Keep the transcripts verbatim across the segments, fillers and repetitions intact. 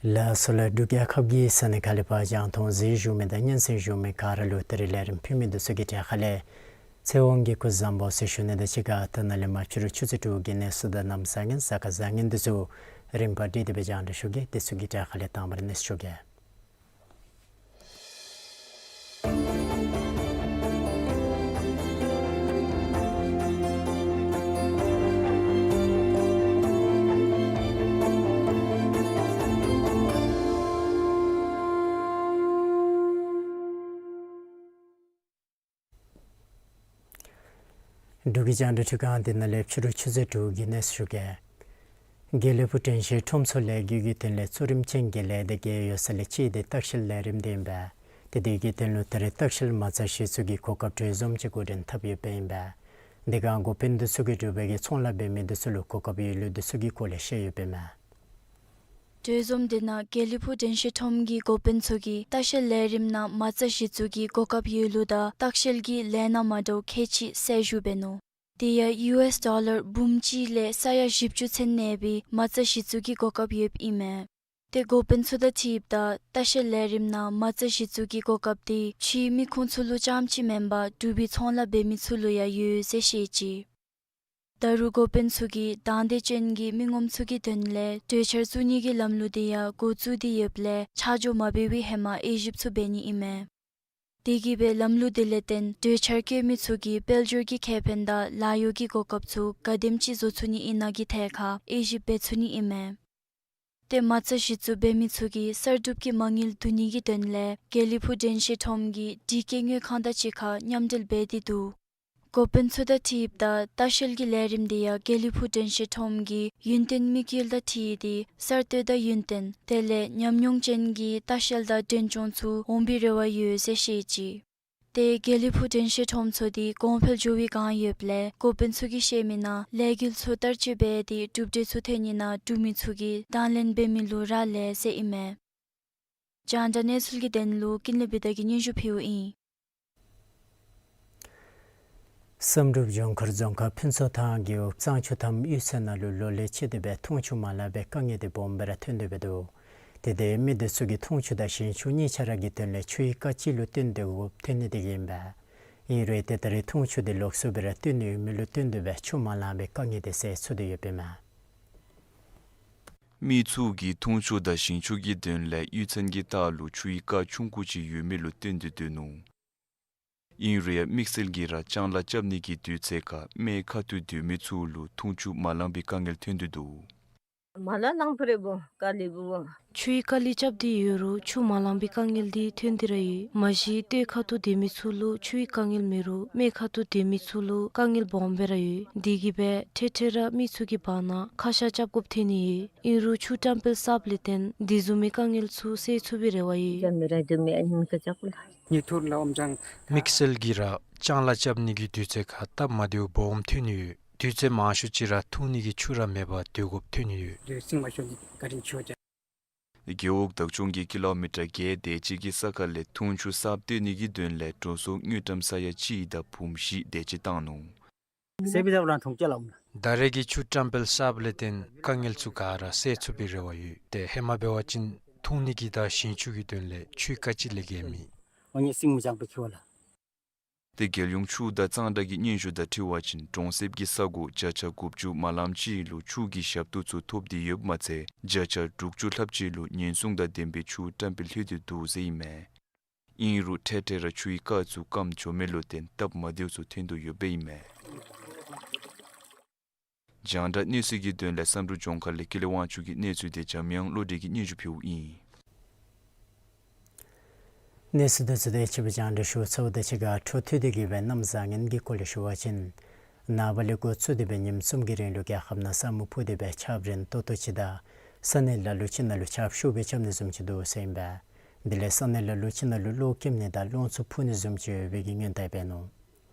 ལགས་སོ་ལགས། འབྲུག་རྒྱལ་ཁབ་ཀྱི་ས་གནས་ཁག་ལས་ཕར་རྒྱང་མཐོང་གཟིགས་བཞུགས་མི་དང་སྙན་གསན་བཞུགས་མི་ག་ར་ལུ་ད་རིས་ལས་རིམ་ཕུལ་མི་འདི་ཚུ་གི་གྲས་ཁ་ལས་ཚེ་དབང་གིས་སྐུ་གཟུགས་བཟང་པོ་ཟེར་ཞུ་ནི་དང་གཅིག་ཁར་ད་ནཱ་ལས་མར་ཕྱི་རུ་ཆུ་ཚོད་དྲུག་གི་གནས་ཚུལ་དང་གནམ་གཤིས་གཟའ་སྐར་བཟང་ངན་འདི་ཚུ་རིམ་པ་བསྒྲིགས་ཏེ་སྦེ་རྒྱང་བསྒྲགས་ཞུ་གེ། འདི་ཚུ་གི་གྲས་ཁ་ལས་དང་པ་ར་གནས་ཚུལ་ཞུ་གེ། འབྲུག་གི་རྒྱང་བསྒྲགས་ཁྲི་ཁང་འདི་ནང་ལས་ཕྱི་རུ་ཆུ་ཚོད་དྲུག་གི་གནས་ཚུལ་ཞུ་གེ། དགེ་ལེགས་ཕུག་དྲན་ཤེས་ཁྲོམ་ཚུ་ལས་རྒྱུ་གི་དོན་ལས་གཙོ་རིམ་ཅན་གྱི་ལས་སྡེ་བརྒྱད་ཡོད་ས་ལས་གཅིག་འདི་ལྟ་བཤལ་ལས་རིམ་འདི་ཨིན་པས། ཏེ་དེ་གི་དོན་ལུ་ད་རེས་ལྟ་བཤལ་མ་རྩ་གཞི་བཙུགས་ཀྱི་གོ་སྐབས་གྲོས་འཛོམས་ཅིག་འགོ་འདྲེན་འཐབ་ཡོདཔ་ཨིན་པས། དེ་སྒང་འགོ་དཔོན་འདི་ཚུ་གིས་འབྲུག་པའི་གི་ཚོང་ལཱ་འབད་མི་འདི་ཚུ་ལུ་གོ་སྐབས་ཡོད་ལུགས་འདི་ཚུ་གི་སྐོར་ལས་བཤད་ཡོདཔ་ཨིན་མས། གྲོས་འཛོམས་འདི་ནང་དགེ་ལེགས་ཕུག་དྲན་ཤེས་ཁྲོམ་གྱི་འགོ་དཔོན་ཚུ་གིས་ལྟ་བཤལ་ལས་རིམ་ནང་མ་རྩ་གཞི་བཙུགས་ཀྱི་གོ་སྐབས་ཡོད་ལུགས་དང་ལྟ་བཤལ་གྱི་ལས་སྣ་མ་འདྲཝ་ཁལ་གཅིག་བསལ་ཞུ་འབད་ནུག། དེ་ཡང་ཡུ་ཨེསི་ཌོ་ལར་འབུམ་གཅིག་ལས་ས་ཡ་བཞི་བཅུ་ཚུན་གནས་པའི་མ་རྩ་གཞི་བཙུགས་ཀྱི་གོ་སྐབས་ཡོདཔ་ཨིན་མས། ཏེ་འགོ་དཔོན་ཚུ་དང་འཁྲིལཝ་ད་ལྟ་བཤལ་ལས་རིམ་ནང་མ་རྩ་གཞི་བཙུགས་ཀྱི་གོ་སྐབས་འདི་ཕྱིའི་མི་ཁོང་ཚུ་ལུ་རྐྱངམ་ཅིག་མེན་པར་འབྲུག་པའི་ཚོང་ལཱ་འབད་མི་ཚུ་ལུ་ཡང་ཡོད་ཟེར་བཤད་ཅི། ད་རུང་འགོ་དཔོན་ཚུ་གིས་དང་འདོད་ཅན་གྱི་མི་ངོམ་ཚུ་གི་དོན་ལས་གྲོས་འཆར་བཙུགས་ནི་གི་ལམ་ལུགས་འདི་ཡང་འགོ་བཙུགས་ཏེ་ཡོདཔ་ལས་ཆ་འཇོག་མ་འབད་བའི་ཧེ་མ་དབྱེ་ཞིབ་ཚུ་འབད་ནི་ཨིན་མས། དེ་གིས་སྦེ་ལམ་ལུགས་འདི་ལས་བརྟེན་གྲོས་འཆར་བཀོད་མི་ཚུ་གིས་དཔལ་འབྱོར་གྱི་ཁེ་ཕན་དང་ལཱ་གཡོག་གི་གོ་སྐབས་ཚུ་ག་དེམ་ཅིག་བཟོ་ཚུགས་ནི་ཨིན་ན་གི་ཐད་ཁར་དབྱེ་ཞིབ་འབད་ཚུགས་ནི་ཨིན་མས། ཏེ་མ་རྩ་གཞི་བཙུགས་འབད་མི་ཚུ་གིས་གསར་སྒྲུབ་ཀྱི་མ་དངུལ་བསྡུ་ནི་གི་དོན་ལས་དགེ་ལེགས་ཕུག་དྲན་ཤེས་ཁྲོམ་གྱི་འདི་གའི་དངུལ་ཁང་དང་གཅིག་ཁར་མཉམ་འབྲེལ་འབད་དེ་འདུག། འགོ་དཔོན་ཚུ་དང་འཁྲིལཝ་ད་ལྟ་བཤལ་གྱི་ལས་རིམ་འདི་ཡང་དགེ་ལེགས་ཕུག་དྲན་ཤེས་ཁྲོམ་གྱི་ཡུན་བརྟན་དམིགས་ཡུལ་དང་འཁྲིལ་ཏེ་གསར་གཏོད་དང་ཡུན་བརྟན་དེ་ལས་ཉམས་མྱོང་ཅན་གྱི་ལྟ་བཤལ་དང་འགྲེམས་སྤྱོད་ཚུ་འོང་བའི་རེ་བ་ཡོད་ཟེར་བཤད་ཅི། ཏེ་དགེ་ལེགས་ཕུག་དྲན་ཤེས་ཁྲོམ་ཚུ་འདི་གོང་འཕེལ་འགྱོ་བའི་བསྒང་ཡོདཔ་ལས་འགོ་དཔོན་ཚུ་གིས་བཤད་མི་ནང་ལས་འགུལ་ཚུ་བསྟར་སྤྱོད་འབད་དེ་གྲུབ་འབྲས་ཚུ་ཐོན་ནི་ནང་འབྲུག་མི་ཚུ་གིས་དང་ལེན་འབད་མི་ལུ་རག་ལས་ཟེར་ཨིན་མས། རྒྱང་བསྒྲགས་གནས་ཚུལ་གྱི་དོན་ལུ་ཀུན་ལེགས་བི་དྷ་གིས་སྙན་ཞུ་ཕུལཝ་ཨིན། བསམ་གྲུབ་ལྗོངས་མཁར་རྫོང་ཁག་ཕུན་ཚོགས་ཐང་གི་འོག་གཙང་ཆུ་ཐམ་གཡུས་ཚན་ནང་ལུ་ལོ་ལེགས་ཆེད་དུ་སྦེ་འཐུང་ཆུ་མ་ལང་པའི་དཀའ་ངལ་འདི་སྦོམ་སྦེ་ར་ཐོན་དོ་སྦེ་འདུག། དེ་འདི་མི་འདི་ཚུ་གིས་འཐུང་ཆུ་དང་ཞིང་ཆུ་གཉིས་ཆ་ར་གི་དོན་ལས་ཆུའི་རྐ་གཅིག་ལུ་བརྟེན་ཏེ་དགོཔ་ཐོན་ནི་དེ་གིས་ཨིན་པས། ཨིན་རུང་ཏེ་ད་རེས་འཐུང་ཆུ་འདི་ལོགས་སུ་སྦེ་ར་བཏོན་ནི་ཡོད་མི་ལུ་བརྟེན་ཏེ་སྦེ་ཆུ་མ་ལང་པའི་དཀའ་ངལ་འདི་སེལ་ཚུགས་ཏེ་ཡོདཔ་ཨིན་མས། མི་ཚུ་གིས་འཐུང་ཆུ་དང་ཞིང་ཆུ་གི་དོན་ལས་གཡུས་ཚན་གྱི་ལྟག་ལུ་ཆུའི་རྐ་ཆུང་ཀུ་ཅིག་ཡོད་མི་ལུ་བརྟེན་ཏེ་སྡོད་ནུག། ཨིན་རུང་ཡང་དམིགས་བསལ་གྱིས་ར་ལྕང་ལཱ་རྐྱབ་ནི་གི་དུས་ཚོད་ཁར་སྨད་ཁ་ཐུག་སྡོད་མི་ཚུ་ལུ་འཐུང་ཆུ་མ་ལང་པའི་དཀའ་ངལ་ཐོན་ཏེ་འདུག། མ་ལ་ལང་པ་རེ་བོ་ཀ་ལི་བུ་བོ། ཆུའི་ཀ་ལི་རྐྱབ་སྟེ་ཡོད་རུང་ཆུ་མ་ལང་པའི་དཀའ་ངལ་འདི་ཐོན་ཏེ་ར་ཡོད། མ་གཞི་སྟོད་ཁ་ཐུག་སྡོད་མི་ཚུ་ལུ་ཆུའི་དཀའ་ངལ་མེད་རུང་སྨད་ཁ་ཐུག་སྡོད་མི་ཚུ་ལུ་དཀའ་ངལ་སྦོམ་སྦེ་ར་ཡོད། དེ་གིས་སྦེ་ཐེངས་ཐེངས་ར་མི་ཚུ་གི་བར་ན་ཁ་བཤད་རྐྱབ་དགོཔ་ཐོན་ནི་ཡོད། ཨིན་རུང་ཆུ་བཀྲམ་སྤེལ་གསརཔ་ལས་བརྟེན་དེ་བཟུམ་མའི་དཀའ་ངལ་ཚུ་སེལ་ཚུགས་པའི་རེ་བ་ཡོད། དམིགས་བསལ་གྱིས་ར་ལྕང་ལཱ་རྐྱབ་ནི་གི་དུས་ཚོད་ཁར་སྟབས་མ་བདེཝ་སྦོམ་ཐོན་ནི་ཡོད། དུས་ཚོད་མང་ཤོས་ཅིག་ར་འཐུང་ནི་གི་ཆུ་ར་མེད་པར་སྡོད་དགོཔ་ཐོན་ནི་ཡོད། རྒེད་འོག་བདག་སྐྱོང་གིས་ཀི་ལོ་མི་ཊར་བརྒྱད་དེ་ཅིག་གི་ས་ཁ་ལས་འཐུང་ཆུ་གསརཔ་བཏོན་ནི་གི་དོན་ལས་འགྲོ་སོང་དངུལ་ཀྲམ་ས་ཡ་གཅིག་དང་འབུམ་བཞི་དེ་ཅིག་བཏང་ནུག། ཟད་པའི་ཟླཝ་རང་འཐུང་སྐྱེ་ལ་འོང་། ད་རེས་ཀྱི་ཆུ་བཀྲམ་སྤེལ་གསརཔ་ལས་བརྟེན་དཀའ་ངལ་ཚུ་ག་ར་སེལ་ཚུགས་པའི་རེ་བ་ཡོད། ཏེ་ཧེ་མ་འབད་བ་ཅིན་འཐུང་ནི་གི་དང་ཞིང་ཆུ་གི་དོན་ལས་ཆུའི་དཀའ་སྤྱད་ལས་བརྒལ་མེད། འོ་ངེ་སྲིང་མི་ཅང་པའི་ཁྱི་བ་ལ། ཏེ་རྒྱལ་ཡོངས་ཆུ་དང་གཙང་སྦྲ་གི་སྙན་ཞུ་དང་འཁྲིལ་བ་ཅིན་གྲོང་གསེབ་ཀྱི་ས་གོ་བརྒྱ་ཆ་དགུ་བཅུ་མ་ལམ་ཅིག་ལུ་ཆུ་གི་ཞབས་ཏོག་ཚུ་ཐོབ་སྟེ་ཡོདཔ་མ་ཚད་བརྒྱ་ཆ་དྲུག་ཅུ་ལྷགཔ་ཅིག་ལུ་ཉེན་སྲུང་དང་ལྡན་པའི་ཆུ་བཀྲམ་སྤེལ་ལྷོད་དེ་འདུག་ཟེར་ཨིན་མས། ཨིན་རུང་ཐེངས་ཐེངས་ར་ཆུའི་རྐ་ཚུ་སྐམ་འགྱོ་མི་ལུ་བརྟེན་སྟབས་མ་བདེཝ་ཚུ་ཐོན་དོ་ཡོདཔ་ཨིན་མས། རྒྱང་བསྒྲགས་གནས་ཚུལ་གྱི་དོན་ལས་བསམ་གྲུབ་ལྗོངས་མཁར་ལས་ཀུན་ལེགས་དབང་ཕྱུག་གི་གནས་ཚུལ་དེ་འཇམ་དབྱངས་བློ་གྲོས་ཀྱིས་སྙན་ཞུ་ཕུལཝ་ཨིན། གནས་ཚུལ་དེ་ཚུ་དེ་ཅིག་སྦེ་རྒྱང་བསྒྲགས་ཞུ་ཚརཝ་དང་གཅིག་ཁར་འཕྲོ་མཐུད་དེ་གིས་སྦེ་གནམ་བཟང་ངན་གྱི་སྐོར་ལས་ཞུ་བ་ཅིན་ནངས་པ་ལས་འགོ་བཙུགས་ཏེ་སྦེ་ཉིནམ་གསུམ་གྱི་རིང་ལུ་རྒྱལ་ཁབ་ནང་ས་སྨུག་ཕུབ་སྟེ་སྦེ་ཆརཔ་རན་ཏོག་ཏོ་ཅིག་དང་ས་གནས་ལ་ལུ་ཅིག་ནང་ལུ་ཆརཔ་ཤུགས་སྦེ་རྐྱབ་ནི་བཟུམ་ཅིག་འདུག་ཟེར་ཨིན་པས། དེ་ལས་ས་གནས་ལ་ལུ་ཅིག་ནང་ལུ་གློག་ཁེབས་ནི་དང་རླུང་འཚུབ་འཕུ་ནི་བཟུམ་ཅིག་ཡོད་པའི་གི་སྔོན་བརྡ་འབད་ནུག།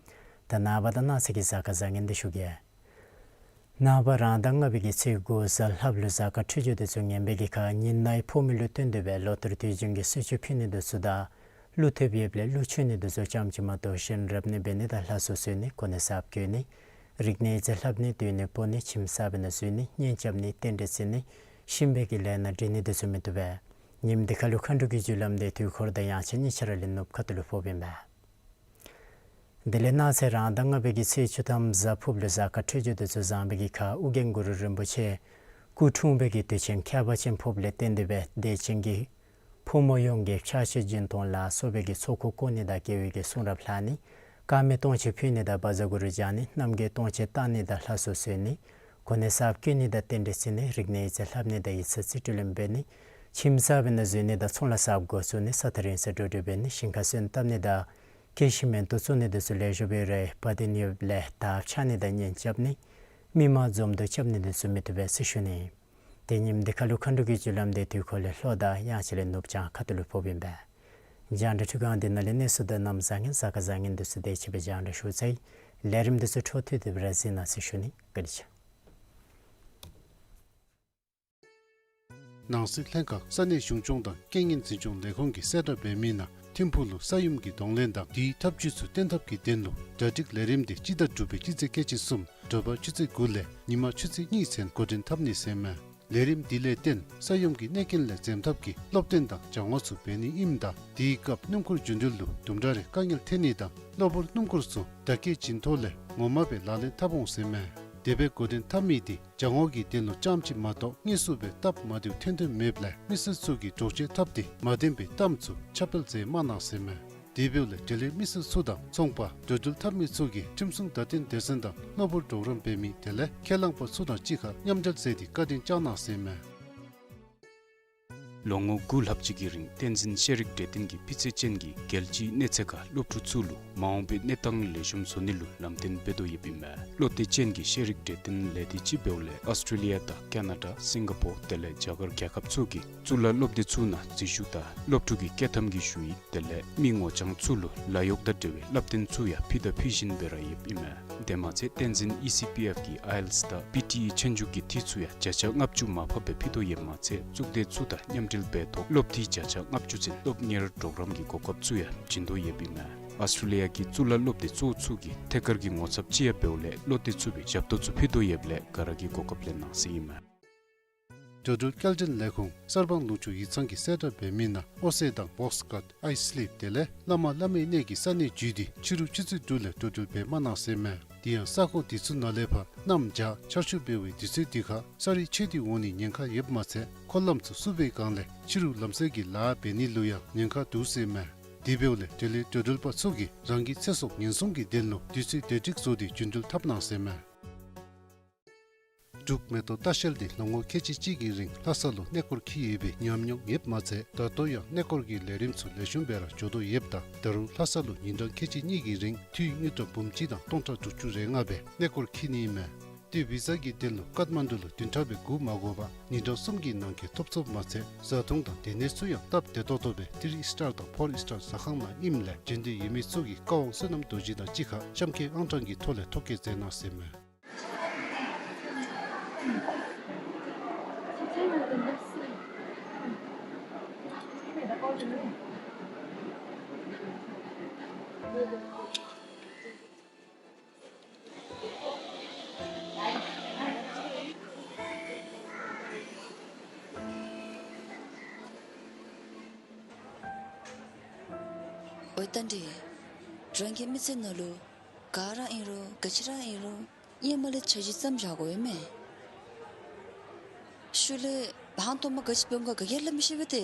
ད་ནངས་པ་དང་གནངས་ཚེ་གི་གཟའ་སྐར་བཟང་ངན་འདི་ཞུ་གེ། ནངས་པ་རང་ཟླ་ལྔ་པའི་གི་ཚེས་དགུ་གཟའ་ལྷགཔ་ལུ་གཟའ་སྐར་འཕྲོད་སྦྱོར་དེ་ཚུ་ངན་པའི་གི་ཁར་ཉི་ནག་ཕོག་མི་ལུ་བརྟེན་ཏེ་སྦེ་ལོ་ལྟར་དུས་རྒྱུན་གྱི་གསོལ་མཆོད་ཕུལ་ནི་དེ་ཚུ་དང་ཀླུ་ཐེབས་ཡོདཔ་ལས་ཀླུ་མཆོད་ནི་དེ་ཚུ་ཙམ་ཅིག་མ་གཏོགས་གཞན་རབ་གནས་འབད་ནི་དང་ལྷ་གསོལ་གསོལ་ནི་གོ་གནས་གསརཔ་བསྐོ་ནི་རིག་གནས་ཡིག་རྩིས་ལྷབ་ནི་སྡོད་གནས་སྤོ་ནི་ཁྱིམ་གསརཔ་ནང་འཛུལ་ནི་གཉེན་རྐྱབ་ནི་རྟེན་འབྲེལ་བརྩི་ནི་གཤིན་པོའི་གི་ལས་ནང་འདྲེས་ནི་དེ་ཚུ་མི་བཏུབ་པས། ཉིནམ་འདི་ཁར་ལུ་མཁའ་འགྲོ་གི་རྒྱུ་ལམ་དེ་དུས་འཁོར་དང་དབྱངས་འཆར་གཉིས་ཆ་ར་ལས་ནུབ་ཁ་ཐུག་ལུ་ཕོགཔ་ཨིན་པས། དེ་ལས་གནངས་ཚེ་རང་ཟླ་ལྔ་པའི་གི་ཚེས་བཅུ་ཐམ་གཟའ་ཕུརཔ་ལུ་གཟའ་སྐར་འཕྲོད་སྦྱོར་དེ་ཚུ་བཟང་པའི་གི་ཁར་ཨོ་རྒྱན་གུ་རུ་རིན་པོ་ཆེ་སྐུ་འཁྲུངས་པའི་གི་དུས་ཆེན་ཁྱད་པར་ཅན་ཕོགཔ་ལས་བརྟེན་ཏེ་སྦེ་དད་ཅན་གྱི་ཕོ་མོ་ཡོངས་ཀྱིས་ཕྱག་ཕྱི་སྦྱིན་གཏོང་ལ་སོགས་པའི་གི་ཚོགས་འཁོར་བསྐོར་ནི་དང་དགེ་བའི་གི་གསུང་རབ་ལྷག་ནི་དཀར་མེ་སྟོང་མཆོད་ཕུལ་ནི་དང་བཛྲ་གུ་རུ་བགྱང་ནི་རྣམ་རྒྱལ་སྟོང་མཆོད་བཏང་ནི་དང་ལྷ་གསོལ་གསོལ་ནི་གོ་གནས་གསརཔ་བསྐོ་ནི་དང་རྟེན་འབྲེལ་བརྩི་ནི་རིག་གནས་ཡིག་རྩིས་ལྷབ་ནི་དང་ཡིག་ཚང་རྩིས་སྤྲོད་ལེན་འབད་ནི་ཁྱིམ་གསརཔ་ནང་འཛུལ་ནི་དང་ཚོང་ལཱ་གསརཔ་འགོ་བཙུགས་ནི་ས་ཐག་རིང་སར་འགྲོ་འགྲུལ་འབད་ནི་ཞིང་ཁར་སོན་བཏབ་ནི་དང་སྐྱེས་ཤིང་སྨན་བཏོག་བཙུགས་ནི་དེ་ཚུ་ལེགས་ཤོམ་སྦེ་ར་བ་དན་ཡོདཔ་ལས་དར་ཁྱབ་ནི་དང་གཉེན་རྐྱབ་ནི་མི་མང་འཛོམས་འདུ་རྐྱབ་ནི་དེ་ཚུ་མི་བཏུབ་པས་ཟེར་ཞུ་ནི། ཏེ་ཉིནམ་འདི་ཁར་ལུ་མཁའ་འགྲོ་གི་རྒྱུ་ལམ་དེ་དུས་འཁོར་ལས་ལྷོ་དང་དབྱངས་འཆར་ལས་ནུབ་བྱང་ཁ་ཐུག་ལུ་ཕོགཔ་ཨིན་པས། རྒྱང་བསྒྲགས་འཕྲུལ་ཁང་འདི་ནང་ལས་གནས་ཚུལ་དང་གནམ་བཟང་ངན་གཟའ་སྐར་བཟང་ངན་དེ་ཚུ་དེ་ཅིག་སྦེ་རྒྱང་བསྒྲགས་ཞུ་ཚར་ཡི། ལས་རིམ་དེ་ཚུ་འཕྲོ་མཐུད་དེ་སྦེ་ར་གཟིགས་གནང་ཟེར་ཞུ་ནི། བཀའ་དྲིན་ཆེ། ནང་སྲིད་ལྷན་ཁག་ས་གནས་གཞུང་སྐྱོང་དང་རྐྱེན་ངན་འཛིན་སྐྱོང་ལས་ཁུངས་ཀྱིས་གསལ་བསྒྲགས་འབད་མི་ནང་ཐིམ་ཕུག་ལུ་ས་ཡོམ་གྱི་གདོང་ལེན་དང་དེའི་ཐབས་བྱུས་ཚུ་བརྟན་ཐབས་ཀྱི་དོན་ལུ་གྲ་སྒྲིག་ལས་རིམ་དེ་སྤྱི་ཟླ་དྲུག་པའི་སྤྱི་ཚེས་ཁལ་གཅིག་གསུམ་དྲོ་པ་ཆུ་ཚོད་དགུ་ལས་ཉིན་མ་ཆུ་ཚོད་གཉིས་ཚུན་འགོ་འདྲེན་འཐབ་ནི་ཟེར་མས། ལས་རིམ་འདི་ལས་བརྟེན་ས་ཡོམ་གྱི་གནོད་རྐྱེན་ལས་འཛེམ་ཐབས་ཀྱི་སློབ་སྟོན་དང་སྦྱང་བ་ཚུ་འབད་ནི་ཨིནམ་ད་དེའི་སྐབས་སྣུམ་འཁོར་རྒྱུ་འགྲུལ་ལུ་དུམ་གྲ་རེ་དཀའ་ངལ་ཐོན་ནི་དང་གློ་བུར་སྣུམ་འཁོར་ཚུ་བརྡ་སྐད་བྱིན་ཐོག་ལས་ངོ་མ་སྦེ་ལག་ལེན་འཐབ་འོང་ཟེར་མས། དེ་སྦེ་འགོ་འདྲེན་འཐབ་མི་དེ་སྦྱང་བ་གི་དོན་ལུ་ཙམ་ཅིག་མ་གཏོགས་དངོས་སུ་སྦེ་སྟབས་མ་བདེཝ་ཐོན་དོན་མེདཔ་ལས་མི་སེར་ཚུ་གིས་འདྲོག་བྱེལ་འཐབ་སྟེ་མ་བདེན་པའི་གཏམ་ཚུ་ཁྱབ་སྤེལ་མཛད་མ་གནང་ཟེར་མས། དེ་འབདཝ་ལས་འབྲེལ་ཡོད་མི་སེར་ཚུ་དང་ཚོང་པ་འགྲོ་འགྲུལ་འཐབ་མི་ཚུ་གིས་ཁྲིམས་སྲུང་བརྡ་སྟོན་སྡེ་ཚན་དང་གློ་བུར་གྲོགས་རམ་འབད་མི་དེ་ལས་ཁས་བླངས་པ་ཚུ་དང་གཅིག་ཁར་མཉམ་འབྲེལ་མཛད་དེ་བཀའ་དྲིན་བསྐྱང་གནང་ཟེར་མས། ལོ་ངོ་དགུ་ལྷག་ཅིག་གི་རིང་བསྟན་འཛིན་ཤེས་རིག་འབྲས་ལྡན་གྱིས་སྤུས་ཚད་ཅན་གྱི་རྒྱལ་སྤྱིའི་གནས་ཚད་ཁར་སློབ་ཕྲུག་ཚུ་ལུ་མ་འོངས་པའི་གནས་སྟངས་ལེགས་ཤོམ་བཟོ་ནི་ལུ་ལམ་སྟོན་འབད་དོ་ཡོདཔ་ཨིན་མས། བློ་གཏད་ཅན་གྱི་ཤེས་རིག་འབྲས་ལྡན་ལས་སྡེ་ཅིག་འབདཝ་ལས་ཨོསི་ཊྲེ་ལི་ཡ་དང་ཀ་ན་ཌ་སིང་ག་པོར་དེ་ལས་རྒྱ་གར་རྒྱལ་ཁབ་ཚུ་གི་གཙུག་ལག་སློབ་སྡེ་ཚུ་ནང་འཛུལ་ཞུགས་དང་སློབ་ཕྲུག་གི་སྐྱེལ་ཐམ་གྱི་ཞུ་ཡིག་དེ་ལས་མི་ངོ་རྐྱང་ཚུ་ལུ་ལཱ་གཡོག་དང་འབྲེལ་བའི་བསླབ་སྟོན་ཚུ་ཡང་ཕུལ་དང་ཕུལ་བཞིན་སྦེ་ར་ཡོདཔ་ཨིན་མས། དེ་མ་ཚད་བསྟན་འཛིན་ཨི་སི་པི་ཨེཕ་གི་ཨའི་ཨེལ་ཊི་ཨེས་དང་པི་ཊི་ཨི་ཆོས་རྒྱུགས་ཀྱི་འཐུས་ཚུ་ཡང་བརྒྱ་ཆ་ལྔ་བཅུ་མར་ཕབ་སྦེ་ཕུལ་དོ་ཡོདཔ་མ་ཚད་གཙུག་སྡེ་ཚུ་དང་མཉམ་འབྲེལ་འབད་ཐོག་སློབ་འཐུས་བརྒྱ་ཆ་ལྔ་བཅུ་ཚུན་སློབ་གཉེར་གྲོགས་རམ་གྱི་གོ་སྐབས་ཚུ་ཡང་བྱིན་དོ་ཡོདཔ་ཨིན་མས། ཨོསི་ཊྲེ་ལི་ཡ་གི་གཙུག་ལག་སློབ་སྡེ་གཙོ་བོ་ཚུ་གི་ཐད་ཀར་གྱི་ངོ་ཚབ་ཅིག་ཡང་འབདཝ་ལས་བློ་གཏད་ཚུགས་པའི་ཞབས་ཏོག་ཚུ་ཕུལ་དོ་ཡོདཔ་ལས་ག་ར་གིས་གོ་སྐབས་ལེན་གནང་ཟེར་ཨིན་མས། འགྲོ་འགྲུལ་སྐྱེལ་འདྲེན་ལས་ཁུངས་གསར་སྤང་ལུང་ཕྱོགས་ཡིག་ཚང་གིས་གསལ་བསྒྲགས་འབད་མི་ནང་ཨོ་སེ་དང་བོགས་ཀཊ་ཨའི་སི་ལིབ་དེ་ལས་བླ་མ་བླ་མའི་གནས་ཀྱི་ས་གནས་བརྒྱུད་དེ་ཕྱི་རུ་ཆུ་ཚོད་དྲུག་ལས་འགྲོ་འགྲུལ་འབད་མ་གནང་ཟེར་མས། དེ་ཡང་ས་ཁོངས་དེ་ཚུ་ནང་ལས་ཕར་གནམ་བྱཱར་ཆར་ཆུ་འབབ་པའི་དུས་ཚོད་དེ་ཁར་ས་རུད་ཆད་དེ་འོང་ནིའི་ཉེན་ཁ་ཡོདཔ་མ་ཚད་འཁོར་ལམ་ཚུ་བསུབ་པའི་སྒང་ལས་ཕྱི་རུ་ལམ་བསལ་གྱི་ལཱ་འབད་ནི་ལུ་ཡང་ཉེན་ཁ་འདུག་ཟེར་མས། དེ་འབདཝ་ལས་འབྲེལ་ཡོད་འགྲོ་འགྲུལ་པ་ཚུ་གིས་རང་གི་ཚེ་སྲོག་ཉེན་སྲུང་གི་དོན་ལུ་དུས་ཚོད་བདེ་སྒྲིག་བཟོ་སྟེ་རྒྱུ་འགྲུལ་འཐབ་གནང་ཟེར་མས། འབྲུག་མེ་ཏོག་ལྟ་བཤལ་འདི་ལོ་ངོ་ཁལ་གཅིག་གཅིག་གི་རིང་ལྷ་ས་ལུ་གནས་སྐོར་འཁྱིད་ཡོད་པའི་ཉམས་མྱོང་ཡོདཔ་མ་ཚད་ད་ལྟོ་ཡང་གནས་སྐོར་གྱི་ལས་རིམ་ཚུ་ལེགས་ཤོམ་སྦེ་ར་འགྱོ་དོ་ཡོདཔ་ད་ད་རུང་ལྷ་ས་ལུ་ཉིན་གྲངས་ཁལ་གཅིག་གཉིས་ཀྱི་རིང་འཐུས་དངུལ་ཀྲམ་འབུམ་གཅིག་དང་སྟོང་ཕྲག་དྲུག་ཅུ་རེ་ལྔ་སྦེ་གནས་སྐོར་འཁྱིད་ནི་ཨིན་མས། ཏེ་བི་ཟ་གི་དོན་ལུ་ཀཏ་མན་ཌུ་ལུ་བདུན་ཕྲག་སྦེ་སྒུག་མ་དགོ་པར་ཉིན་གྲངས་གསུམ་གྱི་ནང་འཁོད་ཐོབ་ཚུགསཔ་མ་ཚད་བཟའ་འཐུང་དང་སྡོད་གནས་ཚུ་ཡང་སྟབས་བདེ་ཏོག་ཏོ་སྦེ་ཐི་རི་སི་ཊར་དང་ཕོར་སི་ཊར་ཟ་ཁང་ནང་ཨིནམ་ལས་བྱོན་འདོད་ཡོད་མི་ཚུ་གིས་བཀའ་དབང་བསོད་ནམས་རྡོ་རྗེ་དང་གཅིག་ཁར་གཤམ་འཁོད་ཨང་གྲངས་ཀྱི་ཐོག་ལས་ཐོ་བཀོད་མཛད་གནང་ཟེར་མས། ཨོ་ད་འདི་རང་གི་མི་ཚེ་ནང་ལུ་ག་ར་ཨིན་རུང་ག་ཅི་ར་ཨིན་རུང་ཧེ་མ་ལས་འཆར་གཞི་བརྩམ་བཞག་དགོ་པས་མས། ཤུལ་ལས་ཧང་སྟོང་མ་ག་ཅི་འབད་འོང་ག་ག་གིས་ལགས་མི་ཤེས་པས་ཏེ།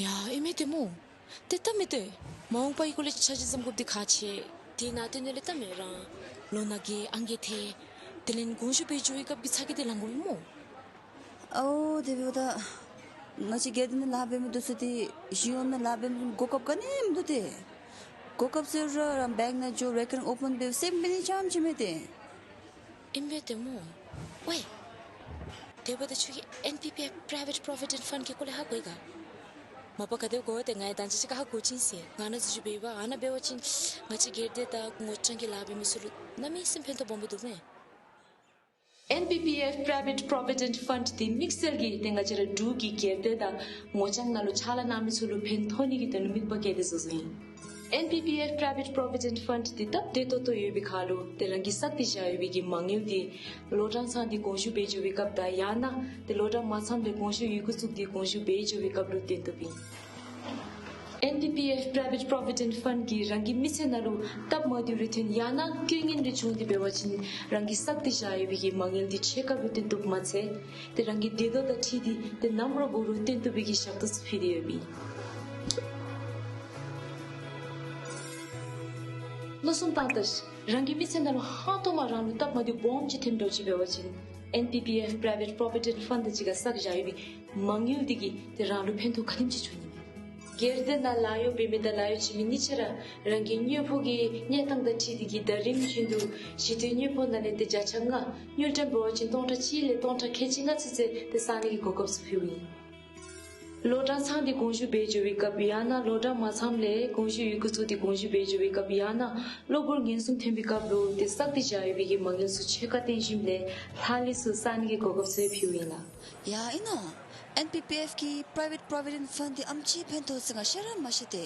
ཡ་ཨིན་མས་ཏེ་སྨོ། ཏེ་ད་མི་ཏེ་མ་འོངས་པའི་སྐོར་ལས་འཆར་གཞི་བརྩམ་དགོཔ་འདི་ཁག་ཆེ། དེ་ནང་དོན་ལས་ད་མི་རང་ལོ་ན་རྒས་ཨང་རྒས་ཐལ། དེ་ལས་དགོངས་ཞུ་འབད་འགྱོ་བའི་སྐབས་ཀྱི་ཚ་གྱང་འདི་ལང་དགོ་པས་སྨོ། ཨོ་དེ་འབདཝ་ད་ང་བཅས་སྒེར་སྡེ་ནང་ལཱ་འབད་མི་འདི་ཚུ་ཏེ་གཞུང་གཡོག་ནང་ལཱ་འབད་མི་གོ་སྐབས་ག་ནི་མིན་འདུག་ཏེ། གོ་སྐབས་ཟེར་རུང་རང་བེངཀ་ནང་འགྱོ་རེ་ཀར་ཨོ་པཱན་འབད་སེམས་འབད་ནི་ཙམ་ཅིག་མས་ཏེ། ཨིན་པས་ཏེ་སྨོ། ཝའི། དེ་འབདཝ་ད་ཁྱོད་ཀྱིས་ཨེན་པི་པི་ཨེཕ་Private Provident Fund གི་སྐོར་ལས་ཧ་གོ་ཡི་ག། མ་པ་ག་དེ་སྦེ་གོ་བ་ཏེ་ང་ཡང་ད་ཅི་ཅིག་ཁར་ཧ་གོ་ཅི་ཟེར། ང་ནཱ་འཛུལ་ཞུགས་འབད་བ་ཨ་ནཱ་འབད་བ་ཅིན་ང་བཅས་སྒེར་སྡེ་དང་ངོ་རྐྱང་གི་ལཱ་འབད་མི་ཚུ་ལུ་གནམ་མེད་ས་མེད་ཕན་ཐོགས་སྦོམ་སྦེ་འདུག་མས། ཨེན་པི་པི་ཨེཕ་Private Provident Fund འདི་དམིགས་བསལ་གྱིས་ཏེ་ང་བཅས་ར་འབྲུག་གི་སྒེར་སྡེ་དང་ངོ་རྐྱང་ནང་ལུ་ཕྱག་ལཱ་གནང་མི་ཚུ་ལུ་ཕན་ཐོགས་ནི་གི་དོན་ལུ་དམིགས་པ་བསྐྱེད་དེ་བཟོ་བཟོཝ་ཨིན། ཨེན་པི་པི་ཨེཕ་Private Provident Fund འདི་སྟབས་བདེ་ཏོག་ཏོ་ཡོད་པའི་ཁར་ལུ་ཏེ་རང་གིས་བསགས་ཏེ་བཞག་ཡོད་པའི་གི་མ་དངུལ་འདི་ལོ་གྲངས་ཚང་སྟེ་དགོངས་ཞུ་འབད་འགྱོ་བའི་སྐབས་དང་ཡང་ན་ཏེ་ལོ་གྲངས་མ་ཚངམ་ལས་དགོངས་ཞུ་ཡི་གུ་བཙུགས་ཏེ་དགོངས་ཞུ་འབད་འགྱོ་བའི་སྐབས་ལུ་བཏོན་བཏུབ་ཨིན། ཨེན་པི་པི་ཨེཕ་Private Provident Fund གིས་རང་གི་མི་ཚེ་ནང་ལུ་སྟབས་མ་བདེཝ་རེ་ཐོན་ཡང་ན་རྐྱེན་ངན་རེ་བྱུང་སྟེ་འབད་བ་ཅིན་རང་གིས་བསགས་ཏེ་བཞག་ཡོད་པའི་གི་མ་དངུལ་འདི་ཕྱེད་ཀ་སྦེ་བཏོན་བཏུབ་མ་ཚད་ཏེ་རང་གི་བདེ་དོགས་དང་འཁྲིལ་ཏེ་ཏེ་ནམ་ར་འབད་རུང་བཏོན་བཏུབ་པའི་གི་ཞབས་ཏོག་ཚུ་ཕུལ་ཏེ་ཡོདཔ་ཨིན། བློ་བཟང་བཏང་ད་ཤིག། རང་གི་མི་ཚེ་ནང་ལུ་ཧང་སྟོང་མ་རང་ལུ་སྟབས་མ་བདེཝ་སྦོམ་ཅིག་ཐོནམ་འདྲཝ་ཅིག་འབད་བ་ཅིན་ཨེན་པི་པི་ཨེཕ་Private Provident Fund དང་གཅིག་ཁར་བསགས་བཞག་ཡོད་པའི་མ་དངུལ་འདི་གིས་ཏེ་རང་ལུ་ཕན་ཐོགས་ག་དེམ་ཅིག་འབྱུང་ནི་མས། སྒེར་སྡེ་ནང་ལཱ་གཡོག་འབད་མི་དང་ལཱ་གཡོག་བྱིན་མི་གཉིས་ཆ་ར་རང་གི་དངོས་པོ་གི་གནས་སྟངས་དང་འཁྲིལ་ཏེ་གིས་ཟླ་རིམ་བཞིན་དུ་གཞི་རྟེན་དངོས་པོ་ནང་ལས་ཏེ་བརྒྱ་ཆ་ལྔ་དངུལ་ཀྲམ་འབད་བ་ཅིན་སྟོང་ཕྲག་གཅིག་ལས་སྟོང་ཕྲག་ཁལ་གཅིག་ལྔ་ཚུན་ཚོད་ཏེ་བསག་ནི་གི་གོ་སྐབས་ཚུ་ཕུལཝ་ཨིན། ལོ་གྲངས་ཚང་སྟེ་དགོངས་ཞུ་འབད་འགྱོ་བའི་སྐབས་ཡང་ན་ལོ་གྲངས་མ་ཚངམ་ལས་དགོངས་ཞུ་ཡི་གུ་བཙུགས་ཏེ་དགོངས་ཞུ་འབད་འགྱོ་བའི་སྐབས་ཡང་ན་གློ་བུར་ངན་སོང་ཐོན་པའི་སྐབས་ལུ་ཏེ་བསགས་ཏེ་བཞག་ཡོད་པའི་གི་མ་དངུལ་ཚུ་ཕྱེད་ཀ་བཏོན་ཞིནམ་ལས་ལྷག་ལུས་ཚུ་བསག་ནི་གི་གོ་སྐབས་ཚུ་ཕུལཝ་ཨིན་ལགས། ཡ་ཨིན་ན། ཨེན་པི་པི་ཨེཕ་གི་Private Provident Fund འདི་ཨམ་ཅིག་ཕན་ཐོགས་ཟེར་ང་ཤེས་ར་མ་ཤེས་ཏེ།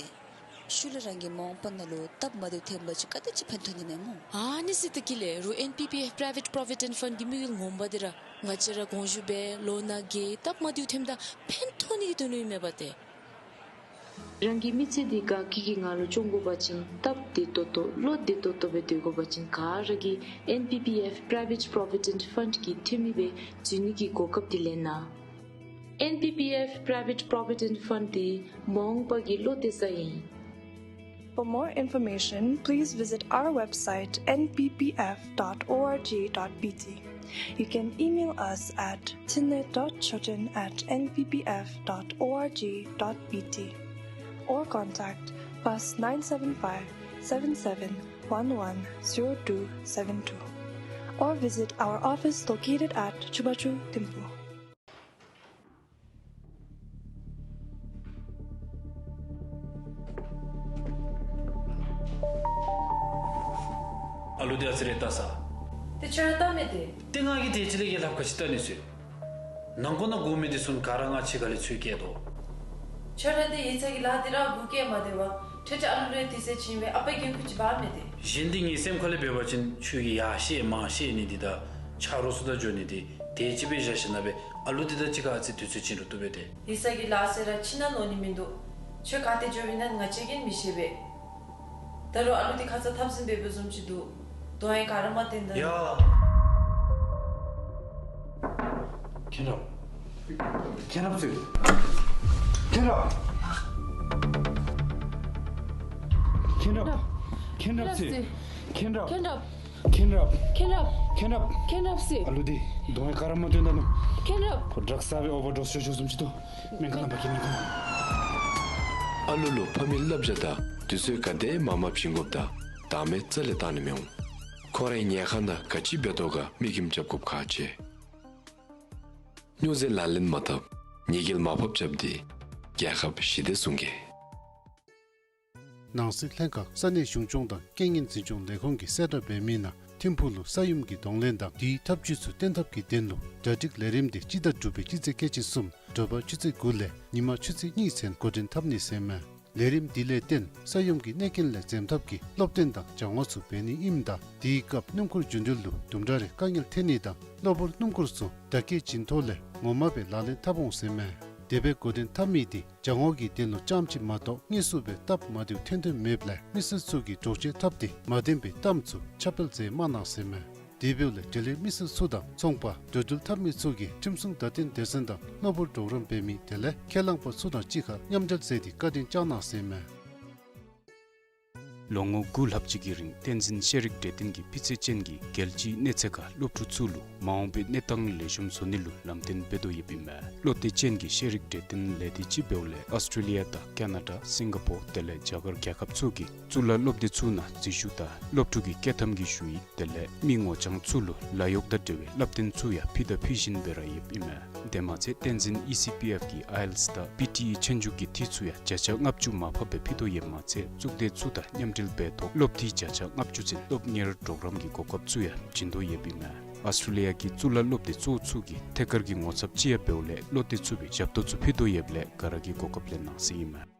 ཤུལ་ལས་རང་གི་མ་འོངས་པ་ནང་ལུ་སྟབས་མ་བདེཝ་ཐོནམ་ཅིག་ག་དེ་ཅིག་ཕན་ཐོགས་ནི་མས་སྨོ། ཨ་ནི་ཟེར་ད་གི་ལགས་རུང་ཨེན་པི་པི་ཨེཕ་Private Provident Fund གི་དམིགས་ཡུལ་ངོ་མ་འདི་ར་ང་བཅས་ར་དགོངས་ཞུ་འབད་ལོ་ན་རྒས་སྟབས་མ་བདེཝ་ཐོནམ་ད་ཕན་ཐོགས་ནི་གི་དོན་ལུ་ཨིན་མས་པ་ཏེ། རང་གི་མི་ཚེ་འདི་དགའ་སྐྱིད་ཀྱི་ངང་ལུ་སྐྱོང་དགོ་པ་ཅིན་སྟབས་བདེ་ཏོག་ཏོ་བློ་བདེ་ཏོག་ཏོ་སྦེ་སྡོད་དགོ་པ་ཅིན་ག་ར་གིས་ཨེན་པི་པི་ཨེཕ་Private Provident Fund གི་འཐུས་མི་སྦེ་འཛུལ་ནི་གི་གོ་སྐབས་འདི་ལེན་གནང་། ཨེན་པི་པི་ཨེཕ་Private Provident Fund འདི་མ་འོངས་པ་གི་བློ་གཏད་ས་ཨིན། For more information, please visit our website N P P F dot org dot B T. You can email us at thine dot choten at N P P F dot org dot B T or contact plus nine seven five, seven seven one one, zero two seven two or visit our office located at Chubachu Thimphu. ཨ་ལུ་འདི་ཨ་ཙི་རེ་བལྟ་ས། ཏེ་ཁྱོད་ར་བལྟ་མི་དེ། ཏེ་ང་གིས་དེ་ཅིག་ལས་ཡ་ལྷབ་ག་ཅི་བལྟ་ནི་ཟེར། ནང་འཁོད་ནང་སྒུག་མི་འདི་ཚུ་ག་ར་ང་ཕྱི་ཁ་ལས་ཚུར་བསྐྱལ་དོ། ཁྱོད་ར་འདི་ཡིག་ཚང་གི་ལཱ་འདི་ར་སྒུག་བསྐྱལ་མ་སྡོད་པར་ཁྲེ་ཁྲེ་ཨ་ལུ་ལུ་ཡང་དུས་ཚོད་བྱིན་སྦེ་ཨ་པའི་འགན་ཁུར་ཅིག་འབག་མི་དེ། གཞན་འདི་ངེའི་སེམས་ཁ་ལས་འབད་བ་ཅིན་ཁྱོད་ཀྱིས་ཡར་བཤལ་མར་བཤལ་ནི་འདི་དང་ཆ་རོགས་ཚུ་དང་འགྱོ་ནི་འདི་དེ་ཅིག་སྦེ་བཞག་ཞིནམ་ལས་ཨ་ལུ་འདི་དང་གཅིག་ཁར་ཨ་ཙི་དུས་ཚོད་བྱིན་རུང་བཏུབ་པས་ཏེ། ཡིག་ཚང་གི་ལཱ་ཟེར་ར་ཕྱི་ནང་ནོར་ནི་མིན་འདུག། ཁྱོད་ག་ཏེ་འགྱོ་བའི་ནང་ང་བཅས་ཀྱིས་མི་ཤེས་པས། ད་རུང་ཨ་ལུ་འདི་ཁ་ཙ་འཐབ་ཟིན་འབད་འབདཝ་བཟུམ་ཅིག་འདུག། གདོང་ཡང་ག་ར་མ་བསྟན་ད། ཡ། མཁྱེན་རབ། མཁྱེན་རབ་ཟེར། མཁྱེན་རབ། མཁྱེན་རབ། མཁྱེན་རབ་ཟེར། མཁྱེན་རབ། མཁྱེན་རབ། མཁྱེན་རབ། མཁྱེན་རབ། མཁྱེན་རབ། མཁྱེན་རབ་ཟེར། ཨ་ལུ་འདི་གདོང་ཡང་ག་ར་མ་སྟོན་ད་ནུག། མཁྱེན་རབ། ཁོ་ཌགསི་ཟ་སྦེ་ཨོ་བར་ཌོསི་ཤོར་ཤོརཝ་བཟུམ་ཅིག་འདུག། སྨན་ཁང་ནང་འབག་གེ། སྨན་ཁང་ནང་། ཨ་ལུ་ལུ་ཕ་མའི་བསླབ་བྱ་དང་དུས་ཚོད་ག་དེ་མ་མ་བྱིན་དགོཔ་དང་བདག་མེད་རྩ་ལས་བཏང་ནི་མི་འོང་། ཁོ་རའི་ཉལ་ཁང་ནང་ག་ཅི་འབད་དོ་ག་མིག་གིས་མ་རྐྱབ་དགོཔ་ཁག་ཆེ། སྨྱོ་རྫས་ལག་ལེན་མ་འཐབ། ཉེས་སྐྱོན་མ་ཕབ་རྐྱབ་སྟེ་རྒྱལ་ཁབ་ཞི་བདེ་སྲུང་གེ། ནང་སྲིད་ལྷན་ཁག་ས་གནས་གཞུང་སྐྱོང་དང་རྐྱེན་ངན་འཛིན་སྐྱོང་ལས་ཁུངས་ཀྱིས་གསལ་བསྒྲགས་འབད་མི་ནང་ཐིམ་ཕུག་ལུ་ས་ཡོམ་གྱི་གདོང་ལེན་དང་དེའི་ཐབས་བྱུས་ཚུ་བརྟན་ཐབས་ཀྱི་དོན་ལུ་གྲ་སྒྲིག་ལས་རིམ་དེ་སྤྱི་ཟླ་དྲུག་པའི་སྤྱི་ཚེས་ཁལ་གཅིག་གསུམ་དྲོ་པ་ཆུ་ཚོད་དགུ་ལས་ཉིན་མ་ཆུ་ཚོད་གཉིས་ཚུན་འགོ་འདྲེན་འཐབ་ནི་ཟེར་མས། ལས་རིམ་འདི་ལས་བརྟེན་ས་ཡོམ་གྱི་གནོད་རྐྱེན་ལས་འཛེམ་ཐབས་ཀྱི་སློབ་སྟོན་དང་སྦྱང་བ་ཚུ་འབད་ནི་ཨིནམ་ད་དེའི་སྐབས་སྣུམ་འཁོར་རྒྱུ་འགྲུལ་ལུ་དུམ་གྲ་རེ་དཀའ་ངལ་འཕྲད་ནི་དང་གློ་བུར་སྣུམ་འཁོར་ཚུ་བརྡ་སྐད་བྱིན་ཐོག་ལས་ངོ་མ་སྦེ་ལག་ལེན་འཐབ་འོང་ཟེར་མས། དེ་སྦེ་འགོ་འདྲེན་འཐབ་མི་དེ་སྦྱང་བ་གི་དོན་ལུ་རྐྱངམ་ཅིག་མ་གཏོགས་དངོས་སུ་སྦེ་སྟབས་མ་བདེཝ་ཐོན་ཐོནམ་མེདཔ་ལས་མི་སེར་ཚུ་གིས་འདྲོག་བྱེལ་འཐབ་སྟེ་མ་བདེན་པའི་གཏམ་ཚུ་ཁྱབ་སྤེལ་མཛད་མ་གནང་ཟེར་མས། དེ་འབདཝ་ལས་འབྲེལ་ཡོད་མི་སེར་ཚུ་དང་ཚོང་པ་འགྲོ་འགྲུལ་འཐབ་མི་ཚུ་གིས་ཁྲིམས་སྲུང་བརྡ་སྟོན་སྡེ་ཚན་དང་གློ་བུར་གྲོགས་རམ་འབད་མི་དེ་ལས་ཁས་བླངས་པ་ཚུ་དང་གཅིག་ཁར་མཉམ་འབྲེལ་མཛད་དེ་བཀའ་དྲིན་བསྐྱང་གནང་ཟེར་མས། ལོ་ངོ་དགུ་ལྷག་ཅིག་གི་རིང་བསྟན་འཛིན་ཤེས་རིག་གྲོས་སྟོན་གྱིས་སྤུས་ཚད་ཅན་གྱི་རྒྱལ་སྤྱིའི་གནས་ཚད་ཁར་སློབ་ཕྲུག་ཚུ་ལུ་མ་འོངས་པའི་གནས་སྟངས་ལེགས་ཤོམ་བཟོ་ནི་ལུ་ལམ་སྟོན་འབད་དོ་ཡོདཔ་ཨིན་མས། བློ་གཏད་ཅན་གྱི་ཤེས་རིག་གྲོས་སྟོན་ལས་སྡེ་ཅིག་འབདཝ་ལས་ཨོསི་ཊྲེ་ལི་ཡ་དང་ཀ་ན་ཌ་སིང་ག་པོར་དེ་ལས་རྒྱ་གར་རྒྱལ་ཁབ་ཚུ་གི་གཙུག་ལག་སློབ་སྡེ་ཚུ་ནང་འཛུལ་ཞུགས་དང་སློབ་ཕྲུག་གི་བསྐྱོད་ཐམ་གྱི་ཞུ་ཡིག་དེ་ལས་མི་ངོ་རྐྱང་ཚུ་ལུ་ལཱ་གཡོག་དང་འབྲེལ་བའི་བསླབ་སྟོན་ཚུ་ཡང་ཕུལ་དང་ཕུལ་བཞིན་སྦེ་ར་ཡོདཔ་ཨིན་མས། དེ་མ་ཚད་བསྟན་འཛིན་ཨི་སི་པི་ཨེཕ་གི་ཨའི་ཨེལ་ཊི་ཨེསི་དང་པི་ཊི་ཨི་ཆོས་རྒྱུགས་ཀྱི་འཐུས་ཚུ་ཡང་བརྒྱ་ཆ་ལྔ་བཅུ་མར་ཕབ་སྦེ་ཕུལ་དོ་ཡོདཔ་མ་ཚད་གཙུག་སྡེ་ཚུ་དང་མཉམ་འབྲེལ་འབད་ཐོག་སློབ་འཐུས་བརྒྱ་ཆ་ལྔ་བཅུ་ཚུན་སློབ་གཉེར་གྲོགས་རམ་གྱི་གོ་སྐབས་ཚུ་ཡང་བྱིན་དོ་ཡོདཔ་ཨིན་མས། ཨོསི་ཊྲེ་ལི་ཡ་གི་གཙུག་ལག་སློབ་སྡེ་གཙོ་བོ་ཚུ་གི་ཐད་ཀར་གྱི་ངོ་ཚབ་ཅིག་ཡང་འབདཝ་ལས་བློ་གཏད་ཚུགས་པའི་ཞབས་ཏོག་ཚུ་ཕུལ་དོ་ཡོདཔ་ལས་ག་ར་གིས་གོ་སྐབས་ལེན་གནང་ཟེར་ཨིན་མས།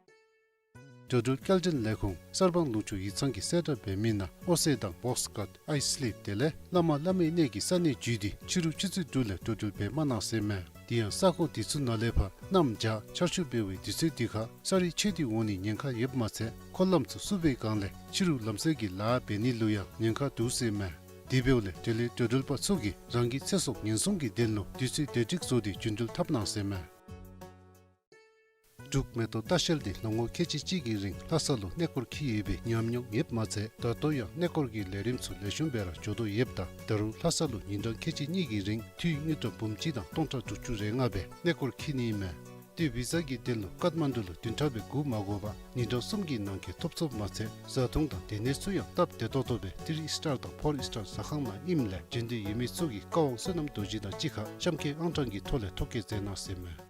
འགྲོ་འགྲུལ་སྐྱེལ་འདྲེན་ལས་ཁུངས་གསར་སྤང་ལུང་ཕྱོགས་ཡིག་ཚང་གིས་གསལ་བསྒྲགས་འབད་མི་ནང་ཨོ་སེ་དང་བོགས་ཀཊ་ཨའི་སི་ལིབ་དེ་ལས་བླ་མ་བླ་མའི་གནས་ཀྱི་ས་གནས་བརྒྱུད་དེ་ཕྱི་རུ་ཆུ་ཚོད་དྲུག་ལས་འགྲོ་འགྲུལ་འབད་མ་གནང་ཟེར་མས། དེ་ཡང་ས་ཁོངས་དེ་ཚུ་ནང་ལས་ཕར་གནམ་བྱཱར་ཆར་ཆུ་འབབ་པའི་དུས་ཚོད་དེ་ཁར་ས་རུད་ཆད་དེ་འོང་ནིའི་ཉེན་ཁ་ཡོདཔ་མ་ཚད་འཁོར་ལམ་ཚུ་བསུབ་པའི་སྒང་ལས་ཕྱི་རུ་ལམ་བསལ་གྱི་ལཱ་འབད་ནི་ལུ་ཡང་ཉེན་ཁ་འདུག་ཟེར་མས། དེ་འབདཝ་ལས་འབྲེལ་ཡོད་འགྲོ་འགྲུལ་པ་ཚུ་གིས་རང་གི་ཚེ་སྲོག་ཉེན་སྲུང་གི་དོན་ལུ་དུས་ཚོད་བདེ་སྒྲིག་བཟོ་སྟེ་རྒྱུ་འགྲུལ་འཐབ་གནང་ཟེར་མས། འབྲུག་མེ་ཏོག་ལྟ་བཤལ་འདི་ལོ་ངོ་ཁལ་གཅིག་གཅིག་གི་རིང་ལྷ་ས་ལུ་གནས་སྐོར་འཁྱིད་ཡོད་པའི་ཉམས་མྱོང་ཡོདཔ་མ་ཚད་ད་ལྟོ་ཡང་གནས་སྐོར་གྱི་ལས་རིམ་ཚུ་ལེགས་ཤོམ་སྦེ་ར་འགྱོ་དོ་ཡོདཔ་ད་ད་རུང་ལྷ་ས་ལུ་ཉིན་གྲངས་ཁལ་གཅིག་གཉིས་ཀྱི་རིང་འཐུས་དངུལ་ཀྲམ་འབུམ་གཅིག་དང་སྟོང་ཕྲག་དྲུག་ཅུ་རེ་ལྔ་སྦེ་གནས་སྐོར་འཁྱིད་ནི་ཨིན་མས། ཏེ་བི་ཟ་གི་དོན་ལུ་ཀཊ་མན་ཌུ་ལུ་བདུན་ཕྲག་སྦེ་སྒུག་མ་དགོ་པར་ཉིན་གྲངས་གསུམ་གྱི་ནང་འཁོད་ཐོབ་ཚུགསཔ་མ་ཚད་བཟའ་འཐུང་དང་སྡོད་གནས་ཚུ་ཡང་སྟབས་བདེ་ཏོག་ཏོ་སྦེ་ཐི་རི་ཨིསི་ཊར་དང་ཕོར་ཨིསི་ཊར་ཟ་ཁང་ནང་ཨིནམ་ལས་འབྱོན་འདོད་ཡོད་མི་ཚུ་གིས་བཀའ་དབང་བསོད་ནམས་རྡོ་རྗེ་དང་གཅིག་ཁར་གཤམ་འཁོད་ཨང་གྲངས་ཀྱི་ཐོག་ལས་ཐོ་བཀོད་མཛད་གནང་ཟེར་མས།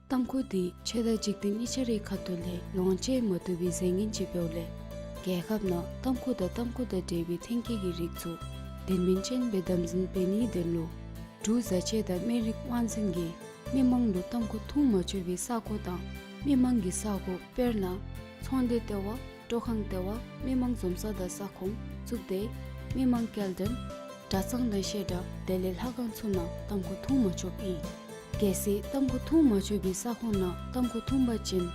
ཏམ་ཁུ་འདི་ཆོས་དང་འཇིག་རྟེན་གཉིས་ཆ་རའི་ཁ་ཐུག་ལས་ལོངས་སྤྱོད་མ་བཏུབ་པའི་རྫས་ངན་ཅིག་འབདཝ་ལས་རྒྱལ་ཁབ་ནང་ཏམ་ཁུ་དང་ཏམ་ཁུ་དང་འབྲེལ་བའི་ཐོན་སྐྱེད་ཀྱི་རིགས་ཚུ་དོན་སྨིན་ཅན་སྦེ་དམ་འཛིན་འབད་ནིའི་དོན་ལུ་འབྲུག་བཟའ་ཆས་དང་སྨན་རིགས་དབང་འཛིན་གྱིས་མི་མང་ལུ་ཏམ་ཁུ་འཐུང་མ་ཆོག་པའི་ས་གོ་དང་མི་མང་གི་ས་གོ་དཔེར་ན་ཚོང་སྡེ་ལྟེ་བ། སྤྲོ་ཁང་ལྟེ་བ། མི་མང་འཛོམས་ས་དང་ས་ཁོངས། གཙུག་སྡེ། མི་མང་སྐྱེལ་འདྲེན། གྲྭ་ཚང་དང་བཤད་གྲྭ་དེ་ལས་ལྷ་ཁང་ཚུ་ནང་ཏམ་ཁུ་འཐུང་མ་ཆོགཔ་ཨིན། གལ་སྲིད་ཏམ་ཁུ་འཐུང་མ་ཆོག་པའི་ས་ཁོངས་ནང་ཏམ་ཁུ་འཐུང་པ་ཅིན་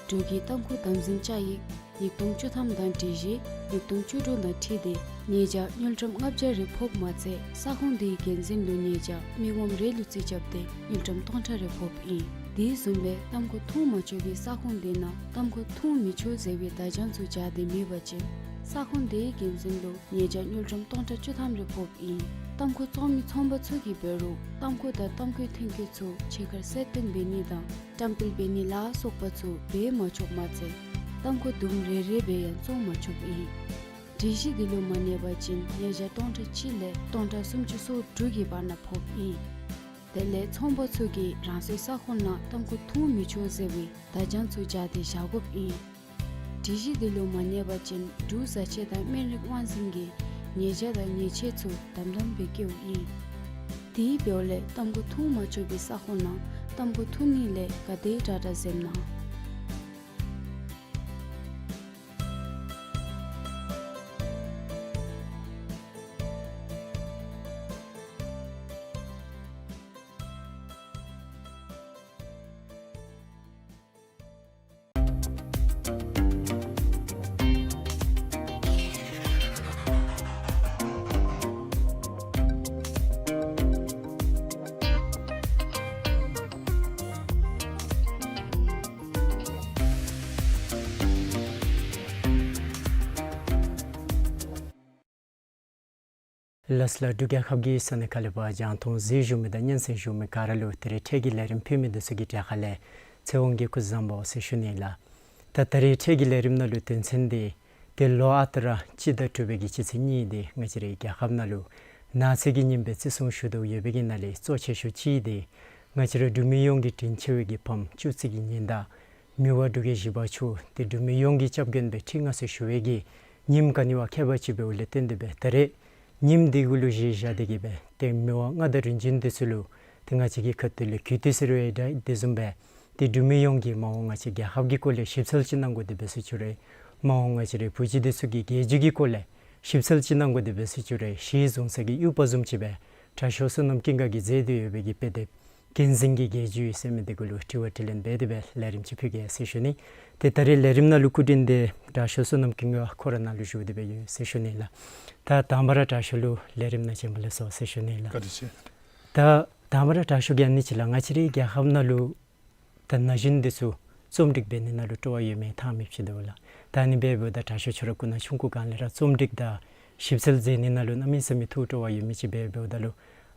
འབྲུག་གི་ཏམ་ཁུ་དམ་འཛིན་བཅའ་ཡིག་ཉིས་སྟོང་བཅུ་ཐམ་དང་སྒྲིག་གཞི་ཉིས་སྟོང་བཅུ་དྲུག་དང་འཁྲིལ་ཏེ་ཉེས་བྱ་དངུལ་ཀྲམ་ལྔ་བརྒྱ་རེ་ཕོགཔ་མ་ཚད་ས་ཁོངས་དེའི་འགན་འཛིན་ལུ་ཉེས་བྱ་མི་ངོམ་རེ་ལུ་རྩིས་རྐྱབ་སྟེ་དངུལ་ཀྲམ་སྟོང་ཕྲག་རེ་ཕོགཔ་ཨིན། དེ་བཟུམ་སྦེ་ཏམ་ཁུ་འཐུང་མ་ཆོག་པའི་ས་ཁོངས་དེ་ནང་ཏམ་ཁུ་འཐུང་མི་ཆོག་ཟེར་བའི་བརྡ་བྱང་ཚུ་སྦྱར་ཏེ་མེད་པ་ཅིན་ས་ཁོངས་དེའི་འགན་འཛིན་ལུ་ཉེས་བྱ་དངུལ་ཀྲམ་སྟོང་ཕྲག་བཅུ་ཐམ་རེ་ཕོགཔ་ཨིན། ཏམ་ཁུ་བཙོང་མི་ཚོང་པ་ཚུ་གིས་འབད་རུང་ཏམ་ཁུ་དང་ཏམ་ཁུའི་ཐོན་སྐྱེད་ཚུ་ཕྱི་ཁར་གསལ་སྟོན་འབད་ནི་དང་བཀྲམ་སྤེལ་འབད་ནི་ལ་སོགས་པ་ཚུ་འབད་མ་ཆོགཔ་མ་ཚད་ཏམ་ཁུ་དུམ་རེ་རེ་སྦེ་ཡང་བཙོང་མ་ཆོགཔ་ཨིན། སྒྲིག་གཞི་འདི་ལུ་མ་གནས་པ་ཅིན་ཉེས་བྱ་སྟོང་ཕྲག་གཅིག་ལས་སྟོང་ཕྲག་སུམ་ཅུ་སོ་དྲུག་གི་བར་ན་ཕོགཔ་ཨིན། དེ་ལས་ཚོང་པ་ཚུ་གིས་རང་སོའི་ས་ཁོངས་ནང་ཏམ་ཁུ་འཐུང་མི་ཆོག་ཟེར་བའི་བརྡ་བྱང་ཚུ་སྦྱར་ཏེ་བཞག་དགོཔ་ཨིན། སྒྲིག་གཞི་འདི་ལུ་མ་གནས་པ་ཅིན་འབྲུག་བཟའ་ཆས་དང་སྨན་རིགས་དབང་འཛིན་གྱིས་ཉེས་བྱ་དང་ཉེས་ཆད་ཚུ་དམ་དམ་སྦེ་བཀལཝ་ཨིན། དེ་འབདཝ་ལས་ཏམ་ཁུ་འཐུང་མ་ཆོག་པའི་ས་ཁོངས་ནང་ཏམ་ཁུ་འཐུང་ནི་ལས་ག་དེ་དྲག་དྲག་འཛེམ་གནང་། ལགས་ལགས། འབྲུག་རྒྱལ་ཁབ་ཀྱི་ས་གནས་ཁག་ལས་ཕར་རྒྱང་མཐོང་གཟིགས་བཞུགས་མི་དང་སྙན་གསན་བཞུགས་མི་ག་ར་ལུ་ད་རིས་འཕྲལ་གྱི་ལས་རིམ་ཕུལ་མི་འདི་ཚུ་གི་གྲས་ཁ་ལས་ཚེ་དབང་གིས་སྐུ་གཟུགས་བཟང་པོ་ཟེར་ཞུ་ནི་ལགས། ད་ད་རིས་འཕྲལ་གྱི་ལས་རིམ་ནང་ལུ་དོན་ཚན་འདི་ཏེ་ལོ་ཨ་རྟག་ར་སྤྱི་ཟླ་དྲུག་པའི་གི་སྤྱི་ཚེས་གཉིས་འདི་ང་བཅས་རའི་རྒྱལ་ཁབ་ནང་ལུ་ནགས་ཚལ་གྱི་ཉིནམ་སྦེ་བརྩི་སྲུང་ཞུ་དོ་ཡོད་པའི་གི་ནང་ལས་གཙོ་ཆེ་ཤོས་ཅིག་འདི་ང་བཅས་ར་འབྲུག་མི་ཡོངས་ཀྱི་དྲིན་ཆེ་བའི་གི་ཕམ་བཅུ་གཅིག་གི་ཉི་ཟླ་མི་དབང་འབྲུག་རྒྱལ་བཞི་པ་མཆོག་ཏེ་འབྲུག་མི་ཡོངས་ཀྱི་སྐྱབས་མགོན་སྦེ་ཁྲི་མངའ་གསོལ་ཞུ་བའི་གི་ཉིནམ་ག་ནི་བ་ཁྱད་པར་ཅིག་འབདཝ་ལས་བརྟེན་ཏེ་སྦེ་ད་རིས་ཉིནམ་འདི་གུ་ལུ་གཞི་བཞག་སྟེ་གི་སྦེ་ཏེ་མི་དབང་མངའ་བདག་རིམ་བྱོན་འདི་ཚུ་ལུ་ཏེ་ང་བཅས་ཀྱི་ཁ་ཐུག་ལས་གུས་བཏུད་ཟེར་རུང་ཡང་འདྲ། དེ་བཟུམ་སྦེ་ཏེ་འབྲུག་མི་ཡོངས་ཀྱིས་མ་འོངས་ང་བཅས་རྒྱལ་ཁབ་ཀྱི་སྐོར་ལས་ཞིབ་འཚོལ་ཅིག་གནང་དགོ་དེ་སྦེ་ཟེར་ཞུ་རུང་མ་འོངས་ང་བཅས་རའི་བུ་བརྒྱུད་འདི་ཚུ་གིས་རྒྱལ་རྒྱུད་ཀྱི་སྐོར་ལས་ཞིབ་འཚོལ་ཅིག་གནང་དགོ་དེ་སྦེ་ཟེར་ཞུ་རུང་གཞི་བཟུང་ས་གི་དབྱུག་པ་བཟུམ་ཅིག་སྦེ་དྲག་ཤོས་བསོད་ནམས་ཀུན་དགའ་གིས་མཛད་དེ་ཡོད་པའི་གི་དཔེ་དེབ་བསྟན་འཛིན་གྱི་རྒྱལ་རྒྱུད་ཟེར་མི་འདི་གུ་ལུ་དྲི་བ་དྲིས་ལན་འབད་དེ་སྦེ་ལས་རིམ་ཅིག་ཕུལ་གེ་ཟེར་ཞུ་ནི། ཏེ་ད་རིས་ལས་རིམ་ནང་ལུ་སྐུ་མགྲོན་འདི་དྲག་ཤོས་བསོད་ནམས་ཀུན་དགའ་ཁོ་ར་ནཱ་ལུ་བཞུགས་ཏེ་སྦེ་ཡོད་ཟེར་ཞུ་ནི་ལགས། ད་དང་པ་ར་དྲག་ཤོས་ལུ་ལས་རིམ་ནང་བྱོན་པ་ལེགས་སོ་ཟེར་ཞུ་ནི་ལགས། བཀའ་དྲིན་ཆེ། ད་དང་པ་ར་དྲག་ཤོས་ཀྱིས་ཨ་ནི་ཅིག་ལགས། ང་བཅས་རའི་རྒྱལ་ཁབ་ནང་ལུ་ད་ན་གཞོན་འདི་ཚུ་རྩོམ་སྒྲིག་འབད་ནི་ནང་ལུ་སྤྲོ་བ་ཡོད་མེད་ཐང་མེདཔ་ཅིག་འདུག་ལགས། ད་ཨ་ནི་འབདཝ་ད་དྲག་ཤོས་ཁྱོད་ར་སྐུ་ན་ཆུང་ཀུ་སྒང་ལས་ར་རྩོམ་སྒྲིག་དང་ཞིབ་འཚོལ་མཛད་ནི་ནང་ལུ་གནམ་མེད་ས་མེད་ཐུགས་སྤྲོ་བ་ཡོད་མི་ཅིག་འབད་འབདཝ་ད་ལུ་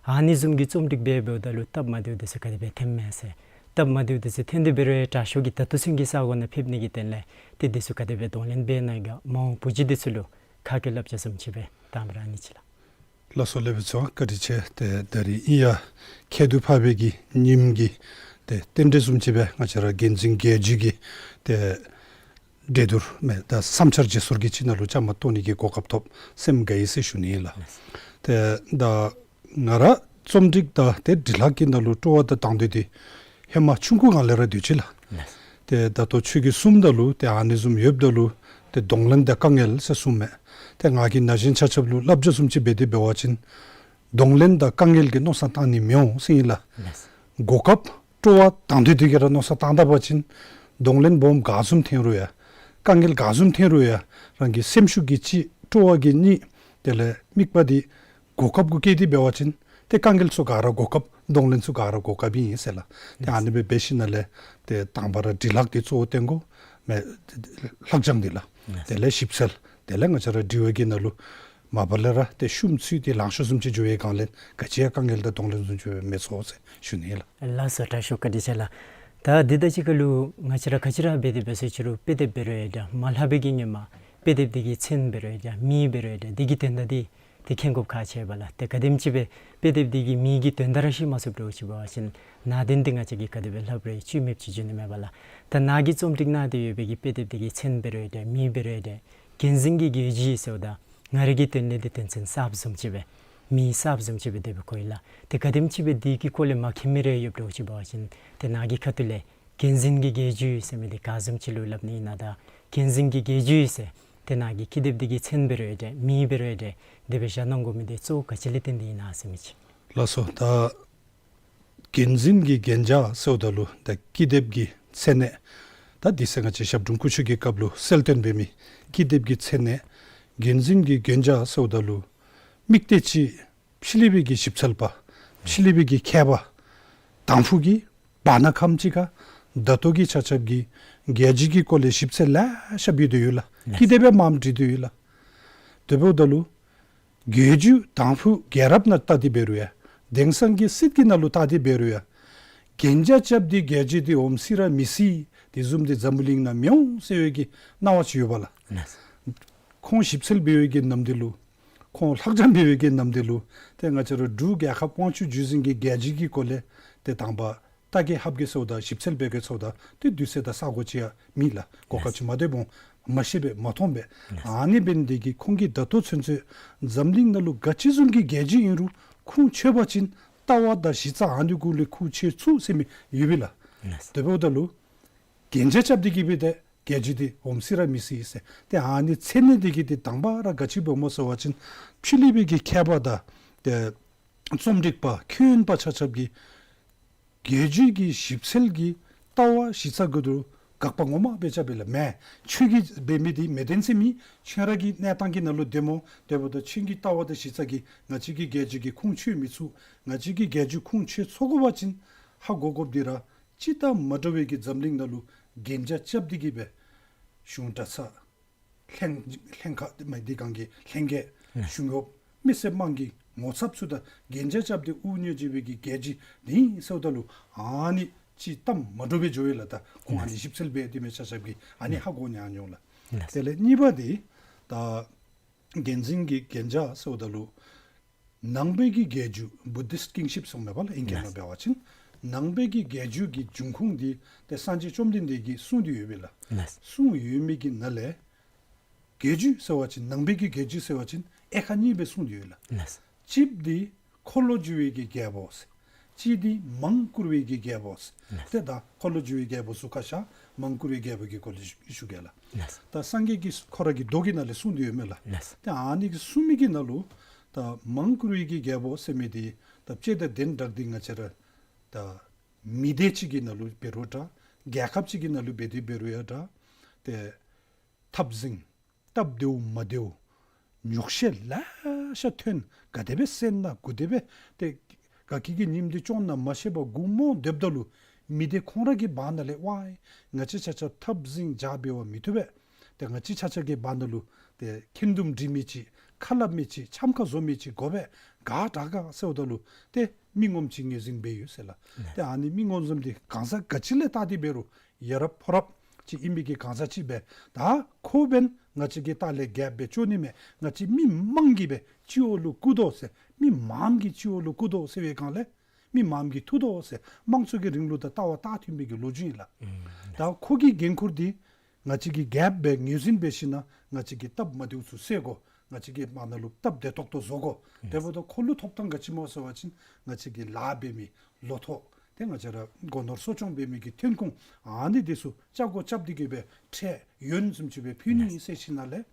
ཨ་ནི་བཟུམ་གྱི་རྩོམ་སྒྲིག་འབད་འབདཝ་ད་ལུ་སྟབས་མ་བདེཝ་འདི་ཚུ་ག་དེ་སྦེ་ཐོནམ་མས་ཟེར། སྟབས་མ་བདེཝ་འདི་ཚུ་ཐོན་ཏེ་འབད་རུང་ཡང་དྲག་ཤོས་ཀྱིས་ད་ལྟོ་ཚུན་གྱི་ས་གོ་ནང་ཕེབས་ནི་གི་དོན་ལས་ཏེ་འདི་ཚུ་ག་དེ་སྦེ་གདོང་ལེན་འབད་ནི་ག་མ་འོངས་བུ་བརྒྱུད་འདི་ཚུ་ལུ་ཁ་སྐད་སླབ་བྱ་བཟུམ་ཅིག་སྦེ་དང་པ་ར་ཨ་ནི་ཅིག་ལགས། ལགས་སོ། ལེགས་པའི་ཚོགས་བཀའ་དྲིན་ཆེ། ཏེ་ད་རིས་ཨིན་ཡང་ཁྱད་དུ་འཕགས་པའི་གི་ཉིནམ་གི་ཏེ་རྟེན་འབྲེལ་བཟུམ་ཅིག་སྦེ་ང་བཅས་ར་འགན་འཛིན་རྒྱལ་རྒྱུད་ཀྱི་ཏེ་འགྲན་བསྡུར་མེན་ད་བསམ་འཆར་བརྗེ་སོར་གྱི་ཅིག་ནང་ལུ་བཅའ་མར་གཏོགས་ནི་གི་གོ་སྐབས་ཐོབ་སེམས་དགའ་ཡི་ཟེར་ཞུ་ནི་ཨིན་ལགས། ཏེ་ད་ང་ར་རྩོམ་སྒྲིག་དང་ཏེ་འབྲི་ལྷག་གི་ནང་ལུ་སྤྲོ་བ་དང་དང་འདོད་འདི་ཧེ་མ་ཆུང་ཀུ་སྒང་ལས་ར་འདོད་ཅི་ལགས། ཏེ་ད་ལྟོ་ཁྱོད་ཀྱིས་གསུངམ་ད་ལུ་ཏེ་ཨ་ནི་བཟུམ་ཡོདཔ་ད་ལུ་ཏེ་གདོང་ལེན་དང་དཀའ་ངལ་ཟེར་གསུངམ་མས། ཏེ་ང་གིས་ན་གཞོན་ཆ་ཁྱབ་ལུ་སླབ་བྱ་བཟུམ་ཅིག་འབད་དེ་འབད་བ་ཅིན་གདོང་ལེན་དང་དཀའ་ངལ་གྱིས་མནོ་བསམ་བཏང་ནི་མི་འོང་ཟེར་ཨིན་ལགས། གོ་སྐབས་སྤྲོ་བ་དང་འདོད་འདི་གིས་ར་མནོ་བསམ་བཏང་ད་པ་ཅིན་གདོང་ལེན་སྦོམ་ག་བཟུམ་ཐོན་རུང་ཡང་དཀའ་ངལ་ག་བཟུམ་ཐོན་རུང་ཡང་རང་གི་སེམས་ཤུགས་ཀྱིས་གཅིག་སྤྲོ་བ་གིས་གཉིས་དེ་ལས་དམིགས་པ་འདི་གོ་སྐབས་གུ་བསྐྱེད་དེ་འབད་བ་ཅིན་ཏེ་དཀའ་ངལ་ཚུ་ག་ར་གོ་སྐབས་གདོང་ལེན་ཚུ་ག་ར་གོ་སྐབས་ཨིན་ཟེར་ལགས། ཏེ་ཨ་ནི་སྦེ་འབད་ཞིནམ་ལས་ཏེ་དང་པ་ར་འབྲི་ལྷག་འདི་གཙོ་བོ་བཏོན་དགོ་མས། ལྷག་བྱང་འདི་ལགས། དེ་ལས་ཞིབ་འཚོལ་དེ་ལས་ང་བཅས་ར་འབྲི་བའི་གི་ནང་ལུ་མ་པ་ལས་ར་ཏེ་ཤུམ་ཚུད་དེ་ལང་ཤོར་བཟུམ་ཅིག་འགྱོ་བའི་སྒང་ལས་ག་ཅི་ཡང་དཀའ་ངལ་དང་གདོང་ལེན་བཟུམ་ཅིག་འབད་མི་ཚུགས་ཟེར་ཞུ་ནི་ལགས། ལགས་སོ། དྲག་ཤོས་བཀའ་དྲིན་ཆེ་ལགས། ད་འདི་དང་གཅིག་ཁར་ལུ་ང་བཅས་ར་ག་ཅི་ར་འབད་དེ་འབད་ཟེར་ཞུ་རུང་དཔེ་དེབ་འབད་རུང་ཡང་འདྲ་མ་ལྷག་པའི་གི་ཉིནམ་དཔེ་དེབ་འདི་གི་མཚན་འབད་རུང་ཡང་འདྲ་མིང་འབད་རུང་ཡང་འདྲ་འདི་གི་དོན་དག་འདི་ཏེ་མཁྱེན་དགོཔ་ཁག་ཆེ་བས་ལགས། ཏེ་ག་དེམ་ཅིག་སྦེ་དཔེ་དེབ་འདི་གི་མིང་གི་དོན་དག་ར་ཤེས་མ་ཚུགསཔ་འདྲཝ་ཅིག་འབད་བ་ཅིན་ནང་དོན་འདི་ང་བཅས་ཀྱིས་ག་དེ་སྦེ་སླབ་རུང་བཅུད་མེདཔ་ཅིག་འགྱོ་ནི་མས་པ་ལགས། ད་ནཱ་གིས་རྩོམ་སྒྲིག་གནང་སྟེ་ཡོད་པའི་གི་དཔེ་དེབ་འདི་གི་མཚན་འབད་རུང་ཡང་འདྲ་མིང་འབད་རུང་ཡང་འདྲ་འགན་འཛིན་གྱི་རྒྱལ་རྒྱུད་ཟེརཝ་ད་ང་རའི་གི་དོན་ལས་འདི་དོན་ཚན་གསརཔ་བཟུམ་ཅིག་སྦེ་མིང་གསརཔ་བཟུམ་ཅིག་སྦེ་དེ་སྦེ་གོ་ཡི་ལགས། ཏེ་ག་དེམ་ཅིག་སྦེ་འདི་གི་སྐོར་ལས་མ་མཁྱེན་མི་རེ་ཡོདཔ་འདྲཝ་ཅིག་འབད་བ་ཅིན་ཏེ་ནཱ་གི་ཁ་ཐུག་ལས་འགན་འཛིན་གྱི་རྒྱལ་རྒྱུད་ཟེར་མི་འདི་ག་བཟུམ་ཅིག་ལུ་སླབ་ནི་ཨིན་ན་དང་འགན་འཛིན་གྱི་རྒྱལ་རྒྱུད་ཟེར་ཏེ་ནཱ་གི་ཀི་དེབ་འདི་གི་མཚན་འབད་རུང་ཡང་འདྲ་མིང་འབད་རུང་ཡང་འདྲ་དེ་སྦེ་བཞག་གནང་དགོ་མི་འདི་གཙོ་བོ་ག་ཅི་ལས་བརྟེན་ཏེ་ཨིན་ན་ཟེར་མི་ཅིག། ལགས་སོ། ད་འགན་འཛིན་གྱི་རྒྱན་ཆ་ཟེརཝ་ད་ལུ་ད་ཀི་དེབ་ཀྱི་མཚན་གནས་ད་འདི་ཟེར་ང་བཅས་ཞབས་དྲུང་སྐུ་མཆོད་ཀྱི་སྐབས་ལུ་གསལ་སྟོན་འབད་མི་ཀི་དེབ་ཀྱི་མཚན་གནས་འགན་འཛིན་གྱི་རྒྱན་ཆ་ཟེརཝ་ད་ལུ་དམིགས་གཏད་ཅིག་ཕྱི་གླིང་པའི་གི་ཞིབ་འཚོལ་པ་ཕྱི་གླིང་པའི་གི་མཁས་པ་དང་ཕུ་གི་བར་ན་ཁམས་ཅིག་ཁར་ད་ལྟོ་གི་ཆ་ཁྱབ་ཀྱི་རྒྱལ་རྒྱུད་ཀྱི་སྐོར་ལས་ཞིབ་འཚོལ་ལེ་ཤ་འབད་དེ་ཡོད་ལགས། ཀི་དེབ་སྦེ་མངམ་འབྲི་དེ་ཡོད་ལགས། དེ་འབདཝ་ད་ལུ་རྒྱལ་རྒྱུད་དང་ཕུ་རྒྱལ་རབས་ནང་ལྟ་སྟེ་འབད་རུང་ཡང་དེང་སང་གི་སྲིད་ཀྱི་ནང་ལུ་ལྟ་སྟེ་འབད་རུང་ཡང་རྒྱན་ཆ་རྐྱབ་སྟེ་རྒྱལ་རྒྱུད་འདི་འོང་སྲིད་ར་མི་སྲིད། དེ་བཟུམ་འདི་འཛམ་བུ་གླིང་ནང་མི་འོང་ཟེར་བའི་གི་སྣང་བ་ཅིག་ཡོད་པ་ལགས། ཁོང་ཞིབ་འཚོལ་འབད་བའི་གི་ནམ་དུས་ལུ་ཁོང་ལྷག་བྱང་འབད་བའི་གི་ནམ་དུས་ལུ་ཏེ་ང་བཅས་ར་འབྲུག་རྒྱལ་ཁབ་དབང་ཕྱུག་བརྒྱུད་འཛིན་གྱི་རྒྱལ་རྒྱུད་ཀྱི་སྐོར་ལས་ཏེ་དང་པ་ལྟ་གེ་ལྷབ་གེ་ཟེརཝ་ད་ཞིབ་འཚོལ་འབད་གེ་ཟེརཝ་ད་ཏེ་དུས་ཚོད་དང་ས་གོ་ཅིག་ཡང་མེད་ལགས། གོ་སྐབས་ཅིག་མ་ཐོབ་འོང་མ་ཤེས་པས་མ་མཐོང་པས། ཨ་ནི་འབད་ནི་དེ་གིས་ཁོང་གིས་ད་ལྟོ་ཚུན་ཚོད་འཛམ་གླིང་ནང་ལུ་ག་ཅི་བཟུམ་གྱི་རྒྱལ་རྒྱུད་ཨིན་རུང་ཁུངས་འཁྱོལ་བ་ཅིན་ལྟ་བ་དང་གཞི་རྩ་ཨ་ནི་གུ་ལས་ཁུངས་འཁྱོལ་ཚུགས་ཟེར་མི་ཡོད་པས་ལགས། དེ་འབདཝ་ད་ལུ་རྒྱན་ཆ་རྐྱབ་སྟེ་གི་སྦེ་ཏེ་རྒྱལ་རྒྱུད་འདི་འོང་སྲིད་ར་མི་སྲིད་ཟེར། ཏེ་ཨ་ནི་མཚན་གནས་འདི་གིས་ཏེ་དང་པ་ར་ག་ཅི་སྦེ་སྨོ་ཟེར་བ་ཅིན་ཕྱི་གླིང་པའི་གི་མཁས་པ་དང་ཏེ་རྩོམ་སྒྲིག་པ་མཁྱེན་པ་ཆ་ཁྱབ་ཀྱིས་རྒྱལ་རྒྱུད་ཀྱི་ཞིབ་འཚོལ་གྱི་ལྟ་བ་གཞི་རྩ་གུ་ཏེ་དགག་པ་ངོ་མ་འབད་བྱ་འབད་ལ་མེན། ཁྱོད་ཀྱིས་འབད་མི་འདི་མི་བདེན་ཟེར་མེད། ཁྱོད་ར་གི་གནས་སྟངས་ཀྱི་ནང་ལུ་བདེན་སྨོ། དེ་འབདཝ་ད་ཁྱོད་ཀྱི་ལྟ་བ་དང་གཞི་རྩ་གིས་ང་བཅས་ཀྱི་རྒྱལ་རྒྱུད་ཀྱི་ཁུངས་འཁྱོལ་མི་ཚུགས། ང་བཅས་ཀྱི་རྒྱལ་རྒྱུད་ཁུངས་འཁྱོལ་ཚུགས་དགོ་པ་ཅིན་ཧ་གོ་དགོཔ་འདི་ར་སྤྱིར་བཏང་མ་འདྲ་བའི་གི་འཛམ་གླིང་ནང་ལུ་རྒྱན་ཆ་རྐྱབ་སྟེ་གི་སྦེ་གཞུང་གྲྭ་ཚང་ལྷན་ལྷན་ཁག་མ་འདི་སྒང་གི་ལྷན་རྒྱས་གཞུང་གཡོགཔ་མི་སེར་དམངས་ཀྱི་ ངོ་ཚབ་ཚུ་དང་གན་རྒྱ་རྐྱབ་སྟེ་དབུ་བརྙེས་བྱས་པའི་གི་རྒྱལ་བརྒྱུད་འདི་ཨིན་ཟེརཝ་ད་ལུ་ཨ་ནི་ཅིག་གཏམ་མ་འདྲཝ་སྦེ་འགྱོ་ཡི་ལགས། ད་ཁོང་ཨ་ནི་ཞིབ་འཚོལ་འབད་དེ་མི་ཆ་ཁྱབ་ཀྱིས་ཨ་ནི་ཧ་གོ་ནི་ཨ་ནི་འོང་ལགས། དེ་ལས་གཉིས་པ་འདི་ད་བསྟན་འཛིན་གྱི་གན་རྒྱ་ཟེརཝ་ད་ལུ་ནང་པའི་གི་རྒྱལ་བརྒྱུད་བུ་དིསཊ་ཀིང་ཤིཔ་ཟེར་མི་འབད་ལགས། ཨིང་སྐད་ནང་འབད་བ་ཅིན་ནང་པའི་གི་རྒྱལ་བརྒྱུད་ཀྱི་འབྱུང་ཁུངས་འདི་ཏེ་སངས་རྒྱས་བཅོམ་ལྡན་འདས་ཀྱིས་གསུངས་ཏེ་ཡོད་པས་ལགས། གསུངས་ཡོད་མི་གི་ནང་ལས་རྒྱལ་བརྒྱུད་ཟེར་བ་ཅིན་ནང་པའི་གི་རྒྱལ་བརྒྱུད་ཟེར་བ་ཅིན་དབྱེ་ཁག་གཉིས་སྦེ་གསུངས་ཏེ་ཡོད་ལགས། གཅིག་འདི་འཁོར་ལོས་སྒྱུར་བའི་གི་རྒྱལ་པོ་ཟེར། གཅིག་འདི་མང་བཀུར་བའི་གི་རྒྱལ་པོ་ཟེར། ཏེ་ད་འཁོར་ལོས་སྒྱུར་བའི་རྒྱལ་པོ་ཟུར་ཁ་བཞག། མང་བཀུར་བའི་རྒྱལ་པོ་གི་སྐོར་ལས་ཞུ་གེ་ལགས། ད་སངས་རྒྱས་ཀྱིས་ཁོ་ར་གི་མདོ་གི་ནང་ལས་གསུངས་ཏེ་ཡོད་མས་ལགས། ཏེ་ཨ་ནི་གི་གསུངས་མི་གི་ནང་ལུ་ད་མང་བཀུར་བའི་གི་རྒྱལ་པོ་ཟེར་མི་འདི་ད་དཔྱེ་དང་དེ་འདྲ་འདི་ང་བཅས་ར་ད་མི་སྡེ་གཅིག་གི་ནང་ལུ་འབད་རུང་འདྲ། རྒྱལ་ཁབ་གཅིག་གི་ནང་ལུ་འབད་དེ་འབད་རུང་ཡང་འདྲ། ཏེ་འཐབ་འཛིང་སྟབས་བདེཝ་མ་བདེཝ་ཉོགས་བཤད་ལེ་ཤ་ཐོན། ག་དེ་སྦེ་བསད་ན་གུ་དེ་སྦེ་ཏེ་ག་གི་གི་ཉིནམ་འདི་སྐྱོང་ན་མ་ཤེས་པར་མགུ་རྨོངས་སྡོདཔ་ད་ལུ་མི་སྡེ་ཁོང་ར་གི་བར་ན་ལས་ཝའི་ང་བཅས་ཆ་ཁྱབ་འཐབ་འཛིང་རྒྱག་འབད་བ་མི་བཏུབ་པས། ཏེ་ང་བཅས་ཆ་ཁྱབ་ཀྱི་བར་ན་ལུ་ཏེ་འཁོན་འདུམ་སྒྲིག་མི་ཅིག་ཁ་སླབ་མི་ཅིག་འཆམ་ཁ་བཟོ་མི་ཅིག་དགོ་པས། ག་དྲག་ག་ཟེརཝ་ད་ལུ་ཏེ་མི་ངོམ་ཅིག་ངོས་འཛིན་འབད་ཡོད་ཟེར་ལགས། ཏེ་ཨ་ནི་མི་ངོམ་ཟེར་མི་འདི་གང་ཟག་ག་ཅི་ལས་བལྟ་སྟེ་འབད་རུང་ཡ་རབས་ཕོ་རབ་ཅིག་ཨིན་མི་གི་གང་ཟག་ཅིག་སྦེ་ད་ཁོ་འབདན་ང་བཅས་ཀྱི་ལྟག་ལས་རྒྱལཔོ་སྦེ་བཅོ་ནི་མས། ང་བཅས་མི་མང་གིས་སྦེ་སྤྱི་བོ་ལུ་བཀུར་དོ་ཟེར། མི་མངམ་གིས་སྤྱི་བོ་ལུ་བཀུར་དོ་ཟེར་བའི་སྒང་ལས་མི་མངམ་གིས་ཐུག་དོ་ཟེར། དམངས་གཙོ་གི་རིང་ལུགས་དང་ལྟ་བ་མཐུན་པའི་གི་ལོ་རྒྱུས་ཨིན་ལགས། ད་ཁོ་གི་འགན་ཁུར་འདི་ང་བཅས་ཀྱི་རྒྱལཔོ་སྦེ་ངོས་འཛིན་འབད་ཞིན་ན་ང་བཅས་ཀྱི་སྟབས་མ་བདེཝ་ཚུ་སེལ་དགོ། ང་བཅས་ཀྱི་བར་ན་ལུ་སྟབས་བདེ་ཏོག་ཏོ་བཟོ་དགོ། དེ་འབདཝ་ད་ཁོ་ལུ་ཐོབ་ཐང་ག་ཅི་སྨོ་ཟེར་བ་ཅིན་ང་བཅས་ཀྱི་ལཱ་འབད་མི་ལོ་ཐོག་ཏེ་ང་བཅས་ར་སྒོ་ནོར་གསོ་སྐྱོང་འབད་མི་གི་ཐོན་ཁུངས་ཨ་ནི་འདི་ཚུ་ཆ་བགོ་རྐྱབ་སྟེ་གི་སྦེ་ཁྲལ་ཡོན་བཟུམ་ཅིག་སྦེ་ཕུལ་ནི་ཨིན་ཟེར་ཞིནམ་ལས་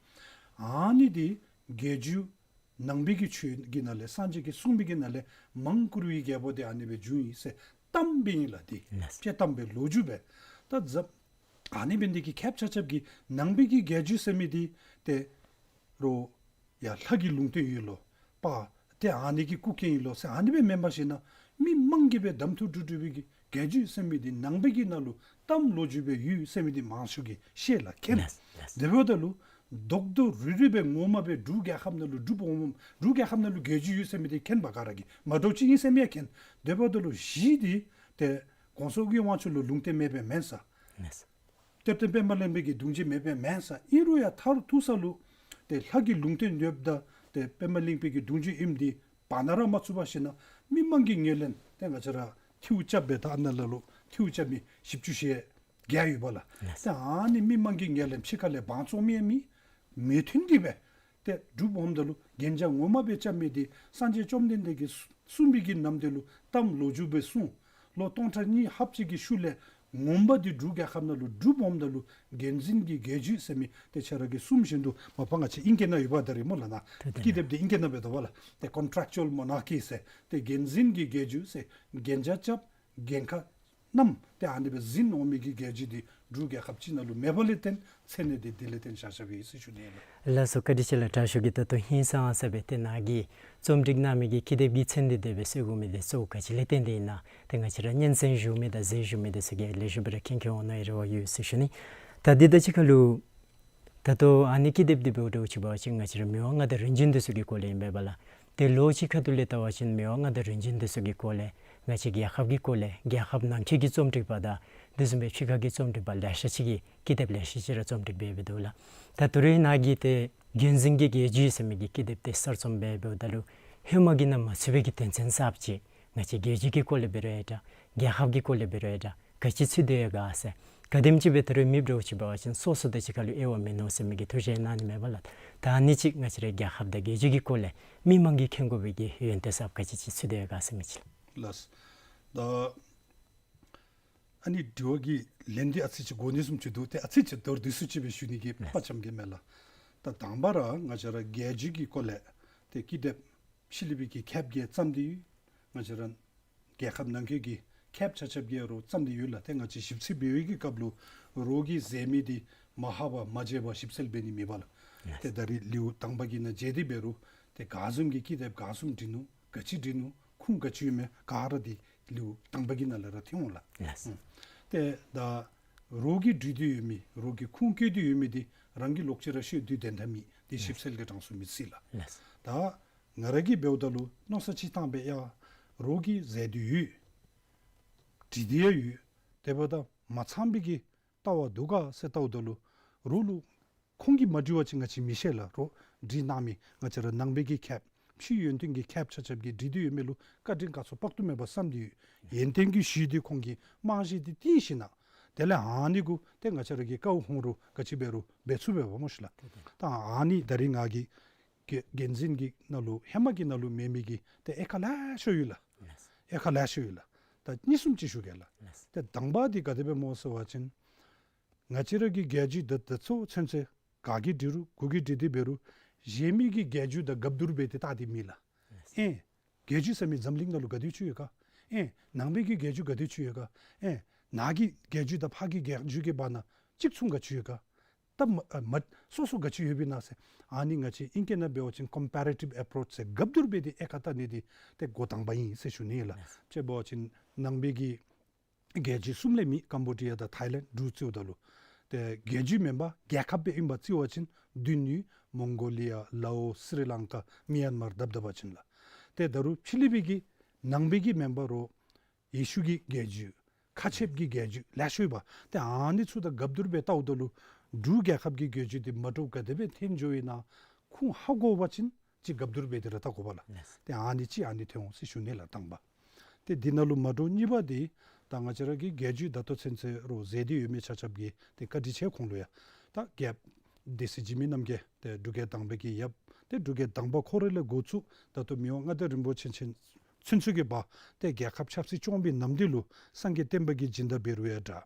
ཨ་ནི་འདི་རྒྱལ་བརྒྱུད་ནང་པའི་གི་ཆོས་ཀྱི་ནང་ལས་སངས་རྒྱས་ཀྱིས་གསུངས་པའི་གི་ནང་ལས་མང་བཀུར་བའི་རྒྱལ་པོ་འདི་ཨ་ནི་སྦེ་བྱུང་ཡི་ཟེར་གཏམ་སྦེ་ཨིན་ལགས། འདི་དཔྱེ་གཏམ་སྦེ་ལོ་རྒྱུས་སྦེ་ད་ཟབ། ཨ་ནི་འབད་ནི་འདི་གིས་ཁྱབ་ཆ་ཁྱབ་ཀྱིས་ནང་པའི་གི་རྒྱལ་བརྒྱུད་ཟེར་མི་འདི་ཏེ་རོགས་ཡ་ལྷ་གི་ལུང་བསྟན་ཡོད་ལོ། པ་ཏེ་ཨ་ནི་གི་སྐུ་རྐྱེན་ཨིན་ལོ་ཟེར་ཨ་ནི་སྦེ་མེན་པར་ཞིན་ན་མི་མང་གིས་སྦེ་གདམ་འཐུ་གྲོས་བསྡུར་འབད་གི་རྒྱལ་བརྒྱུད་ཟེར་མི་འདི་ནང་པའི་གི་ནང་ལུ་གཏམ་ལོ་རྒྱུས་སྦེ་ཡོད་ཟེར་མི་འདི་མང་ཤོས་ཀྱིས་ཤེས་ལགས་མཁྱེན། དེ་འབདཝ་ད་ལུ་རྡོག་རྡོག་རིལ་རི་སྦེ་ངོ་མ་སྦེ་འབྲུག་རྒྱལ་ཁབ་ནང་ལུ་འབྲུག་འོགམ་འབྲུག་རྒྱལ་ཁབ་ནང་ལུ་རྒྱལ་བརྒྱུད་ཡོད་ཟེར་མི་འདི་མཁྱེན་པ་ག་ར་གིས་མ་འདྲཝ་ཅིག་ཨིན་ཟེར་མི་ཡང་མཁྱེན། དེ་འབདཝ་ད་ལུ་གཞི་འདི་ཏེ་གོང་ས་སྐུ་ཡི་དབང་ཕྱུག་ལུ་ལུང་བསྟན་མེད་པས་མེན་ས། གཏེར་སྟོན་པདྨ་གླིང་པའི་གི་གདུང་རྒྱུད་མེད་པས་མེན་ས། ཨིན་རུང་ཡང་མཐར་ཐུག་ས་ལུ་ཏེ་ལྷ་གི་ལུང་བསྟན་ཡོདཔ་ད་ཏེ་པདྨ་གླིང་པའི་གི་གདུང་རྒྱུད་ཨིནམ་འདི་བར་ན་ར་མ་ཚུད་པར་ཞིན་ན་མི་མང་གིས་ངོས་ལེན་ཏེ་ང་བཅས་ར་ཐིའུ་རྐྱབ་སྦེ་ད་ཨ་ནཱ་ལ་ལུ་ཐིའུ་རྐྱབ་མི་བཞི་བཅུ་ཞེ་བརྒྱད་ཡོད་པ་ལགས། ཏེ་ཨ་ནི་མི་མང་གིས་ངོས་ལེན་ཕྱི་ཁ་ལས་བང་བཙོང་མི་ཡང་མེད། མོས་མཐུན་གྱིས་སྦེ་ཏེ་འབྲུག་འོགམ་ད་ལུ་གན་རྒྱ་ངོ་མ་སྦེ་རྐྱབ་མི་འདི་སངས་རྒྱས་བཅོམ་ལྡན་འདས་ཀྱིས་གསུངས་པའི་གི་ནམ་དེ་ལུ་གཏམ་ལོ་རྒྱུས་སྦེ་གསུངས། ལོ་སྟོང་ཕྲག་གཉིས་ལྷགཔ་ཅིག་གི་ཤུལ་ལས་ངོ་མ་འདི་འབྲུག་རྒྱལ་ཁབ་ནང་ལུ་འབྲུག་འོགམ་ད་ལུ་བསྟན་འཛིན་གྱི་རྒྱལ་བརྒྱུད་ཟེར་མི་ཏེ་ཁྱེད་ར་གིས་གསུངས་བཞིན་དུ་མ་པ་ང་བཅས་ཨིང་སྐད་ནང་ཡོདཔ་ད་རེ་སྨོ་ལགས་ན། ཀི་དེབ་འདི་ཨིང་སྐད་ནང་འབད་དོ་བ་ལགས། ཏེ་contractual monarchy ཟེར་ཏེ་བསྟན་འཛིན་གྱི་རྒྱལ་བརྒྱུད་ཟེར་གན་རྒྱ་རྐྱབ་འགན་ཁག་བསྣམས་ཏེ་ཨ་ནི་སྦེ་འཛིན་འོང་མི་གི་རྒྱལ་བརྒྱུད་འདི་འབྲུག་རྒྱལ་ཁབ་ཅིག་ནང་ལུ་མེད་པ་ལས་བརྟེན་མཚན་གནས་འདི་དེ་ལས་བརྟེན་བཞག་བཞགཔ་ཨིན་ཟེར་ཞུ་ནི་ཨིན་ལགས། ལགས་སོ། བཀའ་དྲིན་ཆེ་ལགས། དྲག་ཤོས་ཀྱིས་ད་ལྟོ་ཧིང་སངས་ས་སྦེ་ཏེ་ནཱ་གི་རྩོམ་སྒྲིག་གནང་མི་གི་ཀི་དེབ་ཀྱི་མཚན་འདི་དེ་སྦེ་གསོལ་དགོ་མི་འདི་གཙོ་བོ་ག་ཅི་ལས་བརྟེན་ཏེ་ཨིན་ན། ཏེ་ང་བཅས་ར་སྙན་གསན་ཞུ་མི་དང་གཟིགས་ཞུ་མི་འདི་ཚུ་གིས་ལེགས་ཤོམ་སྦེ་ར་མཁྱེན་མཁྱེནམ་འོང་ནི་རེ་བ་ཡོད་ཟེར་ཞུ་ནི། ད་འདི་དང་གཅིག་ཁར་ལུ་ད་ལྟོ་ཨ་ནི་ཀི་དེབ་འདི་འབདཝ་འདྲཝ་ཅིག་འབད་བ་ཅིན་ང་བཅས་ར་མི་དབང་མངའ་བདག་རིམ་བྱོན་འདི་ཚུ་གི་སྐོར་ལས་ཨིན་པས་ལགས། ཏེ་ལོགས་ཅིག་ཁ་ཐུག་ལས་བལྟ་བ་ཅིན་མི་དབང་མངའ་བདག་རིམ་བྱོན་འདི་ཚུ་གི་སྐོར་ལས་ང་བཅས་རྒྱལ་ཁབ་ཀྱི་སྐོར་ལས་རྒྱལ་ཁབ་ནང་འཁོད་ཀྱི་རྩོམ་སྒྲིག་པ་དང་དེ་བཟུམ་སྦེ་ཕྱི་ཁ་གི་རྩོམ་སྒྲིག་པ་ལེ་ཤ་ཅིག་གིས་ཀི་དེབ་ལེ་ཤ་ཅིག་ར་རྩོམ་སྒྲིག་འབད་འབདཝ་འདུག་ལགས། ད་ད་རེས་ནཱ་གི་ཏེ་བསྟན་འཛིན་གྱི་རྒྱལ་བརྒྱུད་ཟེར་མི་གི་ཀི་དེབ་འདི་གསར་རྩོམ་འབད་འབདཝ་ད་ལུ་ཧེ་མ་གི་ནང་མ་ཚུད་པའི་གི་དོན་ཚན་གསརཔ་ཅིག་ང་བཅས་རྒྱལ་བརྒྱུད་ཀྱི་སྐོར་ལས་འབད་རུང་ཡང་འདྲ་རྒྱལ་ཁབ་ཀྱི་སྐོར་ལས་འབད་རུང་ཡང་འདྲ་ག་ཅི་ཚུད་དེ་ཡོད་ག་ཟེར། ག་དེམ་ཅིག་སྦེ་ད་རེས་མི་འདྲཝ་ཅིག་འབད་བ་ཅིན་སོ་སོ་དང་གཅིག་ཁར་ལུ་དབྱེ་བ་མེད་ནུག་ཟེར་མི་གི་ཐུགས་བཞེད་གནང་ནི་མས་པ་ལགས། ད་ཨ་ནི་ཅིག་ང་བཅས་ར་རྒྱལ་ཁབ་དང་རྒྱལ་བརྒྱུད་ཀྱི་སྐོར་ལས་མི་མང་གིས་མཁྱེན་དགོ་པའི་གི་ཡོན་ཏན་གསརཔ་ག་ཅི་ཅིག་ཚུད་དེ་ཡོད་ག་ཟེར་མི་ཅིག་ལགས། ལགས། ད་ཨ་ནི་དྲི་བ་གི་ལན་འདི་ཨ་ཙི་ཅིག་གོ་ནི་བཟུམ་ཅིག་འདུག། ཏེ་ཨ་ཙི་ཅིག་མདོར་བསྡུས་སུ་ཅིག་སྦེ་ཞུ་ནི་གི་ལགས། དཔའ་བཅམ་གེ་མས་ལགས། ད་དང་པ་ར་ང་བཅས་ར་རྒྱལ་བརྒྱུད་ཀྱི་སྐོར་ལས་ཏེ་ཀི་དེབ་ཕྱི་གླིང་པའི་གི་ཁྱབ་ཀྱིས་བརྩམས་ཏེ་ཡོད། ང་བཅས་ར་རྒྱལ་ཁབ་ནང་འཁོད་ཀྱི་ཁྱབ་ཆ་ཁྱབ་ཀྱིས་རོགས་བརྩམས་ཏེ་ཡོད་ལགས། ཏེ་ང་བཅས་ཞིབ་འཚོལ་འབད་བའི་གི་སྐབས་ལུ་རོགས་ཀྱིས་མཛད་མི་འདི་མ་ཧ་པ་མ་མཇལ་བར་ཞིབ་འཚོལ་འབད་ནི་མེད་པ་ལགས། ལགས། ཏེ་ད་རེས་ལེའུ་དང་པ་གི་ནང་མཇལ་ཏེ་འབད་རུང་ཏེ་ག་བཟུམ་གྱི་ཀི་དེབ་ག་བཟུམ་བྲིས་ནུག། ག་ཅི་བྲིས་ནུག། ཁུངས་ག་ཅི་ཡོད་མེད་ག་ར་འདི་ལེའུ་དང་པ་གི་ནང་ལས་ར་ཐོན་འོང་ལགས། ལགས། ཨུམ། ཏེ་ད་རོགས་ཀྱིས་བྲིས་ཏེ་ཡོད་མི་རོགས་ཀྱིས་ཁུངས་བཀོད་དེ་ཡོད་མི་འདི་རང་གིས་ལོག་ཅི་ར་ཤོད་དེ་བདེན་ཐ་མི་འདི་ལགས། ཞིབ་འཚོལ་གྱི་གྲངས་སུ་མི་ཚུད་ལགས། ལགས། ད་ ང་ར་གིས་འབདཝ་ད་ལུ་མནོ་བསམ་ཅིག་བཏང་སྦེ་ཡ་རོགས་ཀྱིས་མཛད་དེ་ཡོད། འབྲི་དེ་ཡང་ཡོད། དེ་འབདཝ་ད་མ་ཚངམ་སྦེ་གི་ལྟ་བ་འདུག་ག་ཟེར་ལྟཝ་ད་ལུ་རོགས་ལུ་ཁོང་གིས་མ་འབྲི་བ་ཅིན་ང་བཅས་མི་ཤེས་ལགས། རོགས་འབྲི་གནང་མི་ང་བཅས་ར་ནང་པའི་གི་ཁྱབ་ཕྱི་ཡོན་ཏན་གྱི་ཁྱབ་ཆ་ཁྱབ་ཀྱིས་འབྲི་དེ་ཡོད་མི་ལུ་བཀའ་དྲིན་དགའ་ཚོར་དཔག་ཏུ་མེད་པ་བསམ་དེ་ཡོད། ཡོན་ཏན་གྱི་གཞི་དེ་ཁོང་གིས་རྨང་གཞི་དེ་བཏིང་ཞིནམ་ལས་དེ་ལས་ཨ་ནི་གུ་ཏེ་ང་བཅས་ར་གིས་ཀའུ་ཧོང་རུ་ག་ཅི་འབད་རུང་འབད་ཚུགས་པས་པ་མོ་ཤིག་ལགས། ད་ཨ་ནི་ད་རིས་ང་གིས་གི་འགན་འཛིན་གྱི་ནང་ལུ་ཧེ་མ་གི་ནང་ལུ་མེད་མི་གི་ཏེ་དབྱེ་ཁག་ལེ་ཤ་ཡོད་ལགས། ལགས། དབྱེ་ཁག་ལེ་ཤ་ཡོད་ལགས། ད་གཉིས་གསུམ་ཅིག་ཞུ་གེ་ལགས། ལགས། ཏེ་དང་པ་འདི་ག་དེ་སྦེ་སྨོ་ཟེར་བ་ཅིན་ང་བཅས་ར་གི་རྒྱལ་རྒྱུད་ད་ད་གཙོ་བོ་ཚུན་ཚོད་ག་གིས་འབྲི་རུང་གུ་གིས་འབྲི་དེ་འབད་རུང་གཞན་མི་གི་རྒྱལ་རྒྱུད་དང་སྒབ་བསྡུར་འབད་དེ་བལྟ་དེ་མེད་ལགས། ལགས། ཨེ་རྒྱལ་རྒྱུད་ཟེར་མི་འཛམ་གླིང་ནང་ལུ་ག་དེ་ཅིག་ཡོད་ག། ཨེ་ནང་པའི་གི་རྒྱལ་རྒྱུད་ག་དེ་ཅིག་ཡོད་ག། ཨེ་ནཱ་གི་རྒྱལ་རྒྱུད་དང་ཕར་གི་རྒྱལ་རྒྱུད་ཀྱི་བར་ན་གཅིག་མཚུངས་ག་ཅི་ཡོད་ག། ད་མ་ཨ་མ་སོ་སོ་ག་ཅི་ཡོདཔ་ཨིན་ན་ཟེར། ཨ་ནི་ང་བཅས་ཨིང་སྐད་ནང་འབད་བ་ཅིན་comparative approach ཟེར་སྒབ་བསྡུར་འབད་དེ་དབྱེ་ཁག་བལྟ་ནི་འདི་ཏེ་འགོ་དང་པ་ཨིན་ཟེར་ཞུ་ནི་ལགས། ལགས། དཔྱེ་འབད་བ་ཅིན་ནང་པའི་གི་རྒྱལ་རྒྱུད་གསུམ་ལས་མེད་ཀམ་བོ་ཌི་ཡ་དང་ཐའི་ལེནཌ་འབྲུག་གཙོས་ད་ལུ་ཏེ་རྒྱལ་རྒྱུད་མེན་པར་རྒྱལ་ཁབ་སྦེ་ཨིན་པ་བརྩི་བ་ཅིན་བདུན་ཡོད། མོང་གོ་ལི་ཡ་ལའོ་སི་རི་ལང་ཀ་མི་ཡན་མར་དབ་དབ་པ་ཅིན་ལགས། ཏེ་ད་རུང་ཕྱི་གླིང་པའི་གི་ནང་པའི་གི་མེན་པ་རོགས་ཡེ་ཤུ་གི་རྒྱལ་རྒྱུད་ཁ་ཆེབ་ཀྱི་རྒྱལ་རྒྱུད་ལེ་ཤ་ཡོད་པ། ཏེ་ཨ་ནི་ཚུ་དང་སྒབ་བསྡུར་འབད་བལྟཝ་ད་ལུ་འབྲུག་རྒྱལ་ཁབ་ཀྱི་རྒྱལ་རྒྱུད་འདི་མ་འདྲཝ་ག་དེ་སྦེ་འཐོན་འགྱོཝ་ཨིན་ན་ཁུངས་ཧ་གོ་བ་ཅིན་ཅིག་སྒབ་བསྡུར་འབད་དེ་ར་བལྟ་དགོ་པས་ལགས། ལགས། ཏེ་ཨ་ནི་ཅིག་ཨ་ནི་འཐོན་འོང་ཟེར་ཞུ་ནི་ལགས་དང་པ། ཏེ་འདི་ནང་ལུ་མ་འདྲཝ་གཉིས་པ་འདི་ད་ང་བཅས་ར་གི་རྒྱལ་རྒྱུད་ད་ལྟོ་ཚུན་ཚོད་རོགས་མཛད་དེ་ཡོད་མི་ཆ་ཁྱབ་ཀྱིས་ཏེ་བཀའ་དྲིན་ཆེ་ཁོང་ལུ་ཡང་ད་རྒྱལཔོ་སྡེ་སྲིད་འཇིགས་མེད་རྣམ་རྒྱལ་ཏེ་འབྲུག་རྒྱལ་དང་པ་གི་ཡབ་ཏེ་འབྲུག་རྒྱལ་དང་པ་ཁོ་ར་ལས་འགོ་བཙུགས་ད་ལྟོ་མི་དབང་མངའ་བདག་རིན་པོ་ཆེ་ཚུན་ཚོད་ཀྱི་བར་ཏེ་རྒྱལ་ཁབ་ཆབ་སྲིད་སྐྱོང་བའི་ནམ་དུས་ལུ་སངས་རྒྱས་བསྟན་པ་གི་སྦྱིན་བདག་འབད་རུང་ཡང་འདྲ།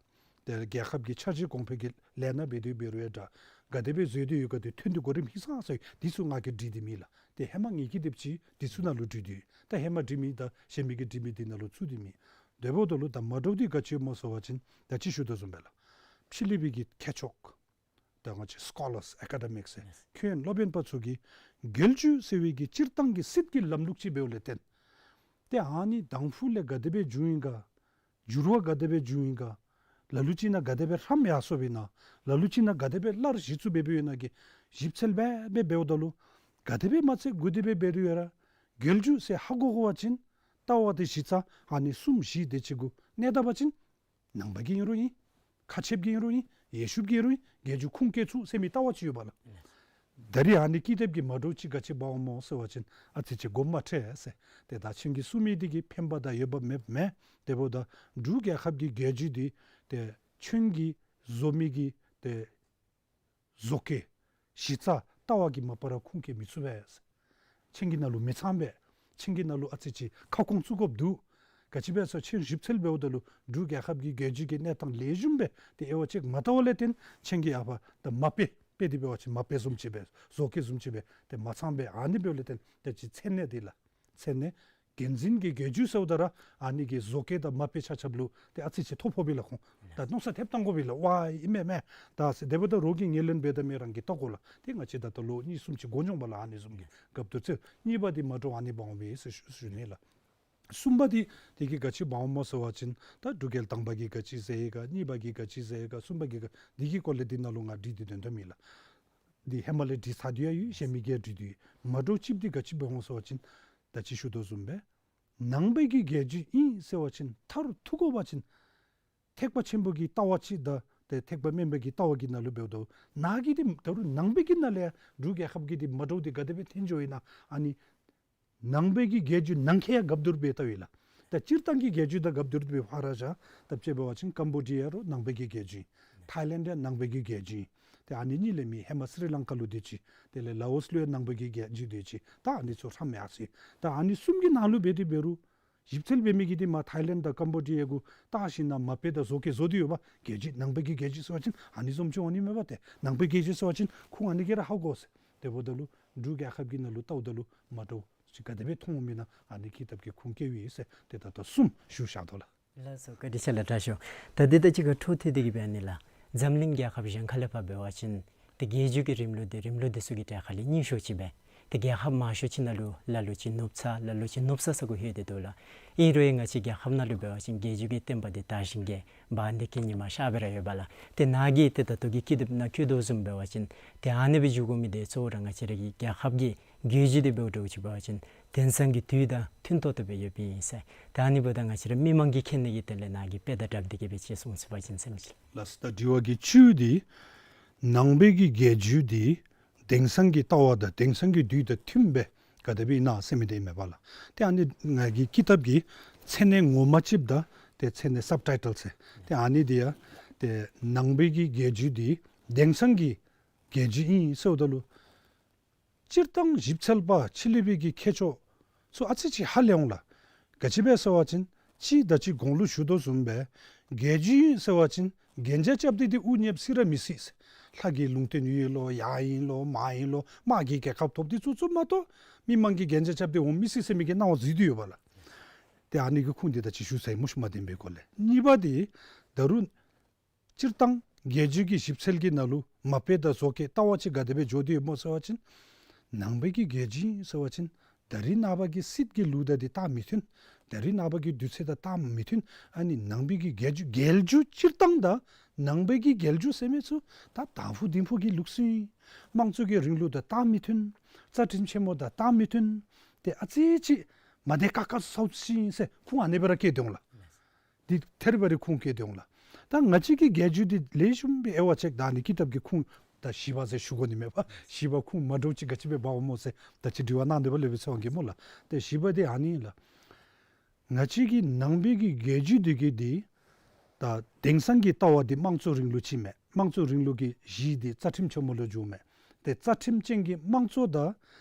ཏེ་རྒྱལ་ཁབ་ཀྱི་འཆར་གཞི་གོང་འཕེལ་གྱི་ལས་སྣ་འབད་དེ་འབད་རུང་ཡང་འདྲ། ག་དེ་སྦེ་བཟོ་དེ་ཡོད་ག་ཏེ་ཐོན་དེ་གོ་རིམ་ཧིང་སངས་ས་ཡོད། འདི་ཚུ་ང་གིས་འབྲི་དེ་མེད་ལགས། ཏེ་ཧེ་མ་ངེ་གི་དེབ་ཅིག་འདི་ཚུ་ནང་ལུ་འབྲི་དེ་ཡོད། ད་ཧེ་མ་འབྲི་མི་དང་གཞན་མི་གིས་འབྲི་མི་འདི་ནང་ལུ་ཚུད་དེ་མེད། དེ་འབདཝ་ད་ལུ་ད་མ་འདྲཝ་འདི་ག་ཅི་སྨོ་ཟེར་བ་ཅིན་ད་ཅི་ཞུ་དོ་བཟུམ་སྦེ་ལགས། ཕྱི་གླིང་པའི་གི་མཁས་མཆོག་ད་ང་བཅས་སི་ཀོ་ལར་སི་ཨེ་ཀ་ཌེ་མིཀ་སི་ཡེས། མཁྱེན་སློབ་དཔོན་པ་ཚུ་གིས་རྒྱལ་རྒྱུད་ཟེར་བའི་གི་སྤྱིར་བཏང་གི་སྲིད་ཀྱི་ལམ་ལུགས་ཅིག་འབདཝ་ལས་བརྟེན་ཏེ་ཨ་ནི་དང་ཕུ་ལས་ག་དེ་སྦེ་བྱུང་ཡི་ག། འགྱུར་བ་ག་དེ་སྦེ་བྱུང་ཡི་ག། ལ་ལུ་ཅིག་ནང་ག་དེ་སྦེ་ཧྲམ་ཡར་སོཔ་ཨིན་ན། ལ་ལུ་ཅིག་ནང་ག་དེ་སྦེ་སླར་གཞི་བཙུགས་འབད་འབདཝ་ཨིན་ན་གི་ཞིབ་འཚོལ་འབད་འབད་འབདཝ་ད་ལུ་ག་དེ་སྦེ་མ་འཚོལ་གུ་དེ་སྦེ་འབད་རུང་ཡང་ར་རྒྱལ་རྒྱུད་ཟེར་ཧ་གོ་དགོ་པ་ཅིན་ལྟ་བ་དེ་གཞི་རྩ་ཨ་ནི་གསུམ་བཞི་དེ་ཅིག་གུ་གནས་ད་པ་ཅིན་ནང་པ་གི་ཨིན་རུང་ཨིན། ཁ་ཆེབ་ཀྱི་ཨིན་རུང་ཨིན། ཡེ་ཤུ་གི་ཨིན་རུང་ཨིན། རྒྱལ་རྒྱུད་ཁུངས་སྐྱེལ་ཚུགས་ཟེར་མི་ལྟ་བ་ཅིག་ཡོད་པ་ལགས། ད་རིས་ཨ་ནི་ཀི་དེབ་ཀྱི་མ་འདྲཝ་ཅིག་ག་ཅི་འབདཝ་སྨོ་ཟེར་བ་ཅིན་ཨ་ཙི་ཅིག་དགོངསམ་མ་ཁྲེལ་ཟེར། ཏེ་ད་ཁྱེད་ཀྱིས་གསུང་མི་འདི་གིས་ཕན་པ་དང་ཡོདཔ་མེདཔ་མེད། དེ་འབདཝ་ད་འབྲུག་རྒྱལ་ཁབ་ཀྱི་རྒྱལ་རྒྱུད་འདི་ཏེ་ཁྱེད་ཀྱིས་བཟོ་མི་གི་ཏེ་བཟོ་བཀོད་གཞི་རྩ་ལྟ་བ་གིས་མ་པ་ར་ཁུངས་སྐྱེལ་མི་ཚུགས་པས། ཁྱེད་ཀྱི་ནང་ལུ་མི་ཚངམ་སྦེ། ཁྱེད་ཀྱི་ནང་ལུ་ཨ་ཙི་ཅིག་ཁ་སྐོང་བཙུགས་དགོཔ་འདུག། ག་ཅི་སྦེ་ཟེར་ཁྱེད་ཞིབ་འཚོལ་འབདཝ་ད་ལུ་འབྲུག་རྒྱལ་ཁབ་ཀྱི་རྒྱལ་རྒྱུད་ཀྱི་གནས་སྟངས་ལེགས་ཤོམ་སྦེ་ཏེ་དབྱེ་བ་ཅིག་མ་བལྟ་བ་ལས་བརྟེན་ཁྱེད་ཀྱིས་ཨ་ཕར་ད་མ་དཔེ་དཔེ་འདི་འབད་བ་ཅིན་མ་དཔེ་བཟུམ་ཅིག་སྦེ་བཟོ་བཀོད་བཟུམ་ཅིག་སྦེ་ཏེ་མ་ཚངམ་སྦེ་ཨ་ནི་འབདཝ་ལས་བརྟེན་ཏེ་ཅིག་མཚན་གནས་འདི་ལགས། མཚན་གནས་འགན་འཛིན་གྱི་རྒྱལ་རྒྱུད་ཟེརཝ་ད་ར་ཨ་ནི་གི་བཟོ་བཀོད་དང་མ་དཔེ་ཆ་ཁྱབ་ལུ་ཏེ་ཨ་ཙི་ཅིག་ཐོ་ཕོགཔ་ཨིན་ལགས་ཁོང་། ད་མནོ་བསམ་ཐེབས་བཏང་དགོཔ་ཨིན་ལགས། ཝའེ་ཨིན་མས་མས། ད་ཟེར་དེ་འབདཝ་ད་རོགས་ཀྱིས་ངོས་ལེན་འབད་དེ་མི་རང་གིས་བལྟ་དགོ་ལགས། ཏེ་ང་བཅས་ད་ལྟོ་ལོ་གཉིས་གསུམ་ཅིག་འགོར་འགྱོཝ་མས་ལགས། ཨ་ནི་བཟུམ་གྱི་སྐབས་དུས་ཚོད་གཉིས་པ་འདི་མ་འདྲཝ་ཨ་ནི་འབདཝ་ཨིན་ཟེར་ཞུ་ཞུ་ནི་ལགས། གསུམ་པ་འདི་འདི་གིས་ག་ཅི་འབདཝ་སྨོ་ཟེར་བ་ཅིན་ད་འབྲུག་རྒྱལ་དང་པ་གིས་ག་ཅི་མཛད་ཡི་ག། གཉིས་པ་གིས་ག་ཅི་མཛད་ཡི་ག། གསུམ་པ་གིས་ག་འདི་གི་སྐོར་ལས་འདི་ནང་ལུ་ང་འབྲི་དེ་དོན་དག་མེད་ལགས། འདི་ཧེ་མ་ལས་འབྲི་ཚར་དེ་ཡང་ཡོད། གཞན་མི་གིས་འབྲི་དེ་ཡོད། མ་འདྲཝ་ཅིག་འདི་ག་ཅི་འབདཝ་སྨོ་ཟེར་བ་ཅིན་ད་ཅི་ཞུ་དོ་བཟུམ་སྦེ་ནང་པའི་གི་རྒྱལ་རྒྱུད་ཨིན་ཟེར་བ་ཅིན་མཐར་ཐུག་དགོ་པ་ཅིན་ཐེག་པ་ཆེན་པོ་གི་ལྟ་བ་ཅིག་དང་ཏེ་ཐེག་པ་དམན་པ་གི་ལྟ་བ་གི་ནང་ལུ་འབདཝ་ད་ནཱ་གི་འདི་ད་རུང་ནང་པའི་གི་ནང་ལས་ཡང་འབྲུག་རྒྱལ་ཁབ་ཀྱི་འདི་མ་འདྲཝ་འདི་ག་དེ་སྦེ་འཐོན་འགྱོཝ་ཨིན་ན་ཨ་ནི་ནང་པའི་གི་རྒྱལ་རྒྱུད་ནང་འཁོད་ཡང་སྒབ་བསྡུར་འབད་བལྟཝ་ཨིན་ལགས། ད་སྤྱིར་བཏང་གི་རྒྱལ་རྒྱུད་དང་སྒབ་བསྡུར་འབད་ཕར་ར་བཞག། ད་དཔྱེ་འབད་བ་ཅིན་ཀམ་བོ་ཌི་ཡ་ར་ནང་པའི་གི་རྒྱལ་རྒྱུད་ཨིན། ཐའི་ལེནཌ་ཡང་ནང་པའི་གི་རྒྱལ་རྒྱུད་ཨིན། ཏེ་ཨ་ནི་གཉིས་ལས་མེད། ཧེ་མ་སི་རི་ལང་ཀ་ལུ་དེ་ཅིག། དེ་ལས་ལའོ་སི་ལུ་ཡང་ནང་པའི་གི་རྒྱལ་རྒྱུད་དེ་ཅིག། ད་ཨ་ནི་ཚུ་ཧྲམ་ཡར་སོ་ཡི། ད་ཨ་ནི་གསུམ་གྱི་ནང་ལུ་འབད་དེ་འབད་རུང་ཞིབ་འཚོལ་འབད་མི་གིས་འདི་མ་ཐའི་ལེནཌ་དང་ཀམ་བོ་ཌི་ཡ་གུ་བལྟ་ཞིནམ་ལས་མ་དཔེ་དང་བཟོ་བཀོད་བཟོ་དེ་ཡོད་པ། རྒྱལ་རྒྱུད་ནང་པའི་གི་རྒྱལ་རྒྱུད་ཟེར་བ་ཅིན་ཨ་ནི་བཟུམ་ཅིག་འོང་ནི་མས་པ། ཏེ་ནང་པའི་རྒྱལ་རྒྱུད་ཟེར་བ་ཅིན་ཁུངས་ཨ་ནི་གིས་ར་ཧ་གོ་ཟེར། དེ་འབདཝ་ད་ལུ་འབྲུག་རྒྱལ་ཁབ་ཀྱི་ནང་ལུ་བལྟཝ་ད་ལུ་མ་འདྲཝ་ཅིག་ག་དེ་སྦེ་མཐོངམ་ཨིན་ན་ཨ་ནི་ཀི་དེབ་ཀྱིས་ཁུངས་སྐྱེལཝ་ཨིན་ཟེར་ཏེ་ད་ལྟོ་གསུམ་ཞུ་བཞག་དོ་ལགས། ལགས་སོ། བཀའ་དྲིན་ཆེ་ལགས། དྲག་ཤོས། ད་འདི་དང་གཅིག་ཁར་འཕྲོ་མཐུད་དེ་གི་འབད་ནི་ལགས། འཛམ་གླིང་རྒྱལ་ཁབ་གཞན་ཁ་ལས་ཕར་འབད་བ་ཅིན་ཏེ་རྒྱལ་རྒྱུད་ཀྱི་རིམ་ལུགས་འདི་རིམ་ལུགས་འདི་ཚུ་གི་གྲས་ཁ་ལས་རྙིང་ཤོས་ཅིག་སྦེ། ཏེ་རྒྱལ་ཁབ་མང་ཤོས་ཅིག་ནང་ལུ་ལ་ལུ་ཅིག་ནུབ་ཚ་ལ་ལུ་ཅིག་ནུབ་ས་ས་གུ་ལྷོད་དེ་འདུག་ལགས། ཨིན་རུང་ཡང་ང་བཅས་རྒྱལ་ཁབ་ནང་ལུ་འབད་བ་ཅིན་རྒྱལ་རྒྱུད་ཀྱི་བསྟན་པ་འདི་དར་ཞིང་རྒྱས། འབད་ནི་དེ་གིས་ཉིན་མ་ཤར་སྦེ་ར་ཡོད་པ་ལགས། ཏེ་ནཱ་གིས་ཏེ་ད་ལྟོ་གི་ཀི་དེབ་ནང་བཀོད་དོ་བཟུམ་འབད་བ་ཅིན་ཏེ་ཨ་ནི་སྦེ་འགྱོ་དགོ་མི་འདི་གཙོ་བོ་ར་ང་བཅས་ར་གི་རྒྱལ་ཁབ་ཀྱི་ རྒྱལ་བརྒྱུད་འདི་འབདཝ་འདྲཝ་ཅིག་འབད་བ་ཅིན་དེང་སང་གི་དུས་དང་མཐུན་ཏོག་ཏོ་སྦེ་ཡོདཔ་ཨིན་ཟེར། ད་ཨ་ནི་འབདཝ་ད་ང་བཅས་ར་མི་མང་གིས་མཁྱེན་ནི་གི་དོན་ལས་ནཱ་གིས་དཔེ་དང་སྦྲགས་ཏེ་གི་སྦེ་ཅིག་གསུང་ཚུགས་པ་ཅིན་ཟེར་མི་ཅིག། ལགས་སོ། ད་དྲི་བ་གི་དཔྱད་འདི་ནང་པའི་གི་རྒྱལ་བརྒྱུད་འདི་དེང་སང་གི་ལྟ་བ་དང་དེང་སང་གི་དུས་དང་མཐུནམ་སྦེ་ག་དེ་སྦེ་ཨིན་ན་ཟེར་མི་འདི་ཨིན་མས་པ་ལགས། ཏེ་ཨ་ནི་ང་གི་ཀི་ཏབ་ཀྱི་མཚན་གནས་ངོ་མ་ཅིག་དང་ཏེ་མཚན་གནས་སབ་ཊའི་ཊལ་ཟེར། ཏེ་ཨ་ནི་འདི་ཡང་ཏེ་ནང་པའི་གི་རྒྱལ་བརྒྱུད་འདི་དེང་སང་གི་རྒྱལ་བརྒྱུད་ཨིན་ཟེརཝ་ད་ལུ་སྤྱིར་བཏང་ཞིབ་འཚོལ་པ་ཕྱི་གླིང་པའི་གི་མཁས་མཆོག་ཚུ་ཨ་ཙི་ཅིག་ཧ་ལས་འོང་ལགས། ག་ཅི་སྦེ་ཟེར་བ་ཅིན་ཅིག་ད་ཅི་གོང་ལུ་ཞུ་དོ་བཟུམ་སྦེ་རྒྱལ་བརྒྱུད་ཨིན་ཟེར་བ་ཅིན་གན་རྒྱ་རྐྱབ་སྟེ་འདི་དབུ་བརྙེས་ཟེར་ར་མི་སྲིད་ཟེར། ལྷ་གི་ལུང་བསྟན་ཡོད་ལོ་ཡར་ཨིན་ལོ་མར་ཨིན་ལོ་དམག་གི་རྒྱལ་ཁ་ཐོབ་སྟེ་ཚུ་ཚུ་མ་གཏོགས་མི་མང་གིས་གན་རྒྱ་རྐྱབ་སྟེ་འོང་མི་སྲིད་ཟེར་མི་གི་སྣང་བ་འཛུལ་ཏེ་ཡོད་པ་ལགས། ཏེ་ཨ་ནི་གི་ཁུངས་འདི་ད་ཅི་ཞུ་ཚར་ཡི་སྨོ། ཞུ་མ་བདེན་པའི་སྐོར་ལས། གཉིས་པ་འདི་ད་རུང་སྤྱིར་བཏང་རྒྱལ་བརྒྱུད་ཀྱི་ཞིབ་འཚོལ་གྱི་ནང་ལུ་མ་དཔེ་དང་བཟོ་བཀོད་ལྟ་བ་ཅིག་ག་དེ་སྦེ་འགྱོ་དོ་ཡོདཔ་སྨོ་ཟེར་བ་ཅིན་ནང་པའི་གི་རྒྱལ་བརྒྱུད་ཨིན་ཟེར་བ་ཅིན་ད་རིས་ནངས་པ་གི་སྲིད་ཀྱི་ལུགས་དང་འདི་རྟགས་མི་མཐུན། ད་རིས་ནངས་པ་གི་དུས་ཚོད་དང་རྟགས་མི་མཐུན། ཨ་ནི་ནང་པའི་གི་རྒྱལ་བརྒྱུད་རྒྱལ་བརྒྱུད་སྤྱིར་བཏང་དང་ནང་པའི་གི་རྒྱལ་བརྒྱུད་ཟེར་མི་ཚུ་ད་དང་ཕུ་དིང་ཕུ་གི་ལུགས་སྲོལ་ཨིན། དམངས་གཙོ་གི་རིང་ལུགས་དང་རྟགས་མི་མཐུན། རྩ་ཁྲིམས་ཆེན་མོ་དང་རྟགས་མི་མཐུན། ཏེ་ཨ་ཙི་ཅིག་མ་བདེ་ཁག་ཁ་ཚུ་ཚུ་ཅིག་ཨིན་ཟེར་ཁུངས་ཨ་ནི་སྦེ་ར་བཀོད་དེ་འོང་ལགས། འདི་ཐད་རི་བ་རི་ཁུངས་བཀོད་དེ་འོང་ལགས། ད་ང་བཅས་ཀྱི་རྒྱལ་བརྒྱུད་འདི་ལེགས་ཤོམ་སྦེ་དབྱེ་བ་ཕྱེ་ད་ནི་ཀི་ཏབ་ཀྱི་ཁུངས་ད་བཞི་པ་ཟེར་ཞུ་དགོ་ནི་མས་པ། བཞི་པ་ཁུངས་མ་འདྲཝ་ཅིག་ག་ཅི་སྦེ་འབགཔ་སྨོ་ཟེར་ད་ཅི་དྲི་བ་གནང་དེས་པ་ལས་འབད་ཚེ་འོང་གེ་སྨོ་ལགས། ཏེ་བཞི་པ་འདི་ཨ་ནི་ཨིན་ལགས། ང་བཅས་ཀྱི་ནང་པའི་གི་རྒྱལ་བརྒྱུད་འདི་གི་འདི་ད་དེང་སང་གི་ལྟ་བ་འདི་དམངས་གཙོ་རིང་ལུགས་ཅིག་མས། དམངས་གཙོ་རིང་ལུགས་ཀྱི་གཞི་འདི་རྩ་ཁྲིམས་ཆེན་མོ་ལས་འབྱུངམ་མས། ཏེ་རྩ་ཁྲིམས་ཅན་གྱི་དམངས་གཙོ་དང་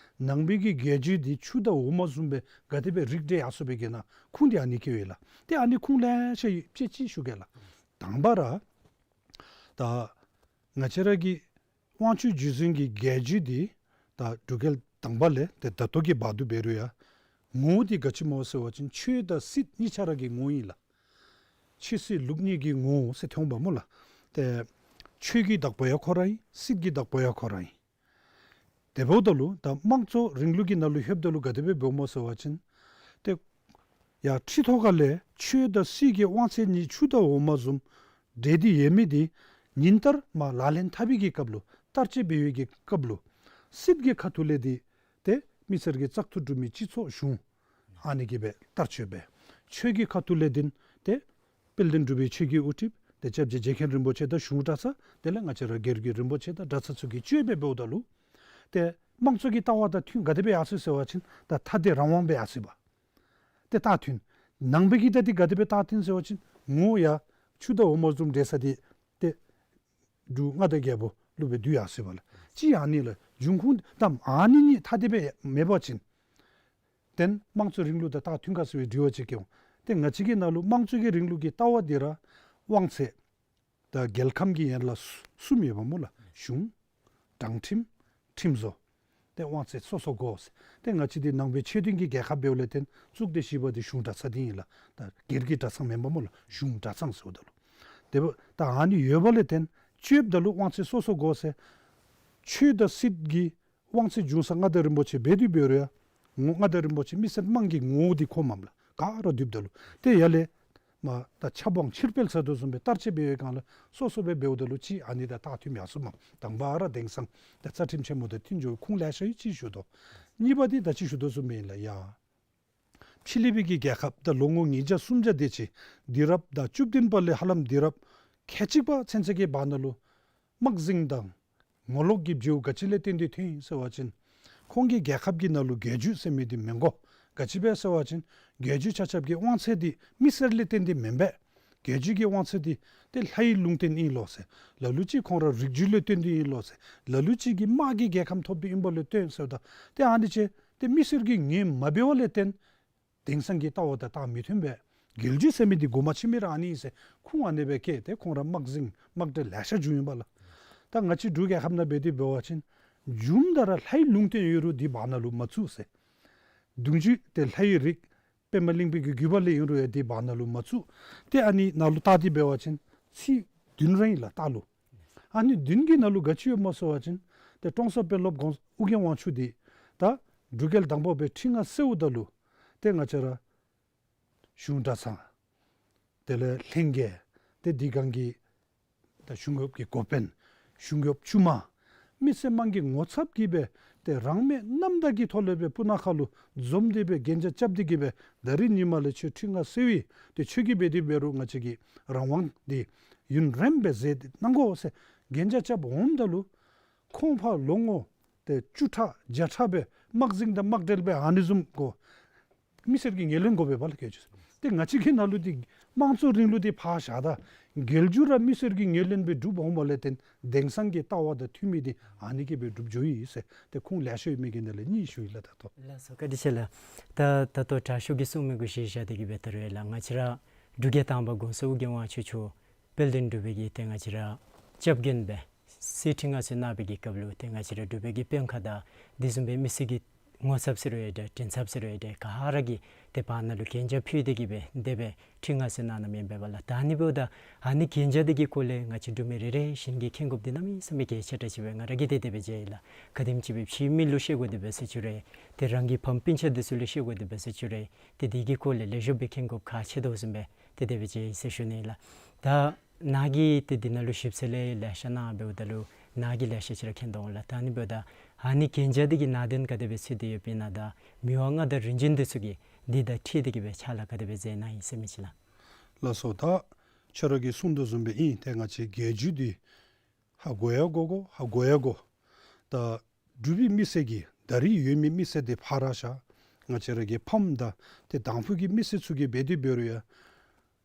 ནང་པའི་གི་རྒྱལ་བརྒྱུད་འདི་ཆུ་དང་འོ་མ་བཟུམ་སྦེ་ག་དེ་སྦེ་རིགས་འགྲེ་ཡར་སོང་པའི་གི་ནང་ཁུངས་འདི་ཨ་ནི་བཀོད་ཡོད་ལགས། ཏེ་ཨ་ནི་ཁུངས་ལེ་ཤ་ཡོད། དཔྱད་ཅིག་ཞུ་གེ་ལགས། དང་པ་ར་ད་ང་བཅས་ར་གི་དབང་ཕྱུག་རྗེ་བཙུན་གྱི་རྒྱལ་བརྒྱུད་འདི་ད་འབྲུག་རྒྱལ་དང་པ་ལས་ཏེ་ད་ལྟོ་གི་བར་དུ་འབད་རུང་ཡང་ངོ་བོ་འདི་ག་ཅི་སྨོ་ཟེར་བ་ཅིན་ཆོས་དང་སྲིད་གཉིས་ཆ་ར་གི་ངོ་བོ་ཨིན་ལགས། ཆོས་སྲིད་ལུགས་གཉིས་ཀྱི་ངོ་བོ་ཟེར་ཐོན་པ་སྨོ་ལགས། ཏེ་ཆོས་ཀྱི་བདག་པོ་ཡང་ཁོ་ར་ཨིན། སྲིད་ཀྱི་བདག་པོ་ཡང་ཁོ་ར་ཨིན། དེ་འབདཝ་ད་ལུ་ད་དམངས་གཙོ་རིང་ལུགས་ཀྱི་ནང་ལུ་ལྷོདཔ་ད་ལུ་ག་དེ་སྦེ་འབདཝ་སྨོ་ཟེར་བ་ཅིན་ཏེ་ཡར་ཁྲི་ཐོག་ཁ་ལས་ཆོས་དང་སྲིད་ཀྱི་དབང་ཚད་གཉིས་ཆུ་དང་འོ་མ་བཟུམ་འདྲེས་ཏེ་ཡོད་མི་འདི་ཉིན་ལྟར་མར་ལག་ལེན་འཐབ་པའི་གི་སྐབས་ལུ་བསྟར་སྤྱོད་འབད་བའི་གི་སྐབས་ལུ་སྲིད་ཀྱི་ཁ་ཐུག་ལས་འདི་ཏེ་མི་སེར་གྱི་བཙག་འཐུ་གྲུབ་མི་སྤྱི་ཚོགས་གཞུང་ཨ་ནི་གིས་སྦེ་བསྟར་སྤྱོད་འབད། ཆོས་ཀྱི་ཁ་ཐུག་ལས་འདི་ཏེ་དཔལ་ལྡན་འབྲུག་པའི་ཆོས་ཀྱི་དབུ་ཁྲིདཔ་ཏེ་སྐྱབས་རྗེ་རྗེ་མཁན་རིན་པོ་ཆེ་དང་གཞུང་གྲྭ་ཚང་དེ་ལས་ང་བཅས་ར་སྒེར་གྱི་རིན་པོ་ཆེ་དང་གྲྭ་ཚང་ཚུ་གིས་སྤྱོད་འབད་འབདཝ་ད་ལུ་ཏེ་དམངས་གཙོ་གི་ལྟ་བ་དང་མཐུན་ག་དེ་སྦེ་ཡར་སོང་ཟེར་བ་ཅིན་ད་ཐ་དད་རང་དབང་སྦེ་ཡར་སོང་པ། ཏེ་རྟགས་མཐུན། ནང་པའི་གི་ད་འདི་ག་དེ་སྦེ་རྟགས་མཐུན་ཟེར་བ་ཅིན་ངོ་བོ་ཡང་ཆུ་དང་འོ་མ་བཟུམ་འདྲེས་ས་འདི་ཏེ་འབྲུག་མངའ་བདག་རྒྱལ་པོ་ལུ་སྦེ་བསྡུ་ཡར་སོང་པ་ལགས། ཅིག་ཨ་ནི་ལགས་འབྱུང་ཁུངས་ད་ཨ་ནི་གཉིས་ཐ་དད་སྦེ་མེད་པ་ཅིན་ཏེ་དམངས་གཙོ་རིང་ལུགས་དང་རྟགས་མཐུན་ག་ཟེར་བའི་དྲི་བ་ཅིག་སྐྱེ་འོང་། ཏེ་ང་བཅས་ཀྱི་ནང་ལུ་དམངས་གཙོ་གི་རིང་ལུགས་ཀྱི་ལྟ་བ་འདི་ར་དབང་ཚད་ད་རྒྱལ་ཁམས་ཀྱི་ཡན་ལག་གསུམ་ཡོདཔ་སྨོ་ལགས། གཞུང་། དྲང་ཁྲིམས། ཁྲིམས་བཟོ། ཏེ་དབང་ཚད་སོ་སོ་དགོ་ཟེར། ཏེ་ང་བཅས་འདི་ནང་པའི་ཆོས་ལྡན་གྱི་རྒྱལ་ཁབ་འབདཝ་ལས་བརྟེན་གཙུག་སྡེ་བཞི་པ་འདི་གཞུང་གྲྭ་ཚང་འདི་ཨིན་ལགས། ད་སྒེར་གྱི་གྲྭ་ཚང་མེན་པ་སྨོ་ལགས། གཞུང་གྲྭ་ཚང་ཟེརཝ་ད་ལུ། དེ་འབདཝ་ད་ཨ་ནི་ཡོདཔ་ལས་བརྟེན་སྤྱོདཔ་ད་ལུ་དབང་ཚད་སོ་སོ་དགོ་ཟེར། ཆོས་དང་སྲིད་ཀྱི་དབང་ཚད་འབྱུང་ས་མངའ་བདག་རིན་པོ་ཆེ་འབད་དེ་འབད་རུང་ཡང་ངོ་མངའ་བདག་རིན་པོ་ཆེ་མི་སེར་དམངས་ཀྱི་ངོ་བོ་འདི་ཁོ་མས་ལགས། ག་ར་འདུགཔ་ད་ལུ། ཏེ་ཡར་ལས་མར་ད་ཆབ་འབངས་ཕྱིར་སྤེལ་ཟེར་དོ་བཟུམ་སྦེ་བསྟར་སྤྱོད་འབད་བའི་སྒང་ལས་སོ་སོ་སྦེ་འབདཝ་ད་ལུ་ཅིག་ཨ་ནི་ད་རྟགས་མཐུནམ་ཡར་སོངམ་མས། དང་པ་ར་དེང་སང་ད་རྩ་ཁྲིམས་ཆེན་མོ་དང་མཐུན་འགྱོ་ཁུངས་ལེ་ཤ་ཡོད་ཅིག་ཞུ་དོ། གཉིས་པ་འདི་ད་ཅི་ཞུ་དོ་བཟུམ་སྦེ་ཨིན་ལགས། ཡ་ཕྱི་གླིང་པའི་གི་རྒྱལ་ཁབ་ད་ལོ་ངོ་ཉིས་བརྒྱ་སུམ་བརྒྱ་དེ་ཅིག་དུས་རབས་ད་བཅུ་བདུན་པ་ལས་ཧ་ལམ་དུས་རབས་ཁལ་གཅིག་པ་ཚུན་ཚོད་ཀྱི་བར་ན་ལུ་དམག་ཟིང་དང་ངོ་ལོག་གི་བྱེལཝ་ག་ཅི་ལས་བརྟེན་ཏེ་ཐོན་ཡི་ཟེར་བ་ཅིན་ཁོང་གི་རྒྱལ་ཁབ་ཀྱི་ནང་ལུ་རྒྱལ་བརྒྱུད་ཟེར་མི་འདི་མི་དགོ། ག་ཅི་སྦེ་ཟེར་བ་ཅིན་རྒྱལ་བརྒྱུད་ཆ་ཁྱབ་ཀྱི་དབང་ཚད་འདི་མི་སེར་ལས་བརྟེན་ཏེ་མེན་པས། རྒྱལ་བརྒྱུད་ཀྱི་དབང་ཚད་འདི་ཏེ་ལྷའི་ལུང་བསྟན་ཨིན་ལོ་ཟེར། ལ་ལུ་ཅིག་ཁོང་ར་རིགས་རྒྱུད་ལས་བརྟེན་ཏེ་ཨིན་ལོ་ཟེར། ལ་ལུ་ཅིག་གིས་དམག་གི་རྒྱལ་ཁམས་ཐོབ་སྟེ་ཨིནམ་ལས་བརྟེན་ཟེརཝ་ད་ཏེ་ཨ་ནི་ཅིག་ཏེ་མི་སེར་གྱིས་ངོ་མ་འབད་བ་ལས་བརྟེན་དེང་སང་གི་ལྟ་བ་དང་རྟགས་མི་མཐུན་པས། རྒྱལ་བརྒྱུད་ཟེར་མི་འདི་འགོ་མ་ཆེ་མི་ར་ཨ་ནི་ཨིན་ཟེར་ཁུངས་ཨ་ནི་སྦེ་བཀལ་ཏེ་ཁོང་ར་དམག་ཟིང་དམག་འདྲེས་ལེ་ཤ་བྱུང་ཡི་པ་ལགས། ད་ང་བཅས་འབྲུག་རྒྱལ་ཁབ་ནང་འབད་དེ་འབད་བ་ཅིན་རྒྱུནམ་ད་ར་ལྷའི་ལུང་བསྟན་ཡོད་རུང་འདི་བར་ན་ལུ་མ་བཙུགས་ཟེར། གདུང་བརྒྱུད་ཏེ་ལྷའི་རིགས་པདྨ་གླིང་པའི་གི་བརྒྱུད་པ་ལས་ཨིན་རུང་ཡང་འདི་བར་ན་ལུ་མ་བཙུགས། ཏེ་ཨ་ནི་ནང་ལུ་བལྟ་སྟེ་འབད་བ་ཅིན་ཚིག་བདུན་ར་ཨིན་ལགས་རྟགས་ལུ། ཨ་ནི་བདུན་གྱི་ནང་ལུ་ག་ཅི་ཡོདཔ་སྨོ་ཟེར་བ་ཅིན་ཏེ་ཀྲོང་གསར་དཔོན་སློབ་ཨོ་རྒྱན་དབང་ཕྱུག་འདི་ད་འབྲུག་རྒྱལ་དང་པོ་སྦེ་ཁྲི་མངའ་གསོལཝ་ད་ལུ་ཏེ་ང་བཅས་ར་གཞུང་གྲྭ་ཚང་དེ་ལས་ལྷན་རྒྱས་ཏེ་འདི་སྒང་གི་ད་གཞུང་གཡོགཔ་གི་འགོ་དཔོན་གཞུང་གཡོགཔ་དཀྱུས་མ་མི་སེར་དམངས་ཀྱི་ངོ་ཚབ་ཀྱིས་སྦེ་ ཏེ་རང་མེད་རྣམ་དག་གི་ཐོག་ལས་སྦེ་སྤུ་ན་ཁ་ལུ་འཛོམས་ཏེ་སྦེ་གན་རྒྱ་རྐྱབ་སྟེ་གི་སྦེ་ད་རིས་ཉིནམ་ལས་ཁྱོད་ཁྲི་མངའ་གསོལ་ཡི། ཏེ་ཁྱོད་ཀྱིས་འབད་དེ་འབད་རུང་ང་བཅས་ཀྱི་རང་དབང་འདི་ཡུན་རིངམོ་སྦེ་མཛད་དེ་གནང་དགོ་ཟེར་གན་རྒྱ་རྐྱབ་འོངམ་ད་ལུ་ཁོང་ཕར་ལོ་ངོ་ཏེ་བཅུ་ཕྲག་བརྒྱ་ཕྲག་སྦེ་དམག་འཛིང་དང་དམག་སྦྲེལ་སྦེ་ཨ་ནི་བཟུམ་དགོ། མི་སེར་གྱིས་ངོས་ལེན་དགོ་པས་པ་ལགས་གལ་ཆེ་ཤོས། ཏེ་ང་བཅས་ཀྱི་ནང་ལུ་འདི་དམངས་གཙོའི་རིང་ལུགས་འདི་ཕར་བཞག་ད་རྒྱལ་བརྒྱུད་ར་མི་སེར་གྱིས་ངོས་ལེན་སྦེ་སྒྲུབ་འོང་བ་ལས་བརྟེན་དེང་སང་གི་ལྟ་བ་དང་མཐུན་མི་འདི་ཨ་ནི་གིས་སྦེ་སྒྲུབ་འགྱོཝ་ཨིན་ཟེར་ཏེ་ཁུངས་ལེ་ཤ་ཡོད་མི་གི་ནང་ལས་གཉིས་ཞུ་ཡི་ལགས། ད་ལྟོ། ལགས་སོ། བཀའ་དྲིན་ཆེ་ལགས། ད་ད་ལྟོ་དྲག་ཤོས་ཀྱིས་གསུངས་མི་གུ་གཞི་བཞག་སྟེ་གི་སྦེ་ད་རུང་ཡང་ལགས་ང་བཅས་ར་འབྲུག་རྒྱལ་དང་པ་གོང་ས་ཨོ་རྒྱན་དབང་ཕྱུག་མཆོག་དཔལ་ལྡན་འབྲུག་པའི་གི་ཏེ་ང་བཅས་ར་སྐྱབས་མགོན་སྦེ་གསེར་ཁྲི་མངའ་གསོལ་གནང་བའི་གི་སྐབས་ལུ་ཏེ་ང་བཅས་ར་འབྲུག་པའི་གི་དཔོན་ཁག་དང་དེ་བཟུམ་སྦེ་མི་སེར་གྱི་ངོ་ཚབ་ཟེར་རུང་ཡང་འདྲ་མགྲིན་ཚབ་ཟེར་རུང་ཡང་འདྲ་ག་ར་གིས་ཏེ་བར་ན་ལུ་གན་རྒྱ་ཕུལ་ཏེ་གི་སྦེ་དེ་སྦེ་ཁྲི་མངའ་གསོལ་གནང་གནངམ་ཨིན་པས་པ་ལགས། ད་ཨ་ནི་འབདཝ་ད་ཨ་ནི་གན་རྒྱ་འདི་གི་སྐོར་ལས་ང་བཅས་འབྲུག་མི་རེ་རེ་བཞིན་གྱིས་མཁྱེན་དགོཔ་འདི་གནམ་མེད་ས་མེད་གལ་ཆེ་དྲགས་ཅིག་སྦེ་ང་ར་གིས་ཏེ་དེ་སྦེ་མཇལ་ཡི་ལགས། ག་དེམ་ཅིག་སྦེ་ཕྱིའི་མི་ལུ་བཤད་དགོ་དེ་སྦེ་ཟེར་ཅི་རུང་ཏེ་རང་གི་ཕམ་སྤུན་ཆ་འདི་ཚུ་ལུ་བཤད་དགོ་དེ་སྦེ་ཟེར་ཅི་རུང་ཏེ་དེ་གི་སྐོར་ལས་ལེགས་ཤོམ་སྦེ་མཁྱེན་དགོཔ་ཁག་ཆེ་དོ་བཟུམ་སྦེ་ཏེ་དེ་སྦེ་མཇལ་ཡི་ཟེར་ཞུ་ནི་ལགས། ད་ནཱ་གིས་ཏེ་འདི་ནང་ལུ་ཞིབ་འཚོལ་ལེ་ལེ་ཤ་གནང་འབདཝ་ད་ལུ་ནཱ་གིས་ལེ་ཤ་ཅིག་ར་མཁྱེན་དོ་འོང་ལགས། ད་ཨ་ནི་འབདཝ་ད་ཨ་ནི་གན་རྒྱ་འདི་གི་ནང་དོན་ག་དེ་སྦེ་ཚུད་དེ་ཡོདཔ་ཨིན་ན་དང་མི་དབང་མངའ་བདག་རིམ་བྱོན་འདི་ཚུ་གིས་འདི་དང་འཁྲིལ་ཏེ་གི་སྦེ་ཕྱག་ལཱ་ག་དེ་སྦེ་མཛད་གནང་ཡི་ཟེར་མི་ཅིག་ལགས། ལགས་སོ། ད་ཁྱོད་ར་གིས་གསུངས་དོ་བཟུམ་སྦེ་ཨིན། ཏེ་ང་བཅས་རྒྱལ་བརྒྱུད་འདི་ཧ་གོ་ཡང་གོ་དགོ། ཧ་གོ་ཡང་གོ། ད་འབྲུག་པའི་མི་སེར་གྱི་ད་རིས་ཡོད་མི་མི་སེར་འདི་ཕར་ར་བཞག། ང་བཅས་ར་གི་ཕམ་དང་ཏེ་དང་ཕུ་གི་མི་སེར་ཚུ་གིས་འབད་དེ་འབད་རུང་ཡང་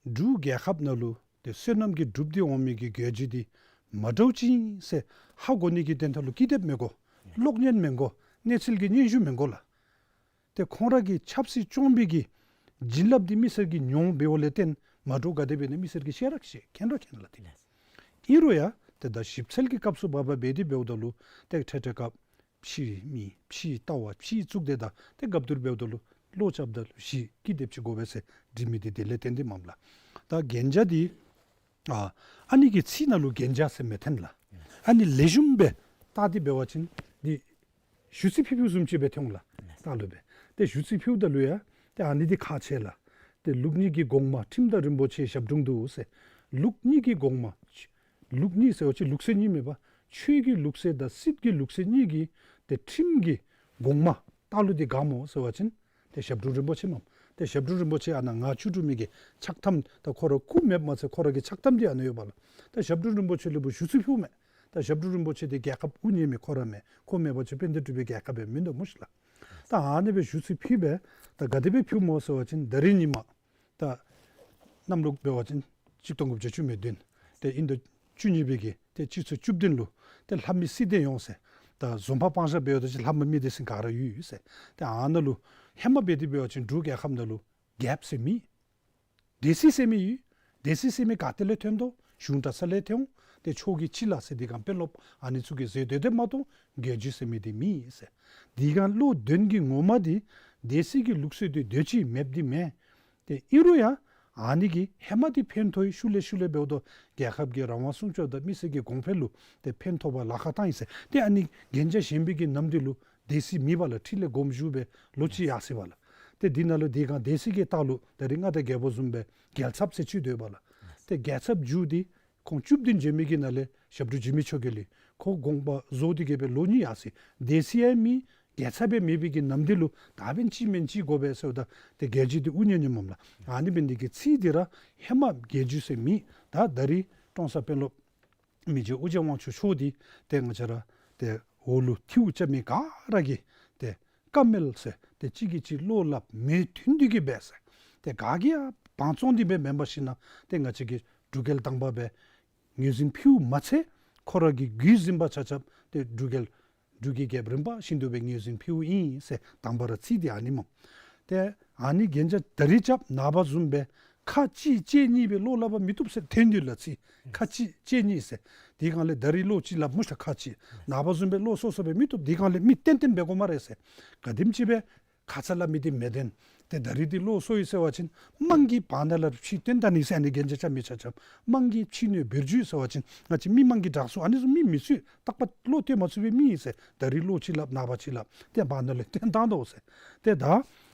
འབྲུག་རྒྱལ་ཁབ་ནང་ལུ་ཏེ་བསོད་ནམས་ཀྱིས་སྒྲུབ་སྟེ་འོང་མི་གི་རྒྱལ་བརྒྱུད་འདི་མ་འདྲཝ་ཅིག་ཨིན་ཟེར་ཧ་གོ་ནི་གི་དོན་དག་ལུ་ཀི་དེབ་མི་དགོ། གློག་བརྙན་མི་དགོ། གནས་ཚུལ་གྱི་སྙན་ཞུ་མི་དགོ་ལགས། ཏེ་ཁོང་ར་གིས་ཆབ་སྲིད་སྐྱོང་བའི་གི་བྱིན་རླབས་འདི་མི་སེར་གྱིས་མྱོང་འབདཝ་ལས་བརྟེན་མ་འདྲཝ་ག་དེ་སྦེ་ཨིན་ན་མི་སེར་གྱིས་ཤེས་ར་ཤེས། མཁྱེན་ར་མཁྱེན་ལགས། ཏེ་ཨིན་རུང་ཡང་ཏེ་ད་ཞིབ་འཚོལ་གྱི་སྐབས་སུ་བབ་པ་འབད་དེ་འབདཝ་ད་ལུ་ཏེ་འཕྲལ་འཕྲལ་སྐབས་ཕྱིའི་མི་ཕྱིའི་ལྟ་བ་ཕྱིའི་གཙུག་སྡེ་དང་ཏེ་སྐབས་དེར་འབདཝ་ད་ལུ་བློ་རྐྱབ་ད་ལུ་ཞིབ་ཀི་དེབ་ཅིག་དགོ་པས་ཟེར་འབྲི་མི་འདི་དེ་ལས་བརྟེན་ཏེ་མས་ལགས། ད་གན་རྒྱ་འདི་ཨ་ཨ་ནི་གི་ཚིག་ནང་ལུ་གན་རྒྱ་ཟེར་མི་ཐོན་ལགས། ཨ་ནི་ལེགས་ཤོམ་སྦེ་བལྟ་སྟེ་འབད་བ་ཅིན་འདི་ཞུ་ཚིག་ཕུལ་ཕུལཝ་བཟུམ་ཅིག་སྦེ་ཐོན་ལགས། ད་ལུ་སྦེ་ཏེ་ཞུ་ཚིག་ཕུལཝ་ད་ལུ་ཡང་ཏེ་ཨ་ནི་འདི་ཁག་ཆེ་ལགས། ཏེ་ལུགས་གཉིས་ཀྱི་གོང་མ་ཁྲིམས་དང་རིན་པོ་ཆེའི་ཞབས་དྲུང་དུ་ཟེར། ལུགས་གཉིས་ཀྱི་གོང་མ། ལུགས་གཉིས་ཟེར་བ་ཅིན་ལུགས་སྲོལ་གཉིས་མེན་པ། ཆོས་ཀྱི་ལུགས་སྲོལ་དང་སྲིད་ཀྱི་ལུགས་སྲོལ་གཉིས་ཀྱི་ཏེ་ཁྲིམས་ཀྱི་གོང་མ་ད་ལུ་འདི་ག་སྨོ་ཟེར་བ་ཅིན་ཏེ་ཞབས་དྲུང་རིན་པོ་ཆེ་མས། ཏེ་ཞབས་དྲུང་རིན་པོ་ཆེ་ཨ་ནཱ་ང་བཅུ་དྲུག་མི་གི་ཕྱག་ཐམ་ད་ཁོ་ར་སྐུ་མེདཔ་མ་ཚད་ཁོ་ར་གི་ཕྱག་ཐམ་འདི་ཨ་ནཱ་ཡོད་པ་ལགས། ད་ཞབས་དྲུང་རིན་པོ་ཆེ་ལུ་སྦེ་ཞུ་ཚིག་ཕུལཝ་མས། ད་ཞབས་དྲུང་རིན་པོ་ཆེ་འདི་རྒྱལ་ཁབ་དབུ་བརྙེས་མི་ཁོ་ར་མས། ཁོ་མེད་པ་ཅིན་དཔལ་ལྡན་འབྲུག་པའི་རྒྱལ་ཁབ་ཡང་མིན་འདུག་སྨོ་ཤིག་ལགས། ད་ཨ་ནི་སྦེ་ཞུ་ཚིག་ཕུལ་སྦེ་ད་ག་དེ་སྦེ་ཕུལཝ་སྨོ་ཟེར་བ་ཅིན་ད་རིས་ཉིནམ་ད་གནམ་ལོ་འབད་བ་ཅིན་གཅིག་སྟོང་དགུ་བརྒྱ་བཅུ་མེད་བདུན་ཏེ་ཨིན་ཟླ་བཅུ་གཉིས་པའི་གི་ཏེ་སྤྱི་ཚེས་བཅུ་བདུན་ལུ་ཏེ་ལྷ་མི་བསིལ་ལྡན་ཡོངས་ཟེར། ད་འཛོམས་པ་སྤང་བྱ་འབད་བ་ཅིན་ལྷ་མི་མི་སྡེ་ཚན་ག་ར་ཡོད་ཟེར། ཏེ་ཨ་ནཱ་ལུ་ཧེ་མ་འབད་དེ་འབད་བ་ཅིན་འབྲུག་རྒྱལ་ཁབ་ནང་ལུ་རྒྱལཔོ་ཟེར་མི་སྡེ་སྲིད་ཟེར་མི་ཡོད། སྡེ་སྲིད་ཟེར་མི་ག་ཏེ་ལས་ཐོན་དོ། གཞུང་གྲྭ་ཚང་ལས་ཐོན། ཏེ་ཕྱོགས་ཀྱི་སྤྱི་བླ་ཟེར་འདི་གང་དཔོན་སློབ་ཨ་ནི་ཚུ་གིས་ཟེར་སྡོད་དེ་མ་གཏོགས་རྒྱལ་བརྒྱུད་ཟེར་མི་འདི་མེད་ཟེར། འདི་གང་བློ་འདོན་གྱི་ངོ་མ་འདི་སྡེ་སྲིད་ཀྱི་ལུགས་སྲོལ་འདི་སྡོད་ཅི་མེདཔ་འདི་མེན། ཏེ་ཨིན་རུང་ཡང་ཨ་ནི་གིས་ཧེ་མ་འདི་ཕན་ཐོགས་ཡི། ཤུལ་ལས་ཤུལ་ལས་འབདཝ་ད་རྒྱལ་ཁབ་ཀྱི་རང་དབང་སྲུང་སྐྱོབ་དང་མི་སེར་གྱི་གོང་འཕེལ་ལུ་ཏེ་ཕན་ཐོགས་པར་ལཱ་ཁག་བཏང་ཡི་ཟེར། ཏེ་ཨ་ནི་གན་རྒྱ་བཞེས་པའི་གི་ནམ་དུས་ལུ་སྡེ་སྲིད་མེད་པ་ལགས། ཁྲི་ལས་དགོངམ་ཞུ་སྦེ་ལོ་གཅིག་ཡར་སོ་བ་ལགས། ཏེ་འདི་ནང་ལུ་འདི་གང་སྡེ་སྲིད་ཀྱི་ལྟག་ལུ་ད་རིས་མངའ་བདག་རྒྱལ་པོ་བཟུམ་སྦེ་རྒྱལ་ཚབ་ཟེར་ཅིག་སྡོད་པ་ལགས། ཏེ་རྒྱལ་ཚབ་མཇུག་འདི་ཁོང་བཅུ་བདུན་མཇལ་མི་གི་ནང་ལས་ཞབས་དྲུང་འཇིགས་མེད་མཆོག་གིས་ལས་ཁོ་དགོངས་པ་རྫོགས་ཏེ་གི་སྦེ་ལོ་གཉིས་ཡར་སོ་ཡི། སྡེ་སྲིད་ཡང་མེད། རྒྱལ་ཚབ་ཡང་མེད་པའི་གི་ནམ་དུས་ལུ་ད་འབདན་ཅིག་མེན་ཅིག་དགོ་པས་ཟེརཝ་ད་ཏེ་རྒྱལ་བརྒྱུད་འདི་དབུ་བརྙེས་ནི་མས་ལགས། ཨ་ནི་འབད་ནི་འདི་གིས་ཚིག་འདི་ར་ཧེ་མ་རྒྱལ་བརྒྱུད་ཟེར་མེད། ད་ད་རིས་ཀྲོང་གསར་དཔོན་སློབ་མི་རྗེ་ཨོ་རྒྱན་དབང་ཕྱུག་མཆོག་འདི་ཏེ་ང་བཅས་ར་ཏེ་འོག་ལུ་ཐིའུ་རྐྱབ་མི་ག་ར་གིས་ཏེ་བཀའ་མོལ་ཟེར་ཏེ་གཅིག་གིས་གཅིག་བློ་སླབ་མོས་མཐུན་འདི་གིས་འབད་ཟེར། ཏེ་ག་གིས་ཡང་བང་བཙོང་འདི་འབད་མེན་པར་ཞིན་ན་ཏེ་ང་བཅས་ཀྱི་འབྲུག་རྒྱལ་དང་པ་སྦེ་ངོས་འཛིན་ཕུལཝ་མ་ཚད་ཁོ་ར་གི་རྒྱུད་འཛིན་པ་ཆ་ཁྱབ་ཏེ་འབྲུག་རྒྱལ་འབྲུག་གི་རྒྱལཔོ་རིམ་པ་བཞིན་དུ་སྦེ་ངོས་འཛིན་ཕུལཝ་ཨིན་ཟེར་དང་པ་ར་ཚིག་འདི་ཨ་ནི་མས། ཏེ་ཨ་ནི་གན་རྒྱ་ད་རིས་རྐྱབ་ནངས་པ་བཟུམ་སྦེ་ཁ་གཅིག་ལྕེ་གཉིས་སྦེ་བློ་སླབ་པ་མི་བཏུབ་ཟེར་ཐོན་དོ་ལགས། ཚིག་ཁ་གཅིག་ལྕེ་གཉིས་ཟེར་འདི་གང་ལས་ད་རིས་བློ་གཅིག་སླབ་སྨོ་ཤིག་ལགས། ཁ་གཅིག་ནངས་པ་བཟུམ་སྦེ་བློ་སོ་སོ་སྦེ་མི་བཏུབ། འདི་གང་ལས་མི་ཏན་ཏན་འབད་དགོ་སྨ་རེ་ཟེར། ག་དེམ་ཅིག་སྦེ་ཁ་ཙ་སླབ་མི་འདི་མི་བདེན། ཏེ་ད་རིས་འདི་བློ་སོ་ཡི་ཟེར་བ་ཅིན་དམངས་ཀྱིས་བར་ན་ལས་ཕྱི་བཏོན་ད་ནི་ཟེར་ཨ་ནི་གན་རྒྱ་རྐྱབ་མི་ཆ་ཁྱབ་དམངས་ཀྱིས་ཕྱི་སྣོད་འབུར་འཇུག་ཟེར་བ་ཅིན་ང་བཅས་མི་དམངས་ཀྱི་དྲག་ཤོས་ཨ་ནི་ཚུ་མི་མི་ཚུ་རྟག་པ་བློ་གཏད་མ་ཚུགས་པའི་མི་ཨིན་ཟེར། ད་རིས་བློ་གཅིག་སླབ་ནངས་པ་གཅིག་སླབ་ཏེ་བར་ན་ལས་བཏོན་བཏང་དོ་ཟེར། ཏེ་ད་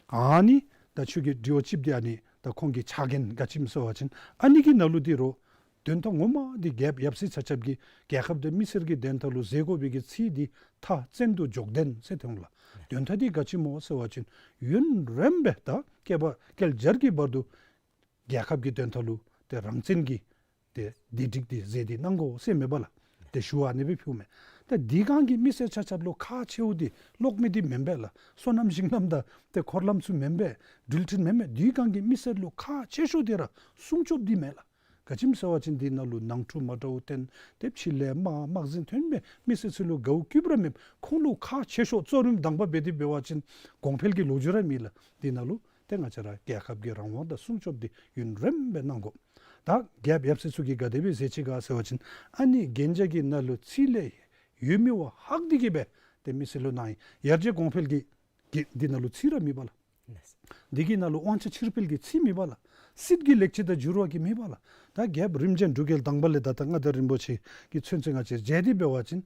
ཨ་ནི་ད་ཁྱོད་ཀྱི་དྲི་བ་གཅིག་འདི་ཨ་ནི་ད་ཁོང་གི་ཕྱག་འགན་ག་ཅི་སྨོ་ཟེར་བ་ཅིན་ཨ་ནི་གི་ནང་ལུ་འདི་རུང་ དོན་དག་ངོ་མ་འདི་རྒྱལཔོ་ཡབ་སྲས་ཆ་ཁྱབ་ཀྱིས་རྒྱལ་ཁབ་དང་མི་སེར་གྱི་དོན་དག་ལུ་མཛད་དགོ་པའི་གི་ཚིག་འདི་མཐའ་བཙན་དུག་འཇོག་ལྡན་ཟེར་ཏེ་འོང་ལགས། དོན་དག་འདི་ག་ཅི་སྨོ་ཟེར་བ་ཅིན་ཡུན་རིངམོ་སྦེ་ད་བསྐལ་པ་བསྐལ་བརྒྱར་གྱི་བར་དུ་རྒྱལ་ཁབ་ཀྱི་དོན་དག་ལུ་ཏེ་རང་བཙན་གྱི་ཏེ་བདེ་སྒྲིག་འདི་མཛད་དེ་གནང་དགོ་ཟེར་མེན་པ་ལགས། ཏེ་ཞུ་བ་ཨ་ནི་སྦེ་ཕུལཝ་མས། ད་འདི་སྒང་གི་མི་སེར་ཆ་ཁྱབ་ལུ་ཁག་ཆེཝ་འདི་གློག་མེ་འདི་མེན་པས་ལགས། སོ་ནམ་ཞིང་ལམ་དང་ཏེ་འཁོར་ལམ་ཚུ་མེན་པས། འགྲུལ་འཕྲིན་མེན་པས། འདི་སྒང་གི་མི་སེར་ལུ་ཁག་ཆེ་ཤོས་འདི་ར་སྲུང་སྐྱོབ་འདི་མས་ལགས། ག་ཅི་སྨོ་ཟེར་བ་ཅིན་འདི་ནང་ལུ་ནང་འཁྲུག་མ་འདྲཝ་བརྟེན་ཏེ་ཕྱི་ལས་དམག་དམག་འཛིང་ཐོན་སྦེ་མི་སེར་ཚུ་ལུ་དགའཝ་སྐྱིདཔ་ར་མེད། ཁོང་ལུ་ཁག་ཆེ་ཤོས་གཙོ་རིམ་དང་པ་འབད་དེ་འབད་བ་ཅིན་གོང་འཕེལ་གྱི་ལོ་རྒྱུས་ར་མེད་ལགས། འདི་ནང་ལུ་ཏེ་ང་བཅས་ར་རྒྱལ་ཁབ་ཀྱི་རང་དབང་དང་སྲུང་སྐྱོབ་འདི་ཡུན་རིངམོ་སྦེ་གནང་དགོ། ད་རྒྱལཔོ་ཡབ་སྲས་ཚུ་གིས་ག་དེ་སྦེ་མཛད་ཅི་ག་ཟེར་བ་ཅིན་ཨ་ནི་གན་རྒྱ་གི་ནང་ལུ་ཚིག་ལས་ཡོད་མི་བ་ཧག་སྟེ་གི་སྦེ་ཏེ་མི་སེར་ལུ་གནང་ཡི། ཡར་རྒྱས་གོང་འཕེལ་གྱི་གི་འདི་ནང་ལུ་ཚིག་ར་མེད་པ་ལགས། འདི་གི་ནང་ལུ་དབང་ཆ་ཕྱིར་སྤེལ་གྱི་ཚིག་མེད་པ་ལགས། སྲིད་ཀྱི་ལེགས་བཅས་དང་འགྱུར་བ་གི་མེད་པ་ལགས། ད་རྒྱལཔོ་རིམ་བྱོན་འབྲུག་རྒྱལ་དང་པ་ལས་ད་ལྟ་མངའ་བདག་རིན་པོ་ཆེ་གི་ཚུན་ཚོད་ང་བཅས་མཇལ་ཏེ་འབད་བ་ཅིན་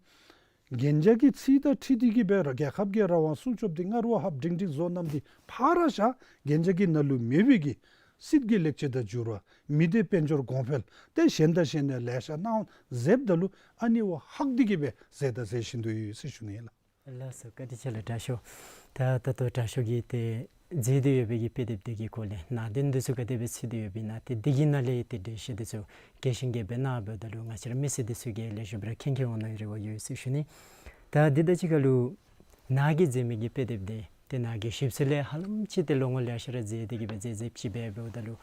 གན་རྒྱ་གི་ཚིག་དང་འཁྲིལ་ཏེ་གི་སྦེ་ར་རྒྱལ་ཁབ་ཀྱི་རང་དབང་སྲུང་སྐྱོབ་འདི་སྔར་བ་ཧབ་སྒྲིང་སྒྲིང་བཟོ་གནངམ་འདི་ཕར་ར་བཞག། གན་རྒྱ་གི་ནང་ལུ་མེད་པའི་གི་སྲིད་ཀྱི་ལེགས་བཅས་དང་འགྱུར་བ། མི་སྡེ་དཔལ་འབྱོར་གོང་འཕེལ། ཏེ་གཞན་དང་གཞན་ནས་ལེ་ཤ་གནང་མཛདཔ་ད་ལུ་ཨ་ནི་བ་ཧག་སྟེ་གི་སྦེ་མཛད་དང་མཛད་བཞིན་དུ་ཡོད་ཟེར་ཞུ་ནི་ལགས། ལགས་སོ། བཀའ་དྲིན་ཆེ་ལགས་དྲག་ཤོས། ད་ད་ལྟོ་དྲག་ཤོས་ཀྱིས་ཏེ་མཛད་དེ་ཡོད་པའི་གི་དཔེ་དེབ་དེ་གི་སྐོར་ལས་ནང་དོན་འདི་ཚུ་ག་དེ་སྦེ་ཚུད་དེ་ཡོདཔ་ཨིན་ན་ཏེ་འདི་གི་ནང་ལས་ཏེ་འགྲེལ་བཤད་འདི་ཚུ་རྒྱས་ཤིང་རྒྱསཔ་སྦེ་གནངམ་ད་ལུ་ང་བཅས་ར་མི་སེར་འདི་ཚུ་གིས་ལེགས་ཤོམ་སྦེ་ར་མཁྱེན་མཁྱེནམ་འོང་ནི་རེ་བ་ཡོད་ཟེར་ཞུ་ནི། ད་འདི་དང་གཅིག་ཁར་ལུ་ནཱ་གིས་མཛད་མི་གི་དཔེ་དེབ་འདི་ཏེ་ནཱ་གིས་ཞིབ་འཚོལ་ལས་ཧ་ལམ་ཅིག་ཏེ་ལོ་ངོ་ལེ་ཤ་ར་མཛད་དེ་གི་སྦེ་མཛད་མཛདཔ་ཅིག་སྦེ་འབདཝ་ད་ལུ་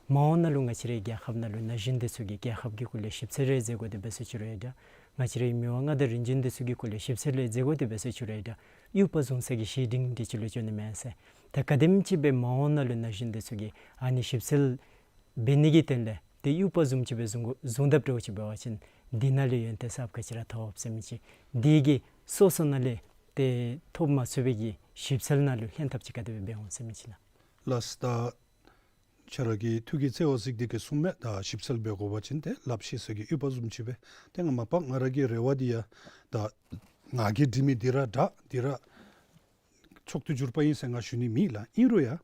མ་འོངས་ནང་ལུ་ང་བཅས་རའི་རྒྱལ་ཁབ་ནང་ལུ་ན་གཞོན་འདི་ཚུ་གིས་རྒྱལ་ཁབ་ཀྱི་སྐོར་ལས་ཞིབ་འཚོལ་རེ་མཛད་དགོ་དེ་འབད་ཟེར་ཞུ་རུང་འདྲ། ང་བཅས་རའི་མི་དབང་མངའ་བདག་རིམ་བྱོན་འདི་ཚུ་གི་སྐོར་ལས་ཞིབ་འཚོལ་རེ་མཛད་དགོ་དེ་འབད་ཟེར་ཞུ་རུང་འདྲ། དབྱུག་པ་བཟུང་ས་གི་བཤེས་སྤྲིང་འདི་ཅིག་ལུ་འགྱོ་ནི་མས་ཟེར། ད་ག་དེམ་ཅིག་སྦེ་མ་འོངས་ནང་ལུ་ན་གཞོན་འདི་ཚུ་གིས་ཨ་ནི་ཞིབ་འཚོལ་འབད་ནི་གི་དོན་ལས་ཏེ་དབྱུག་པ་བཟུམ་ཅིག་སྦེ་བཟུང་དགོ་བཟུང་དཔ་འདྲཝ་ཅིག་འབད་བ་ཅིན་འདི་ནང་ལས་ཡོན་ཏན་གསརཔ་ག་ཅི་ར་ཐོབ་ཟེར་མི་ཅིག། འདི་གིས་སོ་སོ་ནང་ལས་ཏེ་ཐོབ་མ་ཚུགས་པའི་གི་ཞིབ་འཚོལ་ནང་ལུ་ལྷན་ཐབས་ཅིག་ག་དེ་སྦེ་འབད་འོང་ཟེར་མི་ཅིག་ལགས། ལགས། ད་ཁྱོད་ར་གི་ཐུགས་ཀྱི་བརྩེ་བ་གཟིགས་ཏེ་གི་གསུངམ་མས། ད་ཞིབ་འཚོལ་འབད་དགོ་པ་ཅིན་ཏེ་སླབ་ཤེས་ས་གི་དབྱུག་པ་བཟུམ་ཅིག་སྦེ། ཏེ་ང་མ་པ་ང་ར་གི་རེ་བ་འདི་ཡང་ད་ང་གིས་འབྲི་མི་འདི་ར་འདྲ་འདི་ར་མཆོག་ཏུ་གྱུར་པ་ཨིན་ཟེར་ང་ཞུ་ནི་མེད་ལགས། ཨིན་རུང་ཡང་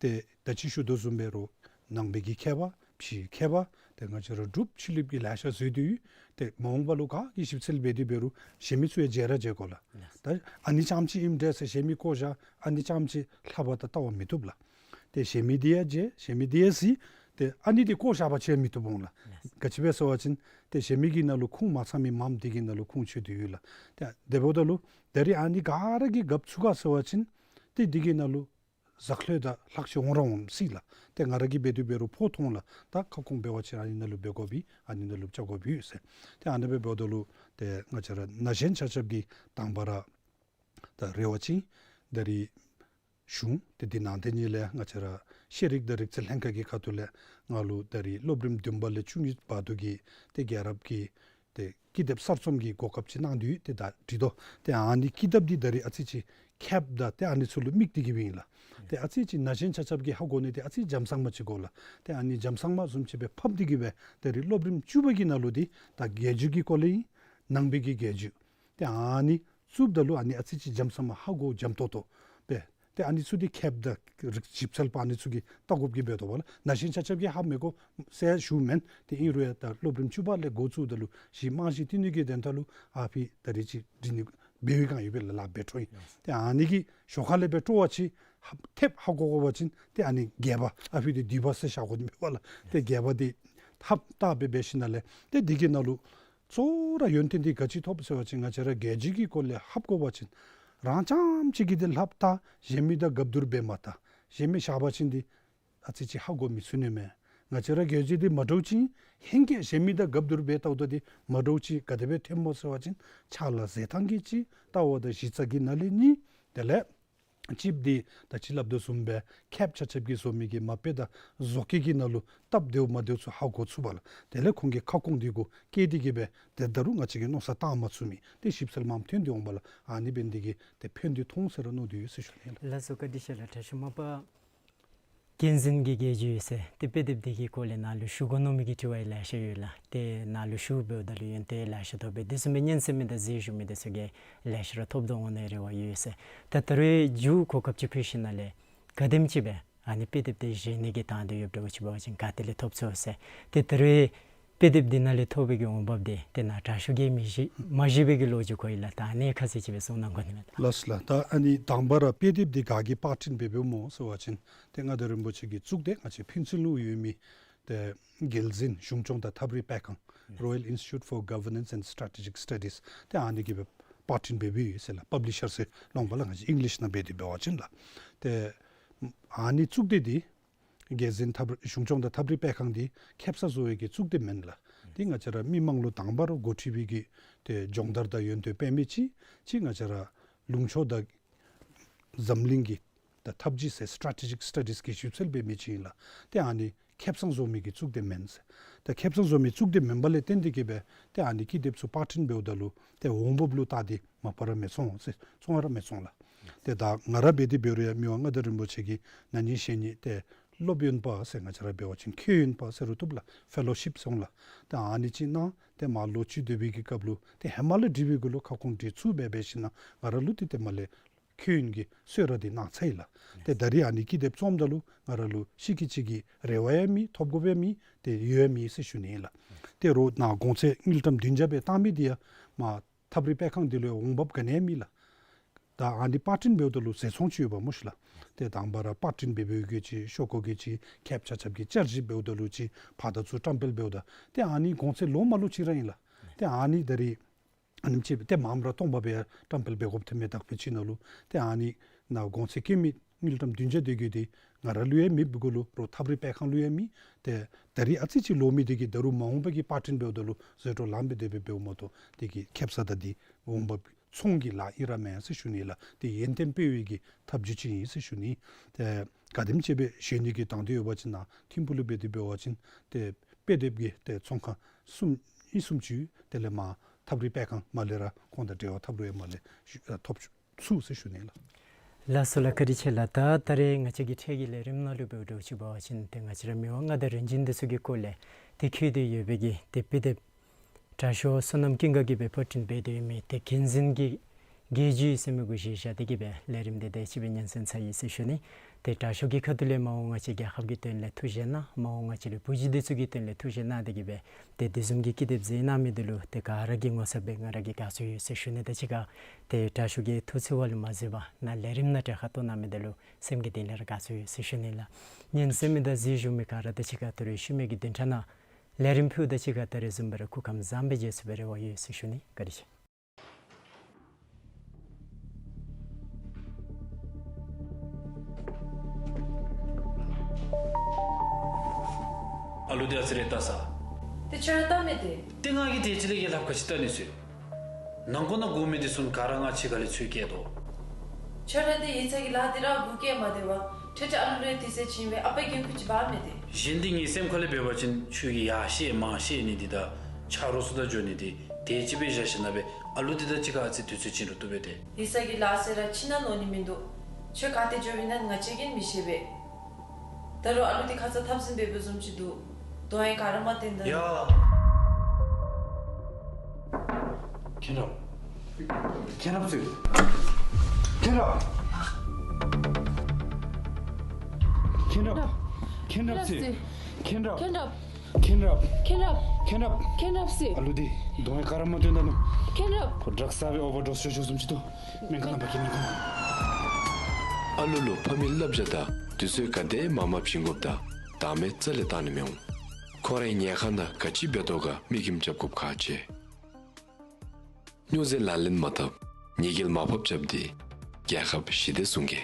ཏེ་ད་ཅི་ཞུ་དོ་བཟུམ་འབད་རུང་ནང་པའི་གི་མཁས་པ་ཕྱིའི་མཁས་པ་ཏེ་ང་བཅས་ར་འབྲུགཔ་ཕྱི་གླིངཔ་གི་ལེ་ཤ་འཛུལ་ཏེ་ཡོད། ཏེ་མ་འོངས་པ་ལུ་ག་གིས་ཞིབ་འཚོལ་འབད་དེ་འབད་རུང་གཞན་མི་ཚུ་ཡང་མཇལ་ར་མཇལ་དགོ་ལགས། ད་ཨ་ནི་རྐྱངམ་ཅིག་ཨིནམ་འདྲས་ཟེར་གཞན་མི་བཀོ་བཞག་ཨ་ནི་རྐྱངམ་ཅིག་ལྷབ་པ་ད་ལྟ་བ་མི་བཏུབ་ལགས། ཏེ་གཞན་མི་འདི་ཡང་མཇལ་གཞན་མི་འདི་ཡང་གཟིགས། ཏེ་ཨ་ནི་འདི་བཀོ་བཞག་པ་ཅིན་མི་བཏུབ་འོང་ལགས། ག་ཅི་སྦེ་ཟེར་བ་ཅིན་ཏེ་གཞན་མི་གི་ནང་ལུ་ཁུངས་མ་ཚང་མི་མངམ་འདི་གི་ནང་ལུ་ཁུངས་ཆོད་དེ་ཡོད་ལགས། ཏེ་དེ་འབདཝ་ད་ལུ་ད་རིས་ཨ་ནི་ག་ར་གིས་རྒཔོ་ཚུགས་ག་ཟེར་བ་ཅིན་ཏེ་འདི་གི་ནང་ལུ་ཟག་ལྷོད་དང་ལྷག་ཆད་འོང་ར་འོང་སྲིད་ལགས། ཏེ་ང་ར་གིས་འབད་དེ་འབད་རུང་ཕོ་མཐོང་ལགས། ད་ཁ་སྐོང་འབད་བ་ཅིན་ཨ་ནི་ནང་ལུ་འབད་དགོཔ་ཨིན་ཨ་ནི་ནང་ལུ་བཅར་དགོཔ་ཨིན་ཟེར། ཏེ་ཨ་ནི་སྦེ་འབདཝ་ད་ལུ་ཏེ་ང་བཅས་ར་ན་གཞོན་ཆ་ཁྱབ་ཀྱིས་དང་པ་ར་ད་རེ་བ་ཅིན་ད་རིས་གཞུང་ཏེ་འདི་ནང་དེ་ཉིད་ལས་ང་བཅས་ར་ཤེས་རིག་དང་རིག་རྩལ་ལྷན་ཁག་གི་ཁ་ཐུག་ལས་ང་ལུ་ད་རིས་སློབ་རིམ་བདུན་པ་ལས་བཅུ་གཉིས་བར་དུ་གི་ཏེ་རྒྱལ་རབས་ཀྱི་ཏེ་ཀི་དེབ་གསར་རྩོམ་གྱི་གོ་སྐབས་ཅིག་གནང་དོ་ཡོད། ཏེ་ད་འབྲི་དོ། ཏེ་ཨ་ནི་ཀི་དེབ་འདི་ད་རིས་ཨ་ཙི་ཅིག་ཁྱབ་དང་ཏེ་ཨ་ནི་ཚུ་ལུ་དམིགས་ཏེ་གི་སྦེ་ཨིན་ལགས། ཏེ་ཨ་ཙི་ཅིག་ན་གཞོན་ཆ་ཁྱབ་ཀྱིས་ཧ་གོ་ནི་འདི་ཨ་ཙི་འཇམ་ཚང་མ་ཅིག་དགོ་ལགས། ཏེ་ཨ་ནི་འཇམ་ཚང་མ་བཟུམ་ཅིག་སྦེ་ཕབ་སྟེ་གི་སྦེ་ད་རིས་སློབ་རིམ་བཅུ་པ་གི་ནང་ལུ་འདི་ད་རྒྱལ་རྒྱུད་ཀྱི་སྐོར་ལས་ཨིན། ནང་པའི་གི་རྒྱལ་རྒྱུད། ཏེ་ཨ་ནི་བཙུགསཔ་ད་ལུ་ཨ་ནི་ཨ་ཙི་ཅིག་འཇམ་ཚང་མ་ཧ་གོ་འཇམ་ཏོང་ཏོ་སྦེ་ཏེ་ཨ་ནི་ཚུ་འདི་ཁྱབ་དང་རིག་ཞིབ་འཚོལ་པ་ཨ་ནི་ཚུ་གིས་བལྟ་དགོཔ་གི་འབད་དོ་བ་ལགས། ན་གཞོན་ཆ་ཁྱབ་ཀྱིས་ཧ་མི་གོ་ཟེར་ཞུཝ་མེན། ཏེ་ཨིན་རུང་ཡང་ད་སློབ་རིམ་བཅུ་པ་ལས་འགོ་བཙུགས་ད་ལུ་གཞི་རྨང་གཞི་བཏིང་ནི་གི་དོན་དག་ལུ་ཨ་ཕི་ད་རིས་ཅིག་འབྲི་ནི་འབད་བའི་སྒང་ཡོད་པས་ལགས། ལཱ་འབད་འཕྲོ་ཨིན། ཏེ་ཨ་ནི་གི་ཞོར་ཁ་ལས་འབད་འཕྲོ་བ་ཅིན་ཧ་ཐེབས་ཧ་གོ་དགོ་པ་ཅིན་ཏེ་ཨ་ནི་རྒྱས་པ་ཨ་ཕི་འདི་བསྡུས་པ་ཟེར་བཞག་དགོ་ནི་མས་པ་ལགས། ཏེ་རྒྱས་པ་འདི་ཧབ་བལྟ་སྦེ་འབད་ཞིནམ་ལས་ཏེ་འདི་གི་ནང་ལུ་གཙོ་བོ་ར་ཡོན་ཏན་འདི་ག་ཅི་ཐོབ་ཟེར་བ་ཅིན་ང་བཅས་ར་རྒྱལ་རྒྱུད་ཀྱི་སྐོར་ལས་ཧབ་དགོ་པ་ཅིན་རང་རྐྱངམ་ཅིག་གིས་འདི་ལྷབ་ད་གཞན་མི་དང་རྒབ་བསྡུར་འབད་མ་ད། གཞན་མི་བཞག་པ་ཅིན་འདི་ཨ་ཙི་ཅིག་ཧ་གོ་མི་ཚུགས་ནི་མས། ང་བཅས་ར་རྒྱལ་རྒྱུད་འདི་མ་འདྲཝ་ཅིག་ཧེང་སྐལ་གཞན་མི་དང་རྒབ་བསྡུར་འབད་ལྟཝ་ད་འདི་མ་འདྲཝ་ཅིག་ག་དེ་སྦེ་ཐོནམ་སྨོ་ཟེར་བ་ཅིན་ཕྱག་ལཱ་མཛད་ཐངས་ཀྱི་གཅིག་ལྟ་བ་དང་གཞི་རྩ་གི་ནང་ལས་གཉིས། དེ་ལས་གཅིག་འདི་ད་ཅི་སླབ་དོ་བཟུམ་སྦེ་ཁྱབ་ཆ་ཁྱབ་ཀྱིས་བཟོ་མི་གི་མ་དཔེ་དང་བཟོ་བཀོད་ཀྱི་ནང་ལུ་སྟབས་བདེཝ་མ་བདེཝ་ཚུ་ཧ་གོ་ཚུགས་པ་ལགས། དེ་ལས་ཁོང་གི་ཁ་སྐོང་འདི་གུ་བཀལ་ཏེ་གི་སྦེ་ཏེ་ད་རུང་ང་བཅས་ཀྱིས་མནོ་བསམ་བཏང་མ་ཚུགས་མི་ཏེ་ཞིབ་འཚོལ་མངམ་ཐོན་ཏེ་འོང་པ་ལགས། ཨ་ནི་འབད་ནི་འདི་གིས་ཏེ་ཕན་ཐོགས་ཐོང་ཟེར་ར་མནོ་སྟེ་ཡོད་ཟེར་ཞུ་ནི་ལགས། ལགས་སོ། བཀའ་དྲིན་ཆེ་ལགས། དྲག་ཤོས་མ་པ་རྒྱལ་འཛིན་གྱི་རྒྱལ་རྒྱུད་ཟེར་ཏེ་དཔེ་དེབ་འདི་གི་སྐོར་ལས་ནཱ་ལུ་ཞུ་དགོ་མནོ་མི་གི་དྲི་བ་ཡང་ལེ་ཤ་ཡོད་ལགས། ཏེ་ནཱ་ལུ་ཞུ་འབདཝ་ད་ལུ་ཡོན་ཏན་ལེ་ཤ་ཐོབ་པས། དེ་བཟུམ་སྦེ་སྙན་གསན་མི་དང་གཟིགས་བཞུགས་མི་འདི་ཚུ་གིས་ལེ་ཤ་ར་ཐོབ་དོ་འོང་ནི་རེ་བ་ཡོད་ཟེར། ད་ད་རེས་མཇུག་གོ་སྐབས་ཅིག་ཕུལ་ཞིནམ་ལས་ག་དེམ་ཅིག་སྦེ་ཨ་ནི་དཔེ་དེབ་འདི་བཞེས་ནི་གི་དང་འདོད་ཡོདཔ་འདྲཝ་ཅིག་འབད་བ་ཅིན་ག་ཏེ་ལས་ཐོབ་ཚུགས་ཟེར། ཏེ་ད་རེས་ དཔེ་དེབ་འདི་ནང་ལས་ཐོབ་པའི་གི་འོང་འབབ་འདི་ཏེ་ནཱ་དྲག་ཤོས་ཀྱིས་མི་བཞེས་མ་བཞེས་པའི་གི་ལོ་རྒྱུས་གོ་ཡི་ལགས། ད་ཨ་ནི་ཁ་གསལ་ཅིག་སྦེ་གསུང་གནང་དགོ་ནི་མས་ལགས། ལགས་ལགས། ད་ཨ་ནི་དང་པ་ར་དཔེ་དེབ་འདི་ག་གིས་པར་སྐྲུན་འབད་འབདཝ་སྨོ་ཟེར་བ་ཅིན་ཏེ་མངའ་བདག་རིན་པོ་ཆེ་གིས་བཙུགས་ཏེ་ང་བཅས་ཕུན་ཚོགས་ལུ་ཡོད་མི་ཏེ་རྒྱལ་འཛིན་གཞུང་སྐྱོང་དང་ཐབས་རིག་སྤེལ་ཁང་Royal Institute for Governance and Strategic Studies ཏེ་ཨ་ནི་གིས་སྦེ་པར་སྐྲུན་འབད་འབདཝ་ཡོད་ཟེར་ལགས། པབ་ལི་ཤར་ཟེར་ལོང་པ་ལགས། ང་བཅས་ཨིང་ལིཤ་ནང་འབད་དེ་འབད་བ་ཅིན་ལགས། ཏེ་ཨ་ནི་བཙུགས་ཏེ་འདི་རྒྱལ་འཛིན་ཐབས་གཞུང་སྐྱོང་དང་ཐབས་རིག་སྤེལ་ཁང་འདི་ཁེ་སང་བཟོ་བའི་གི་བཙུགས་ཏེ་མེན་ལགས། འདི་ང་བཅས་ར་མི་མང་ལུ་དང་པ་ར་འགོ་ཁྲིད་པའི་གི་ཏེ་སྦྱོང་བརྡར་དང་ཡོན་ཏན་སྤེལ་མི་ཅིག་ཅིག་ང་བཅས་ར་ལུང་ཕྱོགས་དང་འཛམ་གླིང་གི་ད་འཐབ་ཇུས་ཟེར་སི་ཊེ་ཊེ་ཇིག་སི་ཊ་ཌིས་གི་ཞིབ་འཚོལ་འབད་མི་ཅིག་ཨིན་ལགས། ཏེ་ཨ་ནི་ཁེ་སང་བཟོ་མི་གི་བཙུགས་ཏེ་མེན་ཟེར། ཏེ་ཁེ་སང་བཟོ་མི་བཙུགས་ཏེ་མེན་པ་ལས་བརྟེན་ཏེ་གིས་སྦེ་ཏེ་ཨ་ནི་ཀི་དེབ་ཚུ་པར་སྐྲུན་འབདཝ་ད་ལུ་ཏེ་འོང་འབབ་ལུ་བལྟ་སྟེ་མ་པ་ར་མི་ཚོར་ཟེར་ཚོར་ར་མི་ཚོར་ལགས། ཏེ་ད་ང་ར་འབད་དེ་འབད་རུང་ཡང་མི་དབང་མངའ་བདག་རིན་པོ་ཆེ་གིས་ན་ནིང་གཞེས་ནིང་ཏེ་སློབ་ཡོན་པ་ཟེར་ང་བཅས་ར་འབད་བ་ཅིན་མཁས་ཡོན་པ་ཟེར་རུང་བཏུབ་ལགས། ཕེ་ལོ་ཤིཔ་ཟེར་འོང་ལགས། ཏེ་ཨ་ནི་ཅིག་གནང་ཏེ་མར་ལོག་སྤྱོད་སྡོད་པའི་གི་སྐབས་ལུ་ཏེ་ཧེ་མ་ལས་འབྲི་བའི་གུ་ལུ་ཁ་སྐོང་འབྲི་ཚུགས་སྦེ་འབད་ཞིནམ་ལས་ང་ར་ལུ་ཏེ་ཏེ་མར་ལས་མཁས་ཡོན་གྱི་གསོལ་རས་འདི་གནང་ཚར་ཡི་ལགས། ཏེ་ད་རིས་ཨ་ནི་ཀི་དེབ་བརྩམ་ད་ལུ་ང་ར་ལུ་ཤི་ཁི་ཅིག་གི་རེ་བ་ཡང་མེད། ཐོབ་དགོཔ་ཡང་མེད། ཏེ་ཡོད་ཡང་མེད་ཟེར་ཞུ་ནི་ཨིན་ལགས། ཏེ་རོགས་ནཱ་གོང་ཚད་དངུལ་ཀྲམ་བདུན་བརྒྱ་སྦེ་བཏང་མི་འདི་ཡང་མར་ཐབས་རིག་སྤེལ་ཁང་འདི་ལུ་འོང་འབབ་ག་ནི་ཡང་མེད་ལགས། ད་ཨ་ནི་པར་སྐྲུན་འབདཝ་ད་ལུ་ཟད་འགྲོ་ཅིག་ཡོདཔ་སྨོ་ཤིག་ལགས། ཏེ་དང་པ་ར་པར་སྐྲུན་འབད་འབདཝ་གི་ཅིག་ཤོག་ཀོ་གི་ཅིག་ཁེབ་ཆ་ཁྱབ་ཀྱི་བསྐྱར་ཞིབ་འབདཝ་ད་ལུ་ཅིག་ཕར་དང་ཚུར་བཀྲམ་སྤེལ་འབདཝ་ད་ཏེ་ཨ་ནི་གོང་ཚད་ལོ་མ་ལོ་ཅིག་ར་ཨིན་ལགས། ཏེ་ཨ་ནི་ད་རིས་ཨ་ནེམ་ཅིག་སྦེ་ཏེ་མངམ་ར་སྟོང་པ་སྦེ་བཀྲམ་སྤེལ་འབད་དགོཔ་ཐོན་མས། དག་པའི་ཅིག་ནང་ལུ་ཏེ་ཨ་ནི་ནཱ་གོང་ཚད་བཀོད་མི་དངུལ་ཀྲམ་བདུན་བརྒྱ་དེ་གིས་འདི་ང་ར་ལུ་ཡང་མེདཔ་གུ་ལུ་རོགས་ཐབས་རིག་སྤེལ་ཁང་ལུ་ཡང་མེད། ཏེ་ད་རིས་ཨ་ཙི་ཅིག་ལོ་མི་འདི་གིས་ད་རུང་མ་འོངས་པའི་གི་པར་སྐྲུན་འབདཝ་ད་ལུ་ཟད་འགྲོ་ལངམ་སྦེ་དེ་སྦེ་འབདཝ་མ་གཏོགས་དེ་གི་ཁེབ་ས་དང་འདི་འོང་འབབ་ཚོང་གི་ལཱ་ཨིན་ར་མེན་ཟེར་ཞུ་ནི་ལགས། ཏེ་ཡོན་ཏན་སྤེལ་བའི་གི་ཐབས་བྱུས་ཅིག་ཨིན་ཟེར་ཞུ་ནི། ཏེ་ག་དེམ་ཅིག་སྦེ་གཞེས་ནིང་གི་དང་འདོད་ཡོད་པ་ཅིན་ནཱ་ཐིམ་ཕུག་ལུ་འབད་དེ་འབད་བ་ཅིན་ཏེ་དཔེ་དེབ་ཀྱི་ཏེ་ཚོང་ཁང་གསུམ་གཉིས་གསུམ་ཅིག་དེ་ལས་མར་ཐབས་རིག་སྤེལ་ཁང་མར་ལས་ར་ཁོང་དང་འབྲེལ་བ་འཐབ་རུང་ཡང་མར་ལས་ཞུ་ཨ་ཐོབ་ཚུགས་ཟེར་ཞུ་ནི་ལགས། ལགས་སོ་ལགས། བཀའ་དྲིན་ཆེ་ལགས། ད་ད་རེས་ང་བཅས་ཀྱི་འཕྲལ་གྱི་ལས་རིམ་ནང་ལུ་འབདཝ་འདྲཝ་ཅིག་འབད་བ་ཅིན་ཏེ་ང་བཅས་ར་མི་དབང་མངའ་བདག་རིམ་བྱོན་འདི་ཚུ་གི་སྐོར་ལས་ཏེ་བཀོད་དེ་ཡོད་པའི་གི་ཏེ་དཔེ་དེབ་དྲག་ཤོས་བསོད་ནམས་ཀུན་དགའ་གིས་སྦེ་པར་སྐྲུན་འབད་དེ་ཡོད་མི་ཏེ་རྒྱལ་འཛིན་གྱི་རྒྱལ་བརྒྱུད་ཟེར་མི་གུ་གཞི་བཞག་སྟེ་གིས་སྦེ་ལས་རིམ་འདི་དེ་ཅིག་སྦེ་སྙན་སེང་ཚར་ཡི་ཟེར་ཞུ་ནི། ཏེ་དྲག་ཤོས་ཀྱི་ཁ་ཐུག་ལས་མ་འོངས་ང་བཅས་རྒྱལ་ཁབ་ཀྱི་དོན་ལས་ཐུགས་བཞེད་གནང་། མ་འོངས་ང་བཅས་རའི་བུ་གཞི་འདི་ཚུ་གི་དོན་ལས་ཐུགས་བཞེད་གནང་སྟེ་གིས་སྦེ་ཏེ་དེ་བཟུམ་གྱི་ཀི་དེབ་མཛད་གནང་མི་འདི་ལུ་ཏེ་ག་ར་གིས་ངོ་ཚ་སྦེ་ང་ར་གིས་དགའ་བསུ་ཡོད་ཟེར་ཞུ་ནི་དང་གཅིག་ཁར་ཏེ་དྲག་ཤོས་ཀྱིས་ཐུགས་འཚེར་བ་ལུ་མ་བཟོད་པར་ནཱ་ལས་རིམ་ནང་གྲལ་ཁར་གཏོགས་གནང་མི་འདི་ལུ་སེམས་ཀྱི་གཏིང་ལས་ར་དགའ་བསུ་ཡོད་ཟེར་ཞུ་ནི་ལགས། ཉན་གསན་མི་དང་གཟིགས་བཞུགས་མི་ག་ར་དང་གཅིག་ཁར་ད་རིས་ཤུལ་མའི་གི་བདུན་ཕྲག་ནང་ལས་རིམ་ཕུལཝ་དང་གཅིག་ཁར་ད་རེས་བཟུམ་སྦེ་ར་སྐུ་ཁམས་བཟང་པོ་སྦེ་མཇལ་ཚུགས་པའི་རེ་བ་ཡོད་ཟེར་ཞུ་ནི། བཀའ་དྲིན་ཆེ། ཨ་ལུ་འདི་ཨ་ཙི་རེ་བལྟ་ས། ཏེ་ཁྱོད་ར་བལྟ་མི་དེ། ཏེ་ང་གིས་དེ་ཅིག་ལས་ཡང་ལྷབ་ག་ཅི་བལྟ་ནི་ཟེར། ནང་འཁོད་ནང་འགོ་མི་འདི་ཚུ་ག་ར་ང་ཕྱི་ཁ་ལས་ཚུར་བསྐྱལ་དོ། ཁྱོད་ར་འདི་ཡིག་ཚང་གི་ལཱ་འདི་ར་འགོ་བསྐྱལ་མ་སྟེར་བར་ཁྲེ་ཁྲེ་ཨ་ལུ་རེ་དེ་ཟེར་བྱིན་སྦེ་ཨ་པའི་འགན་ཁུར་ཅིག་འབག་མི་དེ། གཞན་འདི་ངེའི་སེམས་ཁ་ལས་འབད་བ་ཅིན་ཁྱོད་ཀྱིས་ཡར་བཤལ་མར་བཤལ་ནི་འདི་དང་ཆ་རོགས་ཚུ་དང་འགྱོ་ནི་འདི་དེ་ཅིག་སྦེ་བཞག་ཞིནམ་ལས་ཨ་ལུ་འདི་དང་གཅིག་ཁར་ཨ་ཙི་དུས་ཚོད་བྱིན་རུང་བཏུབ་པས་ཏེ། ཡིག་ཚང་གི་ལཱ་ཟེར་ར་ཕྱི་ནང་ནོར་ནི་མིན་འདུག། ཁྱོད་ག་ཏེ་འགྱོ་བའི་ནང་ང་བཅས་ཀྱིས་མི་ཤེས་པས། ད་རུང་ཨ་ལུ་འདི་ཁ་ཙ་འཐབ་ཟིན་འབད་བཟུམ་ཅིག་འདུག། དོན་ཡང་ག་ར་མ་བཏོན་ད། ཡ། མཁྱེན་རབ། མཁྱེན་རབ་ཟེར། མཁྱེན་རབ། མཁྱེན་རབ། མཁྱེན་རབ་ཟེར། མཁྱེན་རབ། མཁྱེན་རབ། མཁྱེན་རབ། མཁྱེན་རབ། མཁྱེན་རབ་ཟེར། ཨ་ལུ་འདི་དོན་ཡང་ག་ར་མ་བཏོན་ད་ནུག། མཁྱེན་རབ། ཁོ་ཌྲགསི་ཟ་སྦེ་ཨོ་བར་ཌོསི་ཤོར་ཤོརཝ་བཟུམ་ཅིག་འདུག། སྨན་ཁང་ནང་འབག་གེ་སྨན་ཁང་ནང་། ཨ་ལུ་ལུ་ཕ་མའི་བསླབ་བྱ་དང་དུས་ཚོད་ག་དེ་མ་མ་བྱིན་དགོཔ་དང་བདག་མེད་རྩ་ལས་བཏང་ནི་མི་འོང་། ཁོ་རའི་ཉལ་ཁང་ནང་ག་ཅི་འབད་དོ་ག་མིག་ཁྱིམ་རྐྱབ་དགོཔ་ཁག་ཆེ། སྨྱོ་རྫས་ལག་ལེན་མ་འཐབ། ཉེས་འགེལ་མ་ཕབ་རྐྱབ་སྟེ་རྒྱལ་ཁབ་ཞི་བདེ་སྲུང་གེ།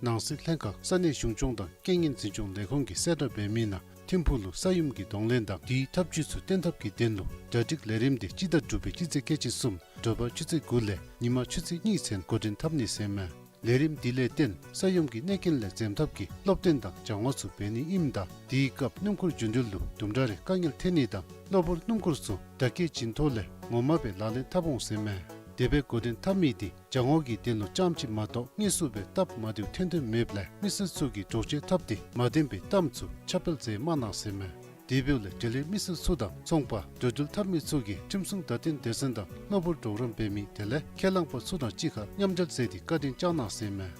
ནང་སྲིད་ལྷན་ཁག་ས་གནས་གཞུང་སྐྱོང་དང་རྐྱེན་ངན་འཛིན་སྐྱོང་ལས་ཁུངས་ཀྱིས་གསལ་བསྒྲགས་འབད་མི་ནང་ཐིམ་ཕུག་ལུ་ས་ཡོམ་གྱི་གདོང་ལེན་དང་དེའི་ཐབས་བྱུས་ཚུ་བསྟན་ཐབས་ཀྱི་དོན་ལུ་གྲ་སྒྲིག་ལས་རིམ་འདི་སྤྱི་ཟླ་དྲུག་པའི་སྤྱི་ཚེས་ཁལ་གཅིག་གསུམ་དྲོ་པ་ཆུ་ཚོད་དགུ་ལས་ཉིན་མ་ཆུ་ཚོད་གཉིས་ཚུན་འགོ་འདྲེན་འཐབ་ནི་ཟེར་མས། ལས་རིམ་འདི་ལས་བརྟེན་ས་ཡོམ་གྱི་གནོད་རྐྱེན་ལས་འཛེམ་ཐབས་ཀྱི་སློབ་སྟོན་དང་སྦྱང་བ་ཚུ་འབད་ནི་ཨིནམ་ད་དེའི་སྐབས་སྣུམ་འཁོར་རྒྱུ་འགྲུལ་ལུ་དུམ་གྲ་རེ་དཀའ་ངལ་འཐོན་ནི་དང་གློ་བུར་སྣུམ་འཁོར་ཚུ་བརྡ་སྐད་བྱིན་ཐོག་ལས་ངོ་མ་སྦེ་ལག་ལེན་འཐབ་འོང་ཟེར་མས། དེ་སྦེ་འགོ་འདྲེན་འཐབ་མི་འདི་སྦྱང་བ་གི་དོན་ལུ་རྐྱངམ་ཅིག་མ་གཏོགས་དངོས་སུ་སྦེ་སྟབས་མ་བདེཝ་ཐོན་དོན་མེདཔ་ལས་མི་སེར་ཚུ་གིས་འདྲོག་བྱེལ་འཐབ་སྟེ་མ་བདེན་པའི་གཏམ་ཚུ་ཁྱབ་སྤེལ་མཛད་མ་གནང་ཟེར་མས། དེ་འབདཝ་ལས་འབྲེལ་ཡོད་མི་སེར་ཚུ་དང་ཚོང་པ་འགྲོ་འགྲུལ་འཐབ་མི་ཚུ་གིས་ཁྲིམས་སྲུང་བརྡ་སྟོན་སྡེ་ཚན་དང་གློ་བུར་གྲོགས་རམ་འབད་མི་དེ་ལས་ཁས་བླངས་པ་ཚུ་དང་གཅིག་ཁར་མཉམ་འབྲེལ་མཛད་དེ་བཀའ་དྲིན་བསྐྱངས་གནང་ཟེར་མས།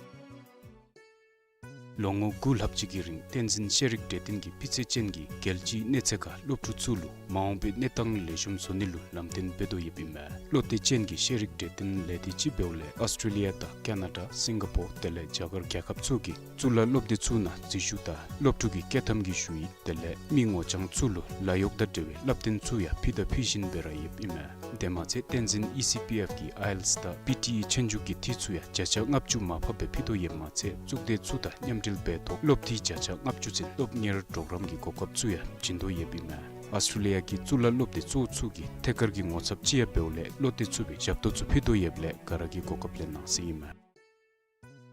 ལོ་ངོ་དགུ་ལྷག་ཅིག་གི་རིང་བསྟན་འཛིན་ཤེས་རིག་གྲོས་སྟོན་གྱིས་སྤུས་ཚད་ཅན་གྱི་རྒྱལ་སྤྱིའི་གནས་ཚད་ཁར་སློབ་ཕྲུག་ཚུ་ལུ་མ་འོངས་པའི་གནས་སྟངས་ལེགས་ཤོམ་བཟོ་ནི་ལུ་ལམ་སྟོན་འབད་དོ་ཡོདཔ་ཨིན་མས། བློ་གཏད་ཅན་གྱི་ཤེས་རིག་གྲོས་སྟོན་ལས་སྡེ་ཅིག་འབདཝ་ལས་ཨོསི་ཊྲེ་ལི་ཡ་དང་ཀེ་ན་ཌ་སིང་ག་པོར་དེ་ལས་རྒྱ་གར་རྒྱལ་ཁབ་ཚུ་གི་གཙུག་ལག་སློབ་སྡེ་ཚུ་ནང་འཛུལ་ཞུགས་དང་སློབ་ཕྲུག་གི་བསྐྱོད་ཐམ་གྱི་ཞུ་ཡིག་དེ་ལས་མི་ངོ་རྐྱང་ཚུ་ལུ་ལཱ་གཡོག་དང་འབྲེལ་བའི་བསླབ་སྟོན་ཚུ་ཡང་ཕུལ་དང་ཕུལ་བཞིན་པའི་ར་ཡོདཔ་ཨིན་མས། དེ་མ་ཚད་བསྟན་འཛིན་ཨི་སི་པི་ཨེཕ་གིས་ཨའི་ཨེལ་ཊི་ཨེསི་དང་པི་ཊི་ཨི་ཆོས་རྒྱུགས་ཀྱི་འཐུས་ཚུ་ཡང་བརྒྱ་ཆ་ལྔ་བཅུ་མར་ཕབ་སྦེ་ཕུལ་དོ་ཡོདཔ་མ་ཚད་གཙུག་སྡེ་ཚུ་དང་མཉམ་འབྲེལ་འབད་ཐོག་སློབ་འཐུས་བརྒྱ་ཆ་ལྔ་བཅུ་ཚུན་སློབ་གཉེར་གྲོགས་རམ་གྱི་གོ་སྐབས་ཚུ་ཡང་བྱིན་དོ་ཡོདཔ་ཨིན་མས། ཨོསི་ཊྲེ་ལི་ཡ་གི་གཙུག་ལག་སློབ་སྡེ་གཙོ་བོ་ཚུ་གི་ཐད་ཀར་གྱི་ངོ་ཚབ་ཅིག་ཡང་འབདཝ་ལས་བློ་གཏད་ཚུགས་པའི་ཞབས་ཏོག་ཚུ་ཕུལ་དོ་ཡོདཔ་ལས་ག་ར་གིས་གོ་སྐབས་ལེན་གནང་ཟེར་ཨིན་མས།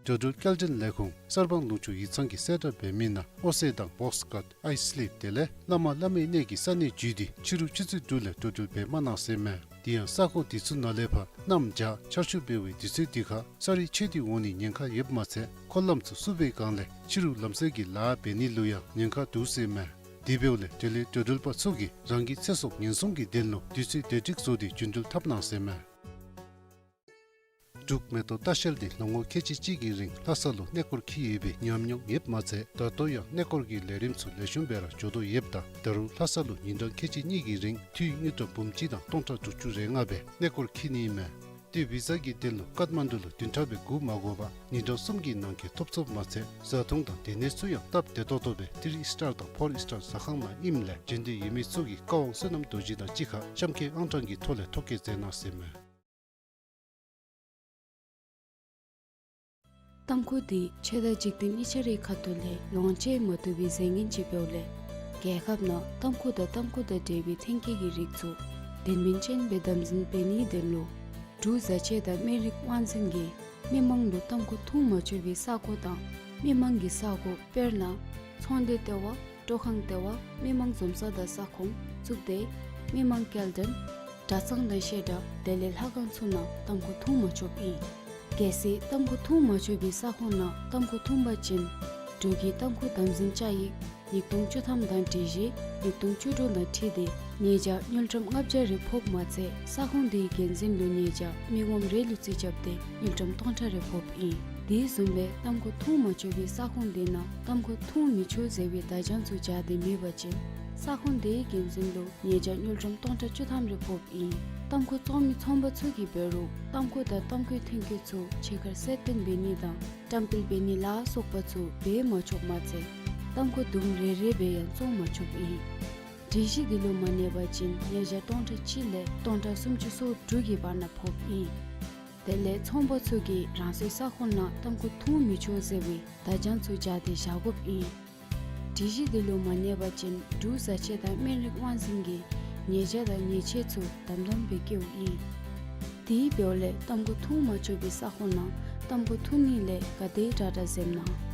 འགྲོ་འགྲུལ་སྐྱེལ་འདྲེན་ལས་ཁུངས་གསར་སྤང་ལུང་ཕྱོགས་ཡིག་ཚང་གིས་གསལ་བསྒྲགས་འབད་མི་ནང་ཨོ་སེ་དང་བོགས་ཀཊ་ཨའི་སི་ལིབ་དེ་ལས་བླ་མ་བླ་མའི་གནས་ཀྱི་ས་གནས་བརྒྱུད་དེ་ཕྱི་རུ་ཆུ་ཚོད་དྲུག་ལས་འགྲོ་འགྲུལ་འབད་མ་གནང་ཟེར་མས། དེ་ཡང་ས་ཁོངས་དེ་ཚུ་ནང་ལས་ཕར་གནམ་བྱཱར་ཆར་ཆུ་འབབ་པའི་དུས་ཚོད་དེ་ཁར་ས་རུད་ཆད་དེ་འོང་ནིའི་ཉེན་ཁ་ཡོདཔ་མ་ཚད་འཁོར་ལམ་ཚུ་བསུབ་པའི་སྒང་ལས་ཕྱི་རུ་ལམ་བསལ་གྱི་ལཱ་འབད་ནི་ལུ་ཡང་ཉེན་ཁ་འདུག་ཟེར་མས། དེ་འབདཝ་ལས་དེ་ལས་འགྲོ་འགྲུལ་པ་ཚུ་གིས་རང་གི་ཚེ་སྲོག་ཉེན་སྲུང་གི་དོན་ལུ་དུས་ཚོད་བདེ་སྒྲིག་བཟོ་སྟེ་རྒྱུ་འགྲུལ་འཐབ་གནང་ཟེར་མས། འབྲུག་མེ་ཏོག་ལྟ་བཤལ་འདི་ལོ་ངོ་ཁལ་གཅིག་གཅིག་གི་རིང་ལྷ་ས་ལུ་གནས་སྐོར་འཁྱིད་ཡོད་པའི་ཉམས་མྱོང་ཡོདཔ་མ་ཚད་ད་ལྟོ་ཡང་གནས་སྐོར་གྱི་ལས་རིམ་ཚུ་ལེགས་ཤོམ་སྦེ་ར་འགྱོ་དོ་ཡོདཔ་ད་ད་རུང་ལྷ་ས་ལུ་ཉིན་གྲངས་ཁལ་གཅིག་གཉིས་ཀྱི་རིང་འཐུས་དངུལ་ཀྲམ་འབུམ་གཅིག་དང་སྟོང་ཕྲག་དྲུག་ཅུ་རེ་ལྔ་སྦེ་གནས་སྐོར་འཁྱིད་ནི་ཨིན་མས། ཏེ་བི་ཟ་གི་དོན་ལུ་ཀཏ་མན་ཌུ་ལུ་བདུན་ཕྲག་སྦེ་སྒུག་མ་དགོ་པར་ཉིན་གྲངས་གསུམ་གྱི་ནང་འཁོད་ཐོབ་ཚུགསཔ་མ་ཚད་བཟའ་འཐུང་དང་སྡོད་གནས་ཚུ་ཡང་སྟབས་བདེ་ཏོག་ཏོ་སྦེ་ཐི་རི་སི་ཊར་དང་ཕོར་སི་ཊར་ཟ་ཁང་ནང་ཨིནམ་ལས་འབྱོན་འདོད་ཡོད་མི་ཚུ་གིས་བཀའ་དབང་བསོད་ནམས་རྡོ་རྗེ་དང་གཅིག་ཁར་གཤམ་འཁོད་ཨང་གྲངས་ཀྱི་ཐོག་ལས་ཐོ་བཀོད་མཛད་གནང་ཟེར་མས། ཏམ་ཁུ་འདི་ཆོས་དང་འཇིག་རྟེན་གཉིས་ཆ་རའི་ཁ་ཐུག་ལས་ལོངས་སྤྱོད་མ་བཏུབ་པའི་རྫས་ངན་ཅིག་འབདཝ་ལས་རྒྱལ་ཁབ་ནང་ཏམ་ཁུ་དང་ཏམ་ཁུ་དང་འབྲེལ་བའི་ཐོན་སྐྱེད་ཀྱི་རིགས་ཚུ་དོན་སྨིན་ཅན་སྦེ་དམ་འཛིན་འབད་ནིའི་དོན་ལུ་འབྲུག་བཟའ་ཆས་དང་སྨན་རིགས་དབང་འཛིན་གྱིས་མི་མང་ལུ་ཏམ་ཁུ་འཐུང་མ་ཆོག་པའི་ས་གོ་དང་མི་མང་གི་ས་གོ་དཔེར་ན་ཚོང་སྡེ་ལྟེ་བ། སྤྲོ་ཁང་ལྟེ་བ། མི་མང་འཛོམས་ས་དང་ས་ཁོངས། གཙུག་སྡེ། མི་མང་སྐྱེལ་འདྲེན། གྲྭ་ཚང་དང་བཤད་གྲྭ་དེ་ལས་ལྷ་ཁང་ཚུ་ནང་ཏམ་ཁུ་འཐུང་མ་ཆོགཔ་ཨིན། གལ་སྲིད་ཏམ་ཁུ་འཐུང་མ་ཆོག་པའི་ས་ཁོངས་ནང་ཏམ་ཁུ་འཐུང་པ་ཅིན་འབྲུག་གི་ཏམ་ཁུ་དམ་འཛིན་བཅའ་ཡིག་ཉིས་སྟོང་བཅུ་ཐམ་དང་སྒྲིག་གཞི་ཉིས་སྟོང་བཅུ་དྲུག་དང་འཁྲིལ་ཏེ་ཉེས་བྱ་དངུལ་ཀྲམ་ལྔ་བརྒྱ་རེ་ཕོགཔ་མ་ཚད་ས་ཁོངས་དེའི་འགན་འཛིན་ལུ་ཉེས་བྱ་མི་ངོམ་རེ་ལུ་རྩིས་རྐྱབ་སྟེ་དངུལ་ཀྲམ་སྟོང་ཕྲག་རེ་ཕོགཔ་ཨིན། དེ་བཟུམ་སྦེ་ཏམ་ཁུ་འཐུང་མ་ཆོག་པའི་ས་ཁོངས་དེ་ནང་ཏམ་ཁུ་འཐུང་མི་ཆོག་ཟེར་བའི་བརྡ་བྱང་ཚུ་སྦྱར་ཏེ་མེད་པ་ཅིན་ས་ཁོངས་དེའི་འགན་འཛིན་ལུ་ཉེས་བྱ་དངུལ་ཀྲམ་སྟོང་ཕྲག་བཅུ་ཐམ་རེ་ཕོགཔ་ཨིན། ཏམ་ཁུ་བཙོང་མི་ཚོང་པ་ཚུ་གིས་འབད་རུང་ཏམ་ཁུ་དང་ཏམ་ཁུའི་ཐོན་སྐྱེད་ཚུ་ཕྱི་ཁར་གསལ་སྟོན་འབད་ནི་དང་བཀྲམ་སྤེལ་འབད་ནི་ལ་སོགས་པ་ཚུ་འབད་མ་ཆོགཔ་མ་ཚད་ཏམ་ཁུ་དུམ་རེ་རེ་སྦེ་ཡང་བཙོང་མ་ཆོགཔ་ཨིན། སྒྲིག་གཞི་དེ་ལུ་མ་གནས་པ་ཅིན་ཉེས་བྱ་སྟོང་ཕྲག་གཅིག་ལས་སྟོང་ཕྲག་སུམ་ཅུ་སོ་དྲུག་གི་བར་ན་ཕོགཔ་ཨིན། དེ་ལས་ཚོང་པ་ཚུ་གིས་རང་སོའི་ས་ཁོངས་ནང་ཏམ་ཁུ་འཐུང་མི་ཆོག་ཟེར་བའི་བརྡ་བྱང་ཚུ་སྦྱར་ཏེ་བཞག་དགོཔ་ཨིན། སྒྲིག་གཞི་དེ་ལུ་མ་གནས་པ་ཅིན་འབྲུག་བཟའ་ཆས་དང་སྨན་རིགས་དབང་འཛིན་གྱིས་ཉེས་བྱ་དང་ཉེས་ཆད་ཚུ་དམ་དམ་སྦེ་བཀལཝ་ཨིན། དེ་འབདཝ་ལས་ཏམ་ཁུ་འཐུང་མ་ཆོག་པའི་ས་ཁོངས་ནང་ཏམ་ཁུ་འཐུང་ནི་ལས་ག་དེ་དྲག་དྲག་འཛེམ་གནང་།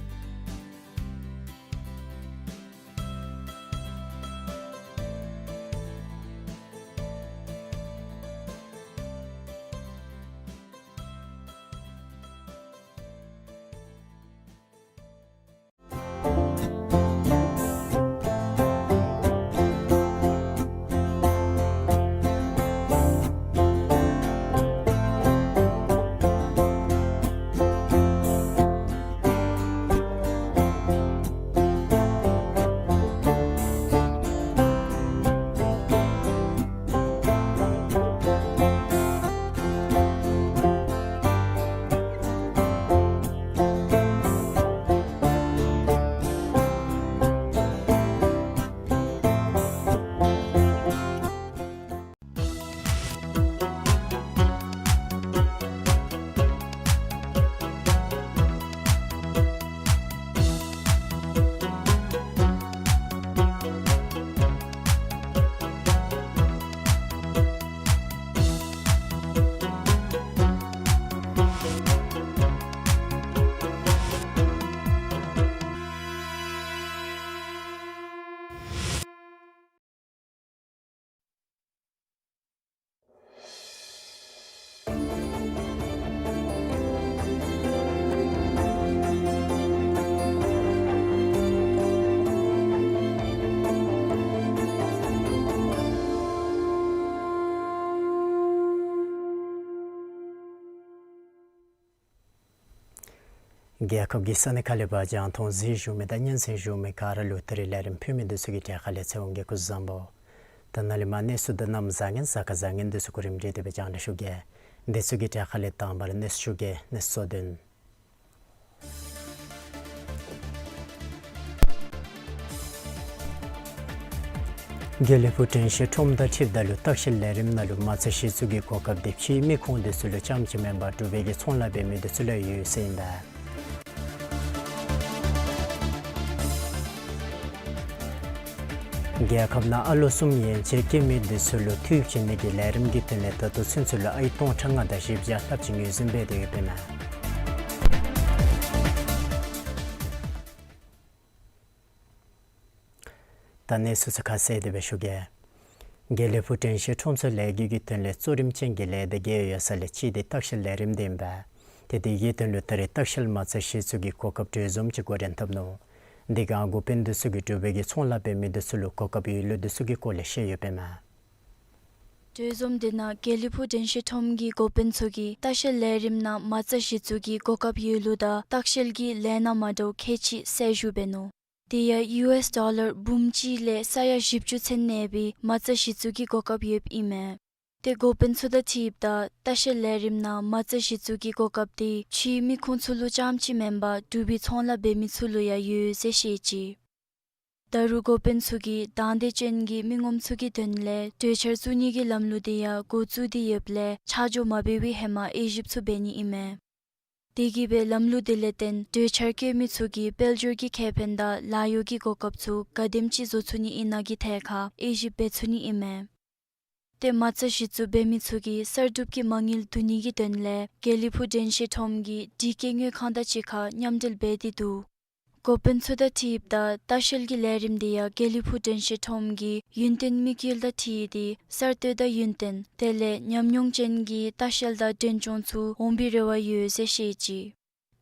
རྒྱལ་ཁབ་ཀྱི་ས་གནས་ཁག་ལས་ཕར་རྒྱང་མཐོང་གཟིགས་བཞུགས་མི་དང་སྙན་གསན་བཞུགས་མི་ག་ར་ལུ་ད་རིས་ལས་རིམ་ཕུལ་མི་འདི་ཚུ་གི་གྲས་ཁ་ལས་ཚེ་དབང་གིས་སྐུ་གཟུགས་བཟང་པོ། ད་ནཱ་ལས་མར་གནས་ཚུལ་དང་གནམ་བཟང་ངན་གཟའ་སྐར་བཟང་ངན་འདི་ཚུ་གོ་རིམ་སྒྲིག་སྟེ་སྦེ་རྒྱང་བསྒྲགས་ཞུ་གེ། འདི་ཚུ་གི་གྲས་ཁ་ལས་དང་པ་ར་གནས་ཚུལ་ཞུ་གེ། གནས་ཚུལ་གཙོ་དོན། དགེ་ལེགས་ཕུག་དྲན་ཤེས་ཁྲོམ་དང་འཁྲིལཝ་ད་ལུ་ལྟ་བཤལ་ལས་རིམ་ནང་ལུ་མ་རྩ་གཞི་བཙུགས་ཀྱི་གོ་སྐབས་འདི་ཕྱིའི་མི་ཁུངས་འདི་ཚུ་ལུ་རྐྱངམ་ཅིག་མེན་པར་འབྲུག་པའི་གི་ཚོང་ལཱ་འབད་མི་འདི་ཚུ་ལུ་ཡོད་ཟེར་ཨིན་པས། རྒྱལ་ཁབ་ནང་ཨ་ལོ་གསུམ་ཡན་ཆད་སྐྱེ་མི་འདི་ཚུ་ལུ་འཐུས་བྱིན་ནི་གི་ལས་རིམ་གྱི་དོན་ལས་ད་ལྟོ་ཚུན་ཚོད་ལུ་ཨའི་སྟོང་ཕྲག་ལྔ་དང་བཞི་བརྒྱ་ལྷགཔ་ཅིག་ངོས་འཛིན་འབད་དེ་ཡོདཔ་ཨིན་མས། ད་གནས་ཚུལ་ཚུ་ཁ་གསལ་ཏེ་སྦེ་ཞུ་གེ། དགེ་ལེགས་ཕུག་དྲན་ཤེས་ཁྲོམ་ཚུ་ལས་འགུལ་གྱི་དོན་ལས་གཙོ་རིམ་ཅན་གྱི་ལས་སྡེ་བརྒྱད་ཡོད་ས་ལས་གཅིག་འདི་ལྟ་བཤལ་ལས་རིམ་འདི་ཨིན་པས། ཏེ་དེ་གི་དོན་ལུ་ད་རིས་ལྟ་བཤལ་མ་རྩ་གཞི་བཙུགས་ཀྱི་གོ་སྐབས་གྲོས་འཛོམས་ཅིག་འགོ་འདྲེན་འཐབ་ནུག། འདི་གི་འགོ་དཔོན་འདི་ཚུ་གིས་འབྲུག་པའི་གི་ཚོང་ལཱ་འབད་མི་འདི་ཚུ་ལུ་གོ་སྐབས་ཡོད་ལུགས་འདི་ཚུ་གི་སྐོར་ལས་བཤད་ཡོདཔ་ཨིན་མས། གྲོས་འཛོམས་འདི་ནང་དགེ་ལེགས་ཕུག་དྲན་ཤེས་ཁྲོམ་གྱི་འགོ་དཔོན་ཚུ་གིས་ལྟ་བཤལ་ལས་རིམ་ནང་མ་རྩ་གཞི་བཙུགས་ཀྱི་གོ་སྐབས་ཡོད་ལུགས་དང་ལྟ་བཤལ་གྱི་ལས་སྣ་མ་འདྲཝ་ཁལ་གཅིག་གསལ་ཞུ་འབད་ནུག། དེ་ཡང་ཡུ་ཨེསི་ཌོ་ལར་འབུམ་གཅིག་ལས་ས་ཡ་བཞི་བཅུ་ཚུན་གནས་པའི་མ་རྩ་གཞི་བཙུགས་ཀྱི་གོ་སྐབས་ཡོདཔ་ཨིན་མས། ཏེ་འགོ་དཔོན་ཚུ་དང་འཁྲིལཝ་ད་ལྟ་བཤལ་ལས་རིམ་ནང་མ་རྩ་གཞི་བཙུགས་ཀྱི་གོ་སྐབས་འདི་ཕྱིའི་མི་ཁུངས་ཚུ་ལུ་རྐྱངམ་ཅིག་མེན་པར་འབྲུག་པའི་ཚོང་ལཱ་འབད་མི་ཚུ་ལུ་ཡང་ཡོད་ཟེར་བཤད་ཅི། ད་རུང་འགོ་དཔོན་ཚུ་གིས་དང་འདོད་ཅན་གྱི་མི་ངོམ་ཚུ་གི་དོན་ལས་གྲོས་འཆར་བཙུགས་ནི་གི་ལམ་ལུགས་འདི་ཡང་འགོ་བཙུགས་ཏེ་ཡོདཔ་ལས་ཆ་འཇོག་མ་འབད་བའི་ཧེ་མ་དབྱེ་ཞིབ་ཚུ་འབད་ནི་ཨིན་མས། དེ་གིས་སྦེ་ལམ་ལུགས་འདི་ལས་བརྟེན་གྲོས་འཆར་བཀོད་མི་ཚུ་གིས་དཔལ་འབྱོར་གྱི་ཁེ་ཕན་དང་ལཱ་གཡོག་གི་གོ་སྐབས་ཚུ་ག་དེམ་ཅིག་བཟོ་ཚུགས་ནི་ཨིན་ན་གི་ཐད་ཁར་དབྱེ་ཞིབ་འབད་ཚུགས་ནི་ཨིན་མས། ཏེ་མ་རྩ་གཞི་བཙུགས་འབད་མི་ཚུ་གིས་གསར་སྒྲུབ་ཀྱི་མ་དངུལ་བསྡུ་ནི་གི་དོན་ལས་དགེ་ལེགས་ཕུག་དྲན་ཤེས་ཁྲོམ་གྱི་སྒྲིག་བཀོད་དངུལ་ཁང་དང་གཅིག་ཁར་མཉམ་འབྲེལ་འབད་དེ་འདུག། འགོ་དཔོན་ཚུ་དང་འཁྲིལཝ་ད་ལྟ་བཤལ་གྱི་ལས་རིམ་འདི་ཡང་དགེ་ལེགས་ཕུག་དྲན་ཤེས་ཁྲོམ་གྱི་ཡུན་བརྟན་དམིགས་ཡུལ་དང་འཁྲིལ་ཏེ་གསར་གཏོད་དང་ཡུན་བརྟན་དེ་ལས་ཉམས་མྱོང་ཅན་གྱི་ལྟ་བཤལ་དང་འབྲེན་སྐྱོང་ཚུ་འོང་བའི་རེ་བ་ཡོད་ཟེར་བཤད་ཅི།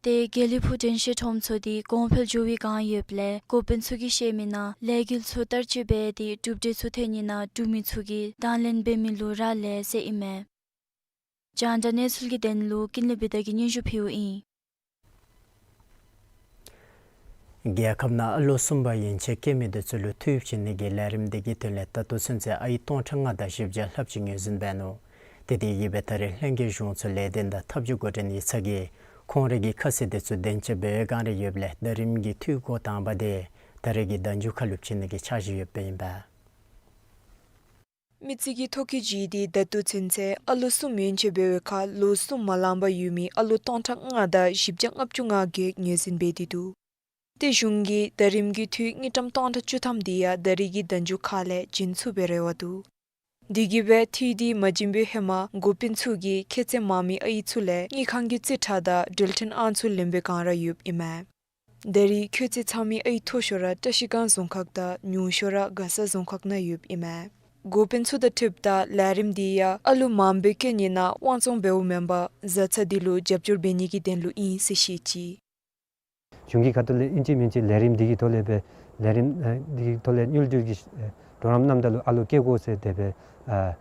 ཏེ་དགེ་ལེགས་ཕུག་དྲན་ཤེས་ཁྲོམ་ཚུ་འདི་གོང་འཕེལ་འགྱོ་བའི་བསྒང་ཡོདཔ་ལས་འགོ་དཔོན་ཚུ་གིས་བཤད་མི་ནང་ལས་འགུལ་ཚུ་བསྟར་སྤྱོད་འབད་དེ་གྲུབ་འབྲས་ཚུ་ཐོན་ནི་ནང་འབྲུག་མི་ཚུ་གིས་དང་ལེན་འབད་མི་ལུ་རག་ལས་ཟེར་ཨིན་མས། རྒྱང་བསྒྲགས་གནས་ཚུལ་གྱི་དོན་ལུ་ཀུན་ལེགས་བི་དྷ་གིས་སྙན་ཞུ་ཕུལཝ་ཨིན། རྒྱལ་ཁབ་ནང་ཨ་ལོ་གསུམ་པ་ཡན་ཆད་སྐྱེ་མི་འདི་ཚུ་ལུ་འཐུས་བྱིན་ནི་གི་ལས་རིམ་འདི་གི་དོན་ལས་ད་ལྟོ་ཚུན་ཚོད་ཨའི་སྟོང་ཕྲག་ལྔ་དང་བཞི་བརྒྱ་ལྷགཔ་ཅིག་ངོས་འཛིན་འབད་ནུག། ཏེ་དེ་གིས་སྦེ་ད་རེས་ལྷན་རྒྱས་གཞུང་ཚོ་ལས་དོན་དང་ཐབས་བྱུས་འགོ་འདྲེན་ཡིག་ཚང་གིས་ཁོང་རའི་གི་ཁ་གསལ་འདི་ཚུ་བདེན་དཔྱད་འབད་བའི་བསྒང་ར་ཡོདཔ་ལས་ད་རིས་ཀྱི་འཐུས་འགོ་དང་པ་འདི་ད་རེས་ཀྱི་ཟླཝ་མཇུག་ཁ་ལུ་བྱིན་ནི་གི་འཆར་གཞི་ཡོདཔ་ཨིན་པས། མི་རྩིས་ཀྱི་ཐོ་བཀོད་བྱས་ཏེ་ད་ལྟོ་ཚུན་ཚོད་ཨ་ལོ་གསུམ་ཡན་ཆད་འབད་བའི་ཁར་ལོ་གསུམ་མ་ལང་པར་ཡོད་མི་ཨ་ལོ་སྟོང་ཕྲག་ལྔ་དང་བཞི་བརྒྱ་ལྔ་བཅུ་ང་བརྒྱད་ངོས་འཛིན་འབད་དེ་འདུག། ཏེ་གཞུང་གིས་ད་རིས་ཀྱི་འཐུས་དངུལ་ཀྲམ་སྟོང་ཕྲག་བཅུ་ཐམ་འདི་ཡང་ད་རེས་ཀྱི་ཟླཝ་མཇུག་ཁ་ལས་བྱིན་ཚུགས་པའི་རེ་བ་འདུག། དེ་གིས་སྦེ་འཐུས་འདི་མ་བྱིན་པའི་ཧེ་མ་འགོ་དཔོན་ཚུ་གིས་ཁྱད་ཚད་མང་མི་ཨའི་ཚུ་ལས་དངུལ་ཁང་གི་རྩིས་ཁྲ་དང་འགྲུལ་འཕྲིན་ཨང་ཚུ་ལེན་པའི་བསྒང་ར་ཡོདཔ་ཨིན་མས། ད་རེས་ཁྱད་ཚད་ཚང་མི་ཨའི་མཐོ་ཤོས་ར་བཀྲ་ཤིས་སྒང་རྫོང་ཁག་དང་ཉུང་ཤོས་ར་མགར་ས་རྫོང་ཁག་ནང་ཡོདཔ་ཨིན་མས། འགོ་དཔོན་ཚུ་དང་འཁྲིལཝ་ད་ལས་རིམ་འདི་ཡང་ཨ་ལུ་མངམ་སྦེ་སྐྱེ་ནི་ནང་དབང་བཙོང་འབདཝ་མེན་པར་བཟའ་ཚང་འདི་ལུ་རྒྱབ་སྐྱོར་འབད་ནི་གི་དོན་ལུ་ཨིན་ཟེར་བཤད་ཅི། གཞུང་གི་ཁ་ཐུག་ལས་ཨིན་ཅི་མིན་ཅི་ལས་རིམ་འདི་གི་ཐོག་ལས་སྦེ་ལས་རིམ་ཨ་འདི་གི་ཐོག་ལས་དངུལ་འབྲེལ་གྱི་ཨ་གྲོགས་རམ་གནངམ་ད་ལུ་ཨ་ལོ་སྐྱེ་དགོ་ཟེར་དེ་སྦེ་ཨ་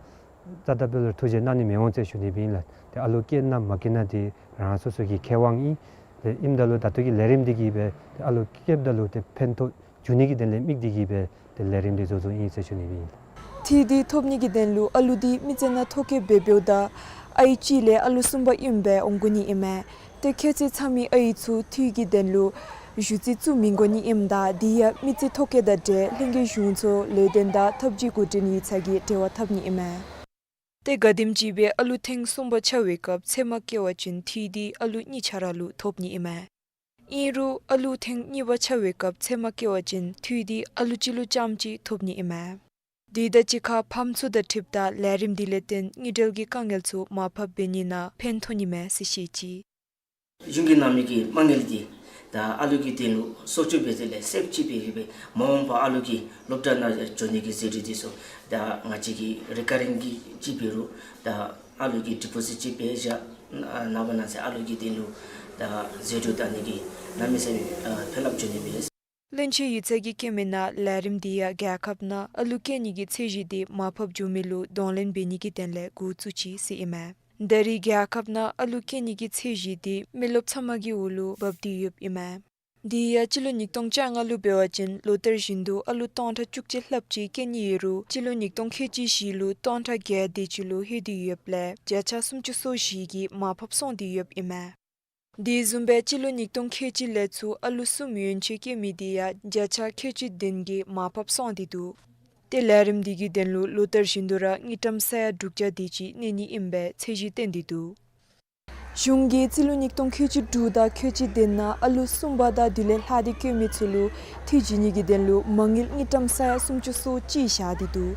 རྩ་དང་སྤོ་ལོར་ཐུགས་རྗེ་གནང་ནི་མི་འོང་ཟེར་ཞུ་ནི་སྦེ་ཨིན་ལགས། ཏེ་ཨ་ལོ་སྐྱེ་ན་མ་སྐྱེ་ན་འདི་རང་སོ་སོ་གི་ཁེ་དབང་ཨིན། ཏེ་ཨིནམ་ད་ལུ་ད་ལྟོ་གི་ལས་རིམ་འདི་གིས་སྦེ་ཏེ་ཨ་ལོ་སྐྱེཝ་ད་ལུ་ཏེ་ཕན་ཐོགས་འབྱུང་ནི་གི་དོན་ལས་དམིགས་ཏེ་གིས་སྦེ་ཏེ་ལས་རིམ་འདི་བཟོ་བཟོཝ་ཨིན་ཟེར་ཞུ་ནི་སྦེ་ཨིན་ལགས། འཐུས་འདི་ཐོབ་ནི་གི་དོན་ལུ་ཨ་ལུ་འདི་མི་སྟེར་ན་ཐོ་བཀོད་འབད་འབདཝ་ད་ཨའི་གཅིག་ལས་ཨ་ལོ་གསུམ་པ་ཨིནམ་སྦེ་འོང་དགོ་ནི་ཨིན་མས། ཏེ་ཁྱད་ཚད་ཚང་མི་ཨའི་ཚུ་འཐུས་ཀྱི་དོན་ལུ་ཞུ་རྩིས་བཙུགས་མི་དགོ་ནི་ཨིནམ་ད་འདི་ཡང་མི་རྩིས་ཐོ་བཀོད་དང་འབྲེལ་ལྷན་རྒྱས་གཞུང་ཚོ་ལས་དོན་དང་ཐབས་བྱུས་འགོ་འདྲེན་ཡིག་ཚང་གིས་འབྲེལ་བ་འཐབ་ནི་ཨིན་མས། ཏེ་ག་དེམ་ཅིག་སྦེ་ཨ་ལུ་ཐེངས་གསུམ་པ་ཆགས་པའི་སྐབས་ཚད་མ་བཀལ་བ་ཅིན་འཐུས་འདི་ཨ་ལུ་གཉིས་ཆ་ར་ལུ་ཐོབ་ནི་ཨིན་མས། ཨིན་རུང་ཨ་ལུ་ཐེངས་གཉིས་པ་ཆགས་པའི་སྐབས་ཚད་མ་བཀལ་བ་ཅིན་འཐུས་འདི་ཨ་ལུ་གཅིག་ལུ་རྐྱངམ་གཅིག་ཐོབ་ནི་ཨིན་མས། དེ་དང་གཅིག་ཁར་ཕམ་ཚུ་དང་འཁྲིལཝ་ད་ལས་རིམ་འདི་ལས་བརྟེན་དངུལ་འབྲེལ་གྱི་དཀའ་ངལ་ཚུ་མར་ཕབ་འབད་ནི་ནང་ཕན་ཐོགས་ནི་མས་ཟེར་བཤད་ཅི། གཞུང་གིས་གནང་མི་གི་མ་དངུལ་འདི་ད་ཨ་ལུ་གི་དོན་ལུ་གསོག་འཇོག་འབད་དེ་ལས་སེབ་ཅིག་འབད་དེ་སྦེ་མ་འོངས་པ་ཨ་ལུ་གི་སློབ་གྲྭ་ནང་འགྱོ་ནི་གི་ཟད་འགྲོ་འདི་ཚུ་ད་ང་བཅས་ཀྱིས་རི་ཀར་རིང་གི་ཅིག་འབད་རུང་ད་ཨ་ལུ་གི་ཌི་པོ་ཟིཊ་ཅིག་འབད་བཞག་ནངས་པ་གནངས་ཚེ་ཨ་ལུ་གི་དོན་ལུ་ད་ཟད་འགྲོ་དག་ནི་གི་གནམ་མེད་ས་མེད་ཨ་ཕན་རླབས་འབྱུང་ནི་མས། བློན་ཆེན་ཡིག་ཚང་གིས་བཀོད་མི་ནང་ལས་རིམ་འདི་ཡང་རྒྱལ་ཁབ་ནང་ཨ་ལུ་སྐྱེ་ནི་གི་ཚད་གཞི་འདི་མར་ཕབ་འགྱོ་མི་ལུ་གདོང་ལེན་འབད་ནི་གི་དོན་ལས་འགོ་བཙུགས་ཅི་ཟེར་ཨིན་མས། ད་རེས་རྒྱལ་ཁབ་ནང་ཨ་ལུ་སྐྱེ་ནི་གི་ཚད་གཞི་དེ་མི་རློབས་ཚང་མ་གི་འོག་ལུ་འབབ་སྟེ་ཡོདཔ་ཨིན་མས། དེ་ཡང་སྤྱི་ལོ་ཉིས་སྟོང་བཅོ་ལྔ་ལུ་འབད་བ་ཅིན་ལོ་ལྟར་བཞིན་དུ་ཨ་ལུ་སྟོང་ཕྲག་བཅུ་གཅིག་ལྷགཔ་ཅིག་སྐྱེ་ནི་ཡོད་རུང་སྤྱི་ལོ་ཉིས་སྟོང་ཁལ་གཅིག་བཞི་ལུ་སྟོང་ཕྲག་བརྒྱད་དེ་ཅིག་ལུ་ལྷོད་དེ་ཡོདཔ་ལས་བརྒྱ་ཆ་སུམ་ཅུ་སོ་བཞི་གིས་མར་ཕབ་སོང་སྟེ་ཡོདཔ་ཨིན་མས། དེ་བཟུམ་སྦེ་སྤྱི་ལོ་ཉིས་སྟོང་ཁལ་གཅིག་ལས་ཚུར་ཨ་ལུ་གསུམ་ཡན་ཆད་སྐྱེ་མི་དེ་ཡང་བརྒྱ་ཆ་ཁལ་གཅིག་བདུན་གྱིས་མར་ཕབ་སོང་སྟེ་འདུག། ཏེ་ལས་རིམ་དེ་གི་དོན་ལུ་ལོ་ལྟར་བཞིན་དུ་ར་དངུལ་ཀྲམ་ས་ཡ་དྲུག་བརྒྱ་དེ་ཅིག་གནས་ནི་ཨིན་པའི་ཚད་གཞི་བཏོན་ཏེ་འདུག། གཞུང་གིས་སྤྱི་ལོ་ཉིས་སྟོང་ཁལ་གཅིག་དྲུག་དང་ཁལ་གཅིག་བདུན་ནང་ཨ་ལུ་གསུམ་པ་དང་དེ་ལས་ལྷག་སྟེ་སྐྱེ་མི་ཚུ་ལུ་འཐུས་བྱིན་ནི་གི་དོན་ལུ་མ་དངུལ་དངུལ་ཀྲམ་ས་ཡ་སུམ་ཅུ་སོ་གཅིག་བཞག་སྟེ་འདུག།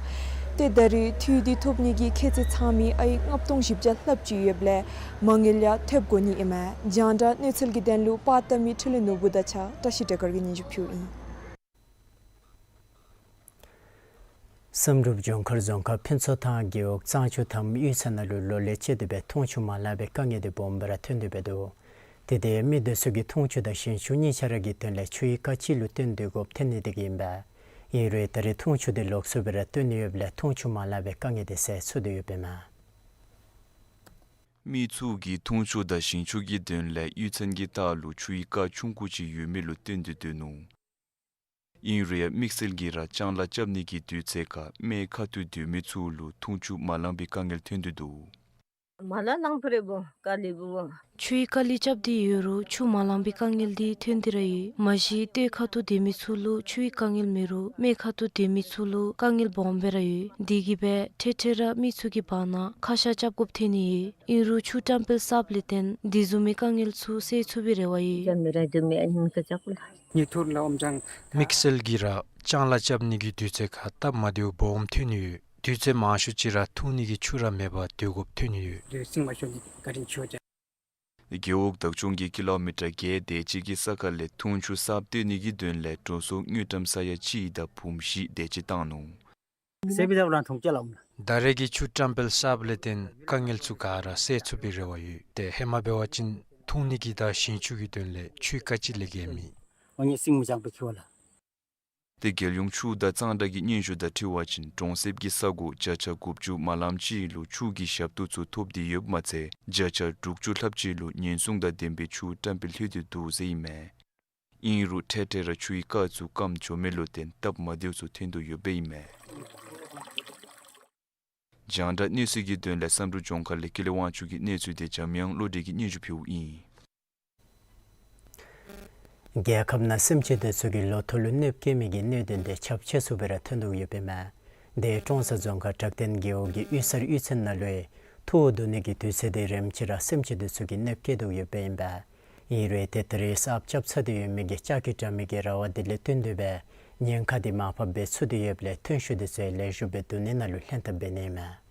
ཏེ་ད་རེས་འཐུས་དེ་ཐོབ་ནི་གི་ཁྱད་ཚད་ཚང་མི་ཨ་ཡིག་ལྔ་སྟོང་བཞི་བརྒྱ་ལྷགཔ་ཅིག་ཡོདཔ་ལས་མ་དངུལ་ཡང་ཐེབས་དགོ་ནི་ཨིན་མས། རྒྱང་བསྒྲགས་གནས་ཚུལ་གྱི་དོན་ལུ་པར་བཏབ་མི་འཕྲིན་ལས་ནོར་བུ་དང་གཅིག་ཁར་བཀྲ་ཤིས་སྒྲོལ་དཀར་གྱིས་སྙན་ཞུ་ཕུལཝ་ཨིན། བསམ་གྲུབ་ལྗོངས་མཁར་རྫོང་ཁག་ཕུན་ཚོགས་ཐང་རྒེད་འོག་གཙང་ཆུ་ཐང་གཡུས་ཚན་ནང་ལུ་ལོ་ལེགས་བཅད་དེ་སྦེ་འཐུང་ཆུ་མ་ལང་པའི་དཀའ་ངལ་དེ་སྦོམ་སྦེ་ར་ཐོན་དོ་ཡོདཔ་འདུག། དེ་དེ་མི་སྡེ་ཚུ་གིས་འཐུང་ཆུ་དང་ཞིང་ཆུ་གཉིས་ཆ་ར་གི་དོན་ལས་ཆུའི་དཀའ་སྤྱད་ལུ་བརྟེན་སྡོད་དགོཔ་ཐོན་ནི་དེ་གིས་ཨིན་པས། ཨིན་རུང་ད་རེས་འཐུང་ཆུ་དེ་ལོགས་སུ་སྦེ་ར་བཏོན་ཡོདཔ་ལས་འཐུང་ཆུ་མ་ལང་པའི་དཀའ་ངལ་དེ་སེལ་ཚུགས་དོ་ཡོདཔ་ཨིན་མས། མི་ཚུ་གིས་འཐུང་ཆུ་དང་ཞིང་ཆུ་གི་དོན་ལས་གཡུས་ཚན་གྱི་ལྟག་ལུ་ཆུའི་དཀའ་ཆུང་ཀུ་ཅིག་ཡོད་མི་ལུ་བརྟེན་ཏེ་སྡོད་ནུག། ཨིན་རུང་ཡང་དམིགས་བསལ་གྱིས་ར་ལྕང་ལཱ་རྐྱབ་ནི་གི་དུས་ཚོད་ཁར་སྨད་ཁ་ཐུག་སྡོད་མི་ཚུ་ལུ་འཐུང་ཆུ་མ་ལང་པའི་དཀའ་ངལ་ཐོན་ཏེ་འདུག། མ་ལ་ལང་པ་རེ་བོ་དཀའ་ལས་བོ། ཆུའི་དཀའ་ལས་རྐྱབ་སྟེ་ཡོད་རུང་ཆུ་མ་ལང་པའི་དཀའ་ངལ་འདི་ཐོན་ཏེ་ར་ཡོད། མ་གཞི་སྟོད་ཁ་ཐུག་སྡོད་མི་ཚུ་ལུ་ཆུའི་དཀའ་ངལ་མེད་རུང་སྨད་ཁ་ཐུག་སྡོད་མི་ཚུ་ལུ་དཀའ་ངལ་སྦོམ་སྦེ་ར་ཡོད། དེ་གིས་སྦེ་ཐེངས་ཐེངས་ར་མི་ཚུ་གི་བར་ན་ཁ་བཤད་རྐྱབ་དགོཔ་ཐོན་ནི་ཡོད། ཨིན་རུང་ཆུ་བཀྲམ་སྤེལ་གསརཔ་ལས་བརྟེན་དེ་བཟུམ་མའི་དཀའ་ངལ་ཚུ་སེལ་ཚུགས་པའི་རེ་བ་ཡོད། དམིགས་བསལ་གྱིས་ར་ལྕང་ལཱ་རྐྱབ་ནི་གི་དུས་ཚོད་ཁར་སྟབས་མ་བདེཝ་སྦོམ་ཐོན་ནི་ཡོད། དུས་ཚོད་མང་ཤོས་ཅིག་ར་འཐུང་ནི་གི་ཆུ་ར་མེད་པར་སྡོད་དགོཔ་ཐོན་ནི་ཡོད། རྒེད་འོག་བདག་སྐྱོང་གིས་ཀི་ལོ་མི་ཊར་བརྒྱད་དེ་ཅིག་གི་ས་ཁ་ལས་འཐུང་ཆུ་གསརཔ་བཏོན་ནི་གི་དོན་ལས་འགྲོ་སོང་དངུལ་ཀྲམ་ས་ཡ་གཅིག་དང་འབུམ་བཞི་དེ་ཅིག་བཏང་ནུག། ད་རེས་ཀྱི་ཆུ་བཀྲམ་སྤེལ་གསརཔ་ལས་བརྟེན་དཀའ་ངལ་ཚུ་ག་ར་སེལ་ཚུགས་པའི་རེ་བ་ཡོད། ཏེ་ཧེ་མ་འབད་བ་ཅིན་འཐུང་ནི་གི་དང་ཞིང་ཆུ་གི་དོན་ལས་ཆུའི་དཀའ་སྤྱད་ལས་བརྒལ་མེད། ཏེ་རྒྱལ་ཡོངས་ཆུ་དང་གཙང་སྦྲ་གི་སྙན་ཞུ་དང་འཁྲིལ་བ་ཅིན་གྲོང་གསེབ་ཀྱི་ས་གོ་བརྒྱ་ཆ་དགུ་བཅུ་མ་ལམ་ཅིག་ལུ་ཆུ་གི་ཞབས་ཏོག་ཚུ་ཐོབ་སྟེ་ཡོདཔ་མ་ཚད་བརྒྱ་ཆ་དྲུག་ཅུ་ལྷགཔ་ཅིག་ལུ་ཉེན་སྲུང་དང་ལྡན་པའི་ཆུ་བཀྲམ་སྤེལ་ལྷོད་དེ་འདུག་ཟེར་ཨིན་མས། ཨིན་རུང་ཐེངས་ཐེངས་ར་ཆུའི་རྐ་ཚུ་སྐམ་འགྱོ་མི་ལུ་བརྟེན་སྟབས་མ་བདེཝ་ཚུ་ཐོན་དོ་ཡོདཔ་ཨིན་མས། རྒྱང་བསྒྲགས་གནས་ཚུལ་གྱི་དོན་ལས་བསམ་གྲུབ་ལྗོངས་མཁར་ལས་ཀུན་ལེགས་དབང་ཕྱུག་གི་གནས་ཚུལ་དེ་འཇམ་དབྱངས་བློ་གྲོས་ཀྱིས་སྙན་ཞུ་ཕུལཝ་ཨིན། རྒྱལ་ཁབ་ནང་སེམས་ཅན་དེ་ཚུ་གིས་ལོ་ཐོག་ལུ་གནོདཔ་བཀལ་མི་གི་གནད་དོན་དེ་ཁྱབ་ཆེ་སུ་སྦེ་ར་ཐོན་དོ་ཡོདཔ་ཨིན་མས། དེ་ཀྲོང་གསར་རྫོང་ཁག་བྲག་སྟེང་རྒེད་འོག་གི་གཡུས་གསར་གཡུས་ཚན་ནང་ལུ་ཐོག་བསྡུ་ནི་གི་དུས་ཚོད་དེ་རིམ་གྱིས་ར་སེམས་ཅན་དེ་ཚུ་གིས་གནོདཔ་བཀལ་དོ་ཡོདཔ་ཨིན་པས། ཨིན་རུང་ཏེ་ད་རེས་གསརཔ་རྐྱབ་ཚར་ཏེ་ཡོད་མི་གི་ལྕགས་ཀྱི་དྲ་མིག་གི་ར་བ་དེ་ལས་བརྟེན་ཏེ་སྦེ་ཉེན་ཁ་དེ་མར་ཕབ་འབད་ཚུགས་ཏེ་ཡོདཔ་ལས་ཐོན་ཤུགས་དེ་ཚུ་ལེགས་ཤོམ་སྦེ་བསྡུ་ནི་ནང་ལུ་ལྷན་ཐབས་འབད་ནི་ཨིན་མས།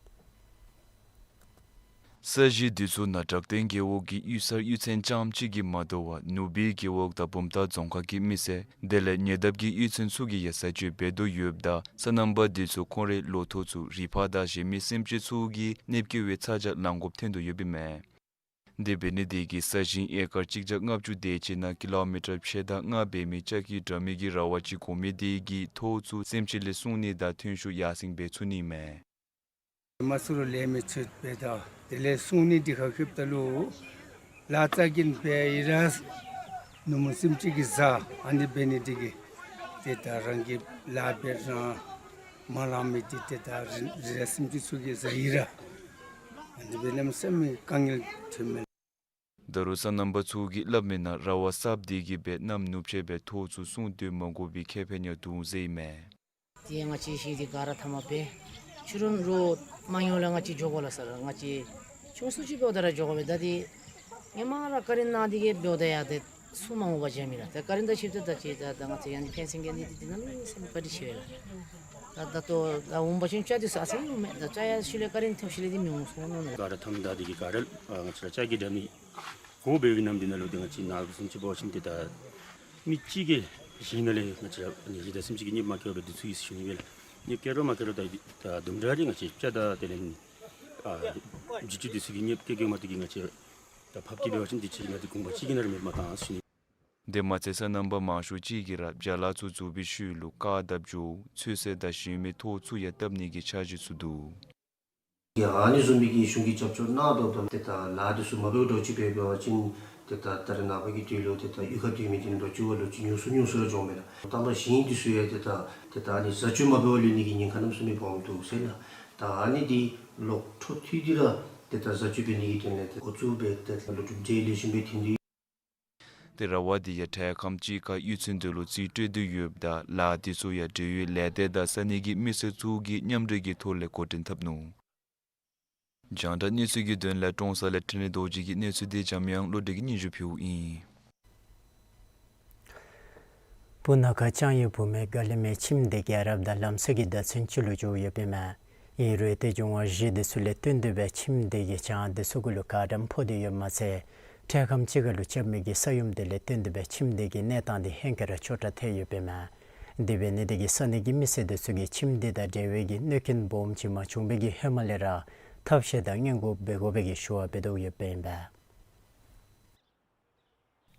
ས་གཞི་དེ་ཚུ་ནང་བྲག་སྟེང་རྒེད་འོག་གི་གཡུས་གསར་གཡུས་ཚན་རྐྱངམ་གཅིག་གིས་མ་དོ་བར་ནུབ་སྦིས་རྒེད་འོག་དང་བུམ་ཐང་རྫོང་ཁག་གི་མི་སེར་དེ་ལས་ཉེ་འདབས་ཀྱི་གཡུས་ཚན་ཚུ་གིས་ཡང་ས་གཅོད་འབད་དོ་ཡོདཔ་ད་ས་རྣམ་པ་དེ་ཚུ་ཁོང་རའི་ལོ་ཐོག་ཚུ་རི་ཕག་དང་གཞན་མི་སེམས་ཅན་ཚུ་གིས་གནོདཔ་བཀལ་བའི་ཚ་གྱང་ལང་དགོཔ་ཐོན་དོ་ཡོདཔ་ཨིན་མས། དེ་འབད་ནི་དེ་གིས་ས་ཞིང་ཨེ་ཀར་གཅིག་བརྒྱ་ལྔ་བཅུ་དེ་ཅིག་ནང་ཀི་ལོ་མི་ཊར་ཕྱེད་དང་ལྔ་འབད་མི་ལྕགས་ཀྱི་དྲ་མིག་གི་ར་བ་ཅིག་དགོ་མི་དེ་གིས་ཐོག་ཚུ་སེམས་ཅན་ལས་སྲུང་ནི་དང་ཐོན་ཤུགས་ཡར་སེང་འབད་ཚུགས་ནི་མས། མ་སུ་རུ་ལས་མི་ཚུ་འབད་ད་དེ་ལས་སྲུང་ནི་དེ་ཁར་ལྷོདཔ་ད་ལུ་ལཱ་རྩ་འགེངས་འབད་ཡི་ར་ནུབ་མོ་སེམས་ཅན་གྱིས་བཟའ། ཨ་ནི་འབད་ནི་དེ་གིས་ཏེ་ད་རང་གི་ལཱ་འབད་རང་མ་ལང་མི་དེ་ཏེ་ད་རི་རི་ར་སེམས་ཅན་ཚུ་གིས་བཟའ་ཡི་ར། ཨ་ནི་འབད་ལམ་སེམས་དཀའ་ངལ་ཐོན་མས། ད་རུང་ས་རྣམ་པ་ཚུ་གིས་སླབ་མིའི་ནང་ར་བ་གསརཔ་དེ་གིས་འབད་གནམ་ནུབ་ཅིག་འབད་ཐོག་ཚུ་སྲུང་སྡོད་མ་དགོ་པའི་ཁེ་ཕན་ཡང་འདུག་ཟེར་ཨིན་མས། ཏེ་ང་བཅས་ཤི་དེ་ག་ར་ཐ་མ་འབད་ཆུ་རུང་རོགས་མ་ཡོང་ལས་ང་བཅས་འགྱོ་དགོ་ལགས་ཟེར། ང་བཅས་ཆུང་སུ་ཅིག་འབདཝ་ད་ར་འགྱོ་དགོ་པས། ད་དེ་ཧེ་མ་ར་ཀ་རིང་ནང་དེ་གིས་འབདཝ་ད་ཡང་ཏེ་སྲུང་མ་འོང་པར་འགྱོ་མི་ལགས། ད་ཀ་རིང་ད་ཤིབ་ཏེ་ད་ཅི་ད་ད་ང་བཅས་ཡང་ཕན་སེམས་ཀྱི་ནི་དེ་དེ་ནང་ལུ་སེམས་བཀའ་དྲིན་ཆེ་བས་ལགས། ད་ད་ལྟོ་ད་འོང་པ་ཅིན་ཅ་དེ་ས་ས་ཡོད་མེད། ད་ཅ་ཡང་ཤུལ་ལས་ཀ་རིང་ཐོབ་ཤུལ་ལས་དེ་མི་འོང་སོང་ནུག་ལགས། ག་ར་ཐ་མ་ད་དེ་གིས་ག་ར་ང་བཅས་ར་ལྕགས་ཀྱི་དྲ་མིག་གོ་འབད་བའི་ནམ་དེ་ནང་ལུ་ཏེ་ང་བཅས་ནཱ་ལུ་སེམས་ཅན་འབད་བ་ཅིན་ཏེ་ད་མི་གཅིག་གིས་ཞིང་ནང་ལས་ང་བཅས་ར་ཨ་ནི་རི་དང་སེམས་ཅན་གྱིས་གནོདཔ་མ་བཀལ་བར་སྡོད་ཚུགས་ཡི་ཟེར་ཞུ་ནི་སྦེ་ལགས། གནོདཔ་བཀལ་རུང་མ་བཀལ་རུང་ད་ད་དུམ་གྲ་རེ་ང་བཅས་ལྕགས་དང་དེ་ལས་ཨ་འབྱི་ཆུ་དེ་ཚུ་གིས་གནོདཔ་བཀལ་བཀལཝ་མ་གཏོགས་ཀྱི་ང་བཅས་ད་ཕབ་སྟེ་འབད་བ་ཅིན་དེ་ཅིག་ནང་ཏེ་གུང་པ་གཅིག་གིས་ནཱ་ར་མེདཔ་མ་བཏང་ཟེར་ཞུ་ནི། དེ་མ་ཚད་ས་རྣམ་པ་མང་ཤོས་ཅིག་གིས་ར་བྱ་ལཱ་ཚུ་རྫོགས་པའི་ཤུལ་ལུ་རྐ་བཏབ་འགྱོ་ཚོད་བསྲེ་དང་ཞིང་མེ་ཐོག་ཚུ་ཡང་བཏབ་ནི་གི་འཆར་གཞི་ཚུ་འདུག། ཨ་ནི་བཟུམ་མའི་གི་གཞུང་གི་རྒྱབ་སྐྱོར་གནང་དོ་དང་ཏེ་ད་ལཱ་འདི་ཚུ་མ་འབད་བ་འདྲཝ་ཅིག་འབད་བ་ཅིན་ཏེ་ད་ད་རེས་ནངས་པ་གི་དུས་ལུ་ཏེ་ད་གཡུས་ཁར་སྡོད་མི་འདི་ལོ་བཅུ་བ་ལོ་བཅུ་ཉུང་སུ་ཉུང་སུ་ར་འགྱོཝ་མས་ལགས། ད་མ་གཞི་འདི་ཚུ་ཡང་ཏེ་ད་ཏེ་ད་ཨ་ནི་བཟའ་སྤྱོད་མ་འབད་བར་ལུས་ནི་གི་ཉེན་ཁ་གནམ་མེད་ས་མེད་སྦོམ་འདུག་ཟེར་ལགས། ད་ཨ་ནི་འདི་ལོག་འཕྲོ་མཐུད་དེ་ར་ཏེ་ད་བཟའ་སྤྱོད་འབད་ནི་གི་དོན་ལས་ཏེ་འགོ་བཙུགས་སྦེ་ཏེ་ད་ལོ་དྲུག་བརྒྱད་ལེགས་ཤོམ་སྦེ་ཐོན་ཏེ། ཏེ་ར་བ་འདི་ཡང་འཕྲལ་ཁམས་ཅིག་ཁར་གཡུས་ཚན་འདི་ལུ་རྩིས་སྤྲོད་དོ་ཡོདཔ་ད་ལཱ་འདི་ཚུ་ཡང་འབྲེལ་ཡོད་ལས་སྡེ་དང་ས་གནས་ཀྱི་མི་སེར་ཚུ་གིས་མཉམ་འབྲེལ་གྱི་ཐོག་ལས་འགོ་འདྲེན་འཐབ་ནུག། རྒྱང་བསྒྲགས་གནས་ཚུལ་གྱི་དོན་ལས་ཀྲོང་གསར་ལས་འཕྲིན་ལས་རྡོ་རྗེ་གི་གནས་ཚུལ་འདི་འཇམ་དབྱངས་བློ་གྲོས་ཀྱིས་སྙན་ཞུ་ཕུལཝ་ཨིན། སྤུ་ན་ཁ་ལྕང་ཡུལ་བུ་མོའི་མགར་ལེབ་མའི་ཁྱིམ་འདི་རྒྱལ་རབས་དང་ལམ་སྲོལ་གྱི་བརྡ་མཚོན་ཅིག་ལུ་འགྱུར་ཡོདཔ་ཨིན་མས། ཨིན་རུང་ཏེ་འབྱུང་བ་བཞི་འདི་ཚུ་ལས་བརྟེན་ཏེ་སྦེ་ཁྱིམ་འདི་གི་གྱང་འདི་ཚུ་གུ་ལུ་གར་ཌམ་ཕོག་སྟེ་ཡོདཔ་མ་ཚད་འཕྲལ་ཁམས་ཅིག་ཁར་ལུ་རྐྱབ་མི་གི་ས་ཡོམ་འདི་ལས་བརྟེན་ཏེ་སྦེ་ཁྱིམ་འདི་གི་གནས་སྟངས་འདི་ཧེང་སྐལ་ར་སྐྱོ་དྲགས་ཐལ་ཡོདཔ་ཨིན་མས། དེ་འབད་ནི་འདི་གིས་ས་གནས་ཀྱི་མི་སེར་འདི་ཚུ་གིས་ཁྱིམ་འདི་དང་འབྲེལ་བའི་གི་གནོད་རྐྱེན་སྦོམ་ཅིག་མ་བྱུང་བའི་གི་ཧེ་མ་ལས་ར་ཐབས་ཤེས་དང་སྔོན་འགོག་འབད་དགོ་པའི་གི་ཞུ་བ་འབད་དོ་ཡོདཔ་ཨིན་པས།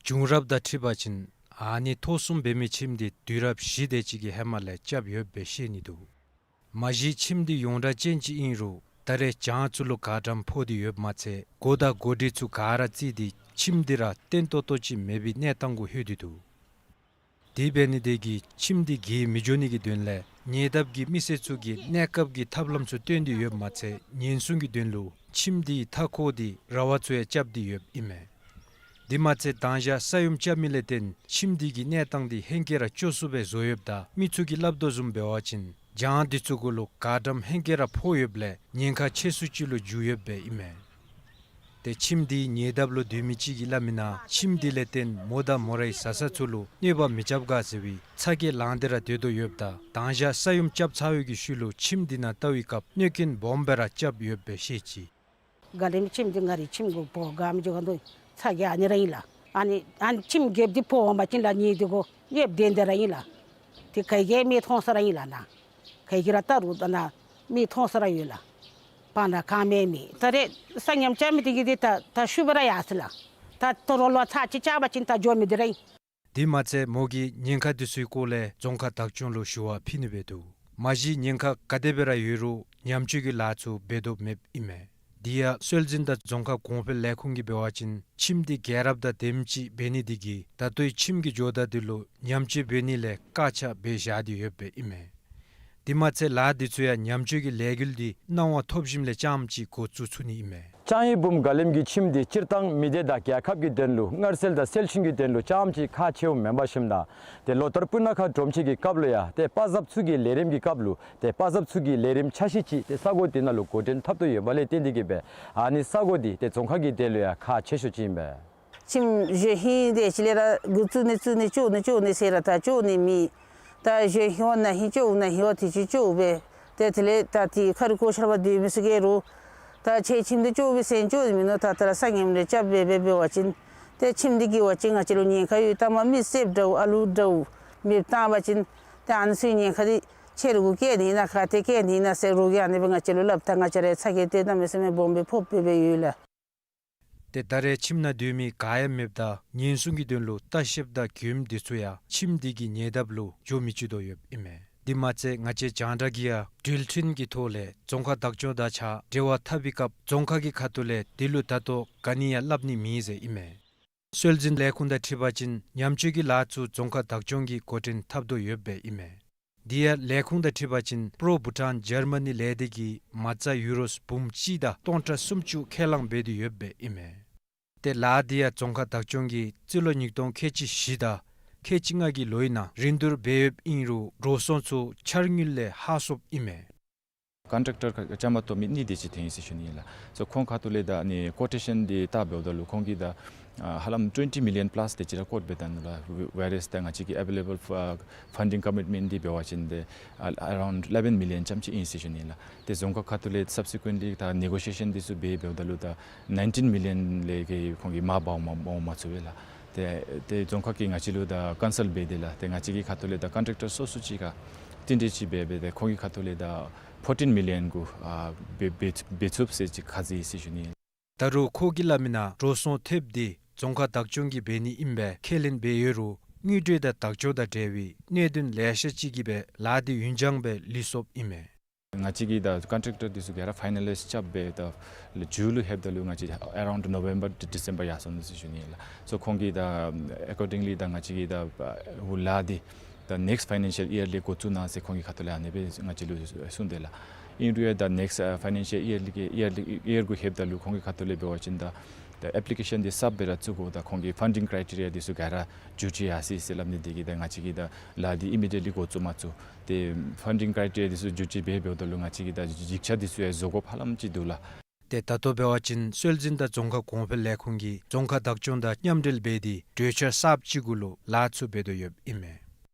བྱུང་རབས་དང་འཁྲིལ་བ་ཅིན་ཨ་ནི་ཐོག་གསུམ་འབད་མི་ཁྱིམ་འདི་དུས་རབས་བཞི་དེ་ཅིག་གི་ཧེ་མ་ལས་རྐྱབ་ཡོདཔ་སྦེ་ཤེས་ནི་འདུག། མ་གཞི་ཁྱིམ་འདི་ཡོངས་གྲགས་ཅན་ཅིག་ཨིན་རུང་ད་རེས་གྱང་ཚུ་ལུ་གར་ཌམ་ཕོག་སྟེ་ཡོདཔ་མ་ཚད་སྒོ་དང་སྒོ་སྒྲིག་ཚུ་ག་ར་བརྩིགས་ཏེ་ཁྱིམ་འདི་ར་བརྟན་ཏོག་ཏོ་ཅིག་མེད་པའི་གནས་སྟངས་གུ་ལྷོད་དེ་འདུག། དེ་འབད་ནི་འདི་གིས་ཁྱིམ་འདི་གིས་མི་འགྱོ་ནི་གི་དོན་ལས་ཉེ་འདབས་ཀྱི་མི་སེར་ཚུ་གིས་གནས་སྐབས་ཀྱི་ཐབས་ལམ་ཚུ་བཏོན་ཏེ་ཡོདཔ་མ་ཚད་ཉེན་སྲུང་གི་དོན་ལུ་ཁྱིམ་འདི་མཐའ་འཁོར་ཏེ་ར་བ་ཚུ་ཡང་རྐྱབ་སྟེ་ཡོདཔ་ཨིན་མས། དེ་མ་ཚད་མདང་ཞག་ས་ཡོམ་རྐྱབ་མི་ལས་བརྟེན་ཁྱིམ་འདི་གི་གནས་སྟངས་འདི་ཧེང་སྐལ་ར་སྐྱོ་སུ་སྦེ་བཟོ་ཡོདཔ་ད་མི་ཚུ་གིས་སླབ་དོ་བཟུམ་འབད་བ་ཅིན་གྱང་འདི་ཚུ་གུ་ལུ་གར་ཌམ་ཧེང་སྐལ་ར་ཕོག་ཡོདཔ་ལས་ཉེན་ཁ་ཆེ་སུ་ཅིག་ལུ་འགྱུར་ཡོདཔ་སྦེ་ཨིན་མས། ཏེ་ཁྱིམ་འདི་ཉེ་འདབས་ལུ་སྡོད་མི་ཅིག་གིས་སླབ་མིའི་ནང་ཁྱིམ་འདི་ལས་བརྟེན་མོ་དང་མོ་རའི་བཟའ་ཚང་ཚུ་ལུ་གནོད་པ་མི་རྐྱབ་ག་ཟེར་བའི་ཚ་གྱང་ལངས་ཏེ་ར་སྡོད་དོ་ཡོདཔ་ད་མདང་ཞག་ས་ཡོམ་རྐྱབ་ཚར་བའི་གི་ཤུལ་ལུ་ཁྱིམ་འདི་ནང་བལྟ་བའི་སྐབས་གནོད་རྐྱེན་སྦོམ་སྦེ་ར་རྐྱབ་ཡོདཔ་སྦེ་བཤད་ཅི། མགར་ལེབ་མའི་ཁྱིམ་འདི་ང་རའི་ཁྱིམ་གུ་ཕོག་ག་མི་འགྱོ་ག་འདུག། ཚ་གྱང་ཨ་ནི་ར་ཨིན་ལགས། ཨ་ནི་ཨ་ནི་ཁྱིམ་རྒསཔ་འདི་ཕོགཔ་མ་ཅིན་ལགས་ནི་འདི་གུ་གཡསཔ་དེ་འདི་ར་ཨིན་ལགས། ཏེ་ག་གིས་མིག་མཐོང་ས་ར་ཨིན་ལགས་ནཱ། ག་གིས་ར་བལྟ་རུང་ད་ནཱ་མིག་མཐོང་ས་ར་ཡོད་ལགས། བར་ན་ག་མེད་མི་ད་རེས་ས་ཡོམ་རྐྱབ་མི་འདི་གིས་འདི་ད་ད་ཤུལ་སྦེ་ར་ཡར་སོ་ལགས། ད་ད་རུང་ལོ་ཚར་གཅིག་རྐྱབ་པ་ཅིན་ད་འགྱོ་མི་འདི་ར་ཨིན། དེ་མ་ཚད་མོ་གིས་ཉེན་ཁ་འདི་ཚུའི་སྐོར་ལས་རྫོང་ཁག་བདག་སྐྱོང་ལུ་ཞུ་བ་ཕུལ་ནི་སྦེ་འདུག། མ་གཞི་ཉེན་ཁ་ག་དེ་སྦེ་ར་ཡོད་རུང་ཉམས་བཅོས་ཀྱི་ལཱ་ཚུ་འབད་དོ་མེདཔ་ཨིན་མས། དེ་ཡང་སྲོལ་འཛིན་དང་རྫོང་ཁ་གོང་འཕེལ་ལས་ཁུངས་ཀྱིས་འབད་བ་ཅིན་ཁྱིམ་འདི་རྒྱལ་རབས་དང་ལྡནམ་ཅིག་འབད་ནི་འདི་གིས་ད་ལྟོའི་ཁྱིམ་གྱི་ཇོ་བདག་འདི་ལུ་ཉམས་བཅོས་འབད་ནི་ལས་བཀག་ཆ་འབད་བཞག་སྟེ་ཡོདཔ་སྦེ་ཨིན་མས། དེ་མ་ཚད་ལཱ་འདི་ཚུ་ཡང་ཉམས་བཅོས་ཀྱི་ལས་འགུལ་འདི་གནང་བ་ཐོབ་ཞིནམ་ལས་རྐྱངམ་ཅིག་འགོ་བཙུགས་ཚུགས་ནི་ཨིན་མས། ལྕང་ཡུལ་བུམོ་མགར་ལེབ་ཀྱི་ཁྱིམ་འདི་སྤྱིར་བཏང་མི་སྡེ་དང་རྒྱལ་ཁབ་ཀྱི་དོན་ལུ་མངར་ཟས་དང་སེལ་ཆུང་གི་དོན་ལུ་རྐྱངམ་ཅིག་ཁག་ཆེཝ་མེན་པར་ཞིནམ་ད་ཏེ་ལོ་ལྟར་སྤུ་ན་ཁ་སྒྲོམ་ཆེན་གྱི་སྐབས་ལུ་ཡང་ཏེ་དཔའ་མཛངསཔ་ཚུ་གི་ལས་རིམ་གྱི་སྐབས་ལུ་ཏེ་དཔའ་མཛངསཔ་ཚུ་གི་ལས་རིམ་ཆ་ཤས་ཅིག་ཏེ་ས་གོ་འདི་ནང་ལུ་འགོ་འདྲེན་འཐབ་དོ་ཡོདཔ་ལས་བརྟེན་ཏེ་གིས་སྦེ་ཨ་ནི་ས་གོ་འདི་ཏེ་རྫོང་ཁག་གི་དོན་ལུ་ཡང་ཁག་ཆེ་ཤོས་ཅིག་ཨིན་པས། ཁྱིམ་གཞན་ཧིང་དེ་ཅིག་ལས་ར་འགོ་བཙུགས་ནི་བཙུགས་ནི་བཙུགས་ནི་བཙུགས་ནི་ཟེར་ར་ད་བཙུགས་ནི་མེད། ད་གཞན་ཧིང་བ་ན་ཧིང་བཙུགས་ན་ཧིང་བ་དེ་ཅིག་བཙུགས་སྦེ་ཏེ་དེ་ལས་ད་ཏེ་ཁ་རི་ཁོ་ཤར་བ་སྡོད་མི་ཚུ་གིས་རུང་ད་ཁྱེད་ཁྱིམ་འདི་བཙུགས་པའི་ཟེར་བཙུགས་ནི་མེན་ནོ། ད་ད་ར་ས་ཡོམ་རེ་རྐྱབ་སྦེ་སྦེ་འབད་བ་ཅིན་ཏེ་ཁྱིམ་འདི་གིས་འབད་བ་ཅིན་ང་བཅས་ལུ་ཉེན་ཁ་ཡོད། ད་མ་མི་སེརཔ་འདྲཝ་ཨ་ལུ་འདྲཝ་མེདཔ་བཏང་པ་ཅིན་ཏེ་ཨ་ནི་ཚུ་ཉེན་ཁ་འདི་ཁྱེད་ར་གུ་བཀལ་ནི་ཨིན་ན་ག་ཏེ་བཀལ་ནི་ཨིན་ན་ཟེར་རོགས་ཀྱིས་ཨ་ནི་སྦེ་ང་བཅས་ལུ་སླབ་ད་ང་བཅས་ར་ཚ་གྱང་འདི་གནམ་མེད་ས་མེད་སྦོམ་སྦེ་ཕོག་སྦེ་སྦེ་ཡོད་ལགས། ཏེ་ད་རེས་ཁྱིམ་ནང་སྡོད་མི་ག་ཡང་མེདཔ་ད་ཉེན་སྲུང་གི་དོན་ལུ་ལྟ་བཤལཔ་དང་མགྱོནམ་འདི་ཚུ་ཡང་ཁྱིམ་འདི་གི་ཉེ་འདབས་ལུ་འགྱོ་མི་བཅུག་དོ་ཡོདཔ་ཨིན་མས། དེ་མ་ཚད་ང་བཅས་རྒྱང་བསྒྲགས་ཀྱིས་ཡང་འགྲུལ་འཕྲིན་གྱི་ཐོག་ལས་རྫོང་ཁག་བདག་སྐྱོང་དང་གཅིག་ཁར་འབྲེལ་བ་འཐབ་པའི་སྐབས་རྫོང་ཁག་གི་ཁ་ཐུག་ལས་དེ་ལུ་ད་ལྟོ་ག་ནི་ཡང་སླབ་ནི་མེད་ཟེར་ཨིན་མས། སྲོལ་འཛིན་ལས་ཁུངས་དང་འཁྲིལ་བ་ཅིན་ཉམས་བཅོས་ཀྱི་ལཱ་ཚུ་རྫོང་ཁག་བདག་སྐྱོང་གིས་འགོ་འདྲེན་འཐབ་དོ་ཡོདཔ་སྦེ་ཨིན་མས། དེ་ཡང་ལས་ཁུངས་དང་འཁྲིལ་བ་ཅིན་པྲོ་བྷུ་ཊཱན་འཇར་མ་ནི་ལས་སྡེ་གིས་མ་རྩ་ཡུ་རོསི་འབུམ་གཅིག་དང་སྟོང་ཕྲག་སུམ་ཅུ་ཁས་བླངས་འབད་དེ་ཡོདཔ་སྦེ་ཨིན་མས། ཏེ་ལཱ་འདི་ཡང་རྫོང་ཁག་བདག་སྐྱོང་གིས་རྩིས་ལོ་ཉིས་སྟོང་ཁལ་གཅིག་བཞི་དང་ཁལ་གཅིག་ལྔ་གི་ལོའི་ནང་རིན་བསྡུར་འབད་ཡོདཔ་ཨིན་རུང་འགྲོ་སོང་ཚུ་འཆར་དངུལ་ལས་ལྷག་སོཔ་ཨིན་མས། ཀོན་ཊེག་ཊར་བཅའ་མར་གཏོགས་མི་གཉིས་དེ་ཅིག་ཐོན་ཡི་ཟེར་ཞུ་ནི་ཨིན་ལགས། སོ་ཁོང་ཁ་ཐུག་ལས་ད་ཨ་ནི་ཀོ་ཊེ་ཤཱན་འདི་བལྟ་འབདཝ་ད་ལུ་ཁོང་གིས་ད་ཨ་ཧ་ལམ་ཊུ་ཝེན་ཊི་མི་ལི་ཡཱན་པ་ལཱསི་དེ་ཅིག་ར་ཀོཊ་འབད་ད་ནུག་ལགས། ཝེར་ཨེས་ད་ང་བཅས་ཀྱི་ཨ་བེ་ལེ་བཱལ་ཕ་ཕན་ཌིང་ཀོ་མིཊ་མེནཊ་འདི་འབད་བ་ཅིན་ཏེ་ཨ་ཨ་རའུནཌ་ཨི་ལེ་བཱན་མི་ལི་ཡཱན་ཙམ་ཅིག་ཨིན་ཟེར་ཞུ་ནི་ཨིན་ལགས། ཏེ་རྫོང་ཁག་ཁ་ཐུག་ལས་སབ་སི་ཀུ་ཨེནཊ་ལི་ད་ནེ་གོ་ཤི་ཡེ་ཤཱན་འདི་ཚུ་འབད་འབདཝ་ད་ལུ་ད་ནའིན་ཊིན་མི་ལི་ཡཱན་ལས་ཀྱི་ཁོང་གིས་མར་འབག་མ་འོང་མ་ཚུགས་པས་ལགས། ཏེ་ཏེ་རྫོང་ཁག་གིས་ང་བཅས་ལུ་ད་ཀོན་སཱལཊ་འབད་དེ་ལགས། ཏེ་ང་བཅས་ཀྱི་ཁ་ཐུག་ལས་ད་ཀོན་ཊེག་ཊར་སོ་སོ་ཅིག་ཁར་བསྟུན་གྲོས་ཅིག་འབད་འབད་དེ་ཁོང་གི་ཁ་ཐུག་ལས་ད་ཕོར་ཊིན་མི་ལི་ཡཱན་གུ་ཨ་འབད་འབད་འབད་ཚུགས་ཟེར་ཅིག་ཁ་བཟེད་ཡི་ཟེར་ཞུ་ནི་ཨིན། ད་རུང་ཁོ་གིས་སླབ་མིའི་ནང་འགྲོ་སོང་ཐེབས་འདི་རྫོང་ཁག་བདག་སྐྱོང་གིས་འབད་ནི་ཨིན་པས་ཁས་ལེན་འབད་ཡོད་རུང་དངུལ་འབྲེལ་དང་བདག་སྐྱོང་དང་འབྲེལ་བའི་གནད་དོན་ལེ་ཤ་ཅིག་གིས་སྦེ་ལཱ་འདི་ཡུན་འགྱངས་སྦེ་ལུས་སོཔ་ཨིན་མས། ང་བཅས་ཀྱིས་ད་ཀོན་ཊེཀ་ཊར་འདི་ཚུ་ག་ར་ཕའི་ནཱ་ལའིཛ་རྐྱབ་སྦེ་ད་ལུ་མཇུག་ལུ་ལྷོདཔ་ད་ལུ་ང་བཅས་ཨ་རའུནཌ་ནོ་བེམ་བར་ཌི་སེམ་བར་ཡར་སོང་ནུག་ཟེར་ཞུ་ནི་ལགས། སོ་ཁོང་གིས་ད་ཨེ་ཀོར་ཌིང་ལི་ད་ང་བཅས་ཀྱིས་ད་ཨ་ལཱ་འདི་ད་ནེཀསཊ་ཕའི་ནན་ཤལ་ཡར་ལས་འགོ་བཙུགས་གནང་ཟེར་ཁོང་གི་ཁ་ཐུག་ལས་ཨ་ནེ་སྦེ་ང་བཅས་ལུ་གསུངས་དེས་ལགས། ཨིན་རུང་ཡང་ད་ནེཀསཊ་ཕའི་ནན་ཤལ་ཡར་ལས་ཀྱི་ཡར་ལས་ཡར་གུ་ལྷོདཔ་ད་ལུ་ཁོང་གི་ཁ་ཐུག་ལས་འབད་བ་ཅིན་ད་ད་ཨེཔ་ལི་ཀེ་ཤཱན་འདི་གསརཔ་སྦེ་ར་བཙུགས་དགོ། ད་ཁོང་གི་ཕན་ཌིང་ཀྲའི་ཊེ་རི་ཡ་འདི་ཚུ་ག་ར་མཇུག་བསྡུ་ཡར་སོ་ཡི་ཟེར་སླབ་ནི་དེ་གིས་ད་ང་བཅས་ཀྱིས་ད་ལཱ་འདི་ཨི་མི་ཌི་ཡེཊ་ལི་འགོ་བཙུགས་མ་ཚུགས། ཏེ་ཕན་ཌིང་ཀྲའི་ཊེ་རི་ཡ་འདི་ཚུ་མཇུག་བསྡུ་སྦེ་འབདཝ་ད་ལུ་ང་བཅས་ཀྱིས་ད་ཡིག་ཆ་འདི་ཚུ་ཡང་བཟོ་དགོཔ་ཧ་ལམ་ཅིག་འདུག་ལགས། ཏེ་ད་ལྟོ་འབད་བ་ཅིན་སྲོལ་འཛིན་དང་རྫོང་ཁ་གོང་འཕེལ་ལས་ཁུངས་ཀྱིས་རྫོང་ཁག་བདག་སྐྱོང་དང་མཉམ་འབྲེལ་འབད་དེ་གྲོས་འཆར་གསརཔ་ཅིག་གུ་ལུ་ལཱ་ཚུ་འབད་དོ་ཡོདཔ་ཨིན་མས།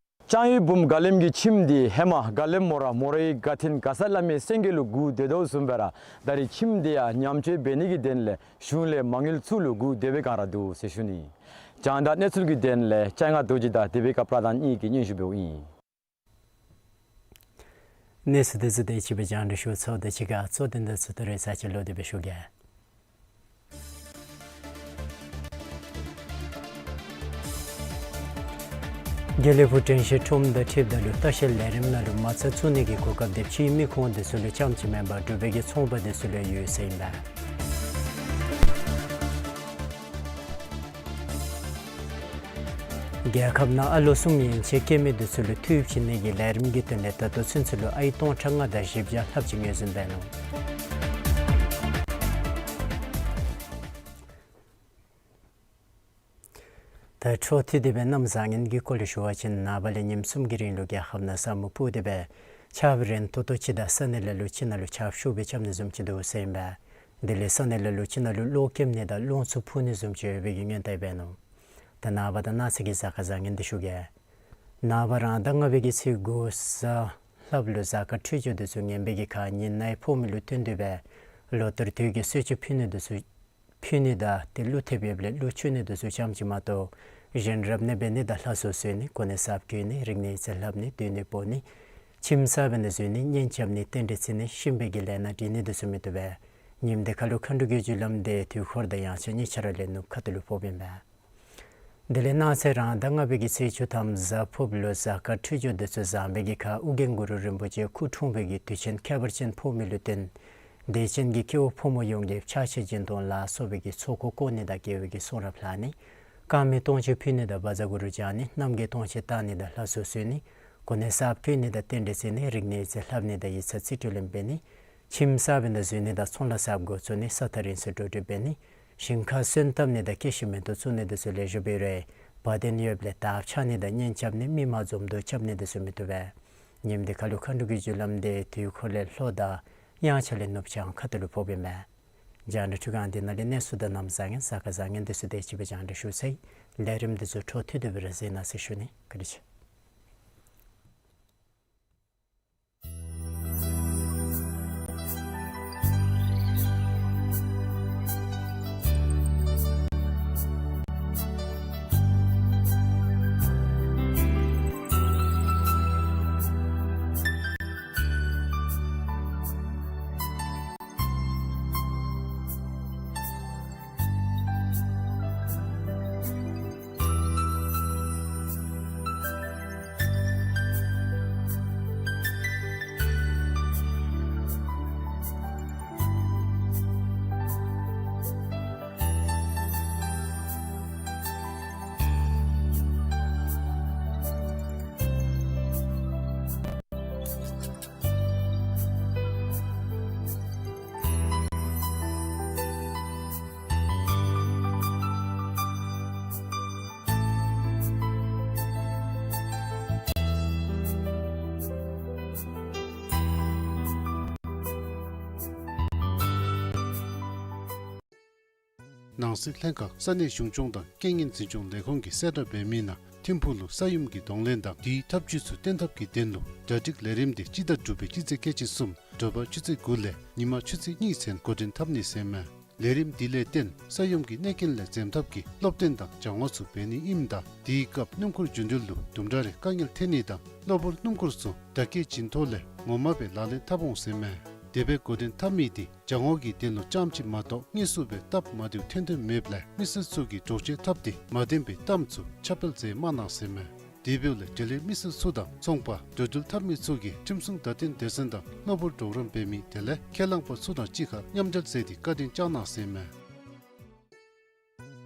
ལྕང་ཡུལ་བུམོ་ག་ལེམ་གྱི་ཁྱིམ་འདི་ཧེ་མ་ག་ལེམ་མོ་ར་མོ་རའི་དགའ་སྟོན་ག་ས་ལས་མེད་སེང་གེ་ལུ་སྒུག་སྡོད་དོ་བཟུམ་སྦེ་ར་ད་རེས་ཁྱིམ་འདི་ཡང་ཉམས་བཅོས་འབད་ནི་གི་དོན་ལས་གཞུང་ལས་མ་དངུལ་ཚུ་ལུ་སྒུག་སྡོད་པའི་བསྒང་ར་འདུག་ཟེར་ཞུ་ནི། རྒྱང་བསྒྲགས་གནས་ཚུལ་གྱི་དོན་ལས་སྤྱན་སྔ་རྡོ་རྗེ་དང་དེ་བའི་ཁ་པར་དང་གཉིས་ཀྱིས་སྙན་ཞུ་འབདཝ་ཨིན། གནས་ཚུལ་དེ་ཚུ་དེ་ཅིག་སྦེ་རྒྱང་བསྒྲགས་ཞུ་ཚརཝ་དང་གཅིག་ཁར་གཙོ་དོན་དེ་ཚུ་ད་རེས་ཚར་གཅིག་ལོག་སྟེ་སྦེ་ཞུ་གེ། དགེ་ལེགས་ཕུག་དྲན་ཤེས་ཁྲོམ་དང་འཁྲིལཝ་ད་ལུ་ལྟ་བཤལ་ལས་རིམ་ནང་ལུ་མ་རྩ་བཙུགས་ནི་གི་གོ་སྐབས་དེ་ཕྱིའི་མི་ཁོང་དེ་ཚུ་ལུ་རྐྱངམ་ཅིག་མེན་པར་འབྲུག་པའི་གི་ཚོང་པ་དེ་ཚུ་ལུ་ཡོད་ཟེར་ཨིན་པས། རྒྱལ་ཁབ་ནང་ཨ་ལོ་གསུམ་ཡན་ཆད་སྐྱེས་མི་དེ་ཚུ་ལུ་འཐུས་བྱིན་ནི་གི་ལས་རིམ་གྱི་དོན་ལས་ད་ལྟོ་ཚུན་ཚོད་ལུ་ཨའི་སྟོང་ཕྲག་ལྔ་དང་བཞི་བརྒྱ་ལྷགཔ་ཅིག་ངོས་འཛིན་འབད་ནུག། ད་འཕྲོ་མཐུད་དེ་སྦེ་གནམ་བཟང་ངན་གྱི་སྐོར་ལས་ཞུ་བ་ཅིན་ནངས་པ་ལས་ཉིནམ་གསུམ་གྱི་རིང་ལུ་རྒྱལ་ཁབ་ནང་ས་སྨུག་སྤུབས་ཏེ་སྦེ་ཆརཔ་རན་ཏོག་ཏོ་ཅིག་དང་ས་གནས་ལ་ལུ་ཅིག་ནང་ལུ་ཆརཔ་ཤུགས་སྦེ་རྐྱབ་ནི་བཟུམ་ཅིག་འདུག་ཟེར་ཨིན་པས། དེ་ལས་ས་གནས་ལ་ལུ་ཅིག་ནང་ལུ་གློག་ཀེམ་ནི་དང་གློག་འཚུབ་ཕུ་ནི་བཟུམ་ཅིག་ཡོད་པའི་གི་སྔོན་བརྡ་འབད་ནུག། ད་ནངས་པ་དང་གནངས་ཚེ་གི་གཟའ་སྐར་བཟང་ངན་འདི་ཞུ་གེ། ནངས་པ་རང་ཟླ་ལྔ་པའི་གི་ཚེས་དགུ་གཟའ་ལྷགཔ་ལུ་གཟའ་སྐར་འཕྲོད་སྦྱོར་དེ་ཚུ་ངན་པའི་གི་ཁར་ཉི་ནའི་ཕོག་མི་ལུ་བརྟེན་ཏེ་སྦེ་ལོ་ལྟར་དུས་ཀྱི་གསོལ་མཆོད་ཕུལ་ནི་དེ་ཚུ་ཕུལ་ནི་དང་ཏེ་ཀླུ་ཐེབས་ཡོདཔ་ལས་ཀླུ་མཆོད་ནི་དེ་ཚུ་རྐྱངམ་ཅིག་མ་གཏོགས་གཞན་རབ་གནས་འབད་ནི་དང་ལྷ་གསོལ་གསོལ་ནི་གོ་གནས་གསརཔ་བཀོད་ནི་རིག་གནས་རྩིས་ལྷབ་ནི་སྡོད་གནས་སྤོ་ནི་ཁྱིམ་གསརཔ་ནང་འཛུལ་ནི་གཉེན་རྐྱབ་ནི་རྟེན་འབྲེལ་བརྩི་ནི་གཤིན་པོའི་གི་ལས་སྣ་འདྲེན་ནི་དེ་ཚུ་མི་བཏུབ་པས། ཉིནམ་དེ་ཁར་ལུ་མཁའ་འགྲོ་གི་རྒྱུ་ལམ་འདི་དུས་འཁོར་དང་དབྱངས་འཆར་གཉིས་ཆ་ར་ལེན་ནུག་ཁ་ཐུག་ལུ་ཕོགཔ་ཨིན་པས། དེ་ལས་གནངས་ཚེ་རང་ཟླ་ལྔ་པའི་གི་ཚེས་བཅུ་ཐམ་གཟའ་ཕུརཔ་ལུ་གཟའ་སྐར་འཕྲོད་སྦྱོར་དེ་ཚུ་བཟང་པའི་གི་ཁར་ཨོ་རྒྱན་གུ་རུ་རིན་པོ་ཆེ་སྐུ་འཁྲུངས་པའི་གི་དུས་ཆེན་ཁྱད་པར་ཅན་ཕོག་མི་ལུ་བརྟེན་དད་ཅན་གྱི་སྐྱེ་བོ་ཕོ་མོ་ཡོངས་ཀྱིས་ཕྱག་ཕྱི་སྦྱིན་གཏོང་ལ་སོགས་པའི་གི་ཚོགས་འཁོར་བསྐོར་ནི་དང་དགེ་བའི་གི་གསུང་རབ་ལྷག་ནི་དཀར་མེ་སྟོང་མཆོད་ཕུལ་ནི་དང་བཛྲ་གུ་རུ་བགྱང་ནི་རྣམ་རྒྱལ་སྟོང་མཆོད་བཏང་ནི་དང་ལྷ་གསོལ་གསོལ་ནི་གོ་གནས་གསརཔ་བཀོད་ནི་དང་རྟེན་འབྲེལ་བརྩི་ནི་རིག་གནས་རྩིས་ལྷབ་ནི་དང་ཡིག་ཚང་རྩིས་སྤྲོད་ལེན་འབད་ནི་ཁྱིམ་གསརཔ་ནང་འཛུལ་ནི་དང་ཚོང་ལཱ་གསརཔ་འགོ་བཙུགས་ནི་ས་ཐག་རིང་སར་འགྲོ་འགྲུལ་འབད་ནི་ཞིང་ཁར་སོན་བཏབ་ནི་དང་སྐྱེ་ཤི་མེ་ཏོག་བཙུགས་ནི་དེ་ཚུ་ལེགས་ཤོམ་འབད་རུང་བ་དན་ཡོདཔ་ལས་དར་འཕྱར་ནི་དང་གཉེན་རྐྱབ་ནི་མི་མང་འཛོམས་འདུ་རྐྱབ་ནི་དེ་ཚུ་མི་བཏུབ་པས། ཉིནམ་དེ་ཁར་ལུ་མཁའ་འགྲོ་གི་རྒྱུ་ལམ་འདི་དུས་འཁོར་ལས་ལྷོ་དང་དབྱངས་འཆར་ལས་ནུབ་བྱང་ཁ་ཐུག་ལུ་ཕོགཔ་ཨིན་པས། རྒྱང་བསྒྲགས་འཕྲུལ་ཁང་འདི་ནང་ལས་གནས་ཚུལ་དང་གནམ་བཟང་ངན་གཟའ་སྐར་བཟང་ངན་དེ་ཚུ་དེ་ཅིག་སྦེ་རྒྱང་བསྒྲགས་ཞུ་ཚར་ཡི། ལས་རིམ་དེ་ཚུ་འཕྲོ་མཐུད་དེ་སྦེ་ར་གཟིགས་གནང་ཟེར་ཞུ་ནི། བཀའ་དྲིན་ཆེ། ནང་སྲིད་ལྷན་ཁག་ས་གནས་གཞུང་སྐྱོང་དང་རྐྱེན་ངན་འཛིན་སྐྱོང་ལས་ཁུངས་ཀྱིས་གསལ་བསྒྲགས་འབད་མི་ནང་ཐིམ་ཕུག་ལུ་ས་ཡོམ་གྱི་གདོང་ལེན་དང་དེའི་ཐབས་བྱུས་ཚུ་བསྟེན་ཐབས་ཀྱི་དོན་ལུ་གྲ་སྒྲིག་ལས་རིམ་དེ་སྤྱི་ཟླ་དྲུག་པའི་སྤྱི་ཚེས་ཁལ་གཅིག་གསུམ་དྲོ་པ་ཆུ་ཚོད་དགུ་ལས་ཉི་མ་ཆུ་ཚོད་གཉིས་ཚུན་འགོ་འདྲེན་འཐབ་ནི་ཟེར་མས། ལས་རིམ་འདི་ལས་བརྟེན་ས་ཡོམ་གྱི་གནོད་རྐྱེན་ལས་འཛེམ་ཐབས་ཀྱི་སློབ་སྟོན་དང་སྦྱང་ངོ་ཚུ་འབད་ནི་ཨིནམ་ད་དེའི་སྐབས་སྣུམ་འཁོར་རྒྱུ་འགྲུལ་ལུ་དུམ་གྲ་རེ་དཀའ་ངལ་འཕྲད་ནི་དང་གློ་བུར་སྣུམ་འཁོར་ཚུ་བརྡ་སྐད་བྱིན་ཐོག་ལས་ངོ་མ་སྦེ་ལག་ལེན་འཐབ་འོང་ཟེར་མས། དེ་སྦེ་འགོ་འདྲེན་འཐབ་མི་དེ་སྦྱང་ངོ་གི་དོན་ལུ་རྐྱངམ་ཅིག་མ་གཏོགས་དངོས་སུ་སྦེ་སྟབས་མ་བདེཝ་ཐོན་དོན་མེདཔ་ལས་མི་སེར་ཚུ་གིས་འདྲོག་བྱེལ་འཐབ་སྟེ་མ་བདེན་པའི་གཏམ་ཚུ་ཁྱབ་སྤེལ་མཛད་མ་གནང་ཟེར་མས། དེ་འབདཝ་ལས་འབྲེལ་ཡོད་མི་སེར་ཚུ་དང་ཚོང་པ་འགྲོ་འགྲུལ་འཐབ་མི་ཚུ་གིས་ཁྲིམས་སྲུང་བརྡ་སྟོན་སྡེ་ཚན་དང་གློ་བུར་གྲོགས་རམ་འབད་མི་དེ་ལས་ཁས་བླངས་པ་ཚུ་དང་གཅིག་ཁར་མཉམ་འབྲེལ་མཛད་དེ་བཀའ་དྲིན་བསྐྱངས་གནང་ཟེར་ཨིན་མས།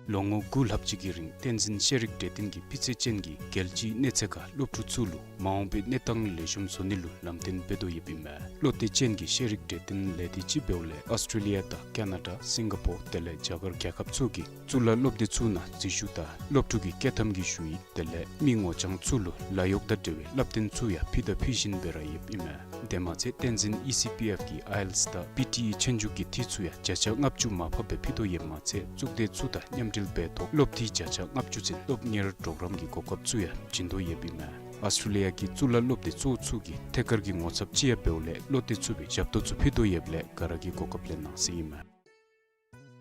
ལོ་ངོ་དགུ་ལྷག་ཅིག་གི་རིང་བསྟན་འཛིན་ཤེས་རིག་གྲོས་སྟོན་གྱིས་སྤུས་ཚད་ཅན་གྱི་རྒྱལ་སྤྱིའི་གནས་ཚད་ཁར་སློབ་ཕྲུག་ཚུ་ལུ་མ་འོངས་པའི་གནས་སྟངས་ལེགས་ཤོམ་བཟོ་ནི་ལུ་ལམ་སྟོན་འབད་དོ་ཡོདཔ་ཨིན་མས། བློ་གཏད་ཅན་གྱི་ཤེས་རིག་གྲོས་སྟོན་ལས་སྡེ་ཅིག་འབདཝ་ལས་ཨོསི་ཊྲེ་ལི་ཡ་དང་ཀ་ན་ཌ་སིང་ག་པོར་དེ་ལས་རྒྱ་གར་རྒྱལ་ཁབ་ཚུ་གི་གཙུག་ལག་སློབ་སྡེ་ཚུ་ནང་འཛུལ་ཞུགས་དང་སློབ་ཕྲུག་གི་བསྐྱོད་ཐམ་གྱི་ཞུ་ཡིག་དེ་ལས་མི་ངོ་རྐྱང་ཚུ་ལུ་ལཱ་གཡོག་དང་འབྲེལ་བའི་བསླབ་སྟོན་ཚུ་ཡང་ཕུལ་དང་ཕུལ་བཞིན་སྦེ་ར་ཡོདཔ་ཨིན་མས། དེ་མ་ཚད་བསྟན་འཛིན་ཨི་སི་པི་ཨེཕ་གིས་ཨའི་ཨེལ་ཊི་ཨེསི་དང་པི་ཊི་ཨི་ཆོས་རྒྱུགས་ཀྱི་འཐུས་ཚུ་ཡང་བརྒྱ་ཆ་ལྔ་བཅུ་མར་ཕབ་སྦེ་ཕུལ་དོ་ཡོདཔ་མ་ཚད་གཙུག་སྡེ་ཚུ་དང་མཉམ་འབྲེལ་འབད་ཐོག་སློབ་འཐུས་བརྒྱ་ཆ་ལྔ་བཅུ་ཚུན་སློབ་གཉེར་གྲོགས་རམ་གྱི་གོ་སྐབས་ཚུ་ཡང་བྱིན་དོ་ཡོདཔ་ཨིན་མས། ཨོསི་ཊྲེ་ལི་ཡ་གི་གཙུག་ལག་སློབ་སྡེ་གཙོ་བོ་ཚུ་གི་ཐད་ཀར་གྱི་ངོ་ཚབ་ཅིག་ཡང་འབདཝ་ལས་བློ་གཏད་ཚུགས་པའི་ཞབས་ཏོག་ཚུ་ཕུལ་དོ་ཡོདཔ་ལས་ག་ར་གིས་གོ་སྐབས་ལེན་གནང་ཟེར་ཨིན་མས།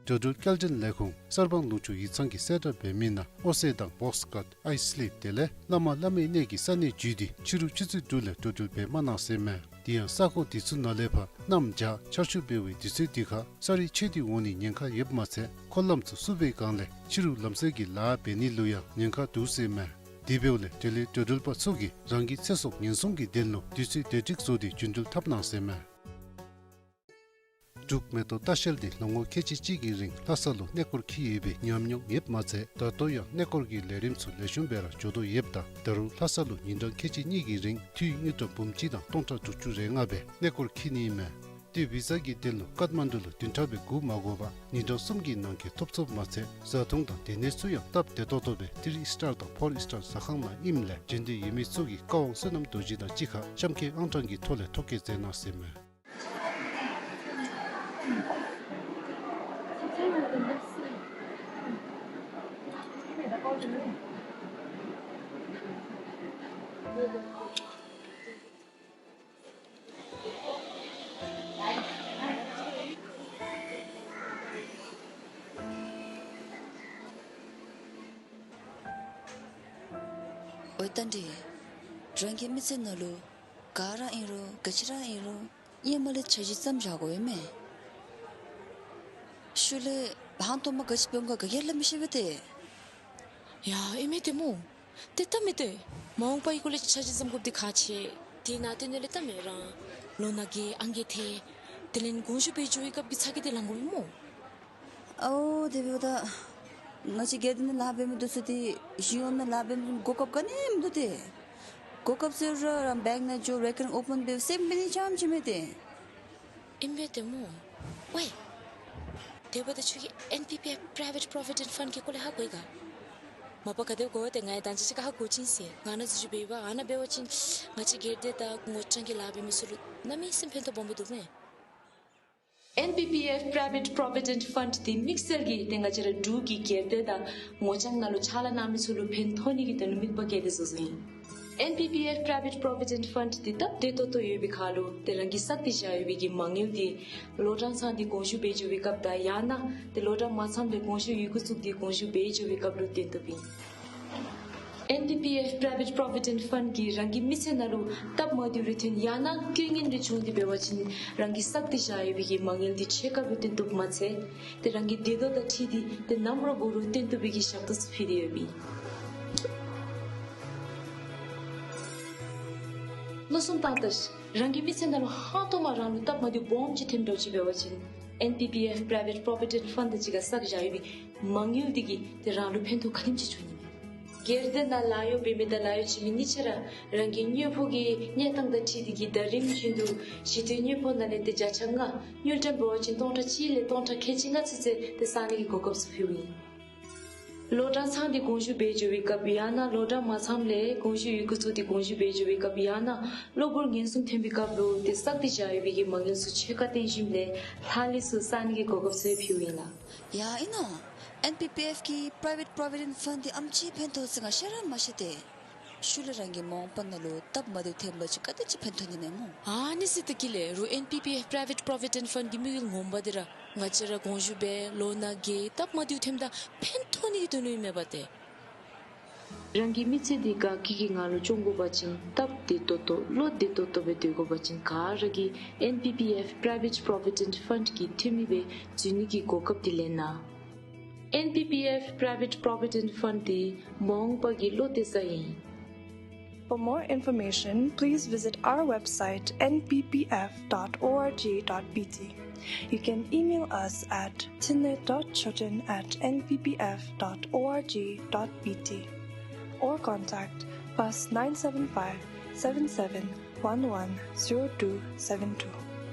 འགྲོ་འགྲུལ་སྐྱེལ་འདྲེན་ལས་ཁུངས་གསར་སྤང་ལུང་ཕྱོགས་ཡིག་ཚང་གིས་གསལ་བསྒྲགས་འབད་མི་ནང་ཨོ་སེ་དང་བོགས་ཀཊ་ཨའི་སི་ལིབ་དེ་ལས་བླ་མ་བླ་མའི་གནས་ཀྱི་ས་གནས་བརྒྱུད་དེ་ཕྱི་རུ་ཆུ་ཚོད་དྲུག་ལས་འགྲོ་འགྲུལ་འབད་མ་གནང་ཟེར་མས། དེ་ཡང་ས་ཁོངས་དེ་ཚུ་ནང་ལས་ཕར་གནམ་བྱཱར་ཆར་ཆུ་འབེལ་བའི་དུས་ཚོད་དེ་ཁར་ས་རུད་ཆད་དེ་འོང་ནིའི་ཉེན་ཁ་ཡོདཔ་མ་ཚད་འཁོར་ལམ་ཚུ་བསུབ་པའི་སྒང་ལས་ཕྱི་རུ་ལམ་བསལ་གྱི་ལཱ་འབད་ནི་ལུ་ཡང་ཉེན་ཁ་འདུག་ཟེར་མས། དེ་འབདཝ་ལས་འབྲེལ་ཡོད་འགྲོ་འགྲུལ་པ་ཚུ་གིས་རང་གི་ཚེ་སྲོག་ཉེན་སྲུང་གི་དོན་ལུ་དུས་ཚོད་བདེ་སྒྲིག་བཟོ་སྟེ་རྒྱུན་འགྲུལ་འཐབ་གནང་ཟེར་མས། འབྲུག་མེ་ཏོག་ལྟ་བཤལ་འདི་ལོ་ངོ་ཁལ་གཅིག་གཅིག་གི་རིང་ལྷ་ས་ལུ་གནས་སྐོར་འཁྱིད་ཡོད་པའི་ཉམས་མྱོང་ཡོདཔ་མ་ཚད་ད་ལྟོ་ཡང་གནས་སྐོར་གྱི་ལས་རིམ་ཚུ་ལེགས་ཤོམ་སྦེ་ར་འགྱོ་དོ་ཡོདཔ་ད་ད་རུང་ལྷ་ས་ལུ་ཉིན་གྲངས་ཁལ་གཅིག་གཉིས་ཀྱི་རིང་འཐུས་དངུལ་ཀྲམ་འབུམ་གཅིག་དང་སྟོང་ཕྲག་དྲུག་ཅུ་རེ་ལྔ་སྦེ་གནས་སྐོར་འཁྱིད་ནི་ཨིན་མས། ཏེ་བི་ཟ་གི་དོན་ལུ་ཀཏ་མན་ཌུ་ལུ་བདུན་ཕྲག་སྦེ་སྒུག་མ་དགོ་པར་ཉིན་གྲངས་གསུམ་གྱི་ནང་འཁོད་ཐོབ་ཚུགསཔ་མ་ཚད་བཟའ་འཐུང་དང་སྡོད་གནས་ཚུ་ཡང་སྟབས་བདེ་ཏོག་ཏོ་སྦེ་ཐི་རི་སི་ཊར་དང་ཕོར་སི་ཊར་ཟ་ཁང་ནང་ཨིནམ་ལས་འབྱོན་འདོད་ཡོད་མི་ཚུ་གིས་བཀའ་དབང་བསོད་ནམས་རྡོ་རྗེ་དང་གཅིག་ཁར་གཤམ་འཁོད་ཨང་གྲངས་ཀྱི་ཐོག་ལས་ཐོ་བཀོད་མཛད་གནང་ཟེར་མས། ཨོ་བསྟན་འཛིན། རང་གི་མི་ཚེ་ནང་ལུ་ག་ར་ཨིན་རུང་ག་ཅི་ར་ཨིན་རུང་ཧེ་མ་ལས་འཆར་གཞི་བརྩམ་བཞག་དགོ་པས་མས། ཤུལ་ལས་ཧང་སྟོང་མ་ག་ཅི་འབད་འོང་ག་ག་གིས་ལུ་མི་ཤེས་པས་ཏེ། ཡ་ཨིན་མས་ཏེ་སྨོ། ཏེ་ད་མི་ཏེ་མ་འོངས་པའི་སྐོར་ལས་འཆར་གཞི་བརྩམ་དགོཔ་འདི་ཁག་ཆེ། དེ་ནང་དོན་ལས་ད་མི་རང་ལོ་ན་རྒས་ཨང་རྒས་ཐལ། དེ་ལས་དགོངས་ཞུ་འབད་འགྱོ་བའི་སྐབས་ཀྱི་ཚ་གྱང་འདི་ལང་དགོ་པས་སྨོ། ཨའོ་དེ་འབདཝ་ད་ང་བཅས་སྒེར་སྡེ་ནང་ལཱ་འབད་མི་འདི་ཚུ་ཏེ་གཞུང་གཡོག་ནང་ལཱ་འབད་མི་གོ་སྐབས་ག་ནི་མིན་འདུག་ཏེ། གོ་སྐབས་ཟེར་རུང་རང་བེངཀ་ནང་འགྱོ་རེ་ཀར་རེནཊ་ཨོ་པེན་འབད་སེམས་འབད་ནི་ཙམ་ཅིག་མས་ཏེ། ཨིན་པས་ཏེ་སྨོ། ཝའི། དེ་འབདཝ་ད་ཁྱོད་ཀྱིས་ཨེན་པི་པི་ཨེཕ་པྲའི་ཝེཊ་པྲོ་བི་ཌེནཊ་ཕནཌ་གི་སྐོར་ལས་ཧ་གོ་ཡི་ག། མ་པ་ག་དེ་སྦེ་གོ་ཏེ་ང་ཡང་ད་ཅི་ཅིག་ཁར་ཧ་གོ་བྱིན་ཟེར། ང་ནཱ་འཛུལ་ཞུགས་འབད་བ་ཨ་ནཱ་འབད་བ་ཅིན་ང་བཅས་སྒེར་སྡེ་དང་ངོ་རྐྱང་གི་ལཱ་འབད་མི་ཚུ་ལུ་གནམ་མེད་ས་མེད་ཕན་ཐོགས་སྦོམ་སྦེ་འདུག་མས། ཨེན་པི་པི་ཨེཕ་པྲའི་ཝེཊ་པྲོ་བི་ཌེནཊ་ཕནཌ་འདི་དམིགས་བསལ་གྱིས་ཏེ་ང་བཅས་ར་འབྲུག་གི་སྒེར་སྡེ་དང་ངོ་རྐྱང་ནང་ལུ་ཕྱག་ལཱ་གནང་མི་ཚུ་ལུ་ཕན་ཐོགས་ནི་གི་དོན་ལུ་དམིགས་པ་བསྐྱེད་དེ་བཟོ་བཟོཝ་ཨིན། ཨེན་པི་པི་ཨེཕ་པྲའི་ཝེཊ་པྲོ་བི་ཌེནཊ་ཕནཌ་འདི་སྟབས་བདེ་ཏོག་ཏོ་ཡོད་པའི་ཁར་ལུ་ཏེ་རང་གིས་བསགས་ཏེ་བཞག་ཡོད་པའི་གི་མ་དངུལ་འདི་ལོ་གྲངས་ཚང་སྟེ་དགོངས་ཞུ་འབད་འགྱོ་བའི་སྐབས་དང་ཡང་ན་ཏེ་ལོ་གྲངས་མ་ཚངམ་ལས་དགོངས་ཞུ་ཡི་གུ་བཙུགས་ཏེ་དགོངས་ཞུ་འབད་འགྱོ་བའི་སྐབས་ལུ་བཏོན་བཏུབ་ཨིན། ཨེན་པི་པི་ཨེཕ་པྲའི་ཝེཊ་པྲོ་བི་ཌེནཊ་ཕནཌ་གིས་རང་གི་མི་ཚེ་ནང་ལུ་སྟབས་མ་བདེཝ་རེ་ཐོན་ཡང་ན་རྐྱེན་ངན་རེ་བྱུང་སྟེ་འབད་བ་ཅིན་རང་གིས་བསགས་ཏེ་བཞག་ཡོད་པའི་གི་མ་དངུལ་འདི་ཕྱེད་ཀ་སྦེ་བཏོན་བཏུབ་མ་ཚད་ཏེ་རང་གི་འདོད་ཐོག་དང་འཁྲིལ་ཏེ་ཏེ་ནམ་ར་འབད་རུང་བཏོན་བཏུབ་པའི་གི་ཞབས་ཏོག་ཚུ་ཕུལ་ཏེ་ཡོདཔ་ཨིན། མནོ་བསམ་བཏང་ད་ཤིག། རང་གི་མི་ཚེ་ནང་ལུ་ཧང་སྟོང་མ་རང་ལུ་སྟབས་མ་བདེཝ་སྦོམ་ཅིག་ཐོནམ་འདྲཝ་ཅིག་འབད་བ་ཅིན་ཨེན་པི་པི་ཨེཕ་པྲའི་ཝེཊ་པྲོ་བི་ཌེནཊ་ཕནཌ་དང་གཅིག་ཁར་བསགས་བཞག་ཡོད་པའི་མ་དངུལ་འདི་གིས་ཏེ་རང་ལུ་ཕན་ཐོགས་ག་དེམ་ཅིག་འབྱུང་ནི་མས། སྒེར་སྡེ་ནང་ལཱ་གཡོག་འབད་མི་དང་ལཱ་གཡོག་བྱིན་མི་གཉིས་ཆ་ར་རང་གི་དངོས་པོ་གི་གནས་སྟངས་དང་འཁྲིལ་ཏེ་གིས་ཟླ་རིམ་བཞིན་དུ་ཞི་དུས་དངོས་པོ་ནང་ལས་ཏེ་བརྒྱ་ཆ་ལྔ་དངུལ་ཀྲམ་འབད་བ་ཅིན་སྟོང་ཕྲག་གཅིག་ལས་སྟོང་ཕྲག་ཁལ་གཅིག་ལྔ་ཚུན་ཚོད་ཏེ་བསག་ནི་གི་གོ་སྐབས་ཚུ་ཕུལཝ་ཨིན། ལོ་གྲངས་ཚང་སྟེ་དགོངས་ཞུ་འབད་འགྱོ་བའི་སྐབས་ཡང་ན་ལོ་གྲངས་མ་ཚངམ་ལས་དགོངས་ཞུ་ཡི་གུ་བཙུགས་ཏེ་དགོངས་ཞུ་འབད་འགྱོ་བའི་སྐབས་ཡང་ན་གློ་བུར་ངན་སོང་ཐོན་པའི་སྐབས་ལུ་ཏེ་བསགས་ཏེ་བཞག་ཡོད་པའི་གི་མ་དངུལ་ཚུ་ཕྱེད་ཀ་བཏོན་ཞིནམ་ལས་ལྷག་ལུས་ཚུ་བསག་ནི་གི་གོ་སྐབས་ཚུ་ཕུལཝ་ཨིན་ལགས། ཡ་ཨིན་ནོ། ཨེན་པི་པི་ཨེཕ་གི་པྲའི་ཝེཊ་པྲོ་བི་ཌེནཊ་ཕནཌ་འདི་ཨེམ་ཅིག་ཕན་ཐོགས་ཟེར་ང་ཤེས་ར་མ་ཤེས་ཏེ། ཤུལ་ལས་རང་གི་མ་འོངས་པ་ནང་ལུ་སྟབས་མ་བདེཝ་ཐོན་པ་ཅིན་ག་དེམ་ཅིག་ཕན་ཐོགས་ནི་མས་སྨོ། ཨ་ནི་ཟེར་ད་གི་ལས་རུང་ཨེན་པི་པི་ཨེཕ་པྲའི་ཝེཊ་པྲོ་བི་ཌེནཊ་ཕནཌ་གི་དམིགས་ཡུལ་ངོ་མ་འདི་ར་ང་བཅས་ར་དགོངས་ཞུ་འབད་ལོ་ན་རྒས་སྟབས་མ་བདེཝ་ཐོནམ་ད་ཕན་ཐོགས་ནི་གི་དོན་ལུ་ཨིན་མས་པ་ཏེ། རང་གི་མི་ཚེ་འདི་དགའ་སྐྱིད་ཀྱི་ངང་ལུ་སྐྱོང་དགོ་པ་ཅིན་སྟབས་བདེ་ཏོག་ཏོ་བློ་བདེ་ཏོག་ཏོ་སྦེ་སྡོད་དགོ་པ་ཅིན་ག་ར་གིས་ཨེན་པི་པི་ཨེཕ་པྲའི་ཝེཊ་པྲོ་བི་ཌེནཊ་ཕནཌ་གི་འཐུས་མི་སྦེ་འཛུལ་ནི་གི་གོ་སྐབས་འདི་ལེན་གནང་། ཨེན་པི་པི་ཨེཕ་པྲའི་ཝེཊ་པྲོ་བི་ཌེནཊ་ཕནཌ་འདི་མ་འོངས་པ་གི་བློ་གཏད་ས་ཨིན། For more information, please visit our website, N P P F dot org dot B T. You can email us at tinle dot choten at N P P F dot org dot B T or contact plus nine seven five, seven seven one one, zero two seven two,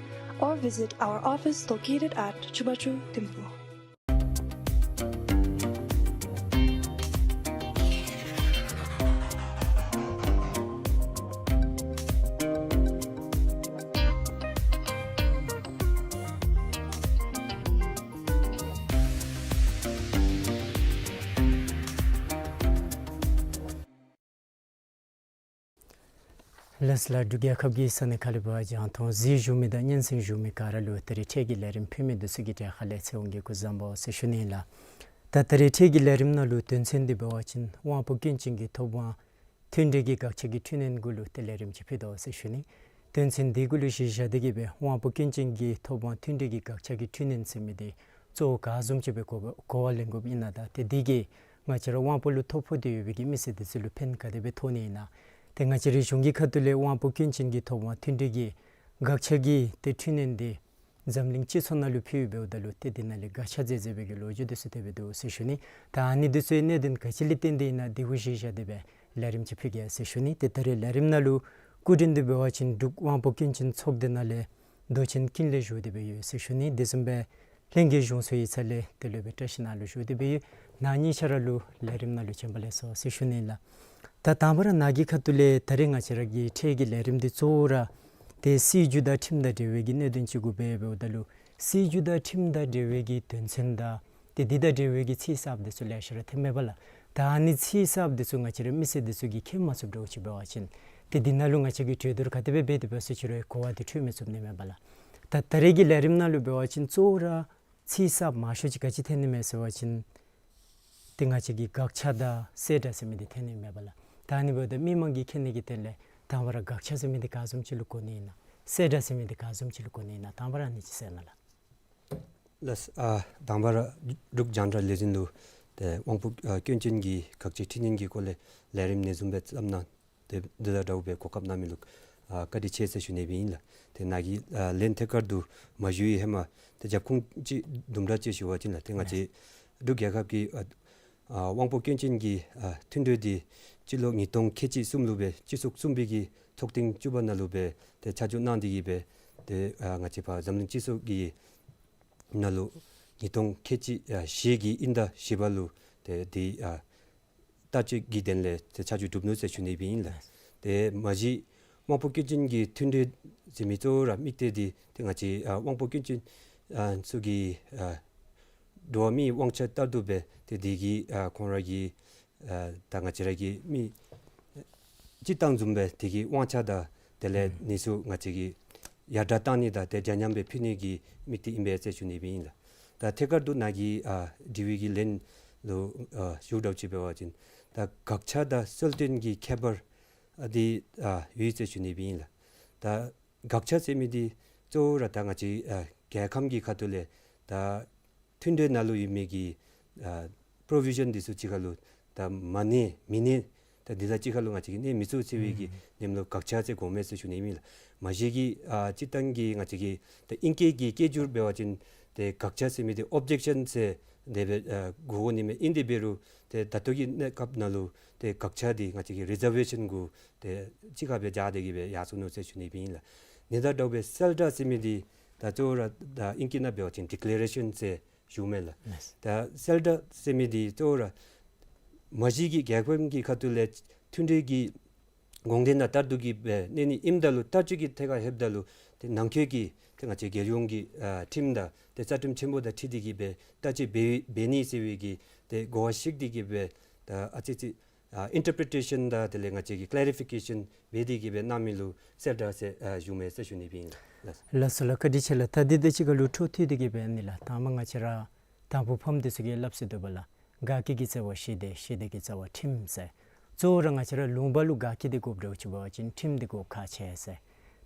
or visit our office located at Chubachu Thimphu. ལགས་ལགས། འབྲུག་རྒྱལ་ཁབ་ཀྱི་ས་གནས་ཁག་ལས་འབད་བ་ཅིན་རྒྱང་མཐོང་གཟིགས་བཞུགས་མི་དང་སྙན་གསན་བཞུགས་མི་ག་ར་ལུ་ད་རིས་འཕྲལ་གྱི་ལས་རིམ་ཕུལ་མི་འདི་ཚུ་གི་གྲས་ཁ་ལས་ཚེ་དབང་གིས་སྐུ་གཟུགས་བཟང་པོ་ཟེར་ཞུ་ནི་ཨིན་ལགས། ད་ད་རིས་འཕྲལ་གྱི་ལས་རིམ་ནང་ལུ་དོན་ཚན་འདི་འབད་བ་ཅིན་དབང་པོ་སྐྱོན་ཅན་གྱི་ཐོབ་དབང་མཐུན་འབྲེལ་གྱི་དགག་ཆ་གི་འཕྲི་སྣོན་གུ་ལུ་ཏེ་ལས་རིམ་ཅིག་ཕུལ་དོ་ཟེར་ཞུ་ནི། དོན་ཚན་འདི་གུ་ལུ་གཞི་བཞག་སྟེ་གིས་སྦེ་དབང་པོ་སྐྱོན་ཅན་གྱི་ཐོབ་དབང་མཐུན་འབྲེལ་གྱི་དགག་ཆ་གི་འཕྲི་སྣོན་ཟེར་མི་འདི་གཙོ་བོ་ག་བཟུམ་ཅིག་སྦེ་གོ་གོ་བ་ལེན་དགོཔ་ཨིན་ན་དང་ཏེ་འདི་གིས་ང་བཅས་ར་དབང་པོ་ལུ་ཐོ་ཕོག་སྟེ་ཡོད་པའི་གི་མི་སེར་འདི་ཚུ་ལུ་ཕན་ག་དེ་སྦེ་ཐོགས་ནི་ཨིན་ན། ཏེ་ང་བཅས་རའི་གཞུང་གི་ཁ་ཐུག་ལས་དབང་པོ་སྐྱོན་ཅན་གྱི་ཐོབ་དབང་མཐུན་འབྲེལ་གྱི་དགག་ཆ་གི་ཏེ་འཕྲི་སྣོན་འདི་འཛམ་གླིང་སྤྱི་ཚོགས་ནང་ལུ་ཕུལ་བའི་འབདཝ་ད་ལུ་ཏེ་འདི་ནང་ལས་དགག་བྱ་མཛད་མཛད་པའི་གི་ལོ་རྒྱུས་འདི་ཚུ་ཏེ་སྦེ་འདུག་ཟེར་ཞུ་ནི། ད་ཨ་ནི་འདི་ཚུ་གནད་དོན་ག་ཅི་ལས་བརྟེན་ཏེ་ཨིན་ན་འདི་གུ་གཞི་བཞག་སྟེ་སྦེ་ལས་རིམ་ཅིག་ཕུལ་གེ་ཟེར་ཞུ་ནི། ཏེ་ད་རིས་ལས་རིམ་ནང་ལུ་སྐུ་མགྲོན་འདི་འབད་བ་ཅིན་འབྲུག་དབང་པོ་སྐྱོན་ཅན་ཚོགས་སྡེ་ནང་ལས་མདོ་ཆེན་ཀུན་ལེགས་བཞུགས་ཏེ་སྦེ་ཡོད་ཟེར་ཞུ་ནི། དེ་བཟུམ་སྦེ་ལྷན་རྒྱས་གཞུང་ཚོགས་ཡིག་ཚང་ལས་དེ་ལས་སྦེ་བཀྲ་ཤིས་ནང་ལུ་བཞུགས་ཏེ་སྦེ་ཡོད། ནཱ་གཉིས་ཆ་ར་ལུ་ལས་རིམ་ནང་ལུ་བྱོན་པ་ལེགས་སོ་ཟེར་ཞུ་ནི་ལགས། ད་དང་པ་ར་ནཱ་གི་ཁ་ཐུག་ལས་ད་རིས་ང་བཅས་ར་གི་འཕྲལ་གྱི་ལས་རིམ་འདི་གཙོ་བོ་ར་ཏེ་སྲིད་བྱུས་དང་ཁྲིམས་དང་འབྲེལ་བའི་གི་གནད་དོན་ཅིག་གུ་འབད་འབདཝ་ད་ལུ་སྲིད་བྱུས་དང་ཁྲིམས་དང་འབྲེལ་བའི་གི་དོན་ཚན་དང་ཏེ་འདི་དང་འབྲེལ་བའི་གི་ཚིག་གསརཔ་འདི་ཚུ་ལེ་ཤ་ར་ཐོནམ་མས་པ་ལགས། ད་ཨ་ནི་ཚིག་གསརཔ་འདི་ཚུ་ང་བཅས་ར་མི་སེར་འདི་ཚུ་གིས་མཁྱེན་མ་ཚུགསཔ་འདྲཝ་ཅིག་འབད་བ་ཅིན་ཏེ་འདི་ནང་ལུ་ང་བཅས་ཀྱིས་གྲོས་བསྡུར་ག་དེ་སྦེ་འབད་དེ་འབད་ཟེར་ཅི་རུང་གོ་བ་འདི་འཕྲོད་མི་ཚུགས་ནི་མས་པ་ལགས། ད་ད་རིས་ཀྱི་ལས་རིམ་ནང་ལུ་འབད་བ་ཅིན་གཙོ་བོ་ར་ཚིག་གསརཔ་མང་ཤོས་ཅིག་ག་ཅི་ཐོན་ནི་མས་ཟེར་བ་ཅིན་ཏེ་ང་བཅས་ཀྱི་དགག་བྱ་དང་གསལ་བསྒྲགས་ཟེར་མི་འདི་ཐོན་ནི་མས་པ་ལགས། ད་ཨ་ནི་འབདཝ་ད་མི་མང་གིས་མཁྱེན་ནི་གི་དོན་ལས་དང་པ་ར་དགག་བྱ་ཟེར་མི་འདི་ག་བཟུམ་ཅིག་ལུ་གོ་ནི་ཨིན་ན། གསལ་བསྒྲགས་ཟེར་མི་འདི་ག་བཟུམ་ཅིག་ལུ་གོ་ནི་ཨིན་ན། དང་པ་ར་ཨ་ནི་ཅིག་གསལ་གནང་ལགས། ལགས། ཨ་དང་པ་ར་འབྲུག་རྒྱང་བསྒྲགས་ལས་འཛིན་ལུ་ཏེ་དབང་པོ་ཨ་སྐྱོན་ཅན་གྱི་དགག་བྱའི་འཕྲི་སྣོན་གྱི་སྐོར་ལས་ལས་རིམ་ནེ་བཟུམ་སྦེ་བརྩམས་གནང་སྟེ་འདི་དང་འདྲཝ་སྦེ་གོ་སྐབས་གནང་མི་ལུ་ཨ་བཀའ་དྲིན་ཆེ་ཟེར་ཞུ་ནི་སྦེ་ཨིན་ལགས། ཏེ་ནཱ་གི་ཨ་ལན་ཐད་ཀར་དུ་མ་ཞུ་བའི་ཧེ་མ་ཏེ་རྒྱབ་ཁུངས་ཅིག་དུམ་གྲ་ཅིག་ཞུ་བ་ཅིན་ལགས། ཏེ་ང་བཅས་འབྲུག་རྒྱལ་ཁབ་ཀྱི་ཨ་ཨ་དབང་པོ་སྐྱོན་ཅན་གྱི་ཨ་མཐུན་གྲོས་འདི་སྤྱི་ལོ་ཉིས་སྟོང་ཁལ་གཅིག་གསུམ་ལུ་སྦེ་སྤྱི་ཚོགས་གསུམ་པའི་གི་ཚོགས་ཐེངས་བཅུ་པ་ནང་ལུ་སྦེ་ཏེ་ཆ་འཇོག་གནང་སྟེ་གིས་སྦེ་ཏེ་ཨ་ང་བཅས་ཕར་འཛམ་གླིང་སྤྱི་ཚོགས་ཀྱི་ནང་ལུ་ཉིས་སྟོང་ཁལ་གཅིག་ཨ་བཞི་གི་དབྱིན་ཟླ་བཞི་པ་ལུ་ཏེ་འདི་ཨ་བསྟར་སྤྱོད་ཀྱི་དོན་ལས་ཏེ་ཆ་འཇོག་གྲུབ་ནུག་ཟེར་ཞུ་ནི་སྦེ་ཨིན་ལགས། ཏེ་མ་གཞི་དབང་པོ་སྐྱོན་ཅན་གྱི་མཐུན་གྲོས་ཟེར་མི་གཙོ་བོ་ར་དམིགས་གཏད་འདི་ཏེ་ང་བཅས་ཨ་དབང་པོ་སྐྱོན་ཅན་ཨ་ཚུ་གི་ཨ་འགྲོ་བ་མིའི་དབང་ཆ་ལྟར་དུ་སྦེ་ཏེ་འདི་གི་ཨ་ཁོང་ར་གི་ཨ་ད་ང་བཅས་ར་གི་མི་སྤྱིར་བཏང་བཟུམ་སྦེ་དེ་གི་དབང་ཆ་དང་དེ་ལས་ཨུམ་ནི་ཚུ་ང་བཅས་ཀྱིས་ཡར་དྲག་བཏང་ནི་དང་དེ་འདྲ་མཉམ་སྦེ་ཕུལ་ནི་གི་དམིགས་གཏད་ཨིན་པས་ཟེར་ཞུ་ནི་སྦེ་ཨིན་ལགས། ད་ཐད་ཀར་དུ་ནཱ་གི་ཨ་དྲི་བའི་གི་ལན་ལུ་ཨ་ཞུ་འདྲཝ་ཅིག་འབད་བ་ཅིན་ད་དགག་བྱ་དང་གསལ་སྟོན་གྱི་ཁྱད་པར་ཨ་འདི་ཨ་ཡོད་ཟེར་ཞུ་ནི་སྦེ་ཨིན་ལགས། ད་དགག་བྱ་ཟེར་མི་འདི་གཙོ་བོ་ར་ད་ང་བཅས་ཨ་རྒྱལ་ཁམས་ཀྱི་ཁ་ཐུག་ལས་ད་མཐུན་གྲོས་ནང་ལུ་ཡོད་མི་གི་ཨ་པོ་རོ་བི་ཤཱན་འདི་ཚུ་གཅིག་ཁར་ལུ་ད་མ་གནས་མི་གནས་ད་འདི་དང་གཅིག་ཁར་ལུ་ང་བཅས་ཀྱིས་གནས་མི་ཚུགས་ཟེར་བའི་གི་ཨུམ་ཉམས་ལུ་དགག་བྱ་ཟེར་གོཝ་མས་ཟེར་ཞུ་ནི་ཨིན་ལགས། མ་གཞི་གི་ཨ་སྤྱིར་བཏང་གི་ང་བཅས་ཀྱི་ད་ཨིང་སྐད་ཀྱི་སྐད་སྒྱུར་འབད་བ་ཅིན་ཏེ་དགག་བྱ་ཟེར་མི་འདི་ཨོབ་ཇེག་ཤཱན་ཟེར་དེ་སྦེ་ཨ་གོ་དགོ་ནི་མས། ཨིན་དེ་འབད་རུང་ཏེ་ད་ལྟོ་གི་གནས་སྐབས་ནང་ལུ་ཏེ་དགག་བྱ་འདི་ང་བཅས་ཀྱིས་རི་ཛར་ཝེ་ཤཱན་གུ་ཏེ་གཅིག་ཁར་སྦེ་སྦྱར་ཏེ་གིས་སྦེ་ཡར་སོ་ནུག་ཟེར་ཞུ་ནི་སྦེ་ཨིན་ལགས། ཨ་ནི་དང་འདྲཝ་སྦེ་གསལ་བསྒྲགས་ཟེར་མི་འདི་ད་གཙོ་བོ་ར་ད་ཨིང་སྐད་ནང་འབད་བ་ཅིན་ཌི་ཀི་ལེ་རེ་ཤཱན་ཟེར་ཞུཝ་མས་ལགས། ལགས། ད་གསལ་བསྒྲགས་ཟེར་མི་འདི་གཙོ་བོ་ར་མ་གཞི་གི་རྒྱལ་ཁབ་ཀྱི་ཁ་ཐུག་ལས་མཐུན་གྲོས་ཀྱི་དགོངས་དོན་དང་ལྟར་དུ་གིས་སྦེ་གནས་ནི་ཨིནམ་ད་ལུ་བསྟར་སྤྱོད་ཀྱི་ཐད་ཁར་ལྷོདཔ་ད་ལུ་ཏེ་ནང་འཁོད་ཀྱི་ཏེ་ང་བཅས་རྒྱལ་ཡོངས་ཀྱི་ཨ་ཁྲིམས་དང་ཏེ་རྩ་ཁྲིམས་ཆེན་པོ་དང་འཁྲིལ་ཏེ་གིས་སྦེ་བསྟར་སྤྱོད་འབད་འབད་ནི་ཟེར་བའི་གི་ཏེ་གོ་བ་བཤིག་སྟེ་གིས་སྦེ་ད་ཨ་ཙི་ཙི་ཨ་ཨིན་ཊར་པི་རི་ཊེ་ཤཱན་དང་དེ་ལས་ང་བཅས་ཀྱིས་ཀ་ལེ་རི་ཕི་ཀེ་ཤཱན་འབད་དེ་གིས་སྦེ་གནང་མི་ལུ་གསལ་བསྒྲགས་ཟེར་ཨ་ཞུཝ་མས་ཟེར་ཞུ་ནི་སྦེ་ཨིན་ལགས། ལགས་སོ་ལགས། བཀའ་དྲིན་ཆེ་ལགས། ད་འདི་དང་གཅིག་ཁར་ལུ་འཕྲོ་མཐུད་དེ་གིས་སྦེ་ཨ་ནི་ལགས། དང་པ་ང་བཅས་ར་དང་ཕུ་ཕམ་འདི་ཚུ་གིས་སླབ་སྲོལ་འདུག་པ་ལགས། དགའ་སྐྱིད་ཀྱི་རྩ་བ་ཞི་བདེ། ཞི་བདེ་གི་རྩ་བ་ཁྲིམས་ཟེར། གཙོ་བོ་ར་ང་བཅས་ར་ལུང་པ་ལུ་དགའ་སྐྱིད་འདི་དགོཔ་འདྲཝ་ཅིག་འབད་བ་ཅིན་ཁྲིམས་འདི་དགོཔ་ཁག་ཆེ་ཟེར།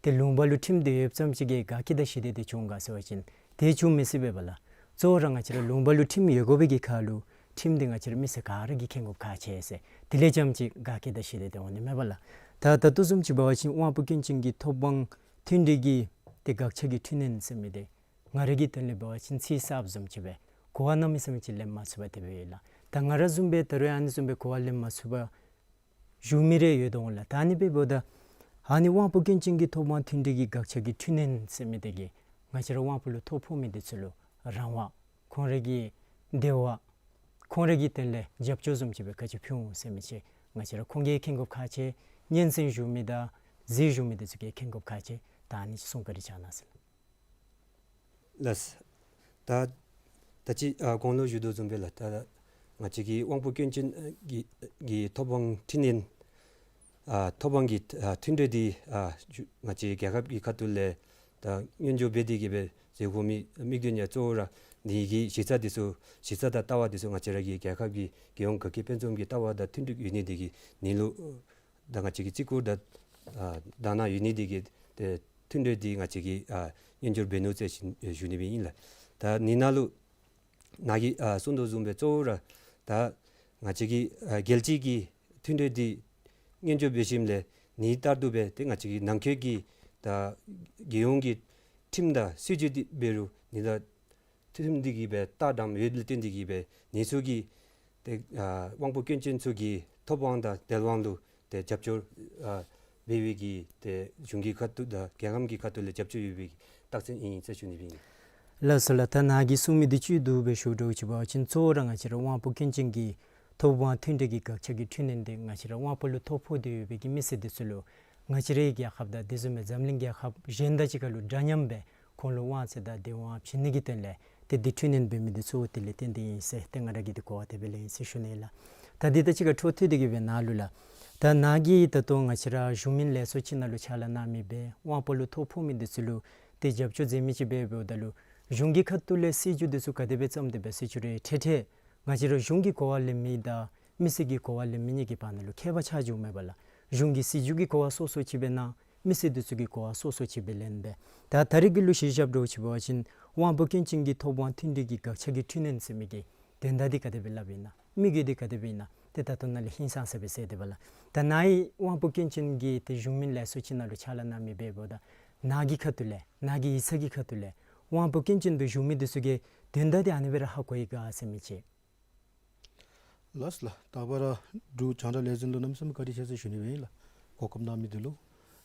ཏེ་ལུང་པ་ལུ་ཁྲིམས་འདི་ཡོདཔ་ཙམ་ཅིག་གིས་དགའ་སྐྱིད་དང་ཞི་བདེ་འདི་འབྱུང་ག་ཟེར་བ་ཅིན་ཏེ་འབྱུང་མི་སྲིད་པས་པ་ལགས། གཙོ་བོ་ར་ང་བཅས་ར་ལུང་པ་ལུ་ཁྲིམས་ཡོད་དགོ་པའི་གི་ཁར་ལུ་ཁྲིམས་འདི་ང་བཅས་ར་མི་སེར་ག་ར་གིས་མཁྱེན་དགོཔ་ཁག་ཆེ་ཟེར། དེ་ལས་རྐྱངམ་ཅིག་དགའ་སྐྱིད་དང་ཞི་བདེ་འདི་འོང་ནི་མས་པ་ལགས། ད་ད་ལྟོ་བཟུམ་ཅིག་འབད་བ་ཅིན་དབང་པོ་སྐྱོན་ཅན་གྱི་ཐོབ་དབང་མཐུན་འབྲེལ་གྱི་ཏེ་དགག་ཆ་གི་འཕྲི་སྣོན་ཟེར་མི་འདི་ང་རའི་གི་དོན་ལས་འབད་བ་ཅིན་ཚིག་གསརཔ་བཟུམ་ཅིག་སྦེ་གོ་བ་གནམ་མེད་ས་མེད་ཅིག་ལེན་མ་ཚུགས་པར་དེ་སྦེ་ཡོད་ལགས། ད་ང་ར་བཟུམ་སྦེ་ད་རུང་ཨ་ནི་བཟུམ་སྦེ་གོ་བ་ལེན་མ་ཚུགས་པར་བཞུགས་མི་རེ་ཡོད་དོ་འོང་ལགས། ད་ཨ་ནི་སྦེ་འབདཝ་ད་ཨ་ནི་དབང་པོ་སྐྱོན་ཅན་གྱི་ཐོབ་དབང་མཐུན་འབྲེལ་གྱི་དགག་ཆ་གི་འཕྲི་སྣོན་ཟེར་མི་འདི་གིས་ང་བཅས་ར་དབང་པོ་ལུ་ཐོ་ཕོག་མི་འདི་ཚུ་ལུ་རང་དབང་ཁོང་རའི་གི་བདེ་བ་ཁོང་རའི་གི་དོན་ལས་རྒྱབ་སྐྱོར་བཟུམ་ཅིག་སྦེ་ག་ཅི་ཕུལ་འོང་ཟེར་མི་ཅིག་ང་བཅས་ར་ཁོང་གིས་མཁྱེན་དགོཔ་ཁག་ཆེ། སྙན་གསན་ཞུ་མི་དང་གཟིགས་ཞུ་མི་འདི་ཚུ་གིས་མཁྱེན་དགོཔ་ཁག་ཆེ། ད་ཨ་ནི་ཅིག་གསུང་བཀའ་དྲིན་བསྐྱང་གནང་ཟེར། ལགས། ད་ད་ཅི་ཨ་གོང་ལུ་ཞུ་དོ་བཟུམ་སྦེ་ལགས། ད་ང་བཅས་ཀྱི་དབང་པོ་སྐྱོན་ཅན་གྱི་གི་ཐོབ་དབང་འཕྲི་སྣོན་ཨ་ཐོབ་དབང་གི་ཨ་མཐུན་གྲོས་འདི་ཨ་ང་བཅས་རྒྱལ་ཁབ་ཀྱི་ཁ་ཐུག་ལས་ད་སྔོན་འཇོག་འབད་དེ་གི་སྦེ་མཛད་དགོ་མི་དམིགས་དོན་ཡང་གཙོ་བོ་ར་འདི་གི་གཞི་རྩ་འདི་ཚུ་གཞི་རྩ་དང་ལྟ་བ་འདི་ཚུ་ང་བཅས་ར་གི་རྒྱལ་ཁབ་ཀྱི་རྒྱལ་ཡོངས་དགའ་སྐྱིད་དཔལ་འཛོམས་ཀྱི་ལྟ་བ་དང་མཐུན་འགྲིག་ཡོད་ནི་འདི་གིས་ནི་ལུ་ད་ང་བཅས་ཀྱི་བརྩི་བཀུར་དང་ཨ་དག་སྣང་ཡོད་ནི་འདི་གིས་ཏེ་མཐུན་གྲོས་འདི་ང་བཅས་ཀྱིས་ཨ་སྔོན་འཇོག་འབད་ནུག་ཟེར་ཞུ་ཞུ་ནི་སྦེ་ཨིན་ལགས། ད་ནི་ནཱ་ལུ་ནཱ་གིས་ཨ་གསུང་དོ་བཟུམ་སྦེ་གཙོ་བོ་ར་ད་ང་བཅས་ཀྱི་ཨ་རྒྱལ་སྤྱི་གི་མཐུན་གྲོས་འདི་སྔོན་འཇོག་འབད་ཞིནམ་ལས་ནི་ལྟར་དུ་སྦེ་ཏེ་ང་བཅས་ཀྱི་ནང་འཁོད་ཀྱི་ད་རྒྱལ་ཡོངས་ཀྱི་ཁྲིམས་དང་སྲིད་བྱུས་འདི་འབད་རུང་ནི་ད་ཁྲིམས་འདི་གིས་སྦེ་ལྟ་འགྲམ་ཡོད་ལུ་བརྟེན་ཏེ་གི་སྦེ་ནི་ཚུ་གིས་ཏེ་ཨ་དབང་པོ་སྐྱོན་ཅན་ཚུ་གི་ཐོབ་དབང་དང་དལ་དབང་ལུ་ཏེ་རྒྱབ་སྐྱོར་ཨ་འབད་བའི་གི་ཏེ་གཞུང་གི་ཁ་ཐུག་དང་རྒྱལ་ཁམས་ཀྱི་ཁ་ཐུག་ལས་རྒྱབ་སྐྱོར་ཡོད་པའི་རྟགས་མཚན་ཨིན་ཟེར་ཞུ་ནི་སྦེ་ཨིན། ལགས་སོ་ལགས། ད་ནཱ་གིས་གསུང་མི་འདི་བཅུད་བསྡུ་སྦེ་ཞུ་དགོཔ་ཅིག་འབད་བ་ཅིན་གཙོ་བོ་ར་ང་བཅས་ར་དབང་པོ་སྐྱོན་ཅན་གྱི་ཐོབ་དབང་མཐུན་འབྲེལ་གྱི་དགག་ཆ་གི་འཕྲི་སྣོན་འདི་ང་བཅས་ར་དབང་པོ་ལུ་ཐོ་ཕོག་སྟེ་ཡོད་པའི་གི་མི་སེར་འདི་ཚུ་ལུ་ང་བཅས་རའི་རྒྱལ་ཁབ་དང་དེ་བཟུམ་སྦེ་འཛམ་གླིང་རྒྱལ་ཁབ་གཞན་དང་གཅིག་ཁར་ལུ་འདྲ་མཉམ་སྦེ་ཁོང་ལུ་དབང་ཚད་དང་དེ་དབང་བྱིན་ནི་གི་དོན་ལས་ཏེ་འདི་འཕྲི་སྣོན་འབད་མི་འདི་གཙོ་བོ་དེ་ལས་བརྟེན་ཏེ་ཨིན་ཟེར་ཏེ་ང་ར་གིས་འདི་གོ་བ་དེ་སྦེ་ལེན་ཡི་ཟེར་ཞུ་ནི་ལགས། ད་འདི་དང་གཅིག་ཁར་འཕྲོ་མཐུད་དེ་གི་སྦེ་ནཱ་ལུ་ལགས། ད་ནཱ་གིས་ད་ལྟོ་ང་བཅས་ར་གཞུང་མིན་ལས་ཚོགས་ཅིག་ནང་ལུ་ཕྱག་ལཱ་གནང་མི་སྦེ་དབང་པོ་ལུ་ཐོ་ཕོག་མི་འདི་ཚུ་ལུ་ཏེ་རྒྱབ་སྐྱོར་མཛད་མི་ཅིག་སྦེ་འབདཝ་ད་ལུ་གཞུང་གི་ཁ་ཐུག་ལས་སྲིད་བྱུས་འདི་ཚུ་ག་དེ་སྦེ་བརྩམས་ཏེ་སྦེ་སྲིད་བྱུས་རེ་འཕྲལ་འཕྲལ་ང་བཅས་ར་གཞུང་གིས་གོ་བ་ལེན་མི་དང་མི་སེར་གྱིས་གོ་བ་ལེན་མི་གཉིས་ཀྱི་བར་ན་ལུ་ཁྱད་པར་ཆགས་འགྱོཝ་མས་པ་ལགས། གཞུང་གིས་སྲིད་བྱུས་ཀྱི་གོ་བ་སོ་སོ་ཅིག་སྦེ་གནང་། མི་སེར་འདི་ཚུ་གིས་གོ་བ་སོ་སོ་ཅིག་སྦེ་ལེན་སྦེ། ད་ད་རེས་ཀྱི་ལུ་གཞི་བཞག་འདྲཝ་ཅིག་འབད་བ་ཅིན་དབང་པོ་སྐྱོན་ཅན་གྱི་ཐོབ་དབང་མཐུན་འབྲེལ་གྱི་དགག་ཆ་གི་འཕྲི་སྣོན་ཟེར་མི་གི་དོན་དག་འདི་ག་དེ་སྦེ་སླབ་ཨིན་ན། དམིགས་ཡུལ་འདི་ག་དེ་སྦེ་ཨིན་ན། ཏེ་ད་ལྟོ་ནཱ་ལས་ཧིང་སངས་ས་སྦེ་གསལ་ཏེ་འབད་ལགས། ད་ནཱ་གིས་དབང་པོ་སྐྱོན་ཅན་གྱི་ཏེ་གཞུང་མིན་ལས་ཚོགས་ཅིག་ནང་ལུ་ཕྱག་ལཱ་གནང་མི་སྦེ་འབདཝ་ད་ནཱ་གི་ཁ་ཐུག་ལས་ནཱ་གི་ཡིག་ཚང་གི་ཁ་ཐུག་ལས་དབང་པོ་སྐྱོན་ཅན་སྦེ་བཞུགས་མི་འདི་ཚུ་གིས་དོན་དག་འདི་ཨ་ནི་སྦེ་ར་ཧ་གོ་ཡི་ག་ཟེར་མི་ཅིག། ལགས་ལགས། ད་བར་འབྲུག་རྒྱང་བསྒྲགས་ལས་འཛིན་ལུ་གནམ་མེད་ས་མེད་བཀའ་དྲིན་ཆེ་ཟེར་ཞུ་ནི་སྦེ་ཨིན་ལགས། གོ་སྐབས་གནང་མི་འདི་ལུ།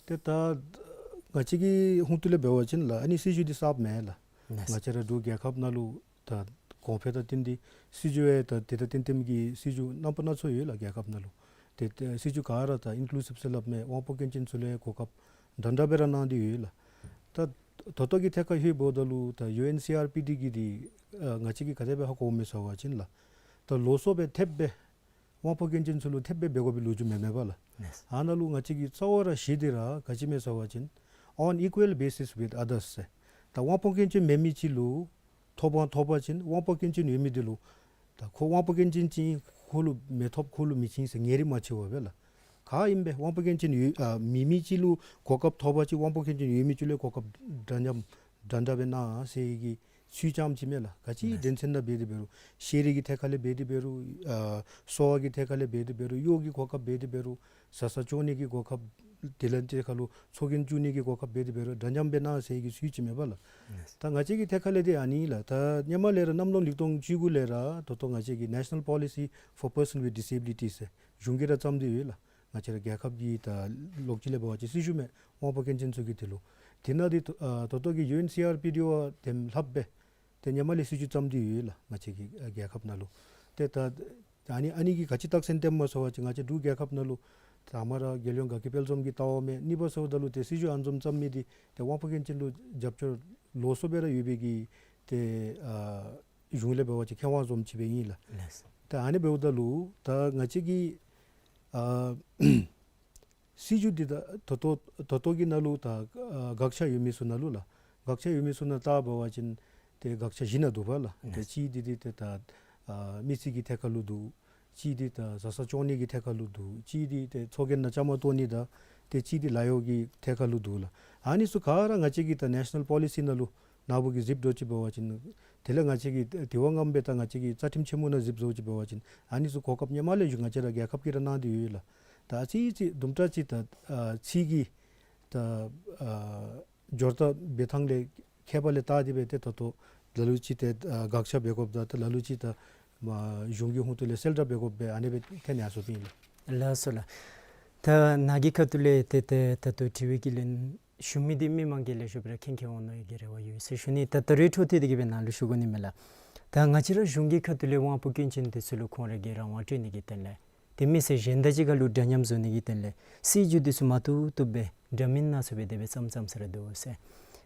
ཏེ་ད་ང་བཅས་ཀྱི་ཧོང་ཏོ་ལས་འབད་བ་ཅིན་ལགས་ཨ་ནི་སྲིད་བྱུས་འདི་གསརཔ་མེན་ལགས། ལགས། ང་བཅས་ར་འབྲུག་རྒྱལ་ཁབ་ནང་ལུ་ད་གོང་འཕེལ་དང་བསྟུན་ཏེ་སྲིད་བྱུས་ཡང་ད་དེ་དང་བསྟུན་བསྟུནམ་གྱི་སྲིད་བྱུས་རྣམ་པ་སྣ་ཚོགས་ཡོད་ལགས་རྒྱལ་ཁབ་ནང་ལུ། ཏེ་ཏེ་སྲིད་བྱུས་ག་ར་ད་ཨིན་ཀུ་ལུ་སིབ་ཟེར་སླབ་མས། དབང་པོ་སྐྱོན་ཅན་ཚུ་ལུ་གོ་སྐབས་འདྲ་འདྲ་སྦེ་ར་གནང་སྟེ་ཡོད་ལགས། ད་ད་ལྟོ་གི་ཐད་ཁར་ལྷོད་འབདཝ་ད་ལུ་ད་ཡུ་ཨེན་སི་ཨར་པི་ཌི་གི་འདི་ཨ་ང་བཅས་ཀྱིས་ག་དེ་སྦེ་ཧ་གོཝ་མས་ཟེར་བ་ཅིན་ལགས། ད་ལོགས་སུ་སྦེ་ཐེབས་སྦེ་དབང་པོ་སྐྱོན་ཅན་ཚུ་ལུ་ཐེབས་སྦེ་འབད་དགོ་པའི་ལོ་རྒྱུས་མེན་མས་པ་ལགས། ལགས། ཨ་ནཱ་ལུ་ང་བཅས་ཀྱིས་གཙོ་བོ་ར་གཞི་འདི་ར་ག་ཅི་མས་ཟེར་བ་ཅིན་on equal basis with others ཟེར། ད་དབང་པོ་སྐྱོན་ཅན་མེད་མི་ཅིག་ལུ་ཐོབ་དབང་ཐོབ་པ་ཅིན་དབང་པོ་སྐྱོན་ཅན་ཡོད་མི་འདི་ལུ་ད་ཁོ་དབང་པོ་སྐྱོན་ཅན་ཅིག་ཨིན་ཁོ་ལུ་མི་ཐོབ་ཁོ་ལུ་མི་བྱིན་ཟེར་ངེས་རིགས་མ་ཕྱེ་བར་སྦེ་ལགས། ག་ཨིན་པས་དབང་པོ་སྐྱོན་ཅན་ཡོད་ཨ་མེད་མི་ཅིག་ལུ་གོ་སྐབས་ཐོབ་པ་ཅིན་དབང་པོ་སྐྱོན་ཅན་ཡོད་མི་ཅིག་ལུ་གོ་སྐབས་འདྲ་མཉམ་འདྲ་འདྲ་སྦེ་གནང་ཟེར་གྱི་ཚུལ་ཙམ་ཅིག་མས་ལགས། ག་ཅི་ལགས། དོན་ཚན་ནང་འབད་དེ་འབད་རུང་ཤེས་རིག་གི་ཐད་ཁར་ལས་འབད་དེ་འབད་རུང་ཨ་གསོ་བ་གི་ཐད་ཁར་ལས་འབད་དེ་འབད་རུང་གཡོག་གི་གོ་སྐབས་འབད་དེ་འབད་རུང་བཟའ་ཚང་སྐྱོང་ནི་གི་གོ་སྐབས་དེ་ལས་ཐད་ཁར་ལུ་ཚོགས་རྒྱན་བཙུགས་ནི་གི་གོ་སྐབས་འབད་དེ་འབད་རུང་འདྲ་མཉམ་སྦེ་གནང་ཟེར་གྱི་ཚུལ་ཅིག་མས་པ་ལགས། ལགས། ད་ང་བཅས་ཀྱི་ཐད་ཁར་ལས་འདི་ཨ་ནི་ལགས། ད་སྔོན་མ་ལས་ར་གནམ་ལོ་ཉིས་སྟོང་བཅུ་དགུ་ལས་ར་ད་ལྟོ་ང་བཅས་ཀྱི་National Policy for Person with Disabilities ཟེར་གཞུང་གིས་ར་བརྩམས་ཏེ་ཡོད་ལགས། ང་བཅས་ར་རྒྱལ་ཁབ་ཀྱི་ད་ལོགས་ཅིག་ལས་འབད་བ་ཅིན་སྲིད་བྱུས་མས་དབང་པོ་སྐྱོན་ཅན་ཚུ་གི་དེ་ལུ། དེ་ནང་འདི་ད་ཨ་ད་ལྟོ་གི་ཡུ་ཨེན་སི་ཨར་པི་ཌི་བ་དེ་ལྷགཔ་སྦེ་ཏེ་སྔོན་མ་ལས་སྲིད་བྱུས་བརྩམས་ཏེ་ཡོད་ལགས་ང་བཅས་ཀྱི་ཨ་རྒྱལ་ཁབ་ནང་ལུ། ཏེ་ད་ཨ་ནི་ཨ་ནི་གིས་ག་ཅི་རྟགས་མཚན་སྟོནམ་མས་ཟེར་བ་ཅིན་ང་བཅས་འབྲུག་རྒྱལ་ཁབ་ནང་ལུ་དང་པ་ར་རྒྱལ་ཡོངས་དགའ་སྐྱིད་དཔལ་འཛོམས་ཀྱི་ལྟ་བ་མས། གཉིས་པ་ཟེརཝ་ད་ལུ་ཏེ་སྲིད་བྱུས་ཨ་ནི་བཟུམ་བརྩམས་མི་འདི་ཏེ་དབང་པོ་སྐྱོན་ཅན་ལུ་རྒྱབ་སྐྱོར་ལོགས་སུ་སྦེ་ར་ཡོད་པའི་གི་ཏེ་ཨ་གཞུང་ལས་འབད་བ་ཅིན་ཁེ་དབང་བཟུམ་ཅིག་སྦེ་ཨིན་ལགས། ལགས། ད་ཨ་ནི་འབདཝ་ད་ལུ་ད་ང་བཅས་ཀྱི་ཨ་སྲིད་བྱུས་འདི་ད་ད་ལྟོ་ད་ལྟོ་གི་ནང་ལུ་ད་ཨ་དགག་བྱ་ཡོད་མི་ཚུ་ནང་ལུ་ལགས། དགག་བྱ་ཡོད་མི་ཚུ་ནང་ལྟ་བ་ཅིན་ཏེ་དགག་བྱ་བཞི་ནང་འདུ་བ་ལགས། ཏེ་ལགས། གཅིག་འདི་འདི་ཏེ་ད་ཨ་མི་སེར་གྱི་ཐད་ཁར་ལུ་འདུ། གཅིག་འདི་ད་བཟའ་ཚང་སྐྱོང་ནི་གི་ཐད་ཁར་ལུ་འདུ། གཅིག་འདི་ཏེ་ཚོགས་རྒྱན་ནང་བཅའ་མར་གཏོགས་ནི་དང་ཏེ་གཅིག་འདི་ལཱ་གཡོག་གི་ཐད་ཁར་ལུ་འདུ་ལགས། ཨ་ནི་ཚུ་ག་ར་ང་བཅས་ཀྱི་ད་National Policy ནང་ལུ་ནཱ་བུ་གིས་གཟིགསཔ་འདྲཝ་ཅིག་འབད་བ་ཅིན་དེ་ལས་ང་བཅས་ཀྱི་དེ་བ་ངམ་སྦེ་ད་ང་བཅས་ཀྱི་རྩ་ཁྲིམས་ཆེན་མོ་ནང་གཟིགསཔ་འདྲཝ་ཅིག་འབད་བ་ཅིན་ཨ་ནི་ཚུ་གོ་སྐབས་སྔོན་མ་ལས་ཞུ་ང་བཅས་ར་རྒྱལ་ཁབ་ཀྱིས་ར་གནང་སྟེ་ཡོད་ལགས། ད་ཨ་ཙི་ཙི་དུམ་གྲ་ཅིག་ད་ཨ་ཚིག་གི་ད་ཨ་སྦྱོར་རྟགས་འབད་ཐངས་ལས་ཁྱད་པར་ལས་བརྟག་སྟེ་སྦེ་ཏེ་ད་ལྟོ་ལ་ལུ་ཅིག་ཏེ་ཨ་དགག་བྱ་འབད་དགོཔ་དང་ད་ལ་ལུ་ཅིག་ད་མ་གཞུང་གི་ཧོངས་ཏོ་ལས་གསལ་བསྒྲགས་འབད་དགོཔ་སྦེ་ཨ་ནི་སྦེ་ཐོན་ཡར་སོཔ་ཨིན་ལགས། ལགས་སོ་ལགས། ད་ནཱ་གི་ཁ་ཐུག་ལས་ཏེ་ཏེ་ད་ལྟོ་དྲི་བའི་གི་ལན་ཞུ་མི་འདི་མི་མང་གིས་ལེགས་ཤོམ་སྦེ་ར་མཁྱེན་མཁྱེནམ་འོང་ནི་གི་རེ་བ་ཡོད་ཟེར་ཞུ་ནི། ད་ད་རེས་འཕྲོ་མཐུད་དེ་གི་སྦེ་ནཱ་ལུ་ཞུ་དགོ་ནི་མས་ལགས། ད་ང་བཅས་ར་གཞུང་གི་ཁ་ཐུག་ལས་དབང་པོ་སྐྱོན་ཅན་འདི་ཚུ་ལུ་ཁོང་ར་གིས་རང་དབང་སྤྲོད་ནི་གི་དོན་ལས་ཏེ་མི་སེར་གཞན་དང་གཅིག་ཁར་ལུ་འདྲ་མཉམ་བཟོ་ནི་གི་དོན་ལས་སྲིད་བྱུས་འདི་ཚུ་མ་བཏུབ་བཏུབ་སྦེ་འདྲ་མིན་སྣ་ཚོགས་སྦེ་དེ་སྦེ་བརྩམ་བརྩམ་ས་ར་འདུག་ཟེར།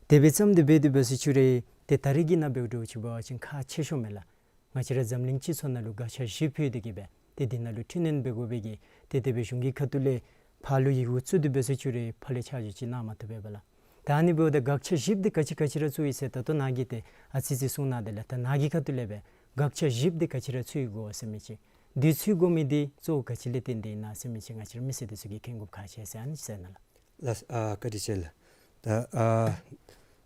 དེ་སྦེ་བརྩམ་སྟེ་འབད་དེ་འབད་ཟེར་ཅི་རུང་ཏེ་ད་རེས་ཀྱི་ནང་འབདཝ་འདྲཝ་ཅིག་འབད་བ་ཅིན་ཁག་ཆེ་ཤོས་མས་ལགས། ང་བཅས་ར་འཛམ་གླིང་སྤྱི་ཚོགས་ནང་ལུ་དགག་བྱ་བཞི་ཕུལ་ཏེ་གི་སྦེ་ཏེ་འདི་ནང་ལུ་འཕྲི་སྣོན་འབད་དགོ་པའི་གི་ཏེ་དེ་སྦེ་གཞུང་གི་ཁ་ཐུག་ལས་ཕར་ལུ་ཡི་གུ་བཙུགས་ཏེ་འབད་ཟེར་ཅི་རུང་ཕར་ལས་ཆ་འཇོག་ཅིག་གནང་མ་བཏུབ་པས་ལགས། ད་ཨ་ནི་འབདཝ་ད་དགག་བྱ་བཞི་འདི་ག་ཅི་ག་ཅི་ར་བཙུགས་ཡི་ཟེར་ད་ལྟོ་ནཱ་གིས་ཏེ་ཨ་ཙི་ཙི་གསུངས་གནང་དེ་ལས་ད་ནཱ་གི་ཁ་ཐུག་ལས་སྦེ་དགག་བྱ་བཞི་འདི་ག་ཅི་ར་བཙུགས་དགོ་ཟེར་མི་ཅིག་འདི་བཙུགས་དགོ་མི་འདི་གཙོ་བོ་ག་ཅི་ལས་བརྟེན་ཏེ་ཨིན་ན་ཟེར་མི་ཅིག་ང་བཅས་ར་མི་སེར་འདི་ཚུ་གིས་མཁྱེན་དགོཔ་ཁག་ཆེ་ཟེར་ཨ་ནི་ཅིག་ཟེར་ན་ལགས། ལགས། ཨ་བཀའ་དྲིན་ཆེ་ལགས། ད་ཨ་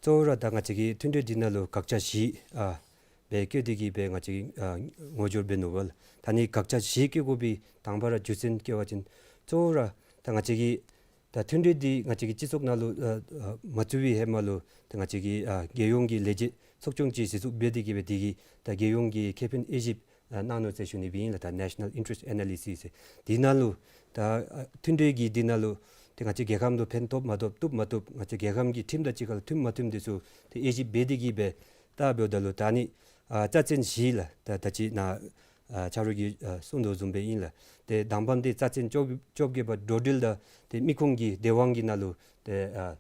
གཙོ་བོ་ར་ད་ང་བཅས་ཀྱི་མཐུན་གྲོས་འདི་ནང་ལུ་དགག་བྱ་བཞི་ཨ་སྦེ་བཀོད་དེ་གི་སྦེ་ང་བཅས་ཀྱིས་ཨ་ངོ་སྦྱོར་འབད་ནུག་པ་ལགས། ད་ནི་དགག་བྱ་བཞི་བཀོད་དགོ་པའི་དང་པ་ར་རྒྱུ་མཚན་བཀོད་པ་ཅིན་གཙོ་བོ་ར་ད་ང་བཅས་ཀྱི་ད་མཐུན་གྲོས་འདི་ང་བཅས་ཀྱི་སྤྱི་ཚོགས་ནང་ལུ་ཨ་ཨ་མ་བཙུགས་པའི་ཧེ་མ་ལུ་ད་ང་བཅས་ཀྱི་ཨ་རྒྱལ་ཡོངས་ཀྱི་ལས་བྱེད་ཚོགས་ཆུང་ཅིག་གཞི་བཙུགས་འབད་དེ་གི་སྦེ་དེ་གིས་ད་རྒྱལ་ཡོངས་ཀྱི་ཁེ་ཕན་དབྱེ་ཞིབ་ཨ་གནང་ནུག་ཟེར་ཞུ་ནི་སྦེ་ཨིན་ལགས། ད་National Interest Analysis ཟེར། དེ་ནང་ལུ་ད་ཨ་མཐུན་གྲོས་ཀྱི་དེ་ནང་ལུ་ཏེ་ང་བཅས་རྒྱལ་ཁམས་ལུ་ཕན་ཐོགས་མ་ཐོགས་བཏུབ་མ་བཏུབ་ང་བཅས་རྒྱལ་ཁམས་ཀྱི་ཁྲིམས་དང་གཅིག་ཁར་ལུ་མཐུན་མ་མཐུན་འདི་ཚུ་ཏེ་དབྱེ་ཞིབ་འབད་དེ་གི་སྦེ་ད་འབདཝ་ད་ལུ་ད་ནི་ཨ་རྩ་ཚན་བཞི་ལགས། ད་ད་ཅི་ནཱ་ཨ་ཆ་རོགས་ཀྱིས་ཨ་གསུངས་དོ་བཟུམ་སྦེ་ཨིན་ལགས། ཏེ་དང་པམ་འདི་རྩ་ཚན་བཅོ་བཅོ་བརྒྱད་པ་འགྲོ་འགྲུལ་དང་ཏེ་མི་ཁུངས་ཀྱི་བདེ་དབང་གི་ནང་ལུ་ཏེ་ཨ་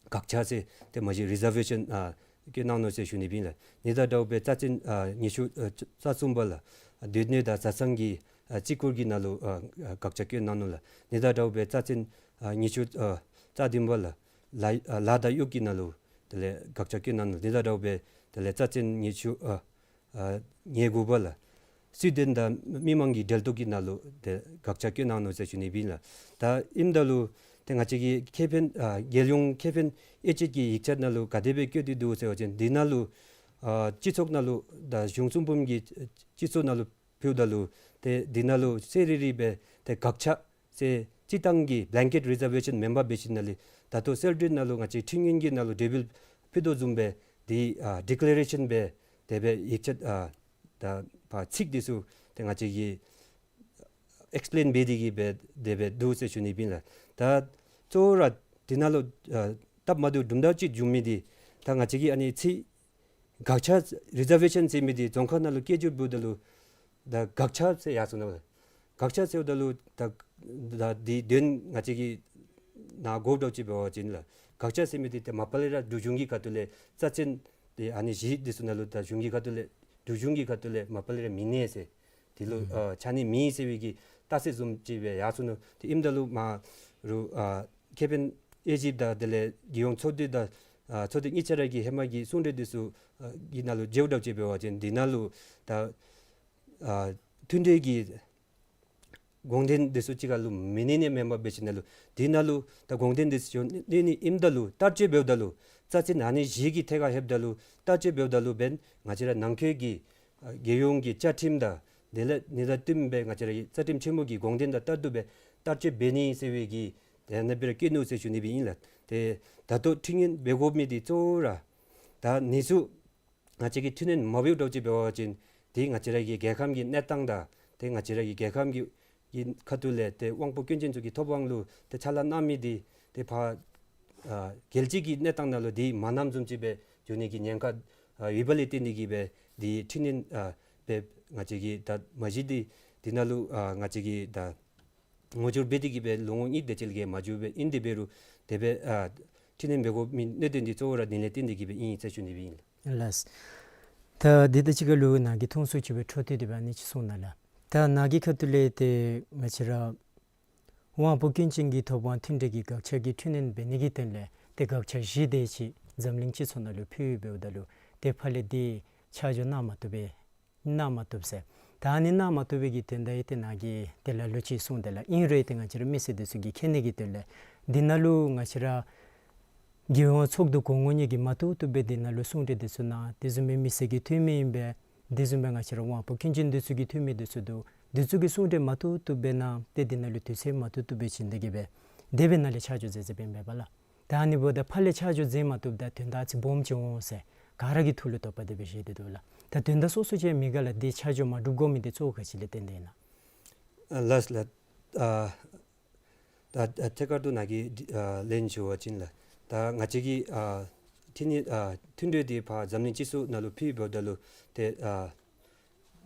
དགག་བྱ་ཟེར་ཏེ་མ་གཞི་རི་ཛར་ཝེ་ཤཱན་ཨ་བཀོད་གནང་ནུག་ཟེར་ཞུ་ནི་སྦེ་ཨིན་ལགས། ཨ་ནི་དང་འདྲཝ་སྦེ་རྩ་ཚན་ཨ་ཉི་ཤུ་ཨ་རྩ་གསུམ་པ་ལགས། ཨ་སྡོད་གནས་དང་བཟའ་ཚང་གི་ཨ་བརྩི་བཀུར་གྱི་ནང་ལུ་ཨ་ཨ་དགག་བྱ་བཀོད་གནང་ནུག་ལགས། ཨ་ནི་དང་འདྲཝ་སྦེ་རྩ་ཚན་ཨ་ཉི་ཤུ་ཨ་རྩ་བདུན་པ་ལགས། ལཱ་ཨ་ལཱ་དང་གཡོག་གི་ནང་ལུ་དེ་ལས་དགག་བྱ་བཀོད་གནང་ནུག། ཨ་ནི་དང་འདྲཝ་སྦེ་དེ་ལས་རྩ་ཚན་ཉི་ཤུ་ཨ་ཨ་ཉེར་དགུ་པ་ལགས། སྲིད་དོན་དང་མི་མང་གི་འབྲེལ་གཏོགས་ཀྱི་ནང་ལུ་ཏེ་དགག་བྱ་བཀོད་གནང་ནུག་ཟེར་ཞུ་ནི་སྦེ་ཨིན་ལགས། ད་ཨིནམ་ད་ལུ་ཏེ་ང་བཅས་ཀྱི་ཁེ་ཕན་ཨ་རྒྱལ་ཡོངས་ཁེ་ཕན་དབྱེ་དཔྱད་ཀྱི་ཡིག་ཆ་ནང་ལུ་ག་དེ་སྦེ་བཀོད་དེ་འདུག་ཟེར་བ་ཅིན་འདི་ནང་ལུ་ཨ་སྤྱི་ཚོགས་ནང་ལུ་ད་གཞུང་གསུམ་འབུམ་གྱི་སྤྱི་ཚོགས་ནང་ལུ་ཕུལཝ་ད་ལུ་ཏེ་འདི་ནང་ལུ་ཚར་རེ་རེ་སྦེ་ཏེ་དགག་བྱ་ཟེར་སྤྱིར་བཏང་གི་བླེང་ཀེཊ་རི་ཛར་ཝེ་ཤཱན་མེན་པར་འབད་ཞིནམ་ལས་ད་ལྟོ་གསལ་སྒྲོན་ནང་ལུ་ང་བཅས་ཁྲིམས་ཡིག་གི་ནང་ལུ་འབྲས་བུ་ཕུལ་དོ་བཟུམ་སྦེ་འདི་ཨ་ཌི་ཀི་ལེ་རེ་ཤཱན་སྦེ་དེ་སྦེ་ཡིག་ཆ་ཨ་ད་ཕར་ཚིག་འདི་ཚུ་ཏེ་ང་བཅས་ཀྱིས་ཨེགསི་པི་ལེན་འབད་དེ་གི་སྦེ་དེ་སྦེ་འདུག་ཟེར་ཞུ་ནི་སྦེ་ཨིན་ལགས། ད་གཙོ་བོ་ར་འདི་ནང་ལུ་ཨ་སྟབས་མ་བདེཝ་དུམ་གྲ་ཅིག་བྱུང་མི་འདི་ད་ང་བཅས་ཀྱིས་ཨ་ནི་ཚིག་དགག་བྱ་རི་ཛར་ཝེ་ཤཱན་ཟེར་མི་འདི་རྫོང་ཁ་ནང་ལུ་སྐད་སྒྱུར་འབདཝ་ད་ལུ་ད་དགག་བྱ་ཟེར་ཡར་སོང་ནུག། དགག་བྱ་ཟེརཝ་ད་ལུ་ད་ད་འདི་དོན་ང་བཅས་ཀྱིས་ནཱ་གོཝ་འདྲཝ་ཅིག་འབད་བ་ཅིན་ལགས། དགག་བྱ་ཟེར་མི་འདི་ཏེ་མ་པ་ལས་ར་འབྲུག་གཞུང་གི་ཁ་ཐུག་ལས་རྩ་ཚན་འདི་ཨ་ནི་བཞི་འདི་ཚུ་ནང་ལུ་ད་གཞུང་གི་ཁ་ཐུག་ལས་འབྲུག་གཞུང་གི་ཁ་ཐུག་ལས་མ་པ་ལས་ར་མི་གནས་ཟེར་འདི་ལུ་ཨ་ཆ་གནས་མེད་ཟེར་བའི་གི་རྟགས་གསལ་བཟུམ་ཅིག་སྦེ་ཡར་སོང་ནུག། ཏེ་ཨིནམ་ད་ལུ་མ་རུ་ཨ་ཁེ་ཕན་དབྱེ་ཞིབ་དང་དེ་ལས་རྒྱལ་ཡོངས་ཚོགས་འདུ་དང་ཨ་ཚོགས་སྡེ་གཉིས་ཆ་ར་གི་ཧེ་མ་གི་གསུང་གྲོས་འདི་ཚུ་ཨ་གི་ནང་ལུ་མཇལཝ་འདྲཝ་ཅིག་འབད་བ་ཅིན་འདི་ནང་ལུ་ད་ཨ་མཐུན་གྲོས་ཀྱི་དགོངས་དོན་འདི་ཚུ་གཅིག་ཁར་ལུ་མི་གནས་ནི་མེན་པར་འབད་ཞིནམ་ལས་འདི་ནང་ལུ་ད་དགོངས་དོན་འདི་ཚུ་གནས་ནི་ཨིནམ་ད་ལུ་བསྟར་སྤྱོད་འབདཝ་ད་ལུ་རྩ་ཚན་ཨ་ནི་བཞི་གི་ཐད་ཁར་ལྷོདཔ་ད་ལུ་བསྟར་སྤྱོད་འབདཝ་ད་ལུ་འབདན་ང་བཅས་ར་ནང་འཁོད་ཀྱི་ཨ་རྒྱལ་ཡོངས་ཀྱི་བཅའ་ཁྲིམས་དང་དེ་ལས་ཨ་ནི་དང་བསྟུན་སྦེ་ང་བཅས་ར་གི་རྩ་ཁྲིམས་ཆེན་མོ་གི་དགོངས་དོན་དང་ལྟར་དུ་སྦེ་བསྟར་སྤྱོད་འབད་ནི་ཟེར་བའི་གི་ཏེ་ཨ་ནི་སྦེ་ར་བཀོད་ནུག་ཟེར་ཞུ་ནི་སྦེ་ཨིན་ལགས། ཏེ་ད་ལྟོ་འཕྲི་སྣོན་འབད་དགོ་མི་འདི་གཙོ་བོ་ར་ད་ཨ་ནི་ཚུ་ང་བཅས་ཀྱིས་འཕྲི་སྣོན་མ་འབདཝ་འདྲཝ་ཅིག་འབད་བ་ཅིན་ཏེ་ང་བཅས་ར་གི་རྒྱལ་ཁམས་ཀྱི་གནས་སྟངས་དང་ཏེ་ང་བཅས་ར་གི་རྒྱལ་ཁམས་ཀྱི་གི་ཁ་ཐུག་ལས་ཏེ་དབང་པོ་སྐྱོན་ཅན་ཚུ་གི་ཐོབ་དབང་ལུ་ཏེ་ཕྱག་ལཱ་གནང་མི་འདི་ཏེ་ཕར་ཨ་རྒྱལ་སྤྱི་གི་གནས་སྟངས་ནང་ལུ་འདི་མ་གནངམ་བཟུམ་ཅིག་སྦེ་འགྱོ་ནི་གི་ཉེན་ཁ་ཨ་ཡོདཔ་ལས་བརྟེན་ཏེ་གི་སྦེ་འདི་འཕྲི་སྣོན་ཨ་སྦེ་ང་བཅས་ཀྱིས་ད་མ་གཞི་འདི་འདི་ནང་ལུ་ཨ་ང་བཅས་ཀྱིས་ད་ངོ་སྦྱོར་འབད་དེ་གི་སྦེ་ལོ་ངོ་གཉིས་དེ་ཅིག་ལས་མ་འགྱོ་བས། ཨིན་དེ་འབད་རུང་དེ་སྦེ་ཨ་འཕྲི་སྣོན་འབད་དགོ་མི་གནད་དོན་འདི་གཙོ་བོ་ར་འདི་ལས་བརྟེན་ཏེ་གི་སྦེ་ཨིན་ཟེར་ཞུ་ནི་སྦེ་ཨིན་ལགས། ལགས། ད་འདི་དང་གཅིག་ཁར་ལུ་ནཱ་གིས་ཐུང་སུ་ཅིག་སྦེ་འཕྲོ་མཐུད་དེ་སྦེ་ཨ་ནི་ཅིག་གསུང་གནང་ལགས། ད་ནཱ་གི་ཁ་ཐུག་ལས་ཏེ་ང་བཅས་ར་དབང་པོ་སྐྱོན་ཅན་གྱི་ཐོབ་དབང་མཐུན་གྲོས་ཀྱི་དགག་བྱ་གི་འཕྲི་སྣོན་འབད་ནི་གི་དོན་ལས་ཏེ་དགག་བྱ་བཞི་དེ་ཅིག་འཛམ་གླིང་སྤྱི་ཚོགས་ནང་ལུ་ཕུལ་འབདཝ་ད་ལུ་ཏེ་ཕར་ལས་འདི་ཆ་འཇོག་གནང་མ་བཏུབ་པས། གནང་མ་བཏུབ་ཟེར། ད་ཨ་ནི་གནང་མ་བཏུབ་པའི་གི་དོན་དག་ཡང་ཏེ་ནཱ་གིས་ཏེ་ལ་ལུ་ཅིག་གསུངས་ཏེ་ལགས། ཨིན་རུང་ཏེ་ང་བཅས་ར་མི་སེར་འདི་ཚུ་གིས་མཁྱེན་ནི་གི་དོན་ལས་འདི་ནང་ལུ་ང་བཅས་ར་རྒྱལ་ཡོངས་ཚོགས་འདུ་གོང་འོག་གཉིས་ཀྱིས་མ་བཏུབ་བཏུབ་སྦེ་འདི་ནང་ལུ་གསུང་གྲོས་འདི་ཚུ་གནང་། དེ་བཟུམ་སྦེ་མི་སེར་གྱི་འཐུས་མི་ཨིན་པས། དེ་བཟུམ་སྦེ་ང་བཅས་ར་དབང་པོ་སྐྱོན་ཅན་འདི་ཚུ་གི་འཐུས་མི་འདི་ཚུ་འདུག། འདི་ཚུ་གི་གསུང་གྲོས་མ་བཏུབ་བཏུབ་སྦེ་གནང་སྟེ་འདི་ནང་ལུ་དུས་ཚོད་མ་བཏུབ་བཏུབ་སྦེ་བྱིན་ཏེ་གི་སྦེ་དེ་སྦེ་ནཱ་ལས་ཆ་འཇོག་མཛད་མཛདཔ་ཨིན་པས་ལགས། ད་ཨ་ནི་འབདཝ་ད་ཕར་ལས་ཆ་འཇོག་མཛད་མ་བཏུབ་ད་དོན་དག་ཅིག་སྦོམ་ཅིག་འོང་ཟེར་ག་ར་གི་ཐུགས་ལུ་དོགས་པ་དེ་སྦེ་བཞེས་ཏེ་འདུག་ལགས། ད་དོན་དག་སོ་སོ་ཅིག་མི་དགའ་ལགས། འདི་ཆ་འཇོག་མ་གྲུབ་དགོ་མི་འདི་གཙོ་བོ་ག་ཅི་ལས་བརྟེན་ཏེ་ཨིན་ན། ཨ་ལགས་ལགས། ཨ་ད་ཨ་ཐད་ཀར་དུ་ནཱ་གིས་ཨ་ལན་ཞུ་བ་ཅིན་ལགས། ད་ང་བཅས་ཀྱི་ཨ་འཕྲིན་ཨ་མཐུན་གྲོས་འདི་ཕར་འཛམ་གླིང་སྤྱི་ཚོགས་ནང་ལུ་ཕུལ་འབདཝ་ད་ལུ་ཏེ་ཨ་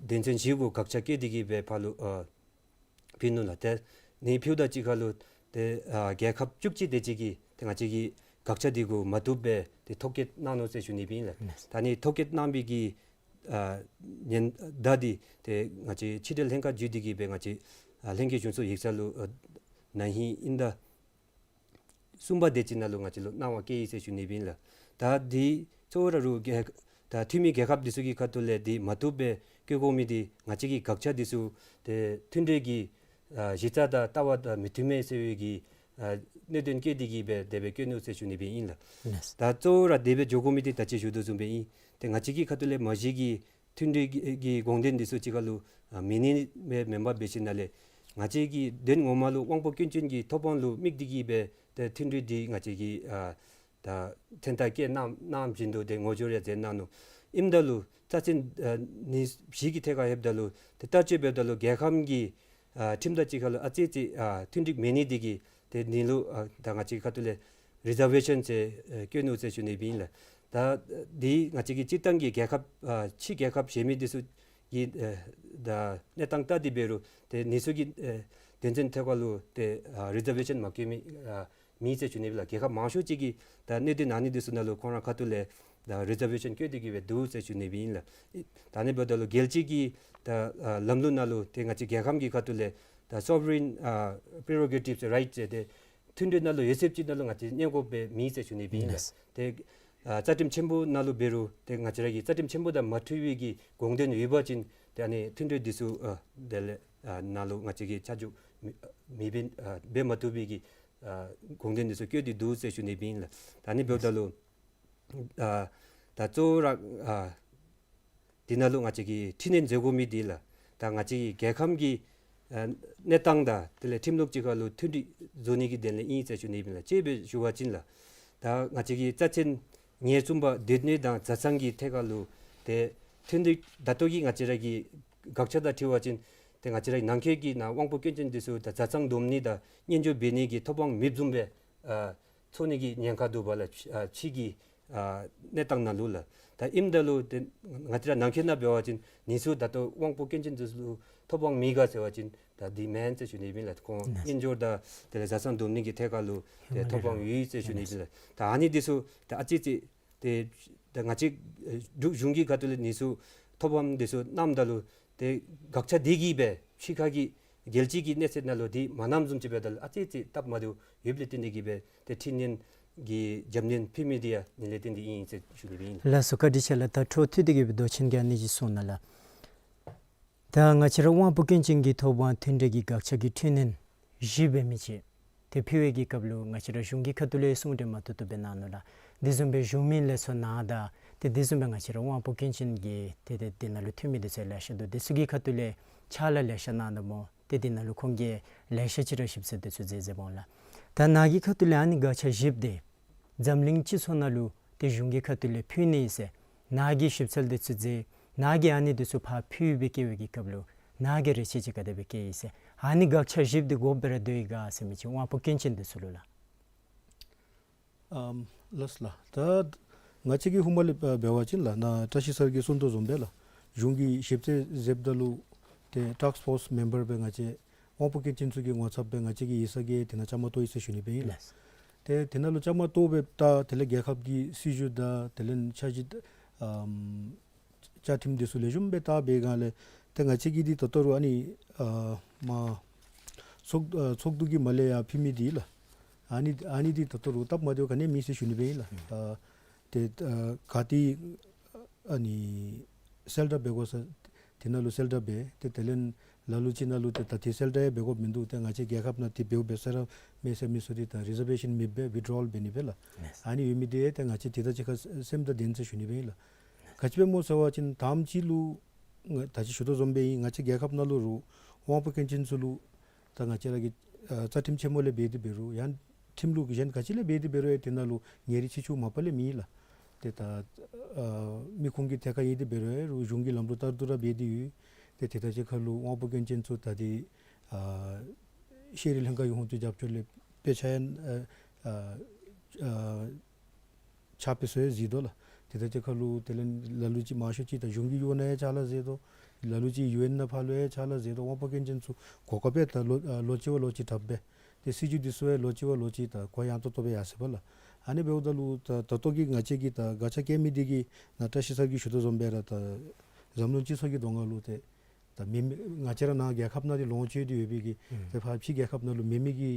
དོན་ཚན་བཞི་གུ་དགག་བྱ་བཀོད་དེ་གི་སྦེ་ཕར་ལུ་ཨ་ཕུལ་ནུག་ལགས། ཏེ་ཨ་ནི་ཕུལཝ་ད་གཅིག་ཁར་ལུ་ཏེ་ཨ་རྒྱལ་ཁབ་བཅུ་གཅིག་དེ་ཅིག་གིས་ཏེ་ང་བཅས་ཀྱི་དགག་བྱ་འདི་གུ་མ་བཏུབ་སྦེ་ཏེ་ཐོ་བཀོད་གནང་ནུག་ཟེར་ཞུ་ནི་སྦེ་ཨིན་ལགས། ལགས། ད་ཨ་ནི་ཐོ་བཀོད་གནང་པའི་གི་ཨ་ཉེན་བརྡ་འདི་ཏེ་ང་བཅས་ཕྱི་འབྲེལ་ལྷན་ཁག་བརྒྱུད་དེ་གི་སྦེ་ང་བཅས་ཨ་ལྷན་རྒྱས་གཞུང་ཚོགས་ཡིག་ཚང་ལུ་ཨ་ན་ཧིང་དབྱིན་ཟླ་གསུམ་པ་དེ་ཅིག་ནང་ལུ་ང་བཅས་ལུ་གནང་བ་བཀལ་ཡི་ཟེར་ཞུ་ནི་སྦེ་ཨིན་ལགས། ད་འདི་གཙོ་བོ་ར་རུ་རྒྱལ་ད་འཐུས་མི་རྒྱལ་ཁབ་འདི་ཚུ་གི་ཁ་ཐུག་ལས་འདི་མ་བཏུབ་སྦེ་བཀོད་དགོ་མི་འདི་ང་བཅས་ཀྱི་དགག་བྱ་འདི་ཚུ་ཏེ་མཐུན་གྲོས་ཀྱི་ཨ་གཞི་རྩ་དང་ལྟ་བ་དང་མི་མཐུན་མས་ཟེར་བའི་གི་ཨ་གནད་དོན་བཀོད་དེ་གི་སྦེ་དེ་སྦེ་བཀོད་ནུག་ཟེར་ཞུ་ནི་སྦེ་ཨིན་ལགས། ལགས། ད་གཙོ་བོ་ར་དེ་སྦེ་འགྱོ་དགོ་མི་འདི་ད་ཅི་ཞུ་དོ་བཟུམ་སྦེ་ཨིན། ཏེ་ང་བཅས་ཀྱི་ཁ་ཐུག་ལས་མ་གཞི་གི་མཐུན་གྲོས་ཀྱི་ཀྱི་དགོངས་དོན་འདི་ཚུ་གཅིག་ཁར་ལུ་ཨ་མི་ནི་མེ་མེན་པར་འབད་ཞིནམ་ལས་ང་བཅས་ཀྱི་དོན་ངོ་མ་ལུ་དབང་པོ་སྐྱོན་ཅན་གྱི་ཐོབ་དབང་ལུ་དམིགས་ཏེ་གི་སྦེ་ཏེ་མཐུན་གྲོས་འདི་ང་བཅས་ཀྱིས་ཨ་ད་མཚན་རྟགས་བཀོད་གནང་གནང་བཞིན་དུ་ཏེ་ངོ་སྦྱོར་ཡང་མཛད་གནང་ནུག། ཨིནམ་ད་ལུ་རྩ་ཚན་ཨ་ཉེར་བཞི་གི་ཐད་ཁར་ལྷོདཔ་ད་ལུ་ཏེ་བསྟར་སྤྱོད་འབདཝ་ད་ལུ་རྒྱལ་ཁམས་ཀྱི་ཨ་ཁྲིམས་དང་གཅིག་ཁར་ལུ་ཨ་ཙི་ཙི་ཨ་མཐུན་འགྲིག་མེད་ནི་འདི་གིས་ཏེ་འདི་ལུ་ཨ་ད་ང་བཅས་ཁ་ཐུག་ལས་རི་ཛར་ཝེ་ཤཱན་ཟེར་ཨ་བཀོད་ནུག་ཟེར་ཞུ་ནི་སྦེ་ཨིན་ལགས། ད་འདི་ང་བཅས་ཀྱི་སྤྱིར་བཏང་གི་རྒྱལ་ཁབ་ཨ་ཕྱི་རྒྱལ་ཁབ་གཞན་མི་འདི་ཚུ་གི་ཨ་ད་གནས་སྟངས་ལྟ་སྟེ་འབད་རུང་ཏེ་ཨ་ནི་ཚུ་གི་ཨ་དོན་ཚན་ཐད་ཁར་ལུ་ཏེ་ཨ་རི་ཛར་ཝེ་ཤཱན་མ་བཀོད་མི་ཨ་མེད་ཟེར་ཞུ་ནི་སྦེ་ལགས། རྒྱལ་ཁབ་མང་ཤོས་ཅིག་གིས་ད་གནད་དོན་ཨ་ནི་འདི་ཚུ་ནང་ལུ་ཁོང་ར་ཁ་ཐུག་ལས་ད་རི་ཛར་ཝེ་ཤཱན་བཀོད་དེ་གི་སྦེ་འདུག་ཟེར་ཞུ་ནི་སྦེ་ཨིན་ལགས། ད་ཨ་ནི་འབདཝ་ད་ལུ་རྒྱལ་སྤྱི་གི་ད་ཨ་ལམ་ལུགས་ནང་ལུ་ཏེ་ང་བཅས་རྒྱལ་ཁམས་ཀྱི་ཁ་ཐུག་ལས་ད་སོ་བ་རིན་ཨ་པི་རོ་གེ་ཊིབས་རའིཊ་ཟེར་ཏེ་མཐུན་གྲོས་ནང་ལུ་ཡོད་ཚད་ཅིག་ནང་ལུ་ང་བཅས་གནས་དགོཔ་སྦེ་མེད་ཟེར་ཞུ་ནི་སྦེ་ཨིན་ལགས། ལགས། ཏེ་ཨ་རྩ་ཁྲིམས་ཆེན་པོ་ནང་ལུ་འབད་རུང་ཏེ་ང་བཅས་ར་གི་རྩ་ཁྲིམས་ཆེན་པོ་དང་མ་འཁྲིལ་བའི་གི་དགོངས་དོན་ཡོད་པ་ཅིན་ཏེ་ཨ་ནི་མཐུན་གྲོས་འདི་ཚུ་ཨ་དེ་ལས་ཨ་ནང་ལུ་ང་བཅས་ཀྱིས་ཆ་འཇོག་མི་མི་འབད་ཨ་འབད་མ་བཏུབ་པའི་གི་ཨ་དགོངས་དོན་འདི་ཚུ་བཀོད་དེ་འདུག་ཟེར་ཞུ་ནི་སྦེ་ཨིན་ལགས། ད་ཨ་ནི་འབདཝ་ད་ལུ་ཨ་ད་གཙོ་བོ་ར་ཨ་འདི་ནང་ལུ་ང་བཅས་ཀྱིས་འཕྲི་སྣོན་མཛད་དགོ་མི་འདི་ལགས། ད་ང་བཅས་ཀྱི་རྒྱལ་ཁམས་ཀྱི་ཨ་གནས་སྟངས་དང་དེ་ལས་ཁྲིམས་ལུགས་གཅིག་ཁར་ལུ་མཐུན་སྒྲིག་བཟོ་ནི་གི་དོན་ལས་ཨིན་ཟེར་ཞུ་ནི་ཨིན་ལགས། དཔྱེ་སྦེ་ཞུ་བ་ཅིན་ལགས། ད་ང་བཅས་ཀྱི་རྩ་ཚན་ཉེར་གསུམ་པ་སྡོད་གནས་དང་བཟའ་ཚང་གི་ཐད་ཁར་ལུ་ཏེ་མཐུན་སྒྲིག་ད་ལྟོ་གི་ང་བཅས་ར་གི་དགག་བྱ་དང་འཁྲིལ་བ་ཅིན་ཏེ་ང་བཅས་ར་ནང་འཁོད་ཀྱི་ནང་དབང་པོ་སྐྱོན་ཅན་འདི་ཚུ་ད་བཟའ་ཚང་བསྡོམ་ནི་དང་གཉེན་སྦྱོར་འབད་ནི་གི་ཐོབ་དབང་མེདཔ་བཟུམ་སྦེ་ཨ་འཚོ་ནི་གི་ཉེན་ཁ་འདུག་པ་ལགས། ཨ་ཕྱི་གི་ཨ་གནས་སྟངས་ནང་ལུ་ལགས། ད་ཨིནམ་ད་ལུ་ཏེ་ང་བཅས་ར་ནང་འཁོད་ནང་འབད་བ་ཅིན་ཨ་ནི་ཚུ་ད་ལྟོ་དབང་པོ་སྐྱོན་ཅན་འདི་ཚུ་ཐོབ་དབང་མེད་ག་ཟེར་བ་ཅིན་ད་འདི་མེན་ཟེར་ཞུ་ནི་ཨིན་ལགས། ཁོང་ཨ་གཉེན་སྦྱོར་དང་དེ་ལས་བཟའ་ཚང་བསྡོམ་ནི་གི་ཐད་ཁར་ལུ་ཏེ་ཐོབ་དབང་ཡོད་ཟེར་ཞུ་ནི་ཨིན་ལགས། ད་ཨ་ནི་འདི་ཚུ་ད་ཨ་ཙི་ཙི་ཏེ་ད་ང་བཅས་ཨ་འབྲུག་གཞུང་གི་ཁ་ཐུག་ལས་ཨ་ནི་ཚུ་ཐོབ་དབང་འདི་ཚུ་གནངམ་ད་ལུ་ཏེ་དགག་བྱ་འདི་གིས་སྦེ་ཕྱི་ཁ་གི་རྒྱལ་སྤྱི་གི་གནས་ཚད་ནང་ལུ་འདི་མ་གནངམ་བཟུམ་ཅིག་འབདཝ་ད་ལུ་ཨ་ཙི་ཙི་སྟབས་མ་བདེཝ་ཡོདཔ་ལས་བརྟེན་ཏེ་གི་སྦེ་ཏེ་འཕྲི་སྣོན་གྱི་རྒྱབ་སྣོན་ཕུལ་མི་འདི་ཡང་ཨ་ནི་ལས་བརྟེན་ཏེ་ཨིན་ཟེར་ཞུ་ནི་སྦེ་ཨིན། ལགས་སོ། བཀའ་དྲིན་ཆེ་ལགས། ད་འཕྲོ་མཐུད་དེ་གི་སྦེ་མདོ་ཆེན་གྱི་ཨ་ནི་ཅིག་གསུང་གནང་ལགས། ད་ང་བཅས་ར་དབང་པོ་སྐྱོན་ཅན་གྱི་ཐོབ་དབང་མཐུན་གྲོས་ཀྱི་དགག་བྱ་གི་འཕྲི་སྣོན་བཞི་འབད་མི་ཅིག་ཏེ་ཕུལ་བའི་གི་སྐབས་ལུ་ང་བཅས་ར་གཞུང་གི་ཁ་ཐུག་ལས་གསུང་གྲོས་མ་བཏུབ་བཏུབ་སྦེ་གནང་ནུག་ལགས། དེ་བཟུམ་སྦེ་གཞུང་མིན་ལས་ཚོགས་ནང་དང་ཏེ་དེ་བཟུམ་སྦེ་ང་བཅས་ར་དབང་པོ་སྐྱོན་ཅན་གྱི་ཏེ་ཏེ་དེ་ནང་ལུ་འཐུས་མི་འདི་ཚུ་ལེ་ཤ་འདུག། དེ་ཚུ་གི་ཁ་ཐུག་ལས་ཕྱག་ལཱ་ལེ་ཤ་གནང་དོ་སྨོ། ཏེ་དེ་ནང་ལུ་ཁོང་གིས་ལེ་ཤ་ཅིག་ར་ཞིབ་འཚོལ་འདི་ཚུ་མཛད་མཛདཔ་འོང་ལགས། ད་ནཱ་གི་ཁ་ཐུག་ལས་ཨ་ནི་དགག་བྱ་བཞི་འདི་འཛམ་གླིང་སྤྱི་ཚོགས་ནང་ལུ་ཏེ་གཞུང་གི་ཁ་ཐུག་ལས་ཕུལ་ནི་ཨིན་ཟེར་ནཱ་གིས་ཞིབ་འཚོལ་འདི་ཚུ་མཛད། ནཱ་གིས་ཨ་ནི་འདི་ཚུ་ཕར་ཕུལ་སྦེ་བཀལ་བའི་གི་སྐབས་ལུ་ནཱ་གིས་རེ་ཆེ་ཅིག་ག་དེ་སྦེ་བཀལ་ཡི་ཟེར། ཨ་ནི་དགག་བྱ་བཞི་འདི་དགོཔ་སྦེ་ར་སྡོད་ཡི་ག་ཟེར་མི་ཅིག་དབང་པོ་སྐྱོན་ཅན་འདི་ཚུ་ལུ་ལགས། ཨམ་ལགས་ལགས། ད་ང་བཅས་ཀྱི་ཧུ་མ་ལས་འབད་བ་ཅིན་ལགས་ནཱ་བཀྲ་ཤིས་སར་གྱིས་གསུང་དོ་བཟུམ་སྦེ་ལགས་གཞུང་གིས་ཞིབ་འཚོལ་མཛདཔ་ད་ལུ་ཏེ་ཊཱསཀ་ཕོརསི་མེམ་བར་སྦེ་ང་བཅས་དབང་པོ་སྐྱོན་ཅན་ཚུ་གི་ངོ་ཚབ་སྦེ་ང་བཅས་ཀྱི་ཡིག་ཚང་གིས་དེ་ནང་བཅའ་མར་གཏོགས་ཡི་ཟེར་ཞུ་ནི་སྦེ་ཨིན་ལགས། ཏེ་དེ་ནང་ལུ་བཅའ་མར་གཏོགས་སྦེ་ད་དེ་ལས་རྒྱལ་ཁབ་ཀྱི་སྲིད་བྱུས་དང་དེ་ལས་འཆར་གཞི་ཨམ་བཅའ་ཁྲིམས་འདི་ཚུ་ལེགས་ཤོམ་སྦེ་བལྟ་བའི་སྒང་ལས་ཏེ་ང་བཅས་ཀྱི་འདི་ད་ལྟོ་རུང་ཨ་ནི་ཨ་མ་ཚོགས་ཨ་ཚོགས་འདུ་གི་མ་ལས་ཡར་ཕུལ་མི་འདི་ལགས། ཨ་ནི་ཨ་ནི་འདི་ད་ལྟོ་རུང་སྟབས་མ་བདེཝ་ག་ནི་ཡང་མེད་ཟེར་ཞུ་ནི་སྦེ་ཨིན་ལགས། ཨ་ཏེ་ཨ་ག་ཏེ་ཨ་ནི་གསལ་བསྒྲགས་འབད་དགོ་ས་དེ་ནང་ལུ་གསལ་བསྒྲགས་འབད། ཏེ་དེ་ལས་ལ་ལུ་ཅིག་ནང་ལུ་ཏེ་ད་ཏེ་གསལ་བསྒྲགས་ཡང་འབད་དགོཔ་མིན་འདུག། ཏེ་ང་བཅས་རྒྱལ་ཁབ་ནང་ཏེ་འབདཝ་འབད་ས་ར་མེད་ཟེར་མི་ཚུ་འདི་ད་རི་ཛར་ཝེ་ཤཱན་མེདཔ་སྦེ་ཝི་ཌི་རོ་ཝཱལ་འབད་ནི་སྦེ་ལགས། ཨ་ནི་འབད་མི་འདི་ཏེ་ང་བཅས་དེ་དང་གཅིག་ཁར་སེམས་དང་ལྡན་ཟེར་ཞུ་ནི་སྦེ་ཨིན་ལགས། ག་ཅི་སྦེ་སྨོ་ཟེར་བ་ཅིན་དང་པ་ཅིག་ལུ་ང་ད་ཅི་ཞུ་དོ་བཟུམ་སྦེ་ཨིན། ང་བཅས་རྒྱལ་ཁབ་ནང་ལུ་རུང་ དབང་པོ་སྐྱོན་ཅན་ཚུ་ལུ་ད་ང་བཅས་ར་གི་ཨ་རྩ་ཁྲིམས་ཆེན་མོ་ལས་འབད་དེ་འབད་རུང་ཡང་ཁྲིམས་ལུགས་གཞན་ག་ཅི་ལས་འབད་དེ་འབད་རུང་ཡང་དེ་ནང་ལུ་ཉེ་རིང་ཕྱེ་ཕྱེཝ་མ་པ་ལས་མེད་ལགས། ཏེ་ད་ཨ་མི་ཁོང་གི་ཐད་ཁར་ཨིན་དེ་འབད་རུང་ཡང་གཞུང་གི་ལམ་ལུགས་ལྟར་དུ་ར་འབད་དེ་ཡོད། ཏེ་དེ་ད་ཅི་ཁ་ལུ་དབང་པོ་སྐྱོན་ཅན་ཚུ་ད་དེ་ཨ་ཤེས་རིག་ལྷན་ཁག་གི་ཧོང་ཏེ་རྒྱབ་སྐྱོར་ལས་དཔེ་ཆ་ཡང་ཨ་ཨ་ཨ་ཕྱག་དཔེ་བཟོ་ཡང་ཟེར་དོ་ལགས། དེ་ད་ཅི་ཁ་ལུ་དེ་ལས་ལ་ལུ་ཅིག་མང་ཤོས་ཅིག་ད་གཞུང་གི་གཡོག་ནང་ཡང་ཕྱག་ལཱ་མཛད་དོ། ལ་ལུ་ཅིག་ཡུ་ཨེན་ནང་ཕར་ལུ་ཡང་ཕྱག་ལཱ་མཛད་དོ། དབང་པོ་སྐྱོན་ཅན་ཚུ་གོ་སྐབས་ཡང་ད་ལོ་ཨ་ལོ་གཅིག་བ་ལོ་གཅིག་དྲགཔ་སྦེ། ཏེ་སྲིད་བྱུས་འདི་ཚུ་ཡང་ལོ་གཅིག་བ་ལོ་གཅིག་ད་གུ་ཡངས་ཏོག་ཏོ་སྦེ་ཡར་སོ་ཡི་པ་ལགས། ཨ་ནི་འབདཝ་ད་ལུ་ད་ད་ལྟོ་གི་ང་བཅས་ཀྱི་ད་དགག་བྱ་བཀལ་མི་འདི་གིས་ནཱ་བཀྲ་ཤིས་སར་གྱིས་ཞུ་དོ་བཟུམ་སྦེ་ར་ད་འཛམ་གླིང་སྤྱི་ཚོགས་ཀྱི་གདོང་ཁ་ལུ་ཏེ་ད་མེད་མི་ང་བཅས་ར་ནཱ་རྒྱལ་ཁབ་ནང་འདི་ལོངས་སྤྱོད་དེ་ཡོད་པའི་གི་ཨུམ་ཏེ་ཕར་ཕྱི་རྒྱལ་ཁབ་ནང་ལུ་མེད་མི་གི་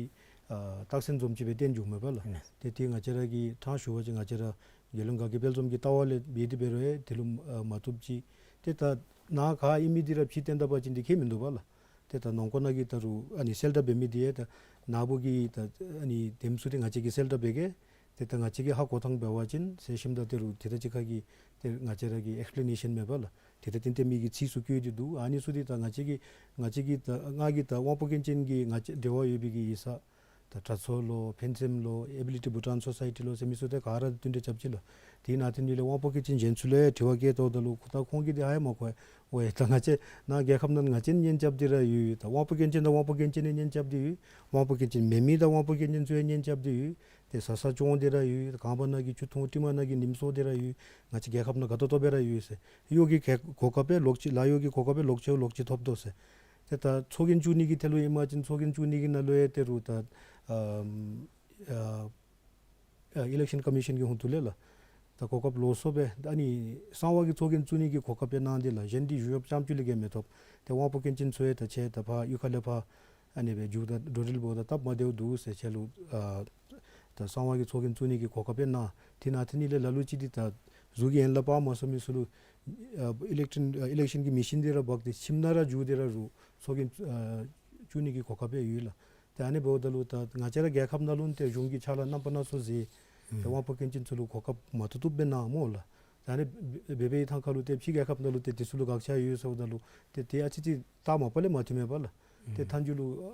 ཨ་རྟགས་མཚན་བཟུམ་ཅིག་སྦེ་བསྟན་འགྱོཝ་མས་པ་ལགས། ཨ་ནི་ཏེ་དེ་ང་བཅས་ར་གིས་ཕྲང་ཞུ་བ་ཅིན་ང་བཅས་ར་རྒྱལ་ཡོངས་དགའ་སྐྱིད་དཔལ་འཛོམས་ཀྱི་ལྟ་བ་ལས་འབད་དེ་འབད་རུང་ཡང་དེ་ལུ་ཨ་མ་བཏུབ་ཅིག། ཏེ་ད་ནཱ་ག་ཨིན་མི་འདི་ར་ཕྱི་བསྟན་ད་པ་ཅིན་འདི་ཁྱད་མིན་འདུག་པ་ལགས། ཏེ་ད་ནང་འཁོད་ནང་གི་ད་རུང་ཨ་ནི་གསལ་བསྒྲགས་འབད་མི་འདི་ཡང་ད་ནཱ་བུ་གི་ད་ཨ་ནི་དེམ་ཚུ་འདི་ང་བཅས་ཀྱིས་གསལ་བསྒྲགས་འབད་གེ། ཏེ་ད་ང་བཅས་ཀྱིས་ཧ་གོ་ཐངས་འབད་བ་ཅིན་ཟེར་ཞིནམ་ད་དེ་རུང་དེ་ད་ཅི་ཁ་གི་ཏེ་ང་བཅས་ར་གི་ཨེགསི་པི་ལེ་ནེ་ཤཱན་མེན་པ་ལགས། ཏེ་ད་ཏན་ཏན་མི་གི་ཚིག་ཚུ་བཀོད་དེ་འདུག། ཨ་ནི་ཚུ་འདི་ད་ང་བཅས་ཀྱིས་ང་བཅས་ཀྱིས་ད་ང་གིས་ད་དབང་པོ་སྐྱོན་ཅན་གྱི་ང་བཅས་འབྲེལ་བ་ཡོད་པའི་གི་ཡིག་ཚང་ད་དྲག་ཚོགས་ལོ་ཕན་ཚུན་ལོ་ཨེ་བི་ལི་ཊི་བྷུ་ཊཱན་སོ་སའི་ཊི་ལོ་ཟེར་མི་ཚུ་ཏེ་ག་ར་བསྟུན་ཏེ་རྐྱབ་ཅི་ལགས། དེ་ནང་ཏེ་ནི་ལས་དབང་པོ་སྐྱོན་ཅན་གཞན་ཚུ་ལུ་དྲི་བ་བཀོད་དོ་ད་ལུ་ཁོ་ད་ཁོང་གིས་འདི་ཧ་ཡང་མ་གོ་ཡ། འོ་ཡ་ད་ང་བཅས་ནཱ་རྒྱལ་ཁབ་ནང་ང་བཅས་གཉེན་རྐྱབ་སྟེ་ར་ཡོད། ད་དབང་པོ་སྐྱོན་ཅན་དང་དབང་པོ་སྐྱོན་ཅན་གཉེན་རྐྱབ་སྟེ་ཡོད། དབང་པོ་སྐྱོན་ཅན་མེན་མི་དང་དབང་པོ་སྐྱོན་ཅན་ཚུ་ཡང་གཉེན་རྐྱབ་སྟེ་ཡོད། ཏེ་བཟའ་ཚང་སྐྱོང་སྟེ་ར་ཡོད། ཁང་པ་ནང་གི་ཆུ་འཐུང་ཏི་མ་ནང་གི་ཉིམ་གསོ་སྟེ་ར་ཡོད། ང་བཅས་རྒྱལ་ཁབ་ནང་དགའ་ཏོག་ཏོ་སྦེ་ར་ཡོད་ཟེར། གཡོག་གི་གོ་སྐབས་སྦེ་ལོག་ཅི་ལཱ་གཡོག་གི་གོ་སྐབས་སྦེ་ལོག་ཅི་ལོག་ཅི་ཐོབ་དོ་ཟེར། ཏེ་ད་ཚོགས་རྒྱན་བཙུགས་ནི་གི་ཐད་ལུ་ཨིན་པ་ཅིན་ཚོགས་རྒྱན་བཙུགས་ནི་གི་ནང་ལུ་ཡང་དེ་རུང་ད་ཨམ་ཨ་ཨ་ཨི་ལེག་ཤཱན་ཀོ་མི་ཤཱན་གྱི་ཧོང་ཏེ་ལས་ལགས། ད་གོ་སྐབས་ལོགས་སུ་སྦེ་ད་ཨ་ནི་གསང་བ་གི་ཚོགས་རྒྱན་བཙུགས་ནི་གི་གོ་སྐབས་སྦེ་གནང་སྟེ་ལགས། གཞན་འདི་བཞུགས་ཡོདཔ་ཙམ་ཅིག་ལས་བརྒལ་མི་ཐོབ། ཏེ་དབང་པོ་སྐྱོན་ཅན་ཚུ་ཡང་ད་ཁྱེད་ད་ཕར་གཡུས་ཁ་ལས་ཕར་ཨ་ནི་སྦེ་འགྱོ་ད་འགྲོ་འགྲུལ་འབདཝ་ད་སྟབས་མ་བདེཝ་འདུག་ཟེར་ཁྱེད་ལུ་ཨ་ད་གསང་བ་གི་ཚོགས་རྒྱན་བཙུགས་ནི་གི་གོ་སྐབས་སྦེ་གནང་། དེ་ནང་ཏེ་ནི་ལས་ལ་ལུ་ཅིག་འདི་ད་གཟུགས་ཀྱི་ཡན་ལག་སྤར་མ་ཚུགས་མི་ཚུ་ལུ་ཨ་ཨི་ལེག་ཊོན་ཨ་ཨི་ལེག་ཤཱན་གྱི་མེ་ཤིན་འདི་ར་འབག་སྟེ་ཁྱིམ་ནང་ར་འགྱོ་སྟེ་ར་རུང་ཚོགས་རྒྱན་ཨ་བཙུགས་ནི་གི་གོ་སྐབས་ཡོད་ལགས། ཏེ་ཨ་ནི་འབདཝ་ད་ལུ་ད་ང་བཅས་ར་རྒྱལ་ཁབ་ནང་ལུ་ཏེ་གཞུང་གི་ཕྱག་ལཱ་རྣམ་པ་སྣ་ཚོགས་མཛད། ཏེ་ཨུམ་དབང་པོ་སྐྱོན་ཅན་ཚུ་ལུ་གོ་སྐབས་མ་བཏུབ་བཏུབ་སྦེ་གནངམ་སྨོ་ལགས། ད་ཨ་ནི་འབད་འབད་བའི་ཐང་ཁ་ལུ་ཏེ་ཕྱི་རྒྱལ་ཁབ་ནང་ལུ་ཏེ་དེ་ཚུ་ལུ་དགག་བྱ་ཡོད་ཟེརཝ་ད་ལུ་ཏེ་དེ་ཨ་ཙི་ཅིག་ད་མ་པ་ལས་མ་མཐུན་མས་པ་ལགས། ཏེ་ཨུམ་མཐའ་མཇུག་ལུ་ཨ་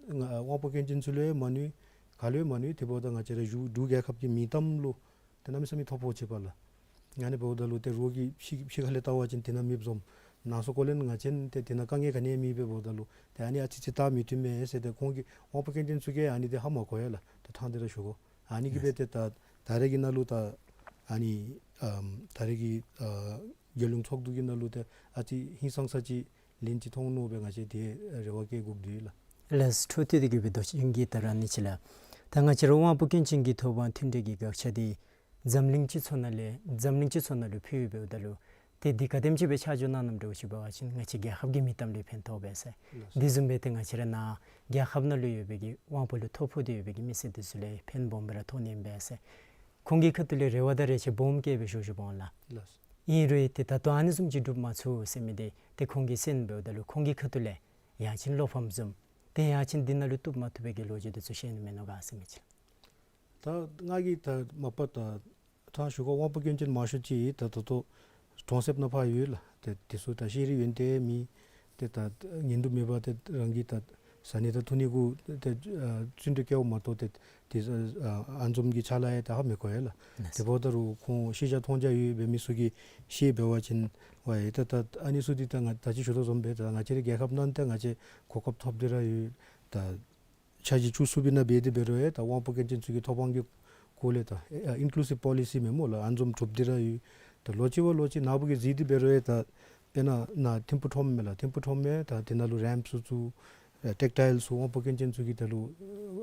ང་དབང་པོ་སྐྱོན་ཅན་ཚུ་ལུ་ཡང་མ་གནོད། ག་ལུ་ཡང་མ་གནོད། དེ་འབདཝ་ད་ང་བཅས་ར་འབྲུག་འབྲུག་རྒྱལ་ཁབ་ཀྱི་མིང་གཏམ་ལུ་ཏེ་གནམ་མེད་ས་མེད་ཐོ་ཕོག་ཅི་པ་ལགས། ཨ་ནི་འབདཝ་ད་ལུ་ཏེ་རོགས་ཀྱིས་ཕྱི་ཕྱི་ཁ་ལས་བལྟ་བ་ཅིན་དེ་ནང་མེདཔ་བཟུམ། ནང་སོ་ཀོ་ལན་ང་བཅས་ཏེ་དེ་ནང་དཀའ་ངལ་ག་ནི་ཡང་མེདཔ་འབདཝ་ད་ལུ་ཏེ་ཨ་ནི་ཨ་ཙི་ཅིག་ད་མི་མཐུན་མས་ཟེར་ཏེ་ཁོང་གིས་དབང་པོ་སྐྱོན་ཅན་ཚུ་གིས་ཨ་ནི་འདི་ཧ་མ་གོ་ཡ་ལགས། ཏེ་ཕྲང་སྟེ་ར་ཞུ་དགོ། ཨ་ནི་གིས་སྦེ་ཏེ་ད་ད་རེས་ཀྱི་ནང་ལུ་ད་ཨ་ནི་ཨམ་ད་རེས་ཀྱི་ཨ་རྒྱལ་ཡོངས་ཚོགས་འདུ་གི་ནང་ལུ་ཏེ་ཨ་ཙི་ཧིང་སངས་ས་ཅིག་ལན་ཅིག་ཐོན་ནུག་སྦེ་ང་བཅས་ཏེ་རེ་བ་བསྐྱེད་དགོཔ་འདུག་ལགས། ལགས་སོ། འཕྲོ་མཐུད་དེ་གི་སྦེ་མདོ་ཆེན་གྱི་ད་ར་ཨ་ནི་ཅིག་ལགས། ད་ང་བཅས་ར་དབང་པོ་སྐྱོན་ཅན་གྱི་ཐོབ་དབང་མཐུན་འབྲེལ་གྱི་དགག་བྱ་འདི་འཛམ་གླིང་སྤྱི་ཚོགས་ནང་ལས་འཛམ་གླིང་སྤྱི་ཚོགས་ནང་ལུ་ཕུལ་བའི་འབདཝ་ད་ལུ་ཏེ་འདི་ག་དེམ་ཅིག་སྦེ་ཆ་འཇོག་གནང་གནངམ་འདྲཝ་ཅིག་འབད་བ་ཅིན་ང་བཅས་རྒྱལ་ཁབ་ཀྱི་མིང་གཏམ་ལུ་ཕན་ཐོགས་པས་ཟེར། ལགས་སོ། འདི་བཟུམ་སྦེ་ཏེ་ང་བཅས་ར་ནཱ་རྒྱལ་ཁབ་ནང་ལུ་ཡོད་པའི་གི་དབང་པོ་ལུ་ཐོ་ཕོག་སྟེ་ཡོད་པའི་གི་མི་སེར་འདི་ཚུ་ལུ་ཕན་སྦོམ་སྦེ་ར་ཐོགས་ནི་ཨིན་པས་ཟེར། ཁོང་གི་ཁ་ཐུག་ལས་རེ་བ་དང་རེ་ཆེ་སྦོམ་བསྐྱེད་སྦེ་ཞུ་ཞུཝ་འོང་ལགས། ལགས་སོ། ཨིན་རུང་ཏེ་ད་ལྟོ་ཨ་ནི་བཟུམ་ཅིག་སྒྲུབ་མ་ཚུགས་ཟེར་མི་འདི་ཏེ་ཁོང་གིས་གསན་འབདཝ་ད་ལུ་ཁོང་གི་ཁ་ཐུག་ལས་ཡང་ཅིན་བློ་ཕམ་བཟུམ་ཏེ་ཡང་ཅིན་འདི་ནང་ལུ་བཏུབ་མ་བཏུབ་པའི་གི་ལོ་རྒྱུས་འདི་ཚུ་བཤད་ནི་མེད་ནོ་ག་ཟེར་མི་ཅིག་ལགས། ད་ང་གིས་ད་མ་པ་ད་ཕྲང་ཞུ་དགོ། དབང་པོ་སྐྱོན་ཅན་མང་ཤོས་ཅིག་ད་ད་ལྟོ་གྲོང་གསེབ་ནང་ཕར་ཡོད་ལགས། ཏེ་དེ་ཚུ་ད་ཤེས་རིག་ཡོན་ཏན་མེད། ཏེ་ད་ཉན་དུ་མེད་པར་ཏེ་རང་གི་ད་བཟའ་ནི་དང་འཐུང་ནི་གུ་ཏེ་ཨ་བརྩོན་འགྲུས་བསྐྱེདཔ་མ་གཏོགས་ཏེ་དེ་ཨ་ཨ་འཛོམས་ཀྱི་ཕྱག་ལཱ་ཡང་ད་ཧ་མི་གོ་ཡ་ལགས། ལགས་སོ། དེ་འབདཝ་ད་རུང་ཁོང་ཤེས་བྱ་མཐོང་རྒྱ་ཡོད་པའི་མི་ཚུ་གིས་ཤེས་འབད་བ་ཅིན་ཝའི་ད་ད་ཨ་ནི་ཚུ་འདི་ད་ང་ད་ཅི་ཞུ་དོ་བཟུམ་སྦེ་ད་ང་བཅས་རའི་རྒྱལ་ཁབ་ནང་ད་ང་བཅས་གོ་སྐབས་ཐོབ་སྟེ་ར་ཡོད། ད་འཆར་གཞི་བཅུ་གསུམ་པའི་ནང་འབད་དེ་འབད་རུང་ཡང་ད་དབང་པོ་སྐྱོན་ཅན་ཚུ་གི་ཐོབ་དབང་གི་སྐོར་ལས་ད་ཨ་ཨིན་ཀུ་ལུ་སིབ་པོ་ལི་སི་མེན་སྨོ་ལགས། ཨ་འཛོམས་གྲུབ་སྟེ་ར་ཡོད། ད་ལོག་ཅི་བ་ལོག་ཅི་ནཱ་བུ་གིས་གཟིགས་ཏེ་འབད་རུང་ཡང་ད་དཔེར་ན་ནཱ་ཐིམ་ཕུ་ཁྲོམ་མས་ལགས། ཐིམ་ཕུ་ཁྲོམ་མས་ད་དེ་ནང་ལུ་རེམཔ་ཚུ་བཙུགས། ཨ་ཊེག་ཊའིལ་ཚུ་དབང་པོ་སྐྱོན་ཅན་ཚུ་གི་དེ་ལུ་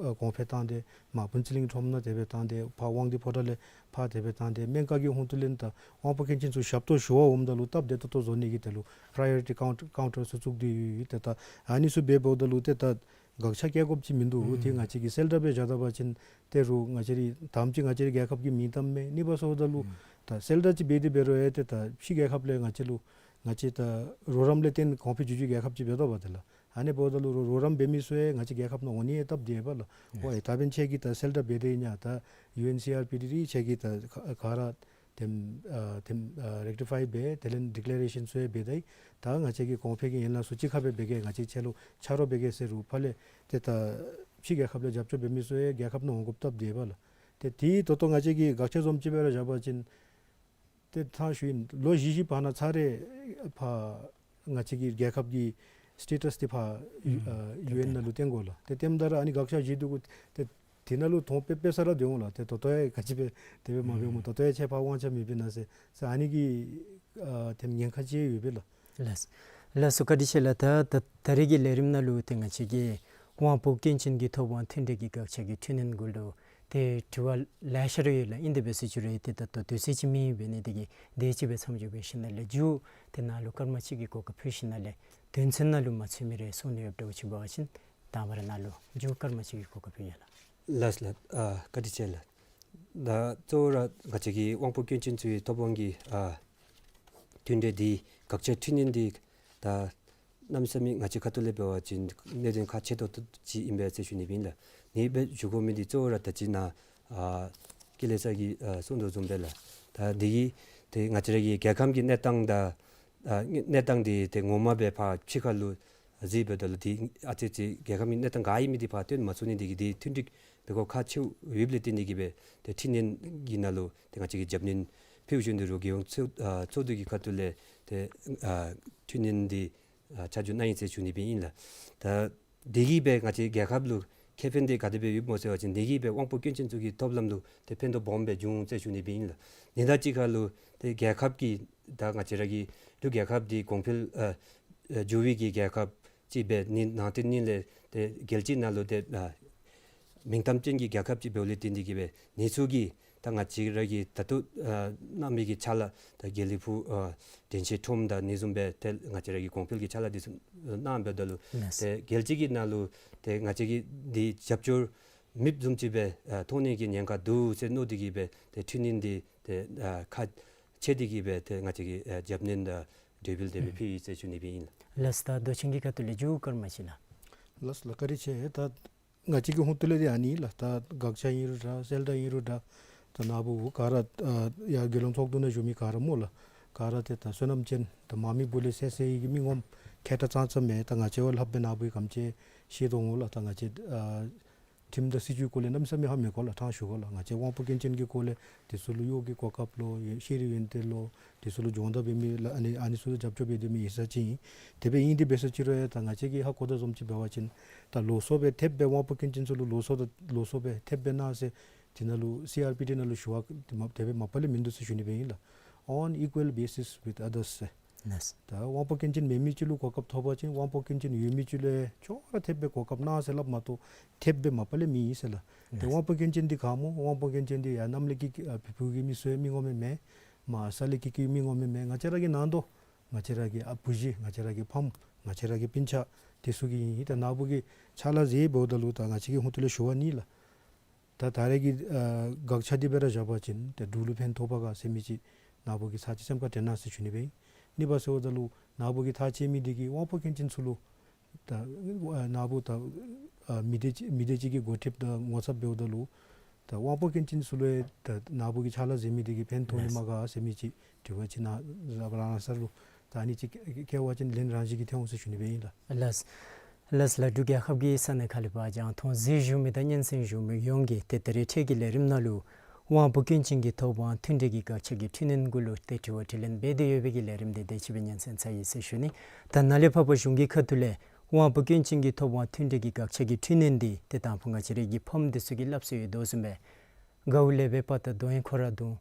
ཨ་གོང་འཕེལ་བཏང་སྟེ་མར་ཕུན་ཚོགས་གླིང་ཁྲོམ་ནང་དེ་སྦེ་བཏང་སྟེ་ཕར་དབང་འདུས་ཕོ་བྲང་ལས་ཕར་དེ་སྦེ་བཏང་སྟེ་སྨན་ཁང་གི་ཧོང་ཏོ་ལས་ད་དབང་པོ་སྐྱོན་ཅན་ཚུ་ཞབས་ཏོག་ཞུ་བར་འོངམ་ད་ལུ་སྟབས་བདེ་ཏོག་ཏོ་བཟོ་ནི་གི་དེ་ལུ་པྲའི་ཡོ་རི་ཊི་ཀའུན་ཊར་ཀའུན་ཊར་ཚུ་བཙུགས་ཏེ་ཡོད། ཏེ་ད་ཨ་ནི་ཚུ་འབད་འབདཝ་ད་ལུ་ཏེ་ད་དགག་བྱ་བཀལ་དགོཔ་ཅིག་མིན་འདུག། ཨུམ་དེ་ང་བཅས་ཀྱིས་གསལ་བསྒྲགས་སྦེ་བཞག་ད་པ་ཅིན་ཏེ་རུང་ང་བཅས་རའི་དང་པ་ཅིག་ང་བཅས་རའི་རྒྱལ་ཁབ་ཀྱི་མིང་གཏམ་མས། གཉིས་པ་སོངམ་ད་ལུ་ཨུམ་ད་གསལ་བསྒྲགས་ཅིག་འབད་དེ་འབད་རུང་ཡང་ཏེ་ད་ཕྱི་རྒྱལ་ཁབ་ལས་ང་བཅས་ལུ་ང་བཅས་ད་རོགས་རམ་ལས་བརྟེན་གོང་འཕེལ་འགྱོ་འགྱོ་རྒྱལ་ཁབ་ཅིག་འབད་དོ་བ་ཏེ་ལགས། ཨ་ནི་འབདཝ་ད་ལུ་རོགས་རོགས་རམ་འབད་མི་ཚུ་ཡང་ང་བཅས་རྒྱལ་ཁབ་ནང་འོང་ནི་ཡང་སྟབས་བདེ་བས་ལགས། ཨུམ་ཝའི་ད་འབདན་ཁྱེད་ཀྱིས་ད་གསལ་བསྒྲགས་འབད་དེ་ཨིན་ན་ད་ཡུ་ཨེན་སི་ཨར་པི་འདི་ར་ཁྱེད་ཀྱིས་ད་ག་ག་ར་ དེམ་ཨ་དེམ་ཨ་རེཀ་ཊི་ཕའི་འབད་དེ་ལས་ཌི་ཀི་ལེ་རེ་ཤཱན་ཚུ་ཡང་འབད་ད་ཡི། ད་ང་བཅས་ཀྱི་གོང་འཕེལ་གྱི་ཡན་ལག་ཚུ་གཅིག་ཁར་སྦེ་འབད་གེ། ང་བཅས་ཆ་ལུ་ཆ་རོགས་འབད་གེ་ཟེར་རུང་ཕར་ལས་ཏེ་ད་ཕྱི་རྒྱལ་ཁབ་ལས་རྒྱབ་སྐྱོར་འབད་མི་ཚུ་ཡང་རྒྱལ་ཁབ་ནང་འོང་དགོཔ་སྟབས་བདེ་བས་ལགས། ཏེ་དེ་ད་ལྟོ་ང་བཅས་ཀྱི་དགག་བྱ་བཟུམ་ཅིག་སྦེ་ར་བཞག་པ་ཅིན་ཏེ་ཐང་ཞུ་ཡི། ལོ་བཞི་བཞི་བར་ན་ཚར་རེ་ཕར་ང་བཅས་ཀྱི་རྒྱལ་ཁབ་ཀྱི་སི་ཊེ་ཊས་འདི་ཕར་ཨུམ་ཨ་ཡུ་ཨེན་ནང་ལུ་སྟོན་དགོ་ལགས། ཏེ་སྟོནམ་ད་ར་ཨ་ནི་དགག་བྱ་བཞེས་དོ་གུ་ཏེ་དེ་ནང་ལུ་དོན་དཔེ་དཔེ་ས་ར་སྡོད་འོང་ལགས། ཏེ་ད་ལྟོ་ཡང་ག་ཅི་སྦེ་དེ་སྦེ་མ་འབདཝ་སྨོ། ཨུམ་ད་ལྟོ་ཡང་ཁྱེད་ཕར་དབང་ཆ་མི་འབད་ན་ཟེར་ཟེར་ཨ་ནི་གི་ཨ་དེམ་ཉེན་ཁ་ཅིག་ཡོད་པས་ལགས། ལགས་སོ། ལགས་སོ། བཀའ་དྲིན་ཆེ་ལགས། ད་ད་ད་རེས་ཀྱི་ལས་རིམ་ནང་ལུ་ཏེ་ང་བཅས་ཀྱིས་དབང་པོ་སྐྱོན་ཅན་གྱི་ཐོབ་དབང་མཐུན་འབྲེལ་གྱི་དགག་བྱ་གི་འཕྲི་སྣོན་གུ་ལུ་ཏེ་དྲི་བ་ལེ་ཤ་ར་ཡོད་ལགས། ཨིན་དེ་འབད་ཟེར་ཞུ་རུང་ཏེ་ད་ལྟོ་དུས་ཚོད་ཅིག་མེད་པས་ནི་དེ་གིས་དེ་ཅིག་སྦེ་མཚམས་འཇོག་འབད་ཞིནམ་ལས་མཇུག་ཏེ་ནཱ་ལུ་སྐར་མ་གཅིག་གི་གོ་སྐབས་ཕུལ་ཞིནམ་ལས་དོན་ཚན་ནང་ལུ་མ་ཚུད་མི་རེ་གསུང་ནི་ཡོདཔ་འདྲཝ་ཅིག་འབད་བ་ཅིན་དང་པ་ར་ནཱ་ལུ་མཇུག་སྐར་མ་གཅིག་གི་གོ་སྐབས་ཕུལ་ཡི་ལགས། ལགས་ལགས། ཨ་བཀའ་དྲིན་ཆེ་ལགས། ད་གཙོ་བོ་ར་ང་བཅས་ཀྱི་དབང་པོ་སྐྱོན་ཅན་ཚུ་གི་ཐོབ་དབང་གི་ཨ་མཐུན་འབྲེལ་འདི་དགག་བྱ་འཕྲི་སྣོན་འདི་ད་གནམ་མེད་ས་མེད་ང་བཅས་ཁ་ཐུག་ལས་འབད་བ་ཅིན་གནད་དོན་ཁག་ཆེ་ཏོག་ཏོ་ཅིག་ཨིན་པས་ཟེར་ཞུ་ནི་ཨིན་ལགས། ཨ་ནི་སྦེ་ཞུ་དགོ་མི་འདི་གཙོ་བོ་ར་ད་ཅི་ནཱ་ཨ་ཀུན་ལེགས་ཚ་གིས་ཨ་གསུང་དོ་བཟུམ་སྦེ་ལགས། ད་འདི་གིས་ཏེ་ང་བཅས་ར་གི་རྒྱལ་ཁམས་ཀྱི་གནས་སྟངས་དང་ཨ་གནས་སྟངས་འདི་ཏེ་ངོ་མ་སྦེ་ཕར་ཕྱི་ཁ་ལུ་གཟིགས་འབདཝ་ད་ལུ་ཏེ་ཨ་ཙི་ཅིག་རྒྱལ་ཁམས་ཀྱི་གནས་སྟངས་ག་ཨིན་མི་འདི་ཕར་སྟོན་མ་ཚུགས་ནི་འདི་གིས་ཏེ་མཐུན་འགྲིག་འབད་དགོཔ་ཁག་ཆེཝ་ཡོདཔ་ལས་བརྟེན་འདི་གིས་སྦེ་ཏེ་འཕྲི་སྣོན་གྱི་ནང་ལུ་ཏེ་ང་བཅས་ཀྱིས་རྒྱབ་སྣོན་ཕུལ་ཞུ་ནི་རུང་རྒྱལ་ཡོངས་ཚོགས་ཨ་ཚོགས་འདུ་གི་ཁ་ཐུག་ལས་ཏེ་ཨ་འཕྲི་སྣོན་འདི་ཨ་ཆ་འཇོག་གནང་ཡི་ཟེར་ཞུ་ནི་སྦེ་ཨིན་ལགས། ད་འདི་གིས་སྦེ་ང་བཅས་རྒྱལ་ཁབ་ལུ་ཁེ་ཕན་འདི་ག་དེ་སྦེ་ཡོདཔ་སྨོ་ཟེར་བ་ཅིན་འདི་གིས་སྦེ་དབང་པོ་སྐྱོན་ཅན་ཚུ་གི་ཐོབ་ལམ་ལུ་ཏེ་ཕན་ཐོགས་སྦོམ་སྦེ་འབྱུང་ཟེར་ཞུ་ནི་སྦེ་ཨིན་ལགས། ཨ་ནི་དང་གཅིག་ཁར་ལུ་ཏེ་རྒྱལ་ཁབ་ཀྱི་ད་ང་བཅས་ར་གི་འབྲུག་རྒྱལ་ཁབ་འདི་གོང་འཕེལ་ཨ་ཨ་འགྱོ་བའི་གི་རྒྱལ་ཁབ་ཅིག་སྦེ་ནི་ནང་དེ་ནི་ལས་ཏེ་རྒྱལ་སྤྱི་ནང་ལུ་ཏེ་ཨ་མིང་གཏམ་ཅན་གྱི་རྒྱལ་ཁབ་ཅིག་འབདཝ་ལས་བརྟེན་འདི་གིས་སྦེ་ཨ་ནི་ཚུ་གི་ད་ང་བཅས་ར་གི་ད་ལྟོ་ཨ་གནང་མི་གི་ཕྱག་ལཱ་ད་དགེ་ལེགས་ཕུག་ཨ་དྲན་ཤེས་ཁྲོམ་དང་ཨ་ནི་བཟུམ་སྦེ་ཏེ་ང་བཅས་ར་གི་གོང་འཕེལ་གྱི་ཕྱག་ལཱ་འདི་ཚུ་གནང་འབདཝ་ད་ལུ་ལགས། ཏེ་རྒྱལ་སྤྱི་གི་ནང་ལུ་ཏེ་ང་བཅས་ཀྱི་འདི་རྒྱབ་སྐྱོར་མེདཔ་བཟུམ་ཅིག་སྦེ་ཨ་མཐོང་ནི་གི་ཉེན་ཁ་འདུག་ཟེར་མནོ་འདི་གིས་སྦེ་ཏེ་འཕྲི་སྣོན་འདི་ཏེ་ཨ་ཁག་ཆེ་འདི་གིས་སྦེ་ཏེ་ང་བཅས་ཀྱིས་ཨ་རྒྱབ་སྣོན་དང་འབྲེལ་བ་འདི་སྦེ་ཕུལ་ཡི་ཟེར་ཞུ་ནི་སྦེ་ཨིན་ལགས། ལགས། ད་མདོ་ཆེན་གྱི་ཁ་ཐུག་ལས་མཇུག་སྐར་མ་གཅིག་ལགས། ལགས་ལགས། བཀའ་དྲིན་ཆེ། ད་ང་བཅས་ཀྱི་ཧོངས་ཏོ་ལས་འདི་ཨ་ནི་ལགས། ད་དགག་བྱ་ཨིན་རུང་འདྲ་གསལ་བསྒྲགས་ཨིན་རུང་འདྲ་ད་ནཱ་བུ་ག་ར་ཨ་ཡར་རྒྱལ་ཡོངས་ཚོགས་འདུ་ནང་བཞུགས་མི་ག་ར་སྨོ་ལགས། ག་ར་ཏེ་ད་བསོད་ནམས་ཅན་ད་མ་མི་བུ་ལས་སད་སད་ཡི་གི་མི་ངོམ་མཁས་དྲགས་ཙང་ཙང་མས། ད་ང་བཅས་བ་ལྷགཔ་སྦེ་ནཱ་བུ་གིས་ག་དེམ་ཅིག་ཤེས་དོ་འོང་ལགས། ད་ང་བཅས་ཨ་ཁྲིམས་དང་སྲིད་བྱུས་སྐོར་ལས་གནམ་མེད་ས་མེད་ཧ་མི་གོ་ལགས། ཕྲང་ཞུ་དགོ་ལགས། ང་བཅས་དབང་པོ་སྐྱོན་ཅན་གྱི་སྐོར་ལས་དེ་ཚུ་ལུ་གཡོག་གི་གོ་སྐབས་ལོ་ཤེས་རིག་ཡོན་ཏན་ལོ་དེ་ཚུ་ལུ་སྦྱོང་བརྡར་འབད་མི་ལགས་ཨ་ནི་ཨ་ནི་ཚུ་ལུ་རྒྱབ་སྐྱོར་འབད་སྡོད་མི་ཡིག་ཚང་ཅིག་ཨིན། དེ་སྦེ་ཨིན་དེ་འབད་ས་ཅིག་རུང་ཡང་ད་ང་བཅས་ཀྱིས་ཧ་གོ་དོ་བཟུམ་ཅིག་འབད་བ་ཅིན་ད་ལོགས་སུ་སྦེ་ཐེབས་སྦེ་དབང་པོ་སྐྱོན་ཅན་ཚུ་ལུ་ལོགས་སུ་ད་ལོགས་སུ་སྦེ་ཐེབས་སྦེ་གནང་ཟེར་དེ་ནང་ལུ་སི་ཨར་པི་ཌི་ནང་ལུ་ཞུ་བ་དེ་མ་དེ་སྦེ་མ་པ་ལས་མིན་འདུག་ཟེར་ཞུ་ནི་སྦེ་ཨིན་ལགས། On equal basis with others ཟེར། ལགས། ད་དབང་པོ་སྐྱོན་ཅན་མེད་མི་ཅིག་ལུ་གོ་སྐབས་ཐོབ་པ་ཅིན་དབང་པོ་སྐྱོན་ཅན་ཡོད་མི་ཅིག་ལུ་ཡང་ཅོག་ར་ཐེབས་སྦེ་གོ་སྐབས་གནང་ཟེར་སླབ་མ་གཏོགས་ཐེབས་སྦེ་མ་པ་ལས་མེད་ཟེར་ལགས། ཏེ་ལགས། དབང་པོ་སྐྱོན་ཅན་འདི་ག་སྨོ། དབང་པོ་སྐྱོན་ཅན་འདི་ཡར་གནམ་ལས་སྐྱེས་ཨ་བལ་པོ་གི་མི་ཚུ་མི་ངོམ་མས། མར་ས་ལས་སྐྱེས་སྐྱེས་མི་ངོམ་མས། ང་བཅས་ར་གི་ནང་དོ་ང་བཅས་ར་གི་ཨ་བུ་གཞི་ང་བཅས་ར་གི་ཕམ་ང་བཅས་ར་གི་སྤུན་ཆ་དེ་ཚུ་གི་ཨིན། ད་ནཱ་བུ་གིས་ཕྱག་ལཱ་མཛད་འབདཝ་ད་ལུ་ད་ང་བཅས་ཀྱི་ཧོངས་ཏོ་ལས་ཞུ་བ་ནི་ལགས། ད་ད་རེས་ཀྱི་ཨ་དགག་བྱ་འདི་སྦེ་ར་བཞག་པ་ཅིན་ཏེ་འབྲུག་ལུ་ཕན་ཐོགས་པ་ག་ཟེར་མི་ཅིག་ནཱ་བུ་གིས་ཚར་གཅིག་སེམས་ཁར་དྲན་གནང་ཟེར་ཞུ་ནི་སྦེ་ཨིན། གཉིས་པ་ཟེརཝ་ད་ལུ་ནཱ་བུ་གིས་ཐག་བཅད་མི་འདི་གིས་དབང་པོ་སྐྱོན་ཅན་ཚུ་ལུ་ད་ཨ་ནཱ་བུ་ད་ཨ་མི་སྡེ་ཅིག་མི་སྡེ་ཅིག་གི་འགོ་ཁྲིདཔ་དང་ངོ་ཚབ་འབདཝ་ད་ལུ་ད་དབང་པོ་སྐྱོན་ཅན་ཚུ་ལུ་ཡང་ད་ནཱ་བུ་གིས་ཕྱག་ལཱ་མཛད་མི་འདི་གིས་ཕན་ཐོགས་ནི་ལགས། མས་ག་ཟེར་མི་ཅིག་དྲི་བ་ཅིག་ནཱ་ར་རང་ས་ལུ་ད་ཨ་ནི་ཅིག་བཀལ་བ་ཅིན་ལན་རང་བཞིན་གྱིས་ཐོན་འོང་ཟེར་ཞུ་ནི་སྦེ་ཨིན་ལགས། ལགས། ལགས་ལགས། འབྲུག་རྒྱལ་ཁབ་ཀྱི་ས་གནས་ཁག་ལས་ཕར་རྒྱང་མཐོང་གཟིགས་བཞུགས་མི་དང་སྙན་གསན་བཞུགས་མི་ཡོངས་ཀྱིས་ཏེ་ད་རེས་འཕྲལ་གྱི་ལས་རིམ་ནང་ལུ་དབང་པོ་སྐྱོན་ཅན་གྱི་ཐོབ་དབང་མཐུན་འབྲེལ་གྱི་དགག་བྱ་གི་འཕྲི་སྣོན་གུ་ལུ་ཏེ་དྲི་བ་དྲིས་ལན་འབད་དེ་ཡོད་པའི་གི་ལས་རིམ་འདི་དེ་ཅིག་སྦེ་སྙན་གསན་ཚར་ཡི་ཟེར་ཞུ་ནི། ད་ནཱ་ལས་ཕར་བ་གཞུང་གི་ཁ་ཐུག་ལས་དབང་པོ་སྐྱོན་ཅན་གྱི་ཐོབ་དབང་མཐུན་འབྲེལ་གྱི་དགག་བྱ་གི་འཕྲི་སྣོན་འདི་ཏེ་དང་ཕུ་ང་བཅས་ར་གི་ཕམ་འདི་ཚུ་གིས་སླབ་སྲོལ་ཡོད་དོ་བཟུམ་སྦེ་གའུ་ལས་འབད་པ་ད་རྡོ་ཡང་ཁོ་ར་རྡུང་།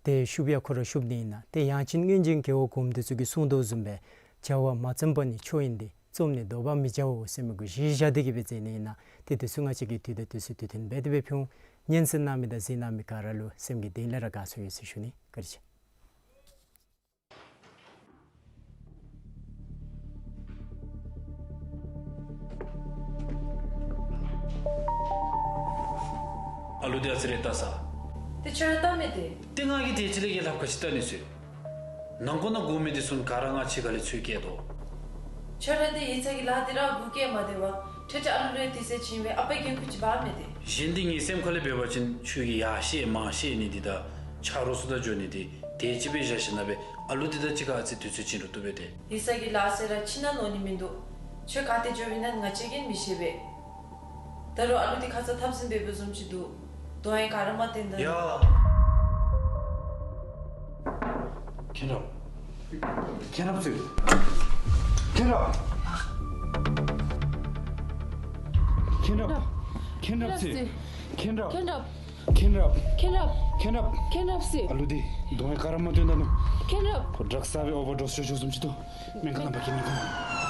ཏེ་ཤུབ་ཡང་ཁོ་ར་ཤུབ་ནི་ཨིན་ན། ཏེ་ཡང་ཅིན་སྔོན་བྱོན་རྒྱལ་བ་གོངམ་འདི་ཚུ་གིས་གསུངས་དོ་བཟུམ་སྦེ་བྱ་བ་མ་བརྩམས་པ་ནི་ཆོས་ཡིན་ཏེ། རྩོམ་ནི་དོགས་པ་མི་བྱའོ་ཟེར་མི་གུ་གཞི་བཞག་སྟེ་གི་སྦེ་མཛད་ནི་ཨིན་ན། ཏེ་འདི་ཚུ་ང་བཅས་ཀྱིས་དུས་དང་དུས་སུ་དུས་མཐུན་འབད་དེ་སྦེ་ཕུལ་འོང་། སྙན་གསན་གནང་མི་དང་གཟིགས་གནང་མི་ག་ར་ལུ་སེམས་ཀྱི་གཏིང་ལས་ར་དགའ་ཚོར་ཡོད་ཟེར་ཞུ་ནི། བཀའ་དྲིན་ཆེ། ཨ་ལུ་འདི་ཨ་ཙི་རེ་བལྟ་ས། ཏེ་ཁྱོད་ར་བལྟ་མི་དེ། ཏེ་ང་གིས་དེ་ཅིག་ལས་ཀྱི་ལྷབ་ཁ་ཅིག་བལྟ་ནི་ཟེར། ནང་ཁོག་ནང་སྒུག་མི་འདི་ཚུ་ག་ར་ང་ཕྱི་ཁ་ལས་འཚོལ་བསྐྱལ་དོ། ཁྱོད་ར་འདི་ཡིག་ཚང་གི་ལཱ་འདི་ར་སྒུག་བསྐྱལ་མ་སྡོད་པར་ཁྲེ་ཁྲེ་ཨ་ལུ་ལུ་ཡང་དུས་ཚོད་བྱིན་སྦེ་ཨ་པའི་འགན་ཁུར་ཅིག་འབག་མི་དེ། གཞན་འདི་ངེའི་སེམས་ཁ་ལས་འབད་བ་ཅིན་ཁྱོད་ཀྱིས་ཡར་བཤད་མར་བཤད་ནི་འདི་དང་ ཆ་རོགས་ཚུ་དང་འགྱོ་ནི་འདི་དེ་ཅིག་སྦེ་བཞག་ཞིནམ་ལས་ཨ་ལུ་འདི་དང་གཅིག་ཁར་ཨ་ཙི་དུས་ཚོད་བྱིན་རུང་བཏུབ་པས་ཏེ། ཡིག་ཚང་གི་ལཱ་ཟེར་ར་ཕྱི་ནང་ནོར་ནི་མིན་འདུག། ཁྱོད་ག་ཏེ་འགྱོ་བའི་ན་ང་བཅས་ཀྱིས་མི་ཤེས་པས། ད་རུང་ཨ་ལུ་འདི་ཁ་ཙ་འཐབ་ཟིན་འབད་འབདཝ་བཟུམ་ཅིག་འདུག། གདོང་ཡང་ག་ར་མ་བསྟན་ད། ཡ། མཁྱེན་རབ། མཁྱེན་རབ་ཟེར། མཁྱེན་རབ། མཁྱེན་རབ། མཁྱེན་རབ་ཟེར། མཁྱེན་རབ། མཁྱེན་རབ། མཁྱེན་རབ། མཁྱེན་རབ། མཁྱེན་རབ། མཁྱེན་རབ་ཟེར། ཨ་ལུ་འདི་གདོང་ཡང་ག་ར་མ་བསྟན་ད་ནུག། མཁྱེན་རབ། ཁོ་ཌྲགསི་ཟ་སྦེ་ཨོ་བར་ཌོསི་ཤོར་ཤོརཝ་བཟུམ་ཅིག་འདུག། སྨན་ཁང་ནང་འབག་གེ། སྨན་ཁང་ནང་།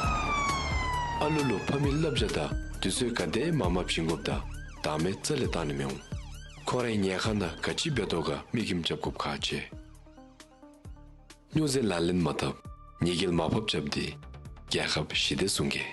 ཨ་ལུ་ལུ་ཕ་མའི་བསླབ་བྱ་དང་དུས་ཚོད་ག་དེ་མ་མ་བྱིན་དགོཔ་དང་བདག་མེད་རྩ་ལས་བཏང་ནི་མི་འོང་། ཁོ་རའི་ཉལ་ཁང་ནང་ག་ཅི་འབད་དོ་ག་མིག་ཁྱིམ་རྐྱབ་དགོཔ་ཁག་ཆེ། སྨྱོ་རྫས་ལག་ལེན་མ་འཐབ། ཉེས་འགེལ་མ་ཕབ་རྐྱབ་སྟེ་རྒྱལ་ཁབ་ཞི་བདེ་སྲུང་གེ།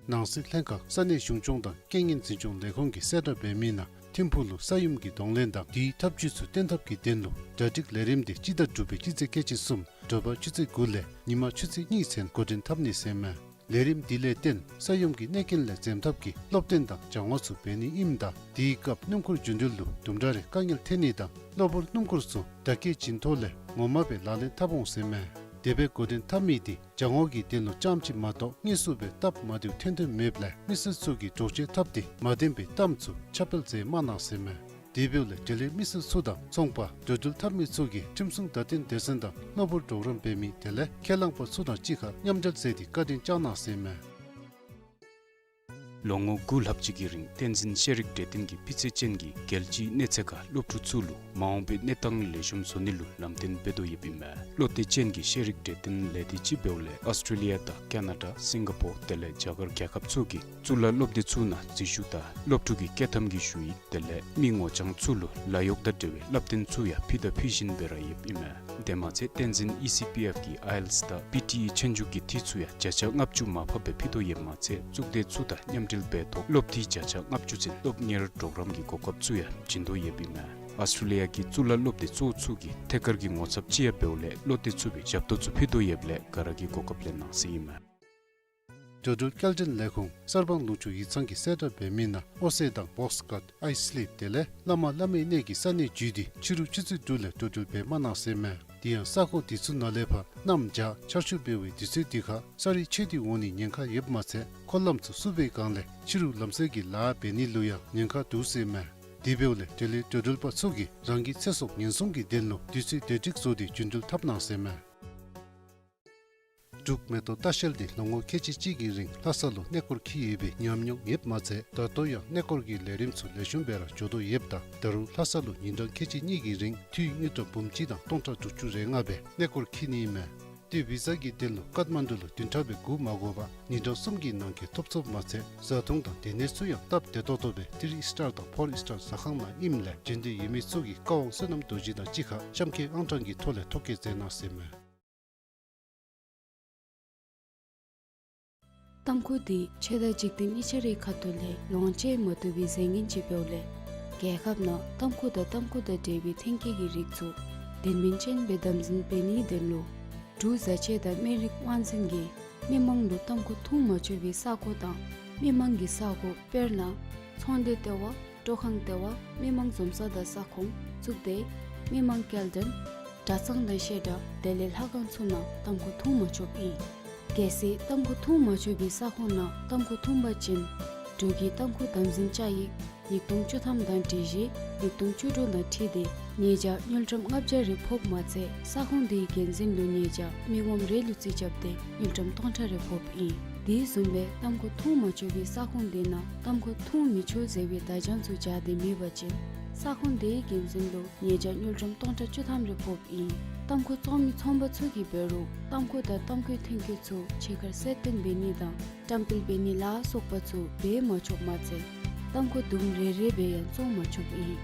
ནང་སྲིད་ལྷན་ཁག་ས་གནས་གཞུང་སྐྱོང་དང་རྐྱེན་ངན་འཛིན་སྐྱོང་ལས་ཁུངས་ཀྱིས་གསལ་བསྒྲགས་འབད་མི་ནང་ཐིམ་ཕུག་ལུ་ས་ཡོམ་གྱི་གདོང་ལེན་དང་དེའི་ཐབས་ཇུས་ཚུ་བསྟེན་ཐབས་ཀྱི་དོན་ལུ་གྲ་སྒྲིག་ལས་རིམ་དེ་སྤྱི་ཟླ་དྲུག་པའི་སྤྱི་ཚེས་ཁལ་གཅིག་གསུམ་དྲོ་པ་ཆུ་ཚོད་དགུ་ལས་ཉིན་མ་ཆུ་ཚོད་གཉིས་ཚུན་འགོ་འདྲེན་འཐབ་ནི་ཟེར་མས། ལས་རིམ་འདི་ལས་བརྟེན་ས་ཡོམ་གྱི་གནོད་རྐྱེན་ལས་འཛེམ་ཐབས་ཀྱི་སློབ་སྟོན་དང་སྦྱང་བ་ཚུ་འབད་ནི་ཨིནམ་ད་དེའི་སྐབས་སྣུམ་འཁོར་རྒྱུ་འགྲུལ་ལུ་དུམ་གྲ་རེ་དཀའ་ངལ་འཕྲད་ནི་དང་གློ་བུར་སྣུམ་འཁོར་ཚུ་བརྡ་སྐད་བྱིན་ཐོག་ལས་ངོ་མ་སྦེ་ལག་ལེན་འཐབ་འོང་ཟེར་མས། དེ་སྦེ་འགོ་འདྲེན་འཐབ་མི་དེ་སྦྱང་བ་གི་དོན་ལུ་རྐྱངམ་ཅིག་མ་གཏོགས་དངོས་སུ་སྦེ་སྟབས་མ་བདེཝ་ཐོན་དོན་མེདཔ་ལས་མི་སེར་ཚུ་གིས་འདྲོག་བྱེལ་འཐབ་སྟེ་མ་བདེན་པའི་གཏམ་ཚུ་ཁྱབ་སྤེལ་མཛད་མ་གནང་ཟེར་མས། དེ་འབདཝ་ལས་དེ་ལས་མི་སེར་ཚུ་དང་ཚོང་པ་འགྲོ་འགྲུལ་འཐབ་མི་ཚུ་གིས་ཁྲིམས་སྲུང་བརྡ་སྟོན་སྡེ་ཚན་དང་གློ་བུར་གྲོགས་རམ་འབད་མི་དེ་ལས་ཁས་བླངས་པ་ཚུ་དང་གཅིག་ཁར་མཉམ་འབྲེལ་མཛད་དེ་བཀའ་དྲིན་བསྐྱང་གནང་ཟེར་མས། ལོ་ངོ་དགུ་ལྷག་ཅིག་གི་རིང་བསྟན་འཛིན་ཤེས་རིག་གྲོས་སྟོན་གྱིས་སྤུས་ཚད་ཅན་གྱི་རྒྱལ་སྤྱིའི་གནས་ཚད་ཁར་སློབ་ཕྲུག་ཚུ་ལུ་མ་འོངས་པའི་གནས་སྟངས་ལེགས་ཤོམ་བཟོ་ནི་ལུ་ལམ་སྟོན་འབད་དོ་ཡོདཔ་ཨིན་མས། བློ་གཏད་ཅན་གྱི་ཤེས་རིག་གྲོས་སྟོན་ལས་སྡེ་ཅིག་འབདཝ་ལས་ཨཱོས་ཊྲེ་ལི་ཡ་དང་ཀ་ན་ཌ་སིང་ག་པོར་དེ་ལས་རྒྱ་གར་རྒྱལ་ཁབ་ཚུ་གི་གཙུག་ལག་སློབ་སྡེ་ཚུ་ནང་འཛུལ་ཞུགས་དང་སློབ་ཕྲུག་གི་བསྐྱོད་ཐམ་གྱི་ཞུ་ཡིག་དེ་ལས་མི་ངོ་རྐྱང་ཚུ་ལུ་ལཱ་གཡོག་དང་འབྲེལ་བའི་བསླབ་སྟོན་ཚུ་ཡང་ཕུལ་དང་ཕུལ་བཞིན་སྦེ་ར་ཡོདཔ་ཨིན་མས། དེ་མ་ཚད་བསྟན་འཛིན་ཨི་སི་པི་ཨེཕ་གིས་ཨའི་ཨེལ་ཊི་ཨེསི་དང་པི་ཊི་ཨི་ཆོས་རྒྱུགས་ཀྱི་འཐུས་ཚུ་ཡང་བརྒྱ་ཆ་ལྔ་བཅུ་མར་ཕབ་སྦེ་ཕུལ་དོ་ཡོདཔ་མ་ཚད་གཙུག་སྡེ་ཚུ་དང་མཉམ་འབྲེལ་འབད་ཐོག་སློབ་འཐུས་བརྒྱ་ཆ་ལྔ་བཅུ་ཚུན་སློབ་གཉེར་གྲོགས་རམ་གྱི་གོ་སྐབས་ཚུ་ཡང་བྱིན་དོ་ཡོདཔ་ཨིན་མས། ཨཱོས་ཊྲེ་ལི་ཡ་གི་གཙུག་ལག་སློབ་སྡེ་གཙོ་བོ་ཚུ་གིས་ཐད་ཀར་གྱི་ངོ་ཚབ་ཅིག་ཡང་འབདཝ་ལས་བློ་གཏད་ཚུགས་པའི་ཞབས་ཏོག་ཚུ་ཕུལ་དོ་ཡོདཔ་ལས་ག་ར་གིས་གོ་སྐབས་ལེན་གནང་ཟེར་ཨིན་མས། འགྲོ་འགྲུལ་སྐྱེལ་འདྲེན་ལས་ཁུངས་གསར་སྤང་ལུང་ཕྱོགས་ཡིག་ཚང་གིས་གསལ་བསྒྲགས་འབད་མི་ནང་ཨོ་སེ་དང་བོགས་ཀཊ་ཨའི་སི་ལིབ་དེ་ལས་བླ་མ་བླ་མའི་གནས་ཀྱི་ས་གནས་བརྒྱུད་དེ་ཕྱི་རུ་ཆུ་ཚོད་དྲུག་ལས་འགྲོ་འགྲུལ་འབད་མ་གནང་ཟེར་མས། དེ་ཡང་ས་ཁོངས་དེ་ཚུ་ནང་ལས་ཕར་གནམ་བྱཱར་ཆར་ཆུ་འབབ་པའི་དུས་ཚོད་དེ་ཁར་ས་རུད་ཆད་དེ་འོང་ནི་ཉེན་ཁ་ཡོདཔ་མ་ཚད་འཁོར་ལམ་ཚུ་བསུབ་པའི་སྒང་ལས་ཕྱི་རུ་ལམ་བསལ་གྱི་ལཱ་འབད་ནི་ལུ་ཡང་ཉེན་ཁ་འདུག་ཟེར་མས། དེ་འབདཝ་ལས་དེ་ལས་འགྲོ་འགྲུལ་པ་ཚུ་གིས་རང་གི་ཚེ་སྲོག་ཉེན་སྲུང་གི་དོན་ལུ་དུས་ཚོད་བདེ་སྒྲིག་བཟོ་སྟེ་རྒྱུ་འགྲུལ་འཐབ་གནང་ཟེར་མས། འབྲུག་མེ་ཏོག་ལྟ་བཤལ་འདི་ལོ་ངོ་ཁལ་གཅིག་གཅིག་གི་རིང་ལྷ་ས་ལུ་གནས་སྐོར་འཁྱིད་ཡོད་པའི་ཉམས་མྱོང་ཡོདཔ་མ་ཚད་ད་ལྟོ་ཡང་གནས་སྐོར་གྱི་ལས་རིམ་ཚུ་ལེགས་ཤོམ་སྦེ་ར་འགྱོ་དོ་ཡོདཔ་ད་ད་རུང་ལྷ་ས་ལུ་ཉིན་གྲངས་ཁལ་གཅིག་གཉིས་ཀྱི་རིང་འཐུས་དངུལ་ཀྲམ་འབུམ་གཅིག་དང་སྟོང་ཕྲག་དྲུག་ཅུ་རེ་ལྔ་སྦེ་གནས་སྐོར་འཁྱིད་ནི་ཨིན་མས། ཏེ་བི་ཟ་གི་དོན་ལུ་ཀཏ་མན་ཌུ་ལུ་བདུན་ཕྲག་སྦེ་སྒུག་མ་དགོ་པར་ཉིན་གྲངས་གསུམ་གྱི་ནང་འཁོད་ཐོབ་ཚུགསཔ་མ་ཚད་བཟའ་འཐུང་དང་སྡོད་གནས་ཚུ་ཡང་སྟབས་བདེ་ཏོག་ཏོ་སྦེ་ཐི་རི་སི་ཊར་དང་ཕོར་སི་ཊར་ཟ་ཁང་ནང་ཨིནམ་ལས་འབྱོན་འདོད་ཡོད་མི་ཚུ་གིས་བཀའ་དབང་བསོད་ནམས་རྡོ་རྗེ་དང་གཅིག་ཁར་གཤམ་འཁོད་ཨང་གྲངས་ཀྱི་ཐོག་ལས་ཐོ་བཀོད་མཛད་གནང་ཟེར་མས། ཏམ་ཁུ་འདི་ཆོས་དང་འཇིག་རྟེན་གཉིས་ཆ་རའི་ཁ་ཐུག་ལས་ལོངས་སྤྱོད་མ་བཏུབ་པའི་རྫས་ངན་ཅིག་འབདཝ་ལས་རྒྱལ་ཁབ་ནང་ཏམ་ཁུ་དང་ཏམ་ཁུ་དང་འབྲེལ་བའི་ཐོན་སྐྱེད་ཀྱི་རིགས་ཚུ་དོན་སྨིན་ཅན་སྦེ་དམ་འཛིན་འབད་ནིའི་དོན་ལུ་འབྲུག་བཟའ་ཆས་དང་སྨན་རིགས་དབང་འཛིན་གྱིས་མི་མང་ལུ་ཏམ་ཁུ་འཐུང་མ་ཆོག་པའི་ས་གོ་དང་མི་མང་གི་ས་གོ་དཔེར་ན་ཚོང་སྡེ་ལྟེ་བ། སྤྲོ་ཁང་ལྟེ་བ། མི་མང་འཛོམས་ས་དང་ས་ཁོངས། གཙུག་སྡེ། མི་མང་སྐྱེལ་འདྲེན། གྲྭ་ཚང་དང་བཤད་གྲྭ་དེ་ལས་ལྷ་ཁང་ཚུ་ནང་ཏམ་ཁུ་འཐུང་མ་ཆོགཔ་ཨིན། གལ་སྲིད་ཏམ་ཁུ་འཐུང་མ་ཆོག་པའི་ས་ཁོངས་ནང་ཏམ་ཁུ་འཐུང་པ་ཅིན་འབྲུག་གི་ཏམ་ཁུ་དམ་འཛིན་བཅའ་ཡིག་ཉིས་སྟོང་བཅུ་ཐམ་དང་སྒྲིག་གཞི་ཉིས་སྟོང་བཅུ་དྲུག་དང་འཁྲིལ་ཏེ་ཉེས་བྱ་དངུལ་ཀྲམ་ལྔ་བརྒྱ་རེ་ཕོགཔ་མ་ཚད་ས་ཁོངས་དེའི་འགན་འཛིན་ལུ་ཉེས་བྱ་མི་ངོམ་རེ་ལུ་རྩིས་རྐྱབ་སྟེ་དངུལ་ཀྲམ་སྟོང་ཕྲག་རེ་ཕོགཔ་ཨིན། དེ་བཟུམ་སྦེ་ཏམ་ཁུ་འཐུང་མ་ཆོག་པའི་ས་ཁོངས་དེ་ནང་ཏམ་ཁུ་འཐུང་མི་ཆོག་ཟེར་བའི་བརྡ་བྱང་ཚུ་སྦྱར་ཏེ་མེད་པ་ཅིན་ས་ཁོངས་དེའི་འགན་འཛིན་ལུ་ཉེས་བྱ་དངུལ་ཀྲམ་སྟོང་ཕྲག་བཅུ་ཐམ་རེ་ཕོགཔ་ཨིན། ཏམ་ཁུ་བཙོང་མི་ཚོང་པ་ཚུ་གིས་འབད་རུང་ཏམ་ཁུ་དང་ཏམ་ཁུའི་ཐོན་སྐྱེད་ཚུ་ཕྱི་ཁར་གསལ་སྟོན་འབད་ནི་དང་བཀྲམ་སྤེལ་འབད་ནི་ལ་སོགས་པ་ཚུ་འབད་མ་ཆོགཔ་མ་ཚད་ཏམ་ཁུ་དུམ་རེ་རེ་སྦེ་ཡང་བཙོང་མ་ཆོགཔ་ཨིན།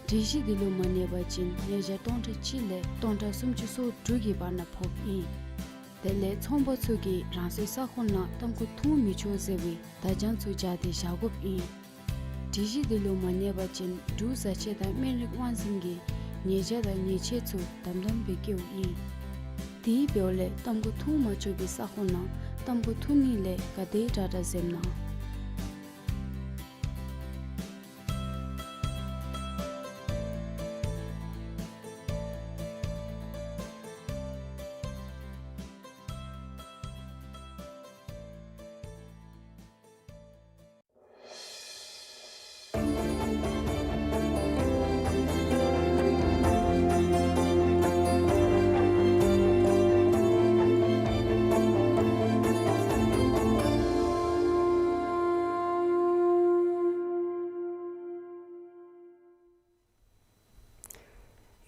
སྒྲིག་གཞི་དེ་ལུ་མ་གནས་པ་ཅིན་ཉེས་བྱ་སྟོང་ཕྲག་གཅིག་ལས་སྟོང་ཕྲག་སུམ་ཅུ་སོ་དྲུག་གི་བར་ན་ཕོགཔ་ཨིན། དེ་ལས་ཚོང་པ་ཚུ་གིས་རང་སོའི་ས་ཁོངས་ནང་ཏམ་ཁུ་འཐུང་མི་ཆོག་ཟེར་བའི་བརྡ་བྱང་ཚུ་སྦྱར་ཏེ་བཞག་དགོཔ་ཨིན། སྒྲིག་གཞི་དེ་ལུ་མ་གནས་པ་ཅིན་འབྲུག་བཟའ་ཆས་དང་སྨན་རིགས་དབང་འཛིན་གྱིས་ཉེས་བྱ་དང་ཉེས་ཆད་ཚུ་དམ་དམ་སྦེ་བཀལཝ་ཨིན། དེ་འབདཝ་ལས་ཏམ་ཁུ་འཐུང་མ་ཆོག་པའི་ས་ཁོངས་ནང་ཏམ་ཁུ་འཐུང་ནི་ལས་ག་དེ་དྲག་དྲག་འཛེམ་གནང་།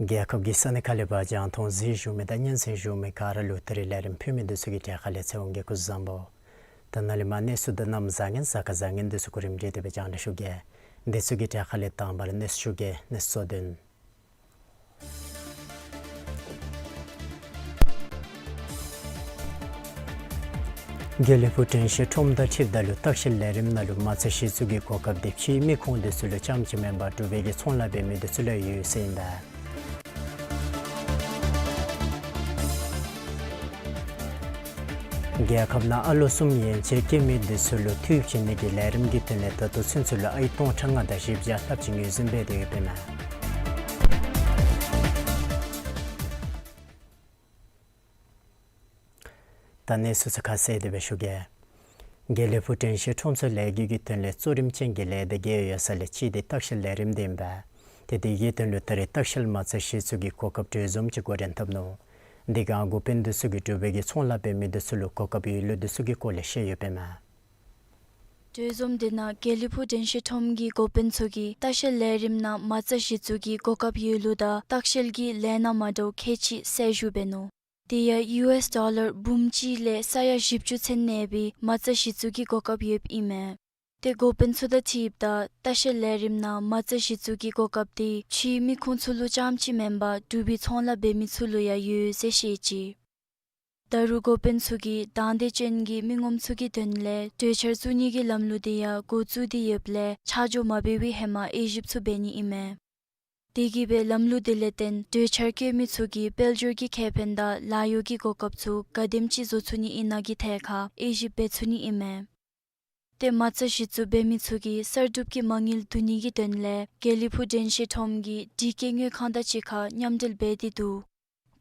རྒྱལ་ཁབ་ཀྱི་ས་གནས་ཁག་ལས་ཕར་རྒྱང་མཐོང་གཟིགས་བཞུགས་མི་དང་སྙན་གསན་བཞུགས་མི་ག་ར་ལུ་ད་རིས་ལས་རིམ་ཕུལ་མི་འདི་ཚུ་གི་གྲས་ཁ་ལས་ཚེ་དབང་གིས་སྐུ་གཟུགས་བཟང་པོ། ད་ནཱ་ལས་མར་གནས་ཚུལ་དང་གནམ་བཟང་ངན་གཟའ་སྐར་བཟང་ངན་འདི་ཚུ་གོ་རིམ་སྒྲིག་སྟེ་སྦེ་རྒྱང་བསྒྲགས་ཞུ་གེ། འདི་ཚུ་གི་གྲས་ཁ་ལས་དང་པ་ར་གནས་ཚུལ་ཞུ་གེ། གནས་ཚུལ་གཙོ་དོན། དགེ་ལེགས་ཕུག་དྲན་ཤེས་ཁྲོམ་དང་འཁྲིལཝ་ད་ལུ་ལྟ་བཤལ་ལས་རིམ་ནང་ལུ་མ་རྩ་གཞི་བཙུགས་ཀྱི་གོ་སྐབས་འདི་ཕྱིའི་མི་ཁུངས་འདི་ཚུ་ལུ་རྐྱངམ་གཅིག་མེན་པར་འབྲུག་པའི་གི་ཚོང་ལཱ་འབད་མི་འདི་ཚུ་ལུ་ཡོད་ཟེར་ཨིན་པས། རྒྱལ་ཁབ་ནང་ཨ་ལོ་གསུམ་ཡན་ཆད་སྐྱེས་མི་འདི་ཚུ་ལུ་འཐུས་བྱིན་ནི་གི་ལས་རིམ་གྱི་དོན་ལས་ད་ལྟོ་ཚུན་ཚོད་ལུ་ཨའི་སྟོང་ཕྲག་ལྔ་དང་བཞི་བརྒྱ་ལྷགཔ་ཅིག་ངོས་འཛིན་འབད་དེ་ཡོདཔ་ཨིན་མས། ད་གནས་ཚུལ་ཚུ་ཁ་གསལ་ཏེ་སྦེ་ཞུ་གེ། དགེ་ལེགས་ཕུག་དྲན་ཤེས་ཁྲོམ་ཚུ་ལས་འགུལ་གྱི་དོན་ལས་གཙོ་རིམ་ཅན་གྱི་ལས་སྡེ་བརྒྱད་ཡོད་ས་ལས་གཅིག་འདི་ལྟ་བཤལ་ལས་རིམ་འདི་ཨིན་པས། ཏེ་དེ་གི་དོན་ལུ་ད་རིས་ལྟ་བཤལ་མ་རྩ་གཞི་བཙུགས་ཀྱི་གོ་སྐབས་གྲོས་འཛོམས་ཅིག་འགོ་འདྲེན་འཐབ་ནུག། འདི་གི་འགོ་དཔོན་འདི་ཚུ་གིས་འབྲུག་པའི་གི་ཚོང་ལཱ་འབད་མི་འདི་ཚུ་ལུ་གོ་སྐབས་ཡོད་ལུགས་འདི་ཚུ་གི་སྐོར་ལས་བཤད་ཡོདཔ་ཨིན་མས། གྲོས་འཛོམས་འདི་ནང་དགེ་ལེགས་ཕུག་དྲན་ཤེས་ཁྲོམ་གྱི་འགོ་དཔོན་ཚུ་གིས་ལྟ་བཤལ་ལས་རིམ་ནང་མ་རྩ་གཞི་བཙུགས་ཀྱི་གོ་སྐབས་ཡོད་ལུགས་དང་ལྟ་བཤལ་གྱི་ལས་སྣ་མ་འདྲཝ་ཁལ་གཅིག་གསལ་ཞུ་འབད་ནུག། དེ་ཡང་ཡུ་ཨེསི་ཌོ་ལར་འབུམ་གཅིག་ལས་ས་ཡ་བཞི་བཅུ་ཚུན་གནས་པའི་མ་རྩ་གཞི་བཙུགས་ཀྱི་གོ་སྐབས་ཡོདཔ་ཨིན་མས། ཏེ་འགོ་དཔོན་ཚུ་དང་འཁྲིལཝ་ད་ལྟ་བཤལ་ལས་རིམ་ནང་མ་རྩ་གཞི་བཙུགས་ཀྱི་གོ་སྐབས་འདི་ཕྱིའི་མི་ཁུངས་ཚུ་ལུ་རྐྱངམ་གཅིག་མེན་པར་འབྲུག་པའི་ཚོང་ལཱ་འབད་མི་ཚུ་ལུ་ཡང་ཡོད་ཟེར་བཤད་ཅི། ད་རུང་འགོ་དཔོན་ཚུ་གིས་དང་འདོད་ཅན་གྱི་མི་ངོམ་ཚུ་གི་དོན་ལས་གྲོས་འཆར་བཙུགས་ནི་གི་ལམ་ལུགས་འདི་ཡང་འགོ་བཙུགས་ཏེ་ཡོདཔ་ལས་ཆ་འཇོག་མ་འབད་བའི་ཧེ་མ་དབྱེ་ཞིབ་ཚུ་འབད་ནི་ཨིན་མས། དེ་གིས་སྦེ་ལམ་ལུགས་འདི་ལས་བརྟེན་གྲོས་འཆར་བཀོད་མི་ཚུ་གིས་དཔལ་འབྱོར་གྱི་ཁེ་ཕན་དང་ལཱ་གཡོག་གི་གོ་སྐབས་ཚུ་ག་དེམ་ཅིག་བཟོ་ཚུགས་ནི་ཨིན་ན་གི་ཐད་ཁར་དབྱེ་ཞིབ་འབད་ཚུགས་ནི་ཨིན་མས། ཏེ་མ་རྩ་གཞི་བཙུགས་འབད་མི་ཚུ་གིས་གསར་སྒྲུབ་ཀྱི་མ་དངུལ་བསྡུ་ནི་གི་དོན་ལས་དགེ་ལེགས་ཕུག་དྲན་ཤེས་ཁྲོམ་གྱི་སྒྲིག་བཀོད་དངུལ་ཁང་དང་གཅིག་ཁར་མཉམ་འབྲེལ་འབད་དེ་འདུག།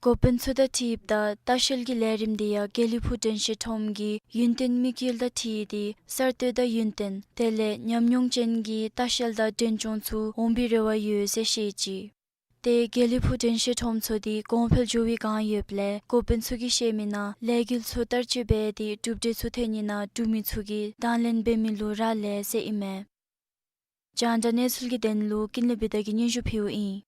འགོ་དཔོན་ཚུ་དང་འཁྲིལཝ་ད་ལྟ་བཤལ་གྱི་ལས་རིམ་འདི་ཡང་དགེ་ལེགས་ཕུག་དྲན་ཤེས་ཁྲོམ་གྱི་ཡུན་བརྟན་དམིགས་ཡུལ་དང་འཁྲིལ་ཏེ་གསར་གཏོད་དང་ཡུན་བརྟན་དེ་ལས་ཉམས་མྱོང་ཅན་གྱི་ལྟ་བཤལ་དང་འབྲེན་སྐྱོང་ཚུ་འོང་བའི་རེ་བ་ཡོད་ཟེར་བཤད་ཅི། ཏེ་དགེ་ལེགས་ཕུག་དྲན་ཤེས་ཁྲོམ་ཚུ་འདི་གོང་འཕེལ་འགྱོ་བའི་བསྒང་ཡོདཔ་ལས་འགོ་དཔོན་ཚུ་གིས་བཤད་མི་ནང་ལས་འགུལ་ཚུ་བསྟར་སྤྱོད་འབད་དེ་གྲུབ་འབྲས་ཚུ་ཐོན་ནི་ནང་འབྲུག་མི་ཚུ་གིས་དང་ལེན་འབད་མི་ལུ་རག་ལས་ཟེར་ཨིན་མས། རྒྱང་བསྒྲགས་གནས་ཚུལ་གྱི་དོན་ལུ་ཀུན་ལེགས་བི་དྷ་གིས་སྙན་ཞུ་ཕུལཝ་ཨིན།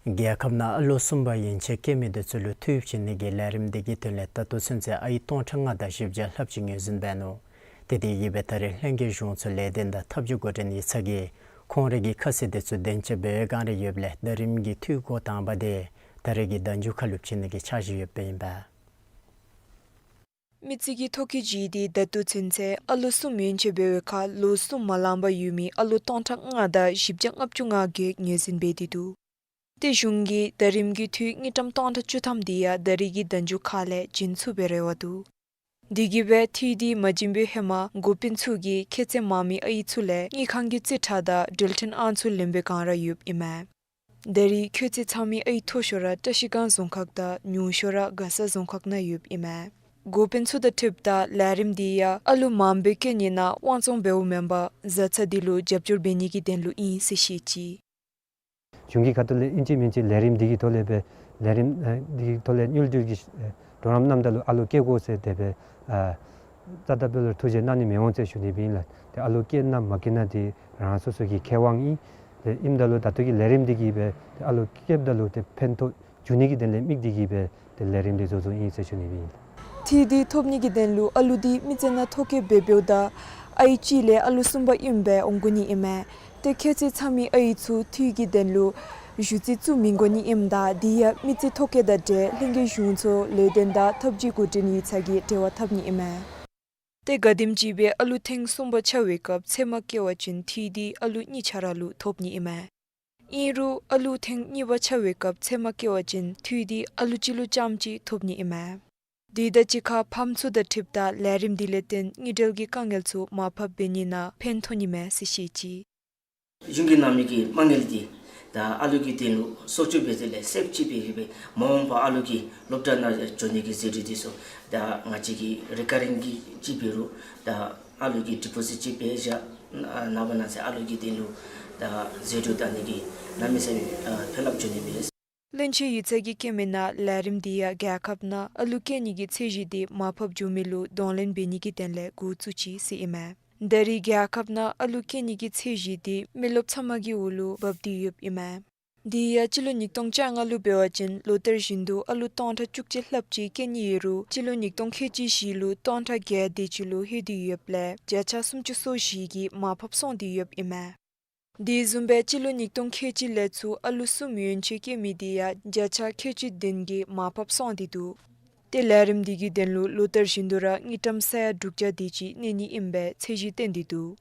རྒྱལ་ཁབ་ནང་ཨ་ལོ་གསུམ་པ་ཡན་ཆད་སྐྱེས་མི་འདི་ཚུ་ལུ་འཐུས་བྱིན་ནི་གི་ལས་རིམ་འདི་གི་དོན་ལས་ད་ལྟོ་ཚུན་ཚོད་ཨའི་སྟོང་ཕྲག་ལྔ་དང་བཞི་བརྒྱ་ལྷགཔ་ཅིག་ངོས་འཛིན་འབད་ནུག། ཏེ་དེ་གིས་སྦེ་ད་རེས་ལྷན་རྒྱས་གཞུང་ཚོ་ལས་དོན་དང་ཐབས་ཇུས་འགོ་འདྲེན་ཡིག་ཚང་གིས་ཁོང་རའི་གི་ཁ་གསལ་འདི་ཚུ་བདེན་དཔྱད་འབད་བའི་བསྒང་ར་ཡོདཔ་ལས་ད་རིས་ཀྱི་འཐུས་འགོ་དང་པ་འདི་ད་རེས་ཀྱི་ཟླ་མཇུག་ཁ་ལུ་བྱིན་ནི་གི་འཆར་གཞི་ཡོདཔ་ཨིན་པས། མི་རྩིས་ཀྱི་ཐོ་བཀོད་བྱས་ཏེ་ད་ལྟོ་ཚུན་ཚོད་ཨ་ལོ་གསུམ་ཡན་ཆད་འབད་བའི་ཁར་ལོ་གསུམ་མ་ལང་པར་ཡོད་མི་ཨ་ལོ་སྟོང་ཕྲག་ལྔ་དང་བཞི་བརྒྱ་ལྔ་བཅུ་ང་བརྒྱད་ངོས་འཛིན་འབད་དེ་འདུག། ཏེ་གཞུང་གིས་ད་རིས་ཀྱི་འཐུས་དངུལ་ཀྲམ་སྟོང་ཕྲག་བཅུ་ཐམ་འདི་ཡང་ད་རེས་ཀྱི་ཟླ་མཇུག་ཁ་ལས་བྱིན་ཚུགས་པའི་རེ་བ་འདུག། དེ་གིས་སྦེ་འཐུས་འདི་མ་བྱིན་པའི་ཧེ་མ་འགོ་དཔོན་ཚུ་གིས་ཁྱད་ཚད་མང་མི་ཨའི་ཚུ་ལས་དངུལ་ཁང་གི་རྩིས་ཁྲ་དང་འགྲུལ་འཕྲིན་ཨང་ཚུ་ལེན་པའི་བསྒང་ར་ཡོདཔ་ཨིན་མས། ད་རེས་ཁྱད་ཚད་ཚང་མི་ཨའི་མཐོ་ཤོས་ར་བཀྲིས་སྒང་རྫོང་ཁག་དང་ཉུང་ཤོས་ར་མགར་ས་རྫོང་ཁག་ནང་ཡོདཔ་ཨིན་མས། འགོ་དཔོན་ཚུ་དང་འཁྲིལཝ་ད་ལས་རིམ་འདི་ཡང་ཨ་ལོ་མང་པོ་སྐྱེ་ནི་ནང་དབང་བཙོང་འབདཝ་མེན་པར་བཟའ་ཚང་འདི་ལུ་རྒྱབ་སྐྱོར་འབད་ནི་གི་དོན་ལུ་ཨིན་ཟེར་བཤད་ཅི། གཞུང་གི་ཁ་ཐུག་ལས་ཨིན་ཅི་མིན་ཅི་ལས་རིམ་འདི་གི་ཐོག་ལས་སྦེ་ལས་རིམ་ཨ་འདི་གི་ཐོག་ལས་དངུལ་འབྲེལ་གྱི་ཨ་གྲོགས་རམ་གནངམ་ད་ལུ་ཨ་ལོ་སྐྱེ་དགོ་ཟེར་དེ་སྦེ་ཨ་རྩ་དང་སྤེལ་བར་ཐུགས་རྗེ་གནང་ནི་མི་འོང་ཟེར་ཞུ་ནི་སྦེ་ཨིན་ལགས། ཏེ་ཨ་ལོ་སྐྱེ་ན་མ་སྐྱེ་ན་འདི་རང་སོ་སོ་གི་ཁེ་དབང་ཨིན། ཏེ་ཨིནམ་ད་ལུ་ད་ལྟོ་གི་ལས་རིམ་འདི་གིས་སྦེ་ཏེ་ཨ་ལོ་སྐྱེཝ་ད་ལུ་ཏེ་ཕན་ཐོགས་འབྱུང་ནི་གི་དོན་ལས་དམིགས་ཏེ་གིས་སྦེ་ཏེ་ལས་རིམ་འདི་བཟོ་བཟོཝ་ཨིན་ཟེར་ཞུ་ནི་སྦེ་ཨིན་ལགས། འཐུས་འདི་ཐོབ་ནི་གི་དོན་ལུ་ཨ་ལོ་འདི་མི་སྟེར་ན་ཐོ་བཀོད་འབད་འབདཝ་ད་ཨའི་གཅིག་ལས་ཨ་ལོ་གསུམ་པ་ཨིནམ་སྦེ་འོང་དགོ་ནི་ཨིན་མས། ཏེ་ཁྱད་ཚད་ཚང་མི་ཨའི་ཚུ་འཐུས་ཀྱི་དོན་ལུ་ཞུ་རྩིས་བཙུགས་མི་དགོ་ནི་ཨིནམ་ད་འདི་ཡང་མི་རྩིས་ཐོ་བཀོད་དང་འབྲེལ་ལྷན་རྒྱས་གཞུང་ཚོ་ལས་དོན་དང་ཐབས་ཇུས་འགོ་འདྲེན་ཡིག་ཚང་གིས་འབྲེལ་བ་འཐབ་ནི་ཨིན་མས། ཏེ་ག་དེམ་ཅིག་སྦེ་ཨ་ལོ་ཐེངས་གསུམ་པ་ཆགས་པའི་སྐབས་ཚད་མ་བཀལ་བ་ཅིན་འཐུས་འདི་ཨ་ལོ་གཉིས་ཆ་ར་ལུ་ཐོབ་ནི་ཨིན་མས། ཨིན་རུང་ཨ་ལོ་ཐེངས་གཉིས་པ་ཆགས་པའི་སྐབས་ཚད་མ་བཀལ་བ་ཅིན་འཐུས་འདི་ཨ་ལོ་གཅིག་ལུ་རྐྱངམ་གཅིག་ཐོབ་ནི་ཨིན་མས། དེ་དང་གཅིག་ཁར་ཕམ་ཚུ་དང་འཁྲིལཝ་ད་ལས་རིམ་འདི་ལས་བརྟེན་དངུལ་འབྲེལ་གྱི་དཀའ་ངལ་ཚུ་མར་ཕབ་འབད་ནི་ནང་ཕན་ཐོགས་ནི་མས་ཟེར་བཤད་ཅི། གཞུང་གིས་གནང་མི་གི་མ་དངུལ་འདི་ད་ཨ་ལོ་གི་དོན་ལུ་གསོག་འཇོག་འབད་དེ་ལས་སེབ་ཅིག་འབད་དེ་སྦེ་མ་འོངས་པ་ཨ་ལོ་གི་སློབ་གྲྭ་ནང་འགྱོ་ནི་གི་ཟད་འགྲོ་འདི་ཚུ་ད་ང་བཅས་ཀྱིས་རི་ཀར་རིང་གི་ཅིག་འབད་རུང་ད་ཨ་ལོ་གི་ཌི་པོ་ཟིཊ་ཅིག་འབད་བཞག་ནང་པ་ནང་ཚེ་ཨ་ལོ་གི་དོན་ལུ་ད་ཟད་འགྲོ་དག་ནི་གི་གནམ་མེད་ས་མེད་ཨ་ཕན་རླབས་འགྱོ་ནི་མས། བློན་ཆེན་ཡིག་ཚང་གིས་བཀོད་མི་ནང་ལས་རིམ་འདི་ཡང་རྒྱལ་ཁབ་ནང་ཨ་ལོ་སྐྱེ་ནི་གི་ཚད་གཞི་འདི་མར་ཕབ་འགྱོ་མི་ལུ་གདོང་ལེན་འབད་ནི་གི་དོན་ལས་འགོ་བཙུགས་ཅི་ཟེར་ཨིན་མས། ད་རེས་རྒྱལ་ཁབ་ནང་ཨ་ལུ་སྐྱེ་ནི་གི་ཚད་གཞི་དེ་མི་རློབས་ཚང་མ་གི་འོག་ལུ་འབབ་སྟེ་ཡོདཔ་ཨིན་མས། དེ་ཡང་སྤྱི་ལོ་ཉིས་སྟོང་བཅོ་ལྔ་ལུ་འབད་བ་ཅིན་ལོ་ལྟར་བཞིན་དུ་ཨ་ལུ་སྟོང་ཕྲག་བཅུ་གཅིག་ལྷགཔ་ཅིག་སྐྱེ་ནི་ཡོད་རུང་སྤྱི་ལོ་ཉིས་སྟོང་ཁལ་གཅིག་བཞི་ལུ་སྟོང་ཕྲག་བརྒྱད་དེ་ཅིག་ལུ་ལྷོད་དེ་ཡོདཔ་ལས་བརྒྱ་ཆ་སུམ་ཅུ་སོ་བཞི་གིས་མར་ཕབ་སོང་སྟེ་ཡོདཔ་ཨིན་མས། དེ་བཟུམ་སྦེ་སྤྱི་ལོ་ཉིས་སྟོང་ཁལ་གཅིག་ལས་ཚུར་ཨ་ལུ་གསུམ་ཡན་ཆད་སྐྱེ་མི་དེ་ཡང་བརྒྱ་ཆ་ཁལ་གཅིག་བདུན་གྱིས་མར་ཕབ་སོང་སྟེ་འདུག། ཏེ་ལས་རིམ་དེ་གི་དོན་ལུ་ལོ་ལྟར་བཞིན་དུ་ར་དངུལ་ཀྲམ་ས་ཡ་དྲུག་བརྒྱ་དེ་ཅིག་གནས་ནི་ཨིན་པའི་ཚད་གཞི་བཏོན་ཏེ་འདུག།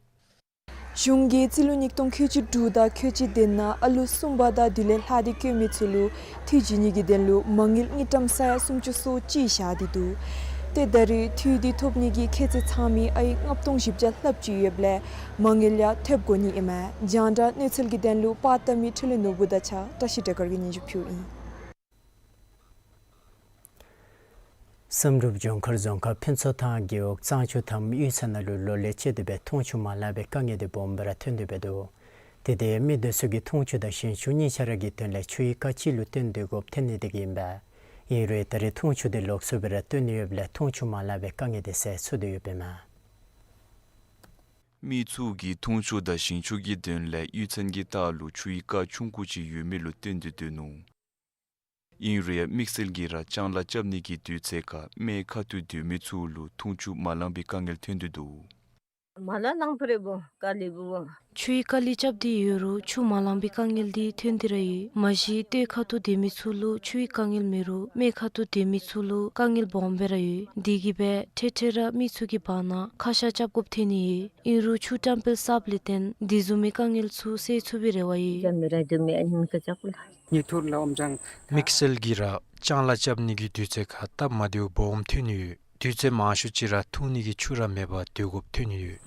གཞུང་གིས་སྤྱི་ལོ་ཉིས་སྟོང་ཁལ་གཅིག་དྲུག་དང་ཁལ་གཅིག་བདུན་ནང་ཨ་ལུ་གསུམ་པ་དང་དེ་ལས་ལྷག་སྟེ་སྐྱེ་མི་ཚུ་ལུ་འཐུས་བྱིན་ནི་གི་དོན་ལུ་མ་དངུལ་དངུལ་ཀྲམ་ས་ཡ་སུམ་ཅུ་སོ་གཅིག་བཞག་སྟེ་འདུག། ཏེ་ད་རེས་འཐུས་དེ་ཐོབ་ནི་གི་ཁྱད་ཚད་ཚང་མི་ཨ་ཡིག་ལྔ་སྟོང་བཞི་བརྒྱ་ལྷགཔ་ཅིག་ཡོདཔ་ལས་མ་དངུལ་ཡང་ཐེབས་དགོ་ནི་ཨིན་མས། རྒྱང་བསྒྲགས་གནས་ཚུལ་གྱི་དོན་ལུ་པར་བཏབ་མི་འཕྲིན་ལས་ནོར་བུ་དང་གཅིག་ཁར་བཀྲ་ཤིས་སྒྲོལ་དཀར་གྱིས་སྙན་ཞུ་ཕུལཝ་ཨིན། བསམ་གྲུབ་ལྗོངས་མཁར་རྫོང་ཁག་ཕུན་ཚོགས་ཐང་རྒེད་འོག་གཙང་ཆུ་ཐང་གཡུས་ཚན་ནང་ལུ་ལོ་ལེགས་བཅད་དེ་སྦེ་འཐུང་ཆུ་མ་ལང་བའི་དཀའ་ངལ་དེ་སྦོམ་སྦེ་ར་ཐོན་དོ་ཡོདཔ་འདུག། དེ་དེ་མི་སྡེ་ཚུ་གིས་འཐུང་ཆུ་དང་ཞིང་ཆུ་གཉིས་ཆ་ར་གི་དོན་ལས་ཆུའི་རྐ་ཅིག་ལུ་བརྟེན་སྡོད་དགོཔ་ཐོན་ནི་དེ་གིས་ཨིན་པས། ཨིན་རུང་ད་རེས་འཐུང་ཆུ་དེ་ལོགས་སུ་སྦེ་ར་བཏོན་ཡོདཔ་ལས་འཐུང་ཆུ་མ་ལང་བའི་དཀའ་ངལ་དེ་སེལ་ཚུགས་དོ་ཡོདཔ་ཨིན་མས། མི་ཚུ་གིས་འཐུང་ཆུ་དང་ཞིང་ཆུ་གི་དོན་ལས་གཡུས་ཚན་གྱི་ལྟག་ལུ་ཆུའི་རྐ་ཆུང་ཀུ་ཅིག་ཡོད་མི་ལུ་བརྟེན་ཏེ་སྡོད་ནུག། ཨིན་རུང་ཡང་དམིགས་བསལ་གྱིས་ར་ལྕང་ལཱ་རྐྱབ་ནི་གི་དུས་ཚོད་ཁར་སྨད་ཁ་ཐུག་སྡོད་མི་ཚུ་ལུ་འཐུང་ཆུ་མ་ལང་པའི་དཀའ་ངལ་ཐོན་ཏེ་འདུག། མ་ལ་ལང་ཕུ་རེ་བོ་ཀ་ལི་བུ་བོ། ཆུའི་རྐ་ལི་རྐྱབ་སྟེ་ཡོད་རུང་ཆུ་མ་ལང་པའི་དཀའ་ངལ་འདི་ཐོན་ཏེ་ར་ཡོད། མ་གཞི་སྟོད་ཁ་ཐུག་སྡོད་མི་ཚུ་ལུ་ཆུའི་དཀའ་ངལ་མེད་རུང་སྨད་ཁ་ཐུག་སྡོད་མི་ཚུ་ལུ་དཀའ་ངལ་སྦོམ་སྦེ་ར་ཡོད། དེ་གིས་སྦེ་ཐེངས་ཐེངས་ར་མི་ཚུ་གི་བར་ན་ཁ་བཤད་རྐྱབ་དགོཔ་ཐོན་ནི་ཡོད། ཨིན་རུང་ཆུ་བཀྲམ་སྤེལ་གསརཔ་ལས་བརྟེན་དེ་བཟུམ་མའི་དཀའ་ངལ་ཚུ་སེལ་ཚུགས་པའི་རེ་བ་ཡོད། དམིགས་བསལ་གྱིས་ར་ལྕང་ལཱ་རྐྱབ་ནི་གི་དུས་ཚོད་ཁར་སྟབས་མ་བདེཝ་སྦོམ་ཐོན་ནི་ཡོད། དུས་ཚོད་མང་ཤོས་ཅིག་ར་འཐུང་ནི་གི་ཆུ་ར་མེད་པར་སྡོད་དགོཔ་ཐོན་ནི་ཡོད།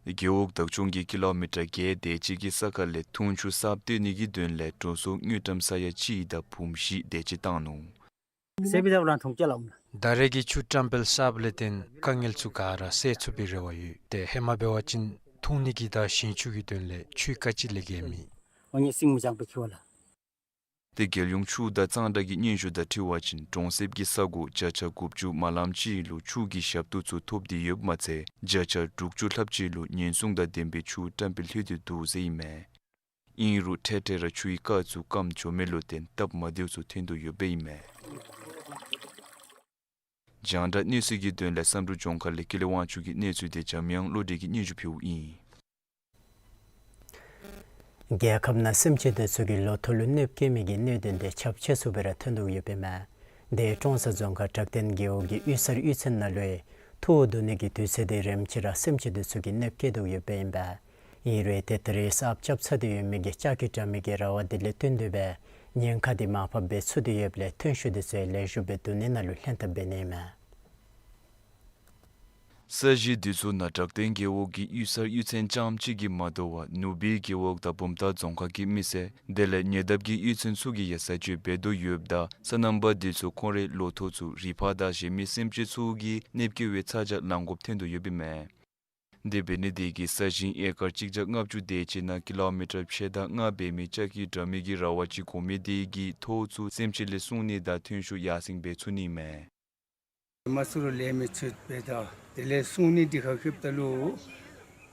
རྒེད་འོག་བདག་སྐྱོང་གིས་ཀི་ལོ་མི་ཊར་བརྒྱད་དེ་ཅིག་གི་ས་ཁ་ལས་འཐུང་ཆུ་གསརཔ་བཏོན་ནི་གི་དོན་ལས་འགྲོ་སོང་དངུལ་ཀྲམ་ས་ཡ་གཅིག་དང་འབུམ་བཞི་དེ་ཅིག་བཏང་ནུག། ད་རེས་ཀྱི་ཆུ་བཀྲམ་སྤེལ་གསརཔ་ལས་བརྟེན་དཀའ་ངལ་ཚུ་ག་ར་སེལ་ཚུགས་པའི་རེ་བ་ཡོད། ཏེ་ཧེ་མ་འབད་བ་ཅིན་འཐུང་ནི་གི་དང་ཞིང་ཆུ་གི་དོན་ལས་ཆུའི་རྐ་ཅིག་ལས་བརྒལ་མེད། ཏེ་རྒྱལ་ཡོངས་ཆུ་དང་གཙང་སྦྲ་གི་སྙན་ཞུ་དང་འཁྲིལ་བ་ཅིན་གྲོང་གསེབ་ཀྱི་ས་གོ་བརྒྱ་ཆ་དགུ་བཅུ་མ་ལངམ་ཅིག་ལུ་ཆུ་གི་ཞབས་ཏོག་ཚུ་ཐོབ་སྟེ་ཡོདཔ་མ་ཚད་བརྒྱ་ཆ་དྲུག་ཅུ་ལྷགཔ་ཅིག་ལུ་ཉེན་སྲུང་དང་ལྡན་པའི་ཆུ་བཀྲམ་སྤེལ་ལྷོད་དེ་འདུག་ཟེར་ཨིན་མས། ཨིན་རུང་ཐེངས་ཐེངས་ར་ཆུའི་རྐ་ཚུ་སྐམ་འགྱོ་མི་ལུ་བརྟེན་སྟབས་མ་བདེཝ་ཚུ་ཐོན་དོ་ཡོདཔ་ཨིན་མས། རྒྱང་བསྒྲགས་གནས་ཚུལ་གྱི་དོན་ལས་བསམ་གྲུབ་ལྗོངས་མཁར་ལས་ཀུན་ལེགས་དབང་ཕྱུག་གི་གནས་ཚུལ་དེ་འཇམ་དབྱངས་བློ་གྲོས་ཀྱིས་སྙན་ཞུ་ཕུལཝ་ཨིན། རྒྱལ་ཁབ་ནང་སེམས་ཅན་དེ་ཚུ་གིས་ལོ་ཐོག་ལུ་གནོདཔ་བཀལ་མི་གི་གནད་དོན་དེ་ཁྱབ་ཆེ་སུ་སྦེ་ར་ཐོན་དོ་ཡོདཔ་ཨིན་མས། དེ་ཀྲོང་གསར་རྫོང་ཁག་བྲག་སྟེང་རྒེད་འོག་གི་གཡུས་གསར་གཡུས་ཚན་ནང་ལུ་ཐོག་བརྡུང་ནི་གི་དུས་ཚོད་དེ་རནམ་ཅིག་ར་སེམས་ཅན་དེ་ཚུ་གིས་གནོདཔ་བཀལ་དོ་ཡོདཔ་ཨིན་པས། ཨིན་རུང་ཏེ་ད་རེས་གསརཔ་རྐྱབ་ཚར་ཏེ་ཡོད་མི་གི་ལྕགས་ཀྱི་དྲ་མིག་གི་ར་བ་དེ་ལས་བརྟེན་ཏེ་སྦེ་ཉེན་ཁ་དེ་མར་ཕབ་འབད་ཚུགས་ཏེ་ཡོདཔ་ལས་ཐོན་ཤུགས་དེ་ཚུ་ལེགས་ཤོམ་སྦེ་བསྡུ་ནི་ནང་ལུ་ལྷན་ཐབས་འབད་ནི་ཨིན་མས། ས་གཞི་དེ་ཚུ་ནང་བྲག་སྟེང་རྒེད་འོག་གི་གཡུས་གསར་གཡུས་ཚན་རྐྱངམ་གཅིག་གིས་མ་དོ་བར་ནུབ་སྦིས་རྒེད་འོག་དང་བུམ་ཐང་རྫོང་ཁག་གི་མི་སེར་དེ་ལས་ཉེ་འདབས་ཀྱི་གཡུས་ཚན་ཚུ་གིས་ཡང་ས་གཅོད་འབད་དོ་ཡོདཔ་ད་ས་གནམ་པ་དེ་ཚུ་ཁོང་རའི་ལོ་ཐོག་ཚུ་རི་ཕག་དང་གཞན་མི་སེམས་ཅན་ཚུ་གིས་གནོདཔ་བཀལ་བའི་ཚ་གྱང་ལང་དགོཔ་ཐོན་དོ་ཡོདཔ་ཨིན་མས། དེ་འབད་ནི་དེ་གིས་ས་ཞིང་ཨེ་ཀར་གཅིག་བརྒྱ་ལྔ་བཅུ་དེ་ཅིག་ནང་ཀི་ལོ་མི་ཊར་ཕྱེད་དང་ལྔ་འབད་མི་ལྕགས་ཀྱི་དྲ་མིག་གི་ར་བ་ཅིག་དགོ་མི་དེ་གིས་ཐོག་ཚུ་སེམས་ཅན་ལས་སྲུང་ནི་དང་ཐོན་ཤུགས་ཡར་སེང་འབད་ཚུགས་ནི་མས། མ་སུ་རུ་ལས་མི་ཚུ་འབད་དོ། དེ་ལས་སྲུང་ནི་དེ་ཁར་ལྷོདཔ་ད་ལུ་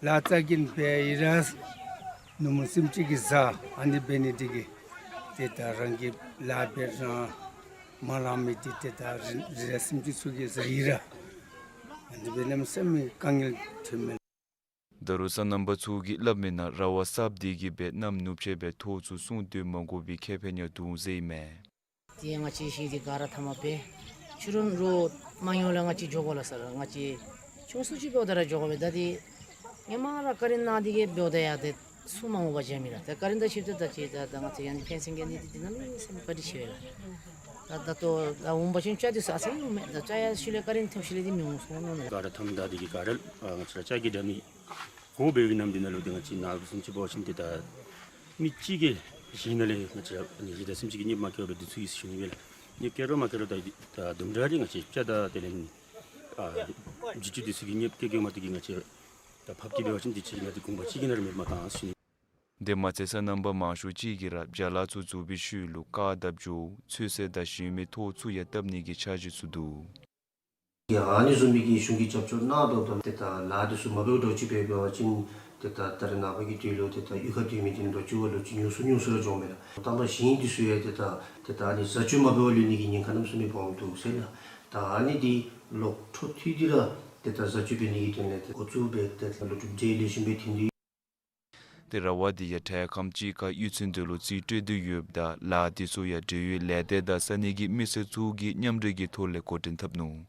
ལཱ་རྩ་འགེངས་འབད་ཡི་ར་ནུབ་མོ་སེམས་ཅན་གྱིས་བཟའ། ཨ་ནི་འབད་ནི་དེ་གིས་ཏེ་ད་རང་གི་ལཱ་འབད་རུང་མ་ལང་མི་དེ་ཏེ་ད་རི་རི་ར་སེམས་ཅན་ཚུ་གིས་བཟའ་ཡི་ར། ཨ་ནི་འབད་གནམ་མེད་ས་མེད་དཀའ་ངལ་ཐོན་མས། ད་རུང་ས་གནམ་པ་ཚུ་གིས་སླབ་མིའི་ནང་ར་བ་གསརཔ་དེ་གིས་འབད་གནམ་ནུབ་ཅིག་འབད་ཐོག་ཚུ་སྲུང་སྡོད་མ་དགོ་པའི་ཁེ་ཕན་ཡང་འདུག་ཟེར་ཨིན་མས། ཏེ་ང་བཅས་ཞིང་དེ་ག་ར་ཐ་མ་འབད། ཕྱི་རུ་རོགས་མ་ཡོང་ལས་ང་བཅས་འགྱོ་དགོ་ལགས་ཟེར། ང་བཅས་ཆུང་སུ་ཅིག་འབདཝ་ད་ར་འགྱོ་དགོ་པས། ད་དེ་ཧེ་མ་ར་ཀ་རིང་ནང་དེ་གིས་འབདཝ་ད་ཡང་ཏེ་སྲུང་མ་འོང་པར་འགྱོ་མི་ར། ད་ཀ་རིང་དང་ཕྱདཔ་ད་ད་ཅི་ད་ད་ང་བཅས་ཡང་ཕན་སེམས་ཀྱི་ནི་དེ་དེ་ནང་མི་སེམས་བཀའ་དྲིན་ཆེ་བས་ལགས། ད་ད་ལྟོ་ད་འོང་པ་ཅིན་ཅ་དེ་ས་ས་ཡོད་མེད། ད་ཅ་ཡང་ཤུལ་ལས་ཀ་རིང་ཐེངས་ཤུལ་ལས་དེ་མི་འོང་སོང་ནུག་ནི། ག་ར་ཐ་མ་ད་དེ་གིས་ག་ར་ང་བཅས་ར་ལྕགས་ཀྱི་དྲ་མིག་གོ་འབད་བའི་གནམ་དེ་ནང་ལུ་ཏེ་ང་བཅས་ནཱ་བཟུམ་ཅིག་འབད་བ་ཅིན་ཏེ་ད་མི་གཅིག་གིས་ཞིང་ནང་ལས་ང་བཅས་ར་ཨ་ནི་རི་དང་སེམས་ཅན་གྱི་གནོདཔ་མ་བཀལ་བར་སྡོད་ཚུགས་ཡི་ཟེར་ཞུ་ནི་སྦེ་ལགས། གནོདཔ་བཀལ་རུང་མ་བཀལ་རུང་ད་ད་དུམ་གྲ་རེ་ང་བཅས་ལྕགས་དང་དེ་ལས་ཨ་འབྱི་ཅུང་དེ་ཚུ་གིས་གནོདཔ་བཀལ་བཀལཝ་མ་གཏོགས་ཀྱི་ང་བཅས་ད་ཕབ་སྐྱིལ་འབད་བ་ཅིན་དེ་ཅིག་ང་བཅས་གུང་པ་གཅིག་གིས་ནཱ་ར་མེདཔ་མ་བཏང་ཟེར་ཞུ་ནི། དེ་མ་ཚད་ས་གནམ་པ་མང་ཤོས་ཅིག་གིས་ར་བྱ་ལཱ་ཚུ་རྫོགས་པའི་ཤུལ་ལུ་རྐ་བརྡབ་འགྱོ་ཚོད་བསྲེ་དང་ཞིང་མེ་ཐོག་ཚུ་ཡང་བཏབ་ནི་གི་འཆར་གཞི་ཚུ་འདུག། ཡ་ཨ་ནི་བཟུམ་མའི་གི་གཞུང་གི་རྒྱབ་སྐྱོར་གནང་དོ་དང་ཏེ་ད་ལཱ་འདི་ཚུ་མ་འབདཝ་འདྲཝ་ཅིག་འབད་བ་ཅིན་ཏེ་ད་ད་རེས་ནངས་པ་གི་དུས་ལུ་ཏེ་ད་གཡུས་ཁར་སྡོད་མི་འདི་ལོ་བཅུ་བ་ལོ་བཅུ་ཉུང་སུ་ཉུང་སུ་ར་འགྱོཝ་མས་ལགས། རྟག་པར་ཞིང་འདི་ཚུ་ཡང་ཏེ་ད་ཏེ་ད་ཨ་ནི་བཟའ་སྤྱོད་མ་འབད་བར་ལུས་ནི་གི་ཉེན་ཁ་གནམ་མེད་ས་མེད་སྦོམ་འདུག་ཟེར་ལགས། ད་ཨ་ནི་འདི་ལོག་འཕྲོ་མཐུད་དེ་ར་ཏེ་ད་བཟའ་སྤྱོད་འབད་ནི་གི་དོན་ལས་ཏེ་འགོ་བཙུགས་སྦེ་ཏེ་ད་ལོ་དྲུག་བརྒྱད་ལེགས་ཤོམ་སྦེ་ཐོན་ཏེ། ཏེ་ར་བ་འདི་ཡང་འཕྲལ་ཁམས་ཅིག་ཁར་གཡུས་ཚན་དེ་ལུ་རྩིས་སྤྲོད་དོ་ཡོདཔ་ད་ལཱ་འདི་ཚུ་ཡང་འབྲེལ་ཡོད་ལས་སྡེ་དང་ས་གནས་ཀྱི་མི་སེར་ཚུ་གིས་མཉམ་འབྲེལ་གྱི་ཐོག་ལས་འགོ་འདྲེན་འཐབ་ནུག།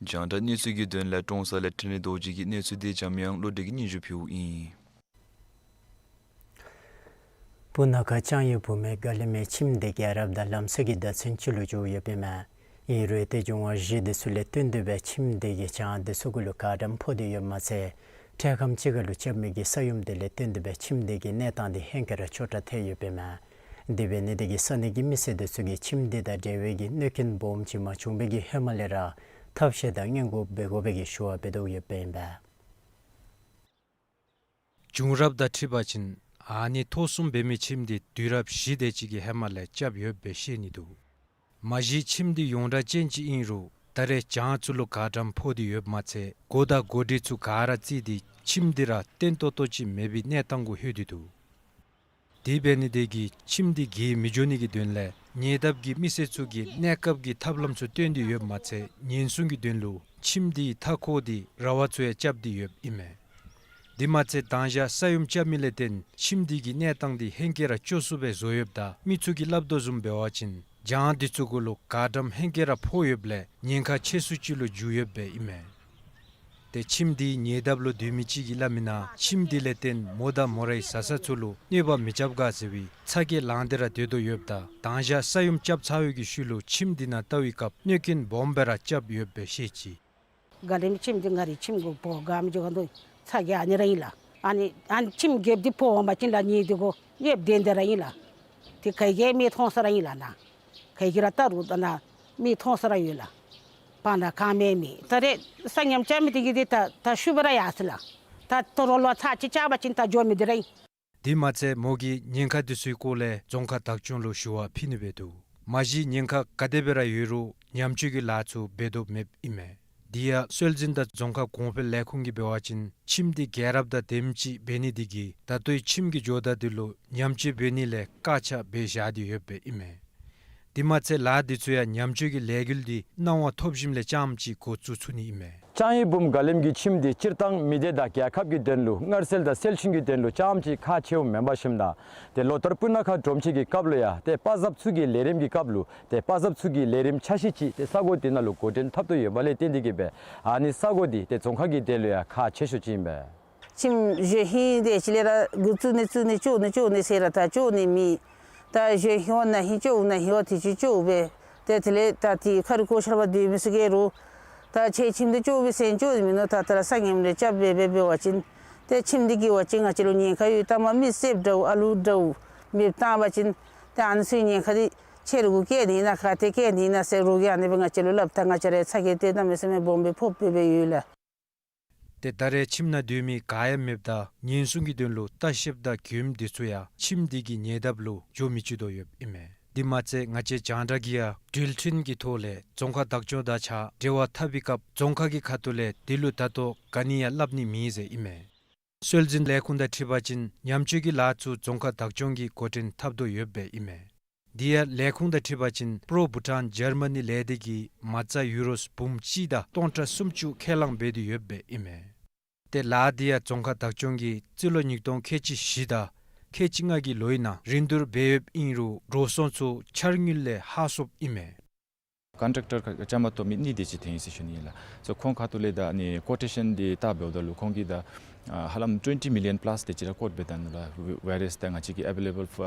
རྒྱང་བསྒྲགས་གནས་ཚུལ་གྱི་དོན་ལས་ཀྲོང་གསར་ལས་འཕྲིན་ལས་རྡོ་རྗེ་གི་གནས་ཚུལ་འདི་འཇམ་དབྱངས་བློ་གྲོས་ཀྱིས་སྙན་ཞུ་ཕུལཝ་ཨིན། སྤུ་ན་ཁ་ལྕང་ཡུལ་བུ་མོའི་ག་ལེམ་མའི་ཁྱིམ་འདི་རྒྱལ་རབས་དང་ལམ་སྲོལ་གྱི་བརྡ་མཚོན་ཅིག་ལུ་གྱུར་ཡོདཔ་ཨིན་མས། ཨིན་རུང་ཏེ་འབྱུང་བ་བཞི་འདི་ཚུ་ལས་བརྟེན་ཏེ་སྦེ་ཁྱིམ་འདི་གི་གྱང་འདི་ཚུ་གུ་ལུ་གར་ཌམ་ཕོག་སྟེ་ཡོདཔ་མ་ཚད་འཕྲལ་ཁམས་ཅིག་ཁར་ལུ་རྐྱབ་མི་གི་ས་ཡོམ་འདི་ལས་བརྟེན་ཏེ་སྦེ་ཁྱིམ་འདི་གི་གནས་སྟངས་འདི་ཧེང་སྐལ་ར་སྐྱོ་དྲགས་ཐལ་ཡོདཔ་ཨིན་མས། དེ་འབད་ནི་འདི་གིས་ས་གནས་ཀྱི་མི་སེར་འདི་ཚུ་གིས་ཁྱིམ་འདི་དང་འབྲེལ་བའི་གི་གནོད་རྐྱེན་སྦོམ་ཅིག་མ་བྱུང་བའི་གི་ཧེ་མ་ལས་ར་ཐབས་ཤེས་དང་སྔོན་འགོག་འབད་དགོ་པའི་གི་ཞུ་བ་འབད་དོ་ཡོདཔ་ཨིན་པས། བྱུང་རབས་དང་འཁྲིལ་བ་ཅིན་ཨ་ནི་ཐོ་གསུམ་འབད་མི་ཁྱིམ་འདི་དུས་རབས་བཞི་དེ་ཅིག་གི་ཧེ་མ་ལས་རྐྱབ་ཡོདཔ་སྦེ་ཤེས་ནི་འདུག། མ་གཞི་ཁྱིམ་འདི་ཡོངས་གྲགས་ཅན་ཅིག་ཨིན་རུང་ད་རེས་གྱང་ཚུ་ལུ་གར་ཌམ་ཕོག་སྟེ་ཡོདཔ་མ་ཚད་སྒོ་དང་སྒོ་སྒྲིག་ཚུ་ག་ར་བརྩིགས་ཏེ་ཁྱིམ་འདི་ར་བརྟན་ཏོག་ཏོ་ཅིག་མེད་པའི་གནས་སྟངས་གུ་ལྷོད་དེ་འདུག། དེ་འབད་ནི་འདི་གིས་ཁྱིམ་འདི་གིལ་མི་འགྱོ་ནི་གི་དོན་ལས་ཉེ་འདབས་ཀྱི་མི་སེར་ཚུ་གིས་གནས་སྐབས་ཀྱི་ཐབས་ལམ་ཚུ་བཏོན་ཏེ་ཡོདཔ་མ་ཚད་ཉེན་སྲུང་གི་དོན་ལུ་ཁྱིམ་འདི་མཐའ་འཁོར་ཏེ་ར་བ་ཚུ་ཡང་རྐྱབ་སྟེ་ཡོདཔ་ཨིན་མས། དེ་མ་ཚད་དང་ཞག་ས་ཡོམ་རྐྱབ་མི་ལས་བརྟེན་ཁྱིམ་འདི་གི་གནས་སྟངས་འདི་ཧེང་སྐལ་ར་སྐྱོ་སུ་སྦེ་བཟོ་ཡོདཔ་ད་མི་ཚུ་གིས་སླབ་དོ་བཟུམ་འབད་བ་ཅིན་གྱང་འདི་ཚུ་གུ་ལུ་གར་ཌམ་ཧེང་སྐལ་ར་ཕོག་ཡོདཔ་ལས་ཉེན་ཁ་ཆེ་སུ་ཅིག་ལུ་འགྱུར་ཡོདཔ་སྦེ་ཨིན་མས། ཏེ་ཁྱིམ་འདི་ཉེ་འདབས་ལུ་སྡོད་མི་ཅིག་གིས་སླབ་མིའི་ནང་ཁྱིམ་འདི་ལས་བརྟེན་མོ་དང་མོ་རའི་བཟའ་ཚང་ཚུ་ལུ་གནོད་པ་མི་རྐྱབ་ག་ཟེར་བའི་ཚ་གྱང་ལངས་ཏེ་ར་སྡོད་དོ་ཡོདཔ་ད་དང་ཞག་ས་ཡོམ་རྐྱབ་ཚར་བའི་གི་ཤུལ་ལུ་ཁྱིམ་འདི་ནང་བལྟ་བའི་སྐབས་གནོད་རྐྱེན་སྦོམ་སྦེ་ར་རྐྱབ་ཡོདཔ་སྦེ་ཤེས་ཅི། ག་ལེམ་ཁྱིམ་འདི་ང་རའི་ཁྱིམ་གུ་ཕོག་ག་མི་འགྱོ་ག་འདུག། ཚ་གྱང་ཨ་ནི་ར་ཨིན་ལགས། ཨ་ནི་ཨ་ནི་ཁྱིམ་རྒསཔ་འདི་ཕོགཔ་མ་ཅིན་ལགས་ནི་འདི་གུ་ཡོདཔ་དེ་འདི་ར་ཨིན་ལགས། ཏེ་ག་གིས་མིག་མཐོང་ས་ར་ཨིན་ལགས་ནཱ། ག་གིས་ར་བལྟ་རུང་ད་ནཱ་མིག་མཐོང་ས་ར་ཡོད་ལགས། བར་ན་ག་མེད་མི་ད་རེས་ས་ཡོམ་རྐྱབ་མི་འདི་གིས་འདི་ད་ད་ཤུལ་སྦེ་ར་ཡར་སོ་ལགས། ད་ད་རུང་ལོ་ཚར་གཅིག་རྐྱབ་པ་ཅིན་ད་འགྱོ་མི་འདི་ར་ཨིན། དེ་མ་ཚད་མོ་གིས་ཉེན་ཁ་འདི་ཚུའི་སྐོར་ལས་རྫོང་ཁག་བདག་སྐྱོང་ལུ་ཞུ་བ་ཕུལ་ནི་སྦེ་འདུག། མ་གཞི་ཉེན་ཁ་ག་དེ་སྦེ་ར་ཡོད་རུང་ཉམས་བཅོས་ཀྱི་ལཱ་ཚུ་འབད་དོ་མེདཔ་ཨིན་མས། དེ་ཡང་སྲོལ་འཛིན་དང་རྫོང་ཁ་གོང་འཕེལ་ལས་ཁུངས་ཀྱིས་འབད་བ་ཅིན་ཁྱིམ་འདི་རྒྱལ་རབས་དང་ལྡནམ་ཅིག་འབད་ནི་འདི་གིས་ད་ལྟོའི་ཁྱིམ་གྱི་ཇོ་བདག་འདི་ལུ་ཉམས་བཅོས་འབད་ནི་ལས་བཀག་ཆ་འབད་བཞག་སྟེ་ཡོདཔ་སྦེ་ཨིན་མས། དེ་མ་ཚད་ལཱ་འདི་ཚུ་ཡང་ཉམས་བཅོས་ཀྱི་ལས་འགུལ་འདི་གནང་བ་ཐོབ་ཞིནམ་ལས་རྐྱངམ་ཅིག་འགོ་བཙུགས་ཚུགས་ནི་ཨིན་མས། ལྕང་ཡུལ་བུམོ་ག་ལེམ་གྱི་ཁྱིམ་འདི་སྤྱིར་བཏང་མི་སྡེ་དང་རྒྱལ་ཁབ་ཀྱི་དོན་ལུ་མངར་ཟས་དང་སེལ་ཤིང་གི་དོན་ལུ་རྐྱངམ་ཅིག་ཁག་ཆེཝ་མེན་པར་ཞིནམ་ད་ཏེ་ལོ་ལྟར་སྤུ་ན་ཁ་སྒྲོམ་གཅིག་གི་སྐབས་ལུ་ཡང་ཏེ་དཔའ་མཛངསཔ་ཚུ་གི་ལས་རིམ་གྱི་སྐབས་ལུ་ཏེ་དཔའ་མཛངསཔ་ཚུ་གི་ལས་རིམ་ཆ་ཤས་ཅིག་ཏེ་ས་གོ་འདི་ནང་ལུ་འགོ་འདྲེན་འཐབ་དོ་ཡོདཔ་ལས་བརྟེན་ཏེ་གིས་སྦེ་ཨ་ནི་ས་གོ་འདི་ཏེ་རྫོང་ཁག་གི་དོན་ལུ་ཡང་ཁག་ཆེ་ཤོས་ཅིག་ཨིན་པས། ཁྱིམ་གཞན་ཧིང་དེ་ཅིག་ལས་ར་འགོ་བཙུགས་ནི་བཙུགས་ནི་བཙུགས་ནི་བཙུགས་ནི་ཟེར་ར་ད་བཙུགས་ནི་མེད། ད་གཞན་ཧིང་བ་ན་ཧིང་བཙུགས་ན་ཧིང་བ་དེ་ཅིག་བཙུགས་སྦེ་ཏེ་དེ་ལས་ད་ཏེ་ཁ་རི་ཁོ་ཤར་བ་སྡོད་མི་ཚུ་གིས་རུང་ད་ཁྱེད་ཁྱིམ་འདི་བཙུགས་པའི་ཟེར་བཙུགས་ནི་མེན་ནོ། ད་ད་ར་ས་ཡོམ་རེ་རྐྱབ་སྦེ་སྦེ་འབད་བ་ཅིན་ཏེ་ཁྱིམ་འདི་གི་བ་ཅིན་ང་བཅས་ལུ་ཉེན་ཁ་ཡོད། ད་མ་མི་སེརཔ་འདྲཝ་ཨ་ལུ་འདྲཝ་མེདཔ་བཏང་བ་ཅིན་ཏེ་ཨ་ནི་ཚུ་ཉེན་ཁ་འདི་ཁྱེད་ར་གུ་བཀལ་ནི་ཨིན་ན་ག་ཏེ་བཀལ་ནི་ཨིན་ན་ཟེར་རོགས་ཀྱིས་ཨ་ནི་སྦེ་ང་བཅས་ལུ་སླབ་ད་ང་བཅས་ར་ཚ་གྱང་ཏེ་གནམ་མེད་ས་མེད་སྦོམ་སྦེ་ཕོག་སྦེ་སྦེ་ཡོད་ལགས། ཏེ་ད་རེས་ཁྱིམ་ནང་སྡོད་མི་ག་ཡང་མེདཔ་ད་ཉེན་སྲུང་གི་དོན་ལུ་ལྟ་བཤལཔ་དང་མགྱོནམ་འདི་ཚུ་ཡང་ཁྱིམ་འདི་གི་ཉེ་འདབས་ལུ་འགྱོ་མི་བཅུག་དོ་ཡོདཔ་ཨིན་མས། དེ་མ་ཚད་ང་བཅས་རྒྱང་བསྒྲགས་ཀྱིས་ཡང་འགྲུལ་འཕྲིན་གྱི་ཐོག་ལས་རྫོང་ཁག་བདག་སྐྱོང་དང་གཅིག་ཁར་འབྲེལ་བ་འཐབ་པའི་སྐབས་རྫོང་ཁག་གི་ཁ་ཐུག་ལས་འདི་ལུ་ད་ལྟོ་ག་ནི་ཡང་སླབ་ནི་མེད་ཟེར་ཨིན་མས། སྲོལ་འཛིན་ལས་ཁུངས་དང་འཁྲིལ་བ་ཅིན་ཉམས་བཅོས་ཀྱི་ལཱ་ཚུ་རྫོང་ཁག་བདག་སྐྱོང་གིས་འགོ་འདྲེན་འཐབ་དོ་ཡོདཔ་སྦེ་ཨིན་མས། དེ་ཡང་ལས་ཁུངས་དང་འཁྲིལ་བ་ཅིན་པྲོ་བྷུ་ཊཱན་འཇར་མ་ནི་ལས་སྡེ་གིས་མ་རྩ་ཡུ་རོ་འབུམ་གཅིག་དང་སྟོང་ཕྲག་སུམ་ཅུ་ཁས་བླངས་འབད་དེ་ཡོདཔ་སྦེ་ཨིན་མས། ཏེ་ལཱ་འདི་ཡང་རྫོང་ཁག་བདག་སྐྱོང་གིས་རྩིས་ལོ་ཉིས་སྟོང་ཁལ་གཅིག་བཞི་དང་ཁལ་གཅིག་ལྔ་གི་ལོའི་ནང་རིན་བསྡུར་འབད་ཡོདཔ་ཨིན་རུང་འགྲོ་སོང་ཚུ་འཆར་དངུལ་ལས་ཧ་སོཔ་ཨིན་མས། ཀོན་ཊེག་ཊར་ཁ་བཅའ་མར་གཏོགས་མི་གཉིས་དེ་ཅིག་ཐོན་ཡི་ཟེར་ཞུ་ནི་ཨིན་ལགས། སོ་ཁོང་ཁ་ཐུག་ལས་ད་ཨ་ནི་ཀོ་ཊེ་ཤཱན་འདི་བལྟ་འབདཝ་ད་ལུ་ཁོང་གིས་ད་ཨ་ཧ་ལམ་ཊུ་ཝེན་ཊི་མི་ལི་ཡཱན་པ་ལཱས་དེ་ཅིག་ར་ཀོཊ་འབད་ད་ནུག་ལགས། ཝེར་ཨེས་ད་ང་བཅས་ཀྱི་ཨ་བེ་ལེ་བཱལ་ཕ་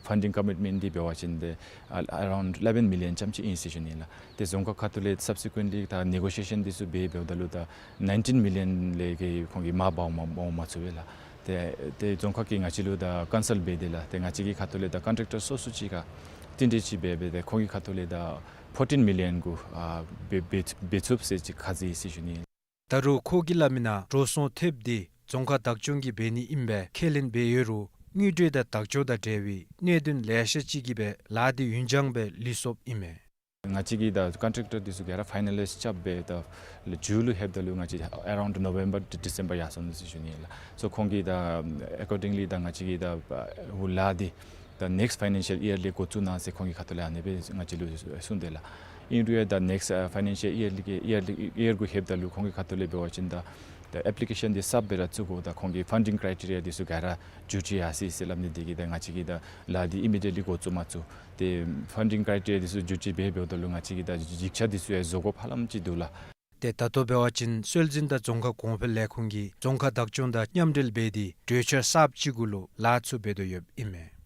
ཕན་ཌིང་ཀོ་མིཊ་མེནཊ་འདི་འབད་བ་ཅིན་ཏེ་ཨ་ཨ་རའུནཌ་ཨི་ལེ་བཱན་མི་ལི་ཡཱན་ཙམ་ཅིག་ཨིན་ཟེར་ཞུ་ནི་ཨིན་ལགས། ཏེ་རྫོང་ཁག་ཁ་ཐུག་ལས་སབ་སི་ཀུ་ཨེནཊ་ལི་ད་ནེ་གོ་ཤི་ཡེ་ཤཱན་འདི་ཚུ་འབད་འབདཝ་ད་ལུ་ད་ནའིན་ཊིན་མི་ལི་ཡཱན་ལས་ཀྱི་ཁོང་གིས་མར་འབག་མ་འོང་མ་ཚུགས་པས་ལགས། ཏེ་ཏེ་རྫོང་ཁག་གིས་ང་བཅས་ལུ་ད་ཀོན་སཱལཊ་འབད་དེ་ལགས། ཏེ་ང་བཅས་ཀྱི་ཁ་ཐུག་ལས་ད་ཀོན་ཊེག་ཊར་སོ་སོ་ཅིག་ཁར་རྟེན་འབྲེལ་ཅིག་འབད་འབད་དེ་ཁོང་གི་ཁ་ཐུག་ལས་ད་ཕོར་ཊིན་མི་ལི་ཡཱན་གུ་ཨ་འབད་འབད་འབད་ཚུགས་ཟེར་ཅིག་ཁ་བཟེད་ཡི་ཟེར་ཞུ་ནི། ད་རུང་ཁོ་གིས་སླབ་མིའི་ནང་འགྲོ་སོང་ཐེབས་འདི་རྫོང་ཁག་བདག་སྐྱོང་གིས་འབད་ནི་ཨིན་པས་ཁས་ལེན་འབད་ཡོད་རུང་དངུལ་འབྲེལ་དང་བདག་སྐྱོང་དང་འབྲེལ་བའི་གནད་དོན་ལེ་ཤ་ཅིག་གིས་སྦེ་ལཱ་འདི་ཡུན་འགྱངས་སྦེ་ལུས་སོཔ་ཨིན་མས། ང་བཅས་ཀྱིས་ད་ཀོན་ཊེཀ་ཊར་འདི་ཚུ་ག་ར་ཕའི་ནཱ་ལའིཛ་རྐྱབ་སྦེ་ད་ལུ་མཇུག་ལུ་ལྷོདཔ་ད་ལུ་ང་བཅས་ཨ་རའུནཌ་ནོ་བེམ་བར་ཌི་སེམ་བར་ཡར་སོང་ནུག་ཟེར་ཞུ་ནི་ལགས། སོ་ཁོང་གིས་ད་ཨེ་ཀོར་ཌིང་ལི་ད་ང་བཅས་ཀྱིས་ད་ཨ་ལཱ་འདི་ད་ནེཀསཊ་ཕའི་ནན་ཤལ་ཡར་ལས་འགོ་བཙུགས་གནང་ཟེར་ཁོང་གི་ཁ་ཐུག་ལས་ཨ་ནི་སྦེ་ང་བཅས་ལུ་གསུངས་དེས་ལགས། ཨིན་རུང་ཡང་ད་ནེཀསཊ་ཨ་ཕའི་ནན་ཤལ་ཡར་ལས་ཀྱི་ཡར་ལས་ཡར་གུ་ལྷོདཔ་ད་ལུ་ཁོང་གི་ཁ་ཐུག་ལས་འབད་བ་ཅིན་ད་ད་ཨེཔ་ལི་ཀེ་ཤཱན་འདི་གསརཔ་སྦེ་ར་བཙུགས་དགོ། ད་ཁོང་གི་ཕན་ཌིང་ཀྲའི་ཊེ་རི་ཡ་འདི་ཚུ་ག་ར་བསྒྱུར་བཅོས་ཡར་སོ་ཡི་ཟེར་སླབ་ནི་དེ་གིས་ད་ང་བཅས་ཀྱིས་ད་ལཱ་འདི་ཨི་མི་ཌི་ཡེཊ་ལི་འགོ་བཙུགས་མ་ཚུགས། ཏེ་ཕན་ཌིང་ཀྲའི་ཊེ་རི་ཡ་འདི་ཚུ་བསྒྱུར་བཅོས་འབད་འབདཝ་ད་ལུ་ང་བཅས་ཀྱིས་ད་ཡིག་ཆ་འདི་ཚུ་ཡང་བཟོ་དགོཔ་ཧ་ལམ་ཅིག་འདུག་ལགས། ཏེ་ད་ལྟོ་འབད་བ་ཅིན་སྲོལ་འཛིན་དང་རྫོང་ཁ་གོང་འཕེལ་ལས་ཁུངས་ཀྱིས་རྫོང་ཁག་བདག་སྐྱོང་དང་མཉམ་འབྲེལ་འབད་དེ་གྲོས་ཆོད་གསརཔ་ཅིག་གུ་ལུ་ལཱ་ཚུ་འབད་དོ་ཡོདཔ་ཨིན་མས།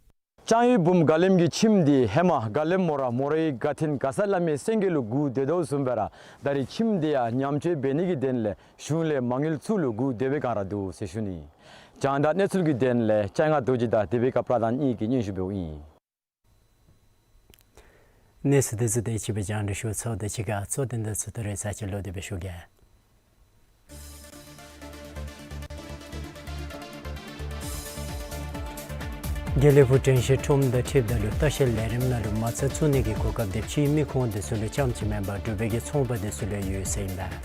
ལྕང་ཡུལ་བུམ་དགའ་ལེམ་གྱི་ཁྱིམ་འདི་ཧེ་མ་དགའ་ལེམ་མོ་ར་མོ་རའི་དགའ་སྟོན་ག་ས་ལ་མའི་སེང་གེ་ལུ་གོ་སྟེ་དོ་བཟུམ་སྦེ་ར་ད་རེས་ཁྱིམ་འདི་ཡང་ཉམས་བཅོས་འབད་ནི་གི་དོན་ལས་གཞུང་ལས་མ་དངུལ་ཚུ་ལུ་གོ་སྟེ་སྦེ་ག་ར་འདུག་ཟེར་ཞུ་ནི། རྒྱང་བསྒྲགས་གནས་ཚུལ་གྱི་དོན་ལས་སྤྱན་སྔ་རྡོ་རྗེ་དང་དེ་སྦེ་ཀ་པྲ་དང་གཉིས་ཀྱིས་སྙན་ཞུ་འབདཝ་ཨིན། གནས་ཚུལ་འདི་ཚུ་དེ་ཅིག་སྦེ་རྒྱང་བསྒྲགས་ཞུ་ཚརཝ་དང་གཅིག་ཁར་གཙོ་དོན་འདི་ཚུ་ད་རེས་ཚར་གཅིག་ལོག་སྟེ་སྦེ་ཞུ་གེ། དགེ་ལེགས་ཕུག་དྲན་ཤེས་ཁྲོམ་དང་འཁྲིལཝ་ད་ལུ་ལྟ་བཤལ་ལས་རིམ་ནང་ལུ་མ་རྩ་བཙུགས་ནི་གི་གོ་སྐབས་འདི་ཕྱིའི་མི་ཁོང་འདི་ཚུ་ལུ་རྐྱངམ་ཅིག་མེན་པར་འབྲུག་པའི་གི་ཚོང་པ་འདི་ཚུ་ལུ་ཡོད་ཟེར་ཨིན་པས།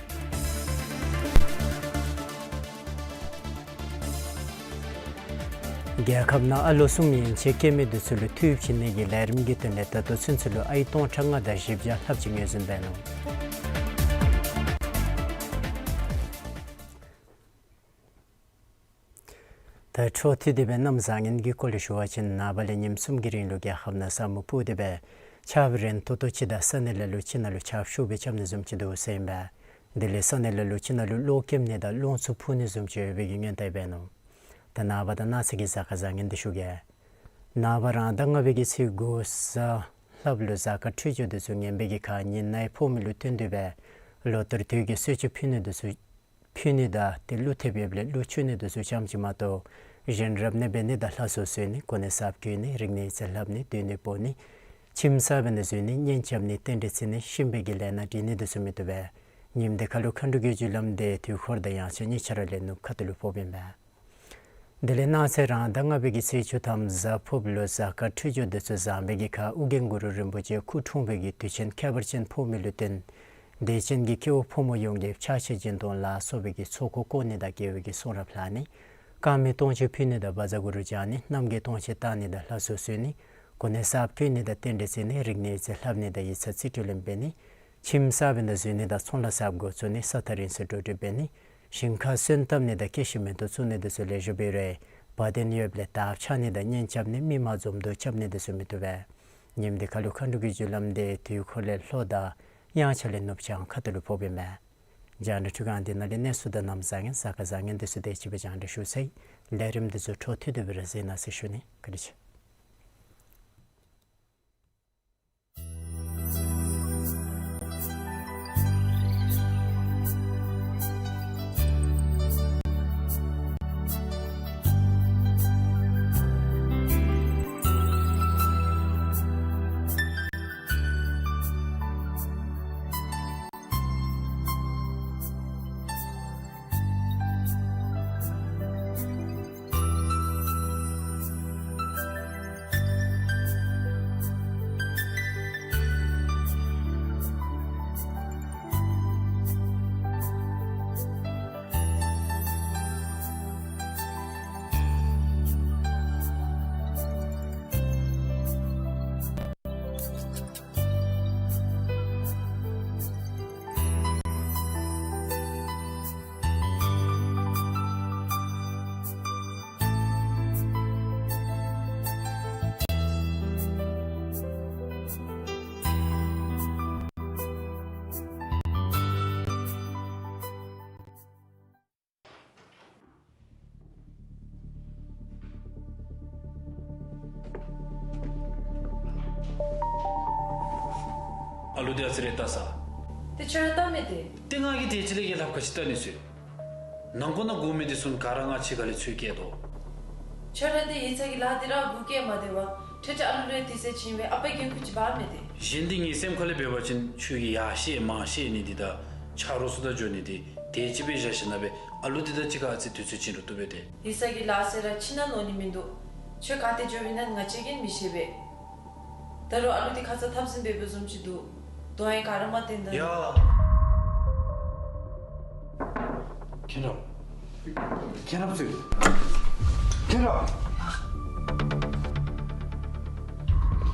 རྒྱལ་ཁབ་ནང་ཨ་ལོ་གསུམ་ཡན་ཆད་སྐྱེ་མི་འདི་ཚུ་ལུ་འཐུས་བྱིན་ནི་གི་ལས་རིམ་གྱི་དོན་ལས་ད་ལྟོ་ཚུན་ཚོད་ལུ་ཨའི་སྟོང་ཕྲག་ལྔ་དང་བཞི་བརྒྱ་ལྷགཔ་ཅིག་ངོས་འཛིན་འབད་ནུག། ད་འཕྲོ་མཐུད་དེ་སྦེ་གནམ་བཟང་ངན་གྱི་སྐོར་ལས་ཞུ་བ་ཅིན་ནངས་པ་ལས་ཉིནམ་གསུམ་གྱི་རིང་ལུ་རྒྱལ་ཁབ་ནང་ས་སྨུག་སྤུབས་ཏེ་སྦེ་ཆརཔ་རན་ཏོག་ཏོ་ཅིག་དང་ས་གནས་ལ་ལུ་ཅིག་ནང་ལུ་ཆརཔ་ཤུགས་སྦེ་རྐྱབ་ནི་བཟུམ་ཅིག་འདུག་ཟེར་ཨིན་པས། དེ་ལས་ས་གནས་ལ་ལུ་ཅིག་ནང་ལུ་གློག་རྐྱབ་ནི་དང་གློག་འཚུབ་ཕུ་ནི་བཟུམ་ཅིག་ཡོད་པའི་གི་སྔོན་བརྡ་འབད་ནུག། ད་ནངས་པ་དང་གནངས་ཚེ་གི་གཟའ་སྐར་བཟང་ངན་འདི་ཞུ་གེ། ནངས་པ་རང་ཟླ་ལྔ་པའི་གི་ཚེས་དགུ་གཟའ་ལྷགཔ་ལུ་གཟའ་སྐར་འཕྲོད་སྦྱོར་འདི་ཚུ་ངན་པའི་གི་ཁར་ཉི་ནའི་ཕོག་མི་ལུ་བརྟེན་ཏེ་སྦེ་ལོ་ལྟར་དུས་ཀྱི་གསོལ་མཆོད་ཕུལ་ནི་འདི་ཚུ་ཕུལ་ནི་དང་ཏེ་ཀླུ་ཐེབས་ཡོདཔ་ལས་ཀླུ་མཆོད་ནི་འདི་ཚུ་རྐྱངམ་ཅིག་མ་གཏོགས་གཞན་རབ་གནས་འབད་ནི་དང་ལྷ་གསོལ་གསོལ་ནི་གོ་གནས་གསརཔ་བཀོད་ནི་རིག་གནས་རྩིས་ལྷབ་ནི་སྡོད་གནས་སྤོ་ནི་ཁྱིམ་གསརཔ་ནང་འཛུལ་ནི་གཉེན་རྐྱབ་ནི་རྟེན་འབྲེལ་བརྩི་ནི་གཤིན་པོའི་གི་ལས་སྣ་འདྲེན་ནི་འདི་ཚུ་མི་བཏུབ་པས། ཉིནམ་འདི་ཁར་ལུ་མཁའ་འགྲོ་གི་རྒྱུ་ལམ་འདི་དུས་འཁོར་དང་དབྱངས་འཆར་གཉིས་ཆ་ར་ལེན་ནུག་ཁ་ཐུག་ལུ་ཕོགཔ་ཨིན་པས། དེ་ལས་གནངས་ཚེ་རང་ཟླ་ལྔ་པའི་གི་ཚེས་བཅུ་ཐམ་གཟའ་ཕུརཔ་ལུ་གཟའ་སྐར་འཕྲོད་སྦྱོར་འདི་ཚུ་བཟང་པའི་གི་ཁར་ཨོ་རྒྱན་གུ་རུ་རིན་པོ་ཆེ་སྐུ་འཁྲུངས་པའི་གི་དུས་ཆེན་ཁྱད་པར་ཅན་ཕོག་མི་ལུ་བརྟེན་དད་ཅན་གྱི་སྐྱེ་བོ་ཕོ་མོ་ཡོངས་ཀྱིས་ཕྱག་ཕྱི་སྦྱིན་གཏོང་ལ་སོགས་པའི་གི་ཚོགས་འཁོར་བསྐོར་ནི་དང་དགེ་བའི་གི་གསུང་རབ་ལྷག་ནི་དཀར་མེ་སྟོང་མཆོད་ཕུལ་ནི་དང་བཛྲ་གུ་རུ་བགྱང་ནི་རྣམ་རྒྱལ་སྟོང་མཆོད་བཏང་ནི་དང་ལྷ་གསོལ་གསོལ་ནི་གོ་གནས་གསརཔ་བཀོད་ནི་དང་རྟེན་འབྲེལ་བརྩི་ནི་རིག་གནས་རྩིས་ལྷབ་ནི་དང་ཡིག་ཚང་རྩིས་སྤྲོད་ལེན་འབད་ནི་ཁྱིམ་གསརཔ་ནང་འཛུལ་ནི་དང་ཚོང་ལཱ་གསརཔ་འགོ་བཙུགས་ནི་ས་ཐག་རིང་སར་འགྲོ་འགྲུལ་འབད་ནི་ཞིང་ཁར་སོན་བཏབ་ནི་དང་སྐྱེ་ཤི་མེ་ཏོག་བཙུགས་ནི་འདི་ཚུ་ལེགས་ཤོམ་འབད་རུང་བ་དན་ཡོདཔ་ལས་དར་འཕྱར་ནི་དང་གཉེན་རྐྱབ་ནི་མི་མང་འཛོམས་འདུ་རྐྱབ་ནི་འདི་ཚུ་མི་བཏུབ་པས། ཉིནམ་འདི་ཁར་ལུ་མཁའ་འགྲོ་གི་རྒྱུ་ལམ་འདི་དུས་འཁོར་ལས་ལྷོ་དང་དབྱངས་འཆར་ལས་ནུབ་བྱང་ཁ་ཐུག་ལུ་ཕོགཔ་ཨིན་པས། རྒྱང་བསྒྲགས་འཕྲུལ་ཁང་འདི་ནང་ལས་གནས་ཚུལ་དང་གནམ་བཟང་ངན་གཟའ་སྐར་བཟང་ངན་འདི་ཚུ་དེ་ཅིག་སྦེ་རྒྱང་བསྒྲགས་ཞུ་ཚར་ཡི། ལས་རིམ་འདི་ཚུ་འཕྲོ་མཐུད་དེ་སྦེ་ར་གཟིགས་གནང་ཟེར་ཞུ་ནི། བཀའ་དྲིན་ཆེ། ཨ་ལུ་འདི་ཨ་ཙི་རེ་བལྟ་ས། ཏེ་ཁྱོད་ར་བལྟ་མི་དེ། ཏེ་ང་གིས་དེ་ཅིག་ལས་ཡ་ལྷབ་ག་ཅི་བལྟ་ནི་ཟེར། ནང་འཁོད་ནང་སྒུག་མི་འདི་ཚུ་ག་ར་ང་ཕྱི་ཁ་ལས་འཚོལ་བསྐྱལ་དོ། ཁྱོད་ར་འདི་ཡིག་ཚང་གི་ལཱ་འདི་ར་སྒུག་བསྐྱལ་མ་སྡོད་པར་ཁྲེ་ཁྲེ་ཨ་ལུ་ལུ་ཡང་དུས་ཚོད་བྱིན་སྦེ་ཨ་པའི་འགན་ཁུར་ཅིག་འབག་མི་དེ། གཞན་འདི་ངེའི་སེམས་ཁ་ལས་འབད་བ་ཅིན་ཁྱོད་ཀྱིས་ཡར་བཤལ་མར་བཤལ་ནི་འདི་དང་ཆ་རོགས་ཚུ་དང་འགྱོ་ནི་འདི་དེ་ཅིག་སྦེ་བཞག་ཞིནམ་ལས་ཨ་ལུ་འདི་དང་གཅིག་ཁར་ཨ་ཙི་དུས་ཚོད་བྱིན་རུང་བཏུབ་པས་ཏེ། ཡིག་ཚང་གི་ལཱ་ཟེར་ར་ཕྱི་ནང་ནོར་ནི་མིན་འདུག། ཁྱོད་ག་ཏེ་འགྱོ་བའི་ན་ང་བཅས་ཀྱིས་མི་ཤེས་པས། ད་རུང་ཨ་ལུ་འདི་ཁ་ཙ་འཐབ་ཟིན་འབད་བུ་བཟུམ་ཅིག་འདུག། དོན་ག་ར་མ་བསྟན་ད། ཡ། མཁྱེན་རབ། མཁྱེན་རབ་ཟེར། མཁྱེན་རབ།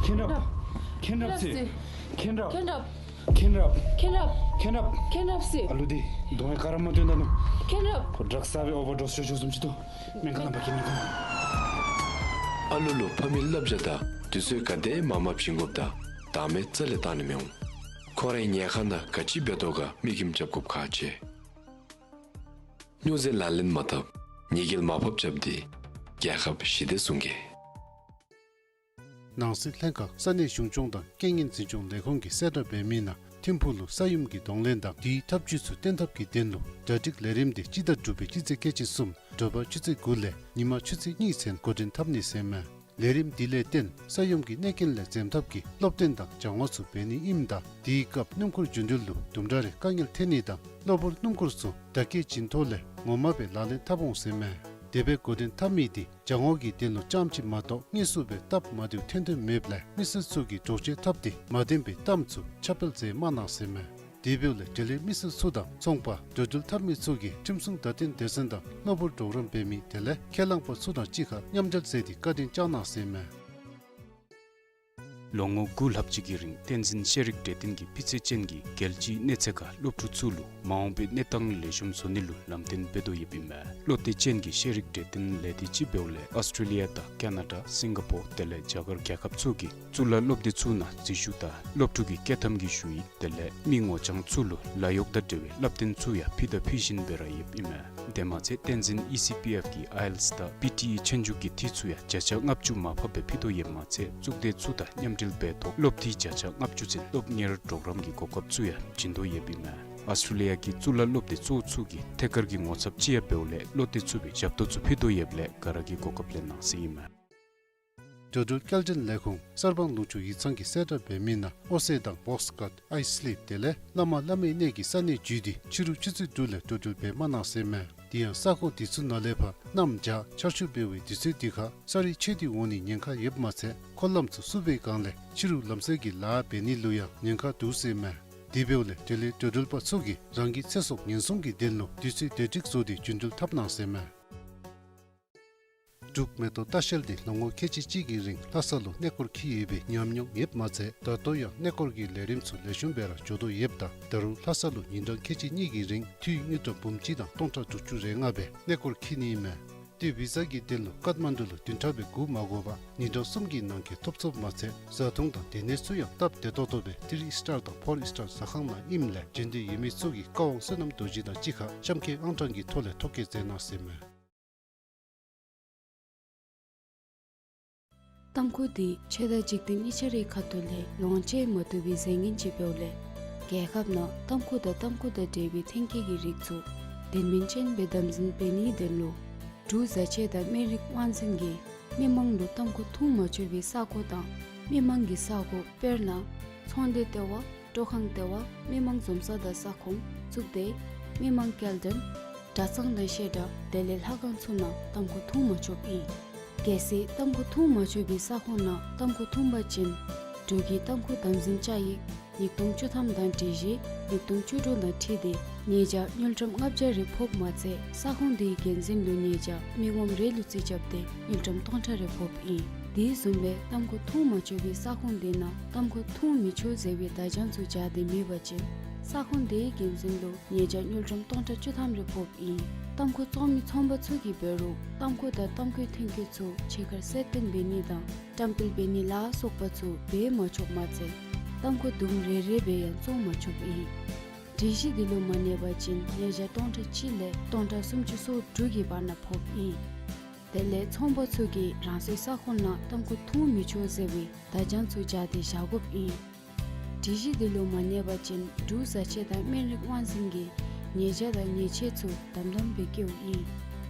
མཁྱེན་རབ། མཁྱེན་རབ་ཟེར། མཁྱེན་རབ། མཁྱེན་རབ། མཁྱེན་རབ། མཁྱེན་རབ། མཁྱེན་རབ། མཁྱེན་རབ་ཟེར། ཨ་ལུ་འདི་དོན་ག་ར་མ་བསྟན་ད་ནུག། མཁྱེན་རབ། ཁོ་ཌྲག་ཟ་སྦེ་ཨོ་བར་ཌོས་ཤོར་ཤོརཝ་བཟུམ་ཅིག་འདུག། སྨན་ཁང་ནང་འབག་གེ། སྨན་ཁང་ནང་། ཨ་ལུ་ལུ་ཕ་མའི་བསླབ་བྱ་དང་དུས་ཚོད་ག་དེ་མ་མ་བྱིན་དགོཔ་དང་དང་མེད་རྩ་ལས་བཏང་ནི་མི་འོང་། ཁོ་རའི་ཉལ་ཁང་ནང་ག་ཅི་འབད་དོ་ག་མིག་ཁྱིམ་རྐྱབ་དགོཔ་ཁག་ཆེ། སྨྱོ་རྫས་ལག་ལེན་མ་འཐབ། ཉེས་སྐྱོན་མ་ཕབ་རྐྱབ་སྟེ་རྒྱལ་ཁབ་ཞི་བདེ་སྲུང་གེ། ནང་སྲིད་ལྷན་ཁག་ས་གནས་གཞུང་སྐྱོང་དང་རྐྱེན་ངན་འཛིན་སྐྱོང་ལས་ཁུངས་ཀྱིས་གསལ་བསྒྲགས་འབད་མི་ནང་ཐིམ་ཕུག་ལུ་ས་ཡོམ་གྱི་གདོང་ལེན་དང་དེའི་ཐབས་བྱུས་ཚུ་བརྟན་ཐབས་ཀྱི་དོན་ལུ་གྲ་སྒྲིག་ལས་རིམ་དེ་སྤྱི་ཟླ་དྲུག་པའི་སྤྱི་ཚེས་ཁལ་གཅིག་གསུམ་དྲོ་པ་ཆུ་ཚོད་དགུ་ལས་ཉིན་མ་ཆུ་ཚོད་གཉིས་ཚུན་འགོ་འདྲེན་འཐབ་ནི་ཟེར་མས། ལས་རིམ་འདི་ལས་བརྟེན་ས་ཡོམ་གྱི་གནོད་རྐྱེན་ལས་འཛེམ་ཐབས་ཀྱི་སློབ་སྟོན་དང་སྦྱང་བ་ཚུ་འབད་ནི་ཨིནམ་ད་དེའི་སྐབས་སྣུམ་འཁོར་རྒྱུ་འགྲུལ་ལུ་དུམ་གྲ་རེ་དཀའ་ངལ་འཐོན་ནི་དང་གློ་བུར་སྣུམ་འཁོར་ཚུ་བརྡ་སྐད་བྱིན་ཐོག་ལས་ངོ་མ་སྦེ་ལག་ལེན་འཐབ་འོང་ཟེར་མས། དེ་སྦེ་འགོ་འདྲེན་འཐབ་མི་དེ་སྦྱང་བ་གི་དོན་ལུ་རྐྱངམ་ཅིག་མ་གཏོགས་དངོས་སུ་སྦེ་སྟབས་མ་བདེཝ་འཐོན་དོན་མེདཔ་ལས་མི་སེར་ཚུ་གིས་འདྲོག་བྱེལ་འཐབ་སྟེ་མ་བདེན་པའི་གཏམ་ཚུ་ཁྱབ་སྤེལ་མཛད་མ་གནང་ཟེར་མས། དེ་འབདཝ་ལས་འབྲེལ་ཡོད་མི་སེར་ཚུ་དང་ཚོང་པ་འགྲོ་འགྲུལ་འཐབ་མི་ཚུ་གིས་ཁྲིམས་སྲུང་བརྡ་སྟོན་སྡེ་ཚན་དང་གློ་བུར་གྲོགས་རམ་འབད་མི་དེ་ལས་ཁས་བླངས་པ་ཚུ་དང་གཅིག་ཁར་མཉམ་འབྲེལ་མཛད་དེ་བཀའ་དྲིན་བསྐྱང་གནང་ཟེར་མས། ལོ་ངོ་དགུ་ལྷག་ཅིག་གི་རིང་བསྟན་འཛིན་ཤེས་རིག་འབྲེལ་ལྡན་གྱིས་སྤུས་ཚད་ཅན་གྱི་རྒྱལ་སྤྱིའི་གནས་ཚད་ཁར་སློབ་ཕྲུག་ཚུ་ལུ་མ་འོངས་པའི་གནས་སྟངས་ལེགས་ཤོམ་བཟོ་ནི་ལུ་ལམ་སྟོན་འབད་དོ་ཡོདཔ་ཨིན་མས། བློ་གཏད་ཅན་གྱི་ཤེས་རིག་འབྲེལ་ལྡན་ལས་སྡེ་ཅིག་འབདཝ་ལས་ཨཱོས་ཊྲེ་ལི་ཡ་དང་ཀ་ན་ཌ་སིང་ག་པོར་དེ་ལས་རྒྱ་གར་རྒྱལ་ཁབ་ཚུ་གི་གཙུག་ལག་སློབ་སྡེ་ཚུ་ནང་འཛུལ་ཞུགས་དང་སློབ་ཕྲུག་གི་སྐྱོད་ཐམ་གྱི་ཞུ་ཡིག་དེ་ལས་མི་ངོ་རྐྱང་ཚུ་ལུ་ལཱ་གཡོག་དང་འབྲེལ་བའི་བསླབ་སྟོན་ཚུ་ཡང་ཕུལ་དང་ཕུལ་བཞིན་སྦེ་ར་ཡོདཔ་ཨིན་མས། དེ་མ་ཚད་བསྟན་འཛིན་ཨི་སི་པི་ཨེཕ་གི་ཨའི་ཨེལ་ཊི་ཨེས་དང་པི་ཊི་ཨི་ཆོས་རྒྱུགས་ཀྱི་འཐུས་ཚུ་ཡང་བརྒྱ་ཆ་ལྔ་བཅུ་མར་ཕབ་སྦེ་ཕུལ་དོ་ཡོདཔ་མ་ཚད་གཙུག་སྡེ་ཚུ་དང་མཉམ་འབྲེལ་འབད་ཐོག་སློབ་འཐུས་བརྒྱ་ཆ་ལྔ་བཅུ་ཚུན་སློབ་གཉེར་གྲོགས་རམ་གྱི་གོ་སྐབས་ཚུ་ཡང་བྱིན་དོ་ཡོདཔ་ཨིན་མས། ཨཱོས་ཊྲེ་ལི་ཡ་གི་གཙུག་ལག་སློབ་སྡེ་གཙོ་བོ་ཚུ་གིས་ཐད་ཀར་གྱི་ངོ་ཚབ་ཅིག་ཡང་འབདཝ་ལས་བློ་གཏད་ཚུགས་པའི་ཞབས་ཏོག་ཚུ་ཕུལ་དོ་ཡོདཔ་ལས་ག་ར་གིས་གོ་སྐབས་ལེན་གནང་ཟེར་ཨིན་མས། འགྲོ་འགྲུལ་སྐྱེལ་འདྲེན་ལས་ཁུངས་གསར་སྤང་ལུང་ཕྱོགས་ཡིག་ཚང་གིས་གསལ་བསྒྲགས་འབད་མི་ནང་ཨོ་སེ་དང་བོགས་ཀཊ་ཨའི་སི་ལིབ་དེ་ལས་བླ་མ་བླ་མའི་གནས་ཀྱི་ས་གནས་བརྒྱུད་དེ་ཕྱི་རུ་ཆུ་ཚོད་དྲུག་ལས་འགྲོ་འགྲུལ་འབད་མ་གནང་ཟེར་མས། དེ་ཡང་ས་ཁོངས་དེ་ཚུ་ནང་ལས་ཕར་གནམ་བྱཱར་ཆར་ཤུགས་འབད་བའི་དུས་ཚོད་དེ་ཁར་ས་རུད་ཆད་དེ་འོང་ནི་ཉེན་ཁ་ཡོདཔ་མ་ཚད་འཁོར་ལམ་ཚུ་བསུབ་པའི་སྒང་ལས་ཕྱི་རུ་ལམ་བསལ་གྱི་ལཱ་འབད་ནི་ལུ་ཡང་ཉེན་ཁ་འདུག་ཟེར་མས། དེ་འབདཝ་ལས་དེ་ལས་འགྲོ་འགྲུལ་པ་ཚུ་གིས་རང་གི་ཚེ་སྲོག་ཉེན་སྲུང་གི་དོན་ལུ་དུས་ཚོད་བདེ་སྒྲིག་བཟོ་སྟེ་རྒྱུ་འགྲུལ་འཐབ་གནང་ཟེར་མས། འབྲུག་མེ་ཏོག་ལྟ་བཤལ་འདི་ལོ་ངོ་ཁལ་གཅིག་གཅིག་གི་རིང་ལྷ་ས་ལུ་གནས་སྐོར་འཁྱིད་ཡོད་པའི་ཉམས་མྱོང་ཡོདཔ་མ་ཚད་ད་ལྟོ་ཡང་གནས་སྐོར་གྱི་ལས་རིམ་ཚུ་ལེགས་ཤོམ་སྦེ་ར་འགྱོ་དོ་ཡོདཔ་ད་ད་རུང་ལྷ་ས་ལུ་ཉིན་གྲངས་ཁལ་གཅིག་གཉིས་ཀྱི་རིང་འཐུས་དངུལ་ཀྲམ་འབུམ་གཅིག་དང་སྟོང་ཕྲག་དྲུག་ཅུ་རེ་ལྔ་སྦེ་གནས་སྐོར་འཁྱིད་ནི་ཨིན་མས། ཏེ་བི་ཟ་གི་དོན་ལུ་ཀཊ་མན་ཌུ་ལུ་བདུན་ཕྲག་སྦེ་སྒུག་མ་དགོ་པར་ཉིན་གྲངས་གསུམ་གྱི་ནང་འཁོད་ཐོབ་ཚུགསཔ་མ་ཚད་བཟའ་འཐུང་དང་སྡོད་གནས་ཚུ་ཡང་སྟབས་བདེ་ཏོག་ཏོ་སྦེ་ཐི་རི་ཨིསི་ཊར་དང་ཕོར་ཨིསི་ཊར་ཟ་ཁང་ནང་ཨིནམ་ལས་འབྱོན་འདོད་ཡོད་མི་ཚུ་གིས་བཀའ་དབང་བསོད་ནམས་རྡོ་རྗེ་དང་གཅིག་ཁར་གཤམ་འཁོད་ཨང་གྲངས་ཀྱི་ཐོག་ལས་ཐོ་བཀོད་མཛད་གནང་ཟེར་མས། ཏམ་ཁུ་འདི་ཆོས་དང་འཇིག་རྟེན་གཉིས་ཆ་རའི་ཁ་ཐུག་ལས་ལོངས་སྤྱོད་མ་བཏུབ་པའི་རྫས་ངན་ཅིག་འབདཝ་ལས་རྒྱལ་ཁབ་ནང་ཏམ་ཁུ་དང་ཏམ་ཁུ་དང་འབྲེལ་བའི་ཐོན་སྐྱེད་ཀྱི་རིགས་ཚུ་དོན་སྨིན་ཅན་སྦེ་དམ་འཛིན་འབད་ནིའི་དོན་ལུ་འབྲུག་བཟའ་ཆས་དང་སྨན་རིགས་དབང་འཛིན་གྱིས་མི་མང་ལུ་ཏམ་ཁུ་འཐུང་མ་ཆོག་པའི་ས་གོ་དང་མི་མང་གི་ས་གོ་དཔེར་ན་ཚོང་སྡེ་ལྟེ་བ་སྤྲོ་ཁང་ལྟེ་བ་མི་མང་འཛོམས་ས་དང་ས་ཁོངས་གཙུག་སྡེ་མི་མང་སྐྱེལ་འདྲེན་གྲྭ་ཚང་དང་བཤད་གྲྭ་དེ་ལས་ལྷ་ཁང་ཚུ་ནང་ཏམ་ཁུ་འཐུང་མ་ཆོགཔ་ཨིན། གལ་སྲིད་ཏམ་ཁུ་འཐུང་མ་ཆོག་པའི་ས་ཁོངས་ནང་ཏམ་ཁུ་འཐུང་པ་ཅིན་འབྲུག་གི་ཏམ་ཁུ་དམ་འཛིན་བཅའ་ཡིག་ཉིས་སྟོང་བཅུ་ཐམ་དང་སྒྲིག་གཞི་ཉིས་སྟོང་བཅུ་དྲུག་དང་འཁྲིལ་ཏེ་ཉེས་བྱ་དངུལ་ཀྲམ་ལྔ་བརྒྱ་རེ་ཕོགཔ་མ་ཚད་ས་ཁོངས་དེའི་འགན་འཛིན་ལུ་ཉེས་བྱ་མི་ངོམ་རེ་ལུ་རྩིས་རྐྱབ་སྟེ་དངུལ་ཀྲམ་སྟོང་ཕྲག་རེ་ཕོགཔ་ཨིན། དེ་བཟུམ་སྦེ་ཏམ་ཁུ་འཐུང་མ་ཆོག་པའི་ས་ཁོངས་དེ་ནང་ཏམ་ཁུ་འཐུང་མི་ཆོག་ཟེར་བའི་བརྡ་བྱང་ཚུ་སྦྱར་ཏེ་མེད་པ་ཅིན་ས་ཁོངས་དེའི་འགན་འཛིན་ལུ་ཉེས་བྱ་དངུལ་ཀྲམ་སྟོང་ཕྲག་བཅུ་ཐམ་རེ་ཕོགཔ་ཨིན། ཏམ་ཁུ་བཙོང་མི་ཚོང་པ་ཚུ་གིས་འབད་རུང་ཏམ་ཁུ་དང་ཏམ་ཁུའི་ཐོན་སྐྱེད་ཚུ་ཕྱི་ཁར་གསལ་སྟོན་འབད་ནི་དང་བཀྲམ་སྤེལ་འབད་ནི་ལ་སོགས་པ་ཚུ་འབད་མ་ཆོགཔ་མ་ཚད་ཏམ་ཁུ་དུམ་རེ་རེ་སྦེ་ཡང་བཙོང་མ་ཆོགཔ་ཨིན། སྒྲིག་གཞི་འདི་ལུ་མ་གནས་པ་ཅིན་ཉེས་བྱ་སྟོང་ཕྲག་གཅིག་ལས་སྟོང་ཕྲག་སུམ་ཅུ་སོ་དྲུག་གི་བར་ན་ཕོགཔ་ཨིན། དེ་ལས་ཚོང་པ་ཚུ་གིས་རང་སོའི་ས་ཁོངས་ནང་ཏམ་ཁུ་འཐུང་མི་ཆོག་ཟེར་བའི་བརྡ་བྱང་ཚུ་སྦྱར་ཏེ་བཞག་དགོཔ་ཨིན། སྒྲིག་གཞི་འདི་ལུ་མ་གནས་པ་ཅིན་འབྲུག་བཟའ་ཆས་དང་སྨན་རིགས་དབང་འཛིན་གྱིས་ཉེས་བྱ་དང་ཉེས་ཆད་ཚུ་དམ་དམ་སྦེ་བཀལཝ་ཨིན།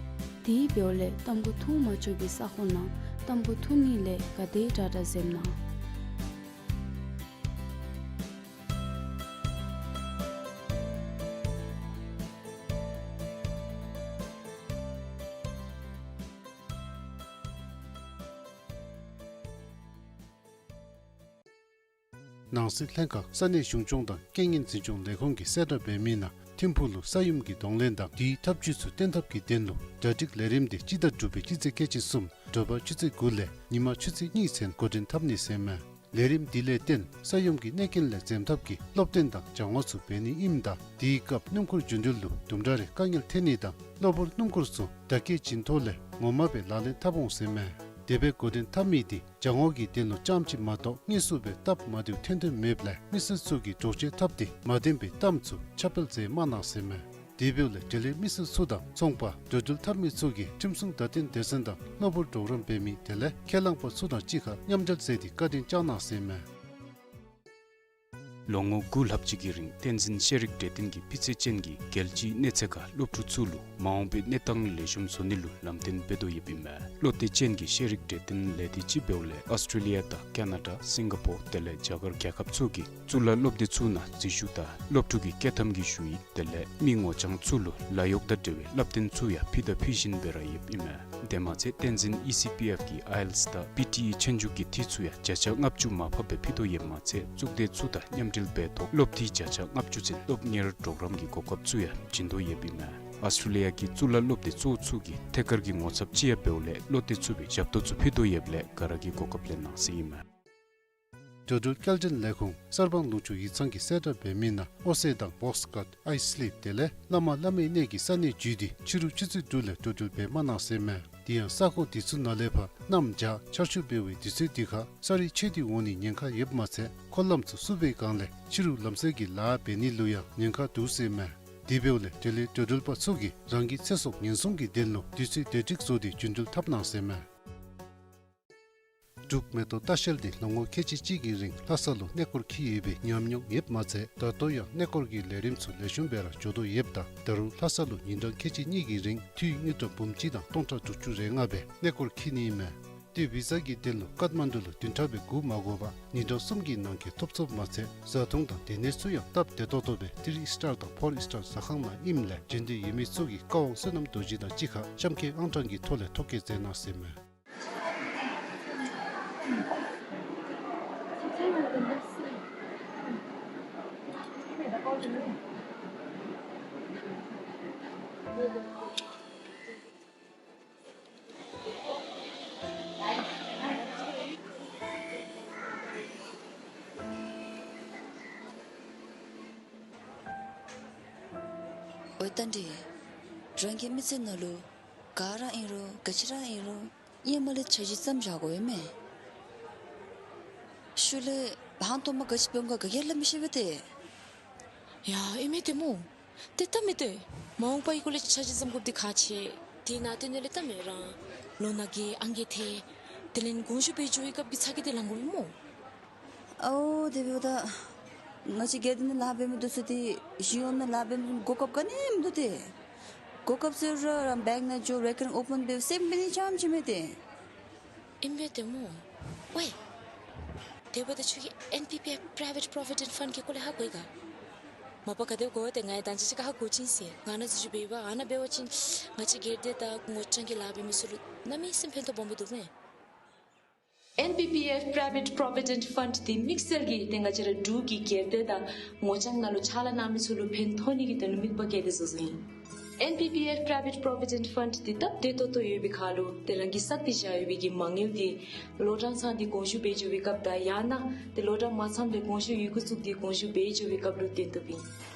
དེ་འབདཝ་ལས་ཏམ་ཁུ་འཐུང་མ་ཆོག་པའི་ས་ཁོངས་ནང་ཏམ་ཁུ་འཐུང་ནི་ལས་ག་དེ་དྲག་དྲག་འཛེམ་གནང་། ནང་སྲིད་ལྷན་ཁག་ས་གནས་གཞུང་སྐྱོང་དང་རྐྱེན་ངན་འཛིན་སྐྱོང་ལས་ཁུངས་ཀྱིས་གསལ་བསྒྲགས་འབད་མི་ནང་ཐིམ་ཕུག་ལུ་ས་ཡོམ་གྱི་གདོང་ལེན་དང་དེའི་ཐབས་བྱུས་ཚུ་བརྟན་ཐབས་ཀྱི་དོན་ལུ་གྲ་སྒྲིག་ལས་རིམ་དེ་སྤྱི་ཟླ་དྲུག་པའི་སྤྱི་ཚེས་ཁལ་གཅིག་གསུམ་དྲོ་པ་ཆུ་ཚོད་དགུ་ལས་ཉིན་མ་ཆུ་ཚོད་གཉིས་ཚུན་འགོ་འདྲེན་འཐབ་ནི་ཟེར་མས། ལས་རིམ་འདི་ལས་བརྟེན་ས་ཡོམ་གྱི་གནོད་རྐྱེན་ལས་འཛེམ་ཐབས་ཀྱི་སློབ་སྟོན་དང་སྦྱང་ངོ་ཚུ་འབད་ནི་ཨིནམ་ད་དེའི་སྐབས་སྣུམ་འཁོར་རྒྱུ་འགྲུལ་ལུ་དུམ་གྲ་རེ་དཀའ་ངལ་འཕྲད་ནི་དང་གློ་བུར་སྣུམ་འཁོར་ཚུ་དྲག་སྐྱེད་བྱིན་ཐོག་ལས་ངོ་མ་སྦེ་ལག་ལེན་འཐབ་འོང་ཟེར་མས། དེ་སྦེ་འགོ་འདྲེན་འཐབ་མི་དེ་སྦྱང་ངོ་གི་དོན་ལུ་ཙམ་ཅིག་མ་གཏོགས་དངོས་སུ་སྦེ་སྟབས་མ་བདེཝ་ཐོན་དོན་མེདཔ་ལས་མི་སེར་ཚུ་གིས་འདྲོག་བྱེལ་འཐབ་སྟེ་མ་བདེན་པའི་གཏམ་ཚུ་ཁྱབ་སྤེལ་མཛད་མ་གནང་ཟེར་མས། དེ་འབདཝ་ལས་འབྲེལ་ཡོད་མི་སེར་ཚུ་དང་ཚོང་པ་འགྲོ་འགྲུལ་འཐབ་མི་ཚུ་གིས་ཁྲིམས་སྲུང་བརྡ་སྟོན་སྡེ་ཚན་དང་གློ་བུར་གྲོགས་རམ་འབད་མི་དེ་ལས་ཁས་བླངས་པ་ཚུ་དང་གཅིག་ཁར་མཉམ་འབྲེལ་མཛད་དེ་བཀའ་དྲིན་བསྐྱངས་གནང་ཟེར་མས། ལོ་ངོ་དགུ་ལྷག་ཅིག་གི་རིང་བསྟན་འཛིན་ཤེས་རིག་གྲོས་སྟོན་གྱི་སྤུས་ཚད་ཅན་གྱི་རྒྱལ་སྤྱིའི་གནས་ཚད་ཁར་སློབ་ཕྲུག་ཚུ་ལུ་མ་འོངས་པའི་གནས་སྟངས་ལེགས་ཤོམ་བཟོ་ནི་ལུ་ལམ་སྟོན་འབད་དོ་ཡོདཔ་ཨིན་མས། བློ་གཏད་ཅན་གྱི་ཤེས་རིག་གྲོས་སྟོན་ལས་སྡེ་ཅིག་འབདཝ་ལས་ཨོསི་ཊྲེ་ལི་ཡ་དང་ཀ་ན་ཌ་སིང་ག་པོར་དེ་ལས་རྒྱ་གར་རྒྱལ་ཁབ་ཚུ་གི་གཙུག་ལག་སློབ་སྡེ་ཚུ་ནང་འཛུལ་ཞུགས་དང་སློབ་ཕྲུག་གི་བསྐྱོད་ཐམ་གྱི་ཞུ་ཡིག་དེ་ལས་མི་ངོ་རྐྱང་ཚུ་ལུ་ལཱ་གཡོག་དང་འབྲེལ་བའི་བསླབ་སྟོན་ཚུ་ཡང་ཕུལ་དང་ཕུལ་བཞིན་སྦེ་ར་ཡོདཔ་ཨིན་མས། དེ་མ་ཚད་བསྟན་འཛིན་ཨི་སི་པི་ཨེཕ་གི་ཨའི་ཨེལ་ཊི་ཨེས་དང་པི་ཊི་ཨི་ཆོས་རྒྱུགས་ཀྱི་འཐུས་ཚུ་ཡང་བརྒྱ་ཆ་ལྔ་བཅུ་མར་ཕབ་སྦེ་ཕུལ་དོ་ཡོདཔ་མ་ཚད་གཙུག་སྡེ་ཚུ་དང་མཉམ་འབྲེལ་འབད་ཐོག་སློབ་འཐུས་བརྒྱ་ཆ་ལྔ་བཅུ་ཚུན་སློབ་གཉེར་གྲོགས་རམ་གྱི་གོ་སྐབས་ཚུ་ཡང་བྱིན་དོ་ཡོདཔ་ཨིན་མས། ཨོསི་ཊྲེ་ལི་ཡ་གི་གཙུག་ལག་སློབ་སྡེ་གཙོ་བོ་ཚུ་གི་ཐད་ཀར་གྱི་ངོ་ཚབ་ཅིག་ཡང་འབདཝ་ལས་བློ་གཏད་ཚུགས་པའི་ཞབས་ཏོག་ཚུ་ཕུལ་དོ་ཡོདཔ་ལས་ག་ར་གིས་གོ་སྐབས་ལེན་གནང་ཟེར་ཨིན་མས། འགྲོ་འགྲུལ་སྐྱེལ་འདྲེན་ལས་ཁུངས་གསར་སྤང་ལུང་ཕྱོགས་ཡིག་ཚང་གིས་གསལ་བསྒྲགས་འབད་མི་ནང་ཨོ་སེ་དང་བོགས་ཀཊ་ཨའི་སི་ལིབ་དེ་ལས་བླ་མ་བླ་མའི་གནས་ཀྱི་ས་གནས་བརྒྱུད་དེ་ཕྱི་རུ་ཆུ་ཚོད་དྲུག་ལས་འགྲོ་འགྲུལ་འབད་མ་གནང་ཟེར་མས། དེ་ཡང་ས་ཁོངས་དེ་ཚུ་ནང་ལས་ཕར་གནམ་བྱཱར་ཆར་ཆུ་འབེལ་བའི་དུས་ཚོད་དེ་ཁར་ས་རུད་ཆད་དེ་འོང་ནི་ཉེན་ཁ་ཡོདཔ་མ་ཚད་འཁོར་ལམ་ཚུ་བསུབ་པའི་སྒང་ལས་ཕྱི་རུ་ལམ་བསལ་གྱི་ལཱ་འབད་ནི་ལུ་ཡང་ཉེན་ཁ་འདུག་ཟེར་མས། དེ་འབདཝ་ལས་འབྲེལ་ཡོད་འགྲོ་འགྲུལ་པ་ཚུ་གིས་རང་གི་ཚེ་སྲོག་ཉེན་སྲུང་གི་དོན་ལུ་དུས་ཚོད་བདེ་སྒྲིག་བཟོ་སྟེ་རྒྱུ་འགྲུལ་འཐབ་གནང་ཟེར་མས། འབྲུག་མེ་ཏོག་ལྟ་བཤལ་འདི་ལོ་ངོ་ཁལ་གཅིག་གཅིག་གི་རིང་ལྷ་ས་ལུ་གནས་སྐོར་འཁྱིད་ཡོད་པའི་ཉམས་མྱོང་ཡོདཔ་མ་ཚད་ད་ལྟོ་ཡང་གནས་སྐོར་གྱི་ལས་རིམ་ཚུ་ལེགས་ཤོམ་སྦེ་ར་འགྱོ་དོ་ཡོདཔ་ད་ད་རུང་ལྷ་ས་ལུ་ཉིན་གྲངས་ཁལ་གཅིག་གཉིས་ཀྱི་རིང་འཐུས་དངུལ་ཀྲམ་འབུམ་གཅིག་དང་སྟོང་ཕྲག་དྲུག་ཅུ་རེ་ལྔ་སྦེ་གནས་སྐོར་འཁྱིད་ནི་ཨིན་མས། ཏེ་བི་ཟ་གི་དོན་ལུ་ཀཏ་མན་ཌུ་ལུ་བདུན་ཕྲག་སྦེ་སྒུག་མ་དགོ་པར་ཉིན་གྲངས་གསུམ་གྱི་ནང་འཁོད་ཐོབ་ཚུགསཔ་མ་ཚད་བཟའ་འཐུང་དང་སྡོད་གནས་ཚུ་ཡང་སྟབས་བདེ་ཏོག་ཏོ་སྦེ་ཐི་རི་སི་ཊར་དང་ཕོར་སི་ཊར་ཟ་ཁང་ནང་ཨིནམ་ལས་འབྱོན་འདོད་ཡོད་མི་ཚུ་གིས་བཀའ་དབང་བསོད་ནམས་རྡོ་རྗེ་དང་གཅིག་ཁར་གཤམ་འཁོད་ཨང་གྲངས་ཀྱི་ཐོག་ལས་ཐོ་བཀོད་མཛད་གནང་ཟེར་མས། ཨོ་རྟ་མགྲིན། རང་གི་མི་ཚེ་ནང་ལུ་ག་ར་ཨིན་རུང་ག་ཅི་ར་ཨིན་རུང་ཧེ་མ་ལས་འཆར་གཞི་བརྩམ་བཞག་དགོ་པས་མས། ཤུལ་ལས་ཧང་སྟོང་མ་ག་ཅི་འབད་འོང་ག་ག་གིས་སླབ་མི་ཤེས་པས་ཏེ། ཡ་ཨིན་མས་ཏེ་སྨོ། ཏེ་སྟབས་མི་བདེ། མ་འོངས་པའི་སྐོར་ལས་འཆར་གཞི་བརྩམ་དགོཔ་འདི་ཁག་ཆེ། དེ་ནང་དོན་ལས་སྟབས་མི་རང་ལོ་ན་རྒས་ཨང་རྒས་ཐལ། དེ་ལས་དགོངས་ཞུ་འབད་འགྱོ་བའི་སྐབས་ཀྱི་ཚ་གྱང་འདི་ལང་དགོ་པས་སྨོ། ཨའོ་དེ་འབདཝ་ད་ང་བཅས་སྒེར་སྡེ་ནང་ལཱ་འབད་མི་འདི་ཚུ་ཏེ་གཞུང་གཡོག་ནང་ལཱ་འབད་མི་གོ་སྐབས་ག་ནི་མིན་འདུག་ཏེ། གོ་སྐབས་ཟེར་རུང་ར་བེངཀ་ནང་འགྱོ་རེ་ཀར་རེནཊ་ཨོ་པེན་འབད་སེམས་འབད་ནི་རྐྱངམ་ཅིག་མས་ཏེ། ཨིན་པས་ཏེ་སྨོ། ཝའི། དེ་འབདཝ་ད་ཁྱོད་ཀྱིས་ཨེན་པི་པི་ཨེཕ་པྲའི་ཝེཊ་པོ་རོ་བི་ཌེནཊ་ཕཱནཌ་གི་སྐོར་ལས་ཧ་གོ་ཡི་ག། མ་པ་ག་དེ་གོ་སྟེ་ང་ཡང་ད་ཅི་ཅིག་ཁར་ཧ་གོ་ཅི་ཟེར། ང་ནཱ་འཛུལ་ཞུགས་འབད་བ་ཨ་ནཱ་འབད་བ་ཅིན་ང་བཅས་སྒེར་སྡེ་དང་ངོ་རྐྱང་གི་ལཱ་འབད་མི་ཚུ་ལུ་གནམ་མེད་ས་མེད་ཕན་ཐོགས་སྦོམ་སྦེ་འདུག་མས། ཨེན་པི་པི་ཨེཕ་པྲའི་ཝེཊ་པོ་རོ་བི་ཌེནཊ་ཕཱནཌ་འདི་དམིགས་བསལ་གྱིས་ཏེ་ང་བཅས་ར་འབྲུག་གི་སྒེར་སྡེ་དང་ངོ་རྐྱང་ནང་ལུ་ཕྱག་ལཱ་གནང་མི་ཚུ་ལུ་ཕན་ཐོགས་ནི་གི་དོན་ལུ་དམིགས་པ་བསྐྱེད་དེ་བཟོ་བཟོཝ་ཨིན། ཨེན་པི་པི་ཨེཕ་པྲའི་ཝེཊ་པོ་རོ་བི་ཌེནཊ་ཕཱནཌ་འདི་སྟབས་བདེ་ཏོག་ཏོ་ཡོད་པའི་ཁར་ལུ་ཏེ་རང་གིས་བསགས་ཏེ་བཞག་ཡོད་པའི་གི་མ་དངུལ་འདི་ལོ་གྲངས་ཚང་སྟེ་དགོངས་ཞུ་འབད་འགྱོ་བའི་སྐབས་དང་ཡང་ན་ཏེ་ལོ་གྲངས་མ་ཚངམ་ལས་དགོངས་ཞུ་ཡི་གུ་བཙུགས་ཏེ་དགོངས་ཞུ་འབད་འགྱོ་བའི་སྐབས་ལུ་བཏོན་བཏུབ་ཨིན།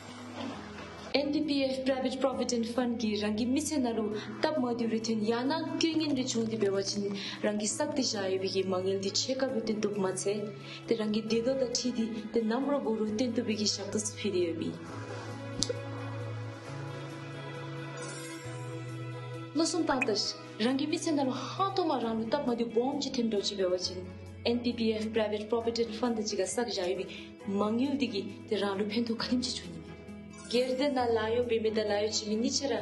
ཨེན་པི་པི་ཨེཕ་པྲའི་ཝེཊ་པོ་རོ་བི་ཌེནཊ་ཕཱནཌ་གིས་རང་གི་མི་ཚེ་ནང་ལུ་སྟབས་མ་བདེཝ་རེ་ཐོན་ཡང་ན་རྐྱེན་ངན་རེ་བྱུང་སྟེ་འབད་བ་ཅིན་རང་གིས་བསགས་ཏེ་བཞག་ཡོད་པའི་གི་མ་དངུལ་འདི་ཕྱེད་ཀ་སྦེ་བཏོན་བཏུབ་མ་ཚད་ཏེ་རང་གི་འདོད་ཐོག་དང་འཁྲིལ་ཏེ་ཏེ་ནམ་ར་འབད་རུང་བཏོན་བཏུབ་པའི་གི་ཞབས་ཏོག་ཚུ་ཕུལ་ཏེ་ཡོདཔ་ཨིན། མནོ་བསམ་བཏང་ད་ཤིག། རང་གི་མི་ཚེ་ནང་ལུ་ཧང་སྟོང་མ་རང་ལུ་སྟབས་མ་བདེཝ་སྦོམ་ཅིག་ཐོནམ་འདྲཝ་ཅིག་འབད་བ་ཅིན་ཨེན་པི་པི་ཨེཕ་པྲའི་ཝེཊ་པོ་རོ་བི་ཌེནཊ་ཕཱནཌ་དང་གཅིག་ཁར་བསགས་བཞག་ཡོད་པའི་མ་དངུལ་འདི་གིས་ཏེ་རང་ལུ་ཕན་ཐོགས་ག་ནེམ་ཅིག་འབྱུང་ནི་མས། སྒེར་སྡེ་ནང་ལཱ་གཡོག་འབད་མི་དང་ལཱ་གཡོག་བྱིན་མི་གཉིས་ཆ་ར་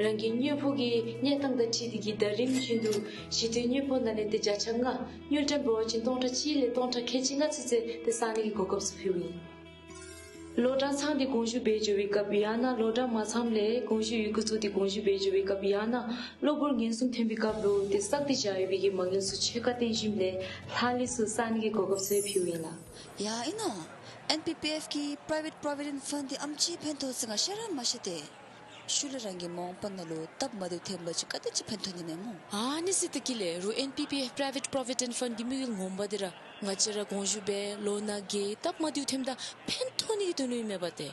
རང་གི་དངོས་པོ་གི་གནས་སྟངས་དང་འཁྲིལ་ཏེ་གིས་ཟླ་རིམ་བཞིན་དུ་གཞི་རྟེན་དངོས་པོ་ནང་ལས་ཏེ་བརྒྱ་ཆ་ལྔ་དངུལ་ཀྲམ་འབད་བ་ཅིན་སྟོང་ཕྲག་གཅིག་ལས་སྟོང་ཕྲག་ཁལ་གཅིག་ལྔ་ཚུན་ཚོད་ཏེ་བསག་ནི་གི་གོ་སྐབས་ཚུ་ཕུལཝ་ཨིན། ལོ་གྲངས་ཚང་སྟེ་དགོངས་ཞུ་འབད་འགྱོ་བའི་སྐབས་ཡང་ན་ལོ་གྲངས་མ་ཚངམ་ལས་དགོངས་ཞུ་ཡི་གུ་བཙུགས་ཏེ་དགོངས་ཞུ་འབད་འགྱོ་བའི་སྐབས་ཡང་ན་གློ་བུར་ངན་སོང་ཐོན་པའི་སྐབས་ལུ་ཏེ་བསགས་ཏེ་བཞག་ཡོད་པའི་གི་མ་དངུལ་ཚུ་ཕྱེད་ཀ་བཏོན་ཞིནམ་ལས་ལྷག་ལུས་ཚུ་བསག་ནི་གི་གོ་སྐབས་ཚུ་ཕུལཝ་ཨིན་ལགས། ཡ་ཨིན་ནོ། ཨེན་པི་པི་ཨེཕ་གི་Private Provident Fund འདི་ཨམ་ཅིག་ཕན་ཐོགས་ཟེར་ང་ཤེས་ར་མ་ཤེས་ཏེ། ཤུལ་ལས་རང་གི་མ་འོངས་པ་ནང་ལུ་སྟབས་མ་བདེཝ་ཐོན་པ་ཅིན་ག་དེ་ཅིག་ཕན་ཐོགས་ནི་མས་སྨོ། ཨ་ནི་ཟེར་ད་གི་ལས་རུང་ཨེན་པི་པི་ཨེཕ་Private Provident Fund གི་དམིགས་ཡུལ་ངོ་མ་འདི་ར་ང་བཅས་ར་དགོངས་ཞུ་འབད་ལོ་ན་རྒས་སྟབས་མ་བདེཝ་ཐོནམ་ད་ཕན་ཐོགས་ནི་གི་དོན་ལུ་ཨིན་མས་པ་ཏེ།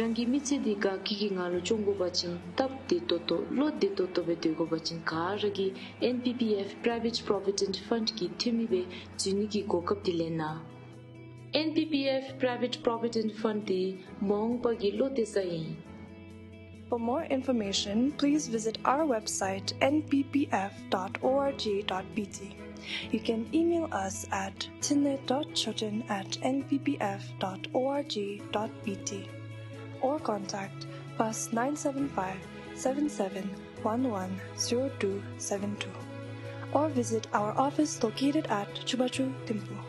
རང་གི་མི་ཚེ་འདི་དགའ་སྐྱིད་ཀྱི་ངང་ལུ་སྐྱོང་དགོ་པ་ཅིན་སྟབས་བདེ་ཏོག་ཏོ་བློ་བདེ་ཏོག་ཏོ་སྦེ་སྡོད་དགོ་པ་ཅིན་ག་ར་གིས་ཨེན་པི་པི་ཨེཕ་Private Provident Fund གི་འཐུས་མི་སྦེ་འཛུལ་ནི་གི་གོ་སྐབས་འདི་ལེན་གནང་། ཨེན་པི་པི་ཨེཕ་Private Provident Fund འདི་མ་འོངས་པ་གི་བློ་གཏད་ས་ཨིན། For more information, please visit our website N P P F dot org dot B T. You can email us at thinley dot choten at N P P F dot org dot B T or contact plus nine seven five, seven seven one one, zero two seven two or visit our office located at Chubachu Thimphu.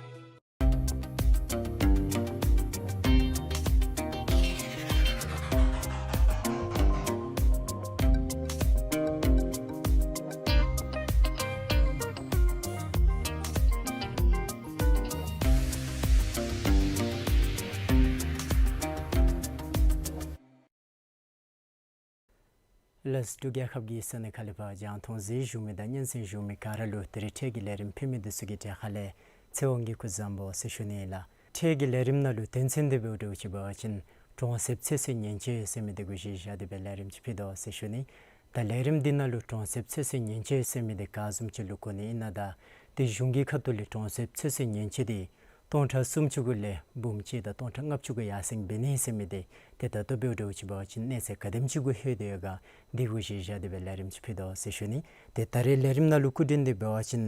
ལགས་སོ། འབྲུག་རྒྱལ་ཁབ་ཀྱི་ས་གནས་ཁག་ལས་ཕར་རྒྱང་མཐོང་གཟིགས་བཞུགས་མི་དང་སྙན་གསན་བཞུགས་མི་ག་ར་ལུ་ད་རིས་འཕྲལ་གྱི་ལས་རིམ་ཕུལ་མི་འདི་ཚུ་གི་གྲས་ཁ་ལས་ཚེ་དབང་གིས་སྐུ་གཟུགས་བཟང་པོ་ཟེར་ཞུ་ནི་ལགས། འཕྲལ་གྱི་ལས་རིམ་ནང་ལུ་དོན་ཚན་འདི་འབདཝ་འདྲཝ་ཅིག་འབད་བ་ཅིན་གྲོང་གསེབ་ཚོད་བསྲེ་ཉེན་བཅོལ་ཟེར་མི་འདི་གུ་གཞི་བཞག་སྟེ་སྦེ་ལས་རིམ་ཅིག་ཕུལ་དོ་ཟེར་ཞུ་ནི། ད་ལས་རིམ་འདི་ནང་ལུ་གྲོང་གསེབ་ཚོད་བསྲེ་ཉེན་བཅོལ་ཟེར་མི་འདི་ག་བཟུམ་ཅིག་ལུ་གོ་ནི་ཨིན་ན་དང་ཏེ་གཞུང་གི་ཁ་ཐུག་ལས་གྲོང་གསེབ་ཚོད་བསྲེ་ཉེན་བཅོལ་འདི་སྟོང་ཕྲག་སུམ་ཅུ་གུ་ལས་འབུམ་གཅིག་དང་སྟོང་ཕྲག་ལྔ་བཅུ་གུ་ཡར་སེང་འབད་ནི་ཟེར་མི་འདི་ཏེ་ད་ལྟོ་འབདཝ་འདྲཝ་ཅིག་འབད་བ་ཅིན་གནས་ཚད་ག་དེམ་ཅིག་གུ་ལྷོད་དེ་ཡོད་ག་འདི་གུ་གཞི་བཞག་སྟེ་སྦེ་ལས་རིམ་ཅིག་ཕུལ་དོ་ཟེར་ཞུ་ནི། ཏེ་ད་རེས་ལས་རིམ་ནང་ལུ་སྐུ་མགྲོན་འདི་འབད་བ་ཅིན་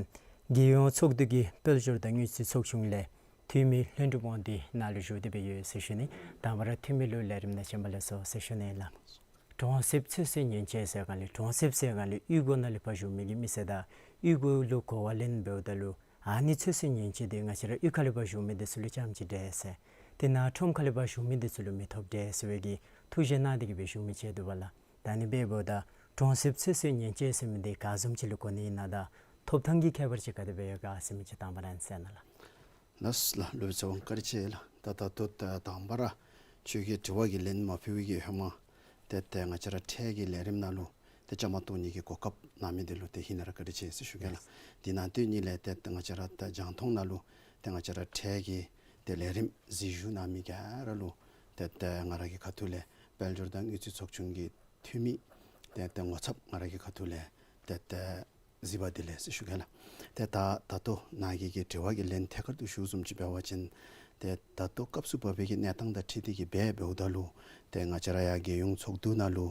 རྒྱལ་ཡོངས་ཚོགས་འདུ་གི་དཔལ་འབྱོར་དང་དངུལ་རྩིས་ཚོགས་ཆུང་ལས་འཐུས་མི་ལྷུན་གྲུབ་དབང་འདུས་ནཱ་ལུ་བཞུགས་ཏེ་སྦེ་ཡོད་ཟེར་ཞུ་ནི། དང་པ་ར་འཐུས་མི་ལུ་ལས་རིམ་ནང་བྱོན་པ་ལེགས་སོ་ཟེར་ཞུ་ནི་ལགས། གྲོང་གསེབ་ཚོད་བསྲེ་ཉེན་བཅོལ་ཟེར་སྒང་ལས་གྲོང་གསེབ་ཟེར་སྒང་ལས་གཡུས་སྒོ་ནང་ལས་ཕར་བཞུགས་མི་གི་མི་སེར་དང་གཡུས་སྒོ་ལུ་གོ་བ་ལེན་འབདཝ་ད་ལུ་ཨ་ནི་ཚོད་བསྲེ་ཉེན་བཅོལ་འདི་ང་བཅས་ར་གཡུས་ཁ་ལས་ཕར་བཞུགས་མི་འདི་ཚུ་ལུ་རྐྱངམ་ཅིག་འདྲས་ཟེར་ཏེ་ནཱ་ཁྲོམ་ཁ་ལས་ཕར་བཞུགས་མི་འདི་ཚུ་ལུ་མི་ཐོབ་འདྲས་ཟེར་བའི་གི་ཐུགས་བཞེད་གནང་སྟེ་གི་སྦེ་བཞུགས་མི་ཅིག་འདུག་པ་ལགས། ད་ཨ་ནི་འབདཝ་ད་གྲོང་གསེབ་ཚོད་བསྲེ་ཉེན་བཅོལ་ཟེར་མི་འདི་ག་བཟུམ་ཅིག་ལུ་གོ་ནི་ཨིན་ན་དང་ཐོབ་ཐང་གི་ཁྱད་པར་ཅིག་ག་དེ་སྦེ་ཡོད་ག་ཟེར་མི་ཅིག་དང་པ་ར་ཨ་ནི་གསན་གནང་ལགས། ལགས་ལགས། སློབ་དཔོན་ཚེ་དབང་བཀའ་དྲིན་ཆེ་ལགས། ད་ད་ལྟོ་ད་དང་པ་ར་ཁྱོད་ཀྱིས་དྲི་བ་གི་ལན་མ་ཕུལ་བའི་གི་ཧེ་མ་ཏེ་ཏེ་ང་བཅས་ར་འཕྲལ་གྱི་ལས་རིམ་ནང་ལུ་ཏེ་བཅའ་མར་གཏོགས་ནི་གི་གོ་སྐབས་གནང་མི་འདི་ལུ་ཏེ་ཧིང་ནང་ར་བཀའ་དྲིན་ཆེ་ཟེར་ཞུ་གེ་ལགས། འདི་ནང་དོན་ཉིད་ལས་ཏེ་ཏེ་ང་བཅས་ར་ཏེ་རྒྱང་མཐོང་ནང་ལུ་ཏེ་ང་བཅས་ར་འཕྲལ་གྱི་ཏེ་ལས་རིམ་གཟིགས་བཞུགས་གནང་མི་ག་ར་ལུ་ཏེ་ཏེ་ང་ར་གི་ཁ་ཐུག་ལས་དཔལ་འབྱོར་དང་དངུལ་རྩིས་ཚོགས་ཆུང་གི་འཐུས་མི་ཏེ་ཏེ་ངོ་ཚབ་ང་ར་གི་ཁ་ཐུག་ལས་ཏེ་ཏེ་གཟིགས་པ་འདི་ལས་ཟེར་ཞུ་གེ་ལགས། ཏེ་ད་ད་ལྟོ་ནཱ་གི་གི་དྲི་བ་གི་ལན་ཐད་ཀར་དུ་ཞུ་བཟུམ་ཅིག་འབད་བ་ཅིན་ཏེ་ད་ལྟོ་སྐབས་སུ་བབས་པའི་གི་གནས་སྟངས་དང་འཁྲིལ་ཏེ་གི་འབད་འབདཝ་ད་ལུ་ཏེ་ང་བཅས་ར་ཡར་རྒྱལ་ཡོངས་ཚོགས་འདུ་ནང་ལུ་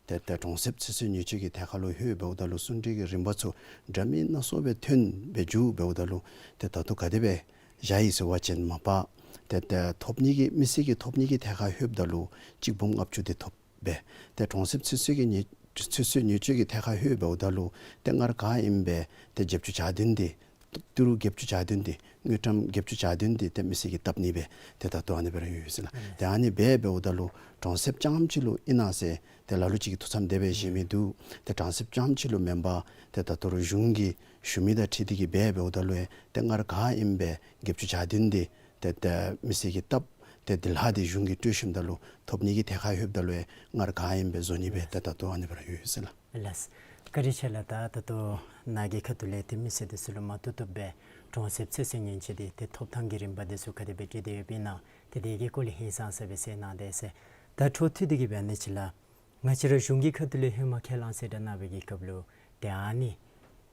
ཏེ་ཏེ་གྲོང་གསེབ་ཚོད་བསྲེ་ཉེན་བཅོལ་གྱི་ཐད་ཁར་ལུ་ལྷོད་འབདཝ་ད་ལུ་གསུང་གྲོས་ཀྱི་རིམ་པ་ཚུ་འདྲ་མིན་སྣ་ཚོགས་སྦེ་ཐོན་སྦེ་འགྱོ་འབདཝ་ད་ལུ་ཏེ་ད་ལྟོ་ག་དེ་སྦེ་བཞག་ཡི་ཟེར་བ་ཅིན་མ་པ་ཏེ་ཏེ་ཐོབ་ནི་གི་མི་སེར་གྱི་ཐོབ་ནི་གི་ཐད་ཁར་ལྷོདཔ་ད་ལུ་གཅིག་འབུམ་ལྔ་བཅུ་དེ་ཐོབ་སྦེ་ཏེ་གྲོང་གསེབ་ཚོད་བསྲེ་གི་ཉེ་ཚོད་བསྲེ་ཉེན་བཅོལ་གྱི་ཐད་ཁར་ལྷོད་འབདཝ་ད་ལུ་ཏེ་སྔར་ག་ཨིནམ་སྦེ་ཏེ་བརྒྱད་ཅུ་གྱ་བདུན་དེ་ཏི་རུ་བརྒྱད་ཅུ་གྱ་བདུན་དེ་དངུལ་ཀྲམ་བརྒྱད་ཅུ་གྱ་བདུན་དེ་ཏེ་མི་སེར་གྱིས་བཏབ་ནི་སྦེ་ཏེ་ད་ལྟོ་ཨ་ནི་སྦེ་ར་ཡོད་ཟེར་ལགས། ཏེ་ཨ་ནི་སྦེ་འབདཝ་ད་ལུ་གྲོང་གསེབ་རྐྱངམ་ཅིག་ལུ་ཨིན་ན་ཟེར་ཏེ་ལ་ལུ་ཅིག་གིས་ཐུགས་བསམ་དེ་སྦེ་བཞེས་མི་འདུག། ཏེ་གྲོང་གསེབ་རྐྱངམ་ཅིག་ལུ་མེན་པར་ཏེ་ད་ལྟོ་རུང་གཞུང་གི་ཞུ་མི་དང་འཁྲིལ་ཏེ་གི་སྦེ་འབདཝ་ད་ལུ་ཡང་ཏེ་སྔར་ག་ཨིནམ་སྦེ་བརྒྱད་ཅུ་གྱ་བདུན་དེ་ཏེ་ཏེ་མི་སེར་གྱིས་བཏབ། ཏེ་དེ་ལྷག་སྟེ་གཞུང་གིས་སྤྲོད་ཞིནམ་ད་ལུ་ཐོབ་ནི་གི་ཐད་ཁར་ལྷོདཔ་ད་ལུ་ཡང་སྔར་ག་ཨིནམ་སྦེ་བཟོ་ནི་སྦེ་ཏེ་ད་ལྟོ་ཨ་ནི་སྦེ་ར་ཡོད་ཟེར་ལགས། ལགས། བཀའ་དྲིན་ཆེ་ལགས། ད་ད་ལྟོ་ནཱ་གི་ཁ་ཐུག་ལས་ཏེ་མི་སེར་འདི་ཚུ་ལུ་མ་བཏུབ་བཏུབ་སྦེ་གྲོང་གསེབ་ཚོད་བསྲེ་ཉེན་བཅོལ་འདི་ཏེ་ཐོབ་ཐང་གི་རིམ་པ་འདི་ཚུ་ག་དེ་སྦེ་འཁྲིལ་ཏེ་ཡོདཔ་ཨིན་ན་ཏེ་དེ་གི་སྐོར་ལས་ཧིང་སངས་ས་སྦེ་གསལ་གནང་དེས་ཟེར། ད་འཕྲོ་མཐུད་དེ་གི་སྦེ་ཨ་ནི་ཅིག་ལགས། ང་བཅས་ར་གཞུང་གི་ཁ་ཐུག་ལས་ཧེ་མ་ཁས་བླངས་གསལ་བསྒྲགས་གནང་བའི་གི་སྐབས་ལུ་ཏེ་ཨ་ནི་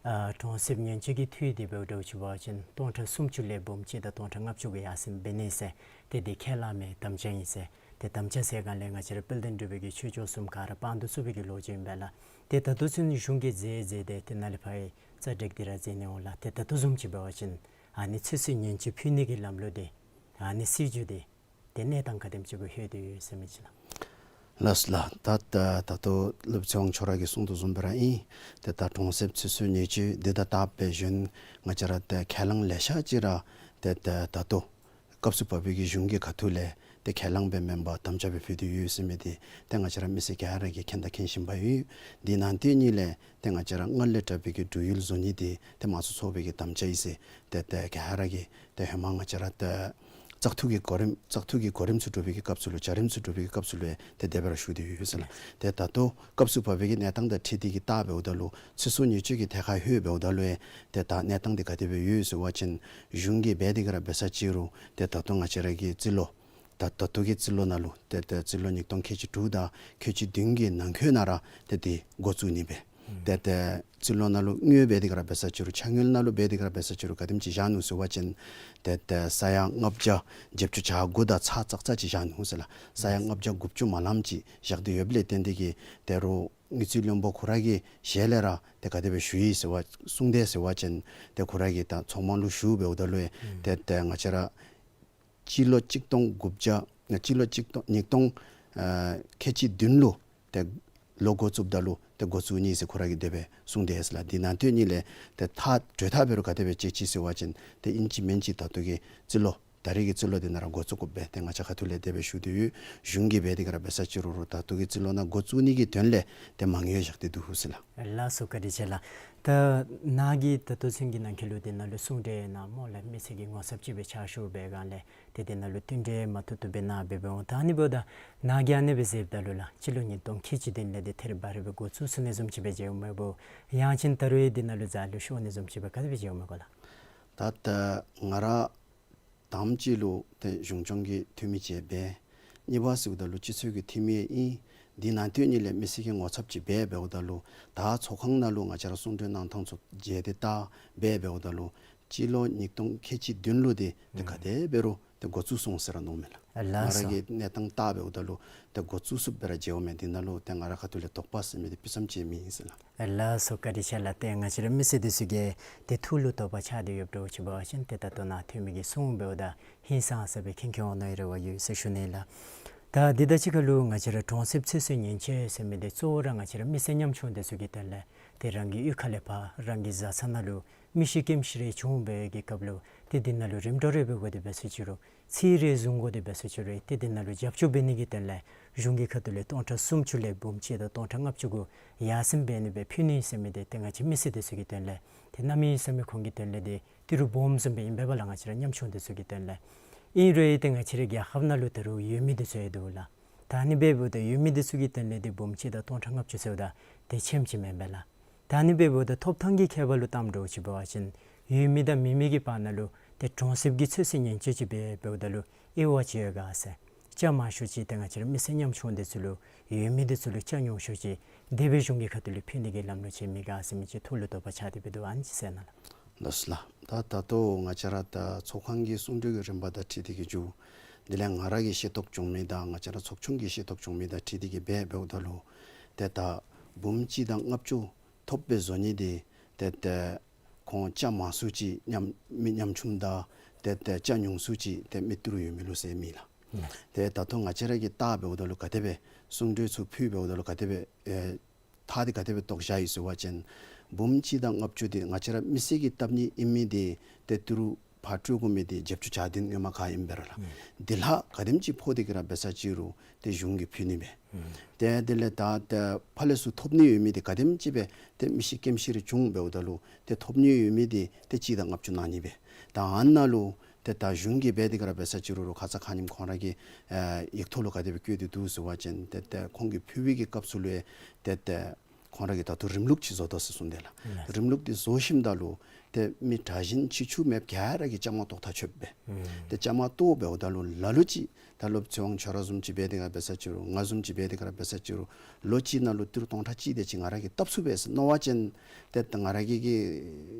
ཨ་གྲོང་གསེབ་ཉེན་བཅོལ་གྱི་འཐུས་འདི་འབདཝ་འདྲཝ་ཅིག་འབད་བ་ཅིན་སྟོང་ཕྲག་སུམ་ཅུ་ལས་འབུམ་གཅིག་དང་སྟོང་ཕྲག་ལྔ་བཅུ་གུ་ཡར་སེང་འབད་ནི་ཟེར་ཏེ་འདི་ཁས་བླངས་མི་དམ་བཅའ་ཨིན་ཟེར། ཏེ་དམ་བཅའ་ཟེར་སྒང་ལས་ང་བཅས་ར་དཔལ་ལྡན་འབྲུག་པའི་གི་ཆོས་སྐྱོང་གསུམ་ག་ར་དཔང་དུ་བཙུགས་པའི་གི་ལོ་རྒྱུས་ཨིན་པས་ལགས། ཏེ་ད་ལྟོ་ཚུན་གཞུང་གིས་མཛད་མཛད་དེ་ཏེ་ནཱ་ལས་ཕར་རྩ་འགྲིག་འདི་ར་མཛད་ནི་འོང་ལགས། ཏེ་ད་ལྟོ་བཟུམ་ཅིག་འབད་བ་ཅིན་ཨ་ནི་ཚོད་བསྲེ་ཉེན་བཅོལ་ཕུལ་ནི་གི་ལམ་ལུགས་འདི་ཨ་ནི་སྲིད་བྱུས་འདི་ཏེ་གནས་སྟངས་ག་དེམ་ཅིག་གུ་ལྷོད་དེ་ཡོད་ཟེར་མི་ཅིག་ལགས། ལགས་ལགས། ད་ད་ད་ལྟོ་སློབ་དཔོན་ཚེ་དབང་ཁྱོད་ར་གིས་གསུངས་དོ་བཟུམ་སྦེ་ར་ཨིན། ཏེ་ད་གྲོང་གསེབ་ཚོད་བསྲེ་ཉེན་བཅོལ་འདི་དང་སྟབས་བདེ་བཞིན་ང་བཅས་ར་ཏེ་ཁས་བླངས་ལེ་ཤ་ཅིག་ར་ཏེ་ད་ད་ལྟོ་སྐབས་སུ་བབས་པའི་གི་གཞུང་གི་ཁ་ཐུག་ལས་ཏེ་ཁས་བླངས་སྦེ་མེན་པར་དམ་བཅའ་སྦེ་ཕུལ་ཏེ་ཡོད་ཟེར་མི་འདི་ཏེ་ང་བཅས་ར་མི་སེར་ག་ར་གིས་མཁྱེན་དང་མཁྱེན་བཞིན་པ་ཡོད། འདི་ནང་དོན་ཉིད་ལས་ཏེ་ང་བཅས་ར་སྔར་ལས་དྲག་པའི་གི་འབྲུག་ཡུལ་བཟོ་ནི་འདི་ཏེ་དམངས་གཙོའི་ཚོགས་པའི་གི་དམ་བཅའ་ཨིན་ཟེར་ཏེ་ཏེ་ག་ར་གིས་ཏེ་ཧེ་མ་ང་བཅས་ར་ཏེ་ བཙག་འཐུ་གི་གོ་རིམ་བཙག་འཐུ་གི་གོ་རིམ་ཚུ་འགྲུབ་པའི་གི་སྐབས་སུ་ལུ་བྱ་རིམ་ཚུ་འགྲུབ་པའི་གི་སྐབས་སུ་ལུ་ཡང་ཏེ་དེ་སྦེ་ར་ཞུ་སྟེ་ཡོད་ཟེར་ལགས། ཏེ་ད་ལྟོ་སྐབས་སུ་བབས་པའི་གི་གནས་སྟངས་དང་འཁྲིལ་ཏེ་གི་བལྟ་འབདཝ་ད་ལུ་ཚེ་སྲོག་ཉེས་བཅོལ་གྱི་ཐད་ཁར་ལྷོད་འབདཝ་ད་ལུ་ཡང་ཏེ་ད་གནས་སྟངས་འདི་ག་དེ་སྦེ་ཡོད་ཟེར་བ་ཅིན་གཞུང་གིས་འབད་དེ་གི་ར་འབད་ས་ཅིག་རུང་ཏེ་ད་ལྟོ་ང་བཅས་ར་གི་རྩིས་ལོ་ད་ད་ལྟོ་གི་རྩིས་ལོ་ནང་ལུ་ཏེ་ཏེ་རྩིས་ལོ་ཉིས་སྟོང་ཁལ་གཅིག་དྲུག་དང་ཁལ་གཅིག་བདུན་གྱི་ནང་འཁོད་ནང་ར་ཏེ་དེ་འགོ་བཙུགས་ནི་སྦེ། ཏེ་ཏེ་རྩིས་ལོ་ནང་ལུ་དངུལ་འབད་དེ་གི་ར་འབད་ས་ཅིག་རུང་ཆ་དངུལ་ནང་ལུ་འབད་དེ་གི་ར་འབད་ས་ཅིག་རུང་ག་དེམ་ཅིག་བཞག་ནུག་ཟེར་བ་ཅིན་ཏེ་ཏེ་ས་ཡ་ལྔ་བརྒྱ་བརྒྱད་ཅུ་གྱ་དགུ་དང་ཚག་ཚག་ཚག་ཅིག་བཞག་ནུག་ཟེར་ལགས། ས་ཡ་ལྔ་བརྒྱ་དགུ་བཅུ་མ་ལངམ་ཅིག་བཞག་སྟེ་ཡོདཔ་ལས་བརྟེན་ཏེ་གི་ད་རུང་དངུལ་རྩིས་བློན་པོ་ཁོ་ར་གི་ཞལ་ལས་ར་ཏེ་ག་དེ་སྦེ་ཞུ་ཡི་ཟེར་བ་གསུངས་དེས་ཟེར་བ་ཅིན་ཏེ་ཁོ་ར་གི་ད་ཚོགས་དམངས་ལུ་ཞུ་འབདཝ་ད་ལུ་ཡང་ཏེ་ཏེ་ང་བཅས་ར་སྤྱི་ལོ་གཅིག་སྟོང་དགུ་བརྒྱ་ཨ་སྤྱི་ལོ་གཅིག་སྟོང་ཉིས་སྟོང་ཨ་ཁལ་གཅིག་བདུན་ལུ་ཏེ་ལོ་འགོ་བཙུགསཔ་ད་ལུ་ཏེ་འགོ་བཙུགས་ནི་ཟེར་ཁོ་ར་གིས་དེ་སྦེ་གསུངས་དེས་ལགས། དེ་ནང་དོན་གཉིས་ལས་ཏེ་ཐག་གྲོལ་ཐག་འབད་རུང་ག་དེ་སྦེ་བཅད་ཅི་ཟེར་བ་ཅིན་ཏེ་ཨིན་ཅི་མིན་ཅི་ད་ལྟོ་གི་རྩིས་ལོ་ད་རེས་ཀྱི་རྩིས་ལོ་འདི་ནང་ར་འགོ་བཙུགས་དགོ་པས། ཏེ་ང་བཅས་ཁ་ཐུག་ལས་དེ་སྦེ་ཞུ་སྟེ་ཡོད། གཞུང་གིས་འབད་དེ་གི་ར་འབད་ས་ཅིག་རུང་རུང་ད་ལྟོ་གི་རྩིས་ལོ་ནང་འགོ་བཙུགས་ནི་གི་དོན་ལས་ཏེ་མ་དངུལ་བཞག་སྟེ་འདུག་ཟེར་ལགས། ལགས་སོ་བཀའ་དྲིན་ཆེ་ལགས། ད་ནཱ་གིས་ད་ལྟོ་ཚུན་གྱི་ནང་འཁོད་ལུ་འདི་ནང་ལུ་གསུང་གྲོས་གནངམ་སྨོ་ལགས། མི་སེར་གྱི་ངོ་ཚབ་ཅིག་སྦེ་ཕྱག་ཞུ་བའི་སྒང་ལས་ཏེ་འདི་ནང་ལུ་བསྟུན་གྲོས་མ་ཐུབ་ཐུབ་སྦེ་གནང་སྦེ་འབདཝ་ད་ཨ་ནི་འབདཝ་ད་ནཱ་གིས་ཨ་ནི་སྦེ་ཟེརཝ་ད་ལུ་ལགས་སྤྱི་ལོ་ཉིས་སྟོང་ཁལ་གཅིག་བདུན་ལས་ཏེ་ཐད་རི་བ་རི་སྦེ་འགོ་བཙུགས་སོ་ནི་བཟུམ་ཅིག་སྦེ་མཇལཝ་མས་གོ། ཡང་ཅིན་ད་རུང་འདི་ནང་ལུ་རྩ་ལུ་ཤོར་ནི་བཟུམ་ཅིག་སྦེ་ག་དེ་སྦེ་མཇལཝ་མས་གོ་ལགས། ད་ད་ང་ར་དང་པ་ཅིག་ལུ་ཏེ་གཞུང་སྐྱོང་གི་འཐུས་མི་ཅིག་འབད། གཉིས་པ་ཟེརཝ་ད་ལུ་སྤྱི་ཚོགས་ཀྱི་འཐུས་མི་ཨིན། དེ་ནང་དོན་གཉིས་ལས་མི་སེར་གྱི་ངོ་ཚབ་ཅིག་འབད་འབདཝ་ད་ལུ་ད་ཚོགས་ཁང་ནང་ལུ་ང་བཅས་ར་གསུང་གྲོས་གནང་ཐངས་ཚུ་མཇལ་ཏེ་བལྟ་འབད་འབདཝ་ད་ལུ་སྤྱི་ལོ་ཉིས་སྟོང་ཁལ་གཅིག་བདུན་ལུ་ཏེ་ཏེ་ག་དེ་འབད་རུང་ཏེ་འགོ་བཙུགས་སོང་ཟེར་ར་མནོཝ་མས་ལགས། ལགས་སོ། ང་ར་གིས་གནས་སྟངས་བལྟ་འབདཝ་ད་ལུ་ཏེ་འགོ་བཙུགས་ཚུགསཔ་སྦེ་ར་མཇལཝ་མས། དེ་ནང་ལུ་ཏེ་ང་ར་ཁ་ཐུག་ལས་དོགས་པ་ཟེར་མི་འདི་སྤུ་ཙམ་ཅིག་མེད་ཟེར་ལགས། ལགས་སོ་བཀའ་དྲིན་ཆེ་ལགས། ཏེ་ང་བཅས་ར་མི་སེར་འདི་ཚུ་གིས་ཏེ་ཐུགས་ལུ་དོགས་པ་ཆགས་ཏེ་ཡོདཔ་འདྲཝ་ཅིག་འབད་བ་ཅིན་ཏེ་ད་ལྟོ་ནཱ་འཐུས་མི་གིས་གསུངས་འབདཝ་ད་ཧིང་སངས་ས་སྦེ་མཁྱེན་མཁྱེན་འོང་ནིའི་རེ་བ་ཡོད་ཟེར་ཞུ་ནི་ལགས། ད་འདི་དང་གཅིག་ཁར་ལུ་ང་བཅས་ར་གྲོང་གསེབ་ཚོད་བསྲེ་ཉེན་བཅོལ་ཟེར་མི་འདི་གཙོ་བོ་ར་ང་བཅས་ར་མི་སེར་ཉམ་ཆུང་འདི་ཚུ་གི་དོན་ལས་ཏེ་རང་གི་གཡུས་ཁ་ལས་ཕར་རང་གི་བཟའ་ཚང་ནང་ལུ་མི་ཤི་རྐྱེན་ཤི་རེ་བྱུང་བའི་གི་སྐབས་ལུ་ཏེ་འདི་ནང་ལུ་རིམ་གྲོ་རེ་འབད་དགོ་དེ་འབད་ས་ཅིག་རུང་ཚིག་རེ་བཟུང་དགོ་དེ་འབད་ས་ཅིག་རུང་ཏེ་འདི་ནང་ལུ་རྒྱབ་སྐྱོར་འབད་ནི་གི་དོན་ལས་གཞུང་གི་ཁ་ཐུག་ལས་སྟོང་ཕྲག་སུམ་ཅུ་ལས་འབུམ་གཅིག་དང་སྟོང་ཕྲག་ལྔ་བཅུ་གུ་ཡར་སེང་འབད་ནི་སྦེ་ཕུལ་ནི་ཟེར་མི་འདི་ཏེ་ང་བཅས་མི་སེར་འདི་ཚུ་གི་དོན་ལས་ཏེ་གནམ་མེད་ས་མེད་ཁོང་གི་དོན་ལས་འདི་ཏི་རུ་སྦོམ་བཟུམ་སྦེ་ཨིན་པས་ལགས། ང་བཅས་ར་ཉམ་ཆུང་འདི་ཚུ་གི་དོན་ལས། ཨིན་རུང་ཡང་ཏེ་ང་བཅས་རའི་རྒྱལ་ཁབ་ནང་ལུ་ད་རུང་ཡོད་མི་འདི་ཚུ་ཡང་འདུག་ལགས། ད་ཨ་ནི་འབདཝ་ད་ཡོད་མི་འདི་ཚུ་གི་དོན་ལས་འདི་འབུམ་གཅིག་དང་སྟོང་ཕྲག་ལྔ་བཅུ་ཟེརཝ་ད་དེ་ཆེམ་ཅིག་མེན་པས་ལགས། ད་ཨ་ནི་འབདཝ་ད་ཐོབ་ཐང་གི་ཁྱད་པར་ལུ་བལྟ་འདྲཝ་ཅིག་འབད་བ་ཅིན་ཡོད་མི་དང་མེད་མི་གི་བར་ན་ལུ་ཏེ་གྲོང་གསེབ་ཀྱི་ཚོད་བསྲེ་ཉེན་བཅོལ་ཅིག་འབད་འབདཝ་ད་ལུ་དབྱེ་བ་ཅིག་ཡོད་ག་ཟེར། བཅའ་མར་ཞུ་ཅི། ཏེ་ང་བཅས་ར་མི་སེར་ཉམ་ཆུང་འདི་ཚུ་ལུ་ཡོད་མི་འདི་ཚུ་ལུ་བཅའ་ཉུང་ཤོས་ཅིག་དེ་སྦེ་གཞུང་གི་ཁ་ཐུག་ལས་ཕུལ་ནི་གི་ལམ་ལུགས་ཅིག་མེད་ག་ཟེར་མི་ཅིག་ཐུགས་ལུ་དོགས་པ་ཆགས་ཏེ་འབད་འདུག། ཨ་ནི་ཅིག་གསན་གནང་ལགས། ལགས་སོ་ལགས། ད་ད་ལྟོ་ང་བཅས་ར་ད་ཚོགས་ཁང་གི་གསུང་གྲོས་ཀྱི་རིམ་པ་དང་འཁྲིལ་ཏེ་གི་འགྱོ། དེ་ལས་ང་ར་གིས་ཤེས་རྟོགས་བྱུང་མི་དང་ང་བཅས་ར་ཚོགས་ཆུང་གིས་ཤེས་རྟོགས་བྱུང་མི་དང་འཁྲིལ་ཏེ་གི་འབད་འབདཝ་ད་ལུ་ཏེ་ད་འབུམ་གཅིག་དང་ལྔ་བཅུ་ཐོབ་པའི་བཟོ་ནི་འདི་ཏེ་ཏེ་ཁོང་བཅའ་མང་སུ་ཅིག་ཉམ་མི་ཉམ་ཆུང་དང་ཏེ་ཏེ་བཅའ་ཉུང་སུ་ཅིག་ཏེ་མི་ཏི་རུ་ཡོད་མི་ལུ་ཟེར་མི་ལགས། ཏེ་ད་ལྟོ་ང་བཅས་ར་གིས་བལྟ་འབདཝ་ད་ལུ་ག་དེ་སྦེ་གསུང་གྲོས་ཚུ་ཕུལ་འབདཝ་ད་ལུ་ག་དེ་སྦེ་ཨེ་ཐག་འདི་ག་དེ་སྦེ་བཏོག་བཞག་ཡི་ཟེར་བ་ཅིན་འབུམ་གཅིག་དང་ལྔ་བཅུ་འདི་ང་བཅས་ར་མི་སེར་གྱིས་བཏབ་ནི་ཨིན་མི་འདི་ཏེ་ཏི་རུ་ཕར་སྤྲོད་དགོ་མི་འདི་བརྒྱད་ཅུ་གྱ་བདུན་སྔོན་མ་ཁར་ཨིན་པས་ར་ལགས། འདི་ལྷག་ག་དེམ་ཅིག་ཕོག་སྟེ་གི་ར་འབད་ས་ཅིག་རུང་ཏེ་གཞུང་གིས་ཕུལ་ནི་མས། ཏེ་དེ་ལས་ད་ཏེ་ཕར་ལས་ཚུར་ཐོབ་ནི་ཡོད་མི་འདི་ག་དེམ་ཅིག་སྦེ་ཏེ་མི་ཤི་རྐྱེན་ཤི་རེ་བྱུང་འབདཝ་ད་ལུ་ཏེ་ཐོབ་ནི་ཡོད་མི་འདི་ཏེ་གཅིག་དང་ལྔ་བཅུ་གནང་ནི་སྦེ། ད་ཨ་ནཱ་ལུ་ཏེ་ད་གཞུང་གིས་འབད་དེ་གི་ར་འབད་ས་ཅིག་རུང་རུང་ཁ་ཙ་ཁ་ཉིནམ་ཁོང་ར་གི་ཨེ་ཡིག་ཐོག་ལུ་ག་དེ་སྦེ་བཀོད་དེ་འདུག་ཟེར་བ་ཅིན་ཏེ་ཏེ་ཁོང་གིས་ཕུལ་བའི་གི་སྐབས་སུ་ལུ་ཏེ་ཏེ་ཁོང་ར་གིས་ད་ལྟོ་རིམ་ལུགས་ཅིག་བཟོ་དོ་ཟེར་གསུངས་དེས་ལགས། རིམ་ལུགས་འདི་བཟོ་ཞིནམ་ད་ལུ་ཏེ་མི་དྲག་ཞན་ཆེ་ཆུང་མེདཔ་ག་ར་གིས་བཅའ་མར་གཏོགས་ཐག་ཆོདཔ་སྦེ། ཏེ་བཅའ་མར་གཏོགས་འབདཝ་ད་ལུ་ལ་ལུ་ཅིག་ད་ལོག་ཚེ་དབང་ཁྱོད་ར་བཟུམ་ཅིག་འབད་དེ་གི་ར་འབད་ས་ཅིག་རུང་ང་བཟུམ་ཅིག་འབད་དེ་གི་ར་འབད་ས་ཅིག་རུང་ལོ་གཅིག་ནང་ལུ་ཏི་རུ་སྟོང་ཕྲག་གཅིག་དེ་ཅིག་ང་ར་གིས་བཏབ་ཚུགས་པས་ཟེར་མནོ་བ་ཅིན་ཏེ་ང་ར་གི་གི་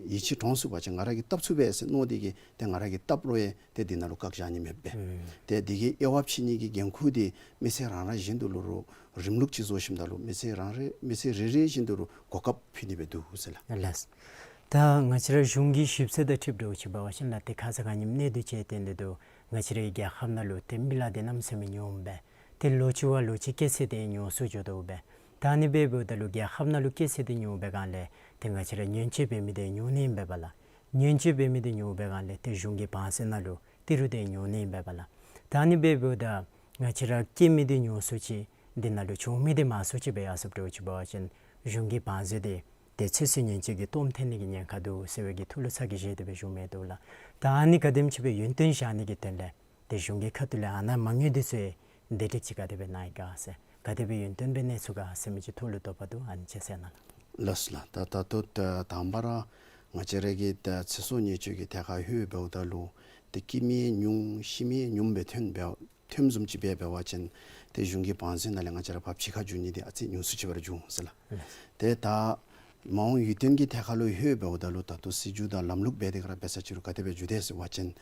ཡིད་ཆེས་འདྲོངས་ཚུགས་པ་ཅིན་ང་ར་གིས་བཏབ་ཚུགས་པས་ཟེར་མནོ་སྟེ་གི་ཏེ་ང་ར་གིས་བཏབ་རུང་ཡང་ཏེ་འདི་ནང་ལུ་བཀག་བཞག་ནི་མེདཔ་སྦེ། ཏེ་འདི་གི་དབྱེ་བ་ཕྱེ་ནི་གི་འགན་ཁུར་འདི་མི་སེར་རང་རང་བཞིན་དུ་ལུ་རུང་རིམ་ལུགས་ཅིག་བཟོ་ཞིནམ་ད་ལུ་མི་སེར་རང་རེ་མི་སེར་རེ་རེ་བཞིན་དུ་ལུ་གོ་སྐབས་ཕུལ་ནི་སྦེ་འདུག་ཟེར་ལགས། ལགས། ད་ང་བཅས་ར་གཞུང་གི་ཞིབ་འཚོལ་དང་འཁྲིལཝ་འདྲཝ་ཅིག་འབད་བ་ཅིན་ལགས་ཏེ་ཁ་ཙ་ཁ་ཉིནམ་གནས་སྡུད་ཅིག་བཏོན་ཏེ་འདུག། ང་བཅས་རའི་རྒྱལ་ཁབ་ནང་ལུ་ཏེ་མི་ལཱ་འདི་གནམ་མེད་ས་མེད་ཉུངམ་སྦེ། ཏེ་ལོ་གཅིག་བ་ལོ་གཅིག་སྐྱེས་ཚད་འདི་ཉུང་སུ་འགྱོ་དོ་སྦེ། ད་ཨ་ནི་སྦེ་འབདཝ་ད་ལུ་རྒྱལ་ཁབ་ནང་ལུ་སྐྱེས་ཚད་འདི་ཉུང་བའི་སྒང་ལས་ཏེ་ང་བཅས་ར་ཉེན་བཅོལ་འབད་མི་འདི་ཉུང་ནི་ཨིན་པས་ལགས། ཉེན་བཅོལ་འབད་མི་འདི་ཉུང་བའི་སྒང་ལས་ཏེ་གཞུང་གི་བང་མཛོད་ནང་ལུ་ཏི་རུ་འདི་ཉུང་ནི་ཨིན་པས་ལགས། ད་ཨ་ནི་སྦེ་འབདཝ་ད་ང་བཅས་ར་སྐྱེས་མི་འདི་ཉུང་སུ་ཅིག་འདི་ནང་ལུ་བྱུང་མི་འདི་མང་སུ་ཅིག་སྦེ་ཡར་སོངམ་འདྲཝ་ཅིག་འབད་བ་ཅིན་གཞུང་གི་བང་མཛོད་འདི་ཏེ་ཚོད་བསྲེ་ཉེན་བཅོལ་གྱི་སྟོངམ་ཐོན་ནི་གི་ཉེན་ཁ་འདུག་ཟེར་བའི་གི་ཐུགས་ལུ་ཚ་གྱང་བཞེས་ཏེ་སྦེ་བཞུགས་མི་འདུག་ལགས། ད་ཨ་ནི་ག་དེམ་ཅིག་སྦེ་ཡུན་བརྟན་བཞག་ནི་གི་དོན་ལས་ ཏེ་གཞུང་གི་ཁ་ཐུག་ལས་ཨ་ནཱ་མ་དངུལ་འདི་ཚུ་བདེ་སྒྲིག་ཅིག་ག་དེ་སྦེ་གནང་ཡི་ག་ཟེར་ག་དེ་སྦེ་ཡུན་བརྟན་སྦེ་གནས་ཚུགས་ག་ཟེར་མི་ཅིག་ཐུགས་ལུ་དོགས་པ་འདུག། ཨ་ནི་ཅིག་ཟེར་གནང་ལགས། ལགས་སོ་ལགས། ད་ད་ལྟོ་ད་དང་པ་ར་ང་བཅས་ར་གི་ད་ཚེ་སྲོག་ཉེས་གཅོད་ཀྱི་ཐད་ཁར་ལྷོད་འབདཝ་ད་ལུ་ཏེ་སྐྱིད་མི་ཉུང་ཤི་མི་ཉུང་སྦེ་ཐོན་འབདཝ་ཐོནམ་བཟུམ་ཅིག་འབད་འབད་བ་ཅིན་ཏེ་གཞུང་གི་བང་མཛོད་ནང་ལས་ང་བཅས་ར་ཕར་ཕྱི་ཁར་འགྱོ་ནི་འདི་ཨ་ཙི་ཉུང་སུ་ཅིག་སྦེ་ར་འགྱོ་འོང་ཟེར་ལགས། ལགས། ཏེ་ད་མ་འོངས་ཡུན་བརྟན་གྱི་ཐད་ཁར་ལུ་ལྷོད་འབདཝ་ད་ལུ་ད་ལྟོ་སྲིད་བྱུས་དང་ལམ་ལུགས་འབད་དེ་ག་ར་འབད་ས་ཅིག་རུང་ག་དེ་སྦེ་འགྱོ་དེས་ཟེར་བ་ཅིན་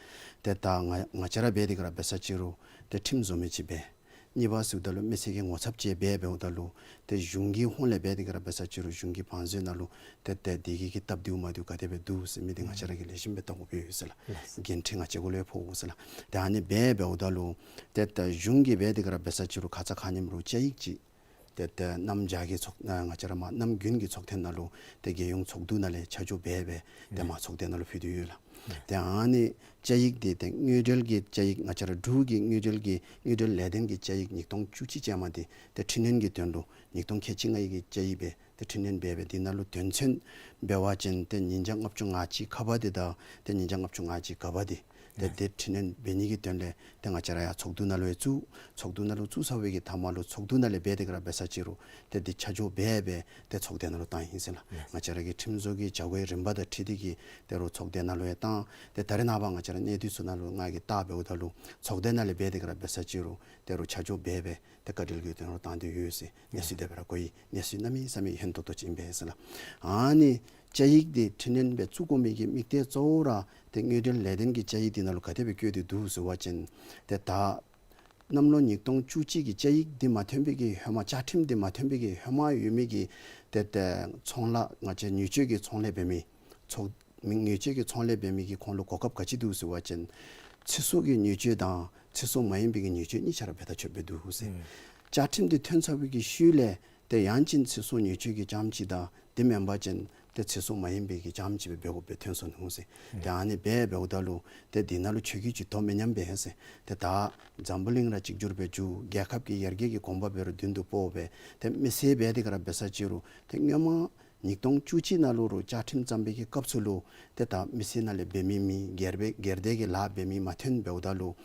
ཏེ་ད་ང་ང་བཅས་ར་འབད་དེ་ག་ར་འབད་ས་ཅིག་རུང་ཏེ་ཁྲིམས་བཟོ་མི་ཅིག་འབད། གཉིས་པ་ཟེརཝ་ད་ལུ་མི་སེར་གྱི་ངོ་ཚབ་ཅིག་འབད་འབདཝ་ད་ལུ་ཏེ་གཞུང་གི་ཧོངས་ལས་འབད་དེ་ག་ར་འབད་ས་ཅིག་རུང་གཞུང་གི་བང་མཛོད་ནང་ལུ་ཏེ་ཏེ་དེ་གི་གི་སྟབས་བདེཝ་མ་བདེཝ་ག་དེ་སྦེ་འདུག་ཟེར་མི་འདི་ང་བཅས་ར་གིས་ལེགས་ཤོམ་སྦེ་བལྟ་དགོཔ་ཡོད་ཟེར་ལགས། ལགས། འགན་འཁྲི་ང་བཅས་གུ་ལུ་ཡང་ཕོག་འོང་ཟེར་ལགས། ཏེ་ཨ་ནི་འབད་འབདཝ་ད་ལུ་ཏེ་ད་གཞུང་གིས་འབད་དེ་ག་ར་འབད་ས་ཅིག་རུང་ཁ་ཙ་ཁ་ཉིནམ་རུང་བཅའ་ཡིག་ཅིག་ཏེ་ཏེ་གནམ་བྱཱར་གྱི་ཚོགས་ཨ་ང་བཅས་ར་མར་གནམ་དགུན་གྱི་ཚོགས་ཐེངས་ནང་ལུ་ཏེ་རྒྱལ་ཡོངས་ཚོགས་འདུ་ནང་ལས་ཆ་འཇོག་འབད་འབད་ཏེ་མར་ཚོགས་སྡེ་ནང་ལུ་ཕུལ་ཏེ་ཡོད་ལགས། ཏེ་ཨ་ནི་བཅའ་ཡིག་འདི་ཏེ་དངུལ་འབྲེལ་གྱི་བཅའ་ཡིག་ང་བཅས་ར་འབྲུག་གི་དངུལ་འབྲེལ་གྱི་དངུལ་འབྲེལ་ལས་དོན་གྱི་བཅའ་ཡིག་ཉིས་སྟོང་བཅུ་གཅིག་ཅན་མ་འདི་ཏེ་འཕྲི་སྣོན་གྱི་དོན་ལུ་ཉིས་སྟོང་ཁལ་གཅིག་ལྔ་ཡི་གི་བཅའ་ཡིག་སྦེ་ཏེ་འཕྲི་སྣོན་འབད་འབད་འདི་ནང་ལུ་དོན་ཚན་འབད་བ་ཅིན་ཏེ་ཉིས་བརྒྱ་ལྔ་བཅུ་ང་གཅིག་ཁ་པར་འདི་དང་ཏེ་ཉིས་བརྒྱ་ལྔ་བཅུ་ང་གཅིག་ག་པར་འདི་ཏེ་ཏེ་འཕྲི་སྣོན་འབད་ནི་གི་དོན་ལས་ཏེ་ང་བཅས་ར་ཡར་ཚོགས་འདུ་ནང་ལུ་ཡང་བཙུགས། ཚོགས་འདུ་ནང་ལུ་བཙུགས་ཚར་བའི་གི་མཐའ་མ་ལུ་ཚོགས་འདུ་ནང་ལས་འབད་དེ་ག་ར་འབད་ས་ཅིག་རུང་ཏེ་འདི་ཆ་འཇོག་འབད་འབད་ཏེ་ཚོགས་སྡེ་ནང་ལུ་བཏང་ཡི་ཟེར་ལགས། ང་བཅས་ར་གི་ཁྲིམས་བཟོ་གི་བྱ་སྒོའི་རིམ་པ་དང་འཁྲིལ་ཏེ་གི་ཏེ་རུང་ཚོགས་སྡེ་ནང་ལུ་ཡང་བཏང་། ཏེ་ད་རེས་ནངས་པ་ང་བཅས་ར་གནས་སྡུད་ཚུ་ནང་ལུ་ང་གིས་བལྟ་འབདཝ་ད་ལུ་ཚོགས་སྡེ་ནང་ལས་འབད་དེ་ག་ར་འབད་ས་ཅིག་རུང་ཏེ་རུང་ཆ་འཇོག་འབད་འབད་ཏེ་བཀའ་འཁྲིལ་གྱི་དོན་ལུ་བཏང་སྟེ་ཡོད་ཟེར་གནས་ཚུལ་དེ་སྦེ་ར་གོ་ཡི། གནས་ཚུལ་གནམ་མེད་ས་མེད་ཧན་ཏོང་ཏོ་ཅིག་ཨིན་པས་ཟེར་ལགས། ཨ་ནི་བཅའ་ཡིག་འདི་འཕྲི་སྣོན་འབད་བཙུགས་དགོ་མི་གི་དམིགས་གཏད་གཙོ་བོ་ར་ཏེ་དངུལ་འབྲེལ་ལས་དོན་གྱི་བཅའ་ཡིག་འདི་ནང་ལུ་ག་དེ་སྦེ་བཀོད་དེ་འདུག་ཟེར་བ་ཅིན་ཏེ་ད་གནམ་ལོ་ཉིས་སྟོང་བཅུ་གཅིག་གི་བཅའ་ཡིག་འདི་མ་ཐོན་པའི་གི་ཧེ་མ་བཅའ་ཁྲིམས་འདི་མ་ཐོན་པའི་གི་ཧེ་མ་ཡོད་མི་གི་ཏེ་ཏེ་ཚོང་ལཱ་ང་བཅས་ཉེས་སྤྱོད་ཀྱི་ཚོང་ལས་འབད་མི་ཚོགས་མི་ཉེས་སྤྱོད་ཀྱི་ཚོང་ལས་འབད་མི་གི་ཁོང་ལུ་གོ་སྐབས་ག་ཅི་འདུག་ཟེར་བ་ཅིན་ཚེ་སྲོག་གི་ཉེས་སྤྱོད་དང་ཚེ་སྲོག་མ་ཡིན་པའི་གི་ཉེས་སྤྱོད་གཉིས་ཆ་ར་འབད་ཐག་ཆོད་སྦེ་འདུག་ཟེར། ཨུམ། བཅའ་ཁྲིམས་འདི་ཐོན་ཚར་བའི་གི་ཤུལ་ལས་ཏེ་ཡང་ཅིན་ཚེ་སྲོག་ཉེས་སྤྱོད་ཀྱི་རྐྱངམ་ཅིག་དང་དེ་མེན་པ་ཅིན་ཏེ་ཚེ་སྲོག་མ་ཡིན་པའི་གི་རྐྱངམ་ཅིག་སྦེ་འབད་དགོཔ་སྦེ་ཐོན་སོང་ནུག་ཟེར། ཨུམ། ཏེ་ཨ་ནི་འབད་འབདཝ་ད་ལུ་ཏེ་འདི་ནང་ལུ་ཆོས་བརྒྱུད་ཅིག་དོ་མི་མཉམ་པས་ཟེར། ཏེ་ད་འཛམ་བུ་གླིང་ར་གཅིག་གྱུར་སྦེ་འགྱོ་རྒྱལ་ཁབ་ཀྱི་ཡར་རྒྱས་ཀྱི་གོམ་པ་འབད་རུང་མདུན་དུ་སྤོ་སྦེ་ཏེ་མི་སེར་འབད་དེ་ག་ར་འབད་ས་ཅིག་རུང་ཏེ་སྔོན་མ་ཉིས་སྟོང་བཅུ་གཅིག་ནང་ལུ་རུང་བཅའ་ཁྲིམས་བརྩམས་པའི་གི་སྐབས་སུ་ལུ་ཏེ་ད་མི་སེར་ནང་ལས་འབད་མི་མི་སྒེར་སྦེ་སྒེར་སྡེ་གི་ལཱ་འབད་མི་མ་ཐོན་འབདཝ་ད་ལུ་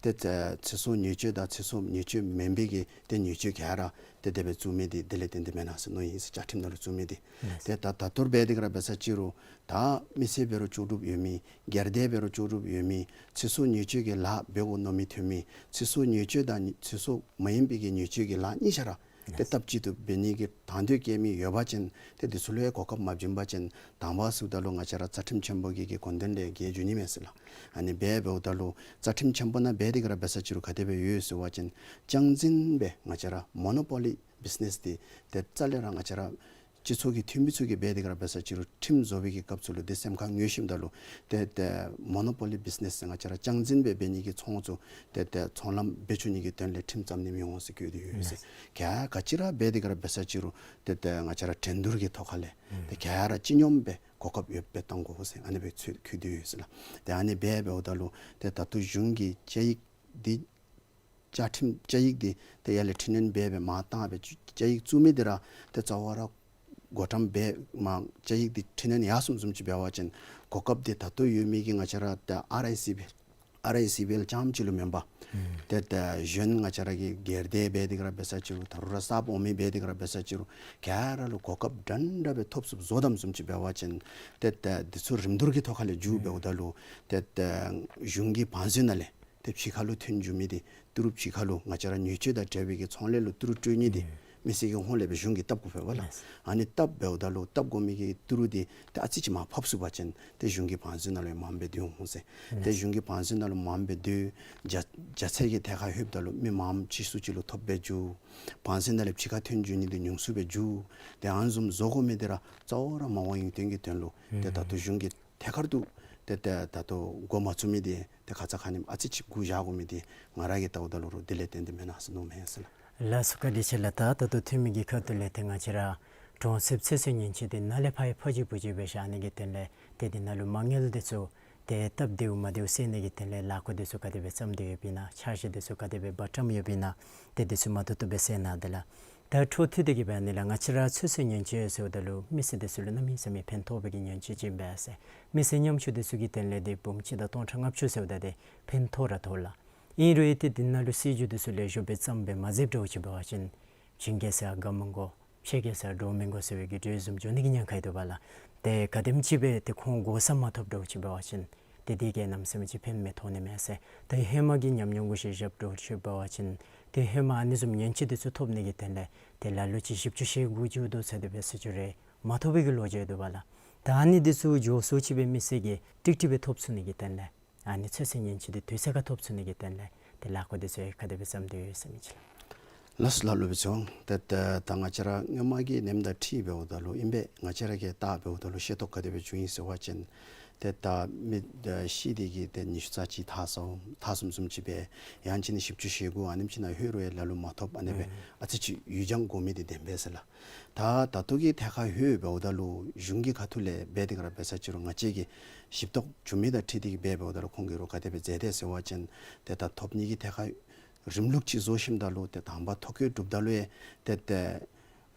ཏེ་ཚེ་སྲོག་ཉེས་སྤྱོད་དང་ཚེ་སྲོག་ཉེས་སྤྱོད་མེན་པའི་གི་ཏེ་ཉེས་སྤྱོད་ག་ར་ཏེ་དེ་སྦེ་བཙུགས་མི་འདི་དེ་ལས་བརྟེན་ཏེ་མེན་ན་ཟེར་མནོ་ཡི་ཟེར། བཅའ་ཁྲིམས་ནང་ལུ་བཙུགས་མི་འདི། ལགས། ཏེ་ད་ད་ལྟོ་འབད་དེ་ག་ར་འབད་ས་ཅིག་རུང་ད་མི་སེར་འབད་རུང་ལྕོགས་གྲུབ་ཡོད་མི་སྒེར་སྡེ་འབད་རུང་ལྕོགས་གྲུབ་ཡོད་མི་ཚེ་སྲོག་ཉེས་སྤྱོད་ཀྱི་ལཱ་འབད་དགོ་མནོ་མི་ཐོན་མི་ཚེ་སྲོག་ཉེས་སྤྱོད་དང་ཚེ་སྲོག་མ་ཡིན་པའི་གི་ཉེས་སྤྱོད་ཀྱི་ལཱ་གཉིས་ཆ་ར་ཏེ་སྟབས་གཅིག་ཏུ་འབད་ནི་གི་དང་འདོད་བསྐྱེད་མི་ཡོད་པ་ཅིན་ཏེ་འདི་ཚུ་ལུ་ཡང་གོ་སྐབས་མ་བྱིན་པ་ཅིན་དང་པ་ཟེརཝ་ད་ལུ་ང་བཅས་ར་རྩ་ཁྲིམས་ཆེན་པོ་གི་གི་དགོངས་དོན་ལས་འགལ་འགྱོ་ནི་མས་ཟེར་ལགས། ཨ་ནི་འབད་འབདཝ་ད་ལུ་རྩ་ཁྲིམས་ཆེན་པོ་ནང་འབད་དེ་ག་ར་འབད་ས་ཅིག་རུང་ག་དེ་སྦེ་ཡོད་ཟེར་བ་ཅིན་རྐྱང་འཛིན་སྦེ་ང་བཅས་ར་མོ་ནོ་པོ་ལི་བིས་ནེས་འདི་ཏེ་རྩ་ལས་ར་ང་བཅས་ར་སྤྱི་ཚོགས་ཀྱི་འཐུས་མི་ཚུ་གིས་འབད་དེ་ག་ར་འབད་ས་ཅིག་རུང་ཁྲིམས་བཟོ་བའི་གི་སྐབས་སུ་ལུ་ཏེ་སེམས་ཁར་ངོས་ཞིནམ་ད་ལུ་ཏེ་ཏེ་མོ་ནོ་པོ་ལི་བིས་ནེས་ཟེར་ང་བཅས་ར་རྐྱང་འཛིན་སྦེ་འབད་ནི་གི་ཚོང་ཚུ་ཏེ་ཏེ་ཚོང་ལམ་འབད་བཅུག་ནི་གི་དོན་ལས་ཁྲིམས་བརྩམ་ནི་མི་འོང་ཟེར་བཀོད་དེ་ཡོད་ཟེར། ལགས། ག་ག་ཅི་ར་འབད་དེ་ག་ར་འབད་ས་ཅིག་རུང་ཏེ་ཏེ་ང་བཅས་ར་འགྲན་བསྡུར་གྱི་ཐོག་ཁ་ལས་ཨུམ་ཏེ་ག་ར་སྤྱི་སྙོམས་སྦེ་གོ་སྐབས་ཡོདཔ་སྦེ་བཏང་དགོ་ཟེར་ཨ་ནི་སྦེ་ཚུལ་བཀོད་དེ་ཡོད་ཟེར་ལགས། ཏེ་ཨ་ནི་འབད་འབདཝ་ད་ལུ་ཏེ་ད་ལྟོ་གཞུང་གི་བཅའ་ཡིག་འདི་བཅའ་ཁྲིམས་བཅའ་ཡིག་འདི་ཏེ་ཡར་ལས་འཕྲི་སྣོན་འབད་སྦེ་མར་བཏང་སྦེ་བཅའ་ཡིག་བཙུགས་མི་འདི་ར་ཏེ་རྩ་བ་ར་བགོ་བཀྲམ་འབད་མར་བཅའ་ཡིག་འདི་འཕྲི་སྣོན་ཡར་སོངམ་བཟུམ་ཅིག་འབད་བ་ཅིན་གོ་སྐབས་འདི་ད་ལྟོ་ཡོད་མི་གི་ང་བཅས་ར་ཏེ་ཨར་ཨའི་སི་བི་ཨེལ་ཨར་ཨའི་སི་བི་ཨེལ་རྐྱངམ་ཅིག་ལུ་མེན་པར་ཨུམ་ཏེ་ཏེ་གཞན་ང་བཅས་ར་གི་སྒེར་སྡེ་འབད་དེ་ག་ར་འབད་ས་ཅིག་རུང་ད་རུང་ར་གསརཔ་འོང་མི་འབད་དེ་ག་ར་འབད་ས་ཅིག་རུང་ག་ར་ལུ་གོ་སྐབས་འདྲན་འདྲ་སྦེ་ཐོབ་ཚུགསཔ་བཟོ་དོ་བཟུམ་ཅིག་འབད་བ་ཅིན་ཏེ་ཏེ་འདི་ཚུ་རིམ་བསྡུར་གྱི་ཐོག་ཁ་ལས་འགྱོ་འབདཝ་ད་ལུ་ཏེ་ཏེ་གཞུང་གི་བང་མཛོད་ནང་ལས་ཏེ་ཕྱི་ཁ་ལུ་ཐོན་འགྱོ་མི་འདི་ཏི་རུ་ཕྱི་ཁ་ལུ་ང་བཅས་ར་ཉེས་སྤྱོད་དང་འབྲེལ་བའི་གི་ཚོང་ལས་ལུ་ཏི་རུ་སྤྲོད་ནི་འདི་ཨུམ་མི་སེར་གྱི་ཧོངས་ལས་སྦེ་གཞུང་གིས་བཏབ་དགོ་པས་ལགས། ལགས། ཨ་ནི་བཏབ་འབདཝ་ད་ལུ་བཏབ་དགོ་མི་གི་ཏི་རུ་འདི་ཏེ་ཨ་ཙི་ཅིག་མར་ཕབ་ཚུགས་པ་ཅིན་ཏེ་གཞུང་གི་བང་མཛོད་ནང་ལུ་མངམ་སྦེ་སྡོད་འོང་ཟེར། ལགས། ཏེ་གཞུང་གི་བང་མཛོད་ནང་ལུ་མངམ་སྦེ་སྡོད་བྱ་བྱ་ཚད་ཀྱི་ཐད་ཁར་ལྷོདཔ་ད་ལུ་མི་མངམ་ཅིག་སུ་ཅིག་ལུ་ཐོབ་སྦེ་འགྱོ། བང་མཛོད་ནང་ལས་ཕྱི་ཁར་ཐོན་འགྱོ་ནི་འདི་ཉུང་སུ་སྦེ་འགྱོ། ཏེ་ཨ་ནི་བཟུམ་བཟོ་དགོ་མི་འདི་ར་རྩ་བ་ར་མ་འོངས་ཡུན་བརྟན་གྱི་དོན་ལུ་ཏེ་ད་ལྟོ་གཞུང་གིས་ཐད་ཀར་དུ་ཏེ་ཏེ་ད་ལྟོ་འགོ་མ་བཙུགས་མི་འདི་ཏེ་ཁ་ཙ་ཁ་ཉིནམ་ཨ་ཙི་ཅིག་སྒུག་བཞག་དགོ་མི་འདི་ང་ར་གིས་བལྟཝ་ད་ལུ་རུང་དེ་ལས་བརྟེན་ཏེ་མེན་ན་ཟེར་མནོཝ་མས་ཟེར་ལགས། ལགས་སོ་བཀའ་དྲིན་ཆེ་ལགས། ད་ད་ལྟོ་འཐུས་མི་གི་ཁ་ཐུག་ལས་ཏེ་ང་བཅས་ར་གྲོང་གསེབ་ཚོད་བསྲེ་ཉེན་བཅོལ་འདི་ནཱ་ལས་ཕར་ཡང་ཕར་ཅིག་བུ་ཅིག་སྦེ་བཞག་ནི་གི་དོན་ལས་ཏེ་འདི་ནང་ལུ་མ་དངུལ་འདི་ཚུ་ཏེ་སྟབས་བདེཝ་མ་བདེཝ་བསལ་ནི་གི་དོན་ལས་ལཱ་བཀོད་འདི་ཚུ་ག་དེ་སྦེ་བརྩམས་ཏེ་ཡོདཔ་ཨིན་ན་འཆར་གཞི་འདི་ཚུ་ག་དེ་སྦེ་འབད་བརྩམས་ཡོདཔ་ཨིན་ན་ཏེ་འདི་ཚུ་མ་ཐུག་ཐུག་སྦེ་གསལ་གནང་དེ་ལགས། ད་འཕྲོ་མཐུད་དེ་གི་སྦེ་ཨ་ནི་ལགས་ང་བཅས་ར་ཚོད་བསྲེ་ཉེན་བཅོལ་ཟེརཝ་ད་ལུ་མི་སེར་འདི་ཚུ་ལུ་གནམ་མེད་ས་མེད་ཕན་ཐོགས་པའི་གི་ཉེན་བཅོལ་ཅིག་ཨིན་པས་ཟེར། མི་སེར་ཉམ་ཆུང་འདི་ཚུ་གི་དོན་ལས་འདི་འབུམ་གཅིག་དང་སྟོང་ཕྲག་ལྔ་བཅུ་ཟེརཝ་ད་འདི་ཕན་ཐོགས་ར་ཐོགས་ལགས། ཨིན་རུང་ཏེ་འདི་ནང་ལུ་སྲིད་བྱུས་འདི་ཚུ་ལེགས་ཤོམ་སྦེ་བརྩམས་སྦེ་མ་མཛདཔ་འདྲཝ་ཅིག་འབད་བ་ཅིན་བྱིན་གེ་སར་དགའ་མི་དགོ་ཆེ་གེ་སར་འདྲོག་མི་དགོ་ཟེར་བའི་གི་གྲོས་བཟུམ་འགྱོ་ནི་གི་ཉེན་ཁ་ཡོད་དོ་བ་ལགས། ཏེ་ག་དེམ་ཅིག་སྦེ་ཏེ་ཁོང་གོ་ས་མ་ཐོབ་འདྲཝ་ཅིག་འབད་བ་ཅིན་ཏེ་དེ་གིས་གནམ་མེད་ས་མེད་ཅིག་ཕན་མི་ཐོགས་ནི་མས་ཟེར། ཏེ་ཧེ་མ་གི་ཉམས་མྱོང་གུ་གཞི་བཞགཔ་འདྲཝ་ཅིག་འབད་བ་ཅིན་ཏེ་ཧེ་མ་ཨ་ནི་བཟུམ་ཉེན་ཁ་འདི་ཚུ་ཐོབ་ནི་གི་དོན་ལས་ཏེ་ལ་ལུ་ཅིག་བཞི་བཅུ་ཞེ་དགུ་འགྱོ་དོ་ཟེར་དེ་སྦེ་ཟེར་རྒྱུ་རེ་མ་ཐོབ་པའི་གི་ལོ་རྒྱུས་ཡོད་དོ་བ་ལགས། ད་ཨ་ནི་འདི་ཚུ་མགྱོགས་སུ་ཅིག་སྦེ་མི་སེར་གྱིས་ཀྲིག་ཀྲི་སྦེ་ཐོབ་ཚུགས་ནི་གི་དོན་ལས་ཨ་ནི་ཚོད་བསྲེ་ཉེན་ཆེ་འདི་དུས་ཚོད་ཁར་ཐོབ་ཚུགས་ནི་གི་དོན་ལས་ཏེ་ལཱ་འགོ་འདི་ཚུ་ག་དེ་སྦེ་བརྩམས་ཏེ་ཡོད་ཟེར་མི་ཅིག་ལགས། ལགས་སོ་ལགས། སློབ་དཔོན་ཚེ་དབང་། ཏེ་ད་ད་ང་བཅས་ར་སྔོན་མ་གི་ནེམ་དང་འཁྲིལ་འབདཝ་ད་ལུ་ཨིན་པས། ང་བཅས་ར་གིས་བལྟ་འབདཝ་ད་ལུ་ཤེས་རྟོགས་ག་དེ་སྦེ་བྱུང་ཡི་ཟེར་བ་ཅིན་ཏེ་ད་མི་ཤི་སྟེ་གི་ཏེ་ཉི་ཤུ་རྩ་གཅིག་ཐལ་སོ་ཐལ་སོངམ་བཟུམ་ཅིག་སྦེ་ཡང་ཅིན་བཞི་བཅུ་ཞེ་དགུ་ཨ་ནེམ་ཅིག་ནང་ལྷོད་རུང་ཡང་ལ་ལུ་མ་ཐོབ། ཨ་ནི་སྦེ་ཨ་ཙི་ཅིག་ཡུད་འགྱངས་དགོ་མི་འདི་བདེན་པས་ཟེར་ལགས། ད་ད་ལྟོ་གི་ཐད་ཁར་ལྷོད་འབདཝ་ད་ལུ་གཞུང་གི་ཁ་ཐུག་ལས་འབད་དེ་ག་ར་འབད་ས་ཅིག་རུང་ང་བཅས་ཀྱིས་ཞིབ་རྟོག་བྱུང་མི་དང་འཁྲིལ་ཏེ་གི་འབད་འབདཝ་ད་ལུ་ཁོང་གིས་རུང་ག་དེ་སྦེ་མཛད་དེ་ཟེར་བ་ཅིན་ཏེ་ད་ཐོབ་ནི་གི་ཐད་ཁར་རིམ་ལུགས་ཅིག་བཟོ་ཞིནམ་ད་ལུ་ཏེ་དང་པ་ཐོ་བཀོད་གྲུབ་ད་ལུ་ཡང་ཏེ་ཏེ་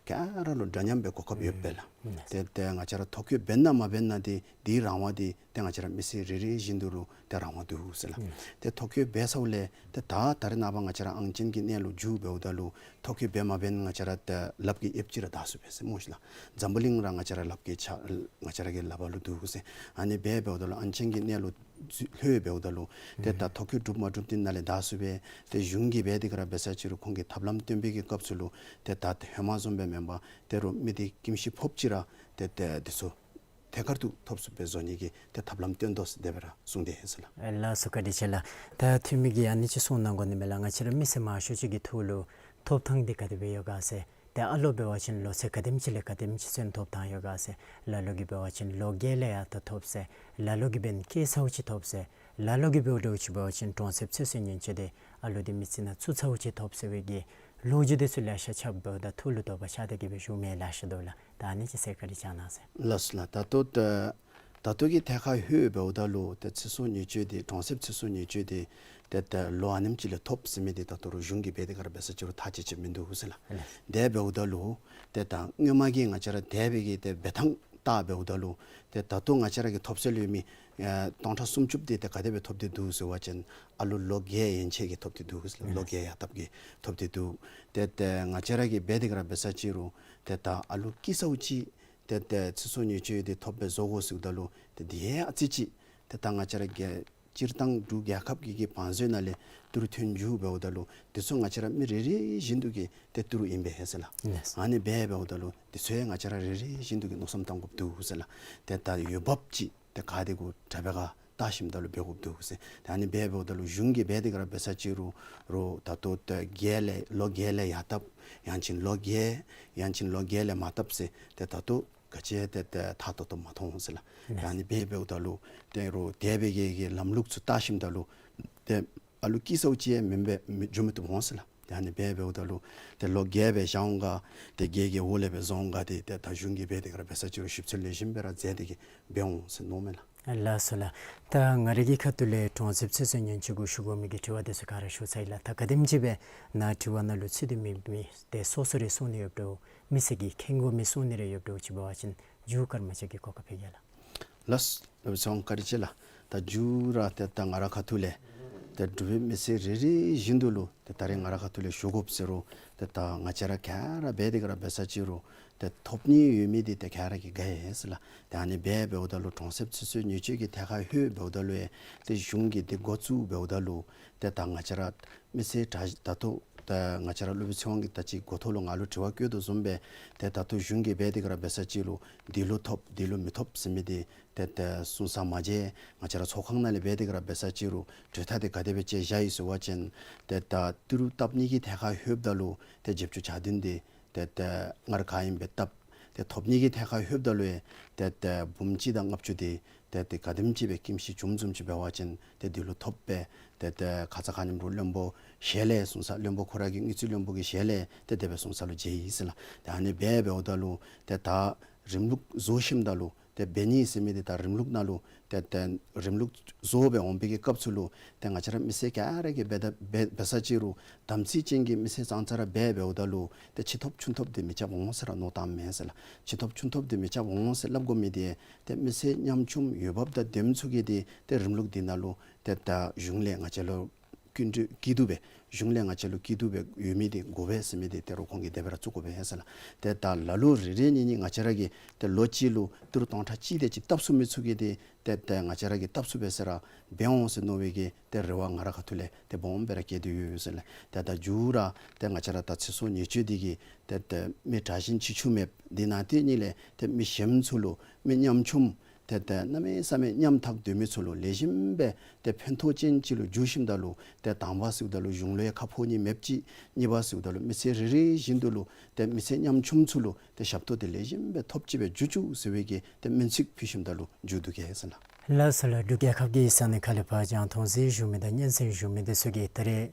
ག་ར་ལུ་འདྲ་མཉམ་སྦེ་གོ་སྐབས་ཡོདཔ་སྦེ་ལགས། ཨུམ། ཏེ་ཏེ་ང་བཅས་ར་ཐོ་བཀོད་འབད་ན་མ་འབད་ན་འདི་འདི་རང་དབང་འདི་ཏེ་ང་བཅས་ར་མི་སེར་རེ་རེ་བཞིན་དུ་ལུ་ཏེ་རང་དབང་འདུག་ཟེར་ལགས། ཨུམ། ཏེ་ཐོ་བཀོད་འབད་ཚརཝ་ལས་ཏེ་ད་ད་རེས་ནངས་པ་ང་བཅས་ར་ཨང་ཅན་གྱི་གནས་ལུགས་འགྱོ་འབདཝ་ད་ལུ་ཐོ་བཀོད་འབད་མ་འབད་ན་ང་བཅས་ར་ཏེ་ལགཔ་གིས་ཨེབ་ཅི་ར་བདའ་ཚུགས་པས་ཟེར་སྨོ་ཤི་ལགས། འཛམ་བུ་གླིང་ར་ང་བཅས་ར་ལགཔ་གིས་ཆ་ང་བཅས་ར་གི་ལགཔ་ལུ་འདུག་ཟེར། ཨ་ནི་འབད་འབདཝ་ད་ལུ་ཨང་ཅན་གྱི་གནས་ལུགས་ལྷོད་འབདཝ་ད་ལུ་ཏེ་ད་ཐོ་བཀོད་གྲུབ་མ་གྲུབ་འདི་ནཱ་ལས་བདའ་ཚུགས་པས། ཏེ་གཞུང་གིས་འབད་དེ་ག་ར་འབད་ས་ཅིག་རུང་ཁོང་གིས་ཐབས་ལམ་སྟོན་པའི་གི་སྐབས་སུ་ལུ་ཏེ་ད་ཧེ་མ་བཟུམ་སྦེ་མེན་པར་ཏེ་རུང་མི་འདི་སྐྱེམས་ཤིང་ཕོརཔ་ཅིག་ར་ཏེ་ཏེ་འདི་ཚུ་ཐད་ཀར་དུ་ཐོབ་ཚུགསཔ་སྦེ་བཟོ་ནི་གི་ཏེ་ཐབས་ལམ་སྟོན་དོ་ཟེར་དེ་སྦེ་ར་གསུངས་ཏེ་ཡོད་ཟེར་ལགས། ལགས་སོ་བཀའ་དྲིན་ཆེ་ལགས། ད་འཐུས་མི་གིས་ཨ་ནི་ཅིག་གསུངས་གནང་དགོ་ནི་མས་ལགས། ང་བཅས་ར་མི་སེར་མང་ཤོས་ཅིག་གི་ཐུགས་ལུ་ཐོབ་ཐངས་འདི་ག་དེ་སྦེ་ཡོད་ག་ཟེར། ཏེ་ཨ་ལོ་འབད་བ་ཅིན་ལོ་ཚད་ག་དེམ་ཅིག་ལས་ག་དེམ་ཅིག་ཚུན་ཐོབ་ཐངས་ཡོད་ག་ཟེར། ལ་ལུ་གིས་འབད་བ་ཅིན་ལོ་བརྒྱད་ལས་ཡར་ད་ཐོབ་ཟེར། ལ་ལུ་གིས་འབདན་སྐྱེས་ཚརཝ་ཅིག་ཐོབ་ཟེར། ལ་ལུ་གིས་འབདཝ་འདྲཝ་ཅིག་འབད་བ་ཅིན་གྲོང་གསེབ་ཚོད་བསྲེ་ཉེན་ཆེ་འདི་ཨ་ལོ་འདི་མི་ཚེ་ནང་ཚུད་ཚརཝ་ཅིག་ཐོབ་ཟེར་བའི་གི་ལོ་རྒྱུས་འདི་ཚུ་ལེ་ཤ་ཁྱབ་འབདཝ་ད་ཐུགས་ལུ་དོགས་པ་ཆགས་ཏེ་གི་སྦེ་བཞུགས་མི་ལེ་ཤ་འདུག་ལགས། ད་ཨ་ནི་ཅིག་གསལ་ཁ་རེ་བསྐྱང་གནང་ཟེར། ལགས་སོ་ལགས། ད་ལྟོ་ད་ད་ལྟོ་གི་ཐད་ཁར་ལྷོད་འབདཝ་ད་ལུ་ཏེ་ཚེ་སྲོག་ཉེན་བཅོལ་འདི་གྲོང་གསེབ་ཚེ་སྲོག་ཉེན་བཅོལ་འདི་ཏེ་ཏེ་ལོ་ཨ་ནེམ་ཅིག་ལས་ཐོབ་ཟེར་མི་འདི་ད་ལྟོ་རུང་གཞུང་གིས་འབད་དེ་ག་ར་འབད་ས་ཅིག་རུང་ཐག་བཅད་བཅདཔ་མིན་འདུག་ཟེར་ལགས། ལགས། དེ་འབདཝ་ད་ལུ་ཏེ་ད་སྔོན་མ་གི་ང་བཅས་ར་འདས་པའི་གི་ཏེ་འབད་ཐངས་བལྟ་འབདཝ་ད་ལུ་ཏེ་ད་ལྟོ་ང་བཅས་ར་གི་ཐོབ་སྲོལ་ཡོད་མི་ཨེ་སྟོང་ཕྲག་སུམ་ཅུ་འདི་ཏེ་ག་དེ་སྦེ་ཐོབ་སྟེ་འདུག་ཟེར་བ་ཅིན་ཨ་ལོ་ལོ་བརྒྱད་ཡན་ཆད་ཀྱིས་ཐོབ་སྟེ་འདུག་ཟེར་ལགས། ལོ་བརྒྱད་ཡར་བཏབ་ཀྱིས་ཐོབ་སྟེ་འདུག། ཏེ་ཏེ་ང་བཅས་ར་གིས་འབད་དེ་ག་ར་འབད་ས་ཅིག་རུང་ཏེ་ད་ཨ་ལོ་སྐྱེས་ཚརཝ་ཅིག་ཏེ་ཏེ་ཚེ་སྲོག་ཉེན་བཅོལ་འདི་ཐོབ་སྦེ་བཟོ་དགོ་ཟེརཝ་ད་ལུ་ཏེ་འདི་ཡང་ཨ་ཙི་ཅིག་ཏེ་ད་ང་བཅས་ར་གི་སྤྱིར་བཏང་འབྲུག་རྒྱལ་ཁབ་ཀྱི་གི་བང་མཛོད་ནང་ལས་ཏི་རུ་ཐོན་འགྱོ་འབདཝ་ད་ལུ་འདི་ཚུ་ང་བཅས་ར་མི་རེ་རེ་བཞིན་དུ་གི་ཏེ་ཏི་རུ་ཨིན་པས་ཟེར་ལགས། ལགས། ཨ་ནི་འབད་འབདཝ་ད་ལུ་འདི་ཚུ་ཡང་ང་བཅས་ར་རེ་རེ་བཞིན་དུ་གི་མནོ་བསམ་བཏང་དགོཔ་འདུག་ཟེར་ལགས། ཏེ་ད་འོས་འབབ་ཅིག་ཏེ་ག་དེ་གུ་དྲག་པས་ག་བལྟ་ཞིནམ་ད་ལུ་འབད་དགོཔ་འདུག་ཟེར། ཏེ་ཨ་ནི་འབད་འབདཝ་ད་ལུ་གཞུང་གིས་འབད་དེ་ག་ར་འབད་ས་ཅིག་རུང་རུང་ད་ལྟོ་ཏེ་བརྒྱད་ལས་ལོ་བརྒྱད་ལས་ཡར་བཏབ་ཡང་ཅིན་ལོ་བརྒྱད་ཡང་ཅིན་ལོ་བརྒྱད་ལས་མར་བཏབ་ཟེར་ཏེ་ད་ལྟོ་ག་ཅི་ཏེ་ཏེ་ཐག་ཏོག་ཏོ་མ་མཐོང་ཟེར་ལགས། ཏེ་ཨ་ནི་འབད་འབདཝ་ད་ལུ་ཏེ་རུང་འདས་པའི་གི་གི་ལམ་ལུགས་ཚུ་བལྟ་ཞིནམ་ད་ལུ་ཏེ་ཨ་ལོ་སྐྱེས་ཚརཝ་ཅིག་ཡང་མེན་པས་མི་འགྱོ་མི་བཏུབ་འོང་ཟེར་ལགས། ཏེ་ཨ་ནི་འབད་འབདཝ་ད་ལུ་ཏེ་ལོ་བརྒྱད་སྦེ་བཞག་འོང་ག་ཏེ་བརྒྱད་ཀྱི་འོག་ལས་སྦེ་བཟོ་འོང་ག་ཏེ་ཏེ་ད་གཞུང་གིས་འབད་དེ་ག་ར་འབད་ས་ཅིག་རུང་ཞིབ་འཚོལ་ལེགས་ཤོམ་སྦེ་ར་མཛད་དེ་གི་འབད་འོང་ཟེར་མནོཝ་མས་ལགས། ལགས་སོ་ལགས། ད་ང་རའི་གི་ཁ་ཐུག་ལས་གྲོང་གསེབ་ཚེ་སྲོག་ཉེན་བཅོལ་གུ་ཞུ་དགོ་མི་གི་དྲི་བ་འདི་ཚུ་ག་ར་ཞུ་ཚར་ཡི་ལགས། ད་ག་དེམ་ཅིག་སྦེ་ནཱ་དྲི་བ་ནང་ལུ་ཚུད་དེ་མེད་མི་ཏེ་སོ་སོ་ར་གསུང་ནི་ཡོདཔ་འདྲཝ་མི་སེར་གྱིས་མཁྱེན་དགོ་མི་གསུང་ནི་རེ་ཡོདཔ་འདྲཝ་ཅིག་འབད་བ་ཅིན་མཇུག་སྐར་མ་ཅིག་གི་གོ་སྐབས་ཕུལ་གེ་ལགས། ལགས་སོ་ལགས་སོ་བཀའ་དྲིན་ཆེ་ལགས། ད་མཇུག་ར་ཏེ་ད་ང་ར་ཁ་ཐུག་ལས་ཏེ་འབྲུག་པའི་མི་སེར་རེ་རེ་བཞིན་དུ་ལུ་ཏེ་ད་རེས་ང་ར་ཁ་ཐུག་ལས་ཞུ་དགོཔ་ཟེར་རུང་ཏེ་ད་ང་བཅས་ར་ག་ར་འབད་དེ་ག་ར་འབད་ས་ཅིག་རུང་ཏེ་ཐོབ་ནི་ཡོད་མི་འདི་ཏེ་ག་ར་གིས་དགའ་ཡི་ཟེར་ལགས། ཏེ་ཨ་ནི་འབད་འབདཝ་ད་ལུ་གྲོང་གསེབ་ཚེ་སྲོག་ཉེན་བཅོལ་གྱི་ཐད་ཁར་ལྷོད་འབདཝ་ད་ལུ་ཡང་ཏེ་གཞུང་གིས་འདི་འགོ་བཙུགས་འབདཝ་ད་ལུ་ཏེ་ད་ང་བཅས་ར་མི་སེར་དྲག་ད་ལྟོ་ད་ང་བཅས་ར་སློབ་དཔོན་ཚེ་དབང་གིས་ད་ཅི་འགོ་ཐོག་ལུ་ང་ལུ་དྲི་བ་བཀོད་དོ་བཟུམ་སྦེ་ཏེ་ད་ལྟོ་གཞུང་གིས་འབད་དེ་ག་ར་འབད་ས་ཅིག་རུང་འདི་ལུ་ཐོབ་འདི་ལུ་མི་ཐོབ་ཟེར་མི་འདི་ཏེ་ཏེ་གསུང་ས་མ་མཇལ། ང་བཅས་ར་ཚོགས་ཁང་ནང་ལས་འབད་དེ་ག་ར་འབད་ས་ཅིག་རུང་གྲོས་ཐག་འདི་ག་དེ་སྦེ་བཅད་བཞག་ཡི་ཟེར་བ་ཅིན་ཏེ་ད་ཏི་རུ་བཏབ་ནི་གི་ཐད་ཁར་ལྷོདཔ་ད་ལུ་ཏེ་བརྒྱད་ཅུ་གྱ་བདུན་འདི་ཏེ་ཏེ་སྔར་ག་ཨིནམ་སྦེ་བཏབ། ཏེ་ཐོབ་ནི་གི་ཐད་ཁར་ལྷོདཔ་ད་ལུ་ཡང་ཏེ་ཏེ་འབུམ་གཅིག་དང་ལྔ་བཅུ་འདི་ཏེ་ཏེ་ག་དེམ་ཅིག་སྦེ་སྐྱེམས་ཤིང་བྱུངམ་བཟུམ་ཅིག་འབད་བ་ཅིན་ཏེ་འདི་ལུ་ཐོབ་པས། ཏེ་ཏེ་ཁ་ཙ་ཁ་ཉིནམ་རུང་བློན་པོ་ཞལ་ལས་གསུང་ས་བློན་པོ་ཁོ་ར་གི་དངུལ་རྩིས་བློན་པོ་གི་ཞལ་ལས་ཏེ་དེ་སྦེ་གསུང་ས་ལུ་མཇལ་ཡི་ཟེར་ལགས། ཏེ་ཨ་ནི་འབད་འབདཝ་ད་ལུ་ཏེ་ད་རིམ་ལུགས་བཟོ་ཞིནམ་ད་ལུ་ཏེ་འབད་ནི་ཟེར་མི་འདི་ད་རིམ་ལུགས་ནང་ལུ་ཏེ་ཏེ་རིམ་ལུགས་བཟོ་སྦེ་འོང་པའི་གི་སྐབས་སུ་ལུ་ཏེ་ང་བཅས་ར་མི་སེར་ག་ར་གིས་འབད་ད་འབད་འབད་ས་ཅིག་རུང་དམ་ཚིག་ཅན་གྱི་མི་སེར་ཙང་ཙ་ར་འབད་འབདཝ་ད་ལུ་ཏེ་ཆེ་ཐོབ་ཆུང་ཐོབ་འདི་མི་རྐྱབ་འོང་ཟེར་ར་མནོ་བསམ་མེད་ཟེར་ལགས། ཆེ་ཐོབ་ཆུང་ཐོབ་འདི་མི་རྐྱབ་འོང་ཟེར་སླབ་དགོ་མི་འདི་ཏེ་མི་སེར་ཉམ་ཆུང་འོས་འབབ་དང་ལྡནམ་ཚུ་གིས་འདི་ཏེ་རིམ་ལུགས་འདི་ནང་ལུ་ཏེ་ད་གཞུང་ལས་ང་བཅས་ལུ་ སྐྱིད་སྡུག་སྦེ་གཞུང་ལས་ང་བཅས་ལུ་སྐྱིད་སྡུག་སྦེ་ཡོད་མི་འདི་དགོ་པས་ཟེར་མི་འདི་ད་རུང་ཁོང་གིས་དེ་སྦེ་ར་བཙུགས་དགོ་པས་ཟེར་ལགས། ཏེ་ད་ལ་ལུ་རེ་རེ་གཉིས་གཉིས་ང་བཅས་ར་གིས་ཏེ་ལོ་གཅིག་ལུ་ཏི་རུ་སྟོང་ཕྲག་གཅིག་དེ་ཅིག་བཏབ་ཚུགས་མི་ཚུ་གིས་འདི་ཏེ་ཏེ་ང་བཅས་ར་གིས་བཏབ་ཚུགས་པས་ཟེར་ར་འབད་འོང་ཟེར་མནོ་བའི་གི་ཏེ་རེ་བ་ང་ར་ཁ་ཐུག་ལས་ཏེ་སྦོམ་སྦེ་ར་བསྐྱེད་དེ་ཡོད་ཟེར་ལགས། ཏེ་ད་མཇུག་ར་ཏེ་ང་བཅས་ར་ད་ཚེ་སྲོག་ཉེས་བཅོལ་འདི་གིས་ཏེ་ཏེ་མི་དྲག་ཞན་ཆེ་ཆུང་མེདཔ་འདི་ནང་དེ་གཉིས་ལས་ཏེ་མི་ཞནམ་ཚུ་ལུ་མི་ཉམ་ཆུང་ཏེ་ཏེ་གནམ་མེད་ས་མེད་ཉམ་ཐག་སྡོད་མི་ཚུ་ལུ་ལེགས་ཤོམ་སྦེ་ཏེ་ཕན་ཐོགས་ཅན་ཅིག་ལུ་འགྱུར་ཞིནམ་ད་ལུ་ཏེ་དང་པ་ཟེརཝ་ད་ལུ་གཞུང་ལུ་ཡང་ཁ་ཕོག་ནི་མེདཔ་ཅིག། གཉིས་པ་ཟེརཝ་ད་ལུ་མི་སེར་རེ་རེ་བཞིན་དུ་ལུ་ཏེ་མི་སེར་ཉམ་ཆུང་ཚུ་ལུ་ཏེ་ཞབས་ཏོག་འདི་ལེགས་ཤོམ་སྦེ་ཐོབ་ཅིག་སྦེ་འགྱུར་བཅུག་ཟེར་བའི་གི་ཏེ་སྨོན་ཚིག་ཕུལ་ཞིནམ་ད་ལུ་མཇུག་བསྡུ་གེ་ཟེར་ལགས། ལགས་སོ་ལགས། འབྲུག་རྒྱལ་ཁབ་ཀྱི་ས་གནས་ཁག་ལས་ཕར་རྒྱང་མཐོང་གཟིགས་བཞུགས་མི་དང་སྙན་གསན་བཞུགས་མི་འདི་ཚུ་གིས་ད་རེས་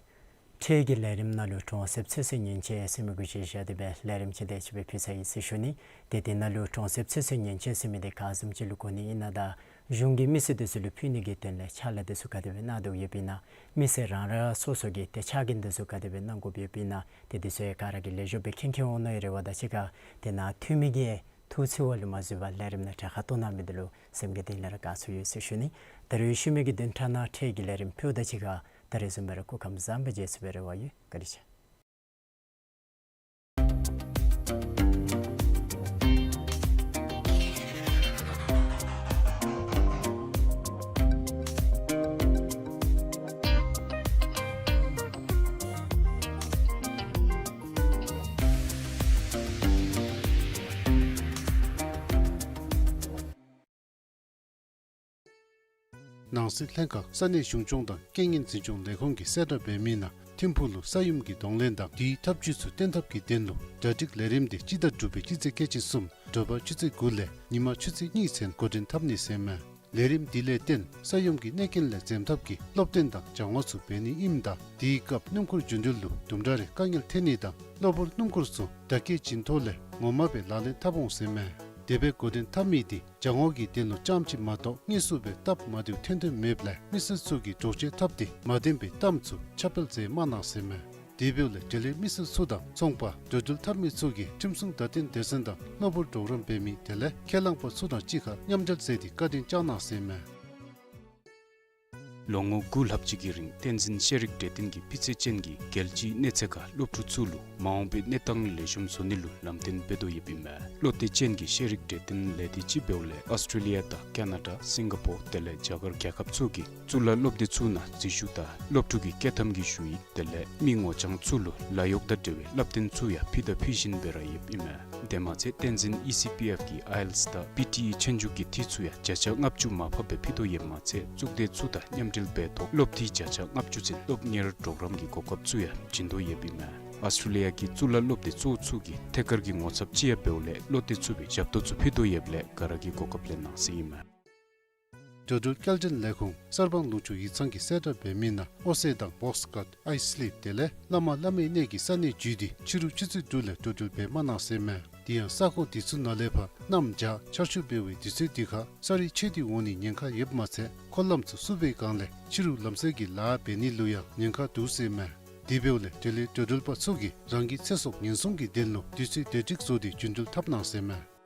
འཕྲལ་གྱི་ལས་རིམ་ནང་ལུ་གྲོང་གསེབ་ཚོད་བསྲེ་མཉེན་ཆས་ཟེར་མི་གུ་ཅིག་བཞག་སྟེ་སྦེ་ལས་རིམ་ཅིག་དེ་ཅིག་སྦེ་ཕུལ་ཚར་ཡི་ཟེར་ཞུ་ནི། ཏེ་དེ་ནང་ལུ་གྲོང་གསེབ་ཚོད་བསྲེ་མཉེན་ཆས་ཟེར་མི་འདི་ག་བཟུམ་ཅིག་ལུ་གོ་ནི་ཨིན་ན་དང་གཞུང་གིས་མི་སེར་འདི་ཚུ་ལུ་ཕུལ་ནི་གི་དོན་ལས་ཕྱག་ལཱ་འདི་ཚུ་ག་དེ་སྦེ་གནང་དོ་ཡོདཔ་ཨིན་ན། མི་སེར་རང་རང་སོ་སོ་གིས་ཏེ་ཕྱག་འགན་འདི་ཚུ་ག་དེ་སྦེ་གནང་དགོཔ་ཡོདཔ་ཨིན་ན། ཏེ་འདི་ཚུ་ཡང་ག་ར་གིས་ལེགས་ཤོམ་སྦེ་མཁྱེན་མཁྱེན་འོང་ནི་རེ་བ་དང་གཅིག་ཁར་དེ་ནང་འཐུས་མི་གིས་ཐུགས་འཚེར་བ་ལུ་མ་བཟོད་པར་ལས་རིམ་ནང་གྲལ་ཁར་གཏོགས་གནང་མི་འདི་ལུ་སེམས་ཀྱི་གཏིང་ལས་ར་དགའ་ཚོར་ཡོད་ཟེར་ཞུ་ནི། ད་རེས་ཞུ་མི་གི་བདུན་ཕྲག་ནང་འཕྲལ་གྱི་ལས་རིམ་ཕུལཝ་དང་གཅིག་ཁར་ད་རེས་བཟུམ་སྦེ་ར་སྐུ་ཁམས་བཟང་པོ་མཇལ་ཚུགས་པའི་རེ་བ་ཡོད། བཀའ་དྲིན་ཆེ། ནང་སྲིད་ལྷན་ཁག་ས་གནས་གཞུང་སྐྱོང་དང་རྐྱེན་ངན་འཛིན་སྐྱོང་ལས་ཁུངས་ཀྱིས་གསལ་བསྒྲགས་འབད་མི་ནང་ཐིམ་ཕུག་ལུ་ས་ཡོམ་གྱི་གདོང་ལེན་དང་དེའི་ཐབས་བྱུས་ཚུ་བརྟན་ཐབས་ཀྱི་དོན་ལུ་གྲ་སྒྲིག་ལས་རིམ་དེ་སྤྱི་ཟླ་དྲུག་པའི་སྤྱི་ཚེས་ཁལ་གཅིག་གསུམ་དྲོ་པ་ཆུ་ཚོད་དགུ་ལས་ཉིན་མ་ཆུ་ཚོད་གཉིས་ཚུན་འགོ་འདྲེན་འཐབ་ནི་ཟེར་མས། ལས་རིམ་འདི་ལས་བརྟེན་ས་ཡོམ་གྱི་གནོད་རྐྱེན་ལས་འཛེམ་ཐབས་ཀྱི་སློབ་སྟོན་དང་སྦྱང་བ་ཚུ་འབད་ནི་ཨིནམ་ད་དེའི་སྐབས་སྣུམ་འཁོར་རྒྱུ་འགྲུལ་ལུ་དུམ་གྲ་རེ་དཀའ་ངལ་འཐོན་ནི་དང་གློ་བུར་སྣུམ་འཁོར་ཚུ་བརྡ་སྐད་བྱིན་ཐོག་ལས་ངོ་མ་སྦེ་ལག་ལེན་འཐབ་འོང་ཟེར་མས། དེ་སྦེ་འགོ་འདྲེན་འཐབ་མི་དེ་སྦྱང་བ་གི་དོན་ལུ་རྐྱངམ་ཅིག་མ་གཏོགས་དངོས་སུ་སྦེ་སྟབས་མ་བདེཝ་འཐོན་དོན་མེདཔ་ལས་མི་སེར་ཚུ་གིས་འདྲོག་བྱེལ་འཐབ་སྟེ་མ་བདེན་པའི་གཏམ་ཚུ་ཁྱབ་སྤེལ་མཛད་མ་གནང་ཟེར་མས། དེ་འབདཝ་ལས་འབྲེལ་ཡོད་མི་སེར་ཚུ་དང་ཚོང་པ་འགྲོ་འགྲུལ་འཐབ་མི་ཚུ་གིས་ཁྲིམས་སྲུང་བརྡ་སྟོན་སྡེ་ཚན་དང་གློ་བུར་གྲོགས་རམ་འབད་མི་དེ་ལས་ཁས་བླངས་པ་ཚུ་དང་གཅིག་ཁར་མཉམ་འབྲེལ་མཛད་དེ་བཀའ་དྲིན་བསྐྱང་གནང་ཟེར་མས། ལོ་ངོ་དགུ་ལྷག་ཅིག་གི་རིང་བསྟན་འཛིན་ཤེས་རིག་གྲོས་སྟོན་གྱིས་སྤུས་ཚད་ཅན་གྱི་རྒྱལ་སྤྱིའི་གནས་ཚད་ཁར་སློབ་ཕྲུག་ཚུ་ལུ་མ་འོངས་པའི་གནས་སྟངས་ལེགས་ཤོམ་བཟོ་ནི་ལུ་ལམ་སྟོན་འབད་དོ་ཡོདཔ་ཨིན་མས། བློ་གཏད་ཅན་གྱི་ཤེས་རིག་གྲོས་སྟོན་ལས་སྡེ་ཅིག་འབདཝ་ལས་ཨོསི་ཊེ་ལི་ཡ་དང་ཀ་ན་ཌ་སིང་ག་པོར་དེ་ལས་རྒྱ་གར་རྒྱལ་ཁབ་ཚུ་གི་གཙུག་ལག་སློབ་སྡེ་ཚུ་ནང་འཛུལ་ཞུགས་དང་སློབ་ཕྲུག་གི་སྐྱེལ་ཐམ་གྱི་ཞུ་ཡིག་དེ་ལས་མི་ངོ་རྐྱང་ཚུ་ལུ་ལཱ་གཡོག་དང་འབྲེལ་བའི་བསླབ་སྟོན་ཚུ་ཡང་ཕུལ་དང་ཕུལ་བཞིན་པའི་ར་ཡོདཔ་ཨིན་མས། དེ་མ་ཚད་བསྟན་འཛིན་ཨི་སི་པི་ཨེཕ་གི་ཨའི་ཨེལ་ཊི་ཨེས་དང་པི་ཊི་ཨི་ཆོས་རྒྱུགས་ཀྱི་འཐུས་ཚུ་ཡང་བརྒྱ་ཆ་ལྔ་བཅུ་མར་ཕབ་སྦེ་ཕུལ་དོ་ཡོདཔ་མ་ཚད་གཙུག་སྡེ་ཚུ་དང་མཉམ་འབྲེལ་འབད་ཐོག་སློབ་འཐུས་བརྒྱ་ཆ་ལྔ་བཅུ་ཚུན་སློབ་གཉེར་གྲོགས་རམ་གྱི་གོ་སྐབས་ཚུ་ཡང་བྱིན་དོ་ཡོདཔ་ཨིན་མས། ཨོསི་ཊེ་ལི་ཡ་གི་གཙུག་ལག་སློབ་སྡེ་གཙོ་བོ་ཚུ་གི་ཐད་ཀར་གྱི་ངོ་ཚབ་ཅིག་ཡང་འབདཝ་ལས་བློ་གཏད་ཚུགས་པའི་ཞབས་ཏོག་ཚུ་ཕུལ་དོ་ཡོདཔ་ལས་ག་ར་གིས་གོ་སྐབས་ལེན་གནང་ཟེར་ཨིན་མས། འགྲོ་འགྲུལ་སྐྱེལ་འདྲེན་ལས་ཁུངས་གསར་སྤང་ལུང་ཕྱོགས་ཡིག་ཚང་གིས་གསལ་བསྒྲགས་འབད་མི་ནང་ཨོ་སེ་དང་བོགས་ཀཊ་ཨའི་སི་ལིབ་དེ་ལས་བླ་མ་བླ་མའི་གནས་ཀྱི་ས་གནས་བརྒྱུད་དེ་ཕྱི་རུ་ཆུ་ཚོད་དྲུག་ལས་འགྲོ་འགྲུལ་འབད་མ་གནང་ཟེར་མས། དེ་ཡང་ས་ཁོངས་དེ་ཚུ་ནང་ལས་ཕར་གནམ་བྱཱར་ཆར་ཆུ་འབབ་པའི་དུས་ཚོད་དེ་ཁར་ས་རུད་ཆད་དེ་འོང་ནིའི་ཉེན་ཁ་ཡོདཔ་མ་ཚད་འཁོར་ལམ་ཚུ་བསུབ་པའི་སྒང་ལས་ཕྱི་རུ་ལམ་བསལ་གྱི་ལཱ་འབད་ནི་ལུ་ཡང་ཉེན་ཁ་འདུག་ཟེར་མས། དེ་འབདཝ་ལས་འབྲེལ་ཡོད་འགྲོ་འགྲུལ་པ་ཚུ་གིས་རང་གི་ཚེ་སྲོག་ཉེན་སྲུང་གི་དོན་ལུ་དུས་ཚོད་བདེ་སྒྲིག་བཟོ་སྟེ་རྒྱུ་འགྲུལ་འཐབ་གནང་ཟེར་མས།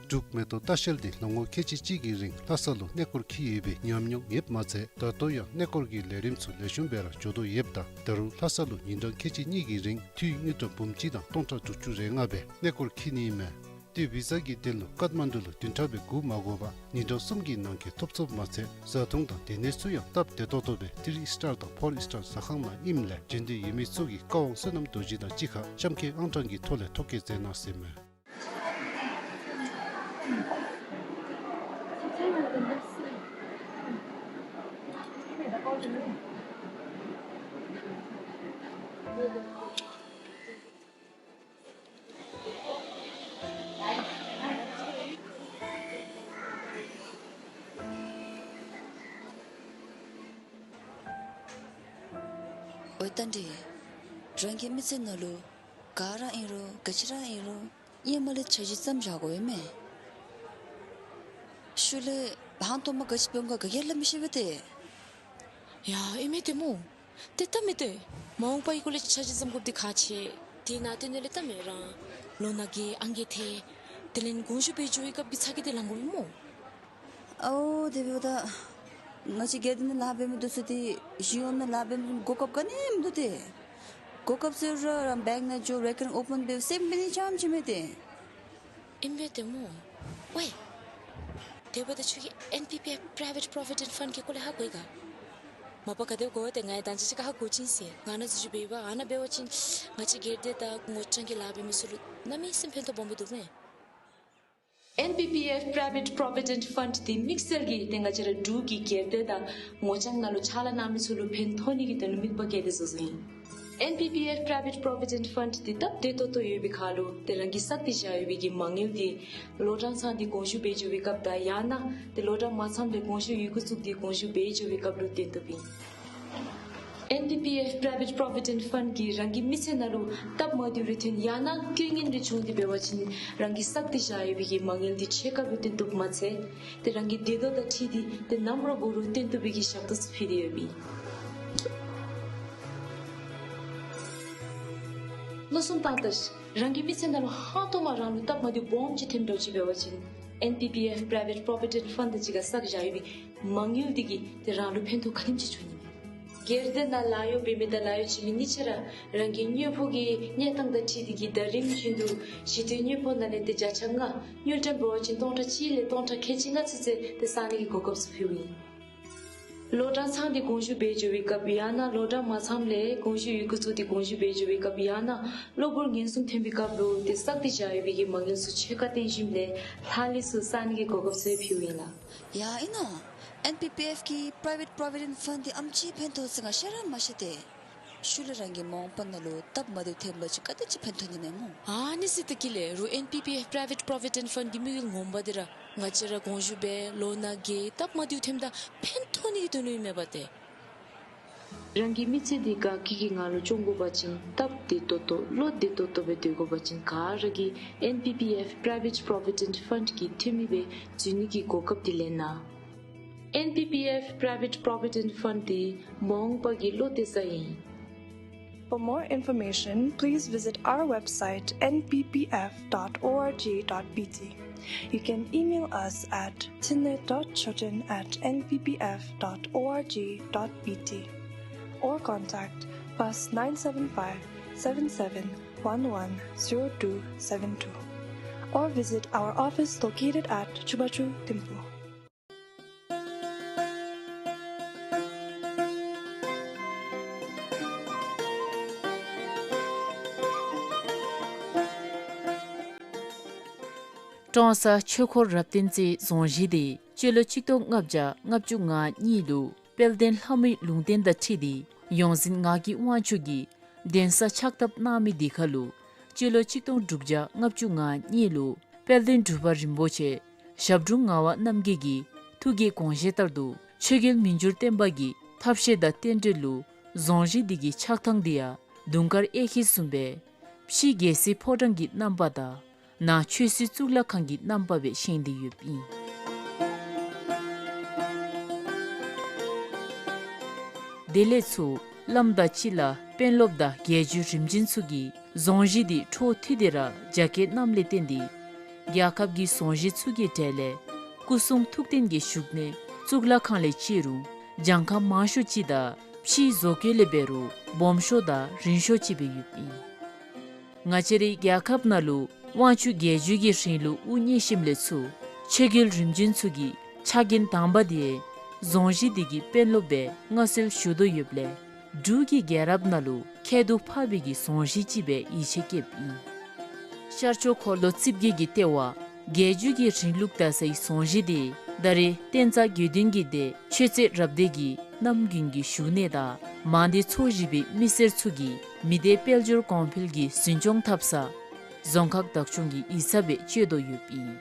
འབྲུག་མེ་ཏོག་ལྟ་བཤལ་འདི་ལོ་ངོ་ཁལ་གཅིག་གཅིག་གི་རིང་ལྷ་ས་ལུ་གནས་སྐོར་འཁྱིད་ཡོད་པའི་ཉམས་མྱོང་ཡོདཔ་མ་ཚད་ད་ལྟོ་ཡང་གནས་སྐོར་གྱི་ལས་རིམ་ཚུ་ལེགས་ཤོམ་སྦེ་ར་འགྱོ་དོ་ཡོདཔ་ད་ད་རུང་ལྷ་ས་ལུ་ཉིན་གྲངས་ཁལ་གཅིག་གཉིས་ཀྱི་རིང་དངུལ་ཀྲམ་འབུམ་གཅིག་དང་སྟོང་ཕྲག་དྲུག་ཅུ་རེ་ལྔ་སྦེ་གནས་སྐོར་འཁྱིད་ནི་ཨིན་མས། ཏེ་བི་ཟ་གི་དོན་ལུ་ཀཊ་མན་ཌུ་ལུ་བདུན་ཕྲག་སྦེ་སྒུག་མ་དགོ་པར་ཉིན་གྲངས་གསུམ་གྱི་ནང་འཁོད་ཐོབ་ཚུགསཔ་མ་ཚད་བཟའ་འཐུང་དང་སྡོད་གནས་ཚུ་ཡང་སྟབས་བདེ་ཏོག་ཏོ་སྦེ་ཐི་རི་སི་ཊར་དང་ཕོར་སི་ཊར་ཟ་ཁང་ནང་ཨིནམ་ལས་འབྱོན་འདོད་ཡོད་མི་ཚུ་གིས་བཀའ་དབང་བསོད་ནམས་རྡོ་རྗེ་དང་གཅིག་ཁར་གཤམ་འཁོད་ཨང་གྲངས་ཀྱི་ཐོག་ལས་ཐོ་བཀོད་མཛད་གནང་ཟེར་མས། ཨོ་རྟ་མགྲིན། རང་གི་མི་ཚེ་ནང་ལུ་ག་ར་ཨིན་རུང་ག་ཅི་ར་ཨིན་རུང་ཧེ་མ་ལས་འཆར་གཞི་བརྩམས་བཞག་དགོ་པས་མས། ཤུལ་ལས་ཧང་སྟོང་མ་ག་ཅི་འབད་འོང་ག་ག་གིས་སླབ་མི་ཤེས་པས་ཏེ། ཡ་ཨིན་མས་ཏེ་སྨོ། ཏེ་ད་མི་ཏེ་མ་འོངས་པའི་སྐོར་ལས་འཆར་གཞི་བརྩམ་དགོཔ་འདི་ཁག་ཆེ། དེ་ནང་དོན་ལས་ད་མི་རང་ལོ་ན་རྒས་ཨང་རྒས་ཐལ། དེ་ལས་དགོངས་ཞུ་འབད་འགྱོ་བའི་སྐབས་ཀྱི་ཚ་གྱང་འདི་ལང་དགོ་པས་སྨོ། ཨའོ་དེ་འབདཝ་ད་ ང་བཅས་སྒེར་སྡེ་ནང་ལཱ་འབད་མི་འདི་ཚུ་ཏེ་གཞུང་ནང་ལཱ་འབད་མི་གོ་སྐབས་ག་ནི་མིན་འདུག་ཏེ། གོ་སྐབས་ཟེར་རུང་ར་བེངཀ་ནང་འགྱོ་རེ་ཀར་ཨོ་པཱན་འབད་སེམས་འབད་ནི་ཙམ་ཅིག་མེད་ཏེ། ཨིན་པས་ཏེ་སྨོ། ཝའི། དེ་འབདཝ་ད་ཁྱོད་ཀྱིས་ཨེན་པི་པི་ཨེཕ་པྲའི་ཝེཊ་པྲོ་བི་ཌེནཊ་ཕཱནཌ་གི་སྐོར་ལས་ཧ་གོ་ཡི་ག། མ་པ་ག་དེ་སྦེ་གོ་ཡི་ཏེ་ང་ཡང་ད་ཅི་ཅིག་ཁར་ཧ་གོ་ཅི་ཟེར། ང་ནཱ་འཛུལ་ཞུགས་འབད་ཡི་པ། ཨ་ནཱ་འབད་བ་ཅིན་ང་བཅས་སྒེར་སྡེ་དང་ངོ་རྐྱང་གི་ལཱ་འབད་མི་ཚུ་ལུ་གནམ་མེད་ས་མེད་ཕན་ཐོགས་སྦོམ་སྦེ་འདུག་མས། ཨེན་པི་པི་ཨེཕ་པྲའི་ཝེཊ་པྲོ་བི་ཌེནཊ་ཕཱནཌ་འདི་དམིགས་བསལ་གྱིས་ཏེ་ང་བཅས་ར་འབྲུག་གི་སྒེར་སྡེ་དང་ངོ་རྐྱང་ནང་ལུ་ཕྱག་ལཱ་གནང་མི་ཚུ་ལུ་ཕན་ཐོགས་ནི་གི་དོན་ལུ་དམིགས་པ་བསྐྱེད་དེ་བཟོ་བཟོཝ་ཨིན། ཨེན་པི་པི་ཨེཕ་པྲའི་ཝེཊ་པྲོ་བི་ཌེནཊ་ཕཱནཌ་འདི་སྟབས་བདེ་ཏོག་ཏོ་ཡོད་པའི་ཁར་ལུ་ཏེ་རང་གིས་བསགས་ཏེ་བཞག་ཡོད་པའི་གི་མ་དངུལ་འདི་ལོ་གྲངས་ཚང་སྟེ་དགོངས་ཞུ་འབད་འགྱོ་བའི་སྐབས་དང་ཡང་ན་ཏེ་ལོ་གྲངས་མ་ཚངམ་ལས་དགོངས་ཞུ་ཡི་གུ་བཙུགས་ཏེ་དགོངས་ཞུ་འབད་འགྱོ་བའི་སྐབས་ལུ་བཏོན་བཏུབ་ཨིན། ཨེན་པི་པི་ཨེཕ་པྲའི་ཝེཊ་པྲོ་བི་ཌེནཊ་ཕཱནཌ་ཀྱིས་རང་གི་མི་ཚེ་ནང་ལུ་སྟབས་མ་བདེཝ་རེ་ཐོན་ཡང་ན་རྐྱེན་ངན་རེ་བྱུང་སྟེ་འབད་བ་ཅིན་རང་གིས་བསགས་ཏེ་བཞག་ཡོད་པའི་གི་མ་དངུལ་འདི་ཕྱེད་ཀ་སྦེ་བཏོན་བཏུབ་མ་ཚད་ཏེ་རང་གི་འདོད་དོ་དང་འཁྲིལ་ཏེ་ཏེ་ནམ་ར་འབད་རུང་བཏོན་བཏུབ་པའི་གི་ཞབས་ཏོག་ཚུ་ཕུལ་ཏེ་ཡོདཔ་ཨིན། མནོ་བསམ་བཏང་ད་ཤིག། རང་གི་མི་ཚེ་ནང་ལུ་ཧང་སྟོང་མ་རང་ལུ་སྟབས་མ་བདེཝ་སྦོམ་ཅིག་ཐོནམ་འདྲཝ་ཅིག་འབད་བ་ཅིན་ཨེན་པི་པི་ཨེཕ་པྲའི་ཝེཊ་པྲོ་བི་ཌེནཊ་ཕཱནཌ་དང་གཅིག་ཁར་བསགས་བཞག་ཡོད་པའི་མ་དངུལ་འདི་གིས་ཏེ་རང་ལུ་ཕན་ཐོགས་ག་དེམ་ཅིག་འབྱུང་ནི་མས། སྒེར་སྡེ་ནང་ལཱ་གཡོག་འབད་མི་དང་ལཱ་གཡོག་བྱིན་མི་གཉིས་ཆ་ར་རང་གི་དངུལ་ཕོགས་ཀྱི་གནས་སྟངས་དང་འཁྲིལ་ཏེ་གིས་ཟླ་རིམ་བཞིན་དུ་གཞི་རྟེན་དངུལ་ཕོགས་ནང་ལས་ཏེ་བརྒྱ་ཆ་ལྔ་དངུལ་ཀྲམ་འབད་བ་ཅིན་སྟོང་ཕྲག་གཅིག་ལས་སྟོང་ཕྲག་ཁལ་གཅིག་ལྔ་ཚུན་ཚོད་ཏེ་བསག་ནི་གི་གོ་སྐབས་ཚུ་ཕུལཝ་ཨིན། ལོ་གྲངས་ཚང་སྟེ་དགོངས་ཞུ་འབད་འགྱོ་བའི་སྐབས་ཡང་ན་ལོ་གྲངས་མ་ཚངམ་ལས་དགོངས་ཞུ་ཡི་གུ་བཙུགས་ཏེ་དགོངས་ཞུ་འབད་འགྱོ་བའི་སྐབས་ཡང་ན་གློ་བུར་ངན་སོང་ཐོན་པའི་སྐབས་ལུ་ཏེ་བསགས་ཏེ་བཞག་ཡོད་པའི་གི་མ་དངུལ་ཚུ་ཕྱེད་ཀ་བཏོན་ཞིནམ་ལས་ལྷག་ལུས་ཚུ་བསག་ནི་གི་གོ་སྐབས་ཚུ་ཕུལཝ་ཨིན་ལགས། ཡ་ཨིན་ནོ། ཨེན་པི་པི་ཨེཕ་གི་པྲའི་ཝེཊ་པྲོ་བི་ཌེནཊ་ཕཱནཌ་འདི་ཨམ་ཅིག་ཕན་ཐོགས་ཟེར་ང་ཤེས་ར་མ་ཤེས་ཏེ། ཤུལ་ལས་རང་གི་མ་འོངས་པ་ནང་ལུ་སྟབས་མ་བདེཝ་ཐོན་པ་ཅིན་ག་དེམ་ཅིག་ཕན་ཐོགས་ནི་མས་སྨོ། ཨ་ནི་ཟེར་ད་གི་ལགས་རུང་ཨེན་པི་པི་ཨེཕ་པྲའི་ཝེཊ་པྲོ་བི་ཌེནཊ་ཕཱནཌ་གི་དམིགས་ཡུལ་ངོ་མ་འདི་ར་ང་བཅས་ར་དགོངས་ཞུ་འབད་ལོ་ནང་རྒས་སྟབས་མ་བདེཝ་ཐོནམ་ད་ཕན་ཐོགས་ནི་གི་དོན་ལུ་ཨིན་མས་པ་ཏེ། རང་གི་མི་ཚེ་འདི་དགའ་སྐྱིད་ཀྱི་ངང་ལུ་སྐྱོང་དགོ་པ་ཅིན་སྟབས་བདེ་ཏོག་ཏོ་བློ་བདེ་ཏོག་ཏོ་སྦེ་སྡོད་དགོ་པ་ཅིན་ག་ར་གིས་ཨེན་པི་པི་ཨེཕ་པྲའི་ཝེཊ་པྲོ་བི་ཌེནཊ་ཕཱནཌ་གི་འཐུས་མི་སྦེ་འཛུལ་ནི་གི་གོ་སྐབས་འདི་ལེན་གནང་། ཨེན་པི་པི་ཨེཕ་པྲའི་ཝེཊ་པྲོ་བི་ཌེནཊ་ཕཱནཌ་འདི་མ་འོངས་པ་གི་བློ་གཏད་ས་ཨིན། For more information, please visit our website N P P F dot org dot B T. You can email us at tinlet dot choten at N P P F dot org dot B T or contact plus nine seven five, seven seven one one, zero two seven two or visit our office located at Chubachu Thimphu. ཀྲོང་གསར་ཆོས་འཁོར་རབ་བརྟན་རྩེའི་རྫོང་གཞི་དེ་སྤྱི་ལོ་གཅིག་སྟོང་ལྔ་བརྒྱ་ལྔ་བཅུ་ང་གཉིས་ལུ་དཔལ་ལྡན་ལྷ་མོའི་ལུང་བསྟན་དང་འཁྲིལ་ཏེ་ཡོངས་འཛིན་ངག་གི་དབང་ཕྱུག་གིས་གདན་ས་ཕྱག་བཏབ་གནང་མི་དེ་ཁར་ལུ་སྤྱི་ལོ་གཅིག་སྟོང་དྲུག་བརྒྱ་ལྔ་བཅུ་ང་གཉིས་ལུ་དཔལ་ལྡན་འབྲུག་པ་རིན་པོ་ཆེ་ཞབས་དྲུང་ངག་དབང་རྣམ་རྒྱལ་གྱི་ཐུགས་ཀྱི་དགོངས་བཞེད་ལྟར་དུ་ཆོས་རྒྱལ་མི་འགྱུར་བརྟན་པ་གི་ཐབས་ཤེས་དང་རྟེན་འབྲེལ་ལུ་རྫོང་གཞི་འདི་གི་ཆགས་ཐངས་འདི་ཡང་དུང་དཀར་གཡས་འཁྱིལ་བཟུམ་སྦེ་ཕྱི་རྒྱལ་སྲིད་ཕོ་བྲང་གི་རྣམ་པ་དང་ནང་ཆོས་སྲིད་གཙུག་ལག་ཁང་གི་རྣམ་པ་སྦེ་བཞེངས་ཏེ་ཡོདཔ་ཨིན། དེ་ལས་ཚུར་བླམ་དང་སྤྱི་བླ་དཔོན་སློབ་དང་རྒྱལ་བརྒྱུད་རིམ་བྱོན་ཚུ་གིས་རྫོང་གཞི་འདི་འཕྲོ་མཐུད་དེ་ར་རྒྱ་སྐྱེད་གནངམ་ལས་བརྟེན་ཏེ་རྒྱལ་ཁབ་ཀྱི་རྫོང་གཞི་ཚུ་གི་གྲས་ལས་སྐུ་གསུང་ཐུགས་རྟེན་གྱི་བཞུགས་གནས་གཙུག་ལག་ཁང་ལས་བརྩི་རུང་གྱངས་ཁ་མང་ཤོས་ཅིག་དང་ཕྱིའི་བཟོ་བཀོད་ལས་འབད་རུང་སྦོམ་ཤོས་དང་རིང་ཤོས་ཅིག་སྦེ་ཡོདཔ་ཨིན། ང་བཅས་རའི་རྒྱལ་ཁབ་ནང་ལུ་དབང་ཕྱུག་རྒྱལ་བརྒྱུད་ཀྱི་རིང་ལུགས་དབུ་བརྙེས་ཞིནམ་ལས་ཚུར་ཆོས་རྒྱལ་རིམ་བྱོན་ཚུ་གི་ཕྱག་འགན་དང་པ་དེ་རྫོང་གཞི་འདི་གི་དཔོན་སློབ་སྦེ་མངའ་གསོལ་ཞུ་དོ་ཡོདཔ་ལས་འབྲུག་གི་རྒྱལ་རབས་ནང་ལུ་ཁྱད་དུ་འཕགས་པའི་གི་རྫོང་གཞི་ཅིག་སྦེ་ཡིད་ཆེས་བསྐྱེདཔ་ཨིན། ཤར་ཕྱོགས་འཁོར་ལོ་རྩིབས་བརྒྱད་ཀྱི་ལྟེ་བ་རྒྱལ་བརྒྱུད་ཀྱི་རིང་ལུགས་དར་སའི་རྫོང་གཞི་དེ་ད་རེས་བསྟན་རྩ་དགེ་འདུན་གྱི་སྡེ་ཆོས་རྩེ་རབ་སྡེ་གི་རྣམ་རྒྱུན་གྱི་བཞུགས་གནས་དང་མང་སྡེ་ཚོ་བཞི་པའི་མི་སེར་ཚུ་གི་མི་སྡེ་དཔལ་འབྱོར་གོང་འཕེལ་གྱི་འཛིན་སྐྱོང་འཐབ་ས་རྫོང་ཁག་བདག་སྐྱོང་གི་ཡིག་ཚང་སྦེ་སྤྱོད་དོ་ཡོདཔ་ཨིན།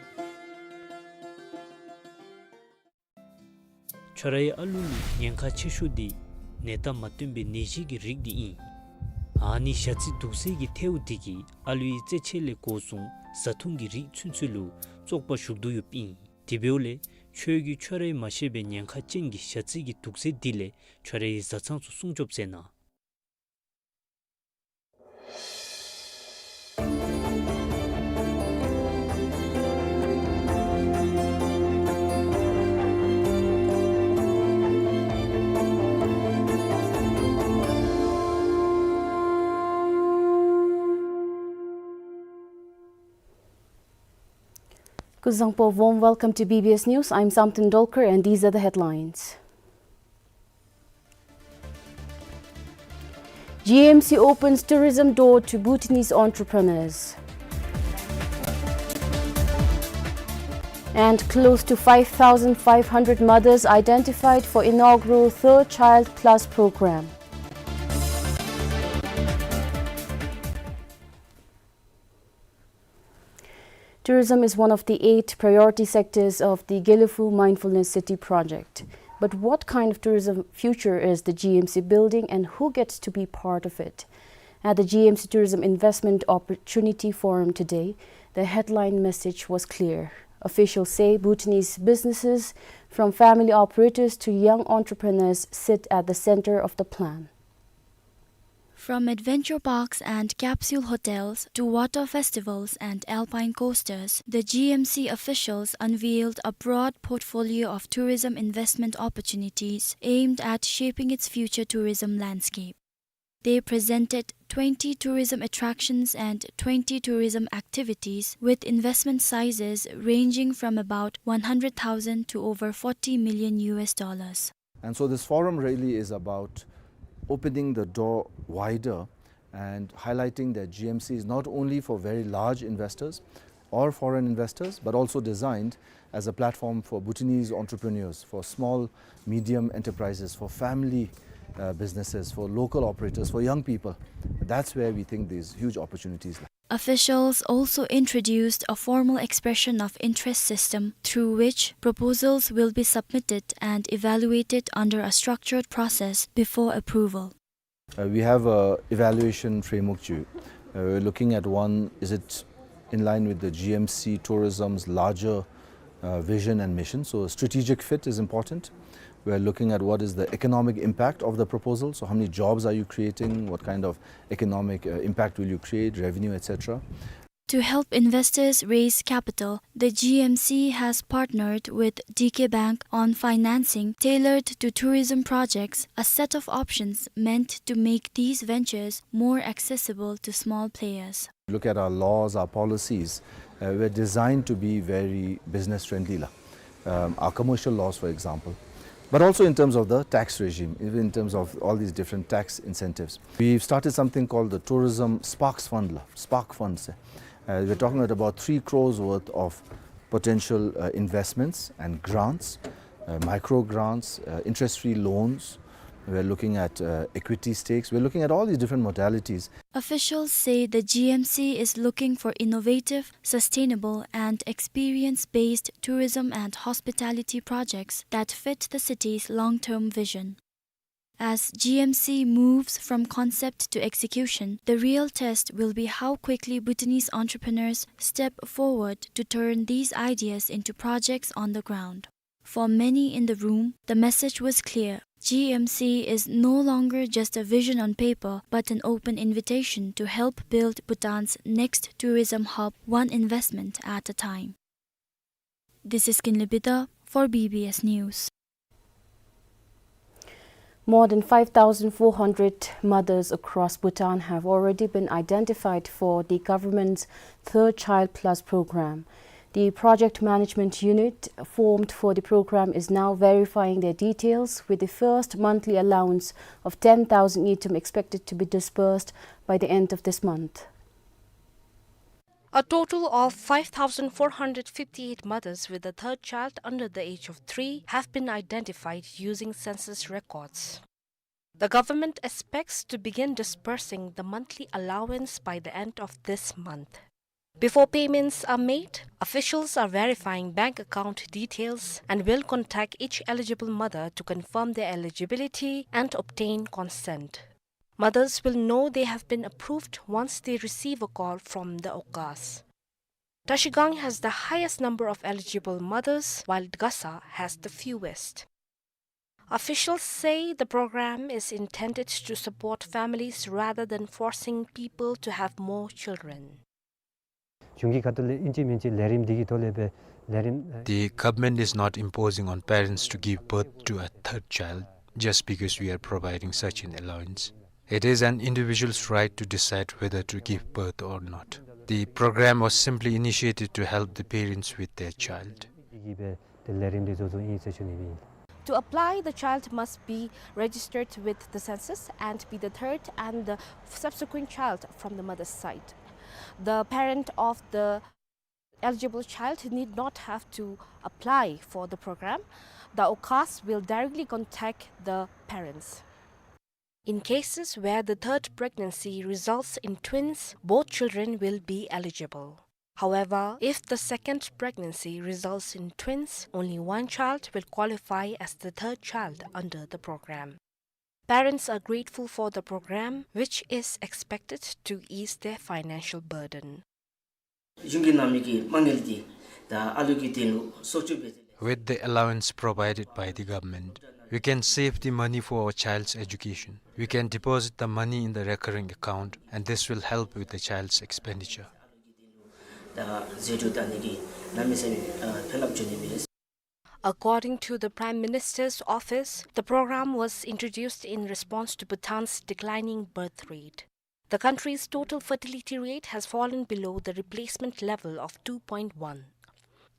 ཁྱོད་རའི་ཨ་ལུ་ལུ་ཉེན་ཁ་ཆེ་ཤོས་འདི་ནད་རྟགས་མ་སྟོན་པའི་ནད་གཞི་གི་རིགས་འདི་ཨིན། ཨ་ནི་ཞ་རྩི་དུག་སེལ་གྱི་ཐལཝ་འདི་གིས་ཨ་ལུའི་རྩེད་ཆས་ལས་འགོ་བཟུང་བཟའ་འཐུང་གི་རིགས་ཚུན་ཚོད་ལུ་བཙོག་པ་ཞུགས་དོ་ཡོདཔ་ཨིན། དེ་འབདཝ་ལས་ཁྱོད་ཀྱིས་ཁྱོད་རའི་མ་ཤེས་པའི་ཉེན་ཁ་ཅན་གྱི་ཞ་རྩི་གི་དུག་རྫས་འདི་ལས་ཁྱོད་རའི་བཟའ་ཚང་ཚུ་སྲུང་སྐྱོབ་མཛད་གནང་། Kuzuzangpo, warm welcome to B B S News. I'm Samten Dolkar and these are the headlines. G M C opens tourism door to Bhutanese entrepreneurs. And close to five thousand five hundred mothers identified for inaugural Third Child Plus program. Tourism is one of the eight priority sectors of the Gelephu Mindfulness City project. But what kind of tourism future is the G M C building and who gets to be part of it? At the G M C Tourism Investment Opportunity Forum today, the headline message was clear. Officials say Bhutanese businesses, from family operators to young entrepreneurs, sit at the center of the plan. From adventure parks and capsule hotels to water festivals and alpine coasters, the G M C officials unveiled a broad portfolio of tourism investment opportunities aimed at shaping its future tourism landscape. They presented twenty tourism attractions and twenty tourism activities, with investment sizes ranging from about one hundred thousand to over forty million U S dollars. And so this forum really is about opening the door wider and highlighting that G M C is not only for very large investors or foreign investors, but also designed as a platform for Bhutanese entrepreneurs, for small, medium enterprises, for family, uh, businesses, for local operators, for young people. That's where we think these huge opportunities lie. Officials also introduced a formal expression of interest system through which proposals will be submitted and evaluated under a structured process before approval. Uh, we have a evaluation framework. Uh, we're looking at, one, is it in line with the G M C tourism's larger, uh, vision and mission? So strategic fit is important. We're looking at what is the economic impact of the proposal. So how many jobs are you creating? What kind of economic, uh, impact will you create, revenue, et cetera? To help investors raise capital, the G M C has partnered with D K Bank on financing tailored to tourism projects, a set of options meant to make these ventures more accessible to small players. Look at our laws, our policies, uh, were designed to be very business friendly la. Um, our commercial laws, for example, but also in terms of the tax regime, even in terms of all these different tax incentives. We've started something called the Tourism Sparks Fund la, Spark Fund se. Uh, we're talking about about three crores worth of potential, uh, investments and grants, uh, micro grants, uh, interest-free loans. We're looking at, uh, equity stakes. We're looking at all these different modalities. Officials say the G M C is looking for innovative, sustainable, and experience-based tourism and hospitality projects that fit the city's long-term vision. As G M C moves from concept to execution, the real test will be how quickly Bhutanese entrepreneurs step forward to turn these ideas into projects on the ground. For many in the room, the message was clear. G M C is no longer just a vision on paper, but an open invitation to help build Bhutan's next tourism hub, one investment at a time. This is Kinley Bida for B B S News. More than five thousand four hundred mothers across Bhutan have already been identified for the government's Third Child Plus program. The project management unit formed for the program is now verifying their details, with the first monthly allowance of ten thousand ngultrum expected to be disbursed by the end of this month. A total of five thousand four hundred fifty-eight mothers with a third child under the age of three have been identified using census records. The government expects to begin disbursing the monthly allowance by the end of this month. Before payments are made, officials are verifying bank account details and will contact each eligible mother to confirm their eligibility and obtain consent. Mothers will know they have been approved once they receive a call from the OGAS. Trashigang has the highest number of eligible mothers, while Gasa has the fewest. Officials say the program is intended to support families rather than forcing people to have more children. གཞུང་གི་ཁ་ཐུག་ལས་ཨིན་ཅི་མིན་ཅི་ལས་རིམ་འདི་གི་ཐོག་ལས་སྦེ་ལས་རིམ། The government is not imposing on parents to give birth to a third child just because we are providing such an allowance. It is an individual's right to decide whether to give birth or not. The program was simply initiated to help the parents with their child. To apply, the child must be registered with the census and be the third and the subsequent child from the mother's side. The parent of the eligible child need not have to apply for the program. The OCAS will directly contact the parents. In cases where the third pregnancy results in twins, both children will be eligible. However, if the second pregnancy results in twins, only one child will qualify as the third child under the program. Parents are grateful for the program, which is expected to ease their financial burden. གཞུང་གིས་གནང་མི་གི་མ་དངུལ་འདི་ད་ཨ་ལུ་གི་དོན་ལུ་སྲོག་སྐྱོབ་འབད་ཚུགས། With the allowance provided by the government, we can save the money for our child's education. We can deposit the money in the recurring account, and this will help with the child's expenditure. ད་ཟད་འགྲོ་ད་ནི་གི་གནམ་མེད་ས་མེད་ཨ་ཕན་རླབས་འབྱུང་ནི་མས། According to the Prime Minister's office, the program was introduced in response to Bhutan's declining birth rate. The country's total fertility rate has fallen below the replacement level of two point one.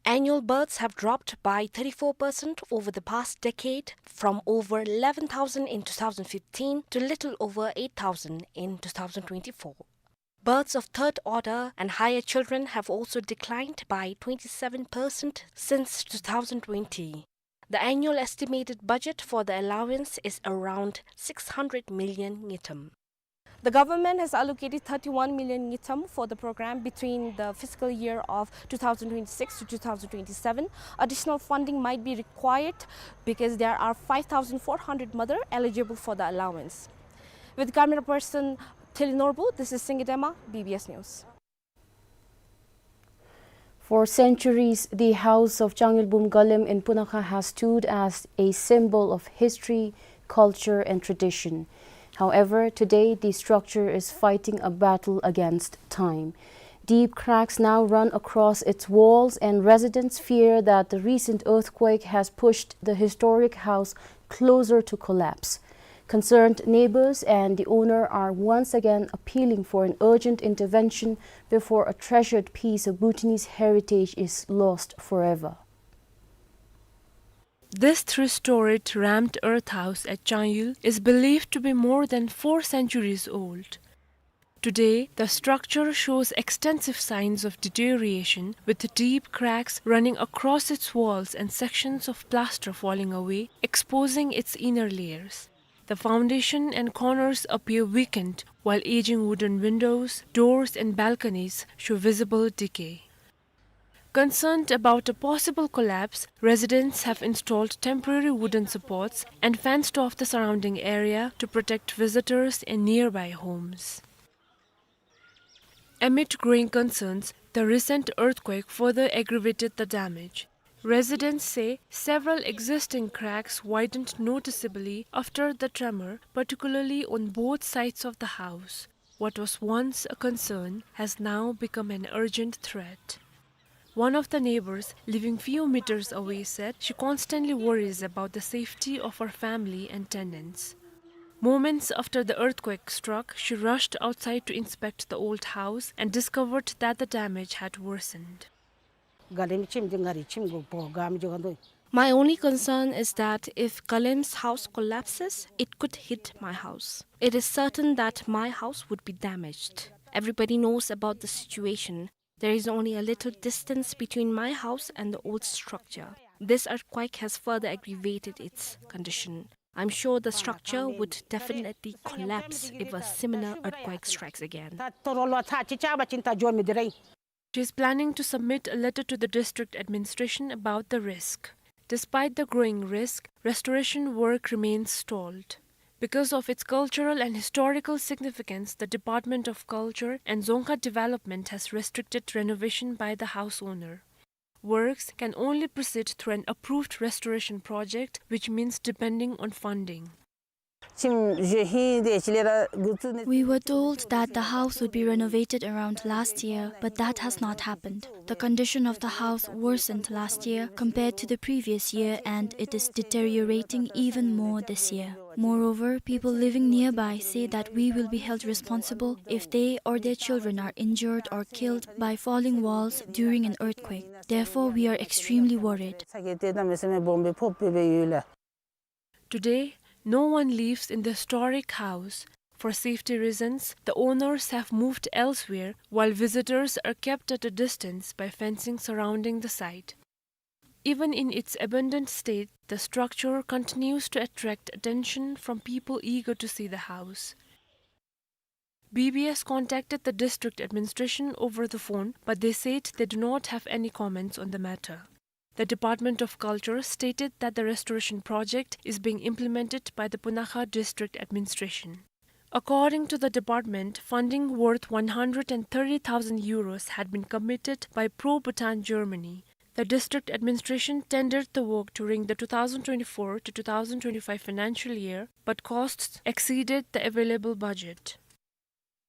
Annual births have dropped by thirty-four percent over the past decade, from over eleven thousand in two thousand fifteen to little over eight thousand in two thousand twenty-four. Births of third order and higher children have also declined by twenty-seven percent since two thousand twenty. The annual estimated budget for the allowance is around six hundred million ngultrum. The government has allocated thirty-one million ngultrum for the program between the fiscal year of two thousand twenty-six to two thousand twenty-seven. Additional funding might be required because there are five thousand four hundred mothers eligible for the allowance. With camera person Teli Norbu, this is Singye Dema, B B S News. For centuries, the House of Changyulbum Galem in Punakha has stood as a symbol of history, culture, and tradition. However, today the structure is fighting a battle against time. Deep cracks now run across its walls, and residents fear that the recent earthquake has pushed the historic house closer to collapse. Concerned neighbors and the owner are once again appealing for an urgent intervention before a treasured piece of Bhutanese heritage is lost forever. This three-storied rammed earth house at Changyul is believed to be more than four centuries old. Today, the structure shows extensive signs of deterioration, with deep cracks running across its walls and sections of plaster falling away, exposing its inner layers. The foundation and corners appear weakened, while aging wooden windows, doors, and balconies show visible decay. Concerned about a possible collapse, residents have installed temporary wooden supports and fenced off the surrounding area to protect visitors in nearby homes. Amid growing concerns, the recent earthquake further aggravated the damage. Residents say several existing cracks widened noticeably after the tremor, particularly on both sides of the house. What was once a concern has now become an urgent threat. One of the neighbors, living few meters away, said she constantly worries about the safety of her family and tenants. Moments after the earthquake struck, she rushed outside to inspect the old house and discovered that the damage had worsened. My only concern is that if Galem's house collapses, it could hit my house. It is certain that my house would be damaged. Everybody knows about the situation. There is only a little distance between my house and the old structure. This earthquake has further aggravated its condition. I'm sure the structure would definitely collapse if a similar earthquake strikes again. She is planning to submit a letter to the district administration about the risk. Despite the growing risk, restoration work remains stalled. Because of its cultural and historical significance, the Department of Culture and Dzongkha Development has restricted renovation by the house owner. Works can only proceed through an approved restoration project, which means depending on funding. We were told that the house would be renovated around last year, but that has not happened. The condition of the house worsened last year compared to the previous year, and it is deteriorating even more this year. Moreover, people living nearby say that we will be held responsible if they or their children are injured or killed by falling walls during an earthquake. Therefore, we are extremely worried. Today, no one lives in the historic house. For safety reasons, the owners have moved elsewhere, while visitors are kept at a distance by fencing surrounding the site. Even in its abandoned state, the structure continues to attract attention from people eager to see the house. B B S contacted the district administration over the phone, but they said they do not have any comments on the matter. The Department of Culture stated that the restoration project is being implemented by the Punakha District Administration. According to the department, funding worth one hundred and thirty thousand euros had been committed by Pro Bhutan Germany. The district administration tendered the work during the two thousand twenty-four to two thousand twenty-five financial year, but costs exceeded the available budget.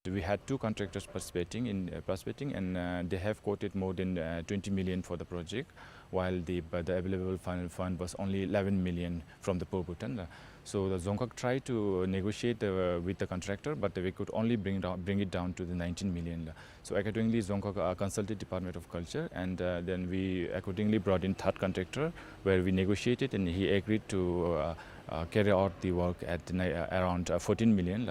We had two contractors participating in, uh, participating, and, uh, they have quoted more than, uh, twenty million for the project, while the, but the available fund, fund was only eleven million from the Pro Bhutan. Uh, so the Dzongkhag tried to negotiate, uh, with the contractor, but we could only bring down, bring it down to the nineteen million. So accordingly, Dzongkhag, uh, consulted Department of Culture, and, uh, then we accordingly brought in third contractor, where we negotiated, and he agreed to, uh, uh, carry out the work at ni-, uh, around, uh, fourteen million.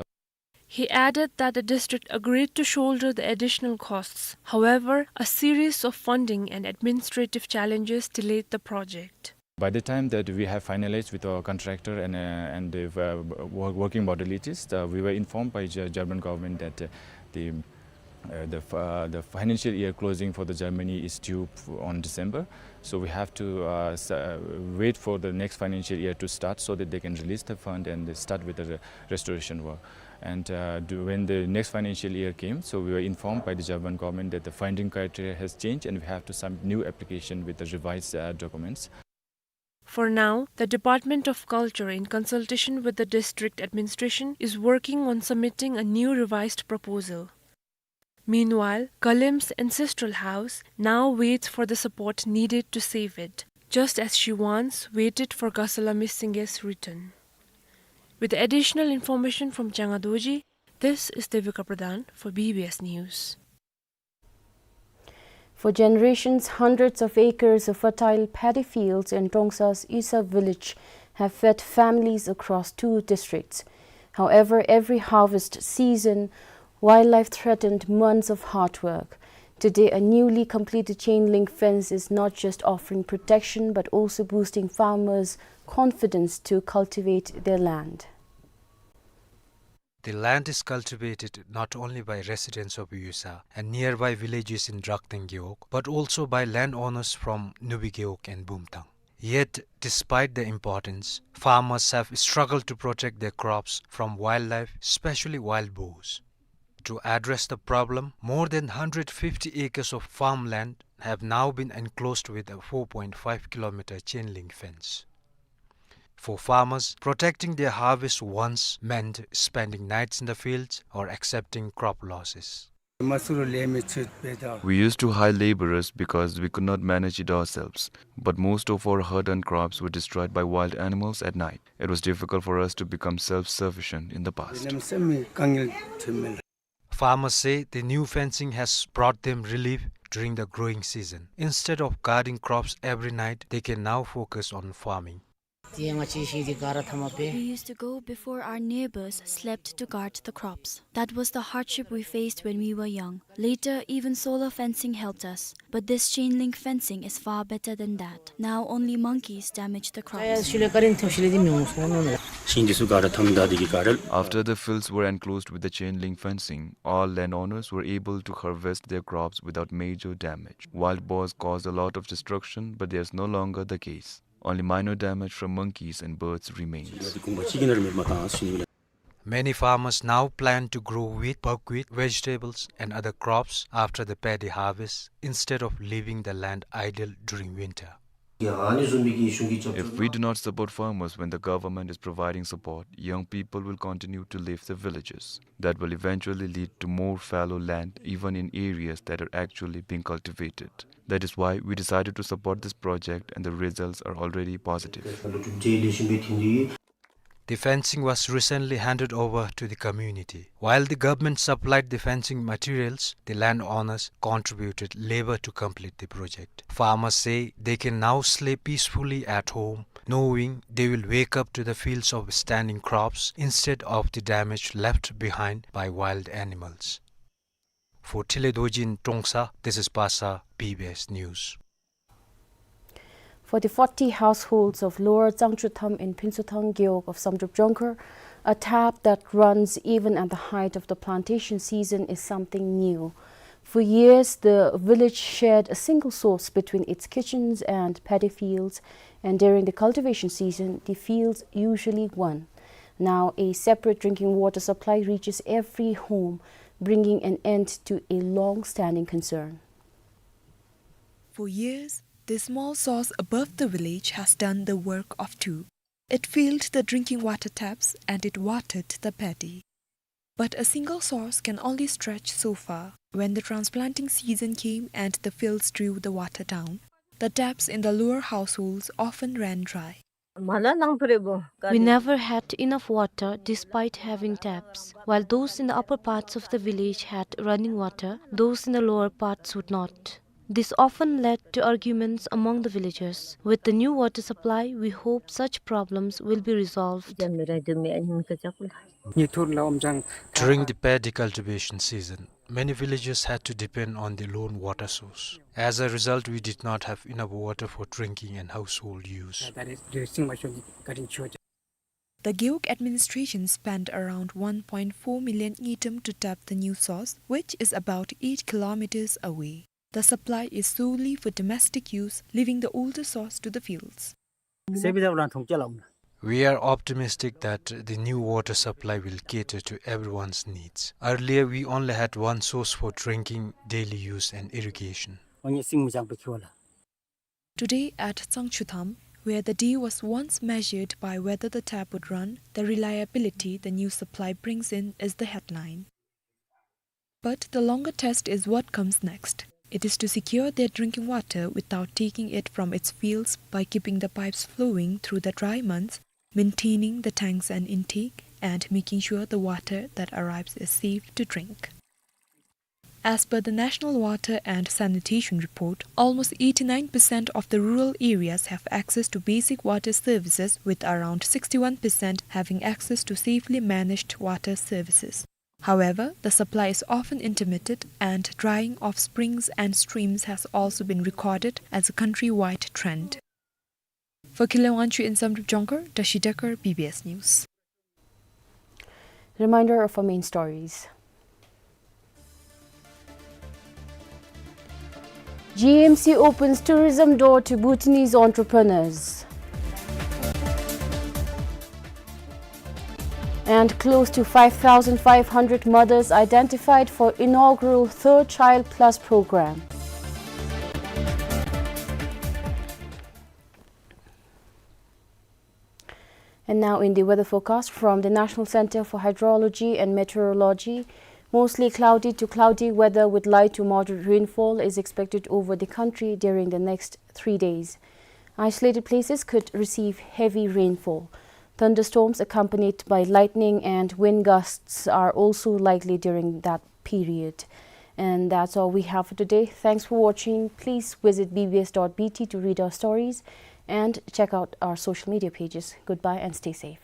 He added that the district agreed to shoulder the additional costs. However, a series of funding and administrative challenges delayed the project. By the time that we have finalized with our contractor and, uh, and the, uh, wo-, working modalities, uh, we were informed by Ge-, German government that, uh, the, uh, the f-, uh, the financial year closing for the Germany is due f-, on December. So we have to, uh, s-, uh, wait for the next financial year to start so that they can release the fund and start with the re-, restoration work. And, uh, do, when the next financial year came, so we were informed by the German government that the funding criteria has changed and we have to submit new application with the revised, uh, documents. For now, the Department of Culture, in consultation with the district administration, is working on submitting a new revised proposal. Meanwhile, Kalem's ancestral house now waits for the support needed to save it, just as she once waited for Gasalami Singha's return. With additional information from Changa Dorji, this is Devika Pradhan for B B S News. For generations, hundreds of acres of fertile paddy fields in Trongsa's Isa village have fed families across two districts. However, every harvest season, wildlife threatened months of hard work. Today, a newly completed chain link fence is not just offering protection but also boosting farmers' confidence to cultivate their land. The land is cultivated not only by residents of Yusa and nearby villages in Drakteng Gewog, but also by landowners from Nubi Gewog and Bumthang. Yet, despite the importance, farmers have struggled to protect their crops from wildlife, especially wild boars. To address the problem, more than hundred fifty acres of farmland have now been enclosed with a four point five kilometer chain link fence. For farmers, protecting their harvest once meant spending nights in the fields or accepting crop losses. We used to hire laborers because we could not manage it ourselves. But most of our hard-earned crops were destroyed by wild animals at night. It was difficult for us to become self-sufficient in the past. Farmers say the new fencing has brought them relief during the growing season. Instead of guarding crops every night, they can now focus on farming. We used to go before our neighbors slept to guard the crops. That was the hardship we faced when we were young. Later, even solar fencing helped us. But this chain link fencing is far better than that. Now only monkeys damage the crops. After the fields were enclosed with the chain link fencing, all landowners were able to harvest their crops without major damage. Wild boars caused a lot of destruction, but there's no longer the case. Only minor damage from monkeys and birds remains. Many farmers now plan to grow wheat, buckwheat, vegetables and other crops after the paddy harvest instead of leaving the land idle during winter. If we do not support farmers when the government is providing support, young people will continue to leave the villages. That will eventually lead to more fallow land, even in areas that are actually being cultivated. That is why we decided to support this project, and the results are already positive. The fencing was recently handed over to the community. While the government supplied the fencing materials, the landowners contributed labor to complete the project. Farmers say they can now sleep peacefully at home, knowing they will wake up to the fields of standing crops instead of the damage left behind by wild animals. For Thile Dorji in Trongsa, this is Pasa, B B S News. For the forty households of Lower Tsangchutham in Phuntshothang Gewog of Samdrup Jongkhar, a tap that runs even at the height of the plantation season is something new. For years, the village shared a single source between its kitchens and paddy fields, and during the cultivation season, the fields usually won. Now, a separate drinking water supply reaches every home, bringing an end to a long-standing concern. For years, the small source above the village has done the work of two. It filled the drinking water taps and it watered the paddy. But a single source can only stretch so far. When the transplanting season came and the fields drew the water down, the taps in the lower households often ran dry. We never had enough water despite having taps. While those in the upper parts of the village had running water, those in the lower parts would not. This often led to arguments among the villagers. With the new water supply, we hope such problems will be resolved. During the paddy cultivation season, many villagers had to depend on the lone water source. As a result, we did not have enough water for drinking and household use. The Gewog administration spent around one point four million ngultrum to tap the new source, which is about eight kilometers away. The supply is solely for domestic use, leaving the older source to the fields. We are optimistic that the new water supply will cater to everyone's needs. Earlier, we only had one source for drinking, daily use, and irrigation. Today at Tsangchutham, where the day was once measured by whether the tap would run, the reliability the new supply brings in is the headline. But the longer test is what comes next. It is to secure their drinking water without taking it from its fields by keeping the pipes flowing through the dry months, maintaining the tanks and intake, and making sure the water that arrives is safe to drink. As per the National Water and Sanitation Report, almost eighty-nine percent of the rural areas have access to basic water services, with around sixty-one percent having access to safely managed water services. However, the supply is often intermittent, and drying of springs and streams has also been recorded as a countrywide trend. For Khiloi Wangchuk in Samdrup Jongkhar, Tashi Dekar, B B S News. Reminder of our main stories. G M C opens tourism door to Bhutanese entrepreneurs. And close to five thousand five hundred mothers identified for inaugural Third Child Plus program. And now in the weather forecast from the National Center for Hydrology and Meteorology, mostly cloudy to cloudy weather with light to moderate rainfall is expected over the country during the next three days. Isolated places could receive heavy rainfall. Thunderstorms accompanied by lightning and wind gusts are also likely during that period. And that's all we have for today. Thanks for watching. Please visit B B S dot B T to read our stories and check out our social media pages. Goodbye and stay safe.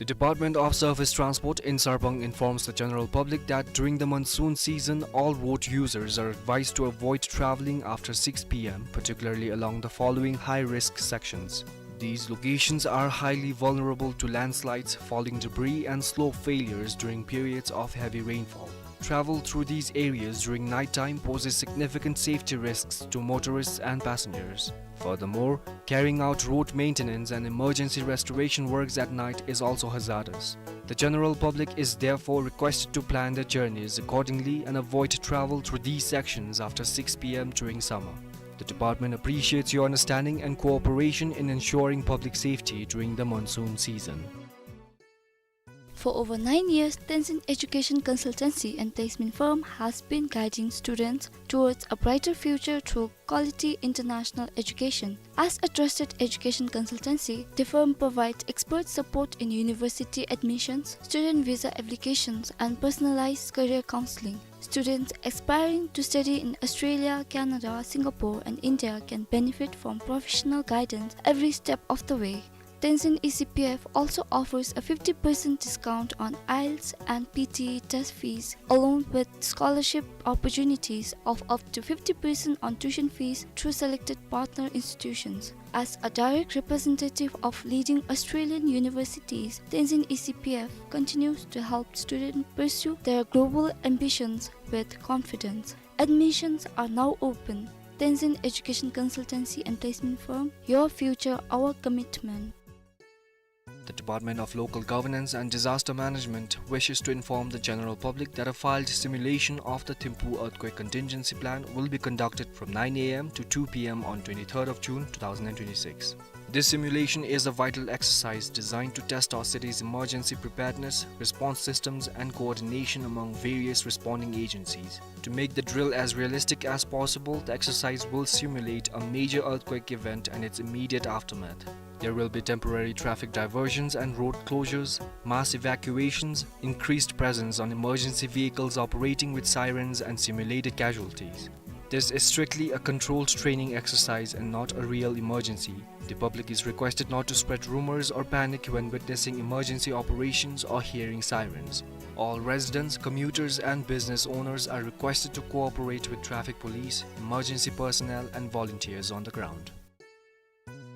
The Department of Surface Transport in Sarpang informs the general public that during the monsoon season, all road users are advised to avoid traveling after six p m, particularly along the following high-risk sections. These locations are highly vulnerable to landslides, falling debris, and slope failures during periods of heavy rainfall. Travel through these areas during nighttime poses significant safety risks to motorists and passengers. Furthermore, carrying out road maintenance and emergency restoration works at night is also hazardous. The general public is therefore requested to plan their journeys accordingly and avoid travel through these sections after six p m during summer. The department appreciates your understanding and cooperation in ensuring public safety during the monsoon season. For over nine years, Tenzin Education Consultancy and Placement Firm has been guiding students towards a brighter future through quality international education. As a trusted education consultancy, the firm provides expert support in university admissions, student visa applications, and personalized career counseling. Students aspiring to study in Australia, Canada, Singapore, and India can benefit from professional guidance every step of the way. Tenzin E C P F also offers a fifty percent discount on IELTS and P T E test fees, along with scholarship opportunities of up to fifty percent on tuition fees through selected partner institutions. As a direct representative of leading Australian universities, Tenzin E C P F continues to help students pursue their global ambitions with confidence. Admissions are now open. Tenzin Education Consultancy and Placement Firm, your future, our commitment. The Department of Local Governance and Disaster Management wishes to inform the general public that a filed simulation of the Thimphu Earthquake Contingency Plan will be conducted from nine a m to two p m on twenty-third of June two thousand and twenty-six. This simulation is a vital exercise designed to test our city's emergency preparedness, response systems, and coordination among various responding agencies. To make the drill as realistic as possible, the exercise will simulate a major earthquake event and its immediate aftermath. There will be temporary traffic diversions and road closures, mass evacuations, increased presence on emergency vehicles operating with sirens, and simulated casualties. This is strictly a controlled training exercise and not a real emergency. The public is requested not to spread rumors or panic when witnessing emergency operations or hearing sirens. All residents, commuters, and business owners are requested to cooperate with traffic police, emergency personnel, and volunteers on the ground.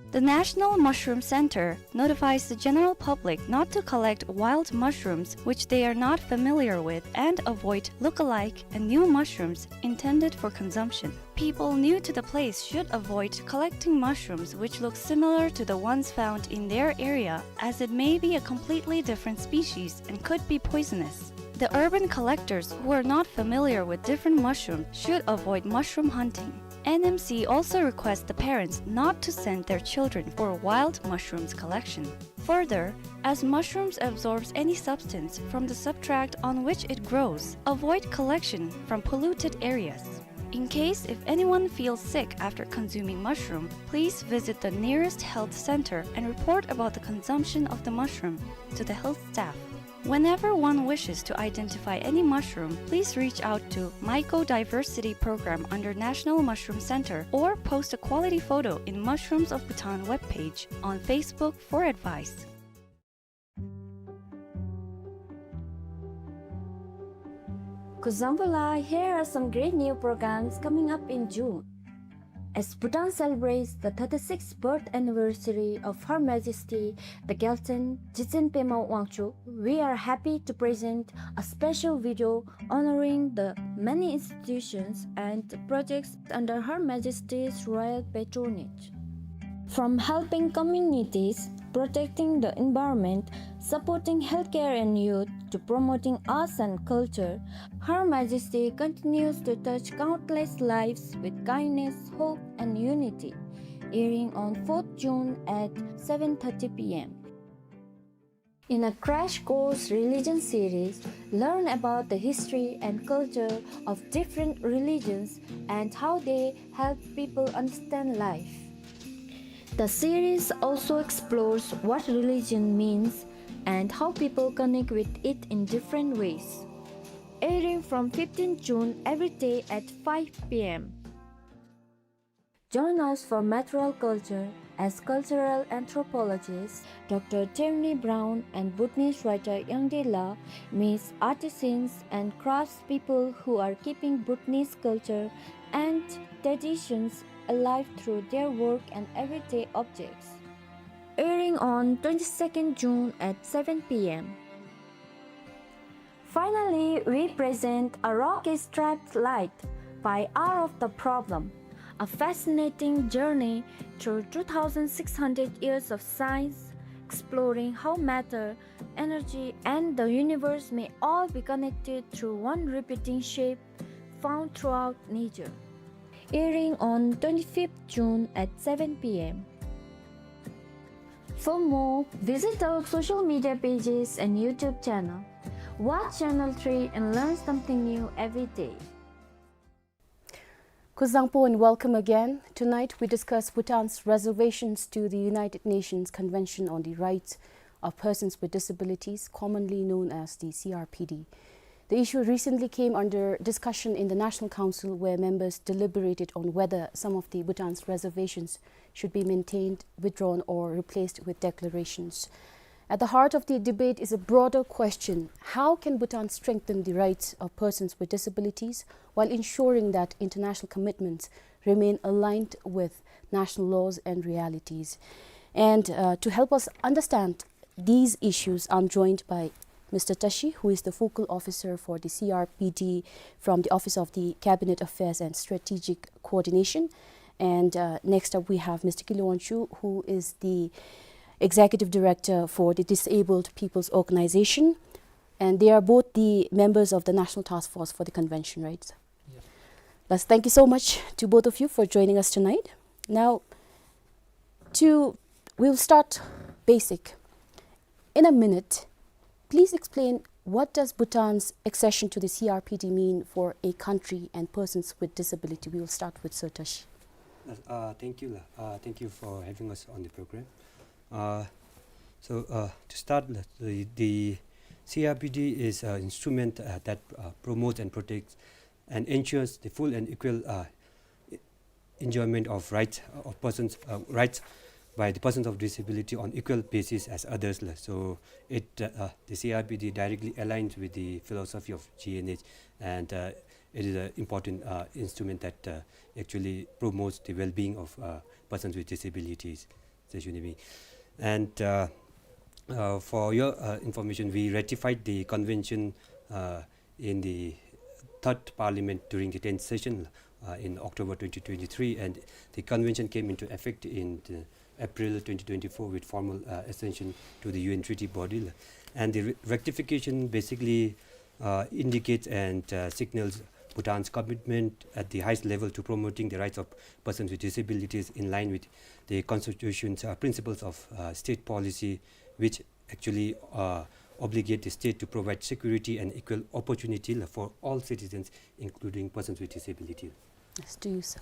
The National Mushroom Center notifies the general public not to collect wild mushrooms which they are not familiar with and avoid look-alike and new mushrooms intended for consumption. People new to the place should avoid collecting mushrooms which look similar to the ones found in their area, as it may be a completely different species and could be poisonous. The urban collectors who are not familiar with different mushrooms should avoid mushroom hunting. N M C also requests the parents not to send their children for wild mushrooms collection. Further, as mushrooms absorbs any substance from the substrate on which it grows, avoid collection from polluted areas. In case if anyone feels sick after consuming mushroom, please visit the nearest health center and report about the consumption of the mushroom to the health staff. Whenever one wishes to identify any mushroom, please reach out to Mycodiversity Program under National Mushroom Center or post a quality photo in Mushrooms of Bhutan webpage on Facebook for advice. Kuzuzangpo, here are some great new programs coming up in June. As Bhutan celebrates the thirty-sixth birth anniversary of Her Majesty the Gyaltsuen Jigtsen Pema Wangchuck, we are happy to present a special video honoring the many institutions and projects under Her Majesty's royal patronage. From helping communities, protecting the environment, supporting healthcare and youth, to promoting arts and culture, Her Majesty continues to touch countless lives with kindness, hope, and unity. Airing on fourth June at seven thirty p m. In a Crash Course Religion series, learn about the history and culture of different religions and how they help people understand life. The series also explores what religion means and how people connect with it in different ways. Airing from fifteenth June every day at five p m. Join us for Material Culture as cultural anthropologists Doctor Tierney Brown and Bhutanese writer Yangde La meets artisans and craftspeople who are keeping Bhutanese culture and traditions alive through their work and everyday objects. Airing on twenty-second June at seven p m. Finally, we present A Rock Is Trapped Light by Hour of the Problem, a fascinating journey through two thousand six hundred years of science, exploring how matter, energy, and the universe may all be connected through one repeating shape found throughout nature. Airing on twenty-fifth June at seven p m. For more, visit our social media pages and YouTube channel. Watch Channel three and learn something new every day. Kuzuzangpo and welcome again. Tonight we discuss Bhutan's reservations to the United Nations Convention on the Rights of Persons with Disabilities, commonly known as the C R P D. The issue recently came under discussion in the National Council, where members deliberated on whether some of the Bhutan's reservations should be maintained, withdrawn, or replaced with declarations. At the heart of the debate is a broader question: how can Bhutan strengthen the rights of persons with disabilities while ensuring that international commitments remain aligned with national laws and realities? And, uh, to help us understand these issues, I'm joined by Mister Tashi, who is the focal officer for the C R P D from the Office of the Cabinet Affairs and Strategic Coordination. And, uh, next up, we have Mister Kilo Wangchuk, who is the executive director for the Disabled People's Organization. And they are both the members of the National Task Force for the Convention, right? Yes. Thus, thank you so much to both of you for joining us tonight. Now, to, we'll start basic. In a minute, please explain, what does Bhutan's accession to the C R P D mean for a country and persons with disability? We will start with Sir Tashi. Uh, uh, thank you, La. Uh, thank you for having us on the program. Uh, so, uh, to start, La, the, the C R P D is an instrument, uh, that, uh, promotes and protects and ensures the full and equal, uh, enjoyment of rights, uh, of persons, uh, rights by the persons of disability on equal basis as others, la. So it, uh, uh, the C R P D directly aligns with the philosophy of G N H, and, uh, it is an important, uh, instrument that, uh, actually promotes the well-being of, uh, persons with disabilities. Seshunimi. And, uh, uh, for your, uh, information, we ratified the convention, uh, in the third parliament during the tenth session, uh, in October twenty twenty-three, and the convention came into effect in the April twenty twenty-four with formal, uh, accession to the U N treaty body. And the re-, rectification basically, uh, indicates and, uh, signals Bhutan's commitment at the highest level to promoting the rights of persons with disabilities in line with the constitution's, uh, principles of, uh, state policy, which actually, uh, obligate the state to provide security and equal opportunity, la, for all citizens, including persons with disability. Yes, to you, sir.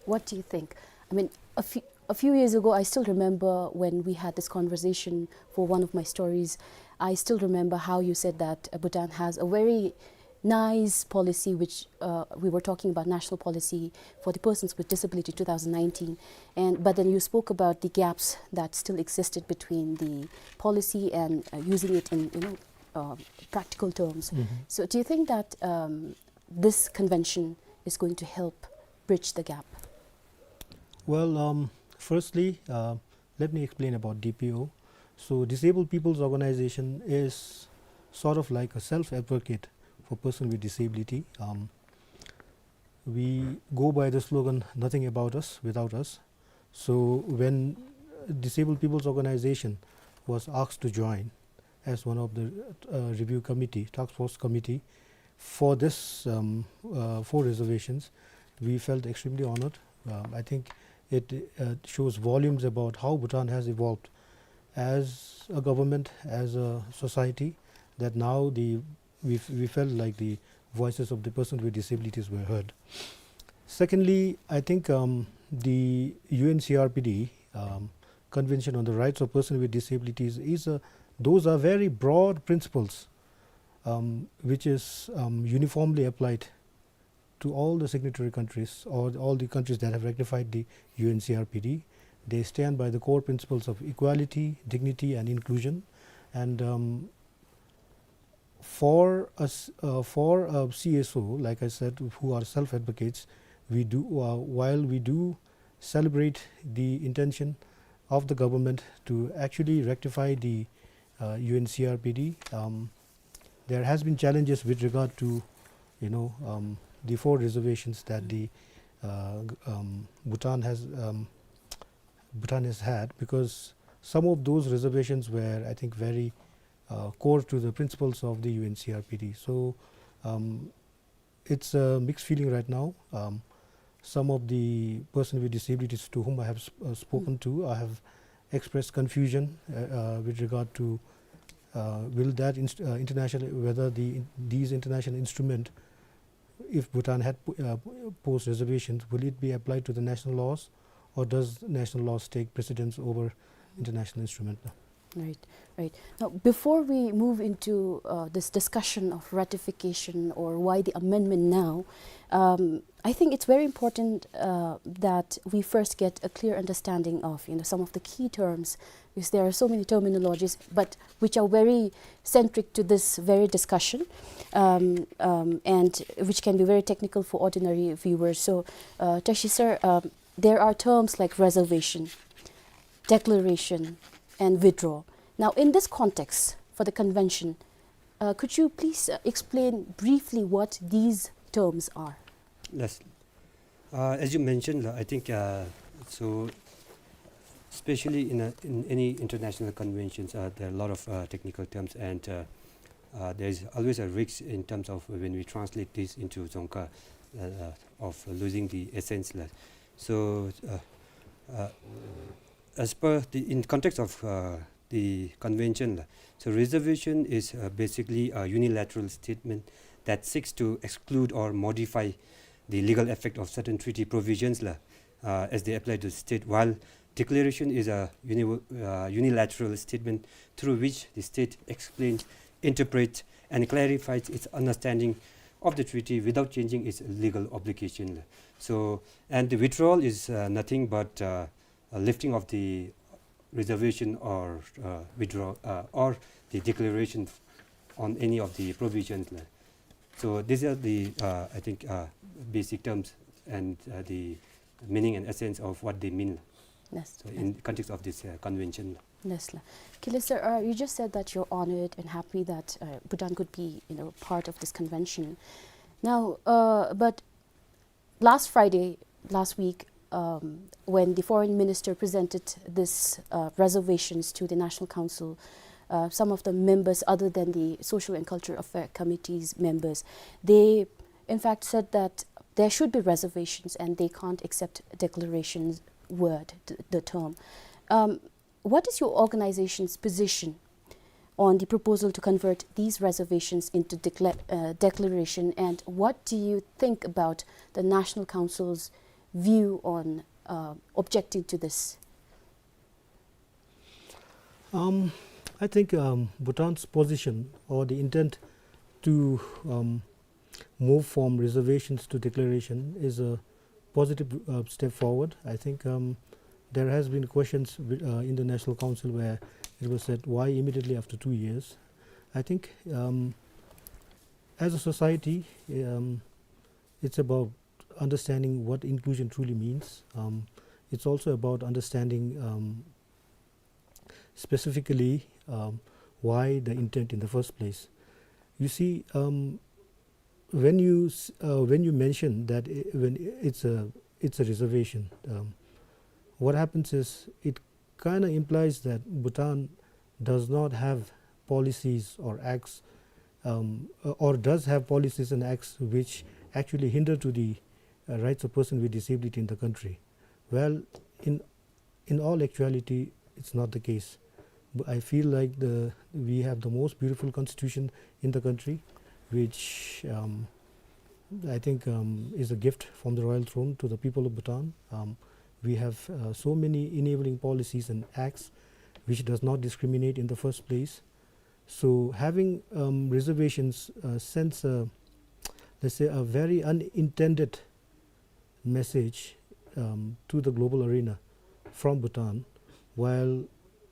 What do you think? I mean, a few, a few years ago, I still remember when we had this conversation for one of my stories. I still remember how you said that, uh, Bhutan has a very nice policy, which, uh, we were talking about national policy for the persons with disability two thousand nineteen. And, but then you spoke about the gaps that still existed between the policy and, uh, using it in, you know, uh, practical terms. Mm-hmm. So do you think that, um, this convention is going to help bridge the gap? Well, um, firstly, uh, let me explain about D P O. So, Disabled People's Organization is sort of like a self-advocate for person with disability. Um, we go by the slogan, "Nothing about us without us." So, when Disabled People's Organization was asked to join as one of the, uh, review committee, task force committee, for this, um, uh, four reservations, we felt extremely honored. Um, I think it, uh, shows volumes about how Bhutan has evolved as a government, as a society, that now the, we, f-, we felt like the voices of the persons with disabilities were heard. Secondly, I think, um, the U N C R P D, um, Convention on the Rights of Persons with Disabilities is a, those are very broad principles, um, which is, um, uniformly applied to all the signatory countries or all the countries that have ratified the U N C R P D. They stand by the core principles of equality, dignity, and inclusion. And um, for us, uh, for uh, C S O, like I said, who are self-advocates, we do uh, while we do celebrate the intention of the government to actually rectify the uh, U N C R P D, um, there has been challenges with regard to, you know, um, the four reservations that the uh, g- um, Bhutan has um, Bhutan has had, because some of those reservations were, I think, very uh, core to the principles of the U N C R P D. So um, it's a mixed feeling right now. Um, some of the person with disabilities to whom I have sp- uh, spoken to, I have expressed confusion uh, uh, with regard to uh, will that inst- uh, international, whether the in- these international instrument, if Bhutan had po- uh, posed reservations, will it be applied to the national laws, or does national laws take precedence over international instrument? Right, right. Now, before we move into uh, this discussion of ratification or why the amendment now, um, I think it's very important uh, that we first get a clear understanding of, you know, some of the key terms, because there are so many terminologies, but which are very centric to this very discussion, um, um, and which can be very technical for ordinary viewers. So, uh, Tashi sir, um, there are terms like reservation, declaration, and withdrawal. Now, in this context, for the convention, uh, could you please uh, explain briefly what these terms are? Yes. Uh, as you mentioned, uh, I think uh, so. Especially in, a, in any international conventions, uh, there are a lot of uh, technical terms, and uh, uh, there is always a risk in terms of when we translate this into Dzongkha uh, uh, of losing the essence. La. So, uh, uh, as per the in context of uh, the convention, la, so reservation is uh, basically a unilateral statement that seeks to exclude or modify the legal effect of certain treaty provisions, la, uh, as they apply to the state, while declaration is a uni- uh, unilateral statement through which the state explains, interprets, and clarifies its understanding of the treaty without changing its legal obligation. So, and the withdrawal is uh, nothing but uh, a lifting of the reservation or uh, withdrawal uh, or the declaration on any of the provisions. La. So these are the, uh, I think, uh, basic terms and uh, the meaning and essence of what they mean. Yes. So in the context of this uh, convention. Yes, la. Kile sir, uh, you just said that you're honored and happy that uh, Bhutan could be, you know, part of this convention. Now, uh, but last Friday, last week, um, when the foreign minister presented this uh, reservations to the National Council, uh, some of the members, other than the Social and Cultural Affair Committee's members, they in fact said that there should be reservations and they can't accept declarations word, th- the term. Um, what is your organization's position on the proposal to convert these reservations into decla- uh, declaration, and what do you think about the National Council's view on uh, objecting to this? Um, I think um, Bhutan's position or the intent to um, move from reservations to declaration is a positive uh, step forward. I think um, there has been questions wi- uh, in the National Council where it was said, "Why immediately after two years?" I think um, as a society, um, it's about understanding what inclusion truly means. Um, it's also about understanding um, specifically um, why the intent in the first place. You see, um, when you s- uh, when you mention that i- when i- it's a it's a reservation, um, what happens is it kind of implies that Bhutan does not have policies or acts, um, uh, or does have policies and acts which actually hinder to the uh, rights of person with disability in the country. Well, in in all actuality, it's not the case. But I feel like the we have the most beautiful constitution in the country, which um, I think um, is a gift from the royal throne to the people of Bhutan. Um, we have uh, so many enabling policies and acts which does not discriminate in the first place. So having um, reservations uh, sends a, let's say, a very unintended message, um, to the global arena from Bhutan, while,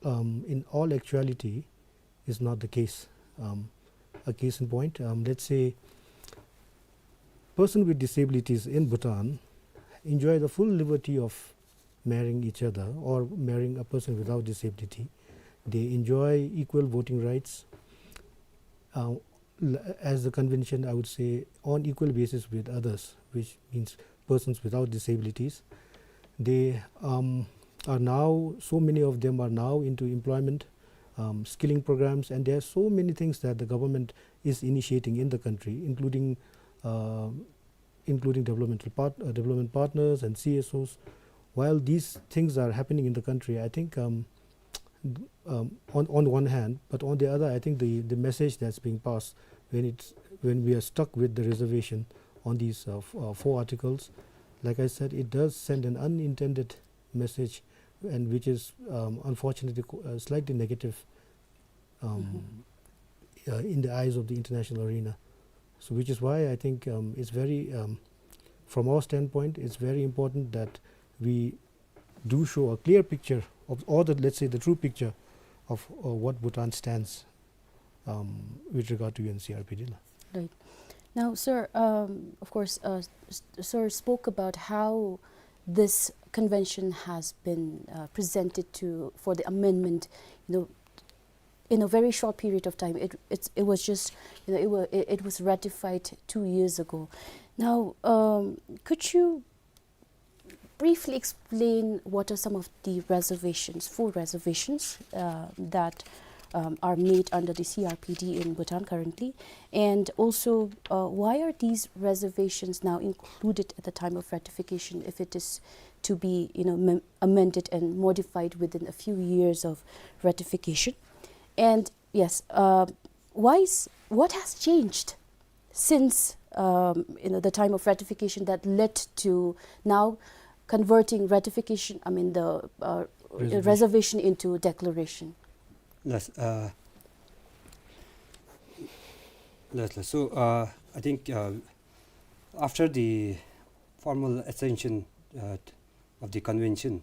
um, in all actuality, is not the case. Um, a case in point, um, let's say, person with disabilities in Bhutan enjoy the full liberty of marrying each other or marrying a person without disability. They enjoy equal voting rights, uh, l-, as the convention, I would say, on equal basis with others, which means persons without disabilities. They, um, are now, so many of them are now into employment, um, skilling programs, and there are so many things that the government is initiating in the country, including, uh, including developmental part-, uh, development partners and C S Os. While these things are happening in the country, I think, um, um, on, on one hand, but on the other, I think the, the message that's being passed when it's, when we are stuck with the reservation on these, uh, f-, uh, four articles, like I said, it does send an unintended message, and which is, um, unfortunately, co-, uh, slightly negative, um, uh, in the eyes of the international arena. So, which is why I think, um, it's very, um, from our standpoint, it's very important that we do show a clear picture of, or the, let's say, the true picture of, uh, what Bhutan stands, um, with regard to U N C R P D la. Right. Now, sir, um, of course, uh, s-, sir spoke about how this convention has been, uh, presented to, for the amendment, you know, in a very short period of time. It, it's, it was just, you know, it wa-, it, it was ratified two years ago. Now, um, could you briefly explain what are some of the reservations, four reservations, uh, that, um, are made under the C R P D in Bhutan currently? And also, uh, why are these reservations now included at the time of ratification if it is to be, you know, mem-, amended and modified within a few years of ratification? And yes, uh, why is, what has changed since, um, you know, the time of ratification that led to now converting ratification, I mean, the, uh, reservation, reservation into declaration? Yes, uh, yes, yes. So, uh, I think, uh, after the formal accession, uh, of the convention,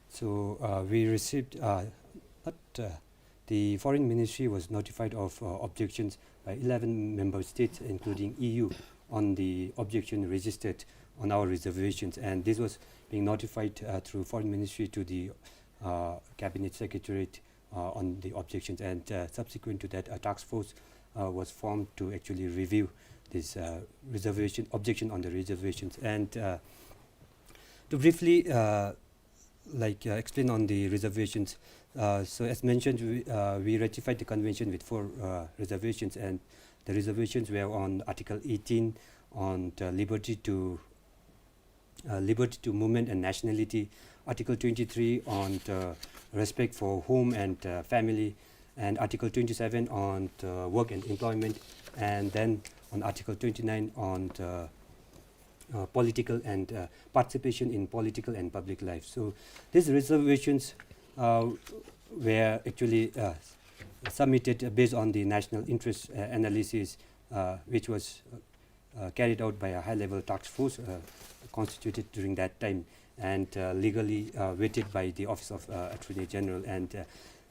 so, uh, we received, uh, not, uh, the foreign ministry was notified of, uh, objections by eleven member states, including E U, on the objection registered on our reservations. And this was being notified, uh, through foreign ministry to the, uh, cabinet secretariat, uh, on the objections. And, uh, subsequent to that, a task force, uh, was formed to actually review this, uh, reservation, objection on the reservations. And, uh, to briefly, uh, like, uh, explain on the reservations. Uh, so as mentioned, we, uh, we ratified the convention with four, uh, reservations, and the reservations were on Article eighteen, on the liberty to, uh, liberty to movement and nationality, Article twenty-three on the respect for home and, uh, family, and Article twenty-seven on the work and employment, and then on Article twenty-nine on the uh, political and, uh, participation in political and public life. So these reservations, uh, were actually, uh, submitted based on the national interest, uh, analysis, uh, which was, uh, carried out by a high-level task force, uh, constituted during that time and, uh, legally, uh, vetted by the Office of, uh, Attorney General. And, uh,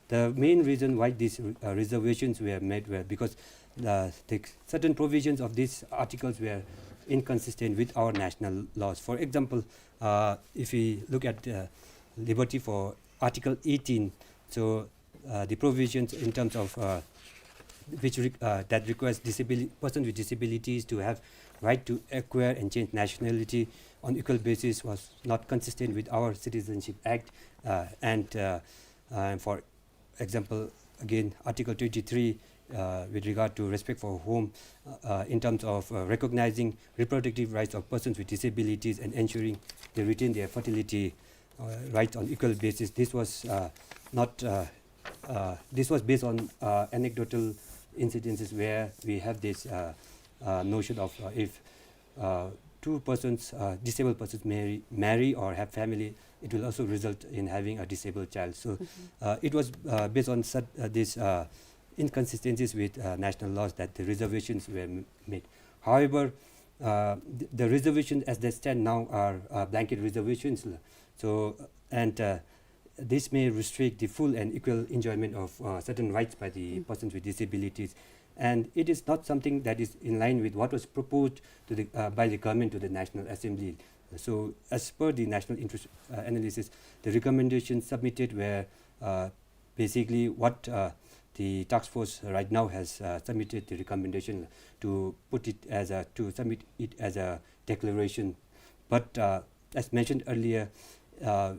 the main reason why these, uh, reservations were made were because, uh, the certain provisions of these articles were inconsistent with our national laws. For example, uh, if we look at, uh, liberty for Article eighteen, so, uh, the provisions in terms of, uh, which re-, uh, that requires disabili-, persons with disabilities to have right to acquire and change nationality on equal basis was not consistent with our Citizenship Act, uh, and, uh, uh, for example, again, Article twenty-three, uh, with regard to respect for home, uh, uh, in terms of, uh, recognizing reproductive rights of persons with disabilities and ensuring they retain their fertility, uh, rights on equal basis. This was, uh, not, uh, uh, this was based on, uh, anecdotal incidences where we have this, uh, uh, notion of, uh, if uh, two persons, uh, disabled persons marry, marry or have family, it will also result in having a disabled child. So, mm-hmm, uh, it was, uh, based on such, uh, these, uh, inconsistencies with, uh, national laws that the reservations were m-, made. However, Uh, the, the reservations as they stand now are uh, blanket reservations. So, and uh, this may restrict the full and equal enjoyment of uh, certain rights by the persons with disabilities. And it is not something that is in line with what was proposed to the, uh, by the government to the National Assembly. So, as per the national interest uh, analysis, the recommendations submitted were uh, basically what uh, the task force right now has uh, submitted the recommendation to put it as a, to submit it as a declaration. But uh, as mentioned earlier, uh,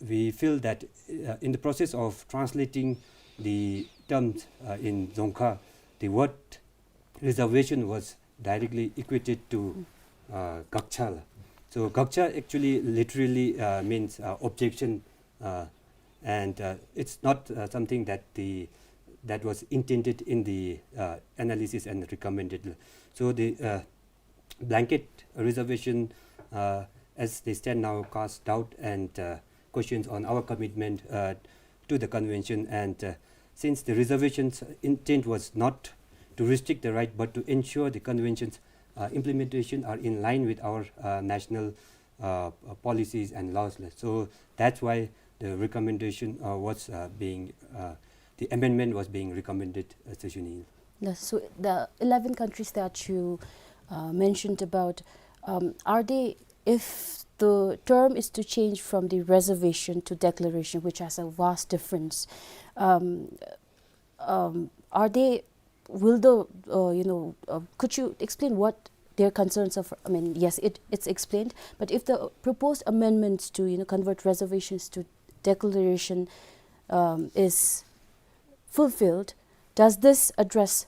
we feel that uh, in the process of translating the terms uh, in Dzongkha, the word reservation was directly equated to uh, gakcha. So gakcha actually literally uh, means uh, objection, uh, and uh, it's not uh, something that the that was intended in the uh, analysis and recommended. So the uh, blanket reservation uh, as they stand now cast doubt and uh, questions on our commitment uh, to the convention. And uh, since the reservation's intent was not to restrict the right but to ensure the convention's uh, implementation are in line with our uh, national uh, uh, policies and laws. So that's why the recommendation uh, was uh, being, uh, the amendment was being recommended, uh, Sir Shunin. Yes, so the eleven countries that you uh, mentioned about, um, are they, if the term is to change from the reservation to declaration, which has a vast difference, um, um, are they, will the, uh, you know, uh, could you explain what their concerns are? I mean, yes, it, it's explained, but if the proposed amendments to, you know, convert reservations to declaration um, is fulfilled, does this address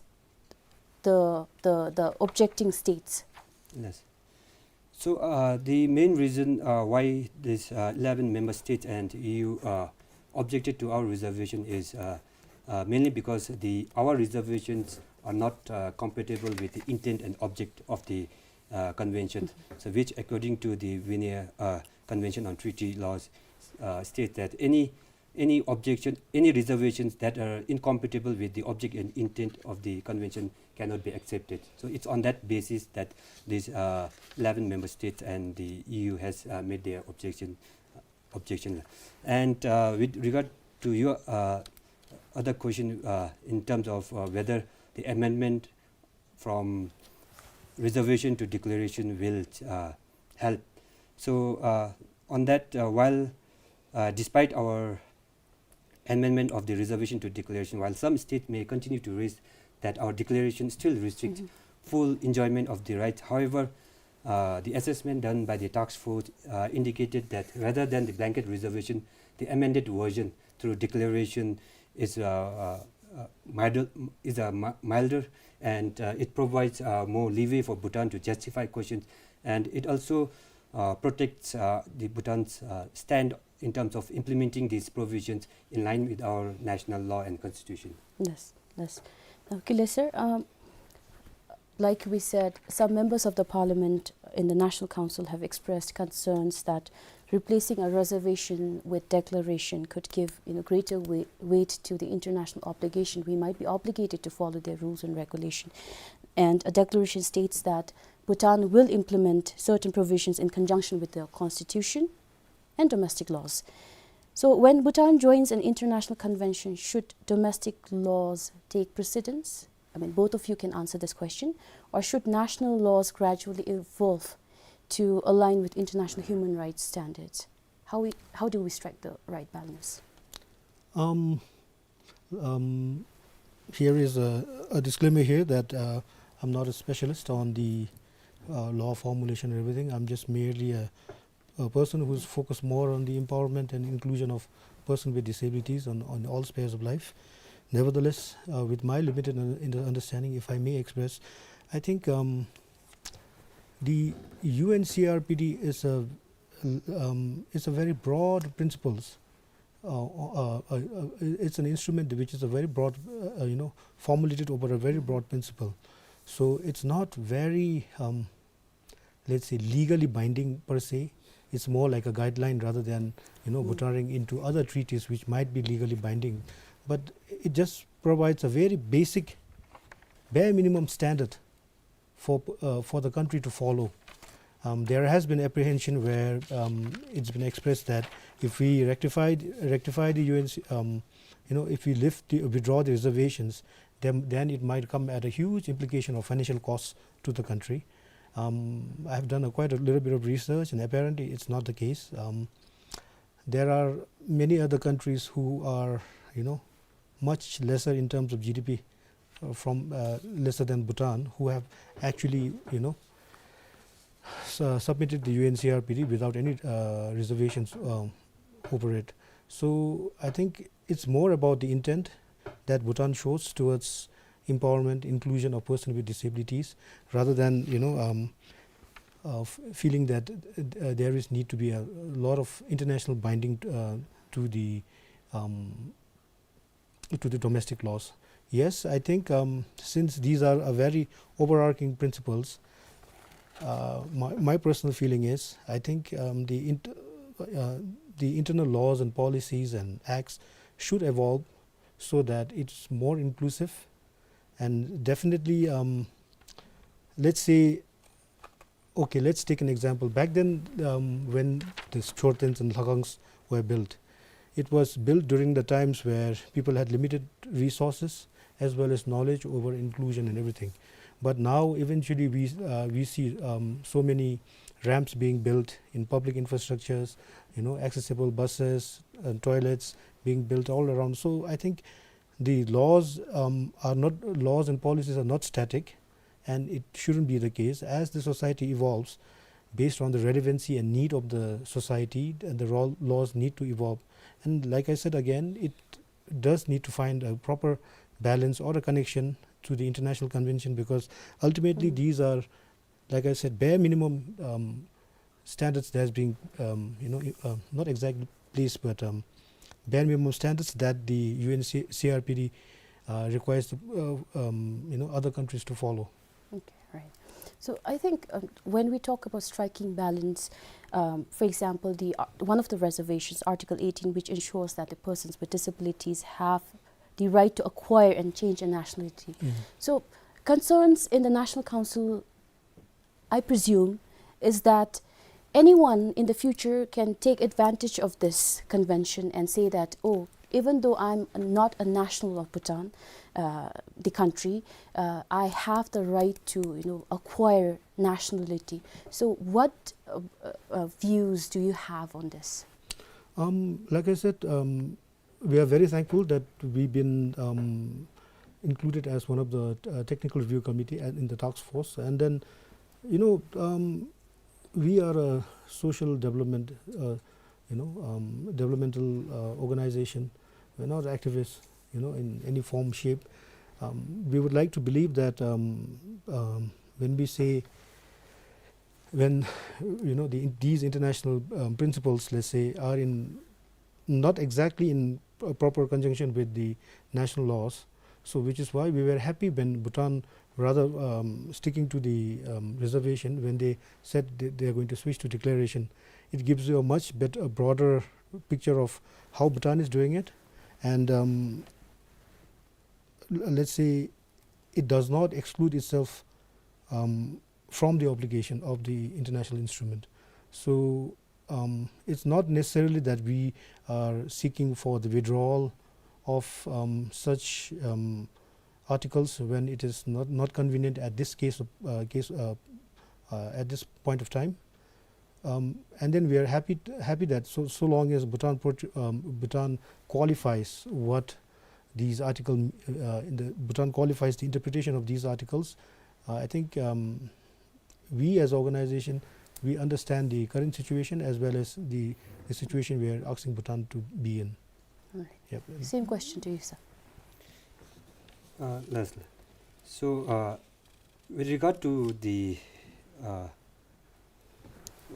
the, the, the objecting states? Yes. So uh, the main reason uh, why this uh, eleven member states and E U uh, objected to our reservation is uh, uh, mainly because the our reservations are not uh, compatible with the intent and object of the uh, convention. So which, according to the Vienna uh, Convention on Treaty Laws, uh, states that any any objection, any reservations that are incompatible with the object and intent of the convention cannot be accepted. So it's on that basis that these uh, eleven member states and the E U has uh, made their objection. Objection. And uh, with regard to your uh, other question uh, in terms of uh, whether the amendment from reservation to declaration will uh, help. So uh, on that, uh, while uh, despite our amendment of the reservation to declaration, while some states may continue to raise that our declaration still restricts full enjoyment of the rights. However, uh, the assessment done by the task force uh, indicated that rather than the blanket reservation, the amended version through declaration is uh, uh, uh, milder, is a mi- milder, and uh, it provides uh, more leeway for Bhutan to justify questions, and it also uh, protects uh, the Bhutan's uh, stand in terms of implementing these provisions in line with our national law and constitution. Yes, yes. Okay, sir. Um, like we said, some members of the parliament in the National Council have expressed concerns that replacing a reservation with declaration could give, you know, greater wei- weight to the international obligation. We might be obligated to follow their rules and regulation. And a declaration states that Bhutan will implement certain provisions in conjunction with the constitution and domestic laws. So when Bhutan joins an international convention, should domestic laws take precedence? I mean, both of you can answer this question. Or should national laws gradually evolve to align with international human rights standards? How, we, how do we strike the right balance? Um, um, here is a, a disclaimer here that uh, I'm not a specialist on the uh, law formulation and everything. I'm just merely a, a person who's focused more on the empowerment and inclusion of person with disabilities on, on all spheres of life. Nevertheless, uh, with my limited un- in- understanding, if I may express, I think um, the U N C R P D is a um, is a very broad principles. Uh, uh, uh, uh, it's an instrument which is a very broad, uh, uh, you know, formulated over a very broad principle. So it's not very, um, let's say, legally binding per se. It's more like a guideline rather than, you know, venturing into other treaties which might be legally binding. But it just provides a very basic, bare minimum standard for, uh, for the country to follow. Um, there has been apprehension where, um, it's been expressed that if we rectify, rectify the U N C, um, you know, if we lift the, withdraw the reservations, then, then it might come at a huge implication of financial costs to the country. Um, I have done a quite a little bit of research, and apparently it's not the case. Um, there are many other countries who are, you know, much lesser in terms of G D P, uh, from, uh, lesser than Bhutan, who have actually, you know, su-, submitted the U N C R P D without any, uh, reservations, um, over it. So I think it's more about the intent that Bhutan shows towards empowerment, inclusion of persons with disabilities, rather than, you know, um, uh, f-, feeling that, uh, there is need to be a lot of international binding, uh, to the, um, to the domestic laws. Yes, I think, um, since these are a very overarching principles, uh, my, my personal feeling is, I think, um, the int-, uh, the internal laws and policies and acts should evolve so that it's more inclusive. And definitely, um, let's say, okay, let's take an example. Back then, um, when the Chortens and Lhakangs were built, it was built during the times where people had limited resources as well as knowledge over inclusion and everything. But now, eventually, we, uh, we see, um, so many ramps being built in public infrastructures, you know, accessible buses and toilets being built all around. So I think the laws, um, are not, laws and policies are not static, and it shouldn't be the case. As the society evolves, based on the relevancy and need of the society, and the ro-, laws need to evolve. And like I said again, it does need to find a proper balance or a connection to the international convention, because ultimately these are, like I said, bare minimum, um, standards that has been, um, you know, i-, uh, not exactly placed, but, um, bare minimum standards that the U N C R P D, uh, requires the, uh, um, you know, other countries to follow. Okay, right. So I think, um, when we talk about striking balance, um, for example, the, uh, one of the reservations, Article eighteen, which ensures that the persons with disabilities have the right to acquire and change a nationality. So concerns in the National Council, I presume, is that anyone in the future can take advantage of this convention and say that, "Oh, even though I'm not a national of Bhutan, uh, the country, uh, I have the right to, you know, acquire nationality." So what, uh, uh, uh, views do you have on this? Um, like I said, um, we are very thankful that we've been, um, included as one of the, uh, technical review committee and in the task force. And then, you know, um, we are a social development, uh, you know, um, developmental, uh, organization. We're not activists, you know, in any form, shape. Um, we would like to believe that, um, um, when we say, when, you know, the, these international, um, principles, let's say, are in, not exactly in a proper conjunction with the national laws. So, which is why we were happy when Bhutan, rather, um, sticking to the, um, reservation, when they said they, they are going to switch to declaration, it gives you a much better, a broader picture of how Bhutan is doing it. And, um, l-, let's say, it does not exclude itself, um, from the obligation of the international instrument. So, um, it's not necessarily that we are seeking for the withdrawal of, um, such, um, articles when it is not, not convenient at this case of, uh, case, uh, uh, at this point of time. Um, and then we are happy, happy that so, so long as Bhutan pro-, um, Bhutan qualifies what these article, uh, in the Bhutan qualifies the interpretation of these articles, uh, I think, um, we as organization, we understand the current situation as well as the, the situation we are asking Bhutan to be in. All right. Yep. Same question to you, sir. Uh, Leslie. So, uh, with regard to the, uh,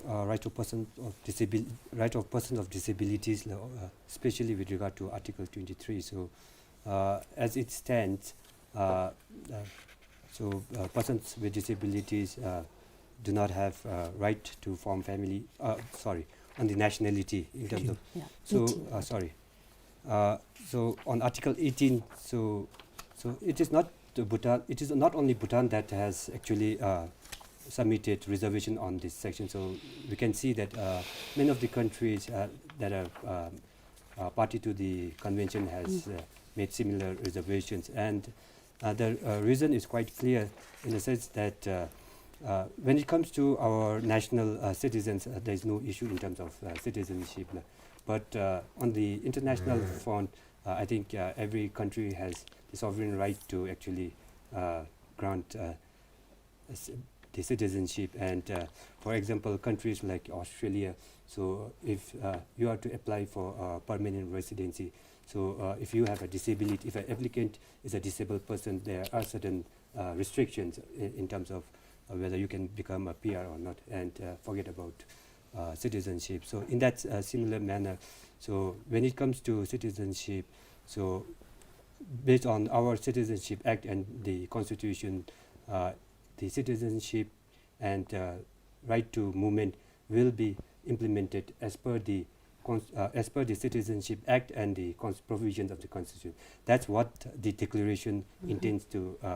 uh, right of person of disabil-, right of persons of disabilities, uh, especially with regard to Article twenty-three. So, uh, as it stands, uh, uh, so, uh, persons with disabilities, uh, do not have, uh, right to form family, uh, sorry, on the nationality in terms of, yeah, so, eighteen. Uh, sorry. Uh, so on Article eighteen, so, so it is not to Bhutan, it is not only Bhutan that has actually, uh, submitted reservation on this section. So we can see that, uh, many of the countries, uh, that are, uh, uh, party to the convention has, uh, made similar reservations. And, uh, the, uh, reason is quite clear in the sense that, uh, uh, when it comes to our national, uh, citizens, uh, there is no issue in terms of, uh, citizenship. But, uh, on the international front, uh, I think, uh, every country has the sovereign right to actually, uh, grant, uh, s-, the citizenship. And, uh, for example, countries like Australia, so if, uh, you are to apply for, uh, permanent residency, so, uh, if you have a disability, if an applicant is a disabled person, there are certain, uh, restrictions in, in terms of, uh, whether you can become a P R or not, and, uh, forget about, uh, citizenship. So in that, uh, similar manner, so when it comes to citizenship, so based on our Citizenship Act and the Constitution, uh, the citizenship and, uh, right to movement will be implemented as per the cons-, uh, as per the Citizenship Act and the cons-, provisions of the Constitution. That's what the declaration intends to, uh,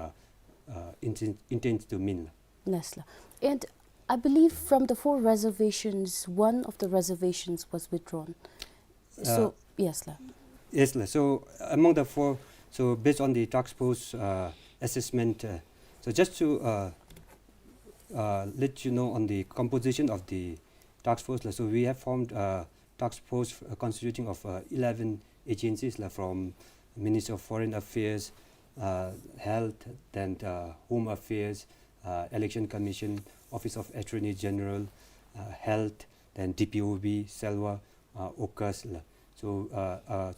uh, inten-, intends to mean. Yes, la. And I believe from the four reservations, one of the reservations was withdrawn. So, uh, yes, la. Yes, la. So among the four, so based on the task force, uh, assessment, uh, so just to, uh, uh, let you know on the composition of the task force, la. So we have formed, uh, task force, uh, constituting of, uh, eleven agencies, la, from Ministry of Foreign Affairs, uh, Health, then, uh, Home Affairs, uh, Election Commission, Office of Attorney General, uh, Health, then D P O B, SELWA, uh, OCUS, la. So, uh, uh,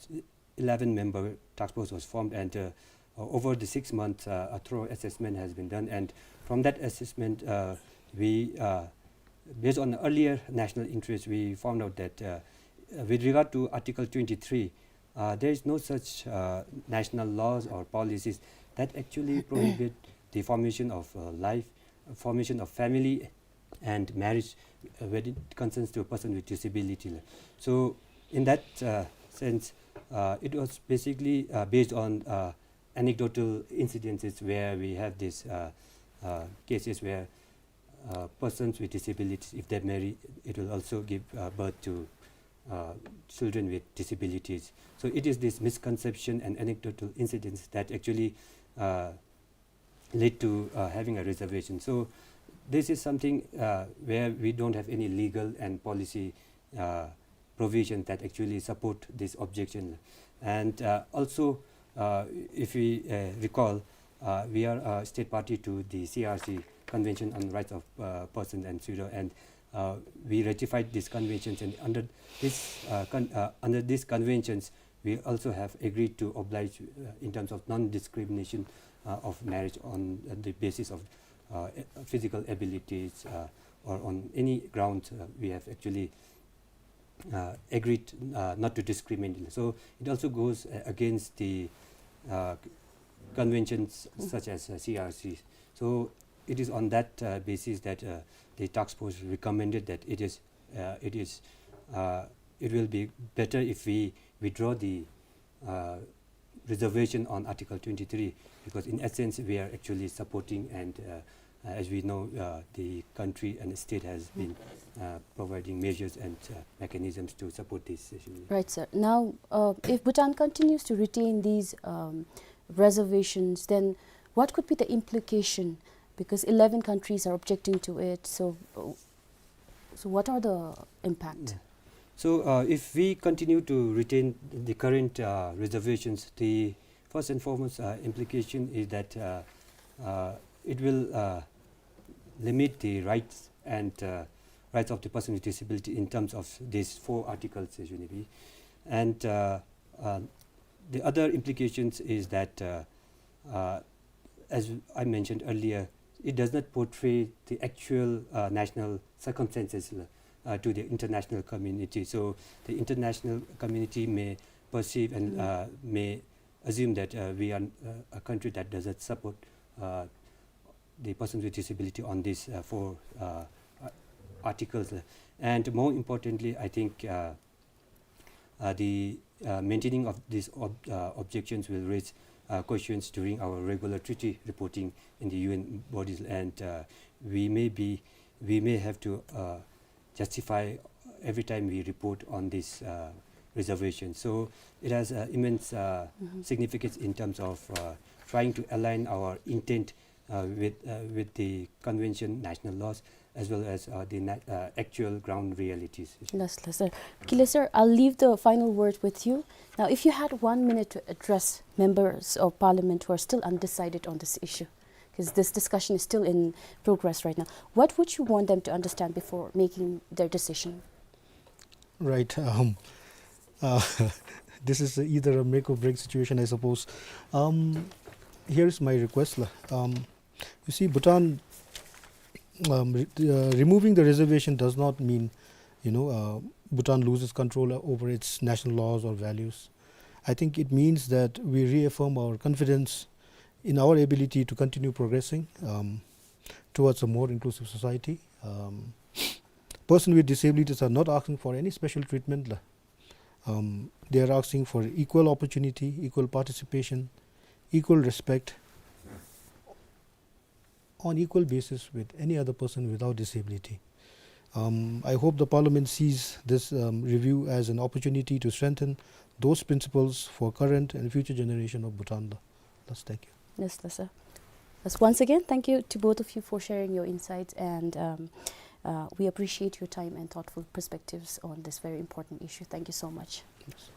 eleven member task force was formed, and, uh, uh, over the six months, uh, a thorough assessment has been done. And from that assessment, uh, we, uh, based on earlier national interest, we found out that, uh, uh, with regard to Article twenty-three, uh, there is no such, uh, national laws or policies that actually prohibit the formation of, uh, life, formation of family and marriage, uh, when it concerns to a person with disability. So in that, uh, sense, uh, it was basically, uh, based on, uh, anecdotal incidences where we have these, uh, uh, cases where, uh, persons with disabilities, if they marry, it will also give, uh, birth to, uh, children with disabilities. So it is this misconception and anecdotal incidents that actually, uh, lead to, uh, having a reservation. So this is something, uh, where we don't have any legal and policy, uh, provision that actually support this objection. And, uh, also, uh, if we, uh, recall, uh, we are a state party to the C R C, Convention on Rights of, uh, Persons and Children, and, uh, we ratified these conventions. And under this, uh, con-, uh, under these conventions, we also have agreed to oblige, uh, in terms of non-discrimination, uh, of marriage on, uh, the basis of, uh, physical abilities, uh, or on any grounds, uh, we have actually, uh, agreed, uh, not to discriminate. So it also goes, uh, against the, uh, conventions such as, uh, C R C. So it is on that, uh, basis that, uh, the task force recommended that it is, uh, it is, uh, it will be better if we withdraw the, uh, reservation on Article twenty-three, because in essence we are actually supporting and, uh, uh, as we know, uh, the country and the state has been, uh, providing measures and, uh, mechanisms to support this issue. Right, sir. Now, uh, if Bhutan continues to retain these, um, reservations, then what could be the implication? Because eleven countries are objecting to it. So, uh, so what are the impact? Yeah. So, uh, if we continue to retain the current, uh, reservations, the first and foremost, uh, implication is that, uh, uh, it will, uh, limit the rights and, uh, rights of the person with disability in terms of these four articles, as you may be. And, uh, uh, the other implications is that, uh, uh, as I mentioned earlier, it does not portray the actual, uh, national circumstances, uh, to the international community. So the international community may perceive and, uh, may assume that, uh, we are, uh, a country that does not support, uh, the persons with disability on these, uh, four, uh, uh, articles. And more importantly, I think, uh, uh, the, uh, maintaining of these ob-, uh, objections will raise, uh, questions during our regular treaty reporting in the U N bodies, and, uh, we may be, we may have to, uh, justify every time we report on this, uh, reservation. So it has, uh, immense, uh, significance in terms of, uh, trying to align our intent, uh, with, uh, with the convention, national laws, as well as, uh, the na-, uh, actual ground realities. Yes, yes, sir. Kile sir, I'll leave the final word with you. Now, if you had one minute to address members of parliament who are still undecided on this issue, 'cause this discussion is still in progress right now, what would you want them to understand before making their decision? Right. Um, uh, this is either a make or break situation, I suppose. Um, here is my request, la. Um, you see, Bhutan, um, re-, uh, removing the reservation does not mean, you know, uh, Bhutan loses control over its national laws or values. I think it means that we reaffirm our confidence in our ability to continue progressing, um, towards a more inclusive society. Um, persons with disabilities are not asking for any special treatment, la. Um, they are asking for equal opportunity, equal participation, equal respect on equal basis with any other person without disability. Um, I hope the Parliament sees this, um, review as an opportunity to strengthen those principles for current and future generation of Bhutan. Thus, thank you. Yes, yes, sir. Yes, once again, thank you to both of you for sharing your insights, and, um, uh, we appreciate your time and thoughtful perspectives on this very important issue. Thank you so much. Yes.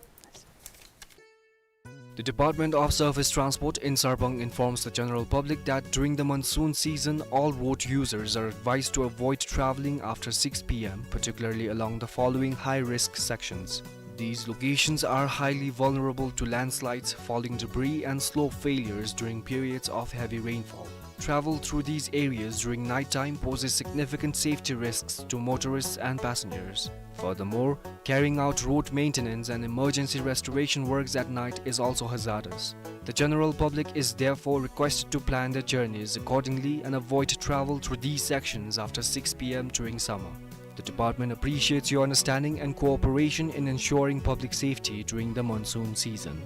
The Department of Surface Transport in Sarpang informs the general public that during the monsoon season, all road users are advised to avoid traveling after six P M, particularly along the following high-risk sections. These locations are highly vulnerable to landslides, falling debris, and slope failures during periods of heavy rainfall. Travel through these areas during nighttime poses significant safety risks to motorists and passengers. Furthermore, carrying out road maintenance and emergency restoration works at night is also hazardous. The general public is therefore requested to plan their journeys accordingly and avoid travel through these sections after six P M during summer. The department appreciates your understanding and cooperation in ensuring public safety during the monsoon season.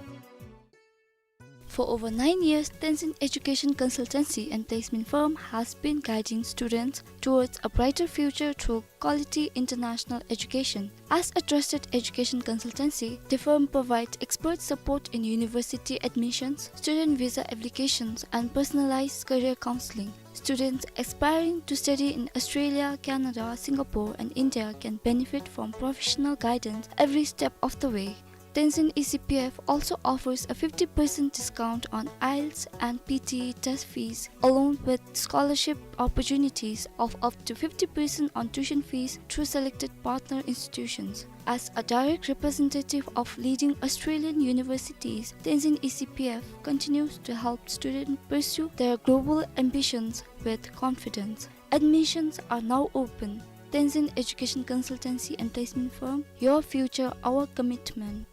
For over nine years, Tenzin Education Consultancy and Placement Firm has been guiding students towards a brighter future through quality international education. As a trusted education consultancy, the firm provides expert support in university admissions, student visa applications, and personalized career counseling. Students aspiring to study in Australia, Canada, Singapore, and India can benefit from professional guidance every step of the way. Tenzin E C P F also offers a fifty percent discount on IELTS and P T E test fees, along with scholarship opportunities of up to fifty percent on tuition fees through selected partner institutions. As a direct representative of leading Australian universities, Tenzin E C P F continues to help students pursue their global ambitions with confidence. Admissions are now open. Tenzin Education Consultancy and Placement Firm, your future, our commitment.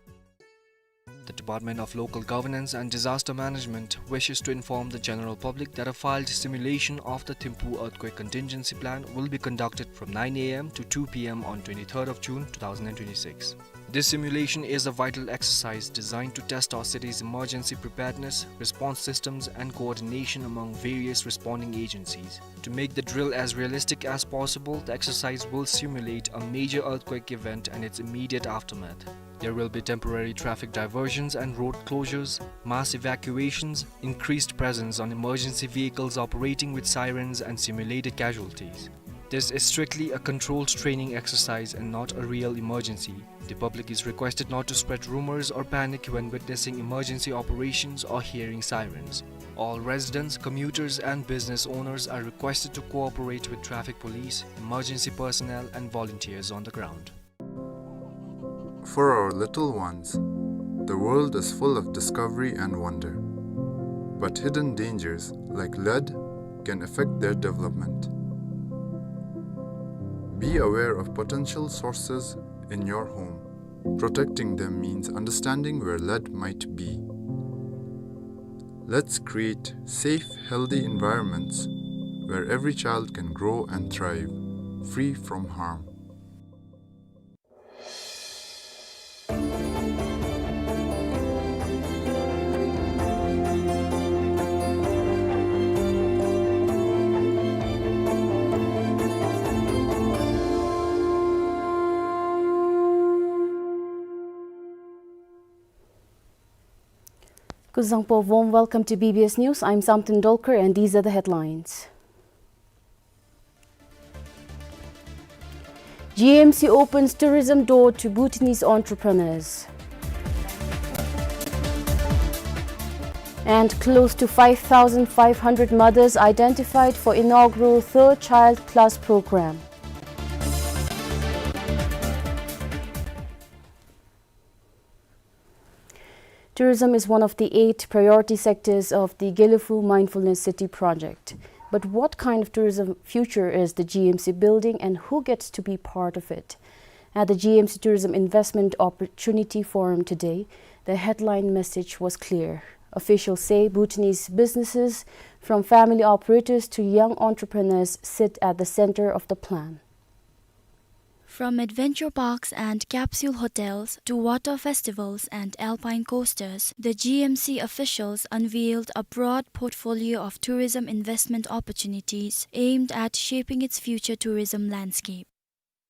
The Department of Local Governance and Disaster Management wishes to inform the general public that a field simulation of the Thimphu Earthquake Contingency Plan will be conducted from nine A M to two P M on twenty-third of June two thousand and twenty-six. This simulation is a vital exercise designed to test our city's emergency preparedness, response systems, and coordination among various responding agencies. To make the drill as realistic as possible, the exercise will simulate a major earthquake event and its immediate aftermath. There will be temporary traffic diversions and road closures, mass evacuations, increased presence on emergency vehicles operating with sirens, and simulated casualties. This is strictly a controlled training exercise and not a real emergency. The public is requested not to spread rumors or panic when witnessing emergency operations or hearing sirens. All residents, commuters, and business owners are requested to cooperate with traffic police, emergency personnel, and volunteers on the ground. For our little ones, the world is full of discovery and wonder. But hidden dangers, like lead, can affect their development. Be aware of potential sources in your home. Protecting them means understanding where lead might be. Let's create safe, healthy environments where every child can grow and thrive, free from harm. Kuzuzangpo, warm welcome to B B S News. I'm Samten Dolkar and these are the headlines. G M C opens tourism door to Bhutanese entrepreneurs. And close to five thousand five hundred mothers identified for inaugural Third Child Plus program. Tourism is one of the eight priority sectors of the Gelephu Mindfulness City project. But what kind of tourism future is the G M C building and who gets to be part of it? At the G M C Tourism Investment Opportunity Forum today, the headline message was clear. Officials say Bhutanese businesses, from family operators to young entrepreneurs, sit at the center of the plan. From adventure parks and capsule hotels to water festivals and alpine coasters, the G M C officials unveiled a broad portfolio of tourism investment opportunities aimed at shaping its future tourism landscape.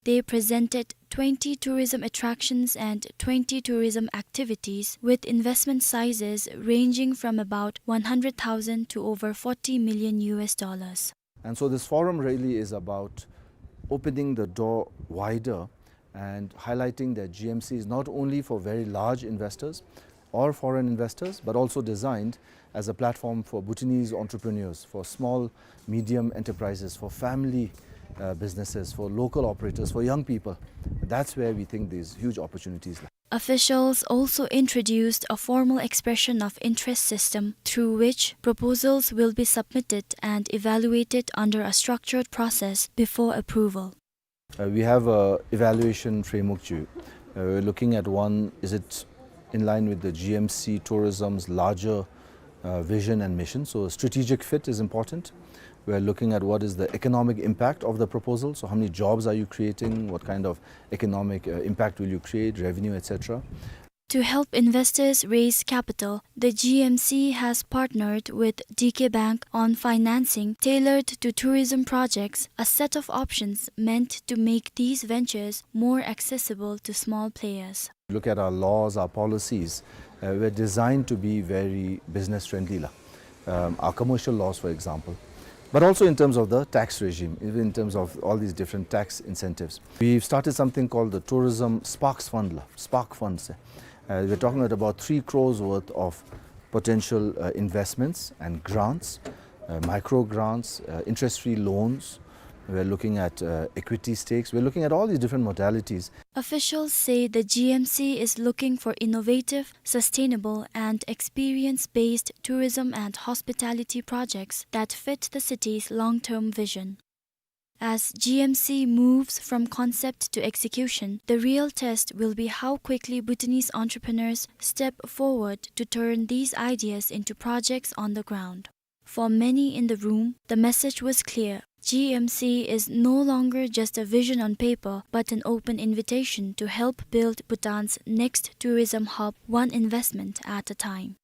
They presented twenty tourism attractions and twenty tourism activities, with investment sizes ranging from about one hundred thousand to over forty million U S dollars. And so this forum really is about opening the door wider and highlighting that G M C is not only for very large investors or foreign investors, but also designed as a platform for Bhutanese entrepreneurs, for small, medium enterprises, for family, uh, businesses, for local operators, for young people. That's where we think these huge opportunities lie. Officials also introduced a formal expression of interest system through which proposals will be submitted and evaluated under a structured process before approval. Uh, we have a evaluation framework. Uh, we're looking at, one, is it in line with the G M C tourism's larger, uh, vision and mission? So strategic fit is important. We're looking at what is the economic impact of the proposal. So how many jobs are you creating? What kind of economic, uh, impact will you create, revenue, et cetera? To help investors raise capital, the G M C has partnered with D K Bank on financing tailored to tourism projects, a set of options meant to make these ventures more accessible to small players. Look at our laws, our policies, uh, were designed to be very business friendly la. Um, our commercial laws, for example, but also in terms of the tax regime, even in terms of all these different tax incentives. We've started something called the Tourism Sparks Fund la, Spark Fund se. Uh, we're talking about about three crores worth of potential, uh, investments and grants, uh, micro grants, uh, interest-free loans. We're looking at, uh, equity stakes. We're looking at all these different modalities. Officials say the G M C is looking for innovative, sustainable, and experience-based tourism and hospitality projects that fit the city's long-term vision. As G M C moves from concept to execution, the real test will be how quickly Bhutanese entrepreneurs step forward to turn these ideas into projects on the ground. For many in the room, the message was clear. G M C is no longer just a vision on paper, but an open invitation to help build Bhutan's next tourism hub, one investment at a time.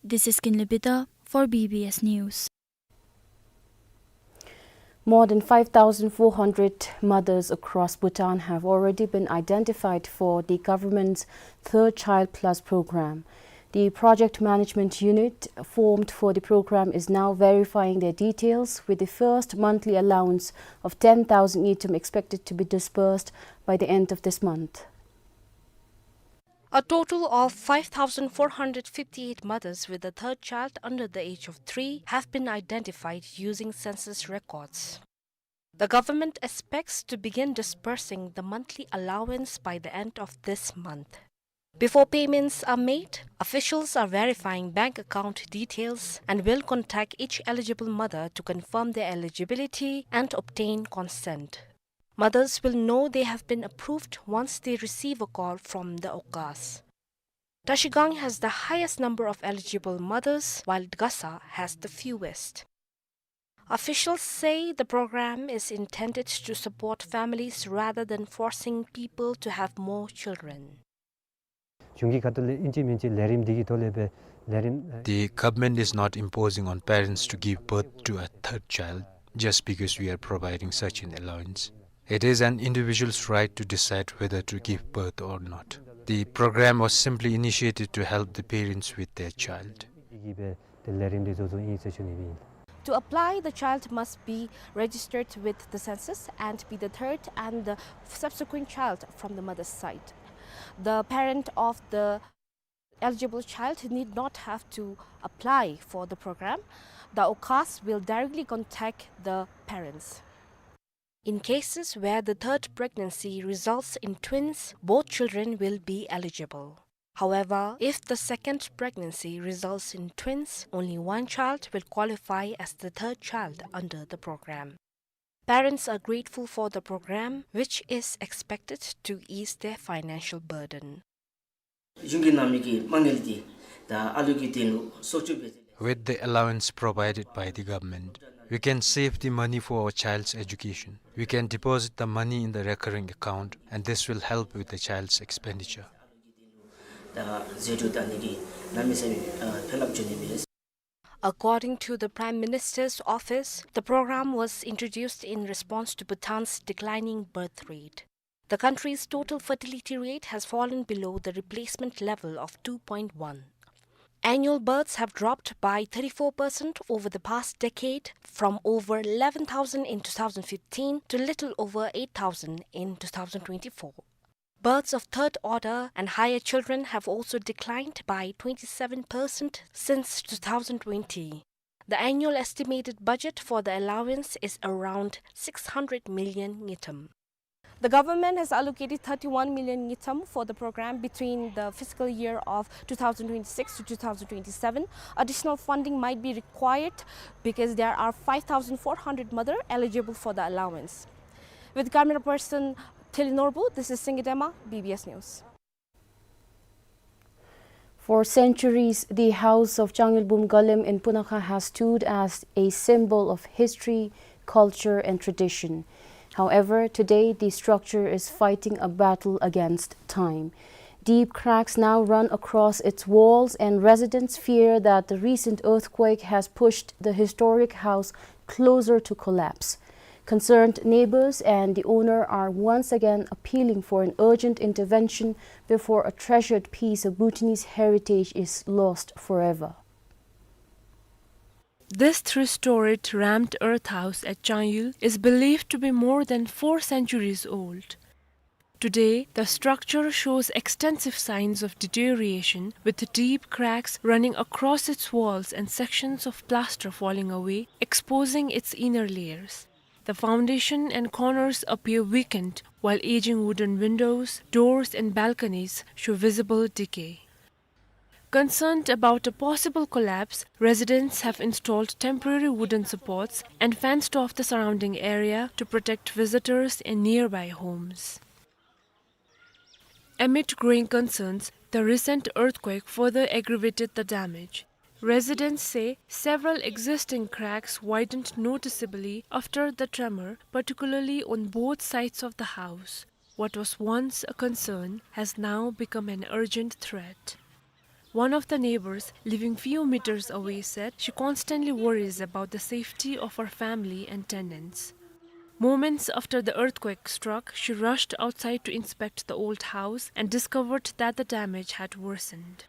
This is Kinley Bida for B B S News. More than five thousand four hundred mothers across Bhutan have already been identified for the government's Third Child Plus program. The project management unit formed for the program is now verifying their details, with the first monthly allowance of ten thousand ngultrum expected to be disbursed by the end of this month. A total of five thousand four hundred fifty-eight mothers with a third child under the age of three have been identified using census records. The government expects to begin disbursing the monthly allowance by the end of this month. Before payments are made, officials are verifying bank account details and will contact each eligible mother to confirm their eligibility and obtain consent. Mothers will know they have been approved once they receive a call from the Okas. Trashigang has the highest number of eligible mothers, while Gasa has the fewest. Officials say the program is intended to support families rather than forcing people to have more children. གཞུང་གི་ཁ་ཐུག་ལས་ཨིན་ཅི་མིན་ཅི་ལས་རིམ་འདི་གི་ཐོག་ལས་སྦེ་ལས་རིམ། The government is not imposing on parents to give birth to a third child just because we are providing such an allowance. It is an individual's right to decide whether to give birth or not. The program was simply initiated to help the parents with their child. To apply, the child must be registered with the census and be the third and the subsequent child from the mother's side. The parent of the eligible child need not have to apply for the program. The AUKAS will directly contact the parents. In cases where the third pregnancy results in twins, both children will be eligible. However, if the second pregnancy results in twins, only one child will qualify as the third child under the program. Parents are grateful for the program, which is expected to ease their financial burden. གཞུང་གིས་གནང་མི་གི་མ་དངུལ་འདི་ད་ཨ་ལུ་གི་དོན་ལུ་སྲོག་སྐྱོབ་འབད་ཚུགས། With the allowance provided by the government, we can save the money for our child's education. We can deposit the money in the recurring account, and this will help with the child's expenditure. ད་ཟད་འགྲོ་ད་ནི་གི་གནམ་མེད་ས་མེད་ཨ་ཕན་རླབས་འབྱུང་ནི་མས། According to the Prime Minister's office, the program was introduced in response to Bhutan's declining birth rate. The country's total fertility rate has fallen below the replacement level of two point one. Annual births have dropped by thirty-four percent over the past decade, from over eleven thousand in two thousand fifteen to little over eight thousand in two thousand twenty-four. Births of third order and higher children have also declined by twenty-seven percent since two thousand twenty. The annual estimated budget for the allowance is around six hundred million ngultrum. The government has allocated thirty-one million ngultrum for the program between the fiscal year of two thousand twenty-six to two thousand twenty-seven. Additional funding might be required because there are five thousand four hundred mothers eligible for the allowance. With camera person Thili Norbu, this is Singye Dema, B B S News. For centuries, the House of Changyulbum Galem in Punakha has stood as a symbol of history, culture, and tradition. However, today the structure is fighting a battle against time. Deep cracks now run across its walls, and residents fear that the recent earthquake has pushed the historic house closer to collapse. Concerned neighbors and the owner are once again appealing for an urgent intervention before a treasured piece of Bhutanese heritage is lost forever. This three-storied ramped earth house at Changyul is believed to be more than four centuries old. Today, the structure shows extensive signs of deterioration, with deep cracks running across its walls and sections of plaster falling away, exposing its inner layers. The foundation and corners appear weakened, while aging wooden windows, doors, and balconies show visible decay. Concerned about a possible collapse, residents have installed temporary wooden supports and fenced off the surrounding area to protect visitors in nearby homes. Amid growing concerns, the recent earthquake further aggravated the damage. Residents say several existing cracks widened noticeably after the tremor, particularly on both sides of the house. What was once a concern has now become an urgent threat. One of the neighbors, living few meters away, said she constantly worries about the safety of her family and tenants. Moments after the earthquake struck, she rushed outside to inspect the old house and discovered that the damage had worsened.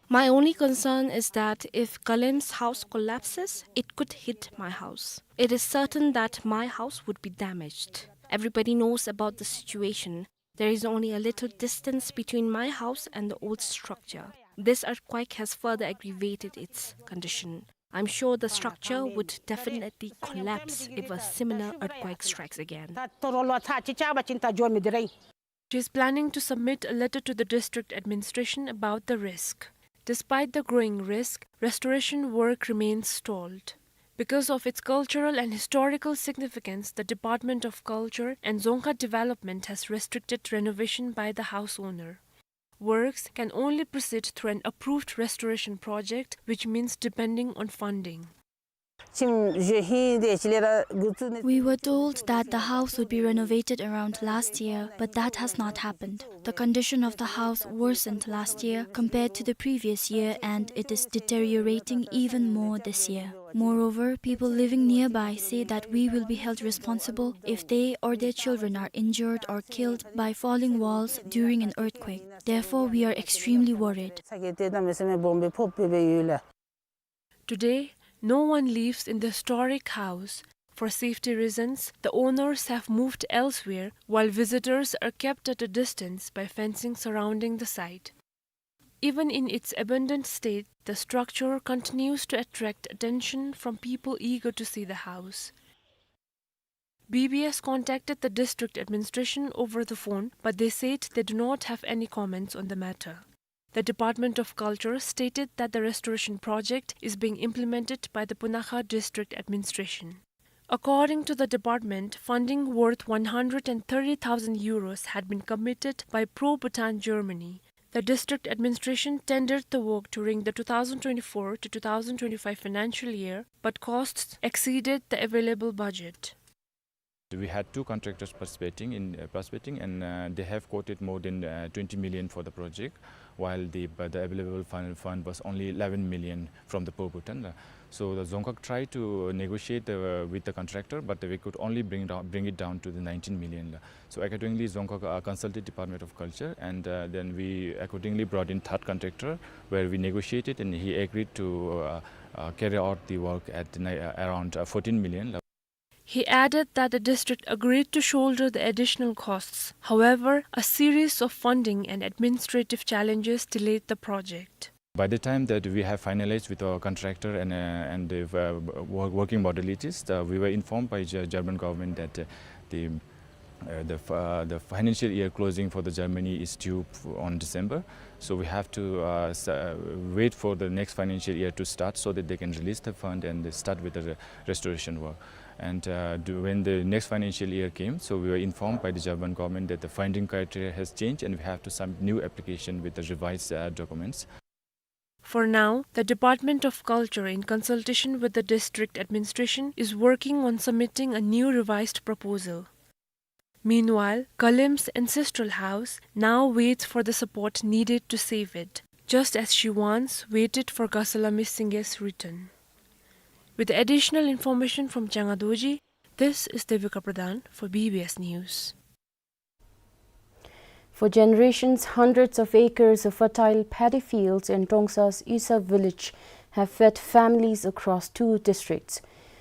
My only concern is that if Galem's house collapses, it could hit my house. It is certain that my house would be damaged. Everybody knows about the situation. There is only a little distance between my house and the old structure. This earthquake has further aggravated its condition. I'm sure the structure would definitely collapse if a similar earthquake strikes again. She is planning to submit a letter to the district administration about the risk. Despite the growing risk, restoration work remains stalled. Because of its cultural and historical significance, the Department of Culture and Dzongkha Development has restricted renovation by the house owner. Works can only proceed through an approved restoration project, which means depending on funding. We were told that the house would be renovated around last year, but that has not happened. The condition of the house worsened last year compared to the previous year, and it is deteriorating even more this year. Moreover, people living nearby say that we will be held responsible if they or their children are injured or killed by falling walls during an earthquake. Therefore, we are extremely worried. Today, no one lives in the historic house. For safety reasons, the owners have moved elsewhere, while visitors are kept at a distance by fencing surrounding the site. Even in its abandoned state, the structure continues to attract attention from people eager to see the house. B B S contacted the district administration over the phone, but they said they do not have any comments on the matter. The Department of Culture stated that the restoration project is being implemented by the Punakha District Administration. According to the department, funding worth one hundred and thirty thousand euros had been committed by Pro Bhutan Germany. The district administration tendered the work during the two thousand twenty-four to two thousand twenty-five financial year, but costs exceeded the available budget. We had two contractors participating in, uh, participating, and, uh, they have quoted more than, uh, twenty million for the project, while the, but the available fund, fund was only eleven million from the Pro Bhutan. Uh, so the Dzongkhag tried to negotiate, uh, with the contractor, but we could only bring down, bring it down to the nineteen million. So accordingly, Dzongkhag, uh, consulted Department of Culture, and, uh, then we accordingly brought in third contractor, where we negotiated, and he agreed to, uh, uh, carry out the work at ni-, uh, around, uh, fourteen million. He added that the district agreed to shoulder the additional costs. However, a series of funding and administrative challenges delayed the project. By the time that we have finalized with our contractor and, uh, and the, uh, wo-, working modalities, uh, we were informed by Ge-, German government that, uh, the, uh, the f-, uh, the financial year closing for the Germany is due f-, on December. So we have to, uh, s-, uh, wait for the next financial year to start so that they can release the fund and start with the re-, restoration work. And, uh, do, when the next financial year came, so we were informed by the German government that the funding criteria has changed and we have to submit new application with the revised, uh, documents. For now, the Department of Culture, in consultation with the district administration, is working on submitting a new revised proposal. Meanwhile, Kalem's ancestral house now waits for the support needed to save it, just as she once waited for Gasalame Singye's return. With additional information from Changa Dorji, this is Devika Pradhan for B B S News. For generations, hundreds of acres of fertile paddy fields in Trongsa's Isa village have fed families across two districts.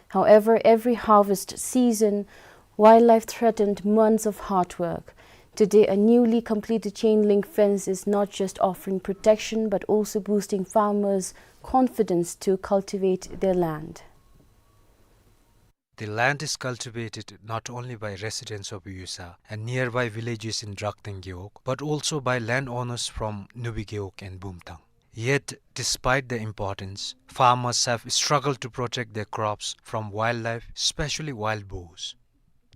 However, every harvest season, wildlife threatened months of hard work. Today, a newly completed chain link fence is not just offering protection but also boosting farmers' confidence to cultivate their land. The land is cultivated not only by residents of Yusa and nearby villages in Drakteng Gewog, but also by landowners from Nubi Gewog and Bumthang. Yet, despite their importance, farmers have struggled to protect their crops from wildlife, especially wild boars.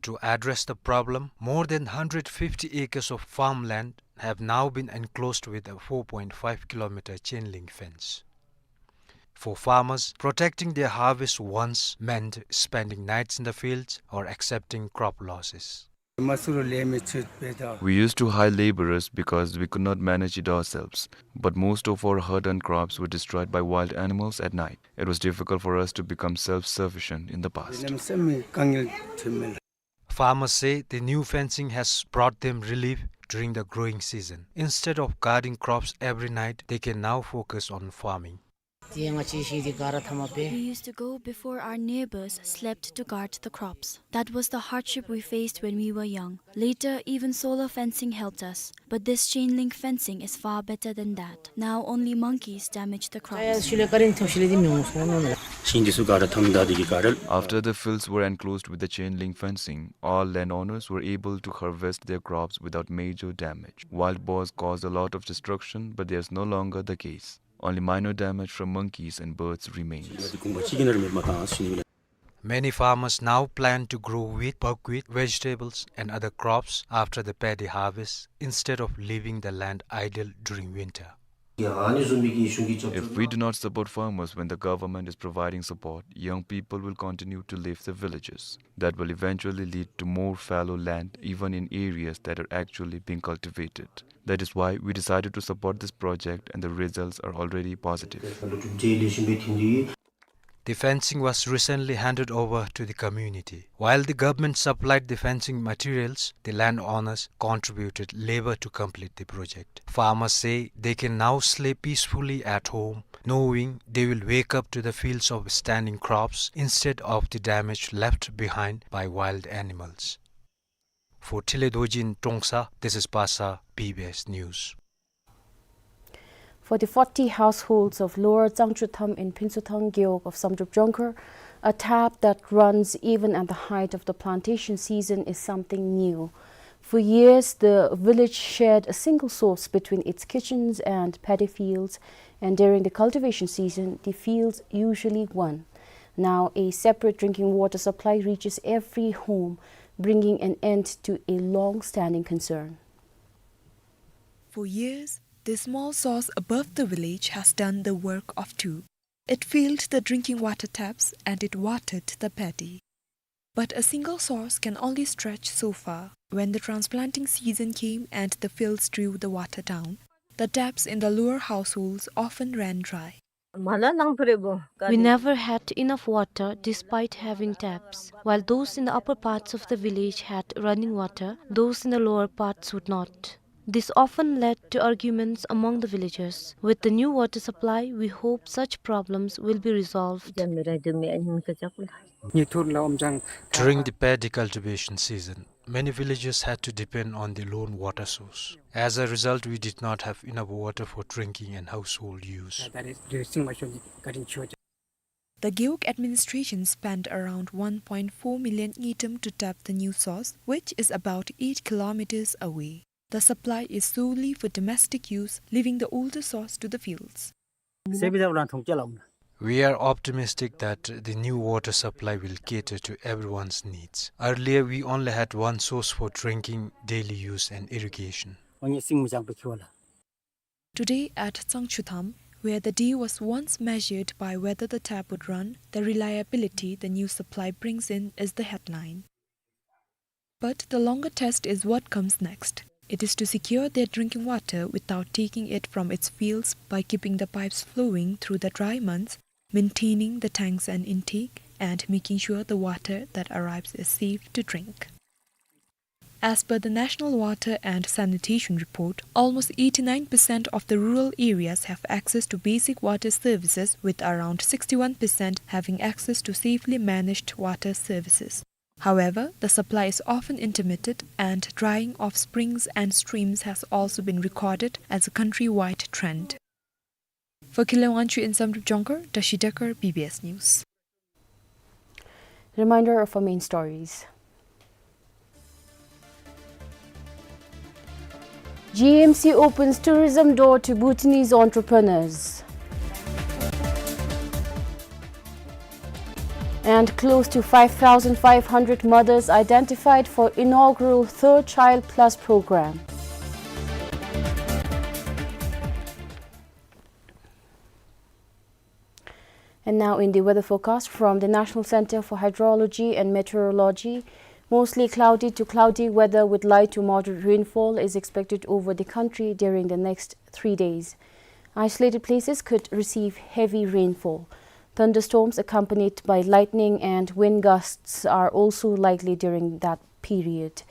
To address the problem, more than hundred fifty acres of farmland have now been enclosed with a four point five kilometer chain link fence. For farmers, protecting their harvest once meant spending nights in the fields or accepting crop losses. We used to hire laborers because we could not manage it ourselves. But most of our hard-earned crops were destroyed by wild animals at night. It was difficult for us to become self-sufficient in the past. Farmers say the new fencing has brought them relief during the growing season. Instead of guarding crops every night, they can now focus on farming. We used to go before our neighbors slept to guard the crops. That was the hardship we faced when we were young. Later, even solar fencing helped us. But this chain link fencing is far better than that. Now only monkeys damage the crops. After the fields were enclosed with the chain link fencing, all landowners were able to harvest their crops without major damage. Wild boars caused a lot of destruction, but there's no longer the case. Only minor damage from monkeys and birds remains. Many farmers now plan to grow wheat, buckwheat, vegetables and other crops after the paddy harvest instead of leaving the land idle during winter. If we do not support farmers when the government is providing support, young people will continue to leave the villages. That will eventually lead to more fallow land, even in areas that are actually being cultivated. That is why we decided to support this project, and the results are already positive. The fencing was recently handed over to the community. While the government supplied the fencing materials, the landowners contributed labor to complete the project. Farmers say they can now sleep peacefully at home, knowing they will wake up to the fields of standing crops instead of the damage left behind by wild animals. For Thile Dorjin Trongsa, this is Pasa, B B S News. For the forty households of Lower Tsangchutham in Phinsuthang Gewog of Samdrup Jongkhar, a tap that runs even at the height of the plantation season is something new. For years, the village shared a single source between its kitchens and paddy fields, and during the cultivation season, the fields usually won. Now, a separate drinking water supply reaches every home, bringing an end to a long-standing concern. For years, the small source above the village has done the work of two. It filled the drinking water taps and it watered the paddy. But a single source can only stretch so far. When the transplanting season came and the fields drew the water down, the taps in the lower households often ran dry. We never had enough water despite having taps, while those in the upper parts of the village had running water, those in the lower parts would not. This often led to arguments among the villagers. With the new water supply, we hope such problems will be resolved. During the paddy cultivation season, many villages had to depend on the lone water source. As a result, we did not have enough water for drinking and household use. The Gewog administration spent around one point four million ngultrum to tap the new source, which is about eight kilometers away. The supply is solely for domestic use, leaving the older source to the fields. We are optimistic that the new water supply will cater to everyone's needs. Earlier, we only had one source for drinking, daily use, and irrigation. Today at Tsangchutham, where the day was once measured by whether the tap would run, the reliability the new supply brings in is the headline. But the longer test is what comes next. It is to secure their drinking water without taking it from its fields by keeping the pipes flowing through the dry months, maintaining the tanks and intake, and making sure the water that arrives is safe to drink. As per the National Water and Sanitation Report, almost eighty-nine percent of the rural areas have access to basic water services, with around sixty-one percent having access to safely managed water services. However, the supply is often intermittent, and drying of springs and streams has also been recorded as a countrywide trend. For Khilwangchu in Samdrup Jongkhar, Tashi Dekar, B B S News. Reminder of our main stories. G M C opens tourism door to Bhutanese entrepreneurs. And close to five thousand five hundred mothers identified for inaugural Third Child Plus program. And now in the weather forecast from the National Center for Hydrology and Meteorology, mostly cloudy to cloudy weather with light to moderate rainfall is expected over the country during the next three days. Isolated places could receive heavy rainfall. Thunderstorms accompanied by lightning and wind gusts are also likely during that period.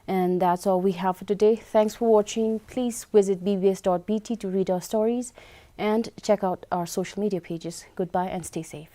And that's all we have for today. Thanks for watching. Please visit B B S dot B T to read our stories and check out our social media pages. Goodbye and stay safe.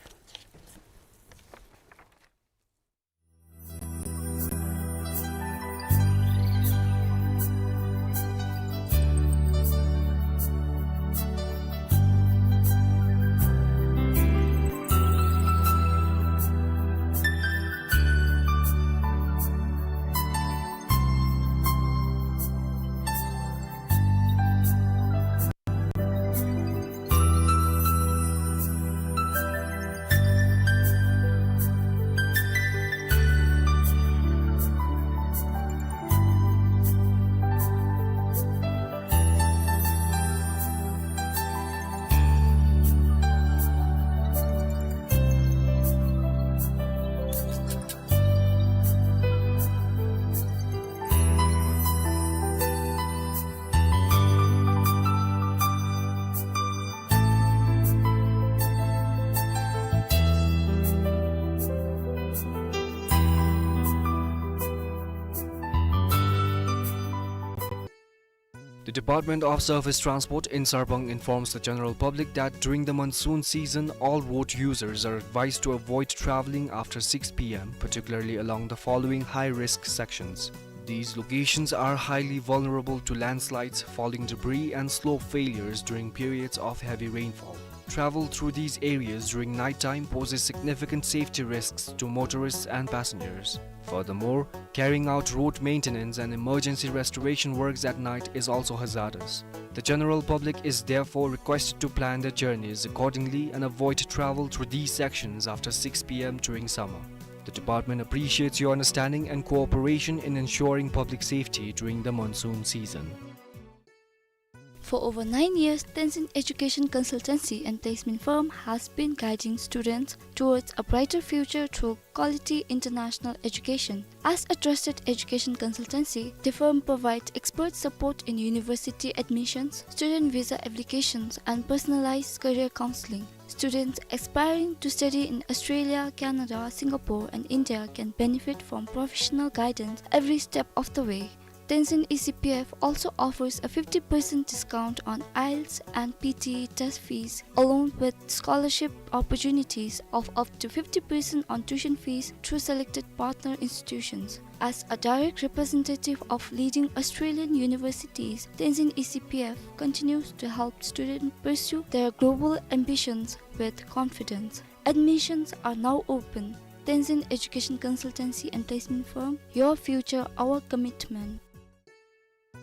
The Department of Surface Transport in Sarpang informs the general public that during the monsoon season, all road users are advised to avoid traveling after six p m, particularly along the following high-risk sections. These locations are highly vulnerable to landslides, falling debris, and slope failures during periods of heavy rainfall. Travel through these areas during nighttime poses significant safety risks to motorists and passengers. Furthermore, carrying out road maintenance and emergency restoration works at night is also hazardous. The general public is therefore requested to plan their journeys accordingly and avoid travel through these sections after six p m during summer. The department appreciates your understanding and cooperation in ensuring public safety during the monsoon season. For over nine years, Tenzin Education Consultancy and Placement Firm has been guiding students towards a brighter future through quality international education. As a trusted education consultancy, the firm provides expert support in university admissions, student visa applications, and personalized career counseling. Students aspiring to study in Australia, Canada, Singapore, and India can benefit from professional guidance every step of the way. Tenzin E C P F also offers a fifty percent discount on IELTS and P T E test fees, along with scholarship opportunities of up to fifty percent on tuition fees through selected partner institutions. As a direct representative of leading Australian universities, Tenzin E C P F continues to help students pursue their global ambitions with confidence. Admissions are now open. Tenzin Education Consultancy and Placement Firm, your future, our commitment.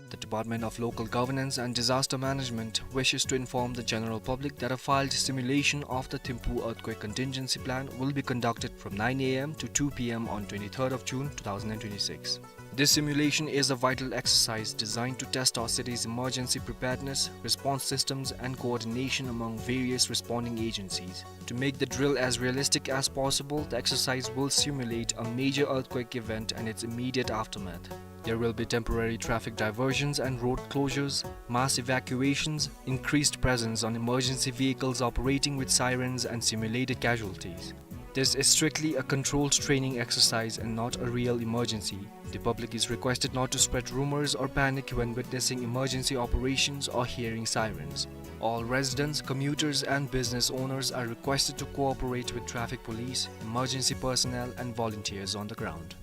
The Department of Local Governance and Disaster Management wishes to inform the general public that a filed simulation of the Thimphu Earthquake Contingency Plan will be conducted from nine a m to two p m on twenty-third of June two thousand and twenty-six. This simulation is a vital exercise designed to test our city's emergency preparedness, response systems, and coordination among various responding agencies. To make the drill as realistic as possible, the exercise will simulate a major earthquake event and its immediate aftermath. There will be temporary traffic diversions and road closures, mass evacuations, increased presence on emergency vehicles operating with sirens, and simulated casualties. This is strictly a controlled training exercise and not a real emergency. The public is requested not to spread rumors or panic when witnessing emergency operations or hearing sirens. All residents, commuters, and business owners are requested to cooperate with traffic police, emergency personnel, and volunteers on the ground.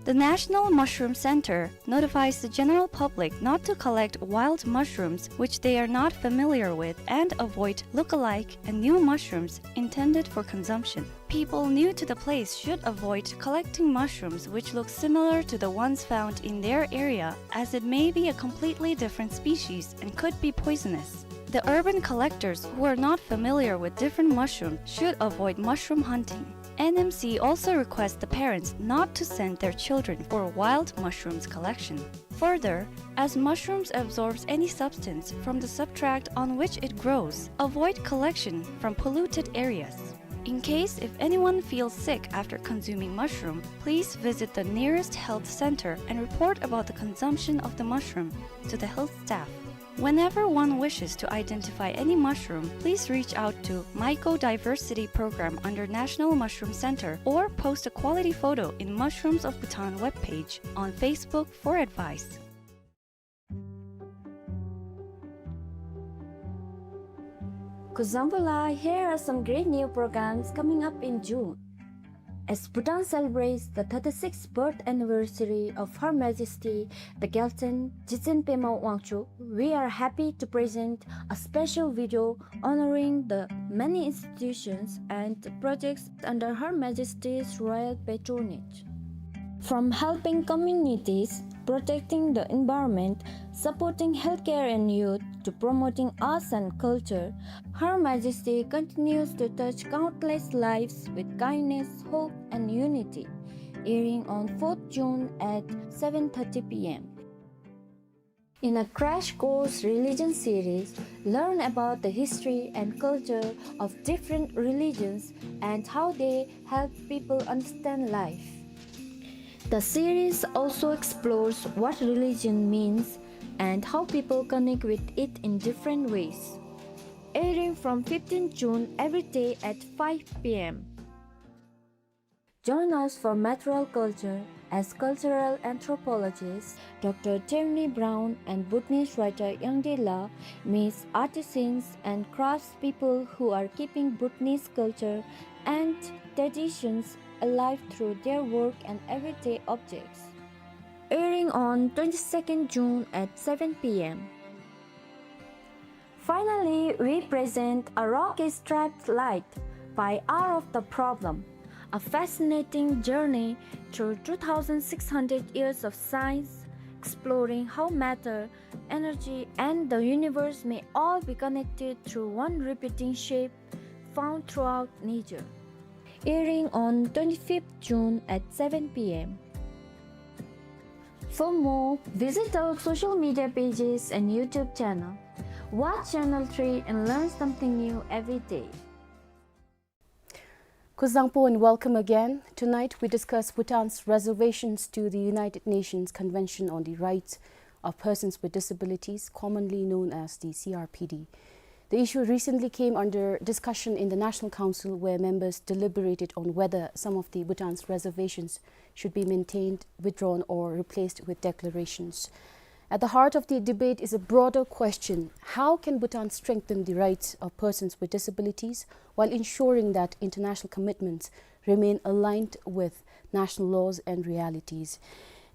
The National Mushroom Center notifies the general public not to collect wild mushrooms which they are not familiar with and avoid look-alike and new mushrooms intended for consumption. People new to the place should avoid collecting mushrooms which look similar to the ones found in their area, as it may be a completely different species and could be poisonous. The urban collectors who are not familiar with different mushrooms should avoid mushroom hunting. N M C also requests the parents not to send their children for wild mushrooms collection. Further, as mushrooms absorbs any substance from the substrate on which it grows, avoid collection from polluted areas. In case if anyone feels sick after consuming mushroom, please visit the nearest health center and report about the consumption of the mushroom to the health staff. Whenever one wishes to identify any mushroom, please reach out to Mycodiversity Program under National Mushroom Center or post a quality photo in Mushrooms of Bhutan webpage on Facebook for advice. Kuzuzangpo, here are some great new programs coming up in June. As Bhutan celebrates the thirty-sixth birth anniversary of Her Majesty the Gyaltsuen Jigtsen Pema Wangchuck, we are happy to present a special video honoring the many institutions and projects under Her Majesty's royal patronage. From helping communities, protecting the environment, supporting healthcare and youth, to promoting arts and culture, Her Majesty continues to touch countless lives with kindness, hope, and unity. Airing on fourth June at seven thirty p m. In a Crash Course Religion series, learn about the history and culture of different religions and how they help people understand life. The series also explores what religion means and how people connect with it in different ways. Airing from fifteenth June every day at five p m. Join us for Material Culture as cultural anthropologists Doctor Tierney Brown and Bhutanese writer Yangdi La meets artisans and craftspeople who are keeping Bhutanese culture and traditions alive through their work and everyday objects. Airing on twenty-second June at seven p m. Finally, we present A Rock Is Striped Light by Hour of the Problem, a fascinating journey through two thousand six hundred years of science, exploring how matter, energy, and the universe may all be connected through one repeating shape found throughout nature. Airing on twenty-fifth June at seven p m. For more, visit our social media pages and YouTube channel. Watch Channel three and learn something new every day. Kuzuzangpo and welcome again. Tonight we discuss Bhutan's reservations to the United Nations Convention on the Rights of Persons with Disabilities, commonly known as the C R P D. The issue recently came under discussion in the National Council, where members deliberated on whether some of the Bhutan's reservations should be maintained, withdrawn, or replaced with declarations. At the heart of the debate is a broader question: how can Bhutan strengthen the rights of persons with disabilities while ensuring that international commitments remain aligned with national laws and realities?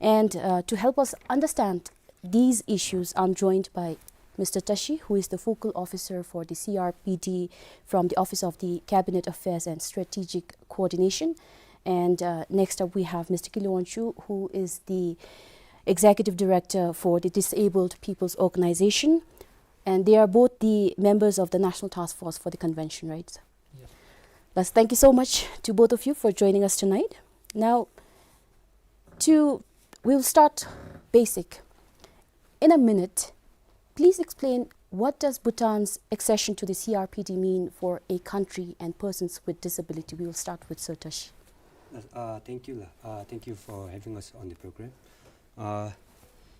And, uh, to help us understand these issues, I'm joined by Mister Tashi, who is the focal officer for the C R P D from the Office of the Cabinet Affairs and Strategic Coordination. And, uh, next up, we have Mister Kilo Wangchuk, who is the executive director for the Disabled People's Organization. And they are both the members of the National Task Force for the convention, right? Yes. Thus, thank you so much to both of you for joining us tonight. Now, to, we'll start basic. In a minute, please explain, what does Bhutan's accession to the C R P D mean for a country and persons with disability? We will start with Sir Tashi. Uh, thank you, La. Uh, thank you for having us on the program. Uh,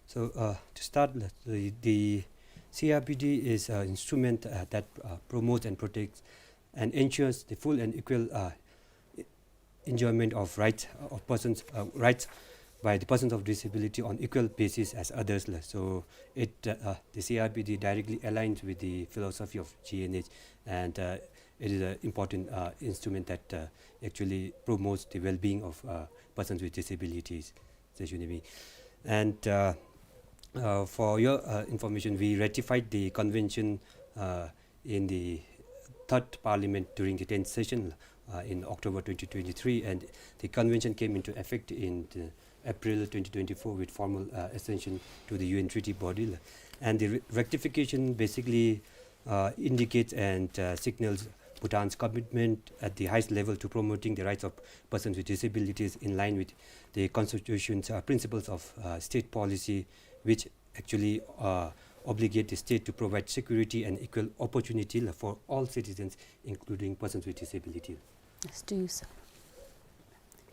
so, uh, to start, La, the, the C R P D is an instrument, uh, that, uh, promotes and protects and ensures the full and equal, uh, enjoyment of rights of persons, uh, rights by the persons of disability on equal basis as others, la. So it, uh, uh, the C R P D directly aligns with the philosophy of G N H, and, uh, it is an important, uh, instrument that, uh, actually promotes the well-being of, uh, persons with disabilities. And, uh, uh, for your, uh, information, we ratified the convention, uh, in the third parliament during the tenth session, uh, in October twenty twenty-three, and the convention came into effect in the April twenty twenty-four with formal, uh, accession to the U N treaty body. And the re-, rectification basically, uh, indicates and, uh, signals Bhutan's commitment at the highest level to promoting the rights of persons with disabilities in line with the constitution's, uh, principles of, uh, state policy, which actually, uh, obligate the state to provide security and equal opportunity, la, for all citizens, including persons with disability. Yes, to you, sir.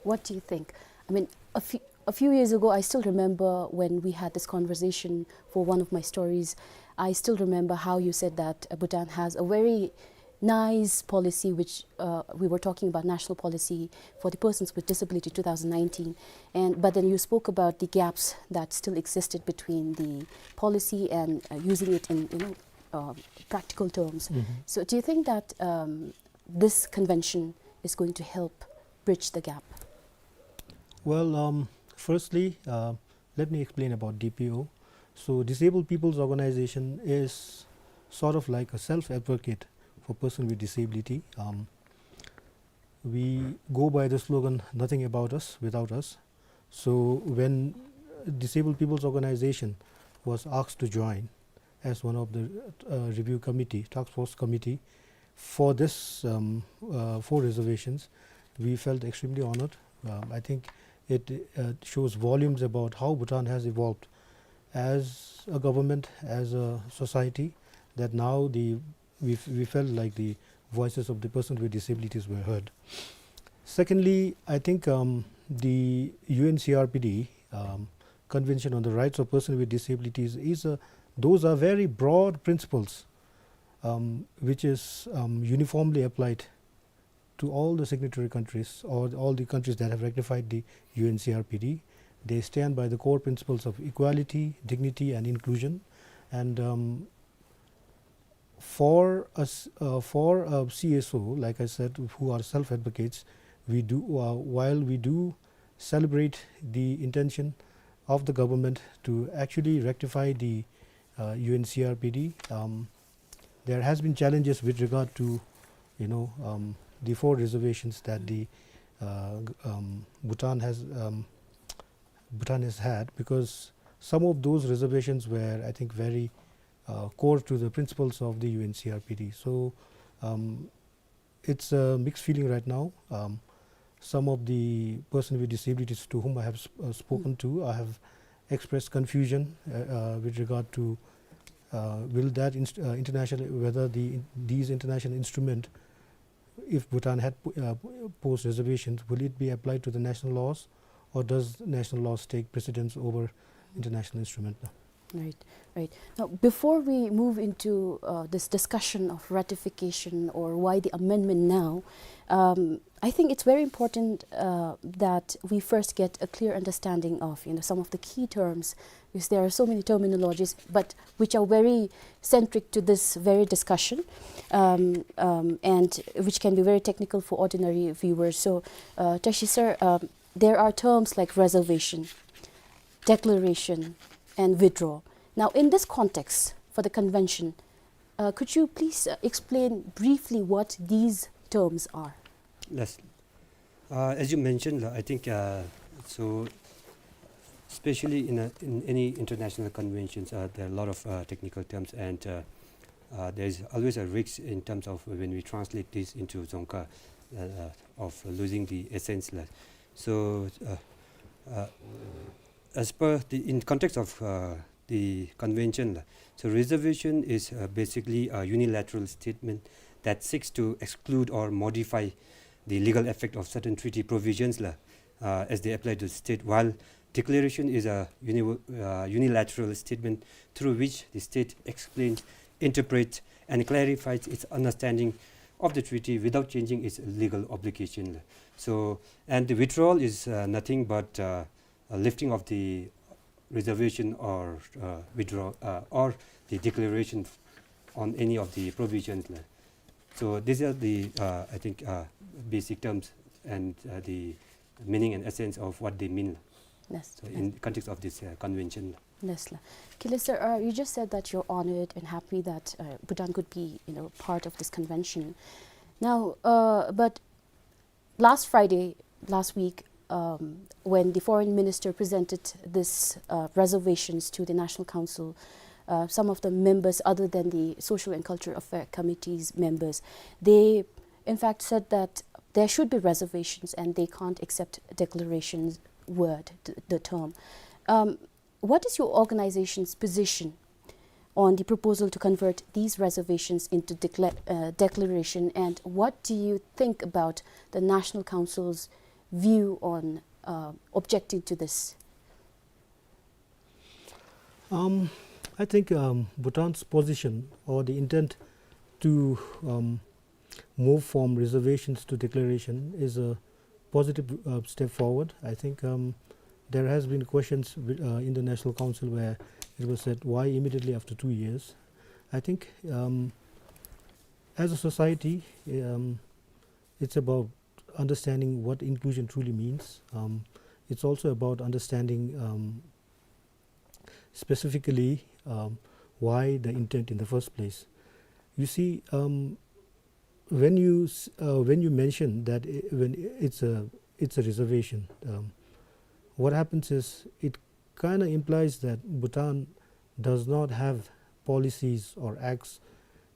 What do you think? I mean, a few, a few years ago, I still remember when we had this conversation for one of my stories. I still remember how you said that, uh, Bhutan has a very nice policy, which, uh, we were talking about national policy for the persons with disability two thousand nineteen. And, but then you spoke about the gaps that still existed between the policy and, uh, using it in, you know, uh, practical terms. Mm-hmm. So do you think that, um, this convention is going to help bridge the gap? Well, um, firstly, uh, let me explain about D P O. So, Disabled People's Organization is sort of like a self-advocate for person with disability. Um, we go by the slogan, "Nothing about us without us." So, when Disabled People's Organization was asked to join as one of the, uh, review committee, task force committee for this, um, uh, four reservations, we felt extremely honored. Um, I think it, uh, shows volumes about how Bhutan has evolved as a government, as a society, that now the, we f-, we felt like the voices of the persons with disabilities were heard. Secondly, I think, um, the U N C R P D, um, Convention on the Rights of Persons with Disabilities is a, those are very broad principles, um, which is, um, uniformly applied to all the signatory countries or all the countries that have ratified the U N C R P D. They stand by the core principles of equality, dignity, and inclusion. And, um, for us, uh, for a C S O, like I said, who are self-advocates, we do, uh, while we do celebrate the intention of the government to actually rectify the, uh, U N C R P D, um, there has been challenges with regard to, you know, um, the four reservations that the, uh, g-, um, Bhutan has, um, Bhutan has had, because some of those reservations were, I think, very, uh, core to the principles of the U N C R P D. So, um, it's a mixed feeling right now. Um, some of the person with disabilities to whom I have sp-, uh, spoken to, I have expressed confusion, uh, uh, with regard to, uh, will that inst-, uh, international, whether the in-, these international instrument, if Bhutan had po-, uh, posed reservations, will it be applied to the national laws, or does national laws take precedence over international instrument? Right, right. Now, before we move into, uh, this discussion of ratification or why the amendment now, um, I think it's very important, uh, that we first get a clear understanding of, you know, some of the key terms, because there are so many terminologies, but which are very centric to this very discussion, um, um, and which can be very technical for ordinary viewers. So, uh, Tashi sir, um, there are terms like reservation, declaration, and withdrawal. Now, in this context, for the convention, uh, could you please, uh, explain briefly what these terms are? Yes. Uh, as you mentioned, uh, I think, uh, so especially in a, in any international conventions, uh, there are a lot of, uh, technical terms, and, uh, uh, there is always a risk in terms of when we translate this into Dzongkha, uh, uh, of losing the essence la. So, uh, uh, as per the, in context of, uh, the convention la, so reservation is, uh, basically a unilateral statement that seeks to exclude or modify the legal effect of certain treaty provisions la, uh, as they apply to the state, while declaration is a uni-, uh, unilateral statement through which the state explains, interprets, and clarifies its understanding of the treaty without changing its legal obligation. So, and the withdrawal is, uh, nothing but, uh, a lifting of the reservation or, uh, withdraw, uh, or the declaration f-, on any of the provisions la. So these are the, uh, I think, uh, basic terms and, uh, the meaning and essence of what they mean. Yes. So in context of this, uh, convention. Yes la. Kile sir, uh, you just said that you're honored and happy that, uh, Bhutan could be, you know, part of this convention. Now, uh, but last Friday, last week, um, when the foreign minister presented this, uh, reservations to the National Council, uh, some of the members, other than the Social and Cultural Affair Committee's members, they in fact said that there should be reservations and they can't accept declarations word, th-, the term. Um, what is your organization's position on the proposal to convert these reservations into decla-, uh, declaration, and what do you think about the National Council's view on, uh, objecting to this? Um, I think, um, Bhutan's position or the intent to, um, move from reservations to declaration is a positive, uh, step forward. I think, um, there has been questions wi-, uh, in the National Council where it was said, "Why immediately after two years?" I think, um, as a society, um, it's about understanding what inclusion truly means. Um, it's also about understanding, um, specifically, um, why the intent in the first place. You see, um, when you s-, uh, when you mention that i-, when i-, it's a, it's a reservation, um, what happens is it kinda implies that Bhutan does not have policies or acts,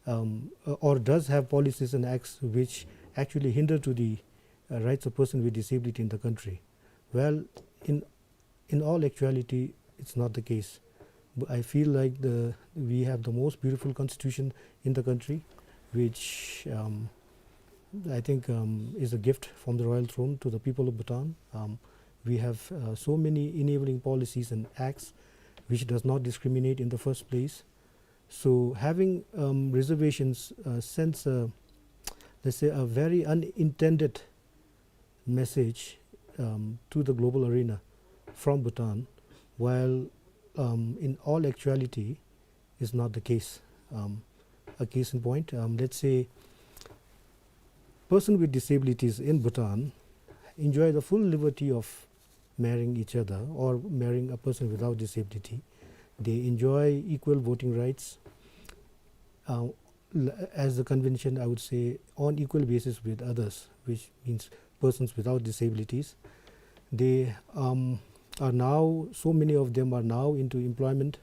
um, uh, or does have policies and acts which actually hinder to the, uh, rights of person with disability in the country. Well, in in all actuality, it's not the case. B-, I feel like the, we have the most beautiful constitution in the country, which, um, I think, um, is a gift from the royal throne to the people of Bhutan. Um, we have, uh, so many enabling policies and acts which does not discriminate in the first place. So having, um, reservations, uh, sends a, let's say, a very unintended message, um, to the global arena from Bhutan, while, um, in all actuality, is not the case. Um, a case in point, um, let's say, person with disabilities in Bhutan enjoy the full liberty of marrying each other or marrying a person without disability. They enjoy equal voting rights, uh, l-, as the convention, I would say, on equal basis with others, which means persons without disabilities. They, um, are now, so many of them are now into employment,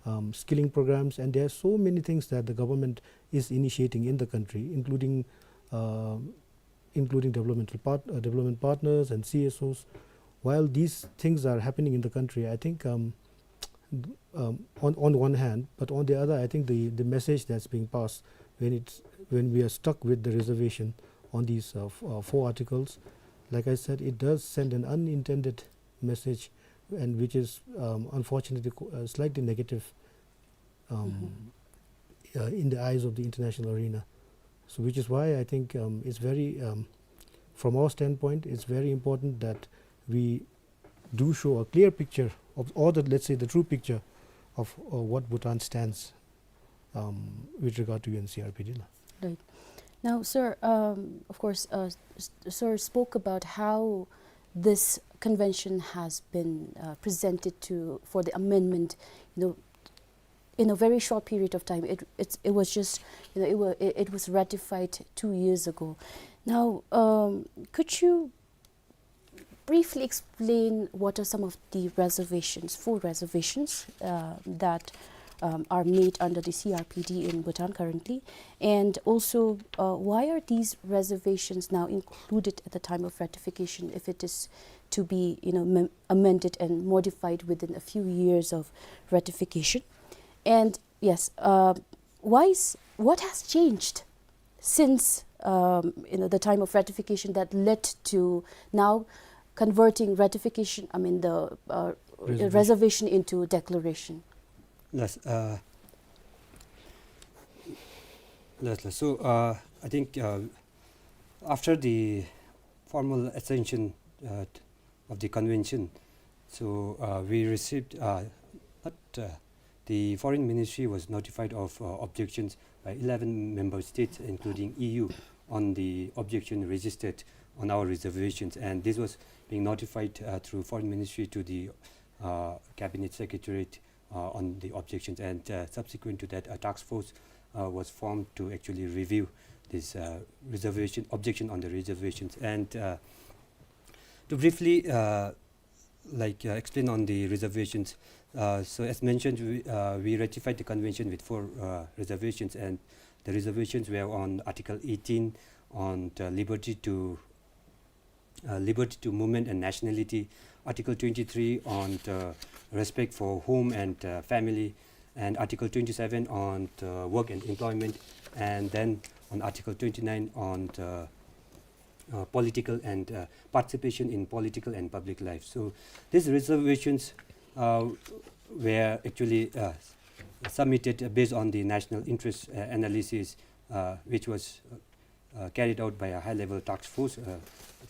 um, skilling programs, and there are so many things that the government is initiating in the country, including, uh, including developmental part-, uh, development partners and C S Os. While these things are happening in the country, I think, um, um, on, on one hand, but on the other, I think the, the message that's being passed when it's, when we are stuck with the reservation on these, uh, f-, uh, four articles, like I said, it does send an unintended message, and which is, um, unfortunately, co-, uh, slightly negative, um, uh, in the eyes of the international arena. So, which is why I think, um, it's very, um, from our standpoint, it's very important that we do show a clear picture of, or the, let's say, the true picture of, uh, what Bhutan stands, um, with regard to U N C R P D la. Right. Now, sir, um, of course, uh, s-, sir spoke about how this convention has been, uh, presented to, for the amendment, you know, in a very short period of time. It, it's, it was just, you know, it wa-, it, it was ratified two years ago. Now, um, could you briefly explain what are some of the reservations, four reservations, uh, that, um, are made under the C R P D in Bhutan currently? And also, uh, why are these reservations now included at the time of ratification if it is to be, you know, mem-, amended and modified within a few years of ratification? And yes, uh, why is, what has changed since, um, you know, the time of ratification that led to now converting ratification, I mean, the, uh, reservation. Reservation into declaration? Yes, uh, yes, yes. So, uh, I think, uh, after the formal accession, uh, of the convention. So, uh, we received, uh, not, uh, the foreign ministry was notified of, uh, objections by eleven member states, including E U, on the objection registered on our reservations. And this was being notified, uh, through foreign ministry to the, uh, cabinet secretariat, uh, on the objections. And, uh, subsequent to that, a task force, uh, was formed to actually review this, uh, reservation, objection on the reservations. And, uh, to briefly, uh, like, uh, explain on the reservations. Uh, so as mentioned, we, uh, we ratified the convention with four, uh, reservations, and the reservations were on Article eighteen on the liberty to, uh, liberty to movement and nationality, Article twenty-three on the respect for home and, uh, family, and Article twenty-seven on the work and employment, and then on Article twenty-nine on the uh, political and, uh, participation in political and public life. So these reservations, uh, were actually, uh, submitted based on the national interest, uh, analysis, uh, which was, uh, carried out by a high-level task force, uh,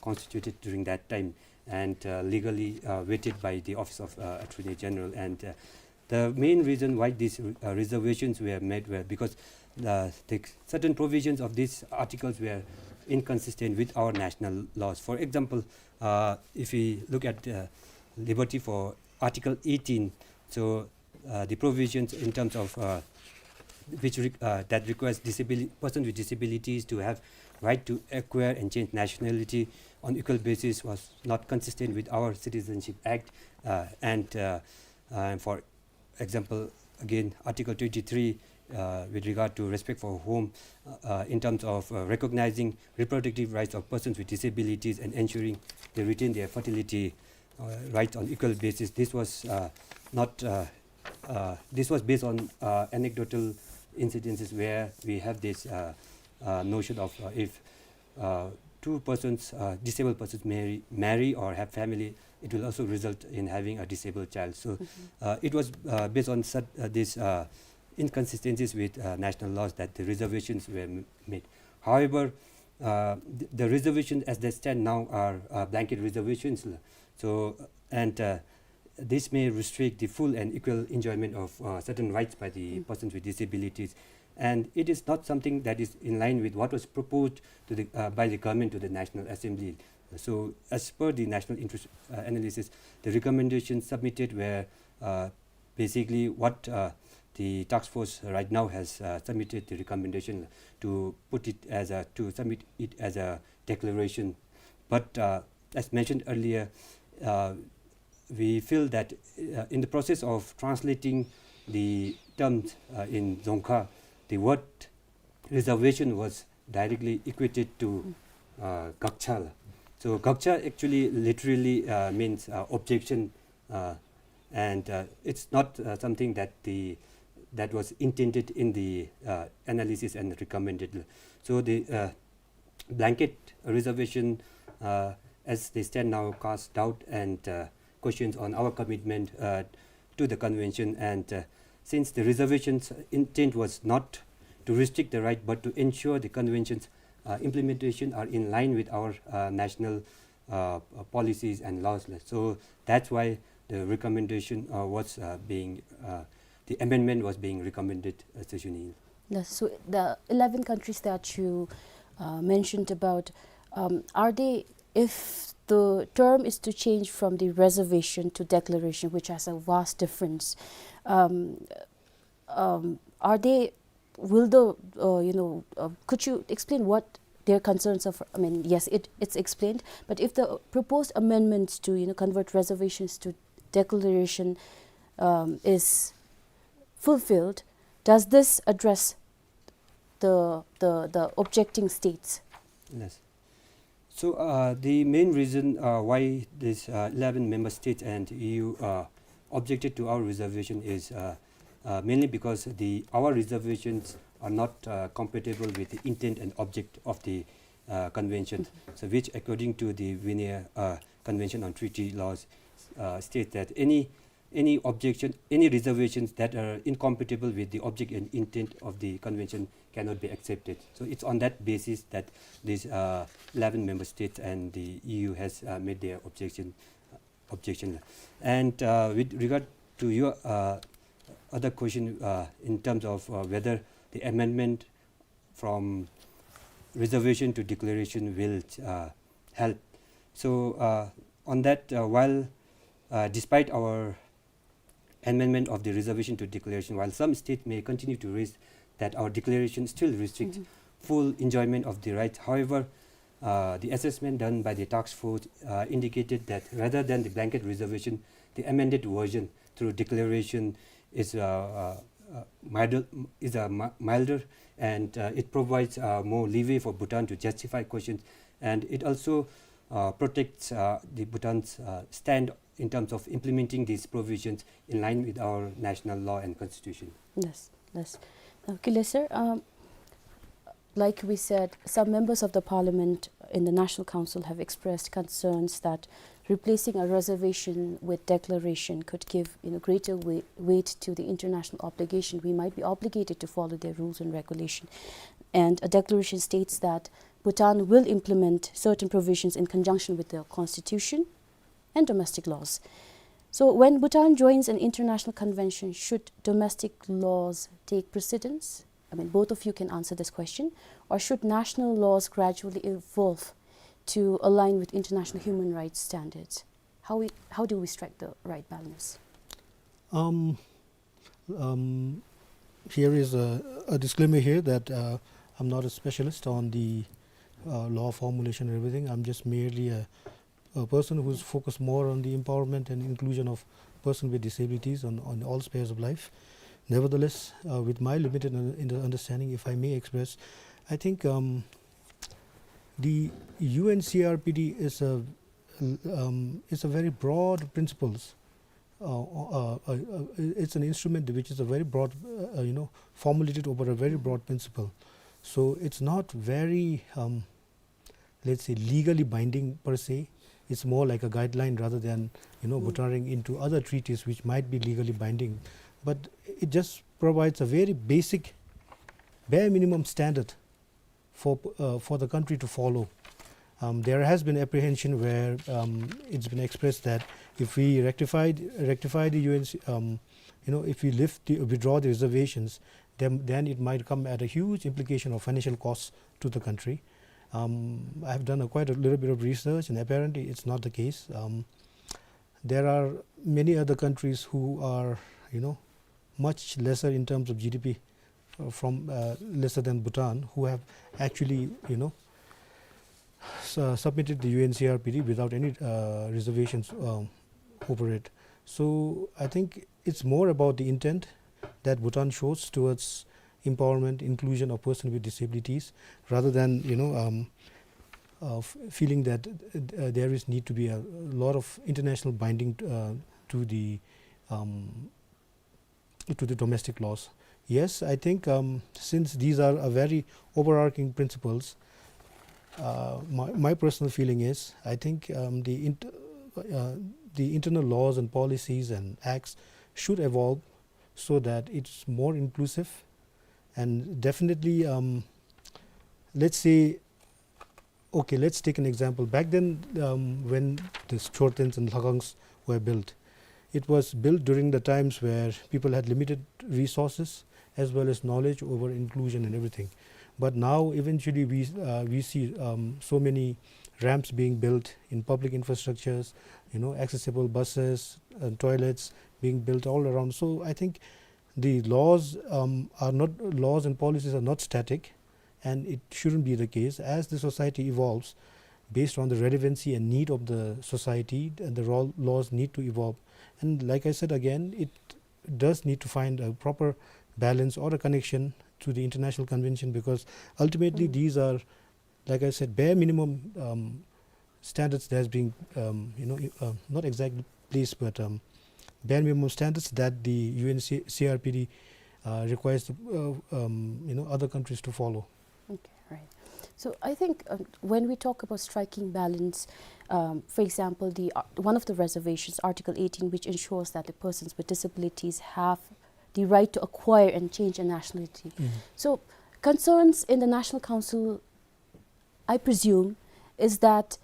constituted during that time and, uh, legally, uh, vetted by the Office of, uh, Attorney General. And, uh, the main reason why these, uh, reservations were made were because, uh, the certain provisions of these articles were inconsistent with our national laws. For example, uh, if we look at, uh, liberty for Article eighteen, so, uh, the provisions in terms of, uh, which re-, uh, that requires disabili-, persons with disabilities to have right to acquire and change nationality on equal basis was not consistent with our Citizenship Act, uh, and, uh, uh, for example, again, Article twenty-three, uh, with regard to respect for home, uh, uh, in terms of, uh, recognizing reproductive rights of persons with disabilities and ensuring they retain their fertility, uh, rights on equal basis. This was, uh, not, uh, uh, this was based on, uh, anecdotal incidences where we have this, uh, uh, notion of, uh, if uh, two persons, uh, disabled persons marry, marry or have family, it will also result in having a disabled child. So, uh, it was, uh, based on such, uh, these, uh, inconsistencies with, uh, national laws that the reservations were m-, made. However, Uh, the, the reservations as they stand now are, uh, blanket reservations. So, and, uh, this may restrict the full and equal enjoyment of, uh, certain rights by the persons with disabilities. And it is not something that is in line with what was proposed to the, uh, by the government to the National Assembly. So, as per the national interest, uh, analysis, the recommendations submitted were, uh, basically what, uh, the task force right now has, uh, submitted the recommendation to put it as a, to submit it as a declaration. But, uh, as mentioned earlier, uh, we feel that, uh, in the process of translating the terms, uh, in Dzongkha, the word reservation was directly equated to, uh, gakcha. So gakcha actually literally, uh, means, uh, objection, uh, and, uh, it's not, uh, something that the, that was intended in the, uh, analysis and recommended. So the, uh, blanket reservation, uh, as they stand now, cast doubt and, uh, questions on our commitment, uh, to the convention. And, uh, since the reservation's intent was not to restrict the right, but to ensure the convention's, uh, implementation are in line with our, uh, national, uh, uh, policies and laws. So that's why the recommendation, uh, was, uh, being, uh, the amendment was being recommended, uh, Sir Shuning. Yes, so the eleven countries that you, uh, mentioned about, um, are they, if the term is to change from the reservation to declaration, which has a vast difference, um, um, are they, will the, uh, you know, uh, could you explain what their concerns are? I mean, yes, it, it's explained, but if the proposed amendments to, you know, convert reservations to declaration, um, is fulfilled, does this address the, the, the objecting states? Yes. So, uh, the main reason, uh, why this, uh, eleven member states and E U, uh, objected to our reservation is, uh, uh, mainly because the, our reservations are not, uh, compatible with the intent and object of the, uh, convention. Mm-hmm. So, which, according to the Vienna, uh, Convention on Treaty Laws, uh, states that any any objection, any reservations that are incompatible with the object and intent of the convention cannot be accepted. So it's on that basis that these, uh, eleven member states and the E U has, uh, made their objection, objection. And, uh, with regard to your, uh, other question, uh, in terms of, uh, whether the amendment from reservation to declaration will, uh, help. So, uh, on that, uh, while, uh, despite our amendment of the reservation to declaration, while some states may continue to raise that our declaration still restricts, mm-hmm, full enjoyment of the rights. However, uh, the assessment done by the task force, uh, indicated that rather than the blanket reservation, the amended version through declaration is, uh, uh, uh, milder, is a mi-, milder, and, uh, it provides, uh, more leeway for Bhutan to justify questions, and it also, uh, protects, uh, the Bhutan's, uh, stand in terms of implementing these provisions in line with our national law and constitution. Yes, yes. Now, Kile sir, um, like we said, some members of the parliament in the National Council have expressed concerns that replacing a reservation with declaration could give, you know, greater wei-, weight to the international obligation. We might be obligated to follow their rules and regulation. And a declaration states that Bhutan will implement certain provisions in conjunction with the constitution and domestic laws. So when Bhutan joins an international convention, should domestic laws take precedence? I mean, both of you can answer this question. Or should national laws gradually evolve to align with international human rights standards? How we, how do we strike the right balance? Um, um, here is a, a disclaimer here that, uh, I'm not a specialist on the, uh, law formulation and everything. I'm just merely a, a person who's focused more on the empowerment and inclusion of person with disabilities on, on all spheres of life. Nevertheless, uh, with my limited un-, in the understanding, if I may express, I think, um, the U N C R P D is a, um, is a very broad principles. Uh, uh, uh, uh, it's an instrument which is a very broad, uh, uh, you know, formulated over a very broad principle. So it's not very, um, let's say, legally binding per se. It's more like a guideline rather than, you know, mm, venturing into other treaties which might be legally binding. But it just provides a very basic, bare minimum standard for, uh, for the country to follow. Um, there has been apprehension where, um, it's been expressed that if we rectified, rectify the U N C, um, you know, if we lift the, withdraw the reservations, then, then it might come at a huge implication of financial costs to the country. Um, I have done a quite a little bit of research, and apparently it's not the case. Um, there are many other countries who are, you know, much lesser in terms of G D P, uh, from, uh, lesser than Bhutan, who have actually, you know, su-, submitted the U N C R P D without any, uh, reservations, um, over it. So I think it's more about the intent that Bhutan shows towards empowerment, inclusion of persons with disabilities, rather than, you know, um, uh, f-, feeling that, uh, there is need to be a lot of international binding, uh, to the, um, to the domestic laws. Yes, I think, um, since these are a very overarching principles, uh, my, my personal feeling is, I think, um, the int-, uh, the internal laws and policies and acts should evolve so that it's more inclusive. And definitely, um, let's say, okay, let's take an example. Back then, um, when the Chortens and Lhagangs were built, it was built during the times where people had limited resources as well as knowledge over inclusion and everything. But now, eventually, we, uh, we see, um, so many ramps being built in public infrastructures, you know, accessible buses and toilets being built all around. So I think the laws, um, are not, laws and policies are not static, and it shouldn't be the case. As the society evolves, based on the relevancy and need of the society, and the ro-, laws need to evolve. And like I said again, it does need to find a proper balance or a connection to the international convention, because ultimately these are, like I said, bare minimum, um, standards that has been, um, you know, i-, uh, not exactly placed, but, um, bare minimum standards that the U N C R P D, uh, requires the, uh, um, you know, other countries to follow. Okay, right. So I think, um, when we talk about striking balance, um, for example, the, uh, one of the reservations, Article eighteen, which ensures that the persons with disabilities have the right to acquire and change a nationality. So concerns in the National Council, I presume, is that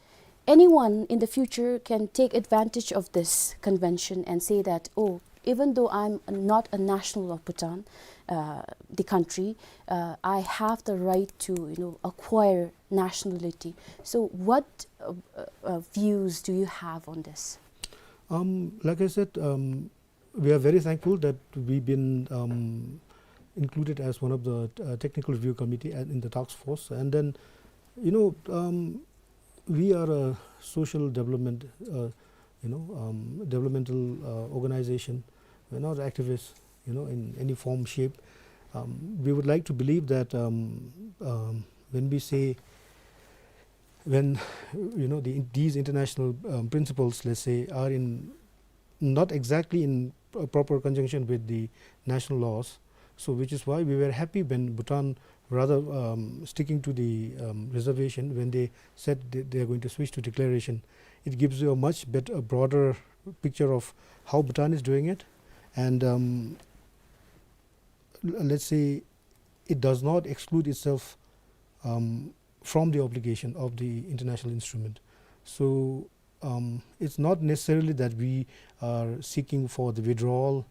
anyone in the future can take advantage of this convention and say that, "Oh, even though I'm not a national of Bhutan, uh, the country, uh, I have the right to, you know, acquire nationality." So what, uh, uh, uh, views do you have on this? Um, like I said, um, we are very thankful that we've been, um, included as one of the, uh, technical review committee and in the task force. And then, you know, um, we are a social development, uh, you know, um, developmental, uh, organization. We're not activists, you know, in any form, shape. Um, we would like to believe that, um, um, when we say, when, you know, the, these international, um, principles, let's say, are in, not exactly in p-, proper conjunction with the national laws. So, which is why we were happy when Bhutan, rather, um, sticking to the, um, reservation, when they said they, they are going to switch to declaration. It gives you a much better, a broader picture of how Bhutan is doing it. And, um, l-, let's say, it does not exclude itself, um, from the obligation of the international instrument. So, um, it's not necessarily that we are seeking for the withdrawal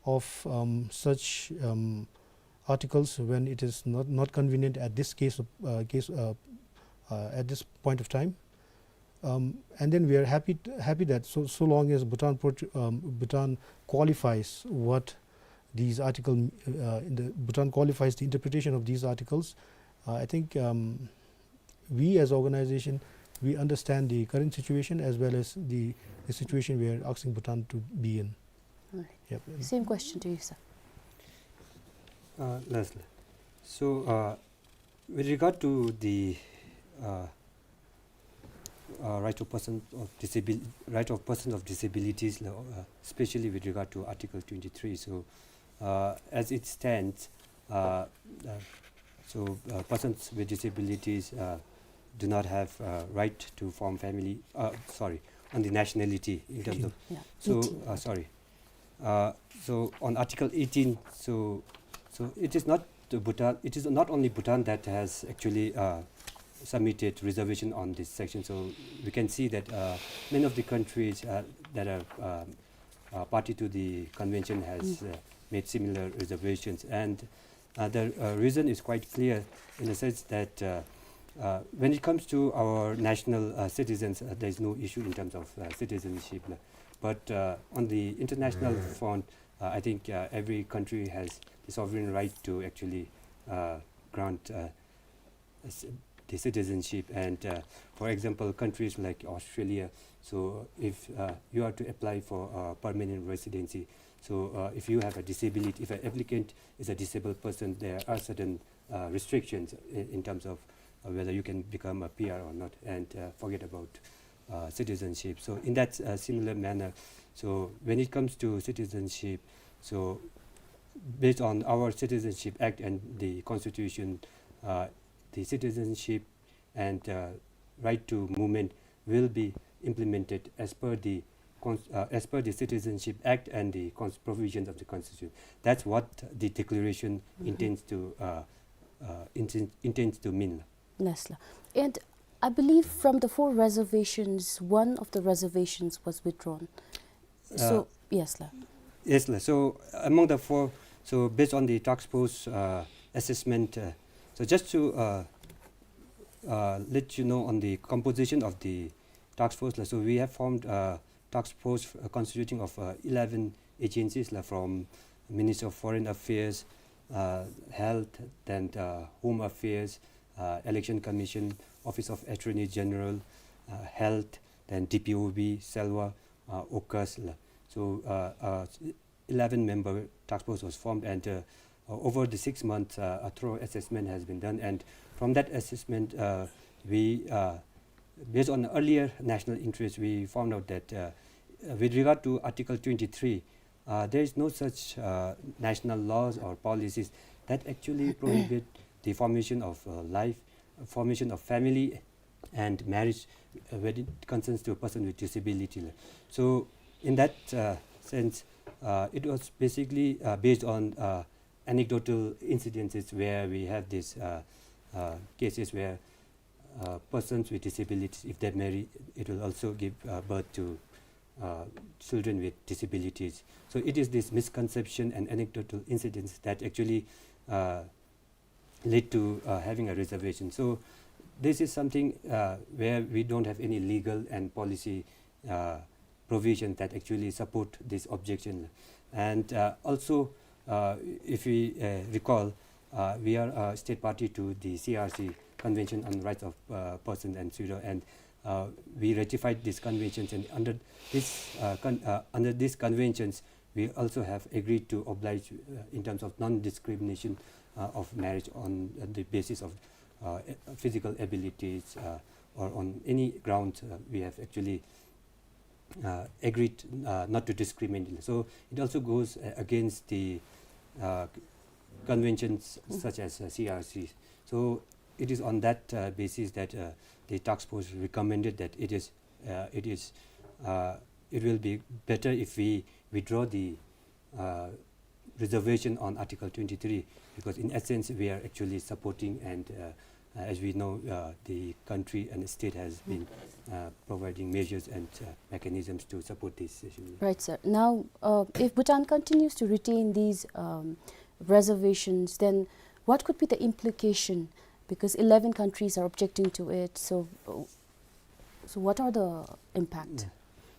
of, um, such, um, articles when it is not, not convenient at this case of, uh, case, uh, uh, at this point of time. Um, and then we are happy, happy that so, so long as Bhutan pro-, um, Bhutan qualifies what these article, uh, in the Bhutan qualifies the interpretation of these articles, uh, I think, um, we as organization, we understand the current situation as well as the, the situation we are asking Bhutan to be in. All right. Yep. Same question to you, sir. Uh, Leslie. So, uh, with regard to the, uh, uh, right of person of disabil-, right of persons of disabilities, uh, especially with regard to Article twenty-three. So, uh, as it stands, uh, uh, so, uh, persons with disabilities, uh, do not have, uh, right to form family, uh, sorry, on the nationality in terms of, yeah, so, eighteen. Uh, sorry. Uh, so on Article eighteen, so, so it is not to Bhutan, it is not only Bhutan that has actually, uh, submitted reservation on this section. So we can see that, uh, many of the countries, uh, that are, uh, uh, party to the convention has, uh, made similar reservations. And, uh, the, uh, reason is quite clear in the sense that, uh, uh, when it comes to our national, uh, citizens, uh, there is no issue in terms of, uh, citizenship. But, uh, on the international front, uh, I think, uh, every country has the sovereign right to actually, uh, grant, uh, s-, the citizenship. And, uh, for example, countries like Australia, so if, uh, you are to apply for a permanent residency, so, uh, if you have a disability, if an applicant is a disabled person, there are certain, uh, restrictions in, in terms of, uh, whether you can become a P R or not, and, uh, forget about, uh, citizenship. So in that, uh, similar manner, so when it comes to citizenship, so based on our Citizenship Act and the Constitution, uh, the citizenship and, uh, right to movement will be implemented as per the cons-, uh, as per the Citizenship Act and the cons-, provisions of the Constitution. That's what the declaration intends to, uh, uh, inten-, intends to mean. Yes, sir. And I believe from the four reservations, one of the reservations was withdrawn. So, uh, yes, sir. Yes, sir. So among the four, so based on the task force, uh, assessment, uh, so just to, uh, uh, let you know on the composition of the task force, sir. So we have formed a task force, uh, constituting of, uh, eleven agencies, sir, from Ministry of Foreign Affairs, uh, Health, then, uh, Home Affairs, uh, Election Commission, Office of Attorney General, uh, Health, then D P O B, SELWA, uh, OCUS, sir. So, uh, uh, eleven member task force was formed, and, uh, uh, over the six months, uh, a thorough assessment has been done. And from that assessment, uh, we, uh, based on earlier national interest, we found out that, uh, uh, with regard to Article twenty-three, uh, there is no such, uh, national laws or policies that actually prohibit the formation of, uh, life, formation of family and marriage, uh, when it concerns to a person with disability. So in that, uh, sense, uh, it was basically, uh, based on, uh, anecdotal incidences where we have these, uh, uh, cases where, uh, persons with disabilities, if they marry, it will also give, uh, birth to, uh, children with disabilities. So it is this misconception and anecdotal incidents that actually, uh, lead to, uh, having a reservation. So this is something, uh, where we don't have any legal and policy, uh, provision that actually support this objection. And, uh, also, uh, if we, uh, recall, uh, we are a state party to the C R C, Convention on Rights of, uh, Persons and Children, and, uh, we ratified these conventions. And under this, uh, con-, uh, under these conventions, we also have agreed to oblige, uh, in terms of non-discrimination, uh, of marriage on the basis of, uh, physical abilities, uh, or on any ground. Uh, we have actually, uh, agreed, uh, not to discriminate. So it also goes, uh, against the, uh, conventions such as, uh, C R C. So it is on that, uh, basis that, uh, the task force recommended that it is, uh, it is, uh, it will be better if we withdraw the, uh, reservation on Article twenty-three, because in essence we are actually supporting and, uh, uh, as we know, uh, the country and the state has been, uh, providing measures and, uh, mechanisms to support this issue. Right, sir. Now, uh, if Bhutan continues to retain these, um, reservations, then what could be the implication? Because eleven countries are objecting to it. So, uh, so what are the impact? Yeah.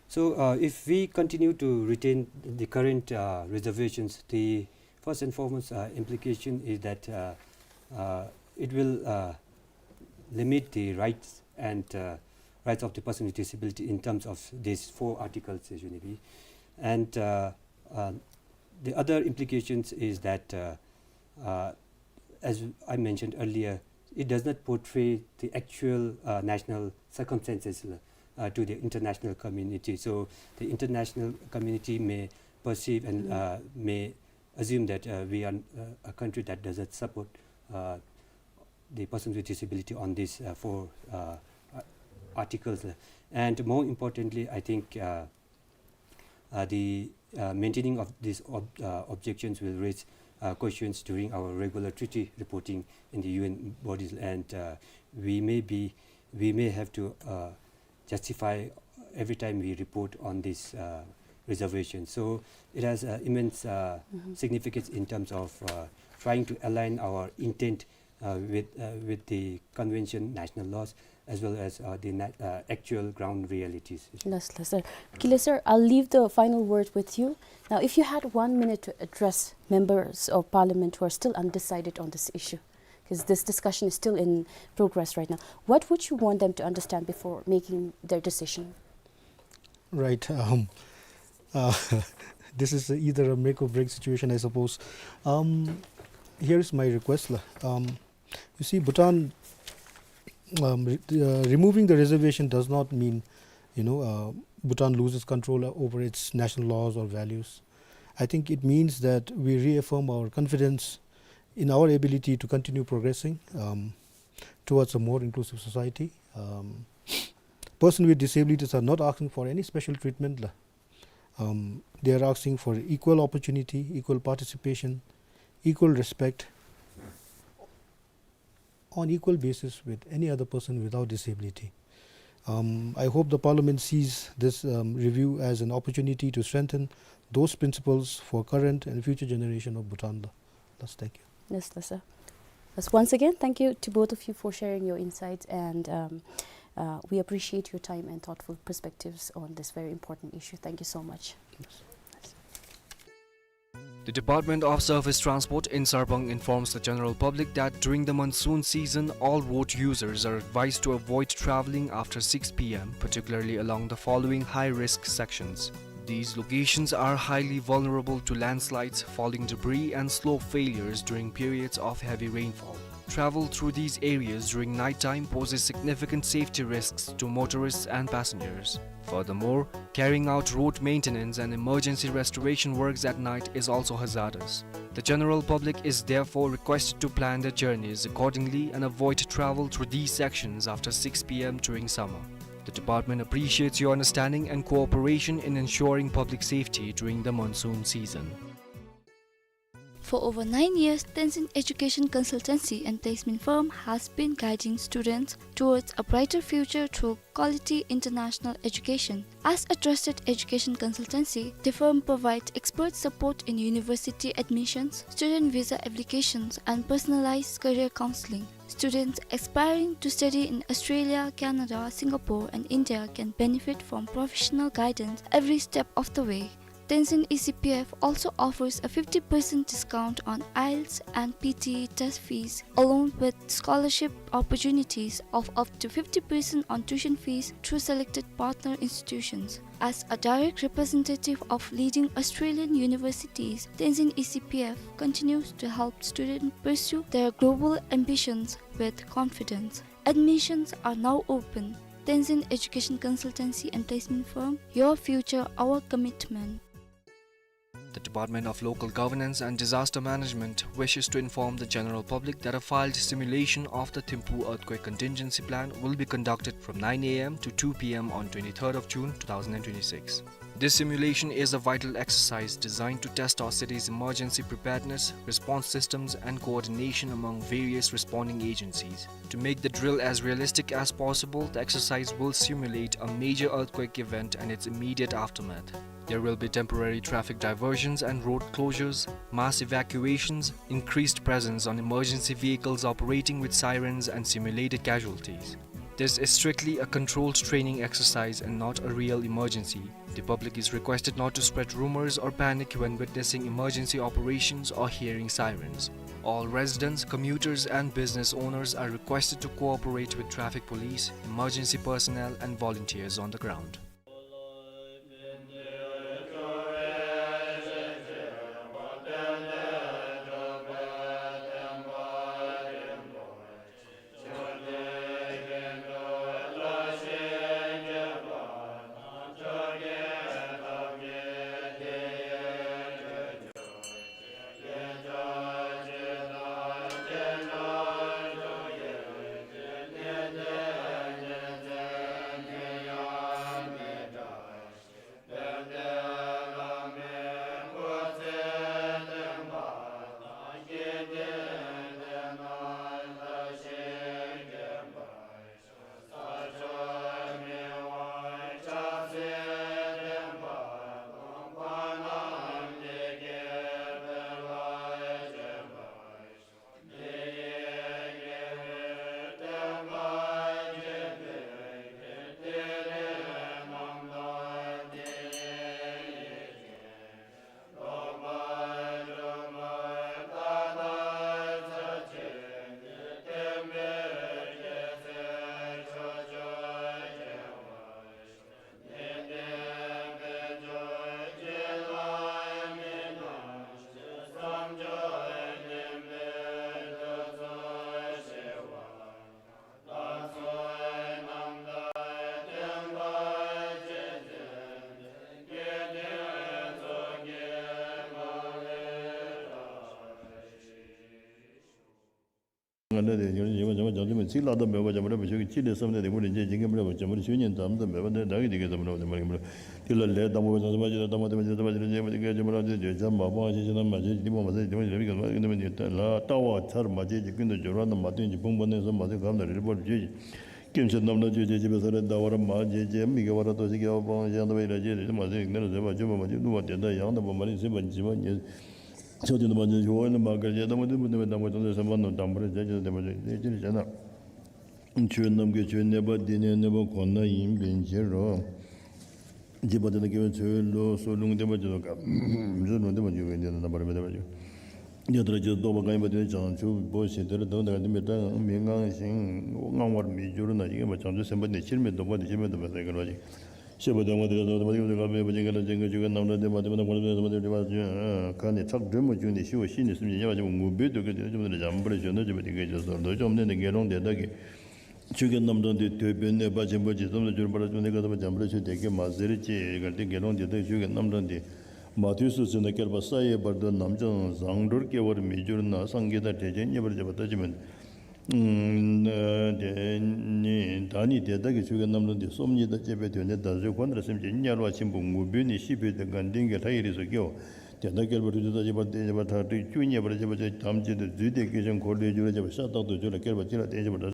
So, uh, if we continue to retain the current, uh, reservations, the first and foremost, uh, implication is that, uh, uh, it will, uh, limit the rights and, uh, rights of the person with disability in terms of these four articles, uh, Junibi. And, uh, uh, the other implications is that, uh, uh, as I mentioned earlier, it does not portray the actual, uh, national circumstances, uh, to the international community. So the international community may perceive and, uh, may assume that, uh, we are, uh, a country that does not support, uh, the persons with disability on these, uh, four, uh, uh, articles. And more importantly, I think, uh, uh, the, uh, maintaining of these ob-, uh, objections will raise uh, questions during our regular treaty reporting in the U N bodies, and, uh, we may be, we may have to, uh, justify every time we report on this, uh, reservation. So it has, uh, immense, uh, significance in terms of, uh, trying to align our intent, uh, with, uh, with the convention, national laws, as well as, uh, the na-, uh, actual ground realities. Yes, yes, sir. Kile sir, I'll leave the final word with you. Now, if you had one minute to address members of parliament who are still undecided on this issue, 'cause this discussion is still in progress right now, what would you want them to understand before making their decision? Right. Um, uh, this is either a make or break situation, I suppose. Um, here is my request, la. Um, you see, Bhutan, um, re-, uh, removing the reservation does not mean, you know, uh, Bhutan loses control over its national laws or values. I think it means that we reaffirm our confidence in our ability to continue progressing, um, towards a more inclusive society. Um, persons with disabilities are not asking for any special treatment, la. Um, they are asking for equal opportunity, equal participation, equal respect, on equal basis with any other person without disability. Um, I hope the Parliament sees this, um, review as an opportunity to strengthen those principles for current and future generation of Bhutan. Last, thank you. Yes, yes, sir. Yes, once again, thank you to both of you for sharing your insights, and, um, uh, we appreciate your time and thoughtful perspectives on this very important issue. Thank you so much. The Department of Surface Transport in Sarpang informs the general public that during the monsoon season, all road users are advised to avoid traveling after six p m, particularly along the following high-risk sections. These locations are highly vulnerable to landslides, falling debris, and slope failures during periods of heavy rainfall. Travel through these areas during nighttime poses significant safety risks to motorists and passengers. Furthermore, carrying out road maintenance and emergency restoration works at night is also hazardous. The general public is therefore requested to plan their journeys accordingly and avoid travel through these sections after six p m during summer. The department appreciates your understanding and cooperation in ensuring public safety during the monsoon season. For over nine years, Tenzin Education Consultancy and Placement Firm has been guiding students towards a brighter future through quality international education. As a trusted education consultancy, the firm provides expert support in university admissions, student visa applications, and personalized career counseling. Students aspiring to study in Australia, Canada, Singapore, and India can benefit from professional guidance every step of the way. Tenzin E C P F also offers a fifty percent discount on IELTS and P T E test fees, along with scholarship opportunities of up to fifty percent on tuition fees through selected partner institutions. As a direct representative of leading Australian universities, Tenzin E C P F continues to help students pursue their global ambitions with confidence. Admissions are now open. Tenzin Education Consultancy and Placement Firm, your future, our commitment. The Department of Local Governance and Disaster Management wishes to inform the general public that a field simulation of the Thimphu Earthquake Contingency Plan will be conducted from nine a m to two p m on twenty-third of June two thousand and twenty-six. This simulation is a vital exercise designed to test our city's emergency preparedness, response systems, and coordination among various responding agencies. To make the drill as realistic as possible, the exercise will simulate a major earthquake event and its immediate aftermath. There will be temporary traffic diversions and road closures, mass evacuations, increased presence on emergency vehicles operating with sirens, and simulated casualties. This is strictly a controlled training exercise and not a real emergency. The public is requested not to spread rumors or panic when witnessing emergency operations or hearing sirens. All residents, commuters, and business owners are requested to cooperate with traffic police, emergency personnel, and volunteers on the ground. ལས་དེ་ཡོད་ན་ཡོད་པ་བྱམས་པ་བྱང་ཆུབ་མའི་ཚིག་བླ་དྭགས་མོས་པ་བྱམས་པ་རབ་ཏུ་ཞི་བའི་ཕྱིར་ལས་བསམ་གཏན་བདེ་བར་བྱེད་ཅིང་བྱིན་གྱིས་བརླབ་པ་བྱམས་པ་ཆོས་ཉིད་དམ་དུ་མོས་པ་དེ་བདག་གིས་དེ་སྐད་བསམ་པ་རབ་ཏུ་མ་རིག་མ་རིག་དེ་ལ་ལས་དང་པོ་བྱང་ཆུབ་སེམས་དཔའ་ཆོས་དང་དམ་པ་དམ་པ་ཆོས་དམ་པ་ཆོས་ཉན་དམ་དུ་མོས་པ་དེ་སྐད་ཅེས་སྨྲ་བ་དེ་བརྗོད་བྱར་མ་སྤང་ཞིང་བྱིན་རླབས་མ་བྱེད་ཅིང་གཏི་མུག་མ་ཟད་ཅིང་གཏི་མུག་མ་ཟད་ཅིང་གཏི་མུག་མ་ཟད་ཅིང་ལ་ལྟ་བ་བྱར་མ་བྱེད་ཅིང་ཀུན་ཏུ་སྦྱོར་བ་རྣམས་མ་སྟོན་ཅིང་ཕུང་པོ་རྣམས་སུ་མ་སྟོན་ཁམས་དང་རིལ་པོར་བརྗོད་ཅིང་སྐེམ་བྱེད་རྣམ་གྲངས་བརྗོད་བྱེད་ཅེས་པའི་ས་རེ་ཟླ་བར་མ་བྱེད་ཅིང་མི་དགེ་བ་རབ་ཏུ་ཞི་དགེ་བ་སྤང་ཞིང་ཡང་དག་པའི་ལས་བྱེད་ཅིང་མ་ཟད་ནི་ལ་བཟོད་པ་འཇོམས་པ་མ་བྱེད་བསླུ་བ་དེ་དག་ཡང་དག་པར་མ་རིག་སྲིད་པ་འཇིག་པ་ཉེ་ཆ་དོན་དུ་མ་འཛིན་ཆོས་འོག་ནི་མ་དགར་བྱེད་དང་པོ་དོན་པོ་དོན་པའི་དང་པོ་བྱང་ཆུབ་སེམས་དཔའ་རྣམས་དམ་པར་བྱ་ཕྱིར་དེ་འདྲ་བྱེད་ན། ཆོས་རྣམས་ཀྱི་ཆོས་གནས་པ་འདི་ནི་གནས་པ་ཁོ་ན་ཡིན་པའི་ཕྱིར་རོ། འཇིགས་པ་དེ་དག་སྐྱེ་བའི་ཚུལ་ལུ་སོགས་ལུང་བསྟན་པ་ཅི་ལོ་ག་ལུང་བསྟན་པ་ཅི་ལོ་འདི་ནི་རྣམ་པར་མི་འཐད་པ་ཅིག་དེ་ལྟར་ཇི་ལྟར་རྟོགས་པ་གང་ཡིན་པ་དེ་ནི་བྱང་ཆུབ་པོ་ཞེས་དེ་ལྟར་དོན་དམ་པའི་སྒྲ་མི་དངངས་ཤིང་དངང་བར་མི་འགྱུར་ན་ཡིན་པ་བྱང་ཆུབ་སེམས་དཔའ་ནི་ཕྱིར་མི་ལྡོག་པ་སྟེ་ཕྱིར་མི་ལྡོག་པའི་སེམས་ཀྱིས་བསྐལ་པ་ཅིག་ཤེས་པ་དང་མ་དེ་ལ་དོན་དམ་པའི་སེམས་ཀྱི་ཁ་མེད་པ་ཅན་གྱི་ལ་ཅན་གྱི་ཆོས་ཀྱི་རྣམ་གྲངས་དེ་མ་དེ་མ་དང་གོང་ལ་དེ་མ་དེ་དྲི་བ་ཁ་ནི་ཁྲག་དྲོན་མོ་བྱུང་ནས་ཤི་བ་ཤི་ནས་སེམས་ཅན་དམྱལ་བར་ཆེན་པོ་ངུ་འབོད་དུ་བཀོད་དེ་བཅོམ་ལྡན་འདས་འཇམ་དཔལ་གཞོན་ནུར་གྱུར་པ་དེ་སྐད་ཅེས་གསོལ་ཏོ། བཅོམ་ལྡན་འདས་དགེ་སློང་དེ་དག་གིས་ཆོས་ཀྱི་རྣམ་གྲངས་དེ་ཐོས་པས་གནོད་པ་ཆེན་པོ་ཅིག་ཙམ་དུ་གྱུར་པར་བཅོམ་ལྡན་བསྐལ་པ་འཇམ་དཔལ་ཆོས་དེ་སྐད་མ་ཟེར་ཅེས་གལ་ཏེ་དགེ་སློང་དེ་དག་ཆོས་ཀྱི་རྣམ་གྲངས་དེ་མ་ཐོས་སུ་ཟིན་ན་བསྐལ་པ་ས་ཡི་བར་དུ་ནམ་ཡང་བཟང་འགྲོར་སྐྱེ་བར་མི་འགྱུར་ན་སངས་རྒྱས་དང་འབྲས་ཆན་རྙེད་པར་བྱེད་པ་ལྟ་ཅི་སྨོས། ཨུམ། དེ་ནི་ད་ནི་དེ་དག་གིས་ཆོས་ཀྱི་རྣམ་གྲངས་འདི་སོམ་ཉི་དང་བཅས་པའི་དོན་ནི་ད་གཟོད་ཁོ་ནར་སེམས་ཅན་དམྱལ་བ་ཆེན་པོ་ངུ་འབོད་ནས་ཤི་འཕོས་ཏེ་དགའ་ལྡན་གྱི་ལྷ་ཡི་རིགས་སུ་སྐྱེའོ། དེ་དག་བསྐལ་པར་ཐུབ་ཅིང་རྩ་ཆེན་པར་བསྟན་བྱ་བ་ཁྲག་ཁྲིག་བཅུ་རྙེད་པར་བྱེད་པ་ཆོས་ཐམས་ཅད་དུ་རྫུས་ཏེ་སྐྱེས་ཤིང་འཁོར་ལོས་སྒྱུར་བར་བྱེད་པ་ཤ་སྟག་ཏུ་ཆོས་ལ་བསྐལ་པ་གཅིག་ལ་བརྟེན་བྱེད་པ་འདྲ།